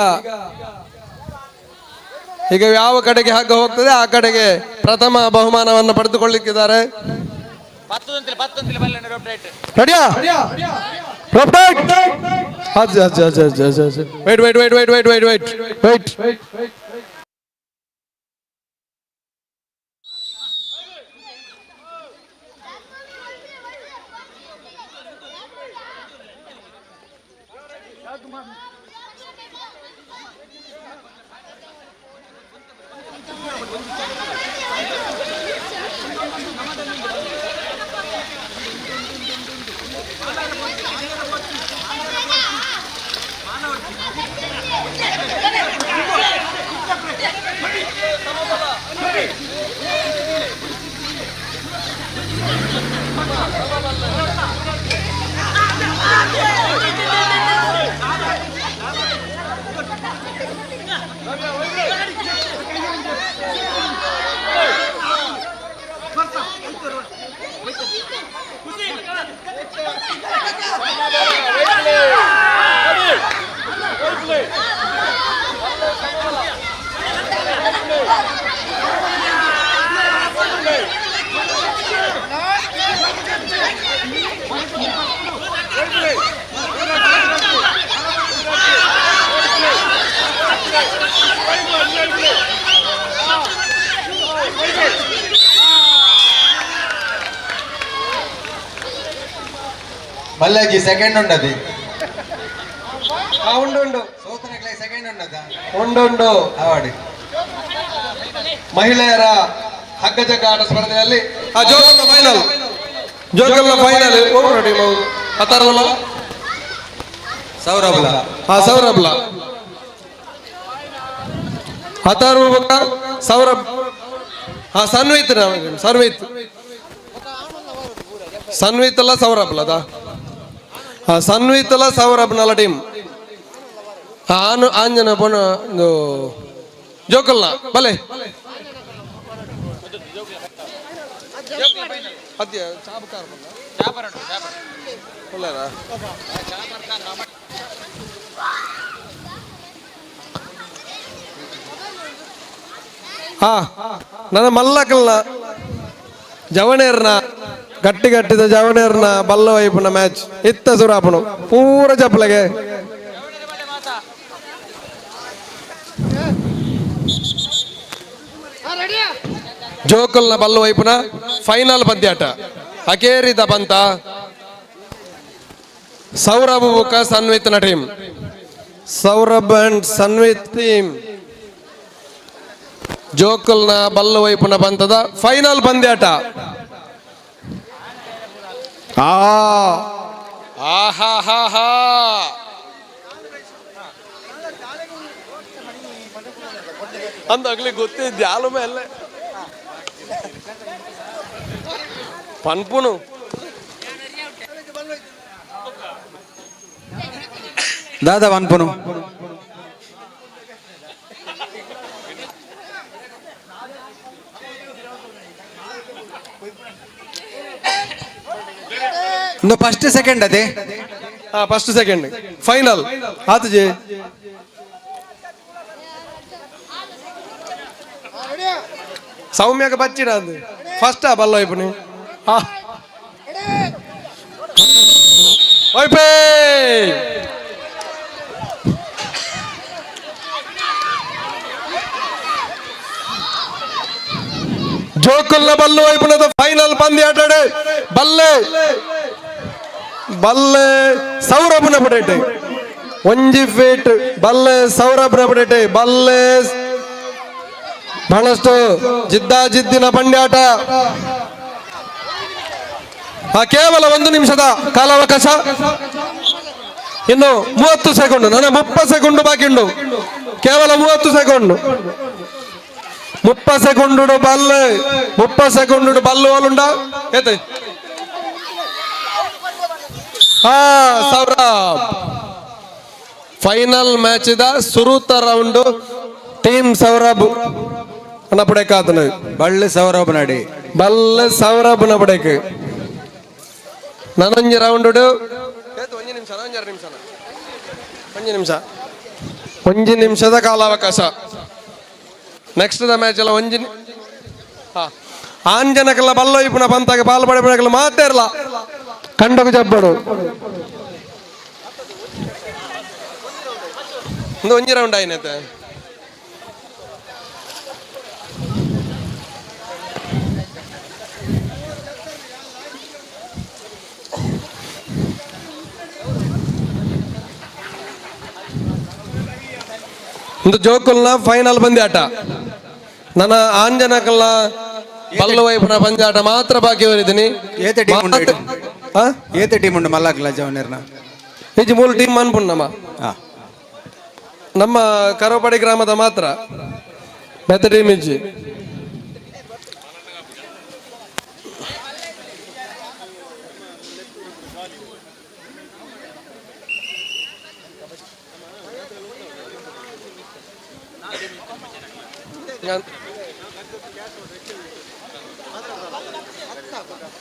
ಈಗ ಯಾವ ಕಡೆಗೆ ಹಗ್ಗ ಹೋಗ್ತದೆ ಆ ಕಡೆಗೆ ಪ್ರಥಮ ಬಹುಮಾನವನ್ನು ಪಡೆದುಕೊಳ್ಳಿಕ್ಕಿದ್ದಾರೆ. Wait wait wait wait wait wait wait wait. ಮಲ್ಲಾಜಿ ಸೆಕೆಂಡ್ ಉಂಡದಿ ಉಂಡು ಉಂಡು ಸೋತನಕ್ಲೆ ಸೆಕೆಂಡ್ ಉಂಡದ ಉಂಡು ಉಂಡು ಅವಾರ್ಡ್. ಮಹಿಳೆಯರ ಹಗ್ಗಜಗ್ಗಾಟ ಸ್ಪರ್ಧೆಯಲ್ಲಿ ಜೋಗಲ್ಲ ಫೈನಲ್, ಜೋಗಲ್ಲ ಫೈನಲ್ ಒಬ್ಬರು ಟೀಮ್ ಅಥರ್ವಲ ಸೌರಭ್ಲ. ಹಾ ಸೌರಭ್ಲ ಅಥರ್ವ ಸೌರಭ್. ಹಾ ಸನ್ವಿತ್ ಸನ್ವಿತ್ ಸನ್ವಿತ್ ಅಲ್ಲ ಸೌರಭ್ಲದ. ಹಾ ಸನ್ವಿತ್ ಅಲ್ಲ ಸೌರಭ್ನಲ್ಲ ಟೀಮ್. ಆನು ಆಂಜನ ಪೊಣ ಜೋಕಲ್ನ ಬಲೆ ಹಾ ನನ್ನ ಮಲ್ಲಕಲ್ನ ಜವಣೇರ್ನ ಗಟ್ಟಿ ಗಟ್ಟಿದ ಜವಣೇರ್ನ ಬಲ್ಲ ವೈಪುನ ಮ್ಯಾಚ್ ಇತ್ತ ಸುರಾಪನು ಪೂರ ಚಪ್ಪಲೆಗೆ. ಜೋಕಲ್ನ ಬಲ್ಲ ವೈಪುನ ಫೈನಲ್ ಪಂದ್ಯಾಟ ಅಕೇರಿದ ಪಂತ ಸೌರಭ್ ಬುಕ್ಕ ಸನ್ವಿತ್ನ ಟೀಮ್. ಸೌರಭ್ ಅಂಡ್ ಸನ್ವಿತ್ ಟೀಮ್ ಜೋಕಲ್ನ ಬಲ್ಲ ವೈಪುನ ಪಂತದ ಫೈನಲ್ ಪಂದ್ಯಾಟ. ಅಂದ ಅಗ್ಲಿ ಗೊತ್ತಿದ್ದೆ ಆಲು ಮೇಲೆ ಪನ್ಪುನು. ದಾದಾ ವನ್ಪುನು ಇಂದು ಫಸ್ಟ್ ಸೆಕೆಂಡ್ ಅದೇ. ಫಸ್ಟ್ ಸೆಕೆಂಡ್ ಫೈನಲ್ ಆತಜಿ. ಸೌಮ್ಯಗ ಬಚ್ಚಿಡ ಅದು ಫಸ್ಟ್ ಆ ಬಲ್ಲ ಇಪ್ಪನಿ ಒಯ್ಪೇ. ಜೋಕುಲ್ನ ಬಲ್ಲು ವೈಪುನದ ಫೈನಲ್ ಪಂದ್ಯ ಆಟಾಡೆ ಬಲ್ಲೆ ಬಲ್ಲೆ ಸೌರಭನ ಪಡೇಟೆ ಒಂಜಿ ಫೀಟ್ ಬಲ್ಲೆ ಸೌರಭನ ಪಡೇಟೆ ಬಲ್ಲೆ. ಬಹಳಷ್ಟು ಜಿದ್ದಾಜಿದ್ದಿನ ಪಂದ್ಯಾಟ. ಕೇವಲ 1 ನಿಮಿಷದ ಕಾಲಾವಕಾಶ. ಇನ್ನು 30 ಸೆಕೆಂಡ್, ನನ್ನ 30 ಸೆಕೆಂಡ್ ಬಾಕಿ ಉಂಟು. ಕೇವಲ 30 ಸೆಕೆಂಡ್, 30 ಸೆಕೆಂಡ್ ಬಲ್ಲೆ, 30 ಸೆಕೆಂಡ್ ಬಲ್ಲು ಅಲ್ಲುಂಡ ಏತೆ. ಸೌರಭ್ ಫೈನಲ್ ಮ್ಯಾಚ್ the ಸುರುತ ರೌಂಡ್ ಟೀಮ್ ಸೌರಭ್ ಪಡೆಕಾತನ. ಬಳ್ಳೆ ಸೌರಭ್ ನಡಿ, ಬಲ್ಲೆ ಸೌರಭ್ ನ ಪಡೆಕ್. ನನೊಂಜಿ ರೌಂಡ್ ಒಂಜಿ ನಿಮಿಷ, ಒಂಜಿ ನಿಮಿಷದ ಕಾಲಾವಕಾಶ. ನೆಕ್ಸ್ಟ್ the match ಎಲ್ಲ ಒಂಜಿ ಆಂಜನಕಲ್ಲ ಬಲ್ಲೋ ಇಪ್ಪುನ ಪಂತಾಗ ಪಾಲ್ ಪಡೆಪುನಕಲ್ಲ ಮಾತೇರ್ಲ ಕಂಡకు ಜಬ್ಬಡು. ಇಂದು ಒಂಜಿ ರೌಂಡ್ ಆಯ್ನತೆ. ಇಂದು ಜೋಕುಲ್ನ ಫೈನಲ್ ಪಂದ್ಯಾಟ. ನನ್ನ ಆಂಜನಕಲ್ಲ ಬಲ್ಲು ವೈಪುನ ಪಂದ್ಯಾಟ ಮಾತ್ರ ಬಾಕಿ ಬರಿದ್ದೀನಿ. ಏತೆ ಟೀಮ್ ಉಂಡು? ಏತೆ ಟೀಮ್ ಉಂಡು ಮಲ್ಲಾಕ್ಲ ಜವನೇರ್ನ? ಇಜ್ಜಿ, ಮೂಲ ಟೀಮ್ ಅನ್ಪುಂಡು ನಮ್ಮ ನಮ್ಮ ಕರೋಪಾಡಿ ಗ್ರಾಮದ ಮಾತ್ರ, ಬೇತೆ ಟೀಮ್ ಇಜ್ಜಿ.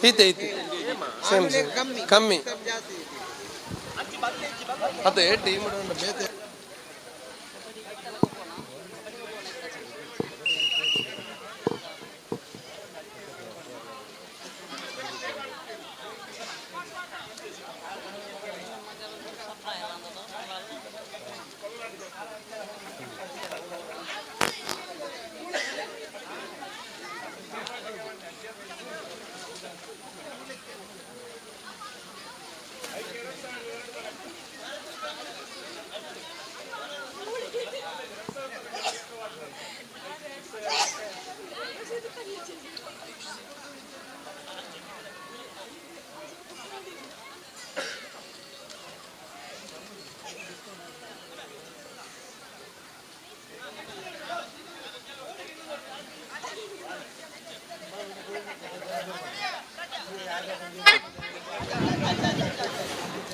ಈತೆ ಈತೆ ಸೇಮ್ ಸೇಮ್ ಕಮ್ಮಿ ಅದೇ ಟೀಮ್ ಬೇತೆ.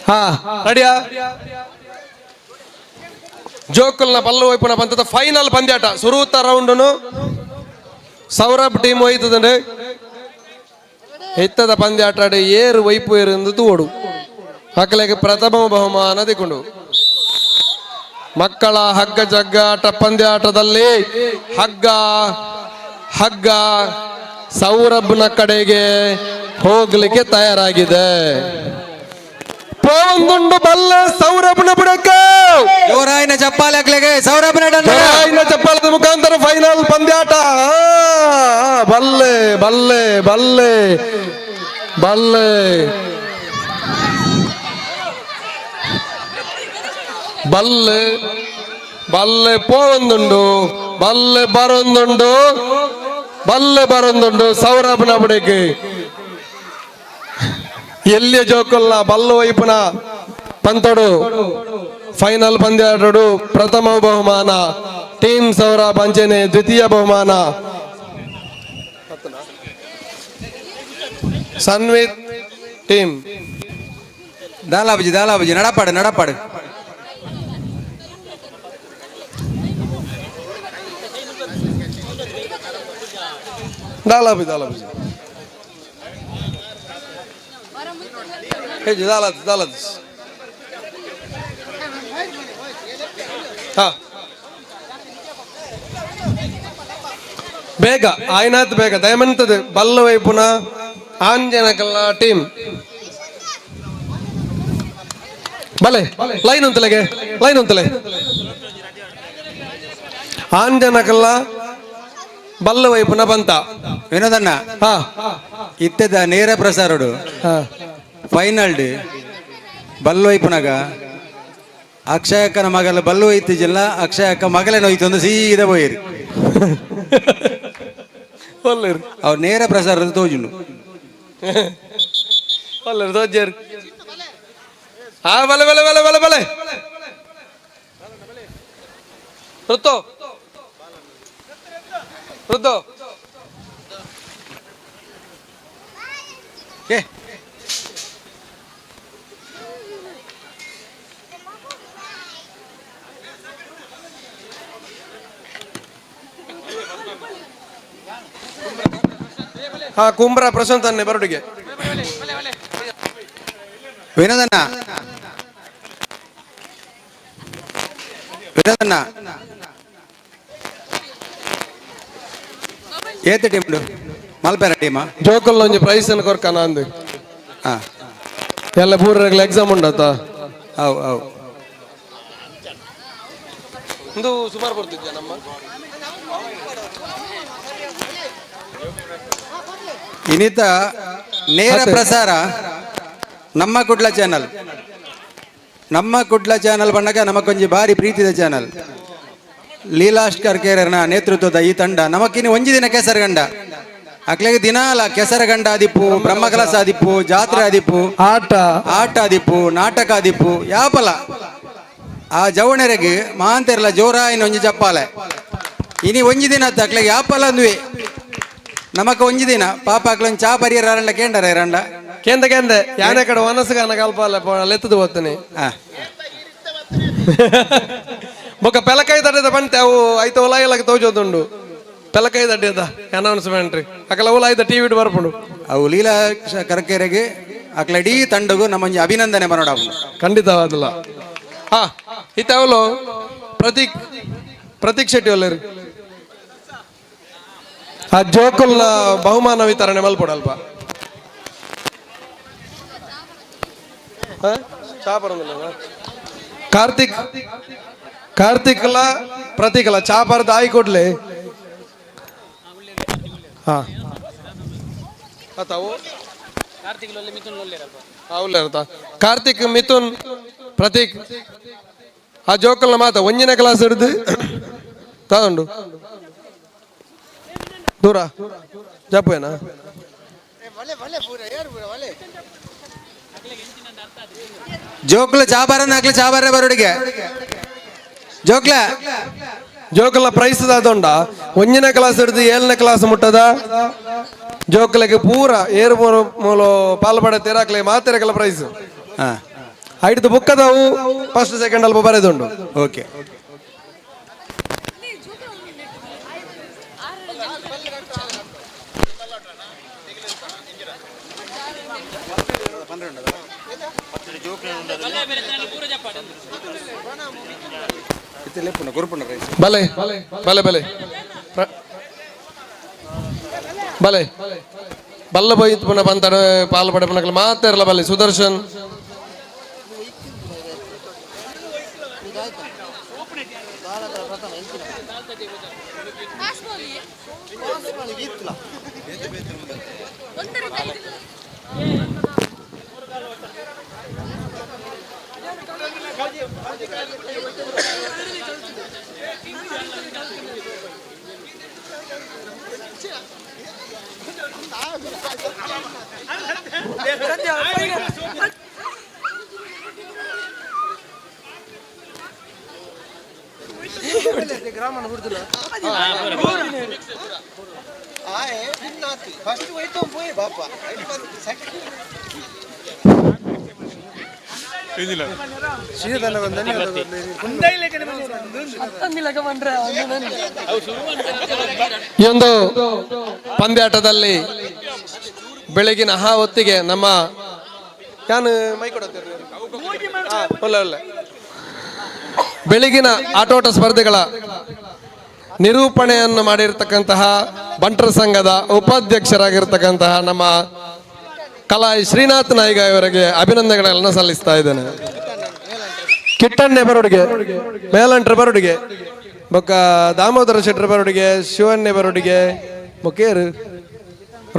ಹಾ ರೆಡಿಯಾ? ಜೋಕುಲ್ನ ಪಲ್ಲು ವೈಪುನ ಪಂತದ ಫೈನಲ್ ಪಂದ್ಯಾಟ ಸುರೂತ ರೌಂಡ್ನು ಸೌರಭ್ ಟೀಮ್ ಒಯ್ತದಂಡೆ. ಇತ್ತದ ಪಂದ್ಯಾಟ ಏರು ವೈಪು ಏರು ತೋಡು ಮಕ್ಕಳಿಗೆ ಪ್ರಥಮ ಬಹುಮಾನ ದಿಕೊಂಡು. ಮಕ್ಕಳ ಹಗ್ಗ ಜಗ್ಗಾಟ ಪಂದ್ಯಾಟದಲ್ಲಿ ಹಗ್ಗ ಹಗ್ಗ ಸೌರಭ್ನ ಕಡೆಗೆ ಹೋಗ್ಲಿಕ್ಕೆ ತಯಾರಾಗಿದೆ. ಪೋವಂದುಂಡು ಬಲ್ಲೆ ಸೌರಭ್ನ ಬುಡಕ್ಕೆ. ಜೋರಾಯಿನ ಚಪ್ಪಾಳೆ ಹಾಕ್ಲಿಕ್ಕೆ ಸೌರಭ್ನ ಜೋರಾಯಿನ ಚಪ್ಪಾಳದ ಮುಖಾಂತರ ಫೈನಲ್ ಪಂದ್ಯಾಟ. ಬಲ್ಲೆ ಬಲ್ಲೆ ಬಲ್ಲೆ ಬಲ್ಲೆ ಬಲ್ಲೆ ಬಲ್ಲೆ ಪೋವೊಂದುಂಡು ಬಲ್ಲೆ ಬರೊಂದುಂಡು ಬಲ್ಲೆ ಬರೊಂದುಂಡು ಸೌರಭ್ನ ಬುಡಕ್ಕೆ. ಎಲ್ಲಿಯ ಜೋಕುಲ್ನ ಬಲ್ಲು ವೈಪುನ ಪಂತಡು ಫೈನಲ್ ಪಂದ್ಯಾಟಡು ಪ್ರಥಮ ಬಹುಮಾನ ಟೀಮ್ ಸೌರಭ್ ಅಂಚನೆ, ದ್ವಿತೀಯ ಬಹುಮಾನ ಸನ್ವಿತ್ ಟೀಮ್. ದಾಲಾಬುಜಿ ದಾಲಾಬುಜಿ ನಡಪಾಡು ನಡಪಾಡು. ದಾಲಾಬಿ ದಾಲಾಬುಜಿ ಹೇಜಿ ದಾಲಾದ್ ದಾಲಾದ್. ಹಾ ಬೇಗ ಆಯ್ನಾತ್ ಬೇಗ ದಯಮಂತದ ಬಲ್ಲ ವೈಪುನ ಆಂಜನಕಲ್ಲ ಟೀಮ್ ಬಲೆ ಲೈನ್ ಅಂತಲೆಗೆ ಲೈನ್ ಅಂತಲೆ ಆಂಜನಕಲ್ಲ ಬಲ್ಲ ವೈಪುನ ಬಂತ ವಿನೋದಣ್ಣ ಹಾ ಇತ್ತದ ನೇರ ಪ್ರಸಾರಡು ಫೈನಲ್ ಬಲ್ವೈಪುನಗ ಅಕ್ಷಯಕ್ಕನ ಮಗಲ ಬಲ್ಲು ಜಿಲ್ಲ ಅಕ್ಷಯಕ್ಕ ಮಗಲೇ ನೋಯ್ತು ಒಂದು ಸೀದಾ ಪೋಯಿರು. ಅವ್ರು ನೇರ ಪ್ರಸಾರದ ತೋಜುಂಡು. ಒಲ್ಲೆರ್ ತೋಜೇರು. ಹಾ ಬಲೆ ಬಲೆ ಬಲೆ ಬಲೆ ಬಲೆ ಋತು ಋತು ಏ ಹಾ ಕುಂಬ್ರ ಪ್ರಶಾಂತ್ ಅನ್ನೆ ಬರೋಡಿಗೆ. ವಿನೋದಣ್ಣ ವಿನೋದಣ್ಣ ಏತ ಟೀಮ್ ಮಲ್ಪೆರ ಟೀಮ ಜೋಕಲ್ ಒಂಜಿ ಪ್ರೈಸ್ ಅನ್ನು ಕೊರ್ಕನ ಅಂದು. ಹಾ ಎಲ್ಲ ಪೂರ ಎಕ್ಸಾಮ್ ಉಂಡತ. ಅವು ಅವು ಒಂದು ಸುಮಾರು ಬರ್ತಿದ್ಯಾ ನಮ್ಮ ಇನ್ನಿತ ನೇರ ಪ್ರಸಾರ ನಮ್ಮ ಕುಡ್ಲ ಚಾನಲ್. ನಮ್ಮ ಕುಡ್ಲ ಚಾನಲ್ ಬಣ್ಣಗ ನಮಕೊಂಜಿ ಭಾರಿ ಪ್ರೀತಿದ ಚಾನಲ್. ಲೀಲಾಶ್ ಕರ್ಕೇರನ ನೇತೃತ್ವದ ಈ ತಂಡ ನಮಕಿನಿ ಒಂಜಿ ದಿನ ಕೆಸರಗಂಡ ಅಕ್ಲೆಗೆ ದಿನಾಲ ಕೆಸರಗಂಡ ಆದಿಪ್ಪು, ಬ್ರಹ್ಮಕಲಸ ಆದಿಪ್ಪು, ಜಾತ್ರೆ ಆದಿಪ್ಪು, ಆಟ ಆಟ ಆದಿಪ್ಪು, ನಾಟಕ ಆದಿಪ್ಪು, ಯಾಪಲ ಆ ಜವಣೆರೆಗ್ ಮಾಂತೆರ್ಲ ಜೋರಾಯಿನ ಒಂಜಿ ಚಪ್ಪಾಲೆ. ಇನಿ ಒಂಜಿ ದಿನ ಅಕ್ಲೆಗೆ ಯಾಪಲ ಅಂದ್ವಿ ನಮಕ ಒಂಜಿ ದಿನ ಪಾಪ ಅಕ್ಲೊಂದು ಚಾ ಪರಿಯರ ಅರಂಡ ಕೇಂಡರ ಇರಂಡ ಕೇಂದ ಕೇಂದ ಯಾನೆ ಕಡೆ ವನಸ್ಗಾನ ಕಲ್ಪ ಲೆತ್ತದು ಹೋಗ್ತಾನೆ. ಬೊಕ್ಕ ಪೆಲಕಾಯಿ ದಡ್ಡದ ಬಂತೆ ಅವು ಐತ ಒಲಾಯಲಕ್ಕೆ ತೋಜೋದುಂಡು. ಪೆಲಕಾಯಿ ದಡ್ಡದ ಅನೌನ್ಸ್ಮೆಂಟ್ ಅಕಲ ಓಲಾಯ್ದ ಟಿವಿ ಬರ್ಪುಂಡು. ಅವು ಲೀಲಾ ಕರ್ಕೆರೆಗೆ ಅಕ್ಲ ಇಡೀ ತಂಡಗು ನಮ್ಮೊಂಜಿ ಅಭಿನಂದನೆ ಬರೋಡ. ಖಂಡಿತವಾದಲ್ಲ. ಹಾ ಇತ್ತ ಅವಳು ಪ್ರತೀಕ್ ಪ್ರತೀಕ್ ಶೆಟ್ಟಿ ಒಲ್ಲೇರಿ ಆ ಜೋಕುಲ್ನ ಬಹುಮಾನ ವಿತರಣೆ ಮಲ್ಪೊಡಲ್ಪ. ಚಾ ಬರೋದಿಲ್ಲ. ಕಾರ್ತಿಕ್ ಕಾರ್ತಿಕ್ಲ ಪ್ರತೀಕ್ಲ ಚಾ ಬರದ ಆಯಿ ಕೊಡ್ಲಿ. ಹಾ ತಾವು ಕಾರ್ತಿಕ್ ಮಿಥುನ್ ಪ್ರತೀಕ್ ಆ ಜೋಕಲ್ನ ಮಾತ ಒಂಜಿನ ಕ್ಲಾಸ್ ಹಿಡಿದು ತಗೊಂಡು ದೂರ ಜಪ್ಪೇನಾ. ಜೋಕ್ಲ ಚಾಬಾರನ್ನ ಹಾಕ್ಲಿ ಚಾಬಾರ ಬರೋಡಿಗೆ ಜೋಕ್ಲ ಜೋಕುಲ ಪ್ರೈಸ್ ದಾದೊಂಡ ಒಂಜಿನ ಕ್ಲಾಸ್ ಹಿಡಿದು ಏಳನೇ ಕ್ಲಾಸ್ ಮುಟ್ಟದ ಜೋಕ್ಲೆಗೆ ಪೂರ ಏರು ಮೂರು ಮೂಲು ಪಾಲ್ಪಡೆ ತೇರಾಕ್ಲೆ ಮಾತೆರಕಲ ಪ್ರೈಸ್. ಐದು ಬುಕ್ ಅದಾವು ಫಸ್ಟ್ ಸೆಕೆಂಡ್ ಅಲ್ಪ ಬರೆದುಂಡು. ಓಕೆ ಬಲೆ ಬಲೆ ಬಲೆ ಬಲೆ ಬಲ್ಲ ಬೈತ್ ಪುನಃ ಬಂತಡ ಪಾಲ್ ಪಡೆ ಪುನಃ ಮಾತಾರಲ್ಲ ಬಲೆ ಸುದರ್ಶನ್ ಫಸ್ಟ್ ಹೋಯ್ತು ಪೋಯಿ ಬಾಪ. ಈ ಒಂದು ಪಂದ್ಯಾಟದಲ್ಲಿ ಬೆಳಗಿನ ಹಾ ಹೊತ್ತಿಗೆ ನಮ್ಮ ಯಾನು ಮೈ ಒಳ್ಳೆ ಒಳ್ಳೆ ಬೆಳಗಿನ ಆಟೋಟ ಸ್ಪರ್ಧೆಗಳ ನಿರೂಪಣೆಯನ್ನು ಮಾಡಿರ್ತಕ್ಕಂತಹ ಬಂಟರ ಸಂಘದ ಉಪಾಧ್ಯಕ್ಷರಾಗಿರ್ತಕ್ಕಂತಹ ನಮ್ಮ ಕಲಾಯಿ ಶ್ರೀನಾಥ್ ನಾಯಿಗ ಇವರಿಗೆ ಅಭಿನಂದನೆಗಳನ್ನು ಸಲ್ಲಿಸ್ತಾ ಇದ್ದೇನೆ. ಕಿಟ್ಟಣ್ಣೆ ಬರೋಡಿಗೆ, ಮೇಲಂಟ್ರ ಬರೋಡಿಗೆ, ಬೊಕ್ಕ ದಾಮೋದರ ಶೆಟ್ಟರ್ ಬರೋಡಿಗೆ, ಶಿವಣ್ಣೆ ಬರೋಡಿಗೆ, ಬೊಕ್ಕೇರು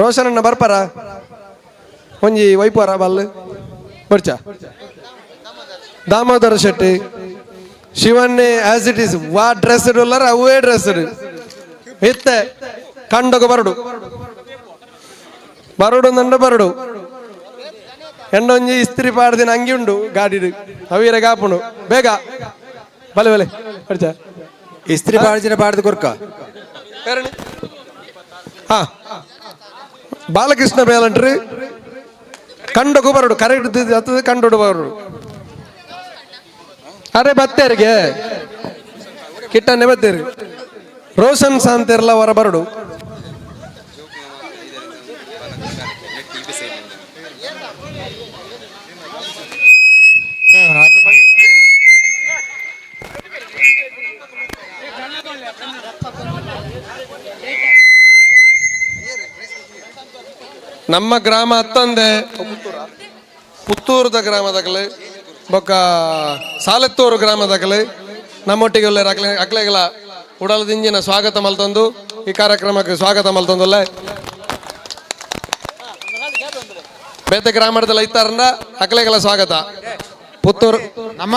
ರೋಷನಣ್ಣ ಬರ್ಪಾರ ಒಂಜಿ ವೈಪುರ ಬಲ್ಲು ಬರ್ಚ ದಾಮೋದರ ಶೆಟ್ಟಿ ಶಿವಣ್ಣೆ ಆಸ್ it is ವಾ ಡ್ರೆಸ್ ಉಲ್ಲಾರ ಅವೇ ಡ್ರೆಸ್ ಇತ್ತೆ ಕಂಡಗ ಬರಡು ಬರಡು ನಂಡ ಬರಡು ಎಂಡೊಂಜಿ ಇಸ್ತ್ರಿ ಪಾಡ್ದಿನ ಅಂಗಿ ಉಂಡು ಗಾಡಿಡು ಅವೀರ ಕಾಪುಂಡು ಬೇಗ ಬಲೆ ಬಲೆ ಬರ್ಚ ಇಸ್ತ್ರಿ ಪಾಡ್ಜಿನ ಪಾಡ್ದು ಕೊರ್ಕ. ಹಾ ಬಾಲಕೃಷ್ಣ ಬೇಲಂಟ್ರಿ ಕಂಡಗು ಬರಡು ಕರೆಕ್ಟ್ ಹತ್ತದ ಕಂಡೋಡು ಬರಡು. ಅರೆ ಬತ್ತೇರಿಗೆ ಕಿಟ್ಟನ್ನೇ ಬತ್ತೇರಿ ರೋಷನ್ ಸಾಂತಿರ್ಲ ಹೊರ ಬರಡು. ನಮ್ಮ ಗ್ರಾಮ ಅತ್ತಂದೆ ಪುತ್ತೂರುದ ಗ್ರಾಮದಾಗಲಿ ಬೊಕ್ಕ ಸಾಲೆತ್ತೂರು ಗ್ರಾಮದಾಗಲಿ ನಮ್ಮೊಟ್ಟಿಗೆ ಉಲ್ಲೇರು ಅಕ್ಲೆ ಅಕ್ಲೆಗಳ ಉಡಲದಿಂಜಿನ ಸ್ವಾಗತ ಮಲ್ತೊಂದು ಈ ಕಾರ್ಯಕ್ರಮಕ್ಕೆ ಸ್ವಾಗತ ಮಲ್ತೊಂದುಲ್ಲ. ಬೇತೆ ಗ್ರಾಮದಲ್ಲಿ ಐತಾರಂದ ಅಕ್ಲೆಗಳ ಸ್ವಾಗತ. ಪುತ್ತೂರು ನಮ್ಮ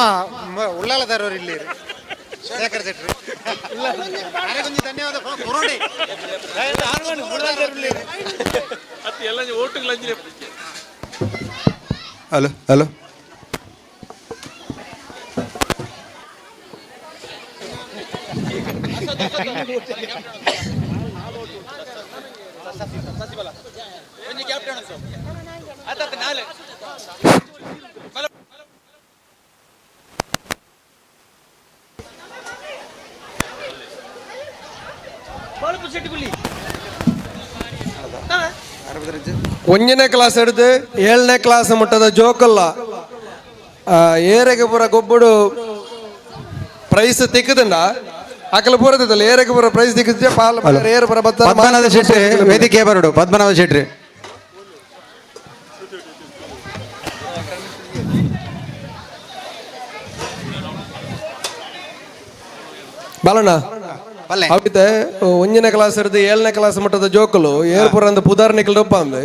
ಉಳ್ಳಾಲದಾರರು ಇಲ್ಲಿ ಶೇಖರ್ ಶೆಟ್ರಿ ಧನ್ಯವಾದ. ಹಲೋ ಹಲೋ ಒಂದನೇ ಕ್ಲಾಸ್ ಹಿಡಿದು ಏಳನೇ ಕ್ಲಾಸ್ ಮುಟ್ಟದ ಜೋಕಲ್ಲ ಏರೆಗೆ ಪೂರ ಗೊಬ್ಬಡು ಪ್ರೈಸ್ ತಿಕ್ಕದಂಡ ಅಕಲ ಪೂರದಲ್ಲ ಏರೆಗೆ ಪೂರ ಪ್ರೈಸ್ ತಿಕ್ಕಿದ್ರೆ ಪಾಲ್ ಏರು ಪೂರ ಬತ್ತ. ಪದ್ಮನಾಭ ಶೆಟ್ಟಿ ವೇದಿಕೆ ಬರಡು. ಪದ್ಮನಾಭ ಶೆಟ್ಟಿ ಬಾಲಣ್ಣ ಅವಿತೆ ಒಂದನೇ ಕ್ಲಾಸ್ ಹಿಡಿದು ಏಳನೇ ಕ್ಲಾಸ್ ಮಟ್ಟದ ಜೋಕುಲು ಏರ್ಪುರ ಅಂದ್ ಪುದಾರ್ ನಿಕಲ್ ರೊಪ್ಪ ಅಂದ್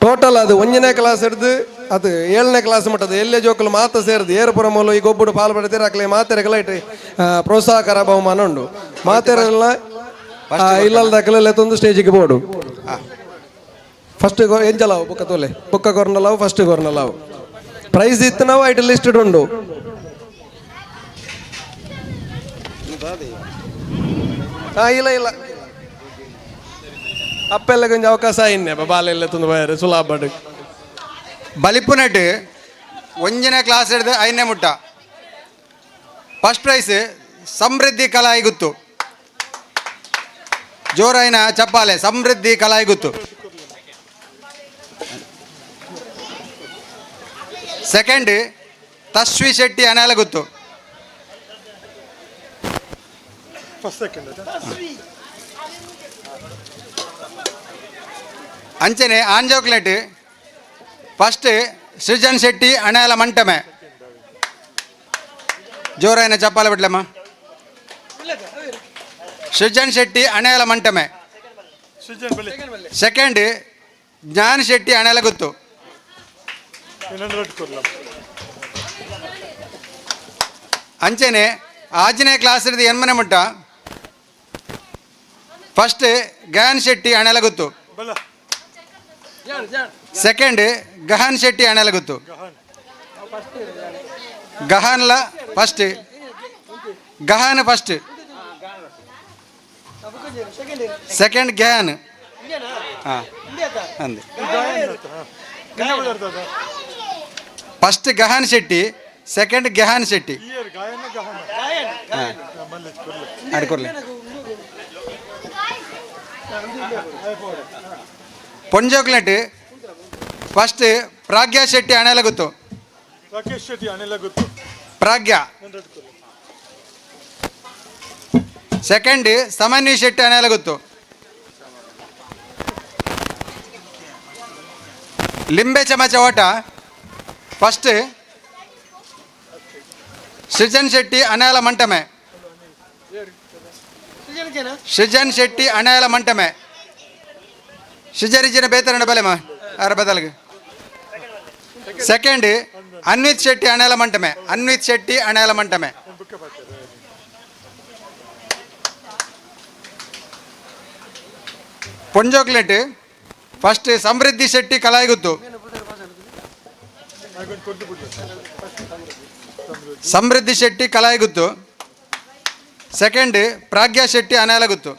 ಟೋಟಲ್ ಅದು ಒಂದನೇ ಕ್ಲಾಸ್ ಹಿಡಿದು ಅದು ಏಳನೇ ಕ್ಲಾಸ್ ಮಟ್ಟದ ಎಲ್ಲೇ ಜೋಕುಲು ಮಾತ ಸೇರಿದು ಏರ್ಪುರ ಮೂಲ ಈ ಗೊಬ್ಬಡು ಪಾಲ್ ಪಡ್ತೀರ ಅಕ್ಲೆ ಮಾತೆರೆಗಳ ಇಟ್ಟು ಪ್ರೋತ್ಸಾಹಕರ ಬಹುಮಾನ ಉಂಡು ಮಾತೆರೆಲ್ಲ ಇಲ್ಲಲ್ದ ತಂದು ಸ್ಟೇಜಿಗೆ ಬೋಡು. ಫಸ್ಟ್ ಎಂಜಲಾವು ಬುಕ್ಕ ತೋಲೆ ಬುಕ್ಕ ಕೊರ್ನಲಾವು ಫಸ್ಟ್ ಕೊರ್ನಲಾವು ಪ್ರೈಸ್ ಇತ್ತು ನಾವು ಐಟ್ ಲಿಸ್ಟೆಡ್ ಉಂಡು. ಇಲ್ಲ ಇಲ್ಲ ಅಪ್ಪೆಲ್ಲ ಕೊಂಚ ಅವಕಾಶ ಇನ್ನೆ ಬಾಲೆಲ್ಲ ತಂದು ಬಯರು ಸುಲಾಬಡ್. ಬಲಿಪುನಟ್ ಒಂಜನೇ ಕ್ಲಾಸ್ ಹಿಡಿದು ಐದನೇ ಮುಟ್ಟ ಫಸ್ಟ್ ಪ್ರೈಸ್ ಸಮೃದ್ಧಿ ಕಲಾಯಿಗುತ್ತು. ಜೋರಾಯಿನ ಚಪ್ಪಾಲೆ ಸಮೃದ್ಧಿ ಕಲಾಯಿಗುತ್ತು. ಸೆಕೆಂಡ್ ತಶ್ವಿ ಶೆಟ್ಟಿ ಅನಾಲಗುತ್ತು. ಅಂಚನೆ ಆಂಜೋಕ್ಲೆಟ್ ಫಸ್ಟ್ ಸೃಜನ್ ಶೆಟ್ಟಿ ಅಣಾಲ ಮಂಟಮೆ. ಜೋರಾಯಿನ ಚಪ್ಪಾಲೆ ಬಿಡ್ಲಮ್ಮ. ಸೃಜನ್ ಶೆಟ್ಟಿ ಅಣೇಲ ಮಂಟಮೆ. ಸೆಕೆಂಡ್ ಜ್ಞಾನ್ ಶೆಟ್ಟಿ ಅಣೇಲ ಗುತ್ತು. ಅಂಚನೆ ಆಜನೇ ಕ್ಲಾಸ್ ಹಿಡಿದು ಎನ್ಮನೆ ಮುಟ್ಟ ಫಸ್ಟ್ ಗಹನ್ ಶೆಟ್ಟಿ ಅಣೆಲಗುತ್ತು. ಸೆಕೆಂಡ್ ಗಹನ್ ಶೆಟ್ಟಿ ಅಣೆಲಗುತ್ತು. ಗಹನ್ಲ first Gahan first second Gahan ಹಾಂ ಅಂದೆ. First Gahan Shetty, second Gahan Shetty. ಅಡ್ಕೊರ್ಲೆ. ಪೊಂಜೋಕ್ಲೆಟ್ first Pragya Shetty Anelaguttu. Rakesh Shetty Anelaguttu. Pragya. Second Samanvi Shetty Anelaguttu. ಲಿಂಬೆ ಚಮಚ ಓಟ ಫಸ್ಟ್ ಸೃಜನ್ ಶೆಟ್ಟಿ ಅನೇಲ ಮಂಟಮೆ. ಸೃಜನ್ ಶೆಟ್ಟಿ ಅನೇಲ ಮಂಟಮೆ. ಸೃಜರಿಜಿನ ಬೇತರಣ ಬಲೆಮ ಅರ ಬದಲ್ಗೆ. ಸೆಕೆಂಡ್ ಅನ್ವಿತ್ ಶೆಟ್ಟಿ ಅನೇಲ ಮಂಟಮೆ. ಅನ್ವಿತ್ ಶೆಟ್ಟಿ ಅನೇಲ ಮಂಟಮೆ. ಪೊಂಜೋಕ್ಲೆಟ್ ಫಸ್ಟ್ ಸಮೃದ್ಧಿ ಶೆಟ್ಟಿ ಕಲಾಯಿಗುತ್ತು. ಸಮೃದ್ಧಿ ಶೆಟ್ಟಿ ಕಲಾಯಿಗುತ್ತು. ಸೆಕೆಂಡ್ ಪ್ರಾಗ್ಯಾ ಶೆಟ್ಟಿ ಅನೇಲಗುತ್ತು.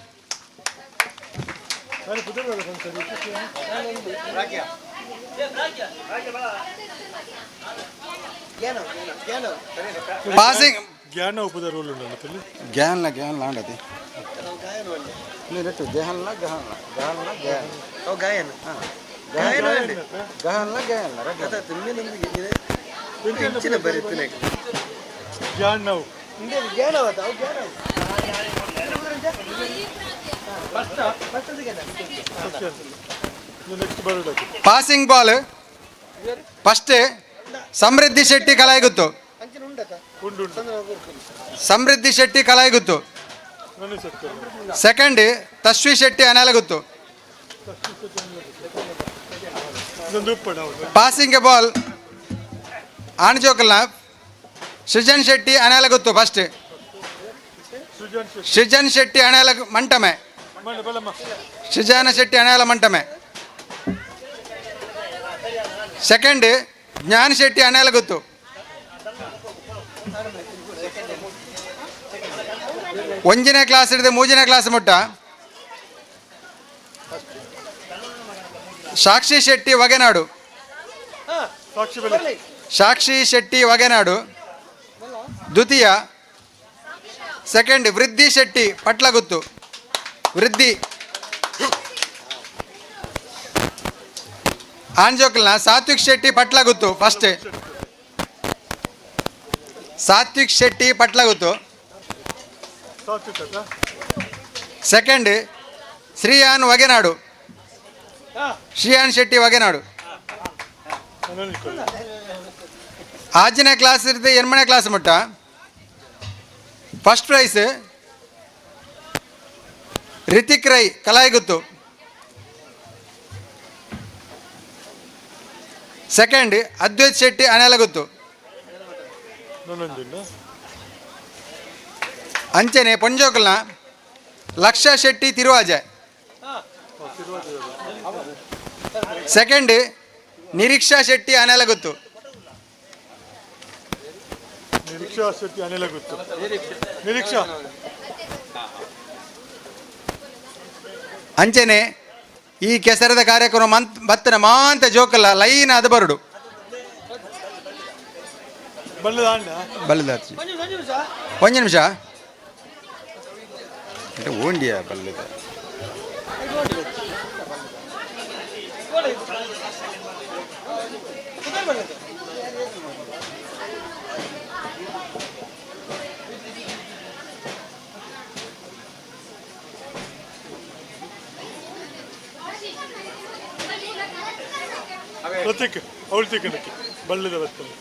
ಪಾಸಿಂಗ್ ಜ್ಞಾನ ಉಪದ ರೋಲ್ ಉಂಟು. ಜ್ಞಾನ ಜ್ಞಾನ ಲಾಂಡತಿ ಗಹನ್ಲ ಗಹನ್ಲ ಗಹನ್ಲ ಗಹನ್. ಓ ಗಾಯನ ಗಾಯನ ಗಹನ್ಲ ಗಹನ್ಲ. ಇಂಚಿನ ಬರೀತೀನಿ. ಜ್ಞಾನವು ಜ್ಞಾನವತ್ತ ಅವು ಜ್ಞಾನವು. ನೆಕ್ಸ್ಟ್ ಬರೋದಕ್ಕೆ. Passing ball first Samriddhi Shetty Kalayaguttu. Samriddhi Shetty Kalayaguttu. Second Tashvi Shetty Anelaguttu. Passing ball ಆಣ್ಜೋಕಲ್ನ ಸೃಜನ್ ಶೆಟ್ಟಿ ಅನೇಲಗುತ್ತು. ಫಸ್ಟ್ ಸೃಜನ್ ಶೆಟ್ಟಿ ಅನೇಲ ಮಂಟಮೆ. ಸೃಜನ ಶೆಟ್ಟಿ ಅನೇಲ ಮಂಟಮೆ. ಸೆಕೆಂಡ್ ಜ್ಞಾನ್ ಶೆಟ್ಟಿ ಅನೇಲಗುತ್ತು. ಒಂಜನೇ ಕ್ಲಾಸ್ ಹಿಡಿದು ಮೂರನೇ ಕ್ಲಾಸ್ ಮುಟ್ಟ ಸಾಕ್ಷಿ ಶೆಟ್ಟಿ ವಗೆನಾಡು. ಸಾಕ್ಷಿ ಶೆಟ್ಟಿ ವಗೆನಾಡು ದ್ವಿತೀಯ. ಸೆಕೆಂಡ್ ವೃದ್ಧಿ ಶೆಟ್ಟಿ ಪಟ್ಲಗುತ್ತು. ವೃದ್ಧಿ. ಆಂಜೋಕಲ್ನ ಸಾತ್ವಿಕ್ ಶೆಟ್ಟಿ ಪಟ್ಲಗುತ್ತು ಫಸ್ಟ್. ಸಾತ್ವಿಕ್ ಶೆಟ್ಟಿ ಪಟ್ಲಗುತ್ತು. ಸೆಕೆಂಡ್ ಶ್ರೀಯಾನ್ ವಗೆನಾಡು. ಶ್ರೀಯಾನ್ ಶೆಟ್ಟಿ ವಗೆನಾಡು. ಆಜನೇ ಕ್ಲಾಸ್ ಇರುತ್ತೆ ಎನ್ಮನೇ ಕ್ಲಾಸ್ ಮುಟ್ಟ first prize Hrithik Rai Kalayaguttu. Second Advait Shetty Anelaguttu. ಅಂಚನೆ ಪೊಂಜೋಕಲ್ನ ಲಕ್ಷ ಶೆಟ್ಟಿ ತಿರುವಾಜೆ. ಸೆಕೆಂಡ್ ನಿರೀಕ್ಷಾ ಶೆಟ್ಟಿ ಅನೇಲಗುತ್ತು. ನಿರೀಕ್ಷಾ ಶೆಟ್ಟಿ ಅನಿಲಗುತ್ತು. ನಿರೀಕ್ಷಾ. ಅಂಚನೆ ಈ ಕೆಸರದ ಕಾರ್ಯಕ್ರಮ ಮಂತ್ ಬತ್ತನ ಮಾಂತ ಜೋಕಲ್ಲ ಲೈನ್ ಅದು ಬರುಡು ಬಲ್ಲದ ಒಂಜಿ ನಿಮಿಷ ಓಂಡಿಯ ಬಲ್ಲದ. ಪ್ರತೀಕ್ ಅವಳು ತಿಕ್ಕಣಕ್ಕೆ ಬಲ್ಲದ ಬರ್ತದೆ.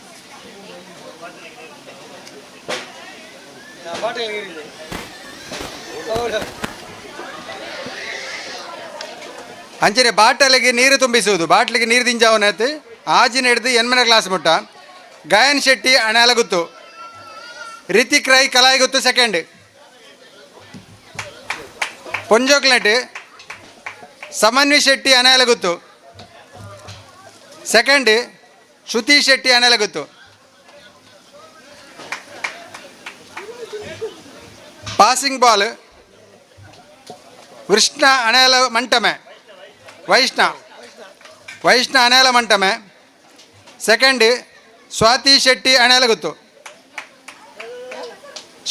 ಅಂಚನೆ ಬಾಟಲಿಗೆ ನೀರು ತುಂಬಿಸುವುದು. ಬಾಟ್ಲಿಗೆ ನೀರು ದಿಂಜಾವನತ್ ಆಜಿನ ಹಿಡಿದು ಎನ್ಮನೆ ಕ್ಲಾಸ್ ಮುಟ್ಟ ಗಾಯನ್ ಶೆಟ್ಟಿ ಅಣಲಗುತ್ತು. ರಿತಿಕ್ ರೈ ಕಲಾಯಿಗುತ್ತು ಸೆಕೆಂಡ್. ಪೊಂಜೋಕ್ಲೆಟ್ Samanvi Shetty Analaguttu. Second Shruti Shetty Analaguttu. Passing ball Krishna Anela Mantame. Vaishna Vaishna Anela Mantame. Second Swathi Shetty Anelaguttu.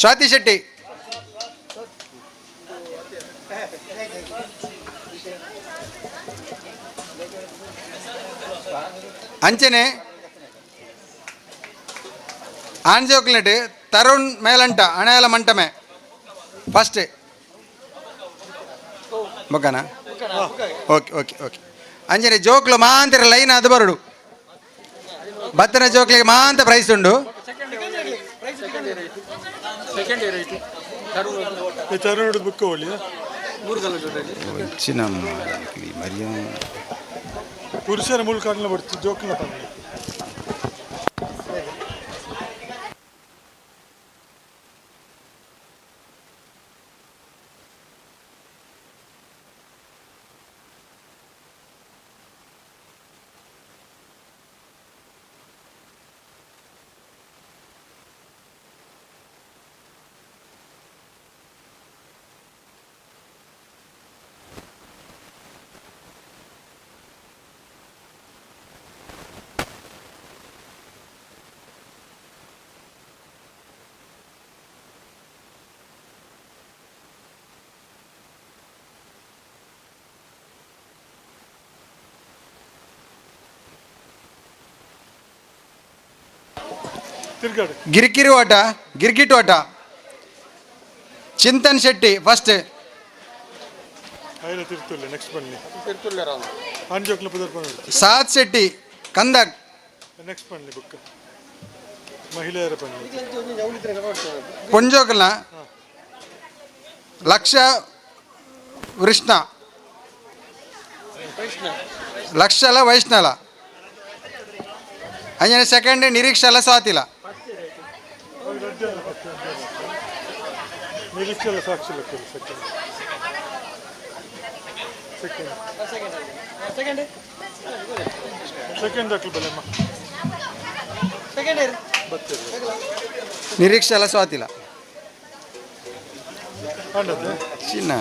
Swathi Shetty. ಅಂಚನೆ ಆಂಜೋಕ್ಲೆಟ್ ತರುಣ್ ಮೇಲಂಟ ಅಣೆಲ ಮಂಟಮೆ ಫಸ್ಟ್ ಬೊಕ್ಕನಾ? Okay okay okay. ಅಂಚನೆ ಜೋಕ್ಲು ಮಾಂತರ ಲೈನ್ ಅದು ಬರಡು ಬತ್ತನ ಜೋಕ್ಲಿಗೆ ಮಾಂತ ಪ್ರೈಸ್ ಉಂಡು. ಪುರುಷರ ಮೂಲಕ ಬರ್ತು ಜೋಕ್ಲ. ಗಿರಿಕಿರಿ ಓಟ, ಗಿರ್ಗಿಟ್ ಓಟ. ಚಿಂತನ್ ಶೆಟ್ಟಿ ಫಸ್ಟ್. ಸಾತ್ ಶೆಟ್ಟಿ ಕಂದಕ್. ಪೊಂಜೋಕಲ್ನ ಲಕ್ಷ ವೃಷ್ಣ ಲಕ್ಷಲ ವೈಷ್ಣಲ. ಅಂಜನೆ ಸೆಕೆಂಡ್ ನಿರೀಕ್ಷಲ ಸ್ವಾತಿಲ. ನಿರೀಕ್ಷಲ ಸಾಕ್ಷಿ ಸೆಕೆಂಡ್ ಸೆಕೆಂಡ್ ಸೆಕೆಂಡ್ ಹಾಕಿ ಬಲಮ್ಮ. ನಿರೀಕ್ಷಲ ಸ್ವಾತಿಲ. ಚಿನ್ನ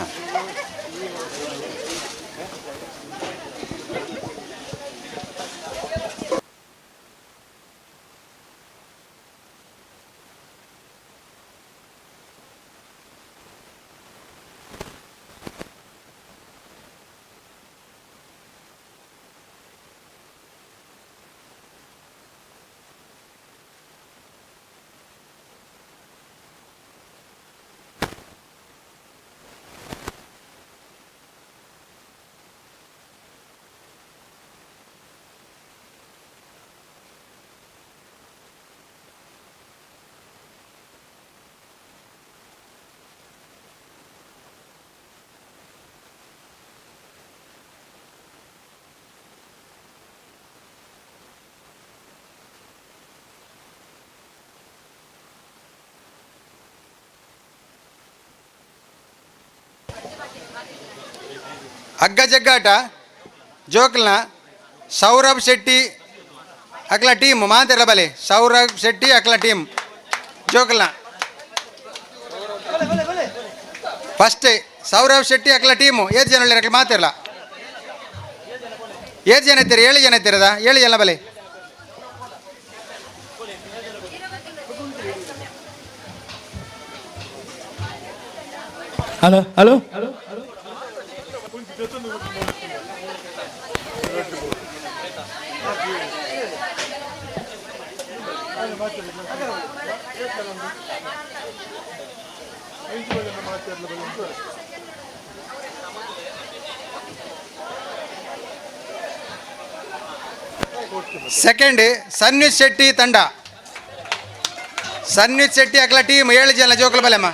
ಹಗ್ಗ ಜಗ್ಗಾಟ ಜೋಕ್ಲ್ನ ಸೌರಭ್ ಶೆಟ್ಟಿ ಅಕ್ಲ ಟೀಮ್ ಮಾತಾಡಲ ಬಲೆ. ಸೌರಭ್ ಶೆಟ್ಟಿ ಅಕ್ಲ ಟೀಮ್ ಜೋಕ್ಲ್ನ ಫಸ್ಟ್. ಸೌರಭ್ ಶೆಟ್ಟಿ ಅಕ್ಲ ಟೀಮು ಏಳು ಜನ ಅಕ್ಲ ಮಾತಾಡಲ. ಏಳು ಜನ ಇದ್ದೀರಿ? 7 ಜನ ಇದ್ದೀರದ? 7 ಜನ ಬಲೆ. Hello hello. Second Sanvith Shetty ತಂಡ. ಸನ್ವಿತ್ ಶೆಟ್ಟಿ ಅಕ್ಲ ಟೀಮ್ 7 ಜನ ಜೋಕುಲ ಬಲೆಮ್ಮ.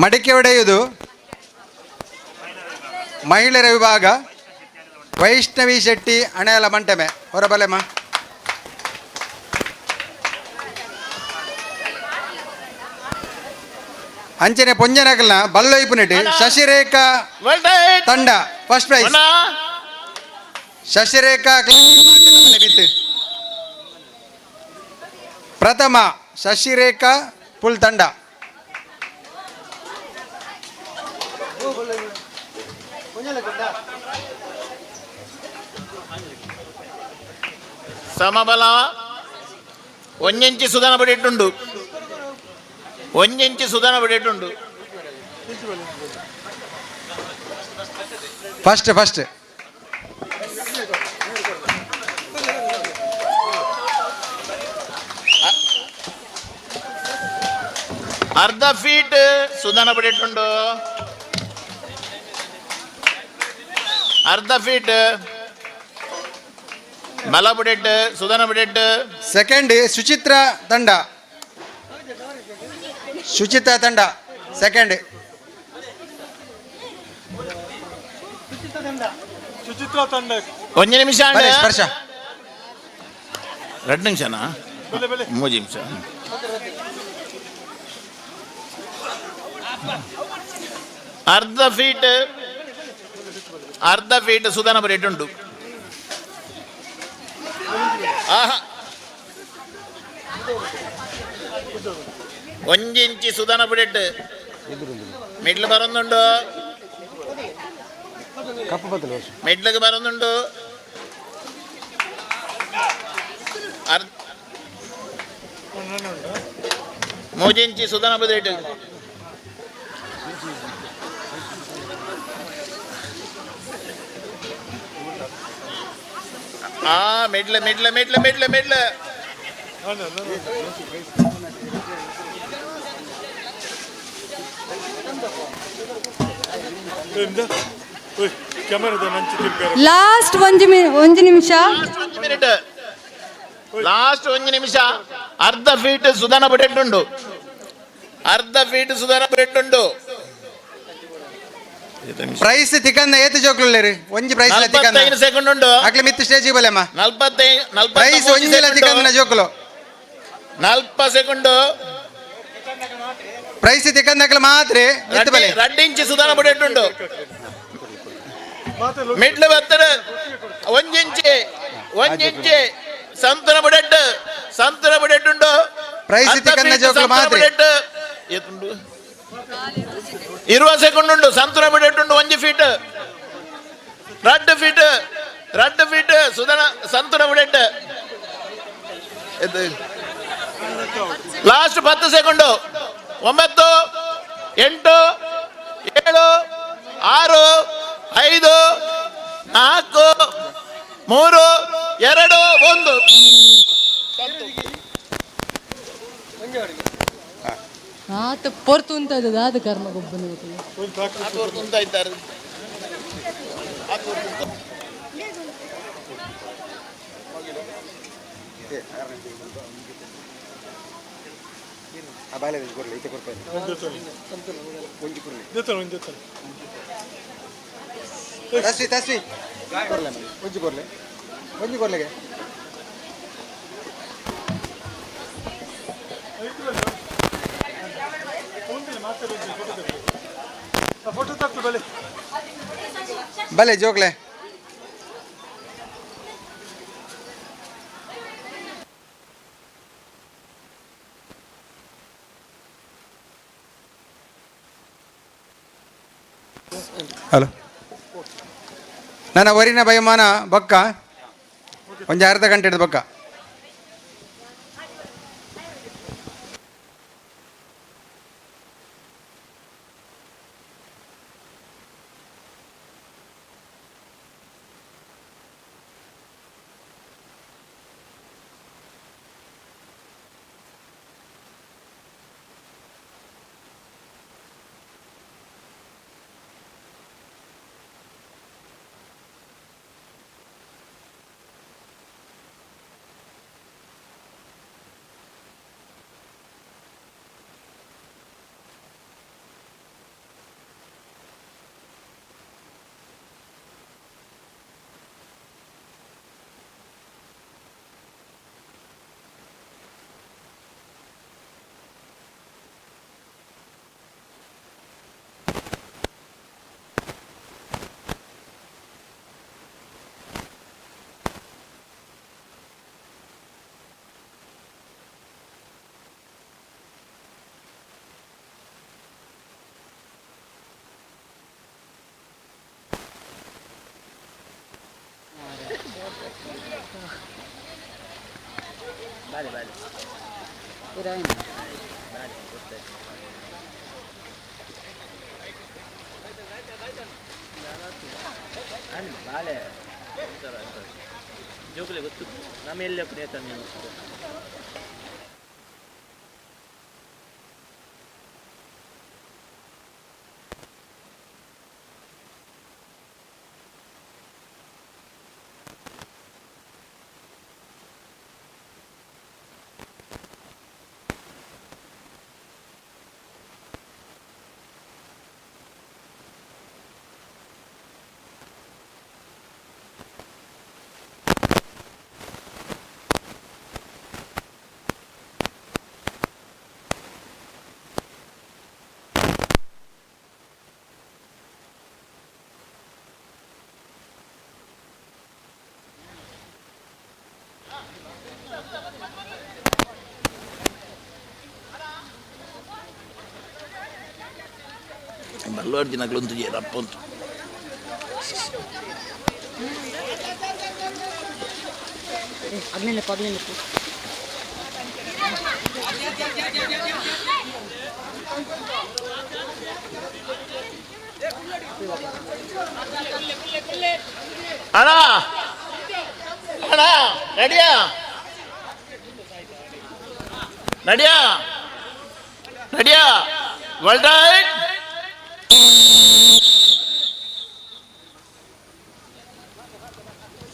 ಮಡಿಕೆ ಹೊಡೆಯುವುದು. ಮಹಿಳೆಯರ ವಿಭಾಗ ವೈಷ್ಣವಿ ಶೆಟ್ಟಿ ಅಣೆಯಲ ಮಂಟಮೆ ಹೊರಬಲೆಮ್ಮ. ಅಂಚನೆ ಪೊಂಜನಕಲ್ನ ಬಲ್ಲೊಯ್ಪುನೆಟ್ ಶಶಿರೇಖಾ ತಂಡ ಫಸ್ಟ್ ಪ್ರೈಸ್. ಶಶಿರೇಖಾ ಬಿತ್ತು ಪ್ರಥಮ ಶಶಿರೇಖಾ ಪುಲ್ ತಂಡ. ಸಮಬಲ ಒಂಜೆಂಚಿ ಸುಧನ ಪಡೆಟುಂಡು, ಒಂಜೆಂಚಿ ಸುಧನ ಪಡೆಟುಂಡು. ಫಸ್ಟ್ ಫಸ್ಟ್ ಅರ್ಧ ಫೀಟ್ ಸುಧನ ಪಡೆಟುಂಡು, ಅರ್ಧ ಫೀಟ್ ಬಲ ಬುಡೆಟ್ ಸುಧನ ಬುಡೆಟ್. ಸೆಕೆಂಡ್ ಸುಚಿತ್ರ ತಂಡ, ಸುಚಿತ್ರ ತಂಡ ಸೆಕೆಂಡ್. ಸುಚಿತ್ರ ತಂಡ. ಒಂದು ನಿಮಿಷ, ಸ್ಪರ್ಶ 2 ನಿಮಿಷನಾ 3 ನಿಮಿಷ. ಅರ್ಧ ಫೀಟ್, ಅರ್ಧ ಫೀಟ್ ಸುಧನ ಬುಡೆಟ್ ಉಂಟು. ಆಹಾ, ಒಂಜಿಂಚಿ ಸುಧನ ಬುಡೆಟ್ ಮಿಡ್ಲ್ ಬರೊಂದುಂಡು, ಮಿಡ್ಲಿಗೆ ಬರೊಂದುಂಡು. ಮೂಜಿಂಚಿ ಸುಧನ ಬುಡೆಟ್. ಆ middle middle middle middle middle. Last ಒಂಜಿ ನಿಮಿಷ, ಲಾಸ್ಟ್ ಒಂದು ನಿಮಿಷ. ಅರ್ಧ ಫೀಟ್ ಸುಧನ ಬುಡೆಟ್ ಉಂಡು, ಅರ್ಧ ಫೀಟ್ ಸುಧನ ಬುಡೆಟ್ ಉಂಡು. ಪ್ರೈಸ್ ತಿಕಂದ ಏತು ಜೋಕ್ಲುಲ್ಲೇರು ಒಂಜಿ ಪ್ರೈಸ್ ತಿಕಂದ 45 ಸೆಕೆಂಡ್ ಉಂಡು. ಅಕ್ಲೆ ಮಿತ್ತು ಸ್ಟೇಜ್ ಬಲೆಮ್ಮ. 45 ಪ್ರೈಸ್ ಒಂಜಿಲ ತಿಕಂದನ ಜೋಕ್ಲು. 40 ಸೆಕೆಂಡ್. ಪ್ರೈಸ್ ತಿಕಂದಕ್ಲೆ ಮಾತ್ರ ಮಿತ್ತು ಬಲೆ. 2 ಇಂಚು ಸುಧನ ಬುಡೆಟ್ ಉಂಡು. ಮಿಡ್ಲ್ ಬರ್ತದೆ 1 ಇಂಚು, 1 ಇಂಚು ಸಂತನ ಬುಡೆಟ್, ಸಂತನ ಬುಡೆಟ್ ಉಂಡು. ಪ್ರೈಸ್ ತಿಕಂದ ಜೋಕ್ಲು ಮಾತ್ರ. 20 ಸೆಕೆಂಡ್ ಉಂಡು. ಸಂತನ ಬುಡೆಟ್ ಉಂಡು. 1 ಫೀಟ್, 2 ಫೀಟ್, 2 ಫೀಟ್ ಸುಧನ ಸಂತನ ಬುಡೆಟ್. Last 10 second. 9 8 7 6 5 4 3 2 1. ಆತ ಪೊರ್ತು ಉಂತಾದ ಆದ ಕರ್ಮ ಗೊಬ್ಬನ. ತಸ್ವಿ ತಸ್ವಿ ಒಂಜಿ ಕೊರ್ಲೆ, ಒಂಜಿ ಕೊರ್ಲೆಗೆ. ಬಲೆ ಜೋಕ್ಲೆ. ಹಲೋ, ನನ್ನ ವರಿನ ಬಯಮಾನ ಬೊಕ್ಕ ಒಂಜಿ ಅರ್ಧ ಗಂಟೆ ಹಿಡಿದು ಬೊಕ್ಕ. ಜೋಕುಲೆ ಗೊತ್ತು ನಮ್ಮ ಎಲ್ಲಿ ಮಲ್ಲು ಅರ್ಜುನಕ್ಲೊಂದು ಅಪ್ಪಂತು ಅಗ್ನಿಲೆಪ್ಪು ಅಗ್ನಿಲೆಪ್ಪು. ಅಣ್ಣ ಅಣ್ಣ ನಡಿಯಾ ನಡಿಯಾ ನಡಿಯಾ ವೆಲ್ ರೈಟ್.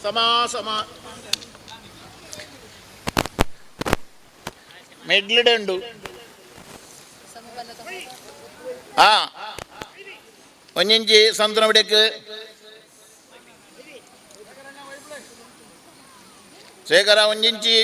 ಸಮ ಸಮ ಮಿಡ್ಲಿಡೆ ಉಂಡು. ಆ ಒಂಜಿಂಚಿ ಸಂತನ ಬಿಡಕ್ಕೆ ಶೇಖರ ಒಂಜಿಂಚಿ.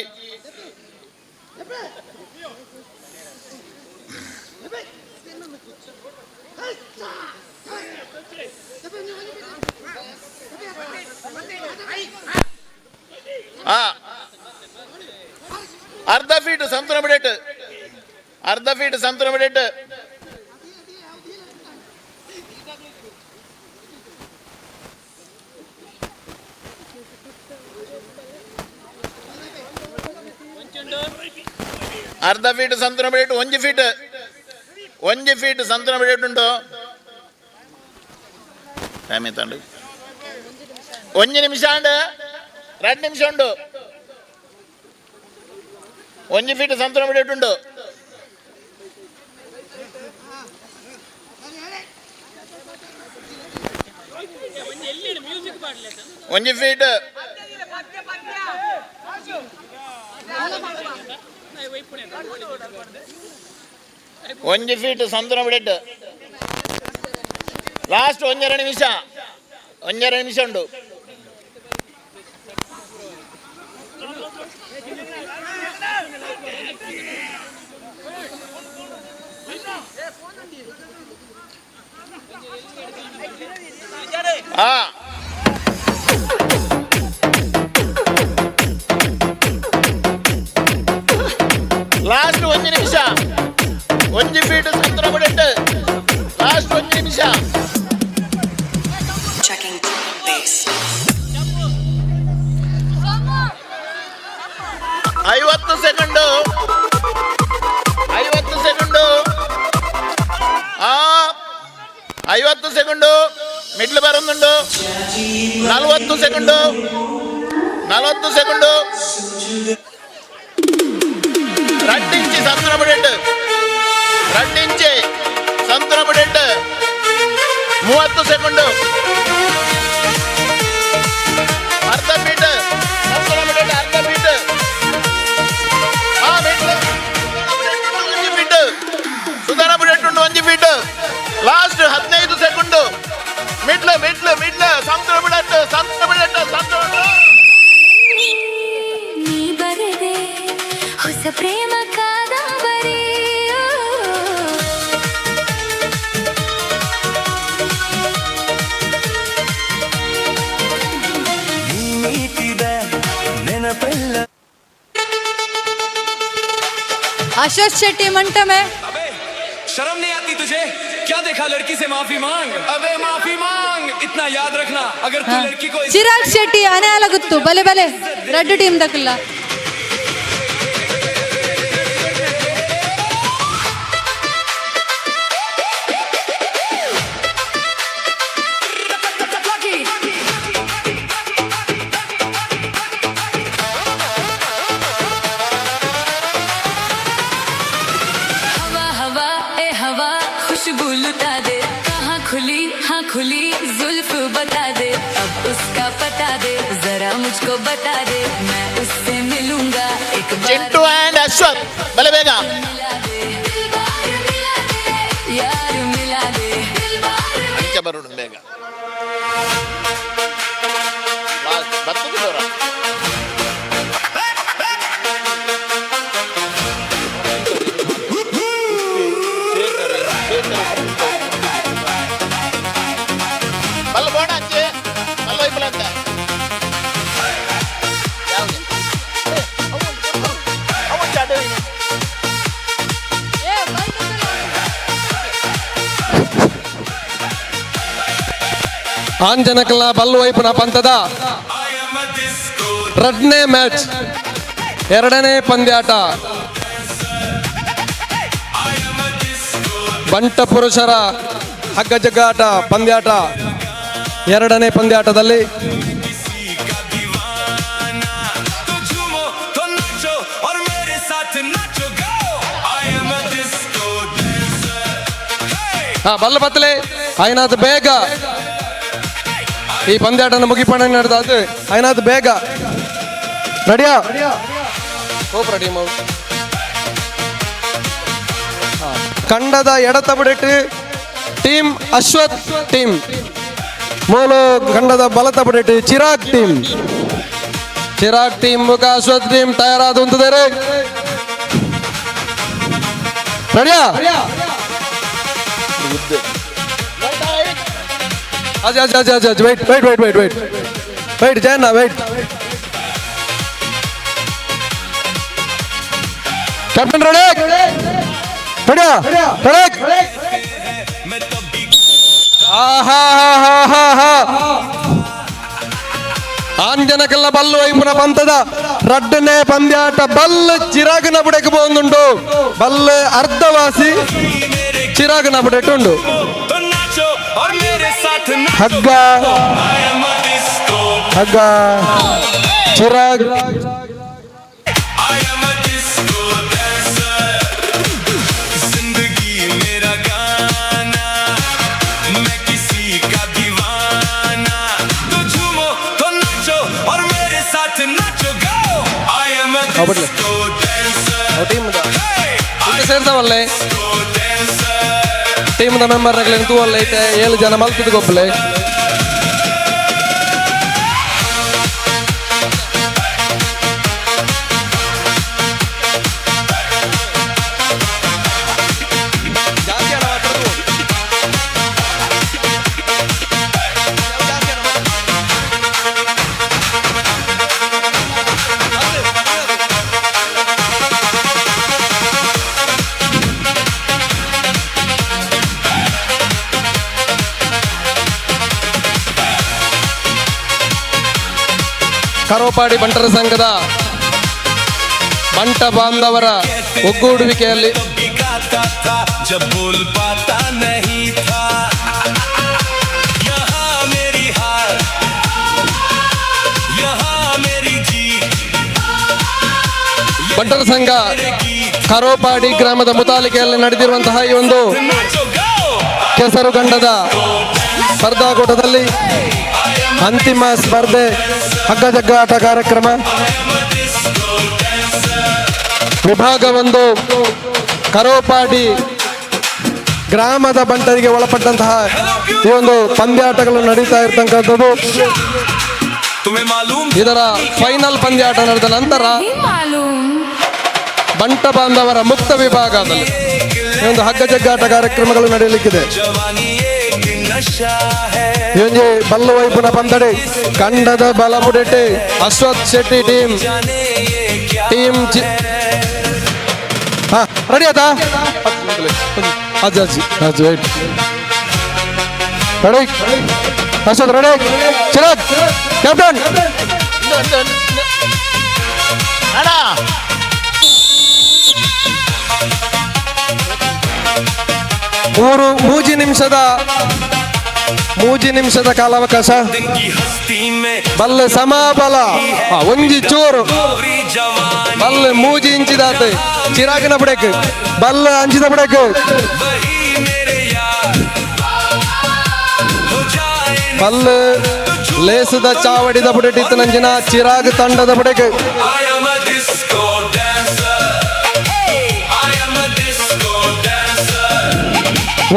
ಅರ್ಧ ಫೀಟ್ ಸಂತನ ಬಿಡೇಟ್, ಅರ್ಧ ಫೀಟ್ ಸಂತನ ಬಿಡೇಟ್. ಅರ್ಧ ಫೀಟ್ ಸಂತನ ಬಿಡೇಟ್, ಒಂಜಿ ಫೀಟ್, ಒಂಜಿ ಫೀಟ್ ಸಂತನ ಬಿಡೇಟ್ ಉಂಟು. ಟೈಮ್ ಎತ್ತಂಡು ಒಂಜಿ ನಿಮಿಷ ಅಂಡ್ 2 ನಿಮಿಷ ಉಂಡು. ಒಂಜಿ ಫೀಟ್ ಸಂತನ ಬಿಡೇಟ್ ಉಂಟು. ಒಂಜಿ ಫೀಟ್ ಒಂಜಿ ಫೀಟ್ ಸಂತನ ಬಿಡೇಟ್. ಲಾಸ್ಟ್ 1.5 ನಿಮಿಷ, 1.5 ನಿಮಿಷ ಉಂಟು. ಆ ಲಾಸ್ಟ್ 1 ನಿಮಿಷ, 1 ಫೀಟ್ ಸಂತನ ಬಿಡೇಟ್. ಲಾಸ್ಟ್ 1 ನಿಮಿಷ. Checking base. 50 second, 50 second, 50 second middle ಬರೊಂದುಂಡು. 40 second, 40 second. 2 ಇಂಚಿ ಸಂತನ ಬಿಡೇಟ್, 2 ಇಂಚಿ ಸಂತನ ಬಿಡೇಟ್. 30 ಸೆಕೆಂಡು, ಅರ್ಧ ಫೀಟ್ ಸಂತನ ಬಿಡೇಟ್, ಅರ್ಧ ಫೀಟ್. ಆ ಮಿಡ್ಲ್ ಒಂಜಿ ಫೀಟ್ ಸುಧಾರ ಬಿಡೇಟ್ ಉಂಟು, ಒಂಜಿ feet. Last 15 second. Middle middle middle ಸಂತನ ಬಿಡೇಟ್, ಸಂತನ ಬಿಡೇಟ್, ಸಂತನ. ನೀ ಬರೆದೆ ಹೊಸ ಪ್ರೇಮ ಕಾದಂಬರಿ. ನೆನಪೆಲ್ಲ ಅಶೋಕ್ ಶೆಟ್ಟಿ ಮಂಟಮೆ. ಶರಮ್ नहीं आती तुझे? क्या देखा लड़की से माफी मांग, अबे माफी मांग, इतना याद रखना अगर तू लड़की को ಚಿರಾಗ್ ಶೆಟ್ಟಿ ಅನೆಯಾಲ ಗುತ್ತು ಬಲೆ ಬಲೆ ರೆಡ್ ಟೀಮ್ ದಕ್ಕಲ್ಲ. हवा हवा ए हवा खुशबू लुटा दे, कहाँ खुली हाँ खुली जुल्फ बता दे, अब उसका पता दे जरा मुझको बता दे, मैं उससे मिलूंगा एक बार। ಚಿಂಟು ಆ್ಯಂಡ್ ಅಶ್ವಥ್ ಬಲೆ ಬೇಗ. यार मिला दे। ಅಂಚ ಬರೋಣ ಬೇಗ. ಬರ್ತದೆ ದೂರ. ಬಲ್ಲ ಬೋಣ ಅಂಚೆ ಬಲ್ಲ ಇಪ್ಪಲ ಅಂತ ಆಂಜನಕಲ್ನ ಬಲ್ಲು ವೈಪುನ ಪಂತದ ಎರಡನೇ ಮ್ಯಾಚ್, ಎರಡನೇ ಪಂದ್ಯಾಟ. ಬಂಟ ಪುರುಷರ ಹಗ್ಗಜಗ್ಗಾಟ ಪಂದ್ಯಾಟ ಎರಡನೇ ಪಂದ್ಯಾಟದಲ್ಲಿ तो झूमो तो नाचो और मेरे साथ नाचो गाओ I am a disco dancer. ಹಾ ಬಲ್ಲ ಬತ್ತಲೆ ಐನಾಥ್ ಬೇಗ ಈ ಪಂದ್ಯಾಟನ ಮುಗಿಪಣ ನಡೆದಾತು. ಐನಾಥ್ ಬೇಗ ರೆಡಿಯಾ? Hope ready. ಖಂಡದ ಎಡತ ಬುಡೆಟ್ ಟೀಮ್ ಅಶ್ವಥ್ ಟೀಮ್, ಮೂಲು ಖಂಡದ ಬಲತ ಬುಡೆಟ್ ಚಿರಾಗ್ ಟೀಮ್. ಚಿರಾಗ್ ಟೀಮ್ ಮುಖ ಅಶ್ವಥ್ ಟೀಮ್ ತಯಾರಾದ ಉಂತುದರೆ ರೆಡಿಯಾ? ಅಜ್ ಅಜ್ ಅಜ್ ಅಜ್ ಅಜ್ wait wait wait wait wait wait Jayanna wait. Captain ready? ರೆಡಿಯಾ? ರೆಡಿ. ಆಹಾ ಹಾ ಹಾ ಹಾ. ಆಂಜನಕಲ್ಲ ಬಲ್ಲು ಐಪುನ ಪಂತದ ರಡ್ಡನೇ ಪಂದ್ಯಾಟ ಬಲ್ಲು ಚಿರಾಗನ ಬುಡಕ್ಕೆ ಬಂದುಂಟು. ಬಲ್ಲು ಅರ್ಧವಾಸಿ ಚಿರಾಗನ ಬುಡೆಟುಂಡು. तो नाचो और मेरे साथ नाचो ಹಗ್ಗ I am a disco, ಹಗ್ಗ Chirag. I am a disco dancer. जिंदगी मेरा गाना, मैं किसी का दीवाना, तो झूमो तो नाचो और मेरे साथ नाचो गाओ I am a ಅವ್ ಬಿಡ್ಲಿ. disco dancer. Team ಸೇರ್ತಾವಲ್ಲೇ ಟೀಮ್ದ ಮೆಂಬರ್ ನಗಲಿನ ತೂವಲ್ಲ ಐತೆ 7 ಜನ ಮಲ್ತದ ಗೊಬ್ಬಲೆ. ಕರೋಪಾಡಿ ಬಂಟರ ಸಂಘದ ಬಂಟ ಬಾಂಧವರ ಒಗ್ಗೂಡುವಿಕೆಯಲ್ಲಿ गाता था जब बोल पाता नहीं था, यहाँ मेरी हार यहाँ मेरी जीत। ಬಂಟರ ಸಂಘ ಕರೋಪಾಡಿ ಗ್ರಾಮದ ಮುತಾಲಿಕೆಯಲ್ಲಿ ನಡೆದಿರುವಂತಹ ಈ ಒಂದು ಕೆಸರುಗಂಡದ ಸ್ಪರ್ಧಾಕೂಟದಲ್ಲಿ ಅಂತಿಮ ಸ್ಪರ್ಧೆ ಹಗ್ಗಜಗ್ಗಾಟ ಕಾರ್ಯಕ್ರಮ. ವಿಭಾಗ ಒಂದು ಕರೋಪಾಡಿ ಗ್ರಾಮದ ಬಂಟರಿಗೆ ಒಳಪಟ್ಟಂತಹ ಈ ಒಂದು ಪಂದ್ಯಾಟಗಳು ನಡೀತಾ ಇರ್ತಕ್ಕಂಥದ್ದು. ಇದರ ಫೈನಲ್ ಪಂದ್ಯಾಟ ನಡೆದ ನಂತರ ಬಂಟ ಬಾಂಧವರ ಮುಕ್ತ ವಿಭಾಗದಲ್ಲಿ ಈ ಒಂದು ಹಗ್ಗಜಗ್ಗಾಟ ಕಾರ್ಯಕ್ರಮಗಳು ನಡೆಯಲಿಕ್ಕಿದೆ. ಈ ಒಂಜಿ ಬಲ್ಲು ವೈಪುನ ಪಂದಡೆ ಕಂಡದ ಬಲಬುಡೆಟೆ ಅಶ್ವಥ್ ಶೆಟ್ಟಿ ಟೀಮ್ ಟೀಮ್ ಹಾ ರೆಡಿ ಆತಾ? ಅಜ್ಜಿ ಅಜ್ಜಿ wait ready Ashwath ready Chirag captain ಮೂಜಿ ನಿಮಿಷದ ಕಾಲಾವಕಾಶ. ಬಲ್ಲೆ ಸಮಬಲ ಒಂಜಿ ಚೂರು ಬಲ್ಲೆ ಮೂಜಿ ಇಂಚಿದಾತೆ ಚಿರಾಗಿನ ಬುಡಕ್ ಬಲ್ಲೆ ಅಂಚಿದ ಬುಡಕ್ ಬಲ್ಲೆ ಲೇಸದ ಚಾವಡಿದ ಬುಡಟಿತ್ತು ನಂಜಿನ ಚಿರಾಗ್ ತಂಡದ ಬುಡಕ್.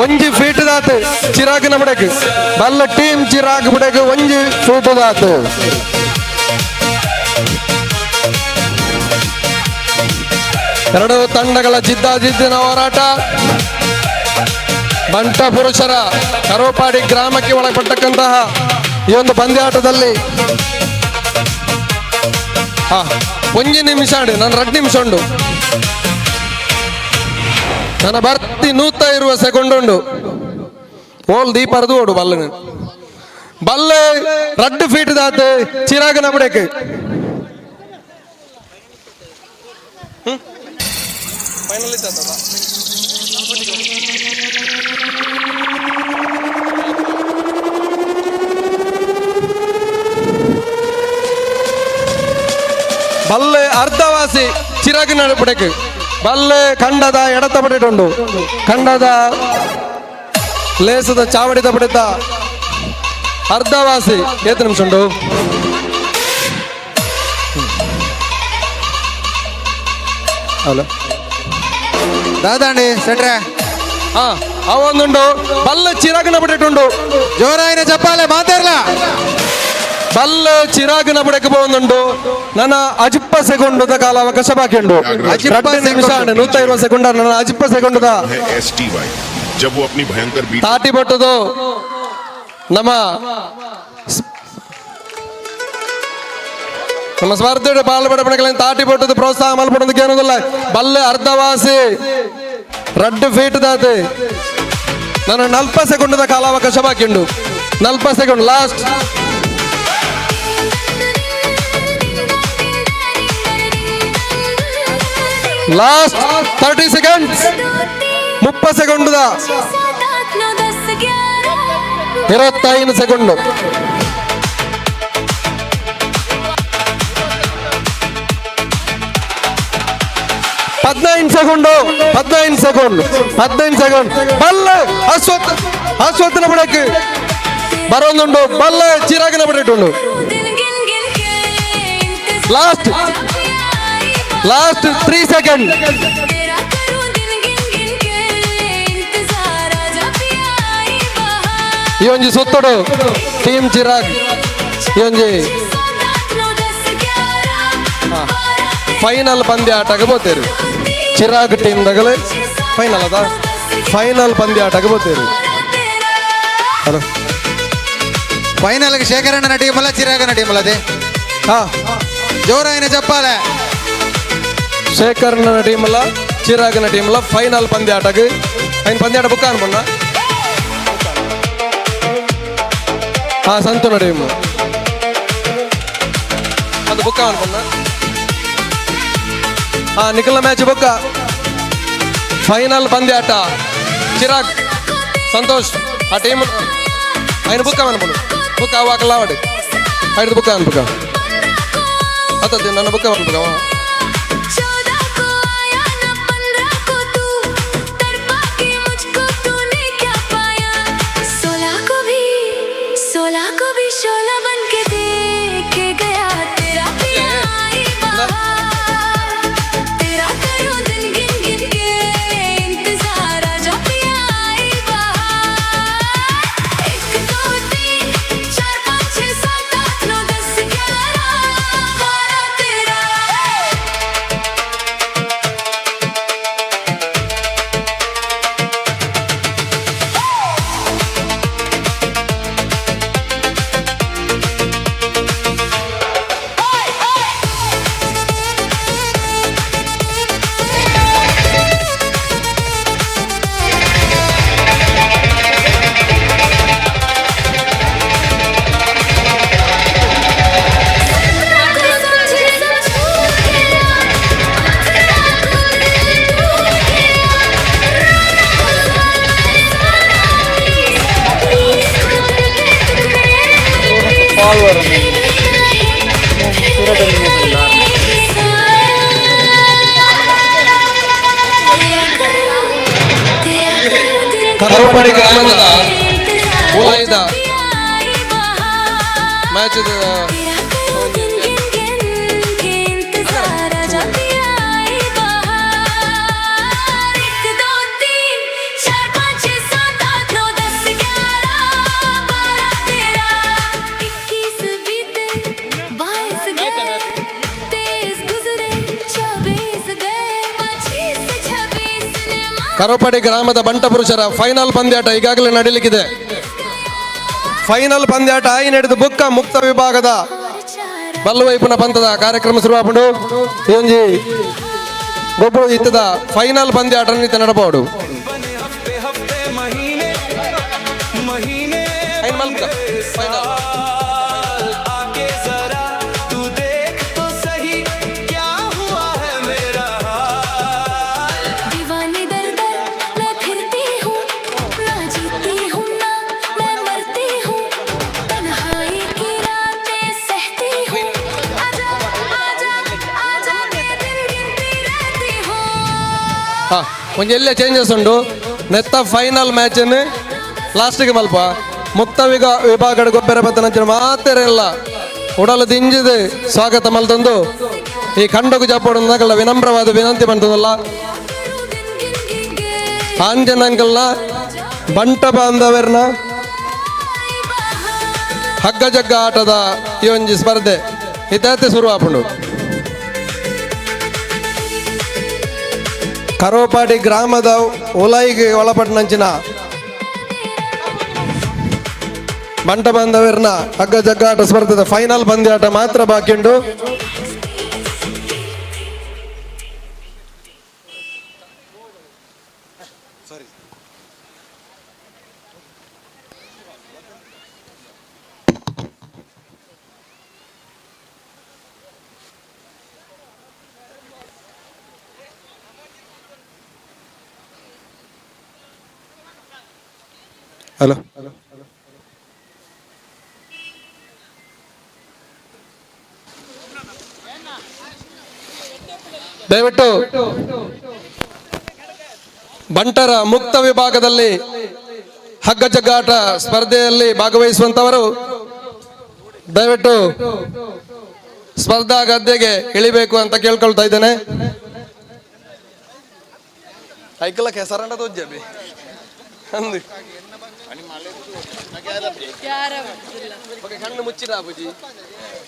ಒಂಜಿ ಫೀಟ್ ದಾತು ಚಿರಾಗ್ನ ಬುಡಕ್ ಬಲ್ಲ ಟೀಮ್ ಚಿರಾಗ್ ಬುಡಕ್ ಒಂಜಿ ಫೀಟ್ ದಾತು. ಎರಡು ತಂಡಗಳ ಜಿದ್ದಾಜಿದ್ದಿನ ಹೋರಾಟ. ಬಂಟ ಪುರುಷರ ಕರೋಪಾಡಿ ಗ್ರಾಮಕ್ಕೆ ಒಳಪಟ್ಟಕ್ಕಂತಹ ಈ ಒಂದು ಪಂದ್ಯಾಟದಲ್ಲಿ ಒಂಜಿ ನಿಮಿಷ ನಾನು 2 ನಿಮಿಷ ಉಂಡು. ನನ್ನ ಬರ್ತಿ ನೂತ ಇರುವ ಸೆಕೆಂಡ್ ಉಂಡು. ಓಲ್ ದೀಪರ್ದು ಓಡು ಬಲ್ಲನು ಬಲ್ಲೆ 2 ಫೀಟ್ ದಾತು ಚಿರಾಗನ ಬುಡಕ್ಕೆ. ಫೈನಲ್ ಬಲ್ಲೆ ಅರ್ಧವಾಸಿ ಚಿರಾಗಿನ ಬುಡಕ್ಕೆ ಬಲ್ಲೆ ಖಂಡದ ಎಡತ ಬಡಿಟುಂಡು ಖಂಡದ ಲೇಸದ ಚಾವಡಿದ ಬಡಿತ ಅರ್ಧವಾಸಿ ಏತು ನಿಮಿಷ ಉಂಟು. ಹಲೋ ದಾದಾಂಡಿ ಸೆಟ್ರೆ ಅವೊಂದುಂಡು ಬಲ್ಲೆ ಚಿರಾಗಿನ ಬಡಿಟುಂಡು ಜೋರಾಯಿನ ಚಪ್ಪಾಲೆ ಮಾತಾಡ್ಲ ಬಲ್ಲೆ ಚಿರಾಗಿನ ಬುಡಕ್ಕೆ ಒಂದುಂಡು. ನನ್ನ ಅಜಿಪ್ಪ ಸೆಕೆಂಡ್ ಕಾಲಾವಕಾಶ ಬಾಕಿ ಉಂಡು. 2 ನಿಮಿಷ 120 ಸೆಕೆಂಡ್ ನನ್ನ ಅಜಿಪ್ಪ ಸೆಕೆಂಡ್ ತಾಟಿ ಬಟ್ಟದು ನಮ್ಮ ನಮ್ಮ ಸ್ಪರ್ಧೆ ಪಾಲ್ಪಡಪಣೆಗಳನ್ನು ತಾಟಿ ಬಟ್ಟದು ಪ್ರೋತ್ಸಾಹ ಮಲ್ಪಡೋದಕ್ಕೆ ಏನೋದಿಲ್ಲ. ಬಲ್ಲೆ ಅರ್ಧವಾಸಿ 2 ಫೀಟ್ ದಾತೆ ನಾನು 40 ಸೆಕೆಂಡ್ ಕಾಲಾವಕಾಶ ಬಾಕಿ ಉಂಡು. 40 second last. Last 30 seconds 30 second 25 second. 15 second 15 second 15 second. ಬಲ್ಲೆ ಅಶ್ವತ್ಥ ಅಶ್ವತ್ಥನ ಬುಡಕ್ಕೆ ಬರೋದುಂಡು. ಬಲ್ಲೆ ಚಿರಾಗಿನ ಬಡಿಟುಂಡು. Last last 3 second. ಈ ಒಂಜಿ ಸುತ್ತಡು ಟೀಮ್ ಚಿರಾಗ್ ಈ ಒಂಜಿ ಫೈನಲ್ ಪಂದ್ಯ ಆಟಕ್ಕೆ ಬೋತೇರು. ಚಿರಾಗ್ ಟೀಮ್ ದಗಲೆ ಫೈನಲ್ ಅದ ಫೈನಲ್ ಪಂದ್ಯ ಆಟಕ್ಕೆ ಬೋತೇರು. ಹಲೋ ಫೈನಲ್ ಶೇಖರಣ್ಣನ ಟೀಮ್ ಅಲ್ಲ ಚಿರಾಗನ ಟೀಮ್ ಅಲ್ಲ ಅದೇ ಜೋರಾಯಿನ ಚಪ್ಪಾಲೆ. ಶೇಖರ್ನ ಟೀಮ್ ಅಲ್ಲ ಚಿರಾಗನ ಟೀಮ್ ಅಲ್ಲ ಫೈನಲ್ ಪಂದ್ಯ ಆಟಕ್ಕೆ ಐನ್ ಪಂದ್ಯಾಟ ಬುಕ್ಕ ಅನ್ಕೊಂಡ ಸಂತೋನ ಟೀಮ್ ಅದು ಬುಕ್ಕ ಅನ್ಕೊಂಡ ನಿಖಲ ಮ್ಯಾಚ್ ಬುಕ್ಕ ಫೈನಲ್ ಪಂದ್ಯಾಟ ಚಿರಾಗ್ ಸಂತೋಷ್ ಆ ಟೀಮ್ ಐನ್ ಬುಕ್ಕ ಅನ್ಕೊಂಡು ಬುಕ್ಕ ಅವಾಕಲ್ಲ ವಾಡಿ ಐದು ಬುಕ್ಕ ಅನ್ಬುಕ್ಕ ಅತ್ತ ನನ್ನ ಬುಕ್ಕ ಅನ್ಬುಕ್ಕ. ಮ್ಯಾಚ್. गिन गिन गिन के इंतजार आ जाती आई बहार। 1 2 3 4 5 6 7 8 9 10 11 12 13 21 बीते 22 गए 23 गुजरे 24 गए 25 26 ने ಕರೋಪಾಡಿ ಗ್ರಾಮದ ಬಂಟ ಪುರುಷರ ಫೈನಲ್ ಪಂದ್ಯಾಟ ಈಗಾಗಲೇ ನಡೀಲಿಕ್ಕಿದೆ. ಫೈನಲ್ ಪಂದ್ಯಾಟ ಆಯಿ ನಡೆದು ಬುಕ್ಕ ಮುಕ್ತ ವಿಭಾಗದ ಬಲ್ಲುವೈಪುನ ಪಂಥದ ಕಾರ್ಯಕ್ರಮ ಶುರುವಾಪುಂಡು. ಒಂಜಿ ಗೊಬ್ಬರು ಇತ್ತದ ಫೈನಲ್ ಪಂದ್ಯಾಟ ನಿತ್ತ ನಡಬಹುದು. ಫೈನಲ್. आके जरा तू देख तो सही क्या हुआ है मेरा हाल। दीवानी दर दर मैं फिरती हूँ, ना जीती हूँ ना मैं मरती हूँ, तन्हाई की रातें सहती हूँ, आजा आजा आजा के दिन गिनती रहती हूँ। ಹಾ, ಒಂಜಿ ಎಲ್ಲ ಚೇಂಜಸ್ ಉಂಡು. ನೆತ್ತ ಫೈನಲ್ ಮ್ಯಾಚ್ ಲಾಸ್ಟಿಗೆ ಮಲ್ಪ ಮುಕ್ತ ವಿಭಾಗದ ಗೊಬ್ಬರ ಬತ್ತನಂಚಿನ ಮಾತೆರೆಲ್ಲ ಉಡಲು ದಿಂಜಿದು ಸ್ವಾಗತ ಮಲ್ತೊಂದು ಈ ಖಂಡಗು ಜಪ್ಪೋಡು ನಗಲ ವಿನಮ್ರವಾದ ವಿನಂತಿ ಮಾಡ್ತದಲ್ಲ. ಆಂಜನಂಕಲ್ನ ಬಂಟ ಬಾಂಧವರ್ನ ಹಗ್ಗ ಜಗ್ಗ ಆಟದ ಈ ಒಂಜಿ ಸ್ಪರ್ಧೆ ಇತತ್ತೆ ಶುರು ಆಪುಂಡು. ಕರೋಪಾಡಿ ಗ್ರಾಮದ ಉಲೈಗೆ ಒಳಪಟ್ಟನಂಚಿನ ಬಂಟ ಬಾಂಧವರ್ನ ಹಗ್ಗ ಜಗ್ಗಾಟ ಸ್ಪರ್ಧೆದ ಫೈನಲ್ ಪಂದ್ಯಾಟ ಮಾತ್ರ ಬಾಕಿ ಉಂಟು. ಹಲೋ. ದಯವಿಟ್ಟು ಬಂಟರ ಮುಕ್ತ ವಿಭಾಗದಲ್ಲಿ ಹಗ್ಗ ಜಗ್ಗಾಟ ಸ್ಪರ್ಧೆಯಲ್ಲಿ ಭಾಗವಹಿಸುವಂತವರು ದಯವಿಟ್ಟು ಸ್ಪರ್ಧಾ ಗದ್ದೆಗೆ ಇಳಿಬೇಕು ಅಂತ ಕೇಳ್ಕೊಳ್ತಾ ಇದ್ದೇನೆ. ಐಕಲ ಕೆಸರಂಡ ತೋಜ್ಜಬಿ ಅಂದು ಕಣ್ಣು ಮುಚ್ಚಿನ ಅಬುಜಿ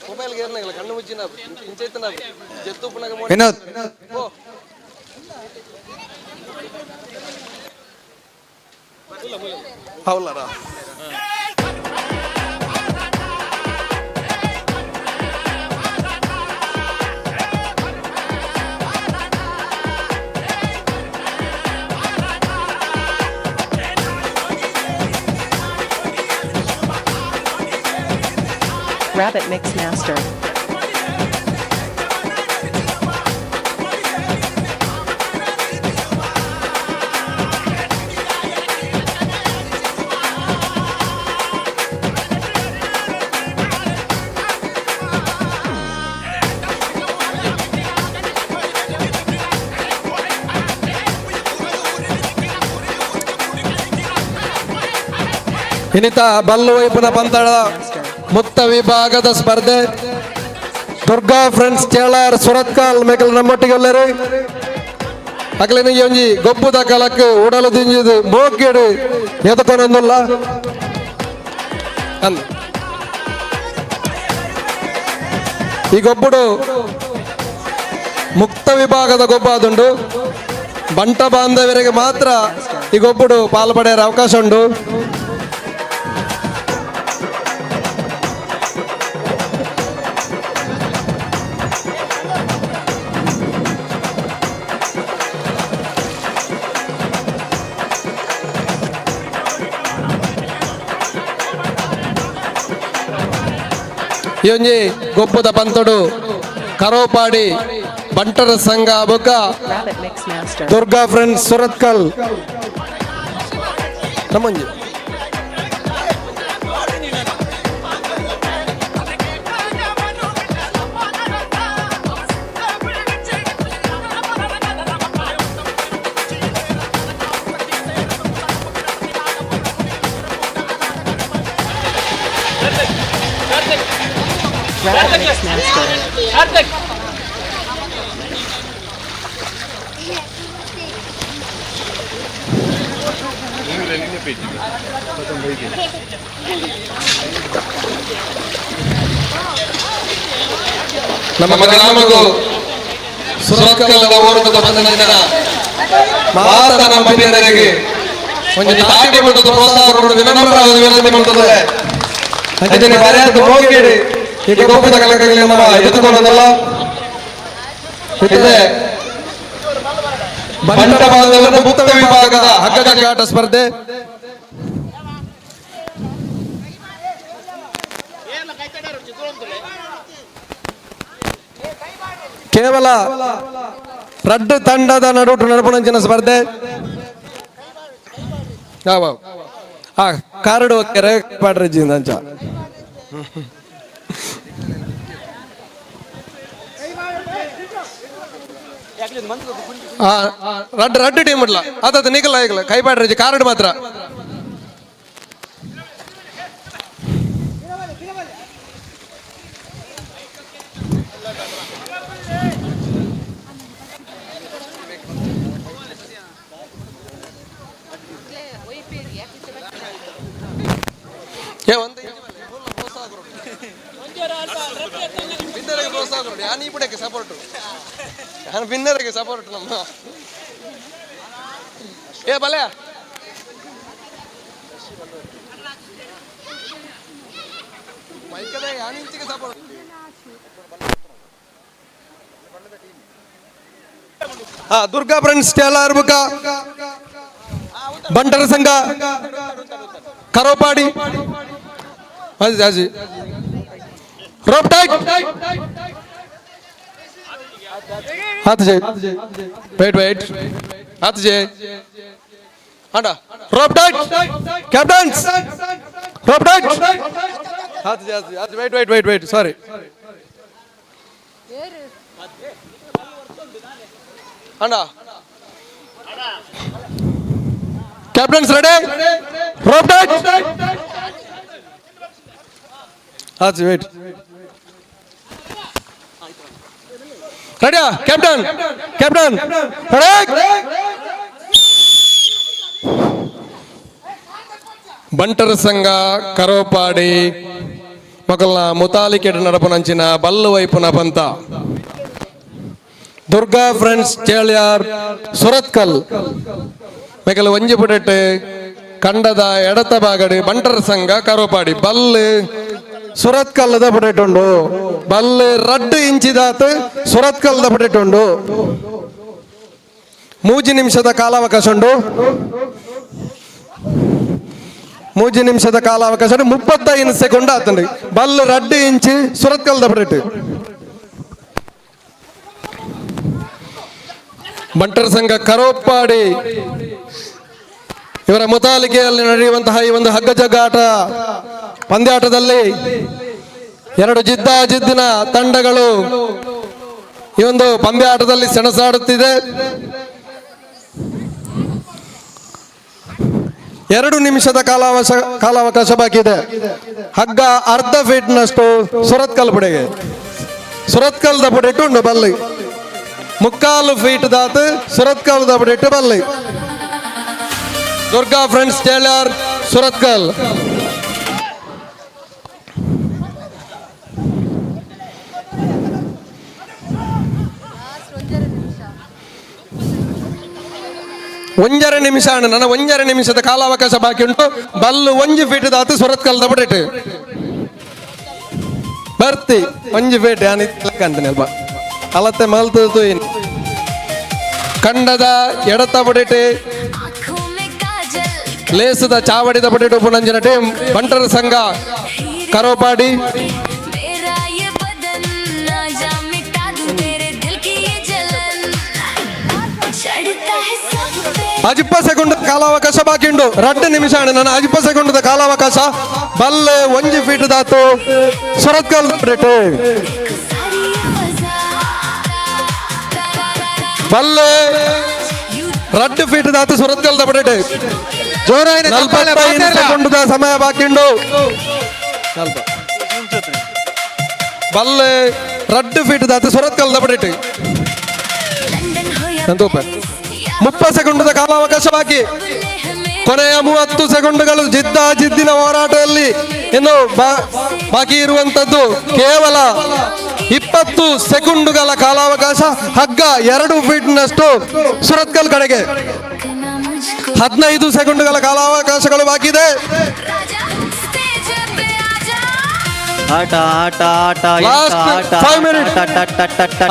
ಮೊಬೈಲ್ ಏರ್ನಾಗಲ್ಲ ಕಣ್ಣು ಮುಚ್ಚಿನ ಇಂಚೈತನ ಜೆತ್ತು ಪುನಗ. Vinod. ಹೌಲರ. Rabbit Mix Master. ಇನ್ನಿತ Ballu ವೈಪುನ ಪಂತಳ ಮುಕ್ತ ವಿಭಾಗದ ಸ್ಪರ್ಧೆ ದುರ್ಗಾ ಫ್ರೆಂಡ್ಸ್ ಚೇಳಾರ್ ಸುರತ್ಕಲ್ ಮೇಕಲ್ ನಮ್ಮೊಟ್ಟಿಗೆ ಎಲ್ಲರು ಅಗಲಿನ ಒಂಜಿ ಗೊಬ್ಬುದ ಕಲಕ್ ಉಡಲು ದಿಂಜಿದು ಮೋಕೆಡು ಎದಕೊನೊಂದುಲ್ಲ ಅಂದ್. ಈ ಗೊಬ್ಬುಡು ಮುಕ್ತ ವಿಭಾಗದ ಗೊಬ್ಬ ಅದುಂಡು. ಬಂಟ ಬಾಂಧವರಿಗೆ ಮಾತ್ರ ಈ ಗೊಬ್ಬುಡು ಪಾಲು ಪಡೆಯರ ಅವಕಾಶ ಉಂಡು. ಈ ಒಂಜಿ ಗೊಬ್ಬುದ ಪಂತೊಡು ಕರೋಪಾಡಿ ಬಂಟರ ಸಂಘ ಬೊಕ್ಕ Rabbit Mix Master. Durga friends Surathkal ನಮ್ಮೊಂಜಿ. Sarthak. ನಮ್ಮ ಗ್ರಾಮಗೂ ಸುರತ್ಕಲ್ದ ಓಡದ ಬಂದ ಮಾತ ನಮ್ಮ ಬಿನ್ನರಿಗೆ ಒಂಜಿ ತಾಟಿ ಮಟ್ಟದ ಪ್ರೋತ್ಸಾಹ ಕೊಡು ವಿನಮ್ರವಾದ ವಿನಂತಿ ಮಾಡ್ತದೆ. ಅಂಚನೆ ಮರ್ಯಾದೆ ಹೋಗಿಡಿ ಈ ಗೊಬ್ಬರದ ಕಲಕಗಳಿಗೆ ನಮ್ಮ ಎದುರುಕೊಳ್ಳೋದಲ್ಲ. ಇದೆ ಬಂಟವಾದದ ಮುಕ್ತ ವಿಭಾಗದ ಹಗ್ಗಜಗ್ಗಾಟ ಸ್ಪರ್ಧೆ. ಕೇವಲ ರಡ್ಡು ತಂಡದ ನಡುಟು ನಡುಪುಣಂಚಿನ ಸ್ಪರ್ಧೆ. ಯಾವ ಆ ಕಾರ್ಡ್ ಹೋಗ್ತಾರೆ ಪಾಡ್ರಜ್ಜಿ ಅಂಚ. ರಡ್ಡು ರಡ್ಡು ಟೀಮ್ ಇಡ್ಲ ಆತ ನಿಗಲ್ಲ ಈಗಲ ಕೈ ಪಾಡ್ರಜ್ಜಿ ಕಾರ್ಡ್ ಮಾತ್ರ. ಸಪೋರ್ಟ್ ನಾನು ಬಿನ್ನರಿಗೆ ಸಪೋರ್ಟ್ ನಮ್ಮ. ಏ ಬಲೆ ಮೈಕದ ಯಾನಿಂಚಿಗೆ ಸಪೋರ್ಟ್. ಹಾ ದುರ್ಗಾ ಫ್ರೆಂಡ್ಸ್ ಟೇಲಾರ್ಬುಕ ಬಂಟರ ಸಂಘ ಕರೋಪಾಡಿ ಹಾಜಿ ರೋಪ್ ಟೈಟ್ हाथ जे वेट वेट हाथ जे आंडा rope tight captain rope tight हाथ जे हाथ wait wait wait wait sorry आंडा कैप्टन रेडी रोप टाइट हाथ वेट ರೆಡಿಯಾ ಕ್ಯಾಪ್ಟನ್ ಕ್ಯಾಪ್ಟನ್ ರೆಡಿ. ಬಂಟರ ಸಂಘ ಕರೋಪಾಡಿ ಮೊಕಲ್ನ ಮುತಾಲಿಕೆಡ್ ನಡಪುನಂಚಿನ ಬಲ್ಲು ವೈಪುನ ಪಂತ ದುರ್ಗಾ ಫ್ರೆಂಡ್ಸ್ ಚೇಳ್ಯಾರ್ ಸುರತ್ಕಲ್ ಮೆಕಲ್ ಒಂಜಿ ಪುಡೆಟ್ ಕಂಡದ ಎಡತ ಬಾಗಡಿ ಬಂಟರ ಸಂಘ ಕರೋಪಾಡಿ ಬಲ್ಲು ಸುರತ್ಕಲ್ಲದ ಪುಡೆಟುಂಡು ಬಲ್ಲು ರಡ್ಡು ಇಂಚಿದಾತ್ ಸುರತ್ಕಲ್ಲದ ಪುಡೆಟುಂಡು ಮೂಜಿ ನಿಮಿಷದ ಕಾಲಾವಕಾಶ ಉಂಡು. ಮೂಜಿ ನಿಮಿಷದ ಕಾಲಾವಕಾಶ 35 ಸೆಕೆಂಡ್ ಆತಂడి. ಬಲ್ಲು ರಡ್ಡು ಇಂಚಿ ಸುರತ್ಕಲ್ಲದ ಪುಡೆಟ್. ಬಂಟರ ಸಂಘ ಕರೋಪಾಡಿ ಇವರ ಮುತಾಲಿಕೆಯಲ್ಲಿ ನಡೆಯುವಂತಹ ಈ ಒಂದು ಹಗ್ಗಜಗ್ಗಾಟ ಪಂದ್ಯಾಟದಲ್ಲಿ ಎರಡು ಜಿದ್ದಾಜಿದ್ದಿನ ತಂಡಗಳು ಈ ಒಂದು ಪಂದ್ಯಾಟದಲ್ಲಿ ಸೆಣಸಾಡುತ್ತಿದೆ. 2 ನಿಮಿಷದ ಕಾಲಾವಕಾಶ ಬಾಕಿ ಇದೆ. ಹಗ್ಗ ಅರ್ಧ ಫೀಟ್ನಷ್ಟು ಸುರತ್ಕಲ್ ಪುಡೆಗೆ ಸುರತ್ಕಲ್ದ ಪುಡೆಟ್ಟು ಉಂಡು ಬಲ್ಲಿ 3/4 ಫೀಟ್ ದಾತು ಸುರತ್ಕಲ್ದ ಪುಡೆಟ್ಟು ಬಲ್ಲಿ. Durga friends tailor Surathkal. ಒಂಜರೆ ನಿಮಿಷ ಅಣ್ಣ ನನ್ನ 1.5 ನಿಮಿಷದ ಕಾಲಾವಕಾಶ ಬಾಕಿ ಉಂಟು. ಬಲ್ಲು 1 ಫೀಟ್ ದಾತು ಸುರತ್ಕಲ್ದ ಪುಡೆಟ್ಟು ಬರ್ತಿ 1 ಫೀಟ್ ಅಂತಾನೆ ಅಲ್ಪ ಅಲತ್ತೆ ಮಲ್ತು ಕಂಡದ ಎಡತ ಪುಡೆಟ್ಟು ಲೇಸದ ಚಾವಡಿದ ಪುಡೆಟ್ಟು ಪುನಂಜಿನ ಟೀಮ್ ಬಂಟರ ಸಂಘ ಕರೋಪಾಡಿ. ಅಜಿಪ್ಪ ಸೆಕೆಂಡ್ ಕಾಲಾವಕಾಶ ಬಾಕಿ ಉಂಟು. 2 ನಿಮಿಷ ನನ್ನ ಅಜಿಪ್ಪ ಸೆಕೆಂಡ್ ಕಾಲಾವಕಾಶ. ಬಲ್ಲೆ 1 ಫೀಟ್ ದಾತು ಸುರತ್ಕಲ್ ಪುಡೆಟ್ಟು ಬಲ್ಲೆ 2 ಫೀಟ್ ದಾತು ಸುರತ್ಕಲ್ ಪುಡೆಟ್ಟು. 45 ಸೆಕೆಂಡ್ ಸಮಯ ಬಾಕಿ ಉಂಟು. ಬಲ್ಲೆ ರಡ್ಡು ಫೀಟ್ ದಾತ ಸುರತ್ಕಲ್ ದಬಡಿಟ್ಟು ನಂತೂಪ 30 ಸೆಕೆಂಡ್ದ ಕಾಲಾವಕಾಶ ಬಾಕಿ. ಕೊನೆಯ 30 ಸೆಕೆಂಡ್ಗಳು ಜಿದ್ದ ಜಿದ್ದಿನ ಹೋರಾಟದಲ್ಲಿ ಇನ್ನು ಬಾಕಿ ಇರುವಂತದ್ದು ಕೇವಲ 20 ಸೆಕೆಂಡುಗಳ ಕಾಲಾವಕಾಶ. ಹಗ್ಗ 2 ಫೀಟ್ನಷ್ಟು ಸುರತ್ಕಲ್ ಕಡೆಗೆ. 15 ಸೆಕೆಂಡುಗಳ ಕಾಲಾವಕಾಶಗಳು ಬಾಕಿ ಇದೆ. ಆಟ ಆಟ ಆಟ Last 5 minutes.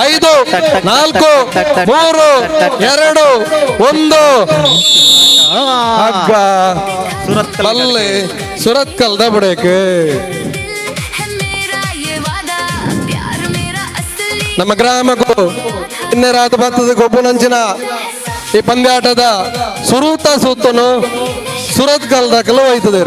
5, 4, 3, 2, 1. ಹಗ್ಗ ಬಲ್ಲೆ ಸುರತ್ಕಲ್ ದಬಡಕ್ಕೆ. ನಮ್ಮ ಗ್ರಾಮಕ್ಕೂ ಇನ್ನೆರಾತ ಬತ್ತದ ಗೊಬ್ಬುನಂಚಿನ ಈ ಪಂದ್ಯಾಟದ ಸುರೂತ ಸುತ್ತನು ಸುರತ್ಕಲ್ ದಾಖಲು ಹೋಯ್ತದೆ.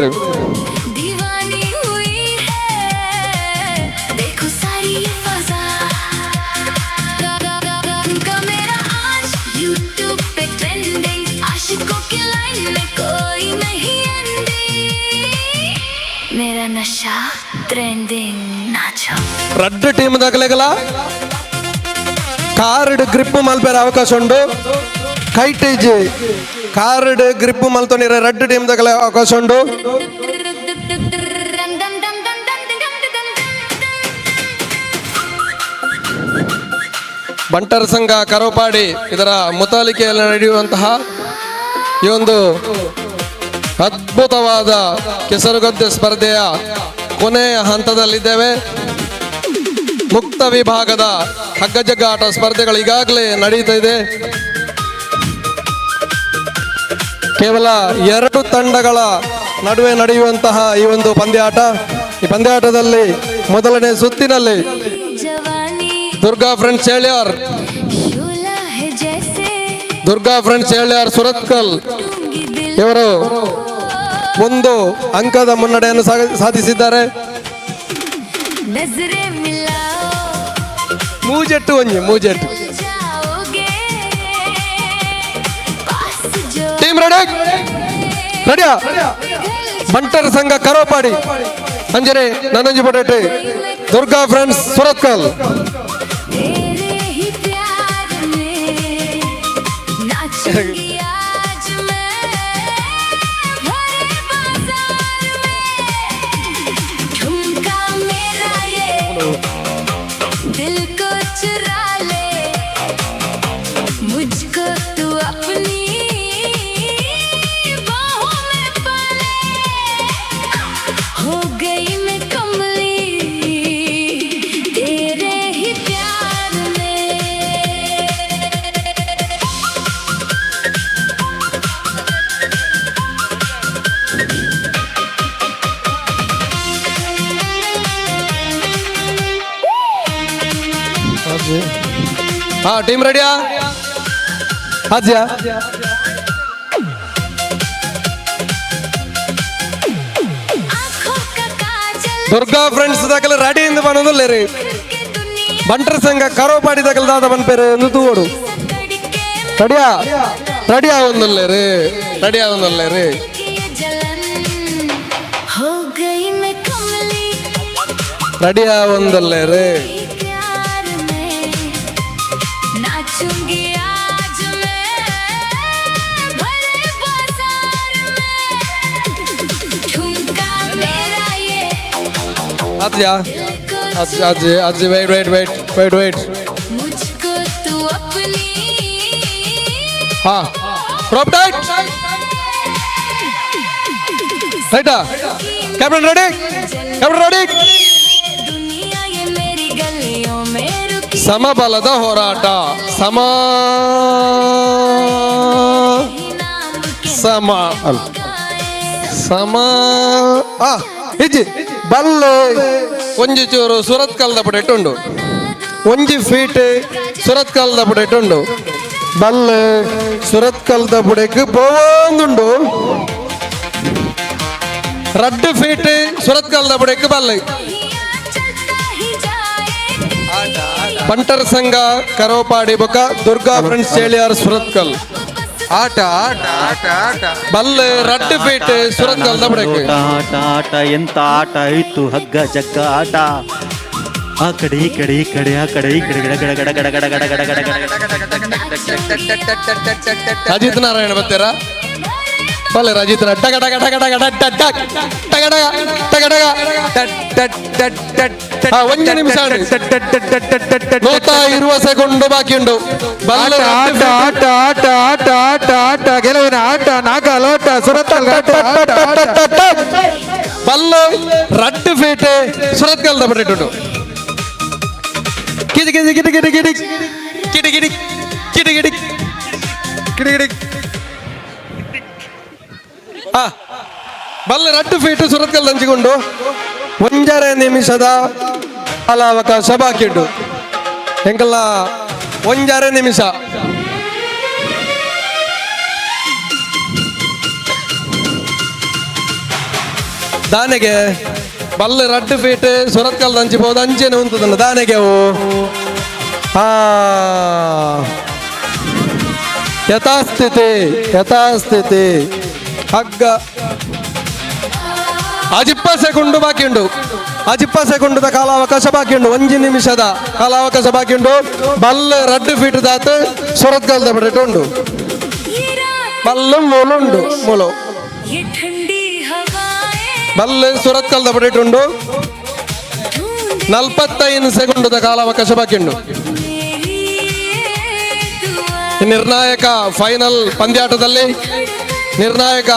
ರಡ್ಡ್ ಟೀಮ್ ದಾಖಲೆಗಲ ಕಾರ್ಡ್ ಗ್ರಿಪ್ ಮಲ್ಪೆರ ಅವಕಾಶ ಉಂಡು. ಕೈಟೇಜ್ ಕಾರ್ಡ್ ಗ್ರಿಪ್ ಮಲ್ತೊಂಡಿರ ರಡ್ಡ್ ಟೀಮ್ ದಾಖಲೆ ಅವಕಾಶ ಉಂಡು. ಬಂಟರ ಸಂಘ ಕರೋಪಾಡಿ ಇದರ ಮುತಾಲಿಕೆಯಲ್ಲಿ ನಡೆಯುವಂತಹ ಈ ಒಂದು ಅದ್ಭುತವಾದ ಕೆಸರುಗದ್ದೆ ಸ್ಪರ್ಧೆಯ ಕೊನೆಯ ಹಂತದಲ್ಲಿದ್ದೇವೆ. ಮುಕ್ತ ವಿಭಾಗದ ಹಗ್ಗಜಗ್ಗಾಟ ಸ್ಪರ್ಧೆಗಳು ಈಗಾಗಲೇ ನಡೀತಾ ಇದೆ. ಕೇವಲ 2 ತಂಡಗಳ ನಡುವೆ ನಡೆಯುವಂತಹ ಈ ಒಂದು ಪಂದ್ಯಾಟ. ಈ ಪಂದ್ಯಾಟದಲ್ಲಿ ಮೊದಲನೇ ಸುತ್ತಿನಲ್ಲಿ ದುರ್ಗಾ ಫ್ರೆಂಡ್ಸ್ ಹೇಳ್ಯಾರ್, ದುರ್ಗಾ ಫ್ರೆಂಡ್ಸ್ ಹೇಳ್ಯಾರ್ ಸುರತ್ಕಲ್ ಇವರು 1 ಅಂಕದ ಮುನ್ನಡೆಯನ್ನು ಸಾಧಿಸಿದ್ದಾರೆ. ಮೂಜೆಟ್ಟು ಒಂಜಿ ಮೂಜೆಟ್ಟು. Team ready ರೆಡಿಯಾ? ಬಂಟರ ಸಂಘ ಕರೋಪಾಡಿ ಅಂಜನೆ ನನ್ನಂಜಿ ಪೊಟೆಟ್ಟಿ ದುರ್ಗಾ ಫ್ರೆಂಡ್ಸ್ ಸುರತ್ಕಲ್. ಹಾ ಟೀಮ್ ರೆಡಿಯಾ? ಹಾಜ್ಯಾ ದುರ್ಗಾ ಫ್ರೆಂಡ್ಸ್ ದಾಖಲೆ ರೆಡಿ ಇಂದ ಬನ್ನೊಂದಿಲ್ಲ ರೀ. ಬಂಟರ ಸಂಘ ಕರೋಪಾಡಿ ದಾಖಲೆ ದಾದ ಬನ್ಪೇರು ಎಂದು ತೂವೋಡು. ರೆಡಿಯಾ? ರೆಡಿ ಆವೊಂದಿಲ್ಲ ರೀ, ರೆಡಿ ಆವೊಂದಿಲ್ಲ ರೀ. ರೆಡಿ ಆವೊಂದಿಲ್ಲ ರೀ. ಅಜ್ಜಾ ಅಜ್ಜ ಅಜ್ಜಿ ಅಜ್ಜಿ wait wait wait wait wait. ಹಾ ರೋಪ್ ಟೈಟ್ ರೈಟಾ? Captain ready? Captain ready? ಸಮಬಲದ ಹೋರಾಟ, ಸಮ ಸಮ ಅಲ್ಲ ಸಮ ಆ ಇಜ್ಜಿ ಬಲ್ಲೆ ಒಂಜಿ ಚೂರು ಸುರತ್ಕಲ್ದ ಪುಟೆಟ್ಟುಂಡು, ಒಂಜಿ ಫೀಟ್ ಸುರತ್ಕಲ್ದ ಪುಟೆಟ್ಟುಂಡು. ಬಲ್ಲೆ ಸುರತ್ಕಲ್ದ ಪುಡೆಕ್ ಪೋವೊಂದುಂಡು. ರಡ್ಡು ಫೀಟ್ ಸುರತ್ಕಲ್ದ ಪುಡೆಕ್ ಬಲ್ಲೆ. ಬಂಟರ ಸಂಘ ಕರೋಪಾಡಿ ಬೊಕ ದುರ್ಗಾ ಫ್ರೆಂಡ್ಸ್ ಚೇಳಿಯಾರ್ ಸುರತ್ಕಲ್. ಆಟ ಆಟ ಆಟ ಆಟ ಬಲ್ಲೆ ರಡ್ಡು ಫೀಟ್ ಸುರತ್ಕಲ್ದ ಪುಡೆಕ್. ಆಟ ಆಟ ಎಂತ ಆಟ ಇತ್ತು, ಹಗ್ಗ ಜಗ್ಗ ಆಟ. ಆ ಕಡೆ ಈ ಕಡೆ ಈ ಕಡೆ ಆ ಕಡೆ ಈ ಕಡೆ ಗಡ ಗಡ ಗಡ ಗಡ ಗಡ ಗಡ ಗಡ ಗಡ ಗಡ. ಅಜಿತ್ ನಾರಾಯಣ ಬರ್ತೀರಾ? ಬಲ್ಲೆ ರಜಿತ್ ಟಗ ಟಗ ಟಗ ಟಗ ಟಗ ಟಗ ಟಗ ಟಗ ಟಗ ಟಗ. ಒಂದು ನಿಮಿಷ 120 ಸೆಕೆಂಡ್ ಬಾಕಿ ಉಂಟು. ಆಟ ಆಟ ಆಟ ಆಟ ಆಟ ಆಟ ಆಟ ಗೆಲುವಿನ ಆಟ ನಾಗಾಲೋಟ ಸುರತ್ಕಲ್ ಆಟ ಆಟ ಆಟ. ಬಲ್ಲು ರಡ್ಡು ಫೀಟ್ ಸುರತ್ಕಲ್ದ ಬಟ್ಟಿಟ್ಟು ಕಿಟಿ ಕಿಟಿ ಕಿಟಿ ಕಿಟಿ ಕಿಟಿ ಕಿಟಿ ಕಿಟಿ ಕಿಟಿ ಕಿಟಿ ಕಿಡಿ ಕಿಡಿ. ಆ ಬಲ್ಲೆ ರಡ್ಡು ಫೀಟ್ ಸುರತ್ಕಲ್ ಹಂಚಿಕೊಂಡು 1.5 ನಿಮಿಷದ ಕಾಲಾವಕಾಶ ಬಾಕಿ ಉಂಟು. ಎಂಕಲ್ಲ 1.5 ನಿಮಿಷ. ದಾನೆಗೆ ಬಲ್ಲೆ ರಡ್ಡು ಫೀಟ್ ಸುರತ್ಕಲ್ ಹಂಚಿಬೋದು ಅಂಚೆನೆ ಉಂಟದಲ್ಲ ದಾನೆಗೆ ಅವು. ಆ ಯಥಾಸ್ಥಿತಿ ಯಥಾಸ್ಥಿತಿ. ಹಗ್ಗ ಅಜಿಪ್ಪ ಸೆಕೆಂಡು ಬಾಕಿ ಉಂಟು. ಅಜಿಪ್ಪ ಸೆಕೆಂಡದ ಕಾಲಾವಕಾಶ ಬಾಕಿ ಉಂಟು. 1 ನಿಮಿಷದ ಕಾಲಾವಕಾಶ ಬಾಕಿ ಉಂಟು. ಬಲ್ಲೆ ರಡ್ಡು ಫೀಟ್ ದಾತು ಸುರತ್ಕಲ್ದ ಬಿಟ್ಟು ಉಂಟು. ಬಲ್ಲು ಮೂಲು ಉಂಟು ಮೂಲು. ಬಲ್ಲೆ ಸುರತ್ಕಲ್ದ ಬಿಟ್ಟು ಉಂಟು. 45 ಸೆಕೆಂಡದ ಕಾಲಾವಕಾಶ ಬಾಕಿ ಉಂಟು. ನಿರ್ಣಾಯಕ ಫೈನಲ್ ಪಂದ್ಯಾಟದಲ್ಲಿ ನಿರ್ಣಾಯಕ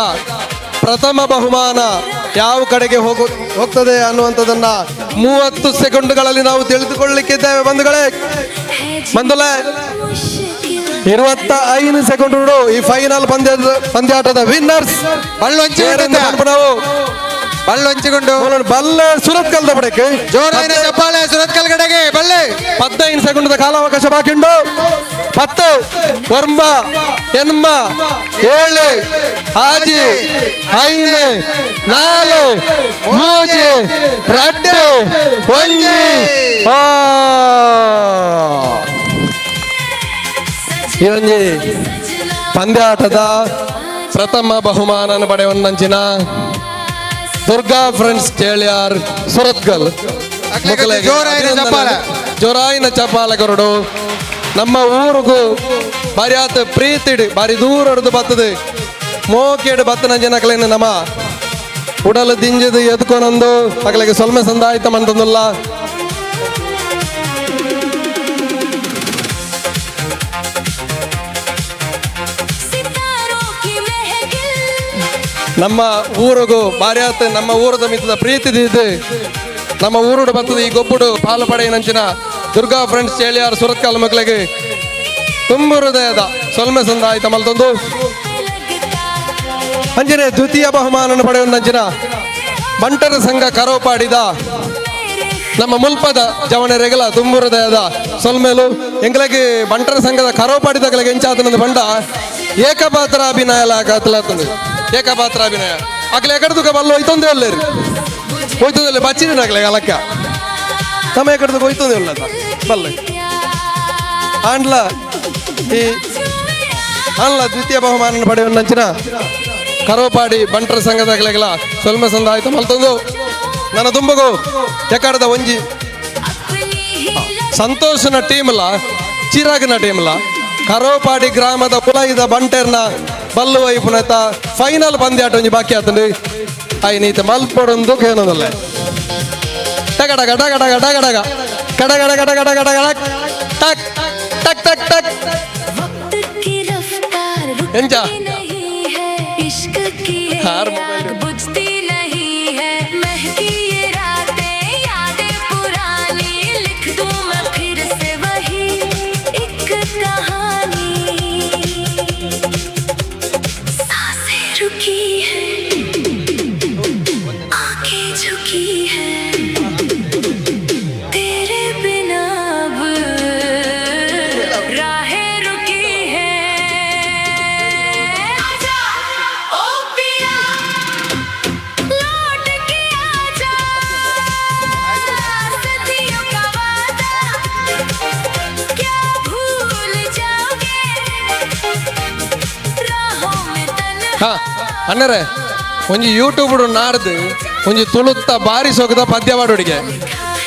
ಪ್ರಥಮ ಬಹುಮಾನ ಯಾವ ಕಡೆಗೆ ಹೋಗ್ತದೆ ಅನ್ನುವಂಥದ್ದನ್ನ 30 ಸೆಕೆಂಡ್ಗಳಲ್ಲಿ ನಾವು ತಿಳಿದುಕೊಳ್ಳಲಿಕ್ಕಿದ್ದೇವೆ ಬಂಧುಗಳೇ. ಬಂಧುಗಳೇ, 25 ಸೆಕೆಂಡ್ ಈ ಫೈನಲ್ ಪಂದ್ಯಾಟದ ವಿನ್ನರ್ಸ್ ನಾವು ಬಳ್ಳು ಹಂಚಿಕೊಂಡು ಬಲ್ಲೆ ಸುರತ್ಕಲ್ದ ಬಡಕ್ಕೆ ಜೋರಾಯಿನ ಚಪ್ಪಾಳೆ ಸುರತ್ಕಲ್ ಕಡೆಗೆ. ಬಲ್ಲೆ 15 ಸೆಕೆಂಡ್ ಕಾಲಾವಕಾಶ ಬಾಕಿ ಉಂಟು. 10 9 8 7 6 5 4 3 2 1. ಈ ಒಂಜಿ ಪಂದ್ಯಾಟದ ಪ್ರಥಮ ಬಹುಮಾನ ಪಡೆಯುವಂಚಿನ ದುರ್ಗಾ ಫ್ರೆಂಡ್ಸ್ ಚೇಳ್ಯಾರ್ ಸುರತ್ಕಲ್ ಜೋರಾಯಿನ ಚಪ್ಪಾಳೆ. ಜೋರಾಯಿನ ಚಪ್ಪಾಳೆ ಕೊರಡು. ನಮ್ಮ ಊರುಗು ಬಾರಿ ಆತ ಪ್ರೀತಿಡು ಬಾರಿ ದೂರ ಹಿಡಿದು ಬರ್ತದೆ ಮೋಕೆಡು ಬತ್ತನ ಜನಕಲೇನು ನಮ್ಮ ಉಡಲು ದಿಂಜದು ಎದ್ಕೊನೊಂದು ಅಗಲಿಗೆ ಸೊಲ್ಮೆ ಸಂದಾಯ್ತ ಮಂತಂದುಲ್ಲ. ನಮ್ಮ ಊರಿಗೂ ಬಾರಿ ಆತ ನಮ್ಮ ಊರದ ಮಿತ್ತದ ಪ್ರೀತಿ ದಿದ್ದು ನಮ್ಮ ಊರುಡು ಬರ್ತದೆ ಈ ಗೊಬ್ಬುಡು ಪಾಲು ಪಡೆಯಿನಂಚಿನ ದುರ್ಗಾ ಫ್ರೆಂಡ್ಸ್ ಚೇಳಿಯಾರ್ ಸುರತ್ಕಲ್ ಮಕ್ಕಳಿಗೆ ತುಂಬ ಹೃದಯದ ಸೊಲ್ಮೆ ಸಂದಾಯ್ತ ಮಲ್ತೊಂದು. ಅಂಜನೆ ದ್ವಿತೀಯ ಬಹುಮಾನವನ್ನು ಪಡೆಯುವಂಚಿನ ಬಂಟರ ಸಂಘ ಕರೋಪಾಡಿದ ನಮ್ಮ ಮುಲ್ಪದ ಜವಣರೆಗಲ ತುಂಬ ಹೃದಯದ ಸೊಲ್ಮೇಲು. ಎಂಗ್ಲಗೆ ಬಂಟರ ಸಂಘದ ಕರೋಪಾಡಿದ ಎಂಚಾತನದ ಬಂಡ ಏಕಪಾತ್ರ ಅಭಿನಯ ಲಾಗತ್ತಲಾತಂದು. ಏಕಪಾತ್ರ ಅಭಿನಯ ಅಗಲ ಎಕಡ್ದುಕ ಬಲ್ಲ ಹೋಯ್ತೊಂದೇ ಒಲ್ಲೇರಿ ಹೋಯ್ತದಲ್ಲ ಬಚ್ಚಿನ ಅಗಲ ಅಲಕ್ಕ ತಮ್ಮ ಎಕಡ್ದುಕ ಹೋಯ್ತೊಂದೇ ಒಲ್ಲದ ಬಲ್ಲೆ ಆಂಡ್ಲ ಈ ಆಂಡ್ಲ ದ್ವಿತೀಯ ಬಹುಮಾನ ಪಡೆಯುವಂಚಿನ ಕರೋಪಾಡಿ ಬಂಟರ ಸಂಘದ ಅಗಲೆಗಲ ಸೊಲ್ಮೆ ಸಂದ ಆಯ್ತು ಮಲ್ತೊಂದು. ನನ್ನ ತುಂಬಗು ಎಕಡದ ಒಂಜಿ ಸಂತೋಷನ ಟೀಮ್ಲ ಚಿರಾಗ್ನ ಟೀಮ್ಲ ಕರೋಪಾಡಿ ಗ್ರಾಮದ ಪುಲೈದ ಬಂಟೆರ್ನ ಬಲ್ಲು ವೈಪುನತ ಫೈನಲ್ ಪಂದ್ಯಾಟ ಒಂಜಿ ಬಾಕಿ ಆತಂಡು. ಐನೀತ ಮಲ್ಪೊಡೊಂದು ಕೇನೊಂದಲ್ಲ ಟಗ ಟಗ ಟಗ ಟಗ ಟಗ ಟಗ ಕಡ ಕಡ ಕಡ ಕಡ ಕಡ ಕಡ ಟಕ್ ಟಕ್ ಟಕ್ ಟಕ್. ಎಂಚ ಹಾರ್ ಮೊಬೈಲ್. ಅಣ್ಣರೇ ಒಂಜಿ ಯೂಟ್ಯೂಬ್ ನಾಡ್ದು ಒಂಜಿ ತುಳುತ್ತ ಬಾರಿ ಸೊಗದ ಪದ್ಯ ಪಾಡುಡಿಗೆ.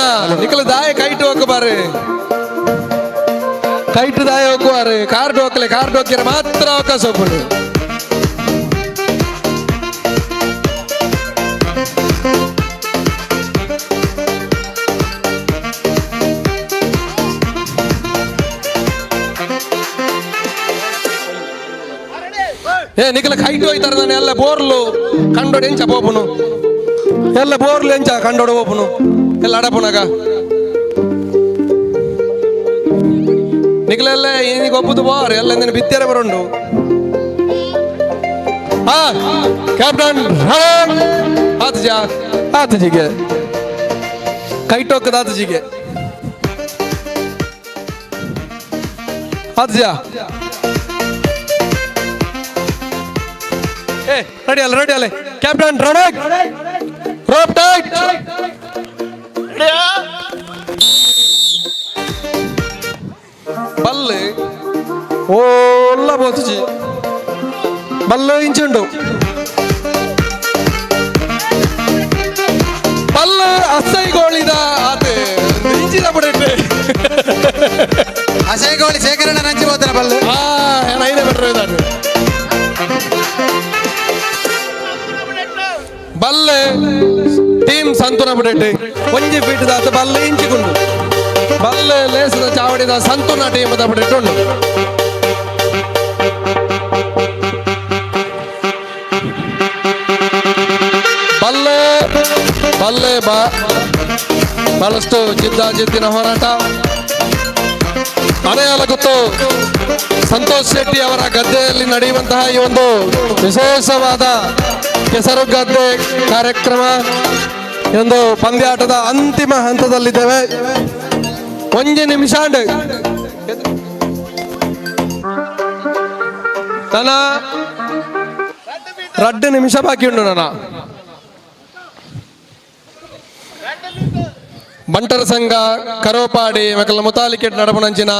ಅಣ್ಣ ನಿಕಲ ದಾಯ ಕೈಟ್ ಹೋಗ ಬಾರಿ ಕೈಟ್ ದಾಯ ಹೋಗುವಾರು ಕಾರ್ಡ್ ಹೋಗ್ಲೆ ಕಾರ್ಡ್ ಹೋಗಿರ ಮಾತ್ರ ಅವಕಾಶ ಹೋಗ್ಬೋದು. ಏ ನಿಕಲ ಕೈಟ್ ಹೋಯ್ತಾರ ನಾನು ಎಲ್ಲ ಬೋರ್ಲು ಕಂಡೋಡು ಎಂಚ ಪೋಪುನು ಎಲ್ಲ ಬೋರ್ಲು ಎಂಚ ಕಂಡೋಡು ಪೋಪುನು ಎಲ್ಲ ಅಡಪುನಾಗ ನಿಕಲೆಲ್ಲ ಏನಿಗೆ ಒಪ್ಪುದು ಬಾರ್ ಎಲ್ಲ ನಿನ್ನ ಬಿತ್ತೆರೆ ಬರುಂಡು. ಹಾ ಕ್ಯಾಪ್ಟನ್ ಆತಜ ಆತಜಿಗೆ ಕೈಟೋಕದ ಆತಜಿಗೆ ಆತಜ. ಏ ರೆಡಿ ಅಲ್ಲ ರೆಡಿ ಅಲ್ಲ ಕ್ಯಾಪ್ಟನ್ ರಣಕ್ ರೋಪ್ ಟೈಟ್ ಬಲ್ಲೆ ಓಲ್ಲ ಬೋತುಜಿ ಬಲ್ಲೆ ಇಂಚುಂಡು ಬಲ್ಲೆ ಅಸೈಗೋಳಿದ ಆತೆ ಇಂಚಿದ ಬಿಡಿಟ್ಟೆ ಅಸೈಗೋಳಿ ಶೇಖರಣೆ ನಂಚಿ ಹೋದ್ರ ಬಲ್ಲೆ. ಹಾ ಐನೇ ಬೆಟ್ರ್ ಇದ್ದಾನೆ ಬಲ್ಲೆ ಟೀಮ್ ಸಂತುನ ಬಿಡಿಟ್ಟೆ ಒಂಜಿ ಫೀಟ್ ದಾತ ಬಲ್ಲೆ ಇಂಚಿಕೊಂಡು ಬಲ್ಲೆ ಲೇಸದ ಚಾವಡಿದ ಸಂತುನ ಟೀಮ್ the ಬಿಡಿಟ್ಟುಂಡು. ಬಲ್ಲೆ ಬಲ್ಲೆ ಬಾ ಬಹಳಷ್ಟು ಜಿದ್ದಾಜಿದ್ದಿನ ಹೋರಾಟ. ಅನೆಯಾಲ ಗೊತ್ತು ಸಂತೋಷ್ ಶೆಟ್ಟಿ ಅವರ ಗದ್ದೆಯಲ್ಲಿ ನಡೆಯುವಂತಹ ಈ ಒಂದು ವಿಶೇಷವಾದ ಕೆಸರು ಗದ್ದೆ ಕಾರ್ಯಕ್ರಮ ಒಂದು ಪಂದ್ಯಾಟದ ಅಂತಿಮ ಹಂತದಲ್ಲಿದ್ದೇವೆ. ಒಂಜಿ ನಿಮಿಷ ನನ್ನ 2 ನಿಮಿಷ ಬಾಕಿ ಉಂಟು. ನನ್ನ ಬಂಟರ ಸಂಘ ಕರೋಪಾಡಿ ಮಕ್ಕಳ ಮುತಾಲಿಕೆಟ್ ನಡಪುನಂಚಿನ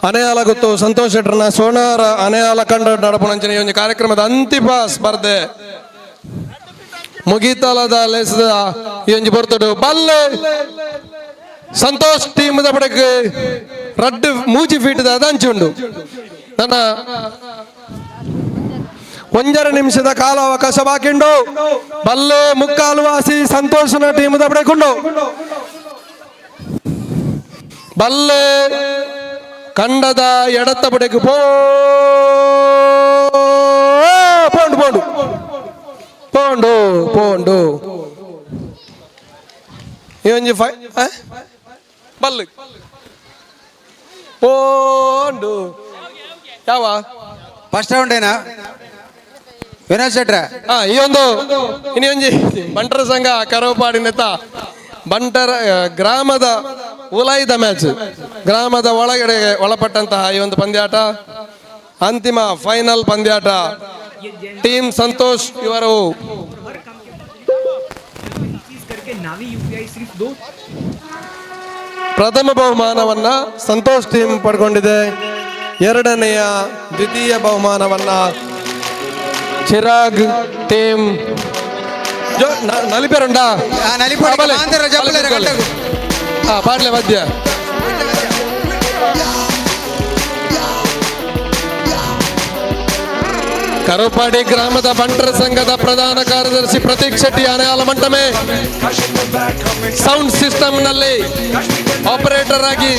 ಅನೆಯಾಲ ಗೊತ್ತು ಸಂತೋಷ್ ಶೆಟ್ಟರ್ನ ಸೋನಾರ ಅನೆಯಾಲ ಕಂಡ ನಡಪುನಂಚಿನ ಈ ಒಂದು ಕಾರ್ಯಕ್ರಮದ ಅಂತಿಮ ಸ್ಪರ್ಧೆ ಮುಗಿತಲದ ಲೇಸದ ಈ ಒಂಜಿ ಬರ್ತಡು. ಬಲ್ಲೆ ಸಂತೋಷ್ ಟೀಮ್ the ಬಡಕ್ ರಡ್ಡು ಮೂಜಿ ಫೀಟ್ ದ ಅಂಚುಂಡು. ನನ್ನ 1.5 ನಿಮಿಷದ ಕಾಲಾವಕಾಶ ಬಾಕಿಂಡು. ಬಲ್ಲೆ ಮುಕ್ಕಾಲು ವಾಸಿ ಸಂತೋಷನ ಟೀಮ್ the ಬಡಕುಂಡು. ಬಲ್ಲೆ ಕಂಡದ ಎಡತ್ತ ಬಡಕ್ ಪೋ ಪೋಂಡು ಪೋಂಡು ಪೋಂಡು ಪೋಂಡು ಈ ಒಂಜಿ ಫೈ ಬಲ್ಲು ಪೋಂಡು ಯಾವ ಫಸ್ಟ್ ರೌಂಡ್ ಏನಾ ವಿನೋದ್ ಶೆಟ್ರ? ಈ ಒಂದು ಇನ್ನೊಂಜಿ ಬಂಟರ ಸಂಘ ಕರೋಪಾಡಿ ನೆತ್ತ ಬಂಟರ ಗ್ರಾಮದ ಉಲಾಯಿದ ಮ್ಯಾಚ್ ಗ್ರಾಮದ ಒಳಗಡೆ ಒಳಪಟ್ಟಂತಹ ಈ ಒಂದು ಪಂದ್ಯಾಟ ಅಂತಿಮ ಫೈನಲ್ ಪಂದ್ಯಾಟ. ಟೀಮ್ ಸಂತೋಷ್ ಇವರು ಪ್ರಥಮ ಬಹುಮಾನವನ್ನ ಸಂತೋಷ್ ಟೀಮ್ ಪಡ್ಕೊಂಡಿದೆ. ಎರಡನೆಯ ದ್ವಿತೀಯ ಬಹುಮಾನವನ್ನ ಚಿರಾಗ್ ಟೀಮ್ ನಲಿಪೇರುಂಡಾ? ಪಾಡ್ಲೆ ಮಧ್ಯ ಕರೋಪಾಡಿ ಗ್ರಾಮದ ಬಂಟರ ಸಂಘದ ಪ್ರಧಾನ ಕಾರ್ಯದರ್ಶಿ ಪ್ರತೀಕ್ ಶೆಟ್ಟಿ ಅನೆಯಾಲ ಮಂಟಮೆ ಸೌಂಡ್ ಸಿಸ್ಟಮ್ ನಲ್ಲಿ ಆಪರೇಟರ್ ಆಗಿ.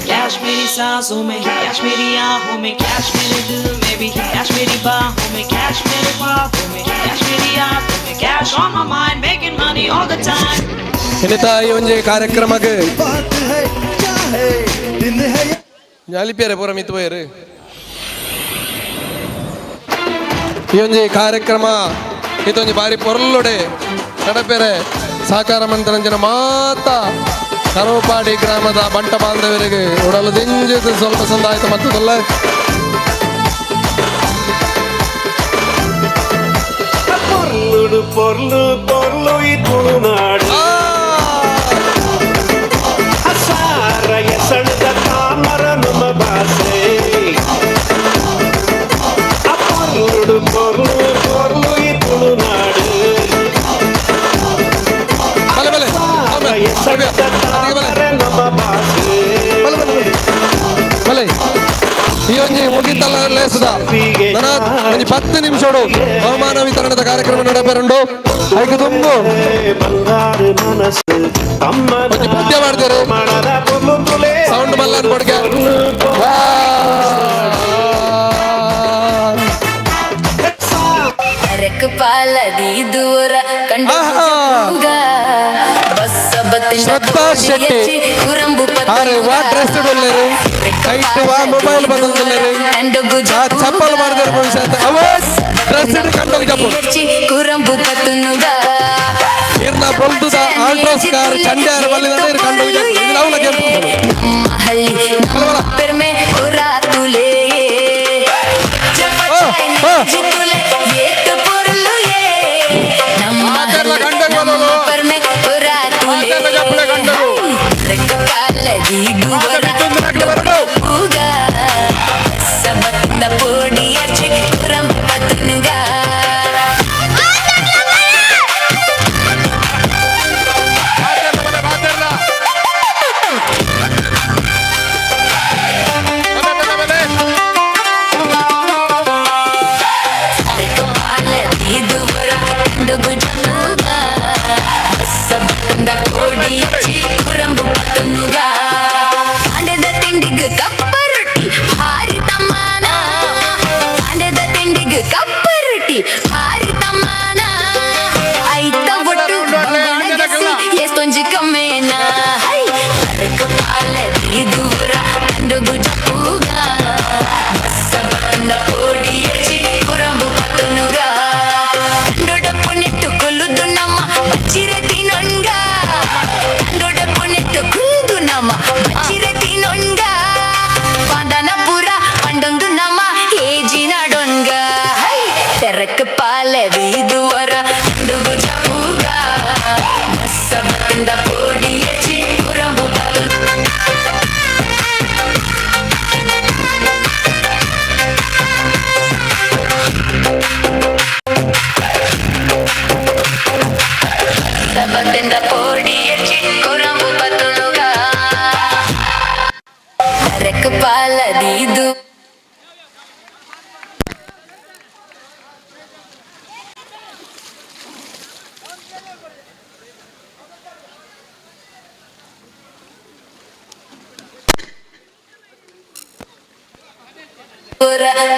कैश मेरी सांसों में, कैश मेरी आंखों में, कैश मेरे दिल में भी, कैश मेरी बाहों में, कैश मेरे ख्वाबों में, कैश मेरी आंखों में, cash on my mind, making money all the time. ಇನ್ನಿತ ಈ ಒಂಜಿ ಕಾರ್ಯಕ್ರಮಕ್ಕೆ ಜಾಲಿಪಿಯರೆ ಪೂರ ಮಿತ್ತು ಪೋಯರು. ಈ ಒಂಜಿ ಕಾರ್ಯಕ್ರಮ ಇದೊಂಜಿ ಬಾರಿ ಪೊರ್ಲುಡೆ ನಡಪೆರೆ ಸಹಕಾರ ಮಂತ್ರಂಜನ ಮಾತ ಕರೋಪಾಡಿ ಗ್ರಾಮದ ಬಂಟ ಬಾಂಧವರಿಗೆ ಉಡಲು ದಿಂಜಿದ ಸ್ವಲ್ಪ ಸಂದಾಯಿತ ಮತ್ತದಲ್ಲ. ಪೊರ್ಲುಡು ಪೊರ್ಲು ಪೊರ್ಲು ಈ ತುಳುನಾಡು ಅಸಾರ ಎಸಣದ ತಾಮರ ನಮ್ಮ ಭಾಷೆ. ಪೊರ್ಲುಡು ಪೊರ್ಲು ಪೊರ್ಲು ಈ ತುಳುನಾಡು ಬಲೆ ಈ ಒಂಜಿ ಮುಗಿತಲ್ಲ ಲೇಸದ ನನ ಒಂಜಿ 10 ನಿಮಿಷಡು ಬಹುಮಾನ ವಿತರಣದ ಕಾರ್ಯಕ್ರಮ ನಡಪೆರುಂಡು. ಐಕ್ ತುಂಬು ಒಂಜಿ ಪದ್ಯ ಮಾಡ್ತಾರೆ, ಸೌಂಡ್ ಮಲ್ಲನ್ ಕೊಡ್ಗೆ. ಶ್ರದ್ಧಾ ಶೆಟ್ಟಿ ಅರೆ ವಾ ಡ್ರೆಸ್ ಉಳ್ಳೇರು, ಕೈಟ್ ವಾ ಮೊಬೈಲ್ ಬದಲ್ದುಲ್ಲೇರು, ಆ ಚಪ್ಪಲ್ ಮಾಡಿದ್ರೆ ಭವಿಷ್ಯ ಅವ ಡ್ರೆಸ್ ಕಂಡೋಗಿ ಜಪ್ಪು ಇರ್ನ ಬೊಲ್ದುದ ಆಲ್ಟ್ರೋಸ್ ಕಾರ್ ಚಂಡ್ಯಾರ ಬಲ್ಲಿದ ಇರ್ ಕಂಡೋಗಿ ಜಪ್ಪು. ಇದು ಅವಲ ಗೆಲ್ಪು.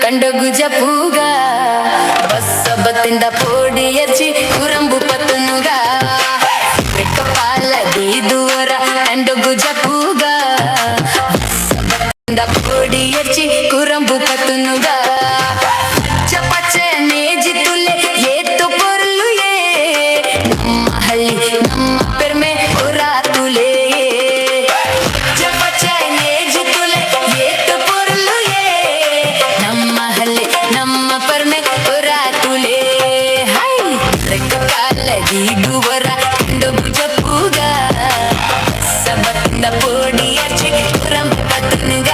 ಕಂಡಗುಜ ಪೂಗ ಬಸ್ಸಬತ್ತಿಂದ ಪೋಡಿಯರ್ಚಿ ಕುರಂಬು ಪತನುಗ ಪಾಲದೀದುವರ ಕಂಡಗುಜ ಪೂಗ ಬಸ್ಸಬತ್ತಿಂದ ಪೋಡಿಯರ್ಚಿ ಕುರಂಬು ಪತನುಗ ಪಚ್ಚ ಪಚ್ಚ ನೇಜಿ ತುಲೆ ಏತು ಪೊರ್ಲು ಏ ನಮ್ಮ ಹಳ್ಳಿ ನಮ್ಮ ಪೆರ್ಮೆ ಉರಾ ತುಲೆ ಪಚ್ಚ ಪಚ್ಚ ನೇಜಿ ತುಲೆ ಏತು ಪೊರ್ಲು ಏ ನಮ್ಮ ಹಳ್ಳಿ ನಮ್ಮ ಪರ್ಮೆ ಉರಾ ತುಲೆ ಹೈ ಪಾಲದೀದುವರ ಕಂಡಗುಜ ಪೂಗ ಬಸ್ಸಬತ್ತಿಂದ ಪೋಡಿಯರ್ಚಿ ಕುರಂಬು ಪತನುಗ.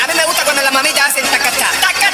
A mí me gusta cuando las mamitas hacen tacatá, tacatá.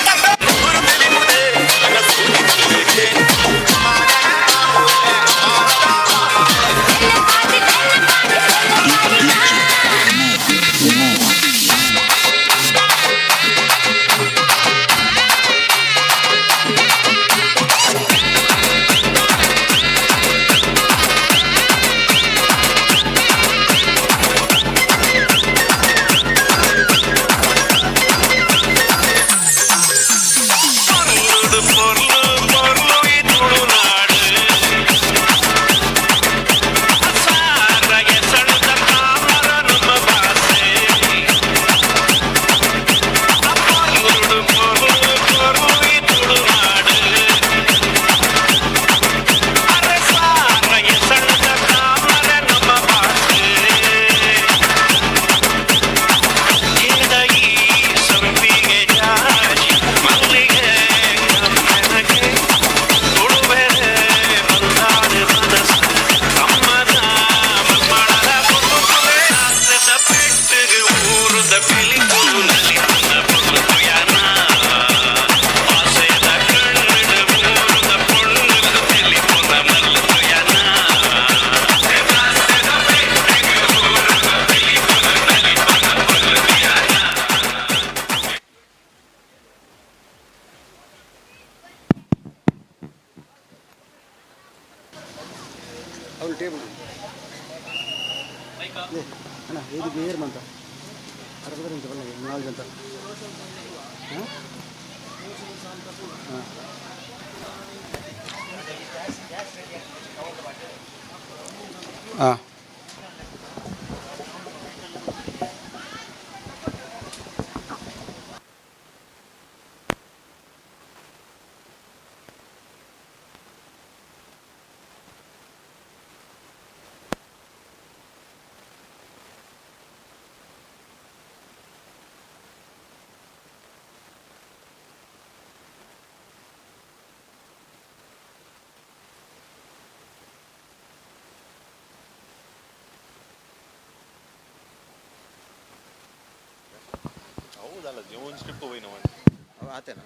ಆತೇನಾ?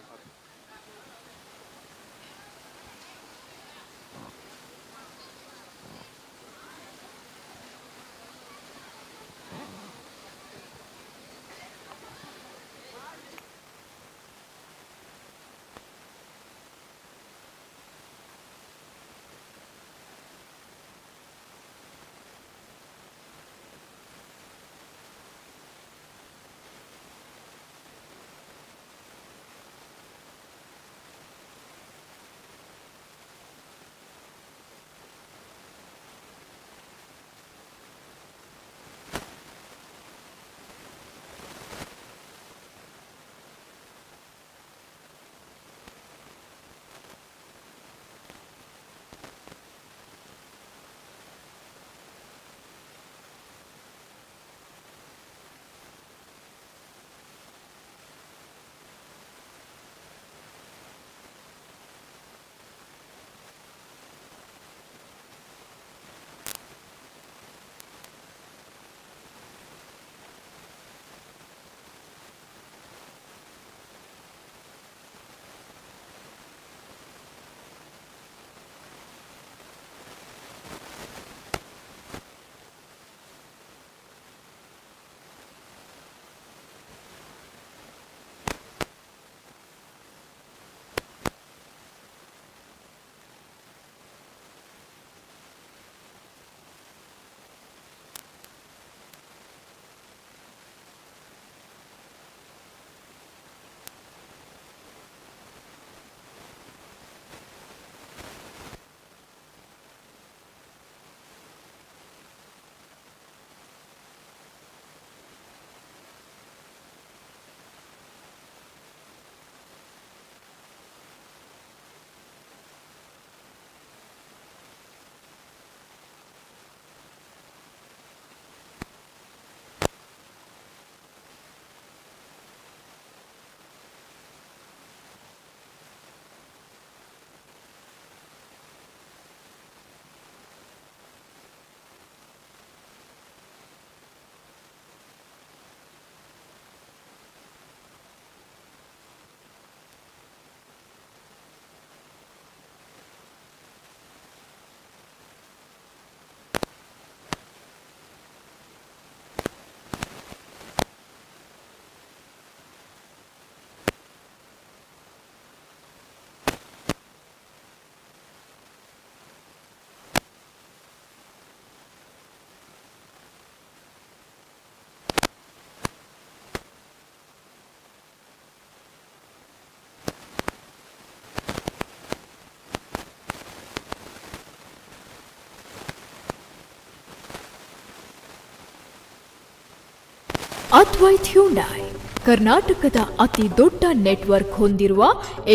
ಅದ್ವೈತ್ ಹ್ಯುಂಡೈ ಕರ್ನಾಟಕದ ಅತಿ ದೊಡ್ಡ ನೆಟ್ವರ್ಕ್ ಹೊಂದಿರುವ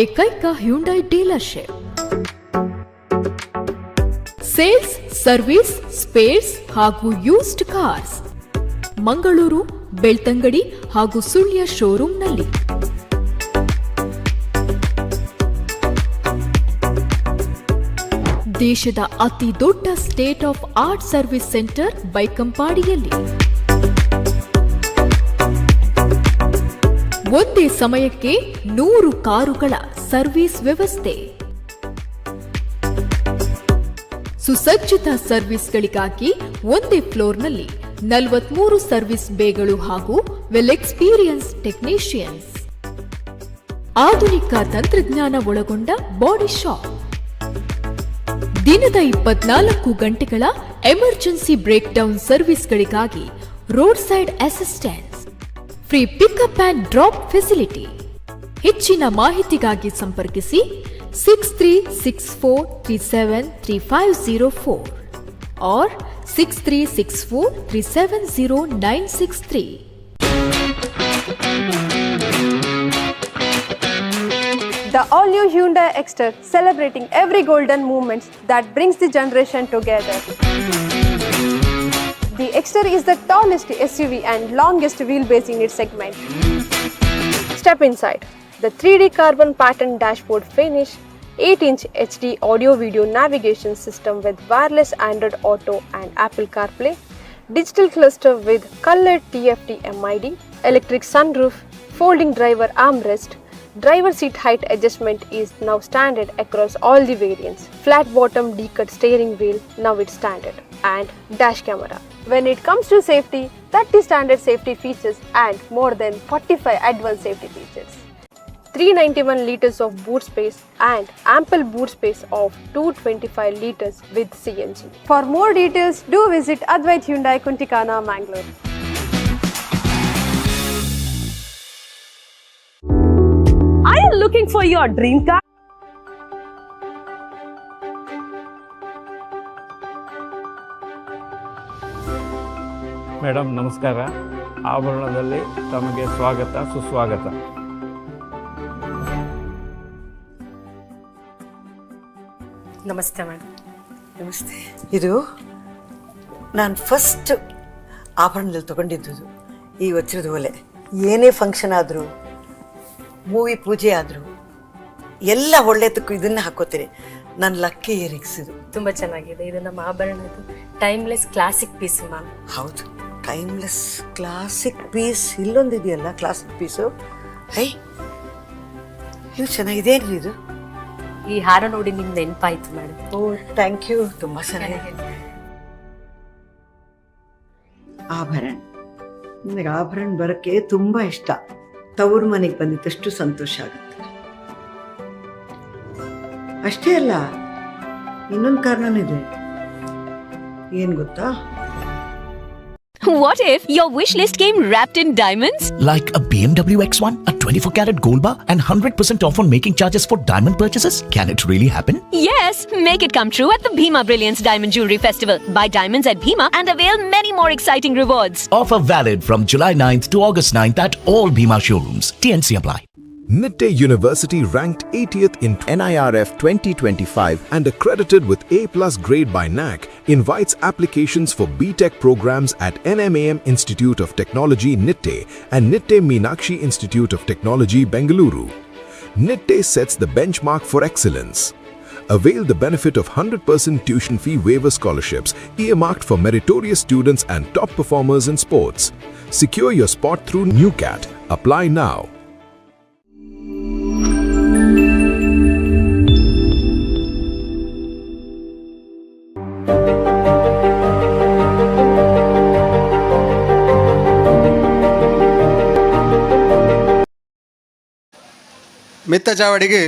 ಏಕೈಕ Hyundai dealership. Sales, service, spares ಹಾಗೂ ಯೂಸ್ಡ್ ಕಾರ್ಸ್ ಮಂಗಳೂರು, ಬೆಳ್ತಂಗಡಿ ಹಾಗೂ ಸುಳ್ಯ ಶೋರೂಮ್ನಲ್ಲಿ. ದೇಶದ ಅತಿ ದೊಡ್ಡ state of art service centre ಬೈಕಂಪಾಡಿಯಲ್ಲಿ. ಒಂದೇ ಸಮಯಕ್ಕೆ 100 ಕಾರುಗಳ ಸರ್ವಿಸ್ ವ್ಯವಸ್ಥೆ. ಸುಸಜ್ಜಿತ ಸರ್ವಿಸ್ಗಳಿಗಾಗಿ ಒಂದೇ ಫ್ಲೋರ್ನಲ್ಲಿ 43 ಸರ್ವಿಸ್ ಬೇಗಳು ಹಾಗೂ ವೆಲ್ ಎಕ್ಸ್ಪೀರಿಯನ್ಸ್ ಟೆಕ್ನಿಷಿಯನ್ಸ್. ಆಧುನಿಕ ತಂತ್ರಜ್ಞಾನ ಒಳಗೊಂಡ ಬಾಡಿ ಶಾಪ್. ದಿನದ 24 ಗಂಟೆಗಳ ಎಮರ್ಜೆನ್ಸಿ ಬ್ರೇಕ್ ಡೌನ್ ಸರ್ವಿಸ್ಗಳಿಗಾಗಿ road side assistance, free pickup and drop facility. ಹೆಚ್ಚಿನ ಮಾಹಿತಿಗಾಗಿ ಸಂಪರ್ಕಿಸಿ 6364373504 or 6364370963. The all-new Hyundai Exter, celebrating every golden moment that brings the generation together. The Exter is the tallest SUV and longest wheelbase in its segment. Step inside. The 3D carbon pattern dashboard finish, 8-inch HD audio video navigation system with wireless Android Auto and Apple CarPlay, digital cluster with colored TFT MID, electric sunroof, folding driver armrest, driver seat height adjustment is now standard across all the variants. Flat bottom D-cut steering wheel, now it's standard, and dash camera. When it comes to safety, 30 standard safety features and more than 45 advanced safety features. 391 liters of boot space and ample boot space of 225 liters with CNG. For more details, do visit Advait Hyundai Kuntikana, Mangalore. Are you looking for your dream car? Madam ನಮಸ್ಕಾರ. ಆಭರಣದಲ್ಲಿ ತಮಗೆ ಸ್ವಾಗತ, ಸುಸ್ವಾಗತ. Namaste madam. Namaste. ಇದು ನಾನು first ಆಭರಣದಲ್ಲಿ ತೊಗೊಂಡಿದ್ದು ಈ ವಜ್ರದ ಓಲೆ. ಏನೇ ಫಂಕ್ಷನ್ ಆದರೂ, ಮೂವಿ ಪೂಜೆ ಆದರೂ, ಎಲ್ಲ ಒಳ್ಳೆಯದಕ್ಕೂ ಇದನ್ನು ಹಾಕೋತೀನಿ. ನನ್ನ ಲಕ್ಕಿ ಇಯರಿಂಗ್ಸ್ ಇದು. ತುಂಬ ಚೆನ್ನಾಗಿದೆ ಇದು. ನಮ್ಮ ಆಭರಣದ್ದು ಟೈಮ್ಲೆಸ್ ಕ್ಲಾಸಿಕ್ ಪೀಸ್ ಮ್ಯಾಮ್. ಹೌದು, ಟೈಮ್ಲೆಸ್ ಕ್ಲಾಸಿಕ್ ಪೀಸ್. ಇಲ್ಲೊಂದಿದೆಯಲ್ಲ ಕ್ಲಾಸಿಕ್ ಪೀಸು. ಹೈ, ಇದು ಚೆನ್ನಾಗಿದೆ ಇದು. ಈ ಹಾರ ನೋಡಿ ನಿಮ್ಗೆ ನೆನಪಾಯ್ತು ಮೇಡಮ್. Oh, thank you. ತುಂಬ ಚೆನ್ನಾಗಿದೆ. ಆಭರಣ, ನನಗೆ ಆಭರಣ ಬರೋಕ್ಕೆ ತುಂಬ ಇಷ್ಟ. ತವರು ಮನೆಗೆ ಬಂದಿದ್ದಷ್ಟು ಸಂತೋಷ ಆಗುತ್ತೆ. ಅಷ್ಟೇ ಅಲ್ಲ, ಇನ್ನೊಂದು ಕಾರಣನೂ ಇದೆ. ಏನು ಗೊತ್ತಾ? What if your wish list came wrapped in diamonds? Like a BMW X1, a 24 karat gold bar, and 100% off on making charges for diamond purchases? Can it really happen? Yes! Make it come true at the Bhima Brilliance Diamond Jewelry Festival. Buy diamonds at Bhima and avail many more exciting rewards. Offer valid from July 9th to August 9th at all Bhima showrooms. TNC apply. Nitte University, ranked 80th in NIRF 2025 and accredited with A+ grade by NAAC, invites applications for BTech programs at NMAM Institute of Technology, Nitte, and Nitte Meenakshi Institute of Technology, Bengaluru. Nitte sets the benchmark for excellence. Avail the benefit of 100% tuition fee waiver scholarships earmarked for meritorious students and top performers in sports. Secure your spot through NUCAT. Apply now. ಮಿತ್ತ ಚಾವಡಿಗೆ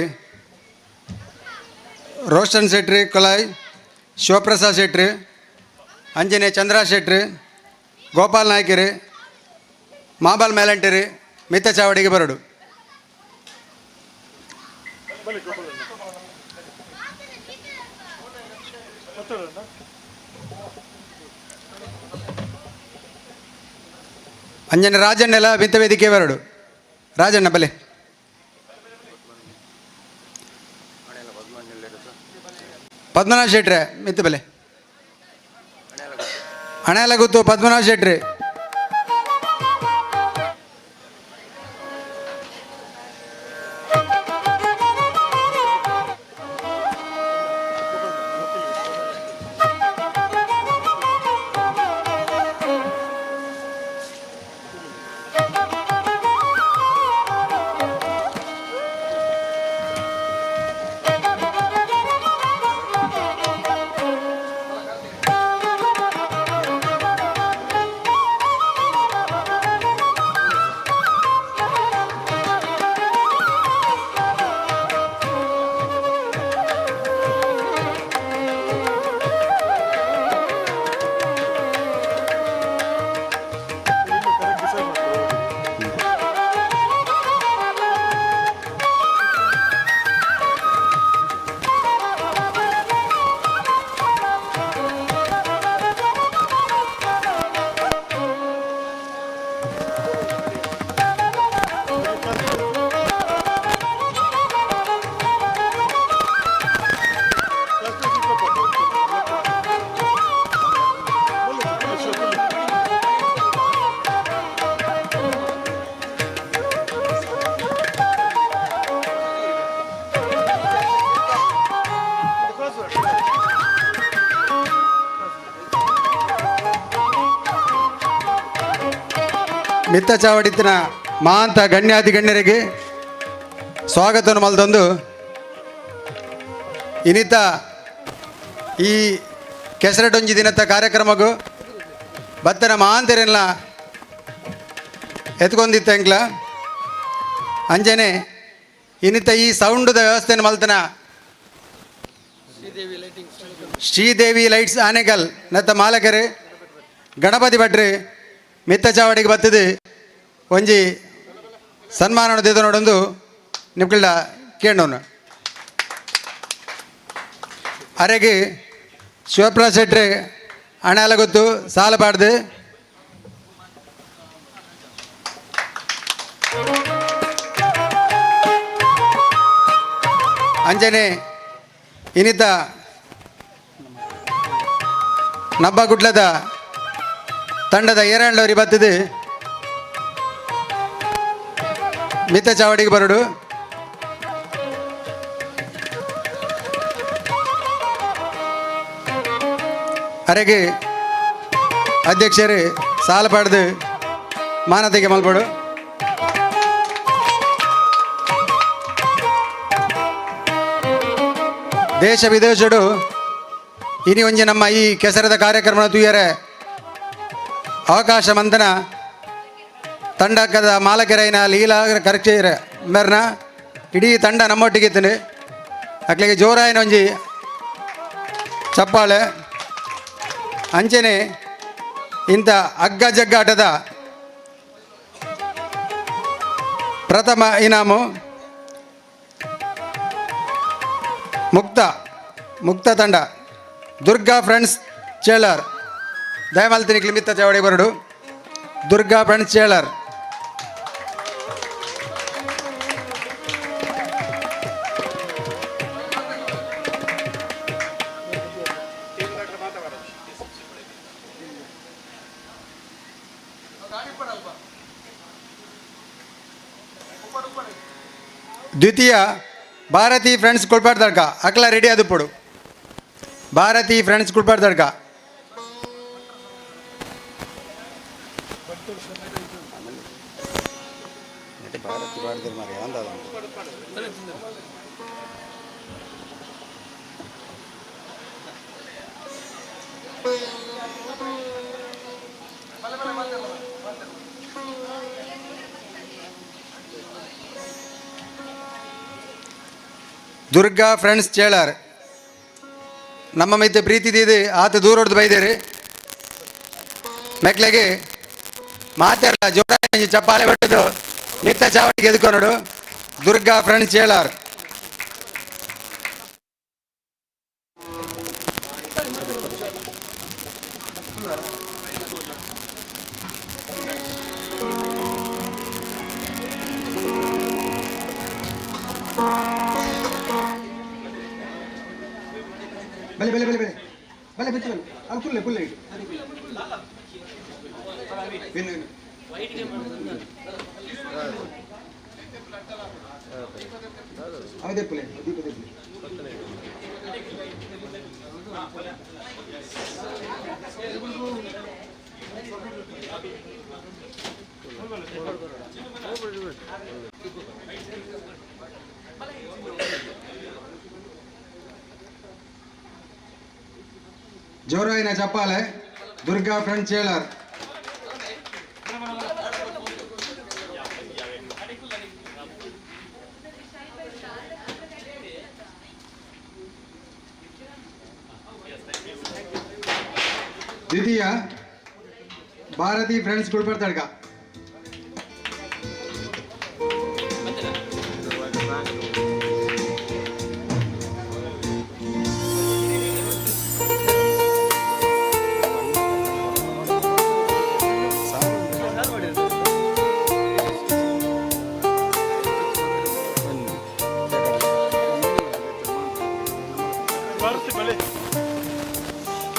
ರೋಷನ್ ಶೆಟ್ರಿ ಕೊಲಾಯ್, ಶಿವಪ್ರಸಾದ್ ಶೆಟ್ರಿ, ಅಂಜನೆ ಚಂದ್ರ ಶೆಟ್ರಿ, ಗೋಪಾಲ್ ನಾಯ್ಕರಿ, ಮಾಬಲ್ ಮೇಲಂಟಿರಿ ಮಿತ್ತ ಚಾವಡಿಗೆ ಬರಡು. ಅಂಜನೆ ರಾಜಣ್ಣೆಲ್ಲ ಮಿತ್ತ ವೇದಿಕೆ ಬರಡು. ರಾಜಣ್ಣ ಬಲೆ. ಪದ್ಮನಾಭ ಶೆಟ್ರೆ ಮಿತ್ತ ಬಲೆ. ಹಣ ಎಲ್ಲ ಗೊತ್ತು ಪದ್ಮನಾಭ ಶೆಟ್ರೆ. ಮಿತ್ತ ಚಾವಡಿತ್ತಿನ ಮಹಾಂತ ಗಣ್ಯಾತಿ ಗಣ್ಯರಿಗೆ ಸ್ವಾಗತವನ್ನು ಮಲ್ತೊಂದು ಇನ್ನಿತ ಈ ಕೆಸರಟೊಂಜಿ ದಿನದ ಕಾರ್ಯಕ್ರಮಕ್ಕೂ ಬತ್ತನ ಮಹಾಂತರೆಲ್ಲ ಎತ್ಕೊಂಡಿತ್ತ ಎಂಕ್ಲ ಅಂಜನೆ ಇನ್ನಿತ ಈ ಸೌಂಡದ ವ್ಯವಸ್ಥೆಯನ್ನು ಮಲ್ತನ ಶ್ರೀದೇವಿ ಲೈಟ್ಸ್ ಆನೆಕಲ್ ನತ್ತ ಮಾಲಕರು ಗಣಪತಿ ಭಟ್ರು ಮಿತ್ತ ಚಾವಡಿಗೆ ಬತ್ತದೆ ಒಂಜಿ ಸನ್ಮಾನ ದಿದ ನೋಡೊಂದು ನಿಮ್ಕಳ್ಳ ಕೇಳೋನು. ಅರೆಗೆ ಶಿವಪ್ರಸಾದ್ ಶೆಟ್ರೆ ಹಣ ಎಲ್ಲ ಗೊತ್ತು ಸಾಲ ಪಾಡ್ದು ಅಂಜನೆ ಇನ್ನಿತ ನಬ್ಬ ಗುಡ್ಲದ ತಂಡದ ಏರಾಂಡವರಿ ಬತ್ತದೆ ಮಿತ್ತ ಚಾವಡಿಗೆ ಬರಡು. ಅರೆಗೆ ಅಧ್ಯಕ್ಷರು ಸಾಲ ಪಾಡ್ದು ಮಾನತೆಗೆ ಮಲ್ಪಡು. ದೇಶ ವಿದೇಶಡು ಇನಿ ಒಂಜಿ ನಮ್ಮ ಈ ಕೆಸರದ ಕಾರ್ಯಕ್ರಮ ತೂಯರೆ ಅವಕಾಶ ಮಂದನ ತಂಡಕದ ಮಾಲಕರೈನ ಲೀಲಾ ಕರ್ಚೇರ ಮೆರ್ನ ಇಡೀ ತಂಡ ನಮ್ಮೊಟ್ಟಿಗೆ ಇತ್ತನೆ. ಅಕ್ಲಿಗೆ ಜೋರಾಯಿನ ಒಂಜಿ ಚಪ್ಪಾಳೆ. ಅಂಚನೆ ಇಂಥ ಹಗ್ಗ ಜಗ್ಗಾಟದ ಪ್ರಥಮ ಇನಾಮು ಮುಕ್ತ ಮುಕ್ತ ತಂಡ ದುರ್ಗಾ ಫ್ರೆಂಡ್ಸ್ ಚೇಳರ್. ದಯಮಾಲ್ತಿನಿ ಕ್ಲಿಮಿತ್ತ ಚಾವಡಿ ಬರಡು. ದುರ್ಗಾ ಫ್ರೆಂಡ್ಸ್ ಚೇಳರ್. ದ್ವಿತೀಯ ಭಾರತಿ ಫ್ರೆಂಡ್ಸ್ ಕುಳ್ಪಾಡ್ದಡ್ಕ ಅಕ್ಲ ರೆಡಿ ಅದುಪ್ಪಡು. ಭಾರತಿ ಫ್ರೆಂಡ್ಸ್ ಕುಳ್ಪಾಡ್ದಡ್ಕ. ದುರ್ಗಾ ಫ್ರೆಂಡ್ಸ್ ಚೇಳಾರ್ ನಮ್ಮ ಮೈತೆ ಪ್ರೀತಿ ದೀದು ಆತ ದೂರ ಹೊಡೆದು ಬೈದೇರಿ. ಮೆಕ್ಲೆಗೆ ಮಾತಾಡಲ್ಲ ಜೋರಾಗಿ ಚಪ್ಪಾಳೆ ಬಿಟ್ಟದು ನಿತ್ಯ ಚಾವಡಿಗೆ ಎದ್ಕೊನೋಡು. ದುರ್ಗಾ ಫ್ರೆಂಡ್ಸ್ ಚೇಳಾರ್. ಬಲೆ ಬಲೆ ಬಲೆ ಬಲೆ ಬಲೆ ಬಿತ್ತು ಬಲೆ ಅಲ್ಲಿ ಕುಲ್ಲೆ ಕುಲ್ಲೆ ಇಟ್ಟು ಇನ್ನು ಇನ್ನು ಅದೇ ಪುಲೆ ದೀಪ ದೀಪಲೆ. ಜೋರಾಯಿನ ಚಪ್ಪಾಳೆ ದುರ್ಗಾ ಫ್ರೆಂಡ್ ಚೇಳರ್. ದ್ವಿತೀಯ ಭಾರತಿ ಫ್ರೆಂಡ್ಸ್ ಗುಲ್ಬರ್ಗ.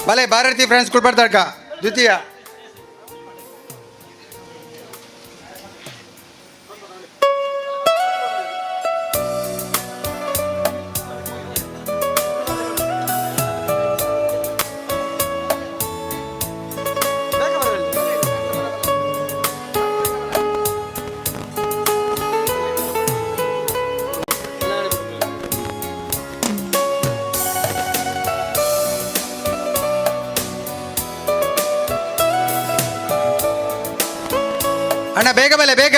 ಬಲೆ ಭಾರತಿ ಫ್ರೆಂಡ್ಸ್ ಗುಲ್ಬರ್ಗ ದ್ವಿತೀಯ. ಅಣ್ಣ ಬೇಗ ಬಲೆ ಬೇಗ.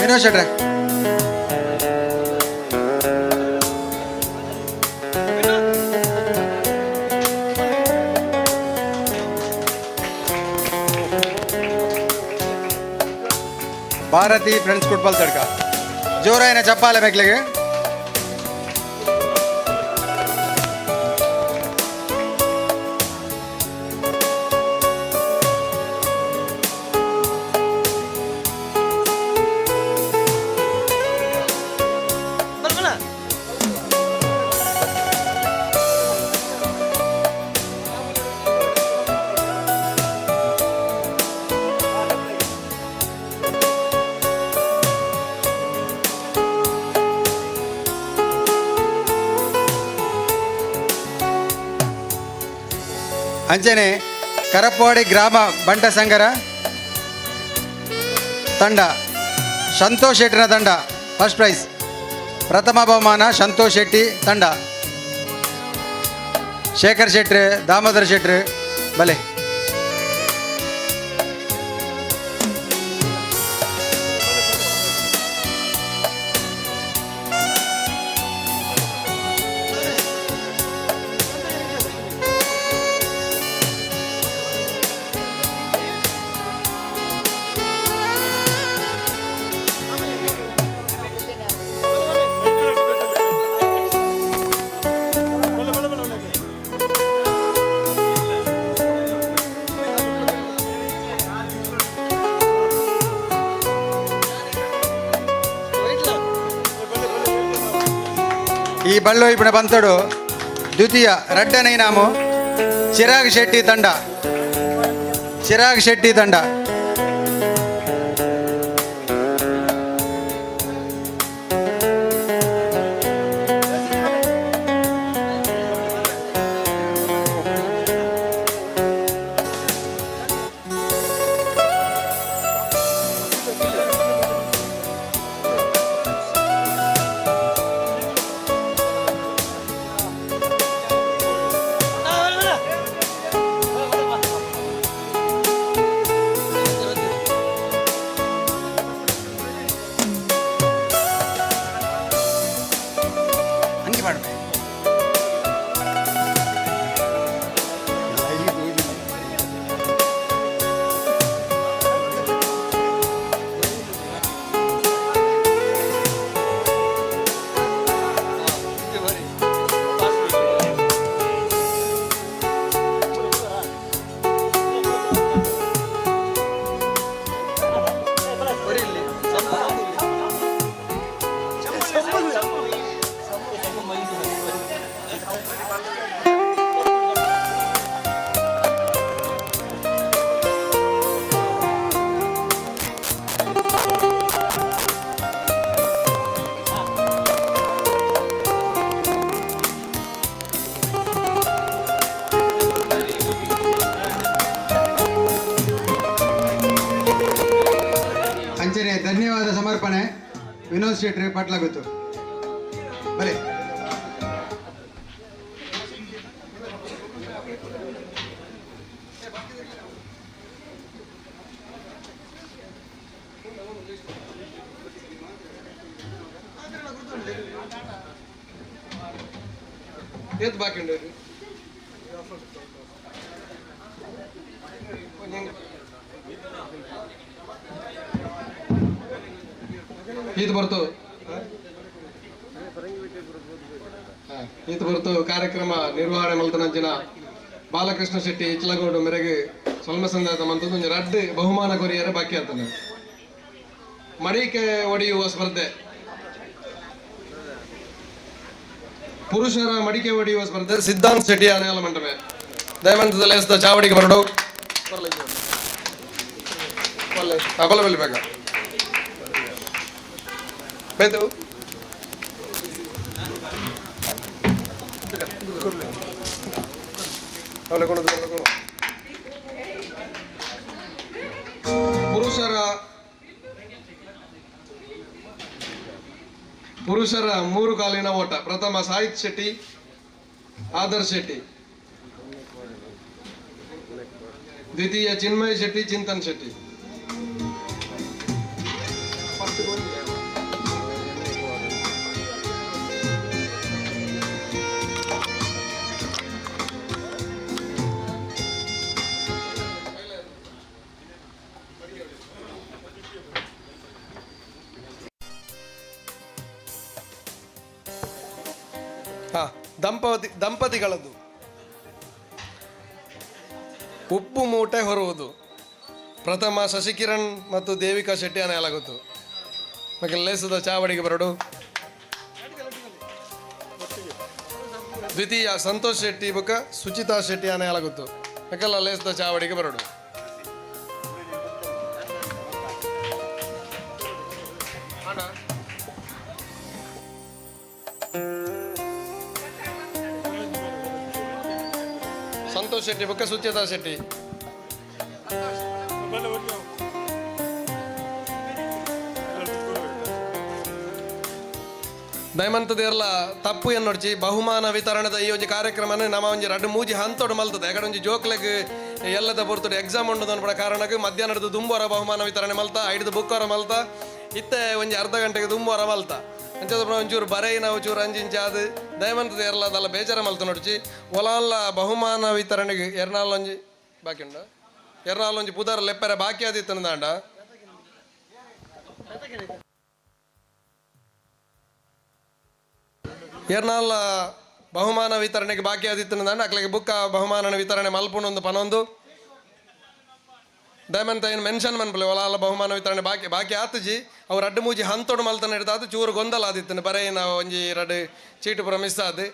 ವಿನೋದ್ ಶೆಟ್ರೆ. ಭಾರತಿ ಫ್ರೆಂಡ್ಸ್ ಫುಟ್ಬಾಲ್ ತಡ್ಕ ಜೋರಾಯಿನ ಚಪ್ಪಾಲೆ ಮೆಕ್ಲಿಗೆ. ಅಂಚನೆ ಕರಪ್ಪಾಡಿ ಗ್ರಾಮ ಬಂಟ ಸಂಘರ ತಂಡ ಸಂತೋಷ್ ಶೆಟ್ಟಿನ ತಂಡ ಫಸ್ಟ್ ಪ್ರೈಸ್. ಪ್ರಥಮ ಬಹುಮಾನ ಸಂತೋಷ್ ಶೆಟ್ಟಿ ತಂಡ. ಶೇಖರ್ ಶೆಟ್ರು, ದಾಮೋದರ ಶೆಟ್ರು ಬಲೆ. ಈ ಬಳ್ಳೊಯ್ಪಿನ ಬಂತಡು ದ್ವಿತೀಯ ರಡ್ಡನೇ ಇನಾಮು ಚಿರಾಗ್ ಶೆಟ್ಟಿ ತಂಡ. ಚಿರಾಗ್ ಶೆಟ್ಟಿ ತಂಡ. ಧನ್ಯವಾದ ಸಮರ್ಪಣೆ ವಿನೋದ್ ಶೆಟ್ಟಿ ಪಟ್ಲಗುತ್ತು. ಬಲೆ ಏತ್ ಬಾಕಿ ಉಂಡು? ಈತ್ ಬರ್ತು ಈತ್ ಬರ್ತು ಕಾರ್ಯಕ್ರಮ ನಿರ್ವಹಣೆ ಮಲ್ತನಂಚಿನ ಬಾಲಕೃಷ್ಣ ಶೆಟ್ಟಿ ಇಚ್ಲಗೋಡು ಮೇರೆಗೆ ಸೊಲ್ಮಸಂದಾತ ಮಂತದ್ದು ಒಂಜಿ ರಡ್ಡ್ ಬಹುಮಾನ ಕೊರಿಯರೆ ಬಾಕಿ ಆತನ. ಮಡಿಕೆ ಒಡೆಯುವ ಸ್ಪರ್ಧೆ, ಪುರುಷರ ಮಡಿಕೆ ಒಡೆಯುವ ಸ್ಪರ್ಧೆ ಸಿದ್ಧಾಂತ್ ಶೆಟ್ಟಿ ಅನೇಲ ಮಂಟಪೆ ದಯಮಂತದ ಲೇಸ್ದ ಚಾವಡಿಗೆ ಬರಡು ಬಲ್ಲ ಬಲ್ಲಿ ಬೇಗ ಬೇತು ಪುರುಷರ ಪುರುಷರ ಮೂರು ಕಾಲಿನ ಓಟ ಪ್ರಥಮ ಸಾಹಿತ್ ಶೆಟ್ಟಿ, ಆದರ್ಶ್ ಶೆಟ್ಟಿ, ದ್ವಿತೀಯ ಚಿನ್ಮಯ್ ಶೆಟ್ಟಿ, ಚಿಂತನ್ ಶೆಟ್ಟಿ. ದಂಪತಿಗಳದ್ದು ಉಪ್ಪು ಮೂಟೆ ಹೊರುವುದು ಪ್ರಥಮ ಶಶಿಕಿರಣ್ ಮತ್ತು ದೇವಿಕಾ ಶೆಟ್ಟಿ ಅನ್ನಲಾಗುತ್ತು. ಮತ್ತೆ ಲೇಸದ ಚಾವಡಿಗೆ ಬರಡು. ದ್ವಿತೀಯ ಸಂತೋಷ್ ಶೆಟ್ಟಿ ಬುಕ್ಕ ಸುಚಿತಾ ಶೆಟ್ಟಿ ಅನ್ನಲಾಗುತ್ತು. ಮಕ್ಕೆಲ್ಲ ಲೇಸದ ಚಾವಡಿಗೆ ಬರಡು. ಸಂತೋಷ್ ಶೆಟ್ಟಿ ಬೊಕ್ಕ ಸುಚೇತಾ ಶೆಟ್ಟಿ. ದಯಮಂತ ದೇರ್ಲ ತಪ್ಪು ಎನ್ನೊಡ್ಚಿ ಬಹುಮಾನ ವಿತರಣದ ಈ ಒಂಜಿ ಕಾರ್ಯಕ್ರಮನ ನಮ್ಮ ಒಂಜಿ ರಡ್ಡು ಮೂಜಿ ಹಂತೋಡು ಮಲ್ತದೆ. ಯಾಕಂದ್ರೆ ಒಂಜಿ ಜೋಕ್ಲೆಗ್ ಎಲ್ಲದ ಪೊರ್ತುಡು ಎಕ್ಸಾಮ್ ಉಂಡು ಅನ್ಪಡ ಕಾರಣಕ್ಕೆ ಮಧ್ಯಾಹ್ನದ ದುಂಬೋರ ಬಹುಮಾನ ವಿತರಣೆ ಮಲ್ತ, ಐದು ಬುಕ್ಕೋರ ಮಲ್ತ, ಇತ್ತೆ ಒಂಜಿ ಅರ್ಧ ಗಂಟೆಗೆ ದುಂಬೋರ ಮಲ್ತ. ಅಂಚದ ಒಂಚೂರು ಬರೈನ ಒಂಚೂರು ಅಂಜಿಂಚ ಅದು ದಯಮಂತ ದೇರ್ಲ ಅದಲ್ಲ ಬೇಜಾರ ಮಲ್ತ ನೋಡ್ಚಿ. ಒಲಾಲ್ಲ ಬಹುಮಾನ ವಿತರಣೆಗೆ ಎರ್ನಾಲ್ ಒಂಜಿ ಬಾಕಿ ಉಂಡು, ಎರ್ನಾಲ್ ಒಂಜಿ ಪುದರ್ ಲೆಪ್ಪರೆ ಬಾಕಿ ಆದಿತ್ತನ ದಾಂಡ. ಎರ್ನಾಲ್ ಬಹುಮಾನ ವಿತರಣೆಗೆ ಬಾಕಿ ಆದಿತ್ತನ ದಾಂಡ ಅಕ್ಲೆಗೆ ಬುಕ್ಕ ಬಹುಮಾನ ವಿತರಣೆ ಮಲ್ಪುನೊಂದು ಪನೊಂದು ದಯಮಂತ ಏನು ಮೆನ್ಷನ್ ಮನ್ಪಲೆ ಒಲಾಲ ಬಹುಮಾನ ವಿತರಣೆ ಬಾಕಿ ಬಾಕಿ ಆತುಜಿ. ಅವ್ರು ರಡ್ಡು ಮೂಜಿ ಹಂತೋಡು ಮಲ್ತನ ಹಿಡ್ದಾತು ಚೂರು ಗೊಂದಲ ಆದಿತ್ತನ ಬರೇ ನಾವು ಒಂಜಿ ರಡ್ಡು ಚೀಟು ಪುರ ಮಿಸ್ ಆದು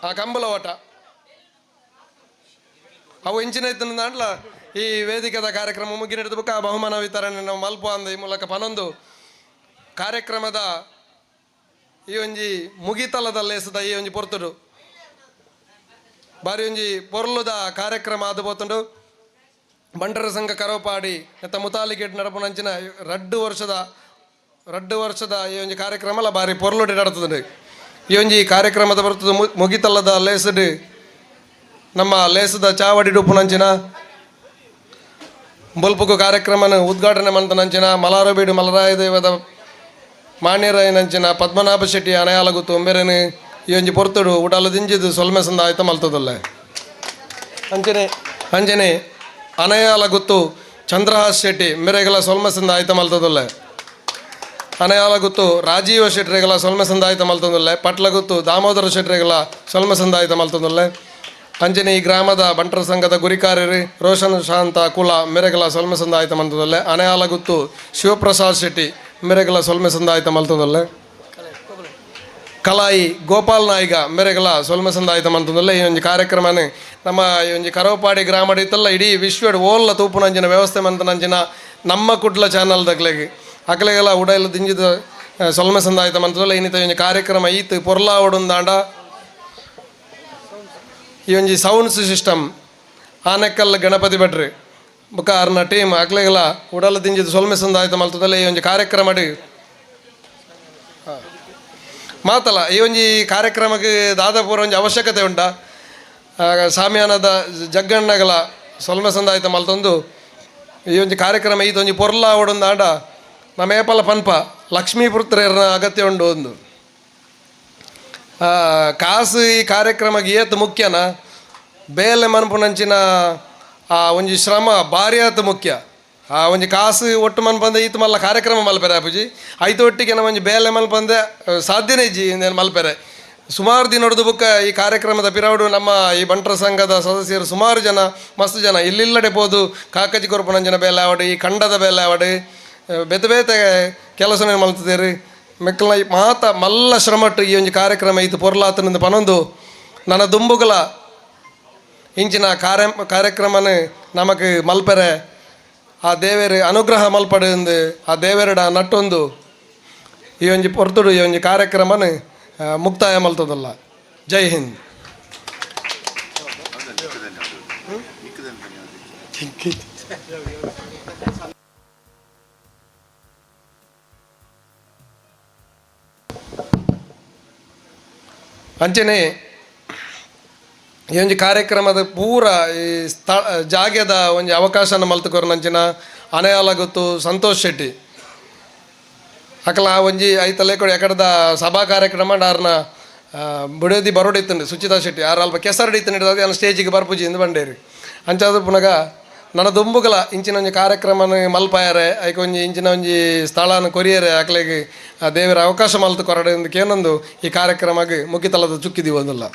ಆ ಕಂಬಳ ಓಟ ಅವು ಇಂಚಿನ ಇತ್ತನ ದಾಂಡ್ಲ ಈ ವೇದಿಕೆದ ಕಾರ್ಯಕ್ರಮ ಮುಗಿನ ಹಿಡಿದು ಬುಕ್ಕ ಬಹುಮಾನ ವಿತರಣೆ ನಾವು ಮಲ್ಪ ಅಂದ ಈ ಮೂಲಕ ಪನೊಂದು ಕಾರ್ಯಕ್ರಮದ ಈ ಒಂಜಿ ಮುಗಿತಲದಲ್ಲೇಸದ ಈ ಒಂಜಿ ಪೊರ್ತುಡು ಬಾರಿ ಒಂಜಿ ಪೊರ್ಲುದ ಕಾರ್ಯಕ್ರಮ ಆದು ಪೋತುಂಡು. ಬಂಟರ ಸಂಘ ಕರೋಪಾಡಿ ಎತ್ತ ಮುತಾಲಿಕೇಟ್ ನಡಪುನಂಚಿನ ರಡ್ಡು ವರ್ಷದ ಈ ಒಂಜಿ ಕಾರ್ಯಕ್ರಮಲ ಬಾರಿ ಪೊರ್ಲುಡಿ ನಡತದೆ. ಈ ಒಂಜಿ ಕಾರ್ಯಕ್ರಮದ ಬರ್ತದೆ ಮುಗಿತಲ್ಲದ ಲೇಸಡ್ ನಮ್ಮ ಲೇಸದ ಚಾವಡಿ ಡುಪ್ಪುನಂಚಿನ ಬೊಲ್ಪುಗು ಕಾರ್ಯಕ್ರಮನ ಉದ್ಘಾಟನೆ ಮಂತನಂಚಿನ ಮಲಾರಬೀಡು ಮಲರಾಯ ದೇವದ ಮಾನ್ಯರಾಯನಂಚಿನ ಪದ್ಮನಾಭ ಶೆಟ್ಟಿ ಅನಯಾಲಗುತ್ತು ಒಂಬೆರೇನು ಈ ಒಂಜಿ ಪೊರ್ತುಡು ಉಡಾಲ ದಿಂಜಿದು ಸೊಲ್ಮೆ ಸಂದ ಆಯ್ತ ಮಲ್ತದಲ್ಲ. ಅಂಚನೆ ಅಂಚನೆ ಅನಯಾಲ ಗುತ್ತು ಚಂದ್ರಹಾಸ್ ಶೆಟ್ಟಿ ಮೆರೆಗಲ ಸೊಲ್ಮೆ ಸಂದ ಆಯ್ತ ಮಲ್ತದಲ್ಲ. ಅನಯಾಲ ಗುತ್ತು ರಾಜೀವ ಶೆಟ್ಟರೆಗಲ ಸೊಲ್ಮೆ ಸಂದ ಆಯ್ತ ಮಲ್ತದಲ್ಲ. ಪಟ್ಲ ಗುತ್ತು ದಾಮೋದರ ಶೆಟ್ಟರೆಗಲ ಸೊಲ್ಮೆ ಸಂದ ಆಯ್ತ ಮಲ್ತದಲ್ಲ. ಅಂಚನೆ ಈ ಗ್ರಾಮದ ಬಂಟರ ಸಂಘದ ಗುರಿಕಾರ್ಯರು ರೋಷನ್ ಶಾಂತ ಕುಲ ಮೆರೆಗಲ ಸೊಲ್ಮೆ ಸಂದ ಆಯ್ತ ಮಲ್ತದಲ್ಲ. ಅನಯಾಲ ಗುತ್ತು ಶಿವಪ್ರಸಾದ್ ಶೆಟ್ಟಿ ಮೆರೆಗಲ ಸೊಲ್ಮೆ ಸಂದ ಆಯ್ತ ಮಲ್ತದಲ್ಲ. ಕಲಾಯಿ ಗೋಪಾಲ್ ನಾಯಿಗ ಮೆರೆಗಲ ಸೊಲ್ಮೆ ಸಂದ ಆಯ್ತ ಮಲ್ತದಲ್ಲ. ಈ ಒಂಜಿ ಕಾರ್ಯಕ್ರಮನ ನಮ್ಮ ಈ ಒಂಜಿ ಕರೋಪಾಡಿ ಗ್ರಾಮ ಇತ್ತಲ್ಲ ಇಡೀ ವಿಶ್ವಡ್ ಓಲ್ಲ ತೂಪುನಂಚಿನ ವ್ಯವಸ್ಥೆ ಮಂತನಂಚಿನ ನಮ್ಮ ಕುಡ್ಲ ಚಾನಲ್ ದಕ್ಲೆಗ್ ಅಕ್ಲೆಗೆಲ್ಲ ಉಡೈಲ ದಿಂಜಿದ ಸೊಲ್ಮೆ ಸಂದ ಆಯ್ತ ಮಂತದಲ್ಲ. ಇನ್ನಿತ ಒಂಜಿ ಕಾರ್ಯಕ್ರಮ ಈತ್ ಪೊರ್ಲಾವಡುಂದಾಂಡ ಈ ಒಂಜಿ ಸೌಂಡ್ಸ್ ಸಿಸ್ಟಮ್ ಆನೆಕ್ಕಲ್ ಗಣಪತಿ ಭಟ್ರು ಬೊಕ್ಕ ಅರ್ನ ಟೀಮ್ ಅಕ್ಲೆಗಲ ಉಡಲ ದಿಂಜಿದ ಸೊಲ್ಮೆ ಸಂದಾಯ್ತ ಮಲ್ತದಲ್ಲ ಈ ಒಂಜಿ ಕಾರ್ಯಕ್ರಮ ಮಾತಲ್ಲ ಈ ಒಂಜಿ ಕಾರ್ಯಕ್ರಮಕ್ಕೆ ದಾದಾಪುರ ಒಂಜಿ ಅವಶ್ಯಕತೆ ಉಂಟ ಸಾಮಿಯಾನದ ಜಗ್ಗಣ್ಣಗಲ ಸೊಲ್ಮೆ ಸಂದಾಯ್ತ ಮಲ್ತೊಂದು ಈ ಒಂಜಿ ಕಾರ್ಯಕ್ರಮ ಈತೊಂಜಿ ಪೊರ್ಲ ಆವಡೊಂದು ಆಂಡ ನಮ್ಮ ಏಪಲ ಪನ್ಪ ಲಕ್ಷ್ಮೀಪುತ್ರೆಯರ್ನ ಅಗತ್ಯ ಉಂಡು ಒಂದು ಕಾಸು ಈ ಕಾರ್ಯಕ್ರಮಕ್ಕೆ ಏತ್ ಮುಖ್ಯನ ಬೇಲೆ ಮನ್ಪುನಂಚಿನ ಆ ಒಂಜಿ ಶ್ರಮ ಭಾರಿ ಆತು ಮುಖ್ಯ. ಆ ಒಂಜಿ ಕಾಸು ಒಟ್ಟು ಮನ್ಪಂದೆ ಈತ ಮಲ್ಲ ಕಾರ್ಯಕ್ರಮ ಮಲ್ಪೆರೆ ಅಪ್ಪುಜಿ ಐತ ಒಟ್ಟಿಗೆ ನಮ್ಮ ಒಂಜಿ ಬೇಲೆ ಮಲ್ಪಂದೆ ಸಾಧ್ಯನೇ ಇಜ್ಜಿ ಇಂದೇನು ಮಲ್ಪೆರೆ. ಸುಮಾರು ದಿನ ಹೊಡೆದು ಬುಕ್ಕ ಈ ಕಾರ್ಯಕ್ರಮದ ಪಿರವಡು ನಮ್ಮ ಈ ಬಂಟರ ಸಂಘದ ಸದಸ್ಯರು ಸುಮಾರು ಜನ ಮಸ್ತ್ ಜನ ಇಲ್ಲಿಲ್ಲಡೆ ಪೋದು ಕಾಕಜಿ ಕೊರಪುನಂಚಿನ ಬೇಲೆ ಆವಡು ಈ ಕಂಡದ ಬೇಲೆ ಆವಡು ಬೇತೆ ಬೇತೆ ಕೆಲಸನೇ ಮಲ್ತದೇರು ಮೆಕ್ಕಲ ಮಾತ ಮಲ್ಲ ಶ್ರಮಟ್ಟು ಈ ಒಂಜಿ ಕಾರ್ಯಕ್ರಮ ಈತ ಪೊರ್ಲಾತನಿಂದ ಪನೊಂದು ನನ್ನ ದುಂಬುಗಲ ಇಂಚಿನ ಕಾರ್ಯಕ್ರಮನ ನಮಗೆ ಮಲ್ಪೆರೆ ಆ ದೇವೇರು ಅನುಗ್ರಹ ಮಲ್ಪಡು ಎಂದು ಆ ದೇವೇರಡ ನಟ್ಟೊಂದು ಈ ಒಂಜಿ ಪೊರ್ತುಡು ಈ ಒಂಜಿ ಕಾರ್ಯಕ್ರಮನ ಮುಕ್ತಾಯ ಮಲ್ತದಲ್ಲ. ಜೈ ಹಿಂದ್. ಅಂಚನೆ ಈ ಒಂಜಿ ಕಾರ್ಯಕ್ರಮದ ಪೂರ ಈ ಸ್ಥಳ ಜಾಗೆದ ಒಂಜಿ ಅವಕಾಶನ ಮಲ್ತುಕೊರ್ನಂಚಿನ ಅನೆಯಾಲ ಗೊತ್ತು ಸಂತೋಷ್ ಶೆಟ್ಟಿ ಅಕಲ ಆ ಒಂಜಿ ಐತಲೆ ಕೊಡಿ ಎಕಡದ ಸಭಾ ಕಾರ್ಯಕ್ರಮ ಡಾರ್ನ ಬುಡೋದಿ ಬರೋಡಿತ್ತಂಡು ಸುಚಿತಾ ಶೆಟ್ಟಿ ಆರು ಅಲ್ಪ ಕೆಸರಡಿ ಇತ್ತು ಅದು ಸ್ಟೇಜಿಗೆ ಬರ್ಪುಜಿ ಎಂದು ಬಂಡೇರಿ ಅಂಚಾದ ಪುನಗ ನನ್ನ ದುಂಬುಗಲ ಇಂಚಿನ ಒಂಜಿ ಕಾರ್ಯಕ್ರಮನ ಮಲ್ಪಾಯರೆ ಐಕ ಒಂಜಿ ಇಂಚಿನ ಒಂಜಿ ಸ್ಥಳನ ಕೊರಿಯರೆ ಅಕ್ಲೆಗ್ ಆ ದೇವರ ಅವಕಾಶ ಮಲ್ತು ಕೊರಡೆ ಕೇನೊಂದು ಈ ಕಾರ್ಯಕ್ರಮಕ್ಕೆ ಮುಗಿತಲದ ಚುಕ್ಕಿದೀವಿ ಒಂದಲ್ಲ.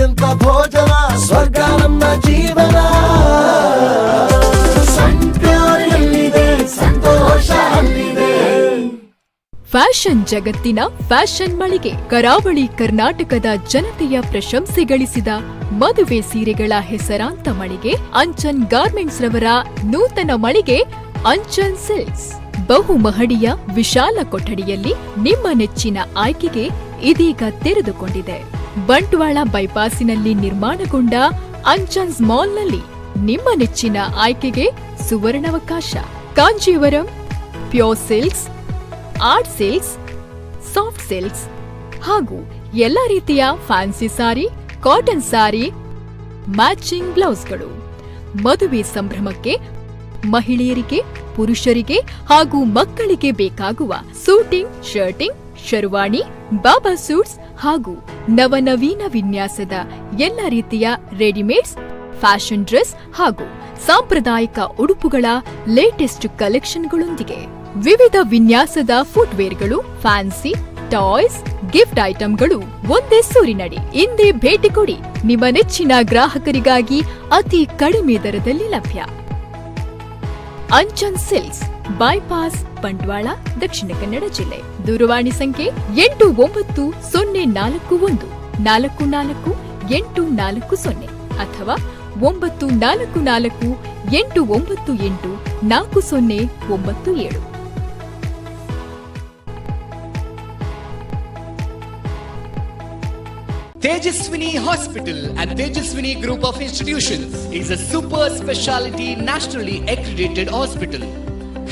ಎಂತ ಭೋಜನ ಸ್ವರ್ಗ ನಮ್ಮ ಜೀವನ ಸಂಪ್ಯಾರಿಯಲ್ಲಿದೆ ಸಂತೋಷ ಅಲ್ಲಿದೆ. ಫ್ಯಾಷನ್ ಜಗತ್ತಿನ ಫ್ಯಾಷನ್ ಮಳಿಗೆ ಕರಾವಳಿ ಕರ್ನಾಟಕದ ಜನತೆಯ ಪ್ರಶಂಸೆ ಗಳಿಸಿದ ಮದುವೆ ಸೀರೆಗಳ ಹೆಸರಾಂತ ಮಳಿಗೆ ಅಂಚನ್ ಗಾರ್ಮೆಂಟ್ಸ್ ರವರ ನೂತನ ಮಳಿಗೆ ಅಂಚನ್ ಸಿಲ್ಕ್ಸ್. ಬಹುಮಹಡಿಯ ವಿಶಾಲ ಕೊಠಡಿಯಲ್ಲಿ ನಿಮ್ಮ ನೆಚ್ಚಿನ ಆಯ್ಕೆಗೆ ಇದೀಗ ತೆರೆದುಕೊಂಡಿದೆ. ಬಂಟ್ವಾಳ ಬೈಪಾಸಿನಲ್ಲಿ ನಿರ್ಮಾಣಗೊಂಡ ಅಂಚನ್ಸ್ ಮಾಲ್ನಲ್ಲಿ ನಿಮ್ಮ ನೆಚ್ಚಿನ ಆಯ್ಕೆಗೆ ಸುವರ್ಣಾವಕಾಶ. Kanjeevaram, pure silks, art silks, soft silks ಹಾಗೂ ಎಲ್ಲ ರೀತಿಯ fancy sari, cotton sari, matching ಬ್ಲೌಸ್ಗಳು. ಮದುವೆ ಸಂಭ್ರಮಕ್ಕೆ ಮಹಿಳೆಯರಿಗೆ, ಪುರುಷರಿಗೆ ಹಾಗೂ ಮಕ್ಕಳಿಗೆ ಬೇಕಾಗುವ suiting, shirting, sherwani, baba suits ಹಾಗೂ ನವನವೀನ ವಿನ್ಯಾಸದ ಎಲ್ಲ ರೀತಿಯ ರೆಡಿಮೇಡ್ಸ್, ಫ್ಯಾಷನ್ ಡ್ರೆಸ್ ಹಾಗೂ ಸಾಂಪ್ರದಾಯಿಕ ಉಡುಪುಗಳ ಲೇಟೆಸ್ಟ್ ಕಲೆಕ್ಷನ್ಗಳೊಂದಿಗೆ ವಿವಿಧ ವಿನ್ಯಾಸದ ಫುಟ್ವೇರ್ಗಳು, ಫ್ಯಾನ್ಸಿ ಟಾಯ್ಸ್, ಗಿಫ್ಟ್ ಐಟಂಗಳು ಒಂದೇ ಸೂರಿನಡಿ. ಇಂದೇ ಭೇಟಿ ಕೊಡಿ. ನಿಮ್ಮ ನೆಚ್ಚಿನ ಗ್ರಾಹಕರಿಗಾಗಿ ಅತಿ ಕಡಿಮೆ ದರದಲ್ಲಿ ಲಭ್ಯ. ಅಂಚನ್ ಸಿಲ್ಕ್ಸ್, ಬೈಪಾಸ್, ಬಂಟ್ವಾಳ, ದಕ್ಷಿಣ ಕನ್ನಡ ಜಿಲ್ಲೆ. ದೂರವಾಣಿ ಸಂಖ್ಯೆ 89041 44840 ಅಥವಾ 944 898 4097. Tejaswini Hospital and Tejaswini Group of Institutions is a super speciality nationally accredited hospital.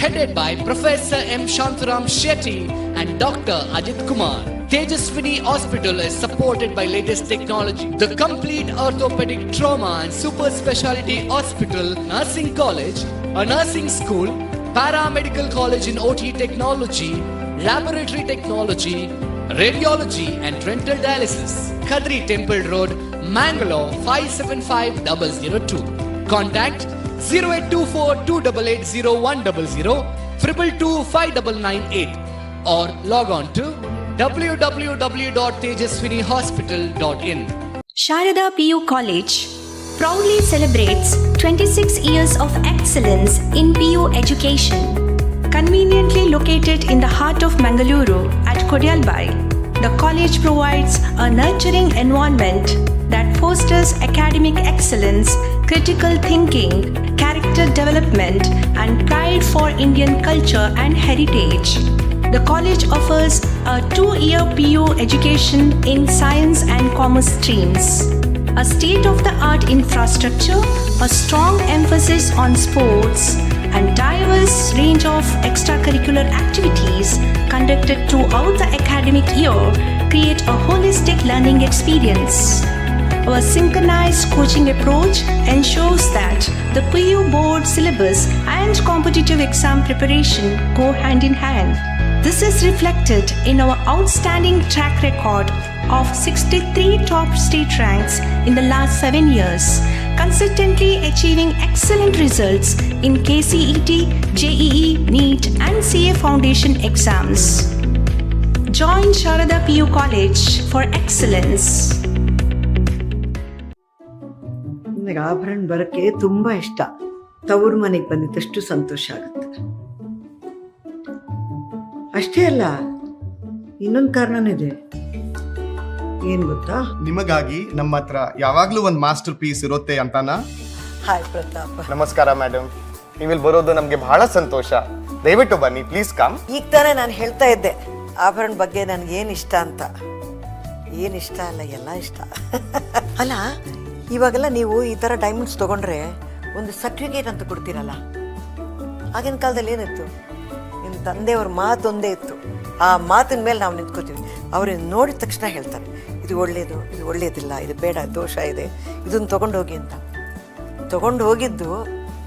Headed by Professor M. Shantaram Shetty and Dr. Ajit Kumar. Tejaswini Hospital is supported by latest technology. The complete orthopedic trauma and super specialty hospital, nursing college, a nursing school, paramedical college in OT technology, laboratory technology, radiology and rental dialysis. Kadri Temple Road, Mangalore 575002. Contact 0824 288 0100 222 5998 or log on to www.tejaswinihospital.in. Sharada PU College proudly celebrates 26 years of excellence in PU education. Conveniently located in the heart of Mangaluru at Kodialbai, the college provides a nurturing environment that fosters academic excellence, critical thinking, character development, and pride for Indian culture and heritage. The college offers a 2-year PU education in science and commerce streams, a state of the art infrastructure, a strong emphasis on sports, and diverse range of extracurricular activities conducted throughout the academic year create a holistic learning experience. Our synchronized coaching approach ensures that the PU board syllabus and competitive exam preparation go hand in hand. This is reflected in our outstanding track record of 63 top state ranks in the last 7 years, consistently achieving excellent results in KCET, JEE, NEET, and CA Foundation exams. Join Sharada PU College for excellence. ನನಗೆ ಆಭರಣ ಬರೋಕ್ಕೆ ತುಂಬ ಇಷ್ಟ. ತವರು ಮನೆಗೆ ಬಂದಿದ್ದಷ್ಟು ಸಂತೋಷ ಆಗುತ್ತೆ. ಅಷ್ಟೇ ಅಲ್ಲ, ಇನ್ನೊಂದು ಕಾರಣನೂ ಇದೆ. ಏನು ಗೊತ್ತಾ? ನಿಮಗಾಗಿ ನಮ್ಮ ಹತ್ರ ಯಾವಾಗ್ಲೂ ಒಂದು ಮಾಸ್ಟರ್ ಪೀಸ್ ಇರುತ್ತೆ ಅಂತಾನ. ಹಾಯ್ ಪ್ರತಾಪ್. ನಮಸ್ಕಾರ ಮೇಡಮ್. ನೀವಿಲ್ಲಿ ಬರೋದು ನಮಗೆ ಬಹಳ ಸಂತೋಷ. ದಯವಿಟ್ಟು ಬನ್ನಿ, ಪ್ಲೀಸ್ ಕಮ್. ಈಗ ತಾನೇ ನಾನು ಹೇಳ್ತಾ ಇದ್ದೆ, ಆಭರಣ ಬಗ್ಗೆ ನನಗೇನು ಇಷ್ಟ ಅಂತ. ಏನು ಇಷ್ಟ ಅಲ್ಲ, ಎಲ್ಲ ಇಷ್ಟ ಅಲ್ಲ. ಇವಾಗೆಲ್ಲ ನೀವು ಈ ಥರ ಡೈಮಂಡ್ಸ್ ತೊಗೊಂಡ್ರೆ ಒಂದು ಸರ್ಟಿಫಿಕೇಟ್ ಅಂತ ಕೊಡ್ತೀರಲ್ಲ. ಆಗಿನ ಕಾಲದಲ್ಲಿ ಏನಿತ್ತು? ನಿಮ್ಮ ತಂದೆಯವ್ರ ಮಾತೊಂದೇ ಇತ್ತು. ಆ ಮಾತಿನ ಮೇಲೆ ನಾವು ನಿಂತ್ಕೋತೀವಿ. ಅವರು ನೋಡಿದ ತಕ್ಷಣ ಹೇಳ್ತಾರೆ, ಇದು ಒಳ್ಳೆಯದು, ಇದು ಒಳ್ಳೆಯದಿಲ್ಲ, ಇದು ಬೇಡ, ದೋಷ ಇದೆ, ಇದನ್ನು ತೊಗೊಂಡೋಗಿ ಅಂತ. ತೊಗೊಂಡು ಹೋಗಿದ್ದು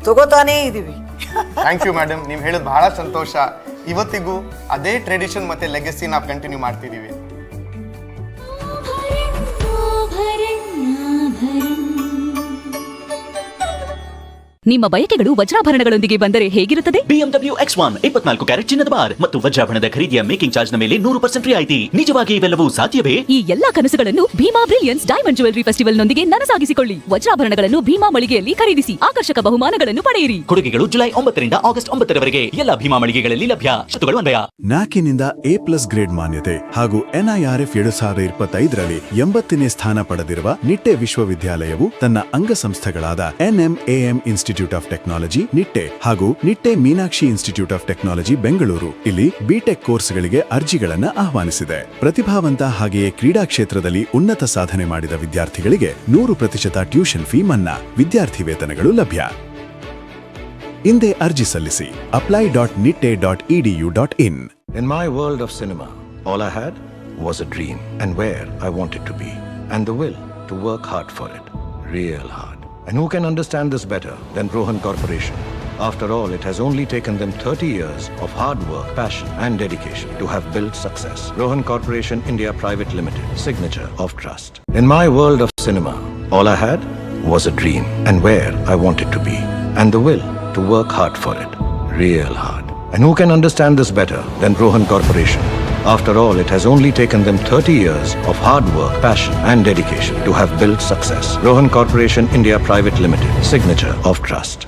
ತಗೋತಾನೇ ಇದ್ದೀವಿ. Thank you madam, ನೀವು ಹೇಳೋದು ಬಹಳ ಸಂತೋಷ. ಇವತ್ತಿಗೂ ಅದೇ ಟ್ರೆಡಿಷನ್ ಮತ್ತೆ ಲೆಗಸಿ ನಾವು ಕಂಟಿನ್ಯೂ ಮಾಡ್ತಿದೀವಿ. ನಿಮ್ಮ ಬಯಕೆಗಳು ವಜ್ರಾಭರಣಗಳೊಂದಿಗೆ ಬಂದರೆ ಹೇಗಿರುತ್ತದೆ? ಬಿಎಂಡಬ್ಲ್ಯೂ X1 24 carrot ಚಿನ್ನದ ಬಾರ್ ಮತ್ತು ವಜ್ರಾಭರಣದ ಖರೀದಿಯ ಮೇಕಿಂಗ್ ಚಾರ್ಜ್ನ ಮೇಲೆ 100% ರಿಯಾಯಿತಿ. ನಿಜವಾಗಿ ಇವೆಲ್ಲವೂ ಸಾಧ್ಯವೇ? ಈ ಎಲ್ಲಾ ಕನಸುಗಳನ್ನು ಭೀಮಾ ಬ್ರಿಲಿಯನ್ಸ್ ಡೈಮಂಡ್ ಜ್ಯುವೆಲರಿ ಫೆಸ್ಟಿವಲ್ನೊಂದಿಗೆ ನನಸಾಗಿಸಿಕೊಳ್ಳಿ. ವಜ್ರಾಭರಣಗಳನ್ನು ಭೀಮಾ ಮಳಿಗೆಯಲ್ಲಿ ಖರೀದಿಸಿ ಆಕರ್ಷಕ ಬಹುಮಾನಗಳನ್ನು ಪಡೆಯಿರಿ. ಕೊಡುಗೆಗಳು ಜುಲೈ 9ರಿಂದ ಆಗಸ್ಟ್ 9ರವರೆಗೆ ಎಲ್ಲ ಭೀಮಾ ಮಳಿಗೆಗಳಲ್ಲಿ ಲಭ್ಯ. ಷರತ್ತುಗಳು ಅನ್ವಯ. ನ್ಯಾಕಿನಿಂದ ಎ ಪ್ಲಸ್ ಗ್ರೇಡ್ ಮಾನ್ಯತೆ ಹಾಗೂ ಎನ್ಐಆರ್ಎಫ್ 2025ರಲ್ಲಿ 80ನೇ ಸ್ಥಾನ ಪಡೆದಿರುವ ನಿಟ್ಟೆ ವಿಶ್ವವಿದ್ಯಾಲಯವು ತನ್ನ ಅಂಗಸಂಸ್ಥೆಗಳಾದ ಎನ್ಎಂಎಎಂ ಇನ್ಸ್ಟಿಟ್ಯೂಟ್ ಆಫ್ ಟೆಕ್ನಾಲಜಿ ನಿಟ್ಟೆ ಹಾಗೂ Nitte Meenakshi institute of technology Bengaluru ಇಲ್ಲಿ ಬಿಟೆಕ್ ಕೋರ್ಸ್ಗಳಿಗೆ ಅರ್ಜಿಗಳನ್ನ ಆಹ್ವಾನಿಸಿದೆ. ಪ್ರತಿಭಾವಂತ ಹಾಗೆಯೇ ಕ್ರೀಡಾ ಕ್ಷೇತ್ರದಲ್ಲಿ ಉನ್ನತ ಸಾಧನೆ ಮಾಡಿದ ವಿದ್ಯಾರ್ಥಿಗಳಿಗೆ 100% ಟ್ಯೂಷನ್ ಫೀ ಮನ್ನಾ, ವಿದ್ಯಾರ್ಥಿ ವೇತನಗಳು ಲಭ್ಯ. ಇಂದೇ ಅರ್ಜಿ ಸಲ್ಲಿಸಿ. apply.nitte.edu.in. In my world of cinema, all I had was a dream and where I wanted to be, and the will to work hard for it. Real hard. And who can understand this better than Rohan Corporation? After all, it has only taken them 30 years of hard work, passion, and dedication to have built success. Rohan Corporation India Private Limited, signature of trust. In my world of cinema, all I had was a dream and where I wanted to be, and the will to work hard for it. Real hard. And who can understand this better than Rohan Corporation? After all, it has only taken them 30 years of hard work, passion, and dedication to have built success. Rohan Corporation India Private Limited, signature of trust.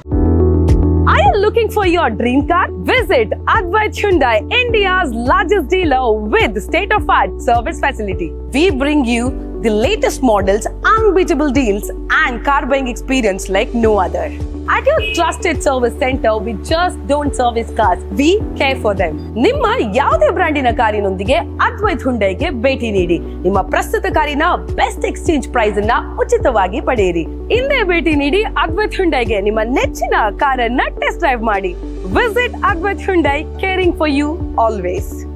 Are you looking for your dream car? Visit Advait Hyundai, India's largest dealer with state-of-art service facility. We bring you the latest models, unbeatable deals, and car buying experience like no other. At your trusted service center, we just don't service cars, we care for them. ನಿಮ್ಮ ಯಾವುದೇ ಬ್ರಾಂಡಿನ ಕಾರಿನೊಂದಿಗೆ ಅದ್ವೈತ್ ಹುಂಡೈಗೆ ಭೇಟಿ ನೀಡಿ. ನಿಮ್ಮ ಪ್ರಸ್ತುತ ಕಾರಿನ best exchange price ಅನ್ನ ಉಚಿತವಾಗಿ ಪಡೆಯಿರಿ. ಇಂದೇ ಭೇಟಿ ನೀಡಿ ಅದ್ವೈತ್ ಹುಂಡೈಗೆ. ನಿಮ್ಮ ನೆಚ್ಚಿನ ಕಾರನ್ನ ಟೆಸ್ಟ್ ಡ್ರೈವ್ ಮಾಡಿ. Visit Advait Hyundai, caring for you always.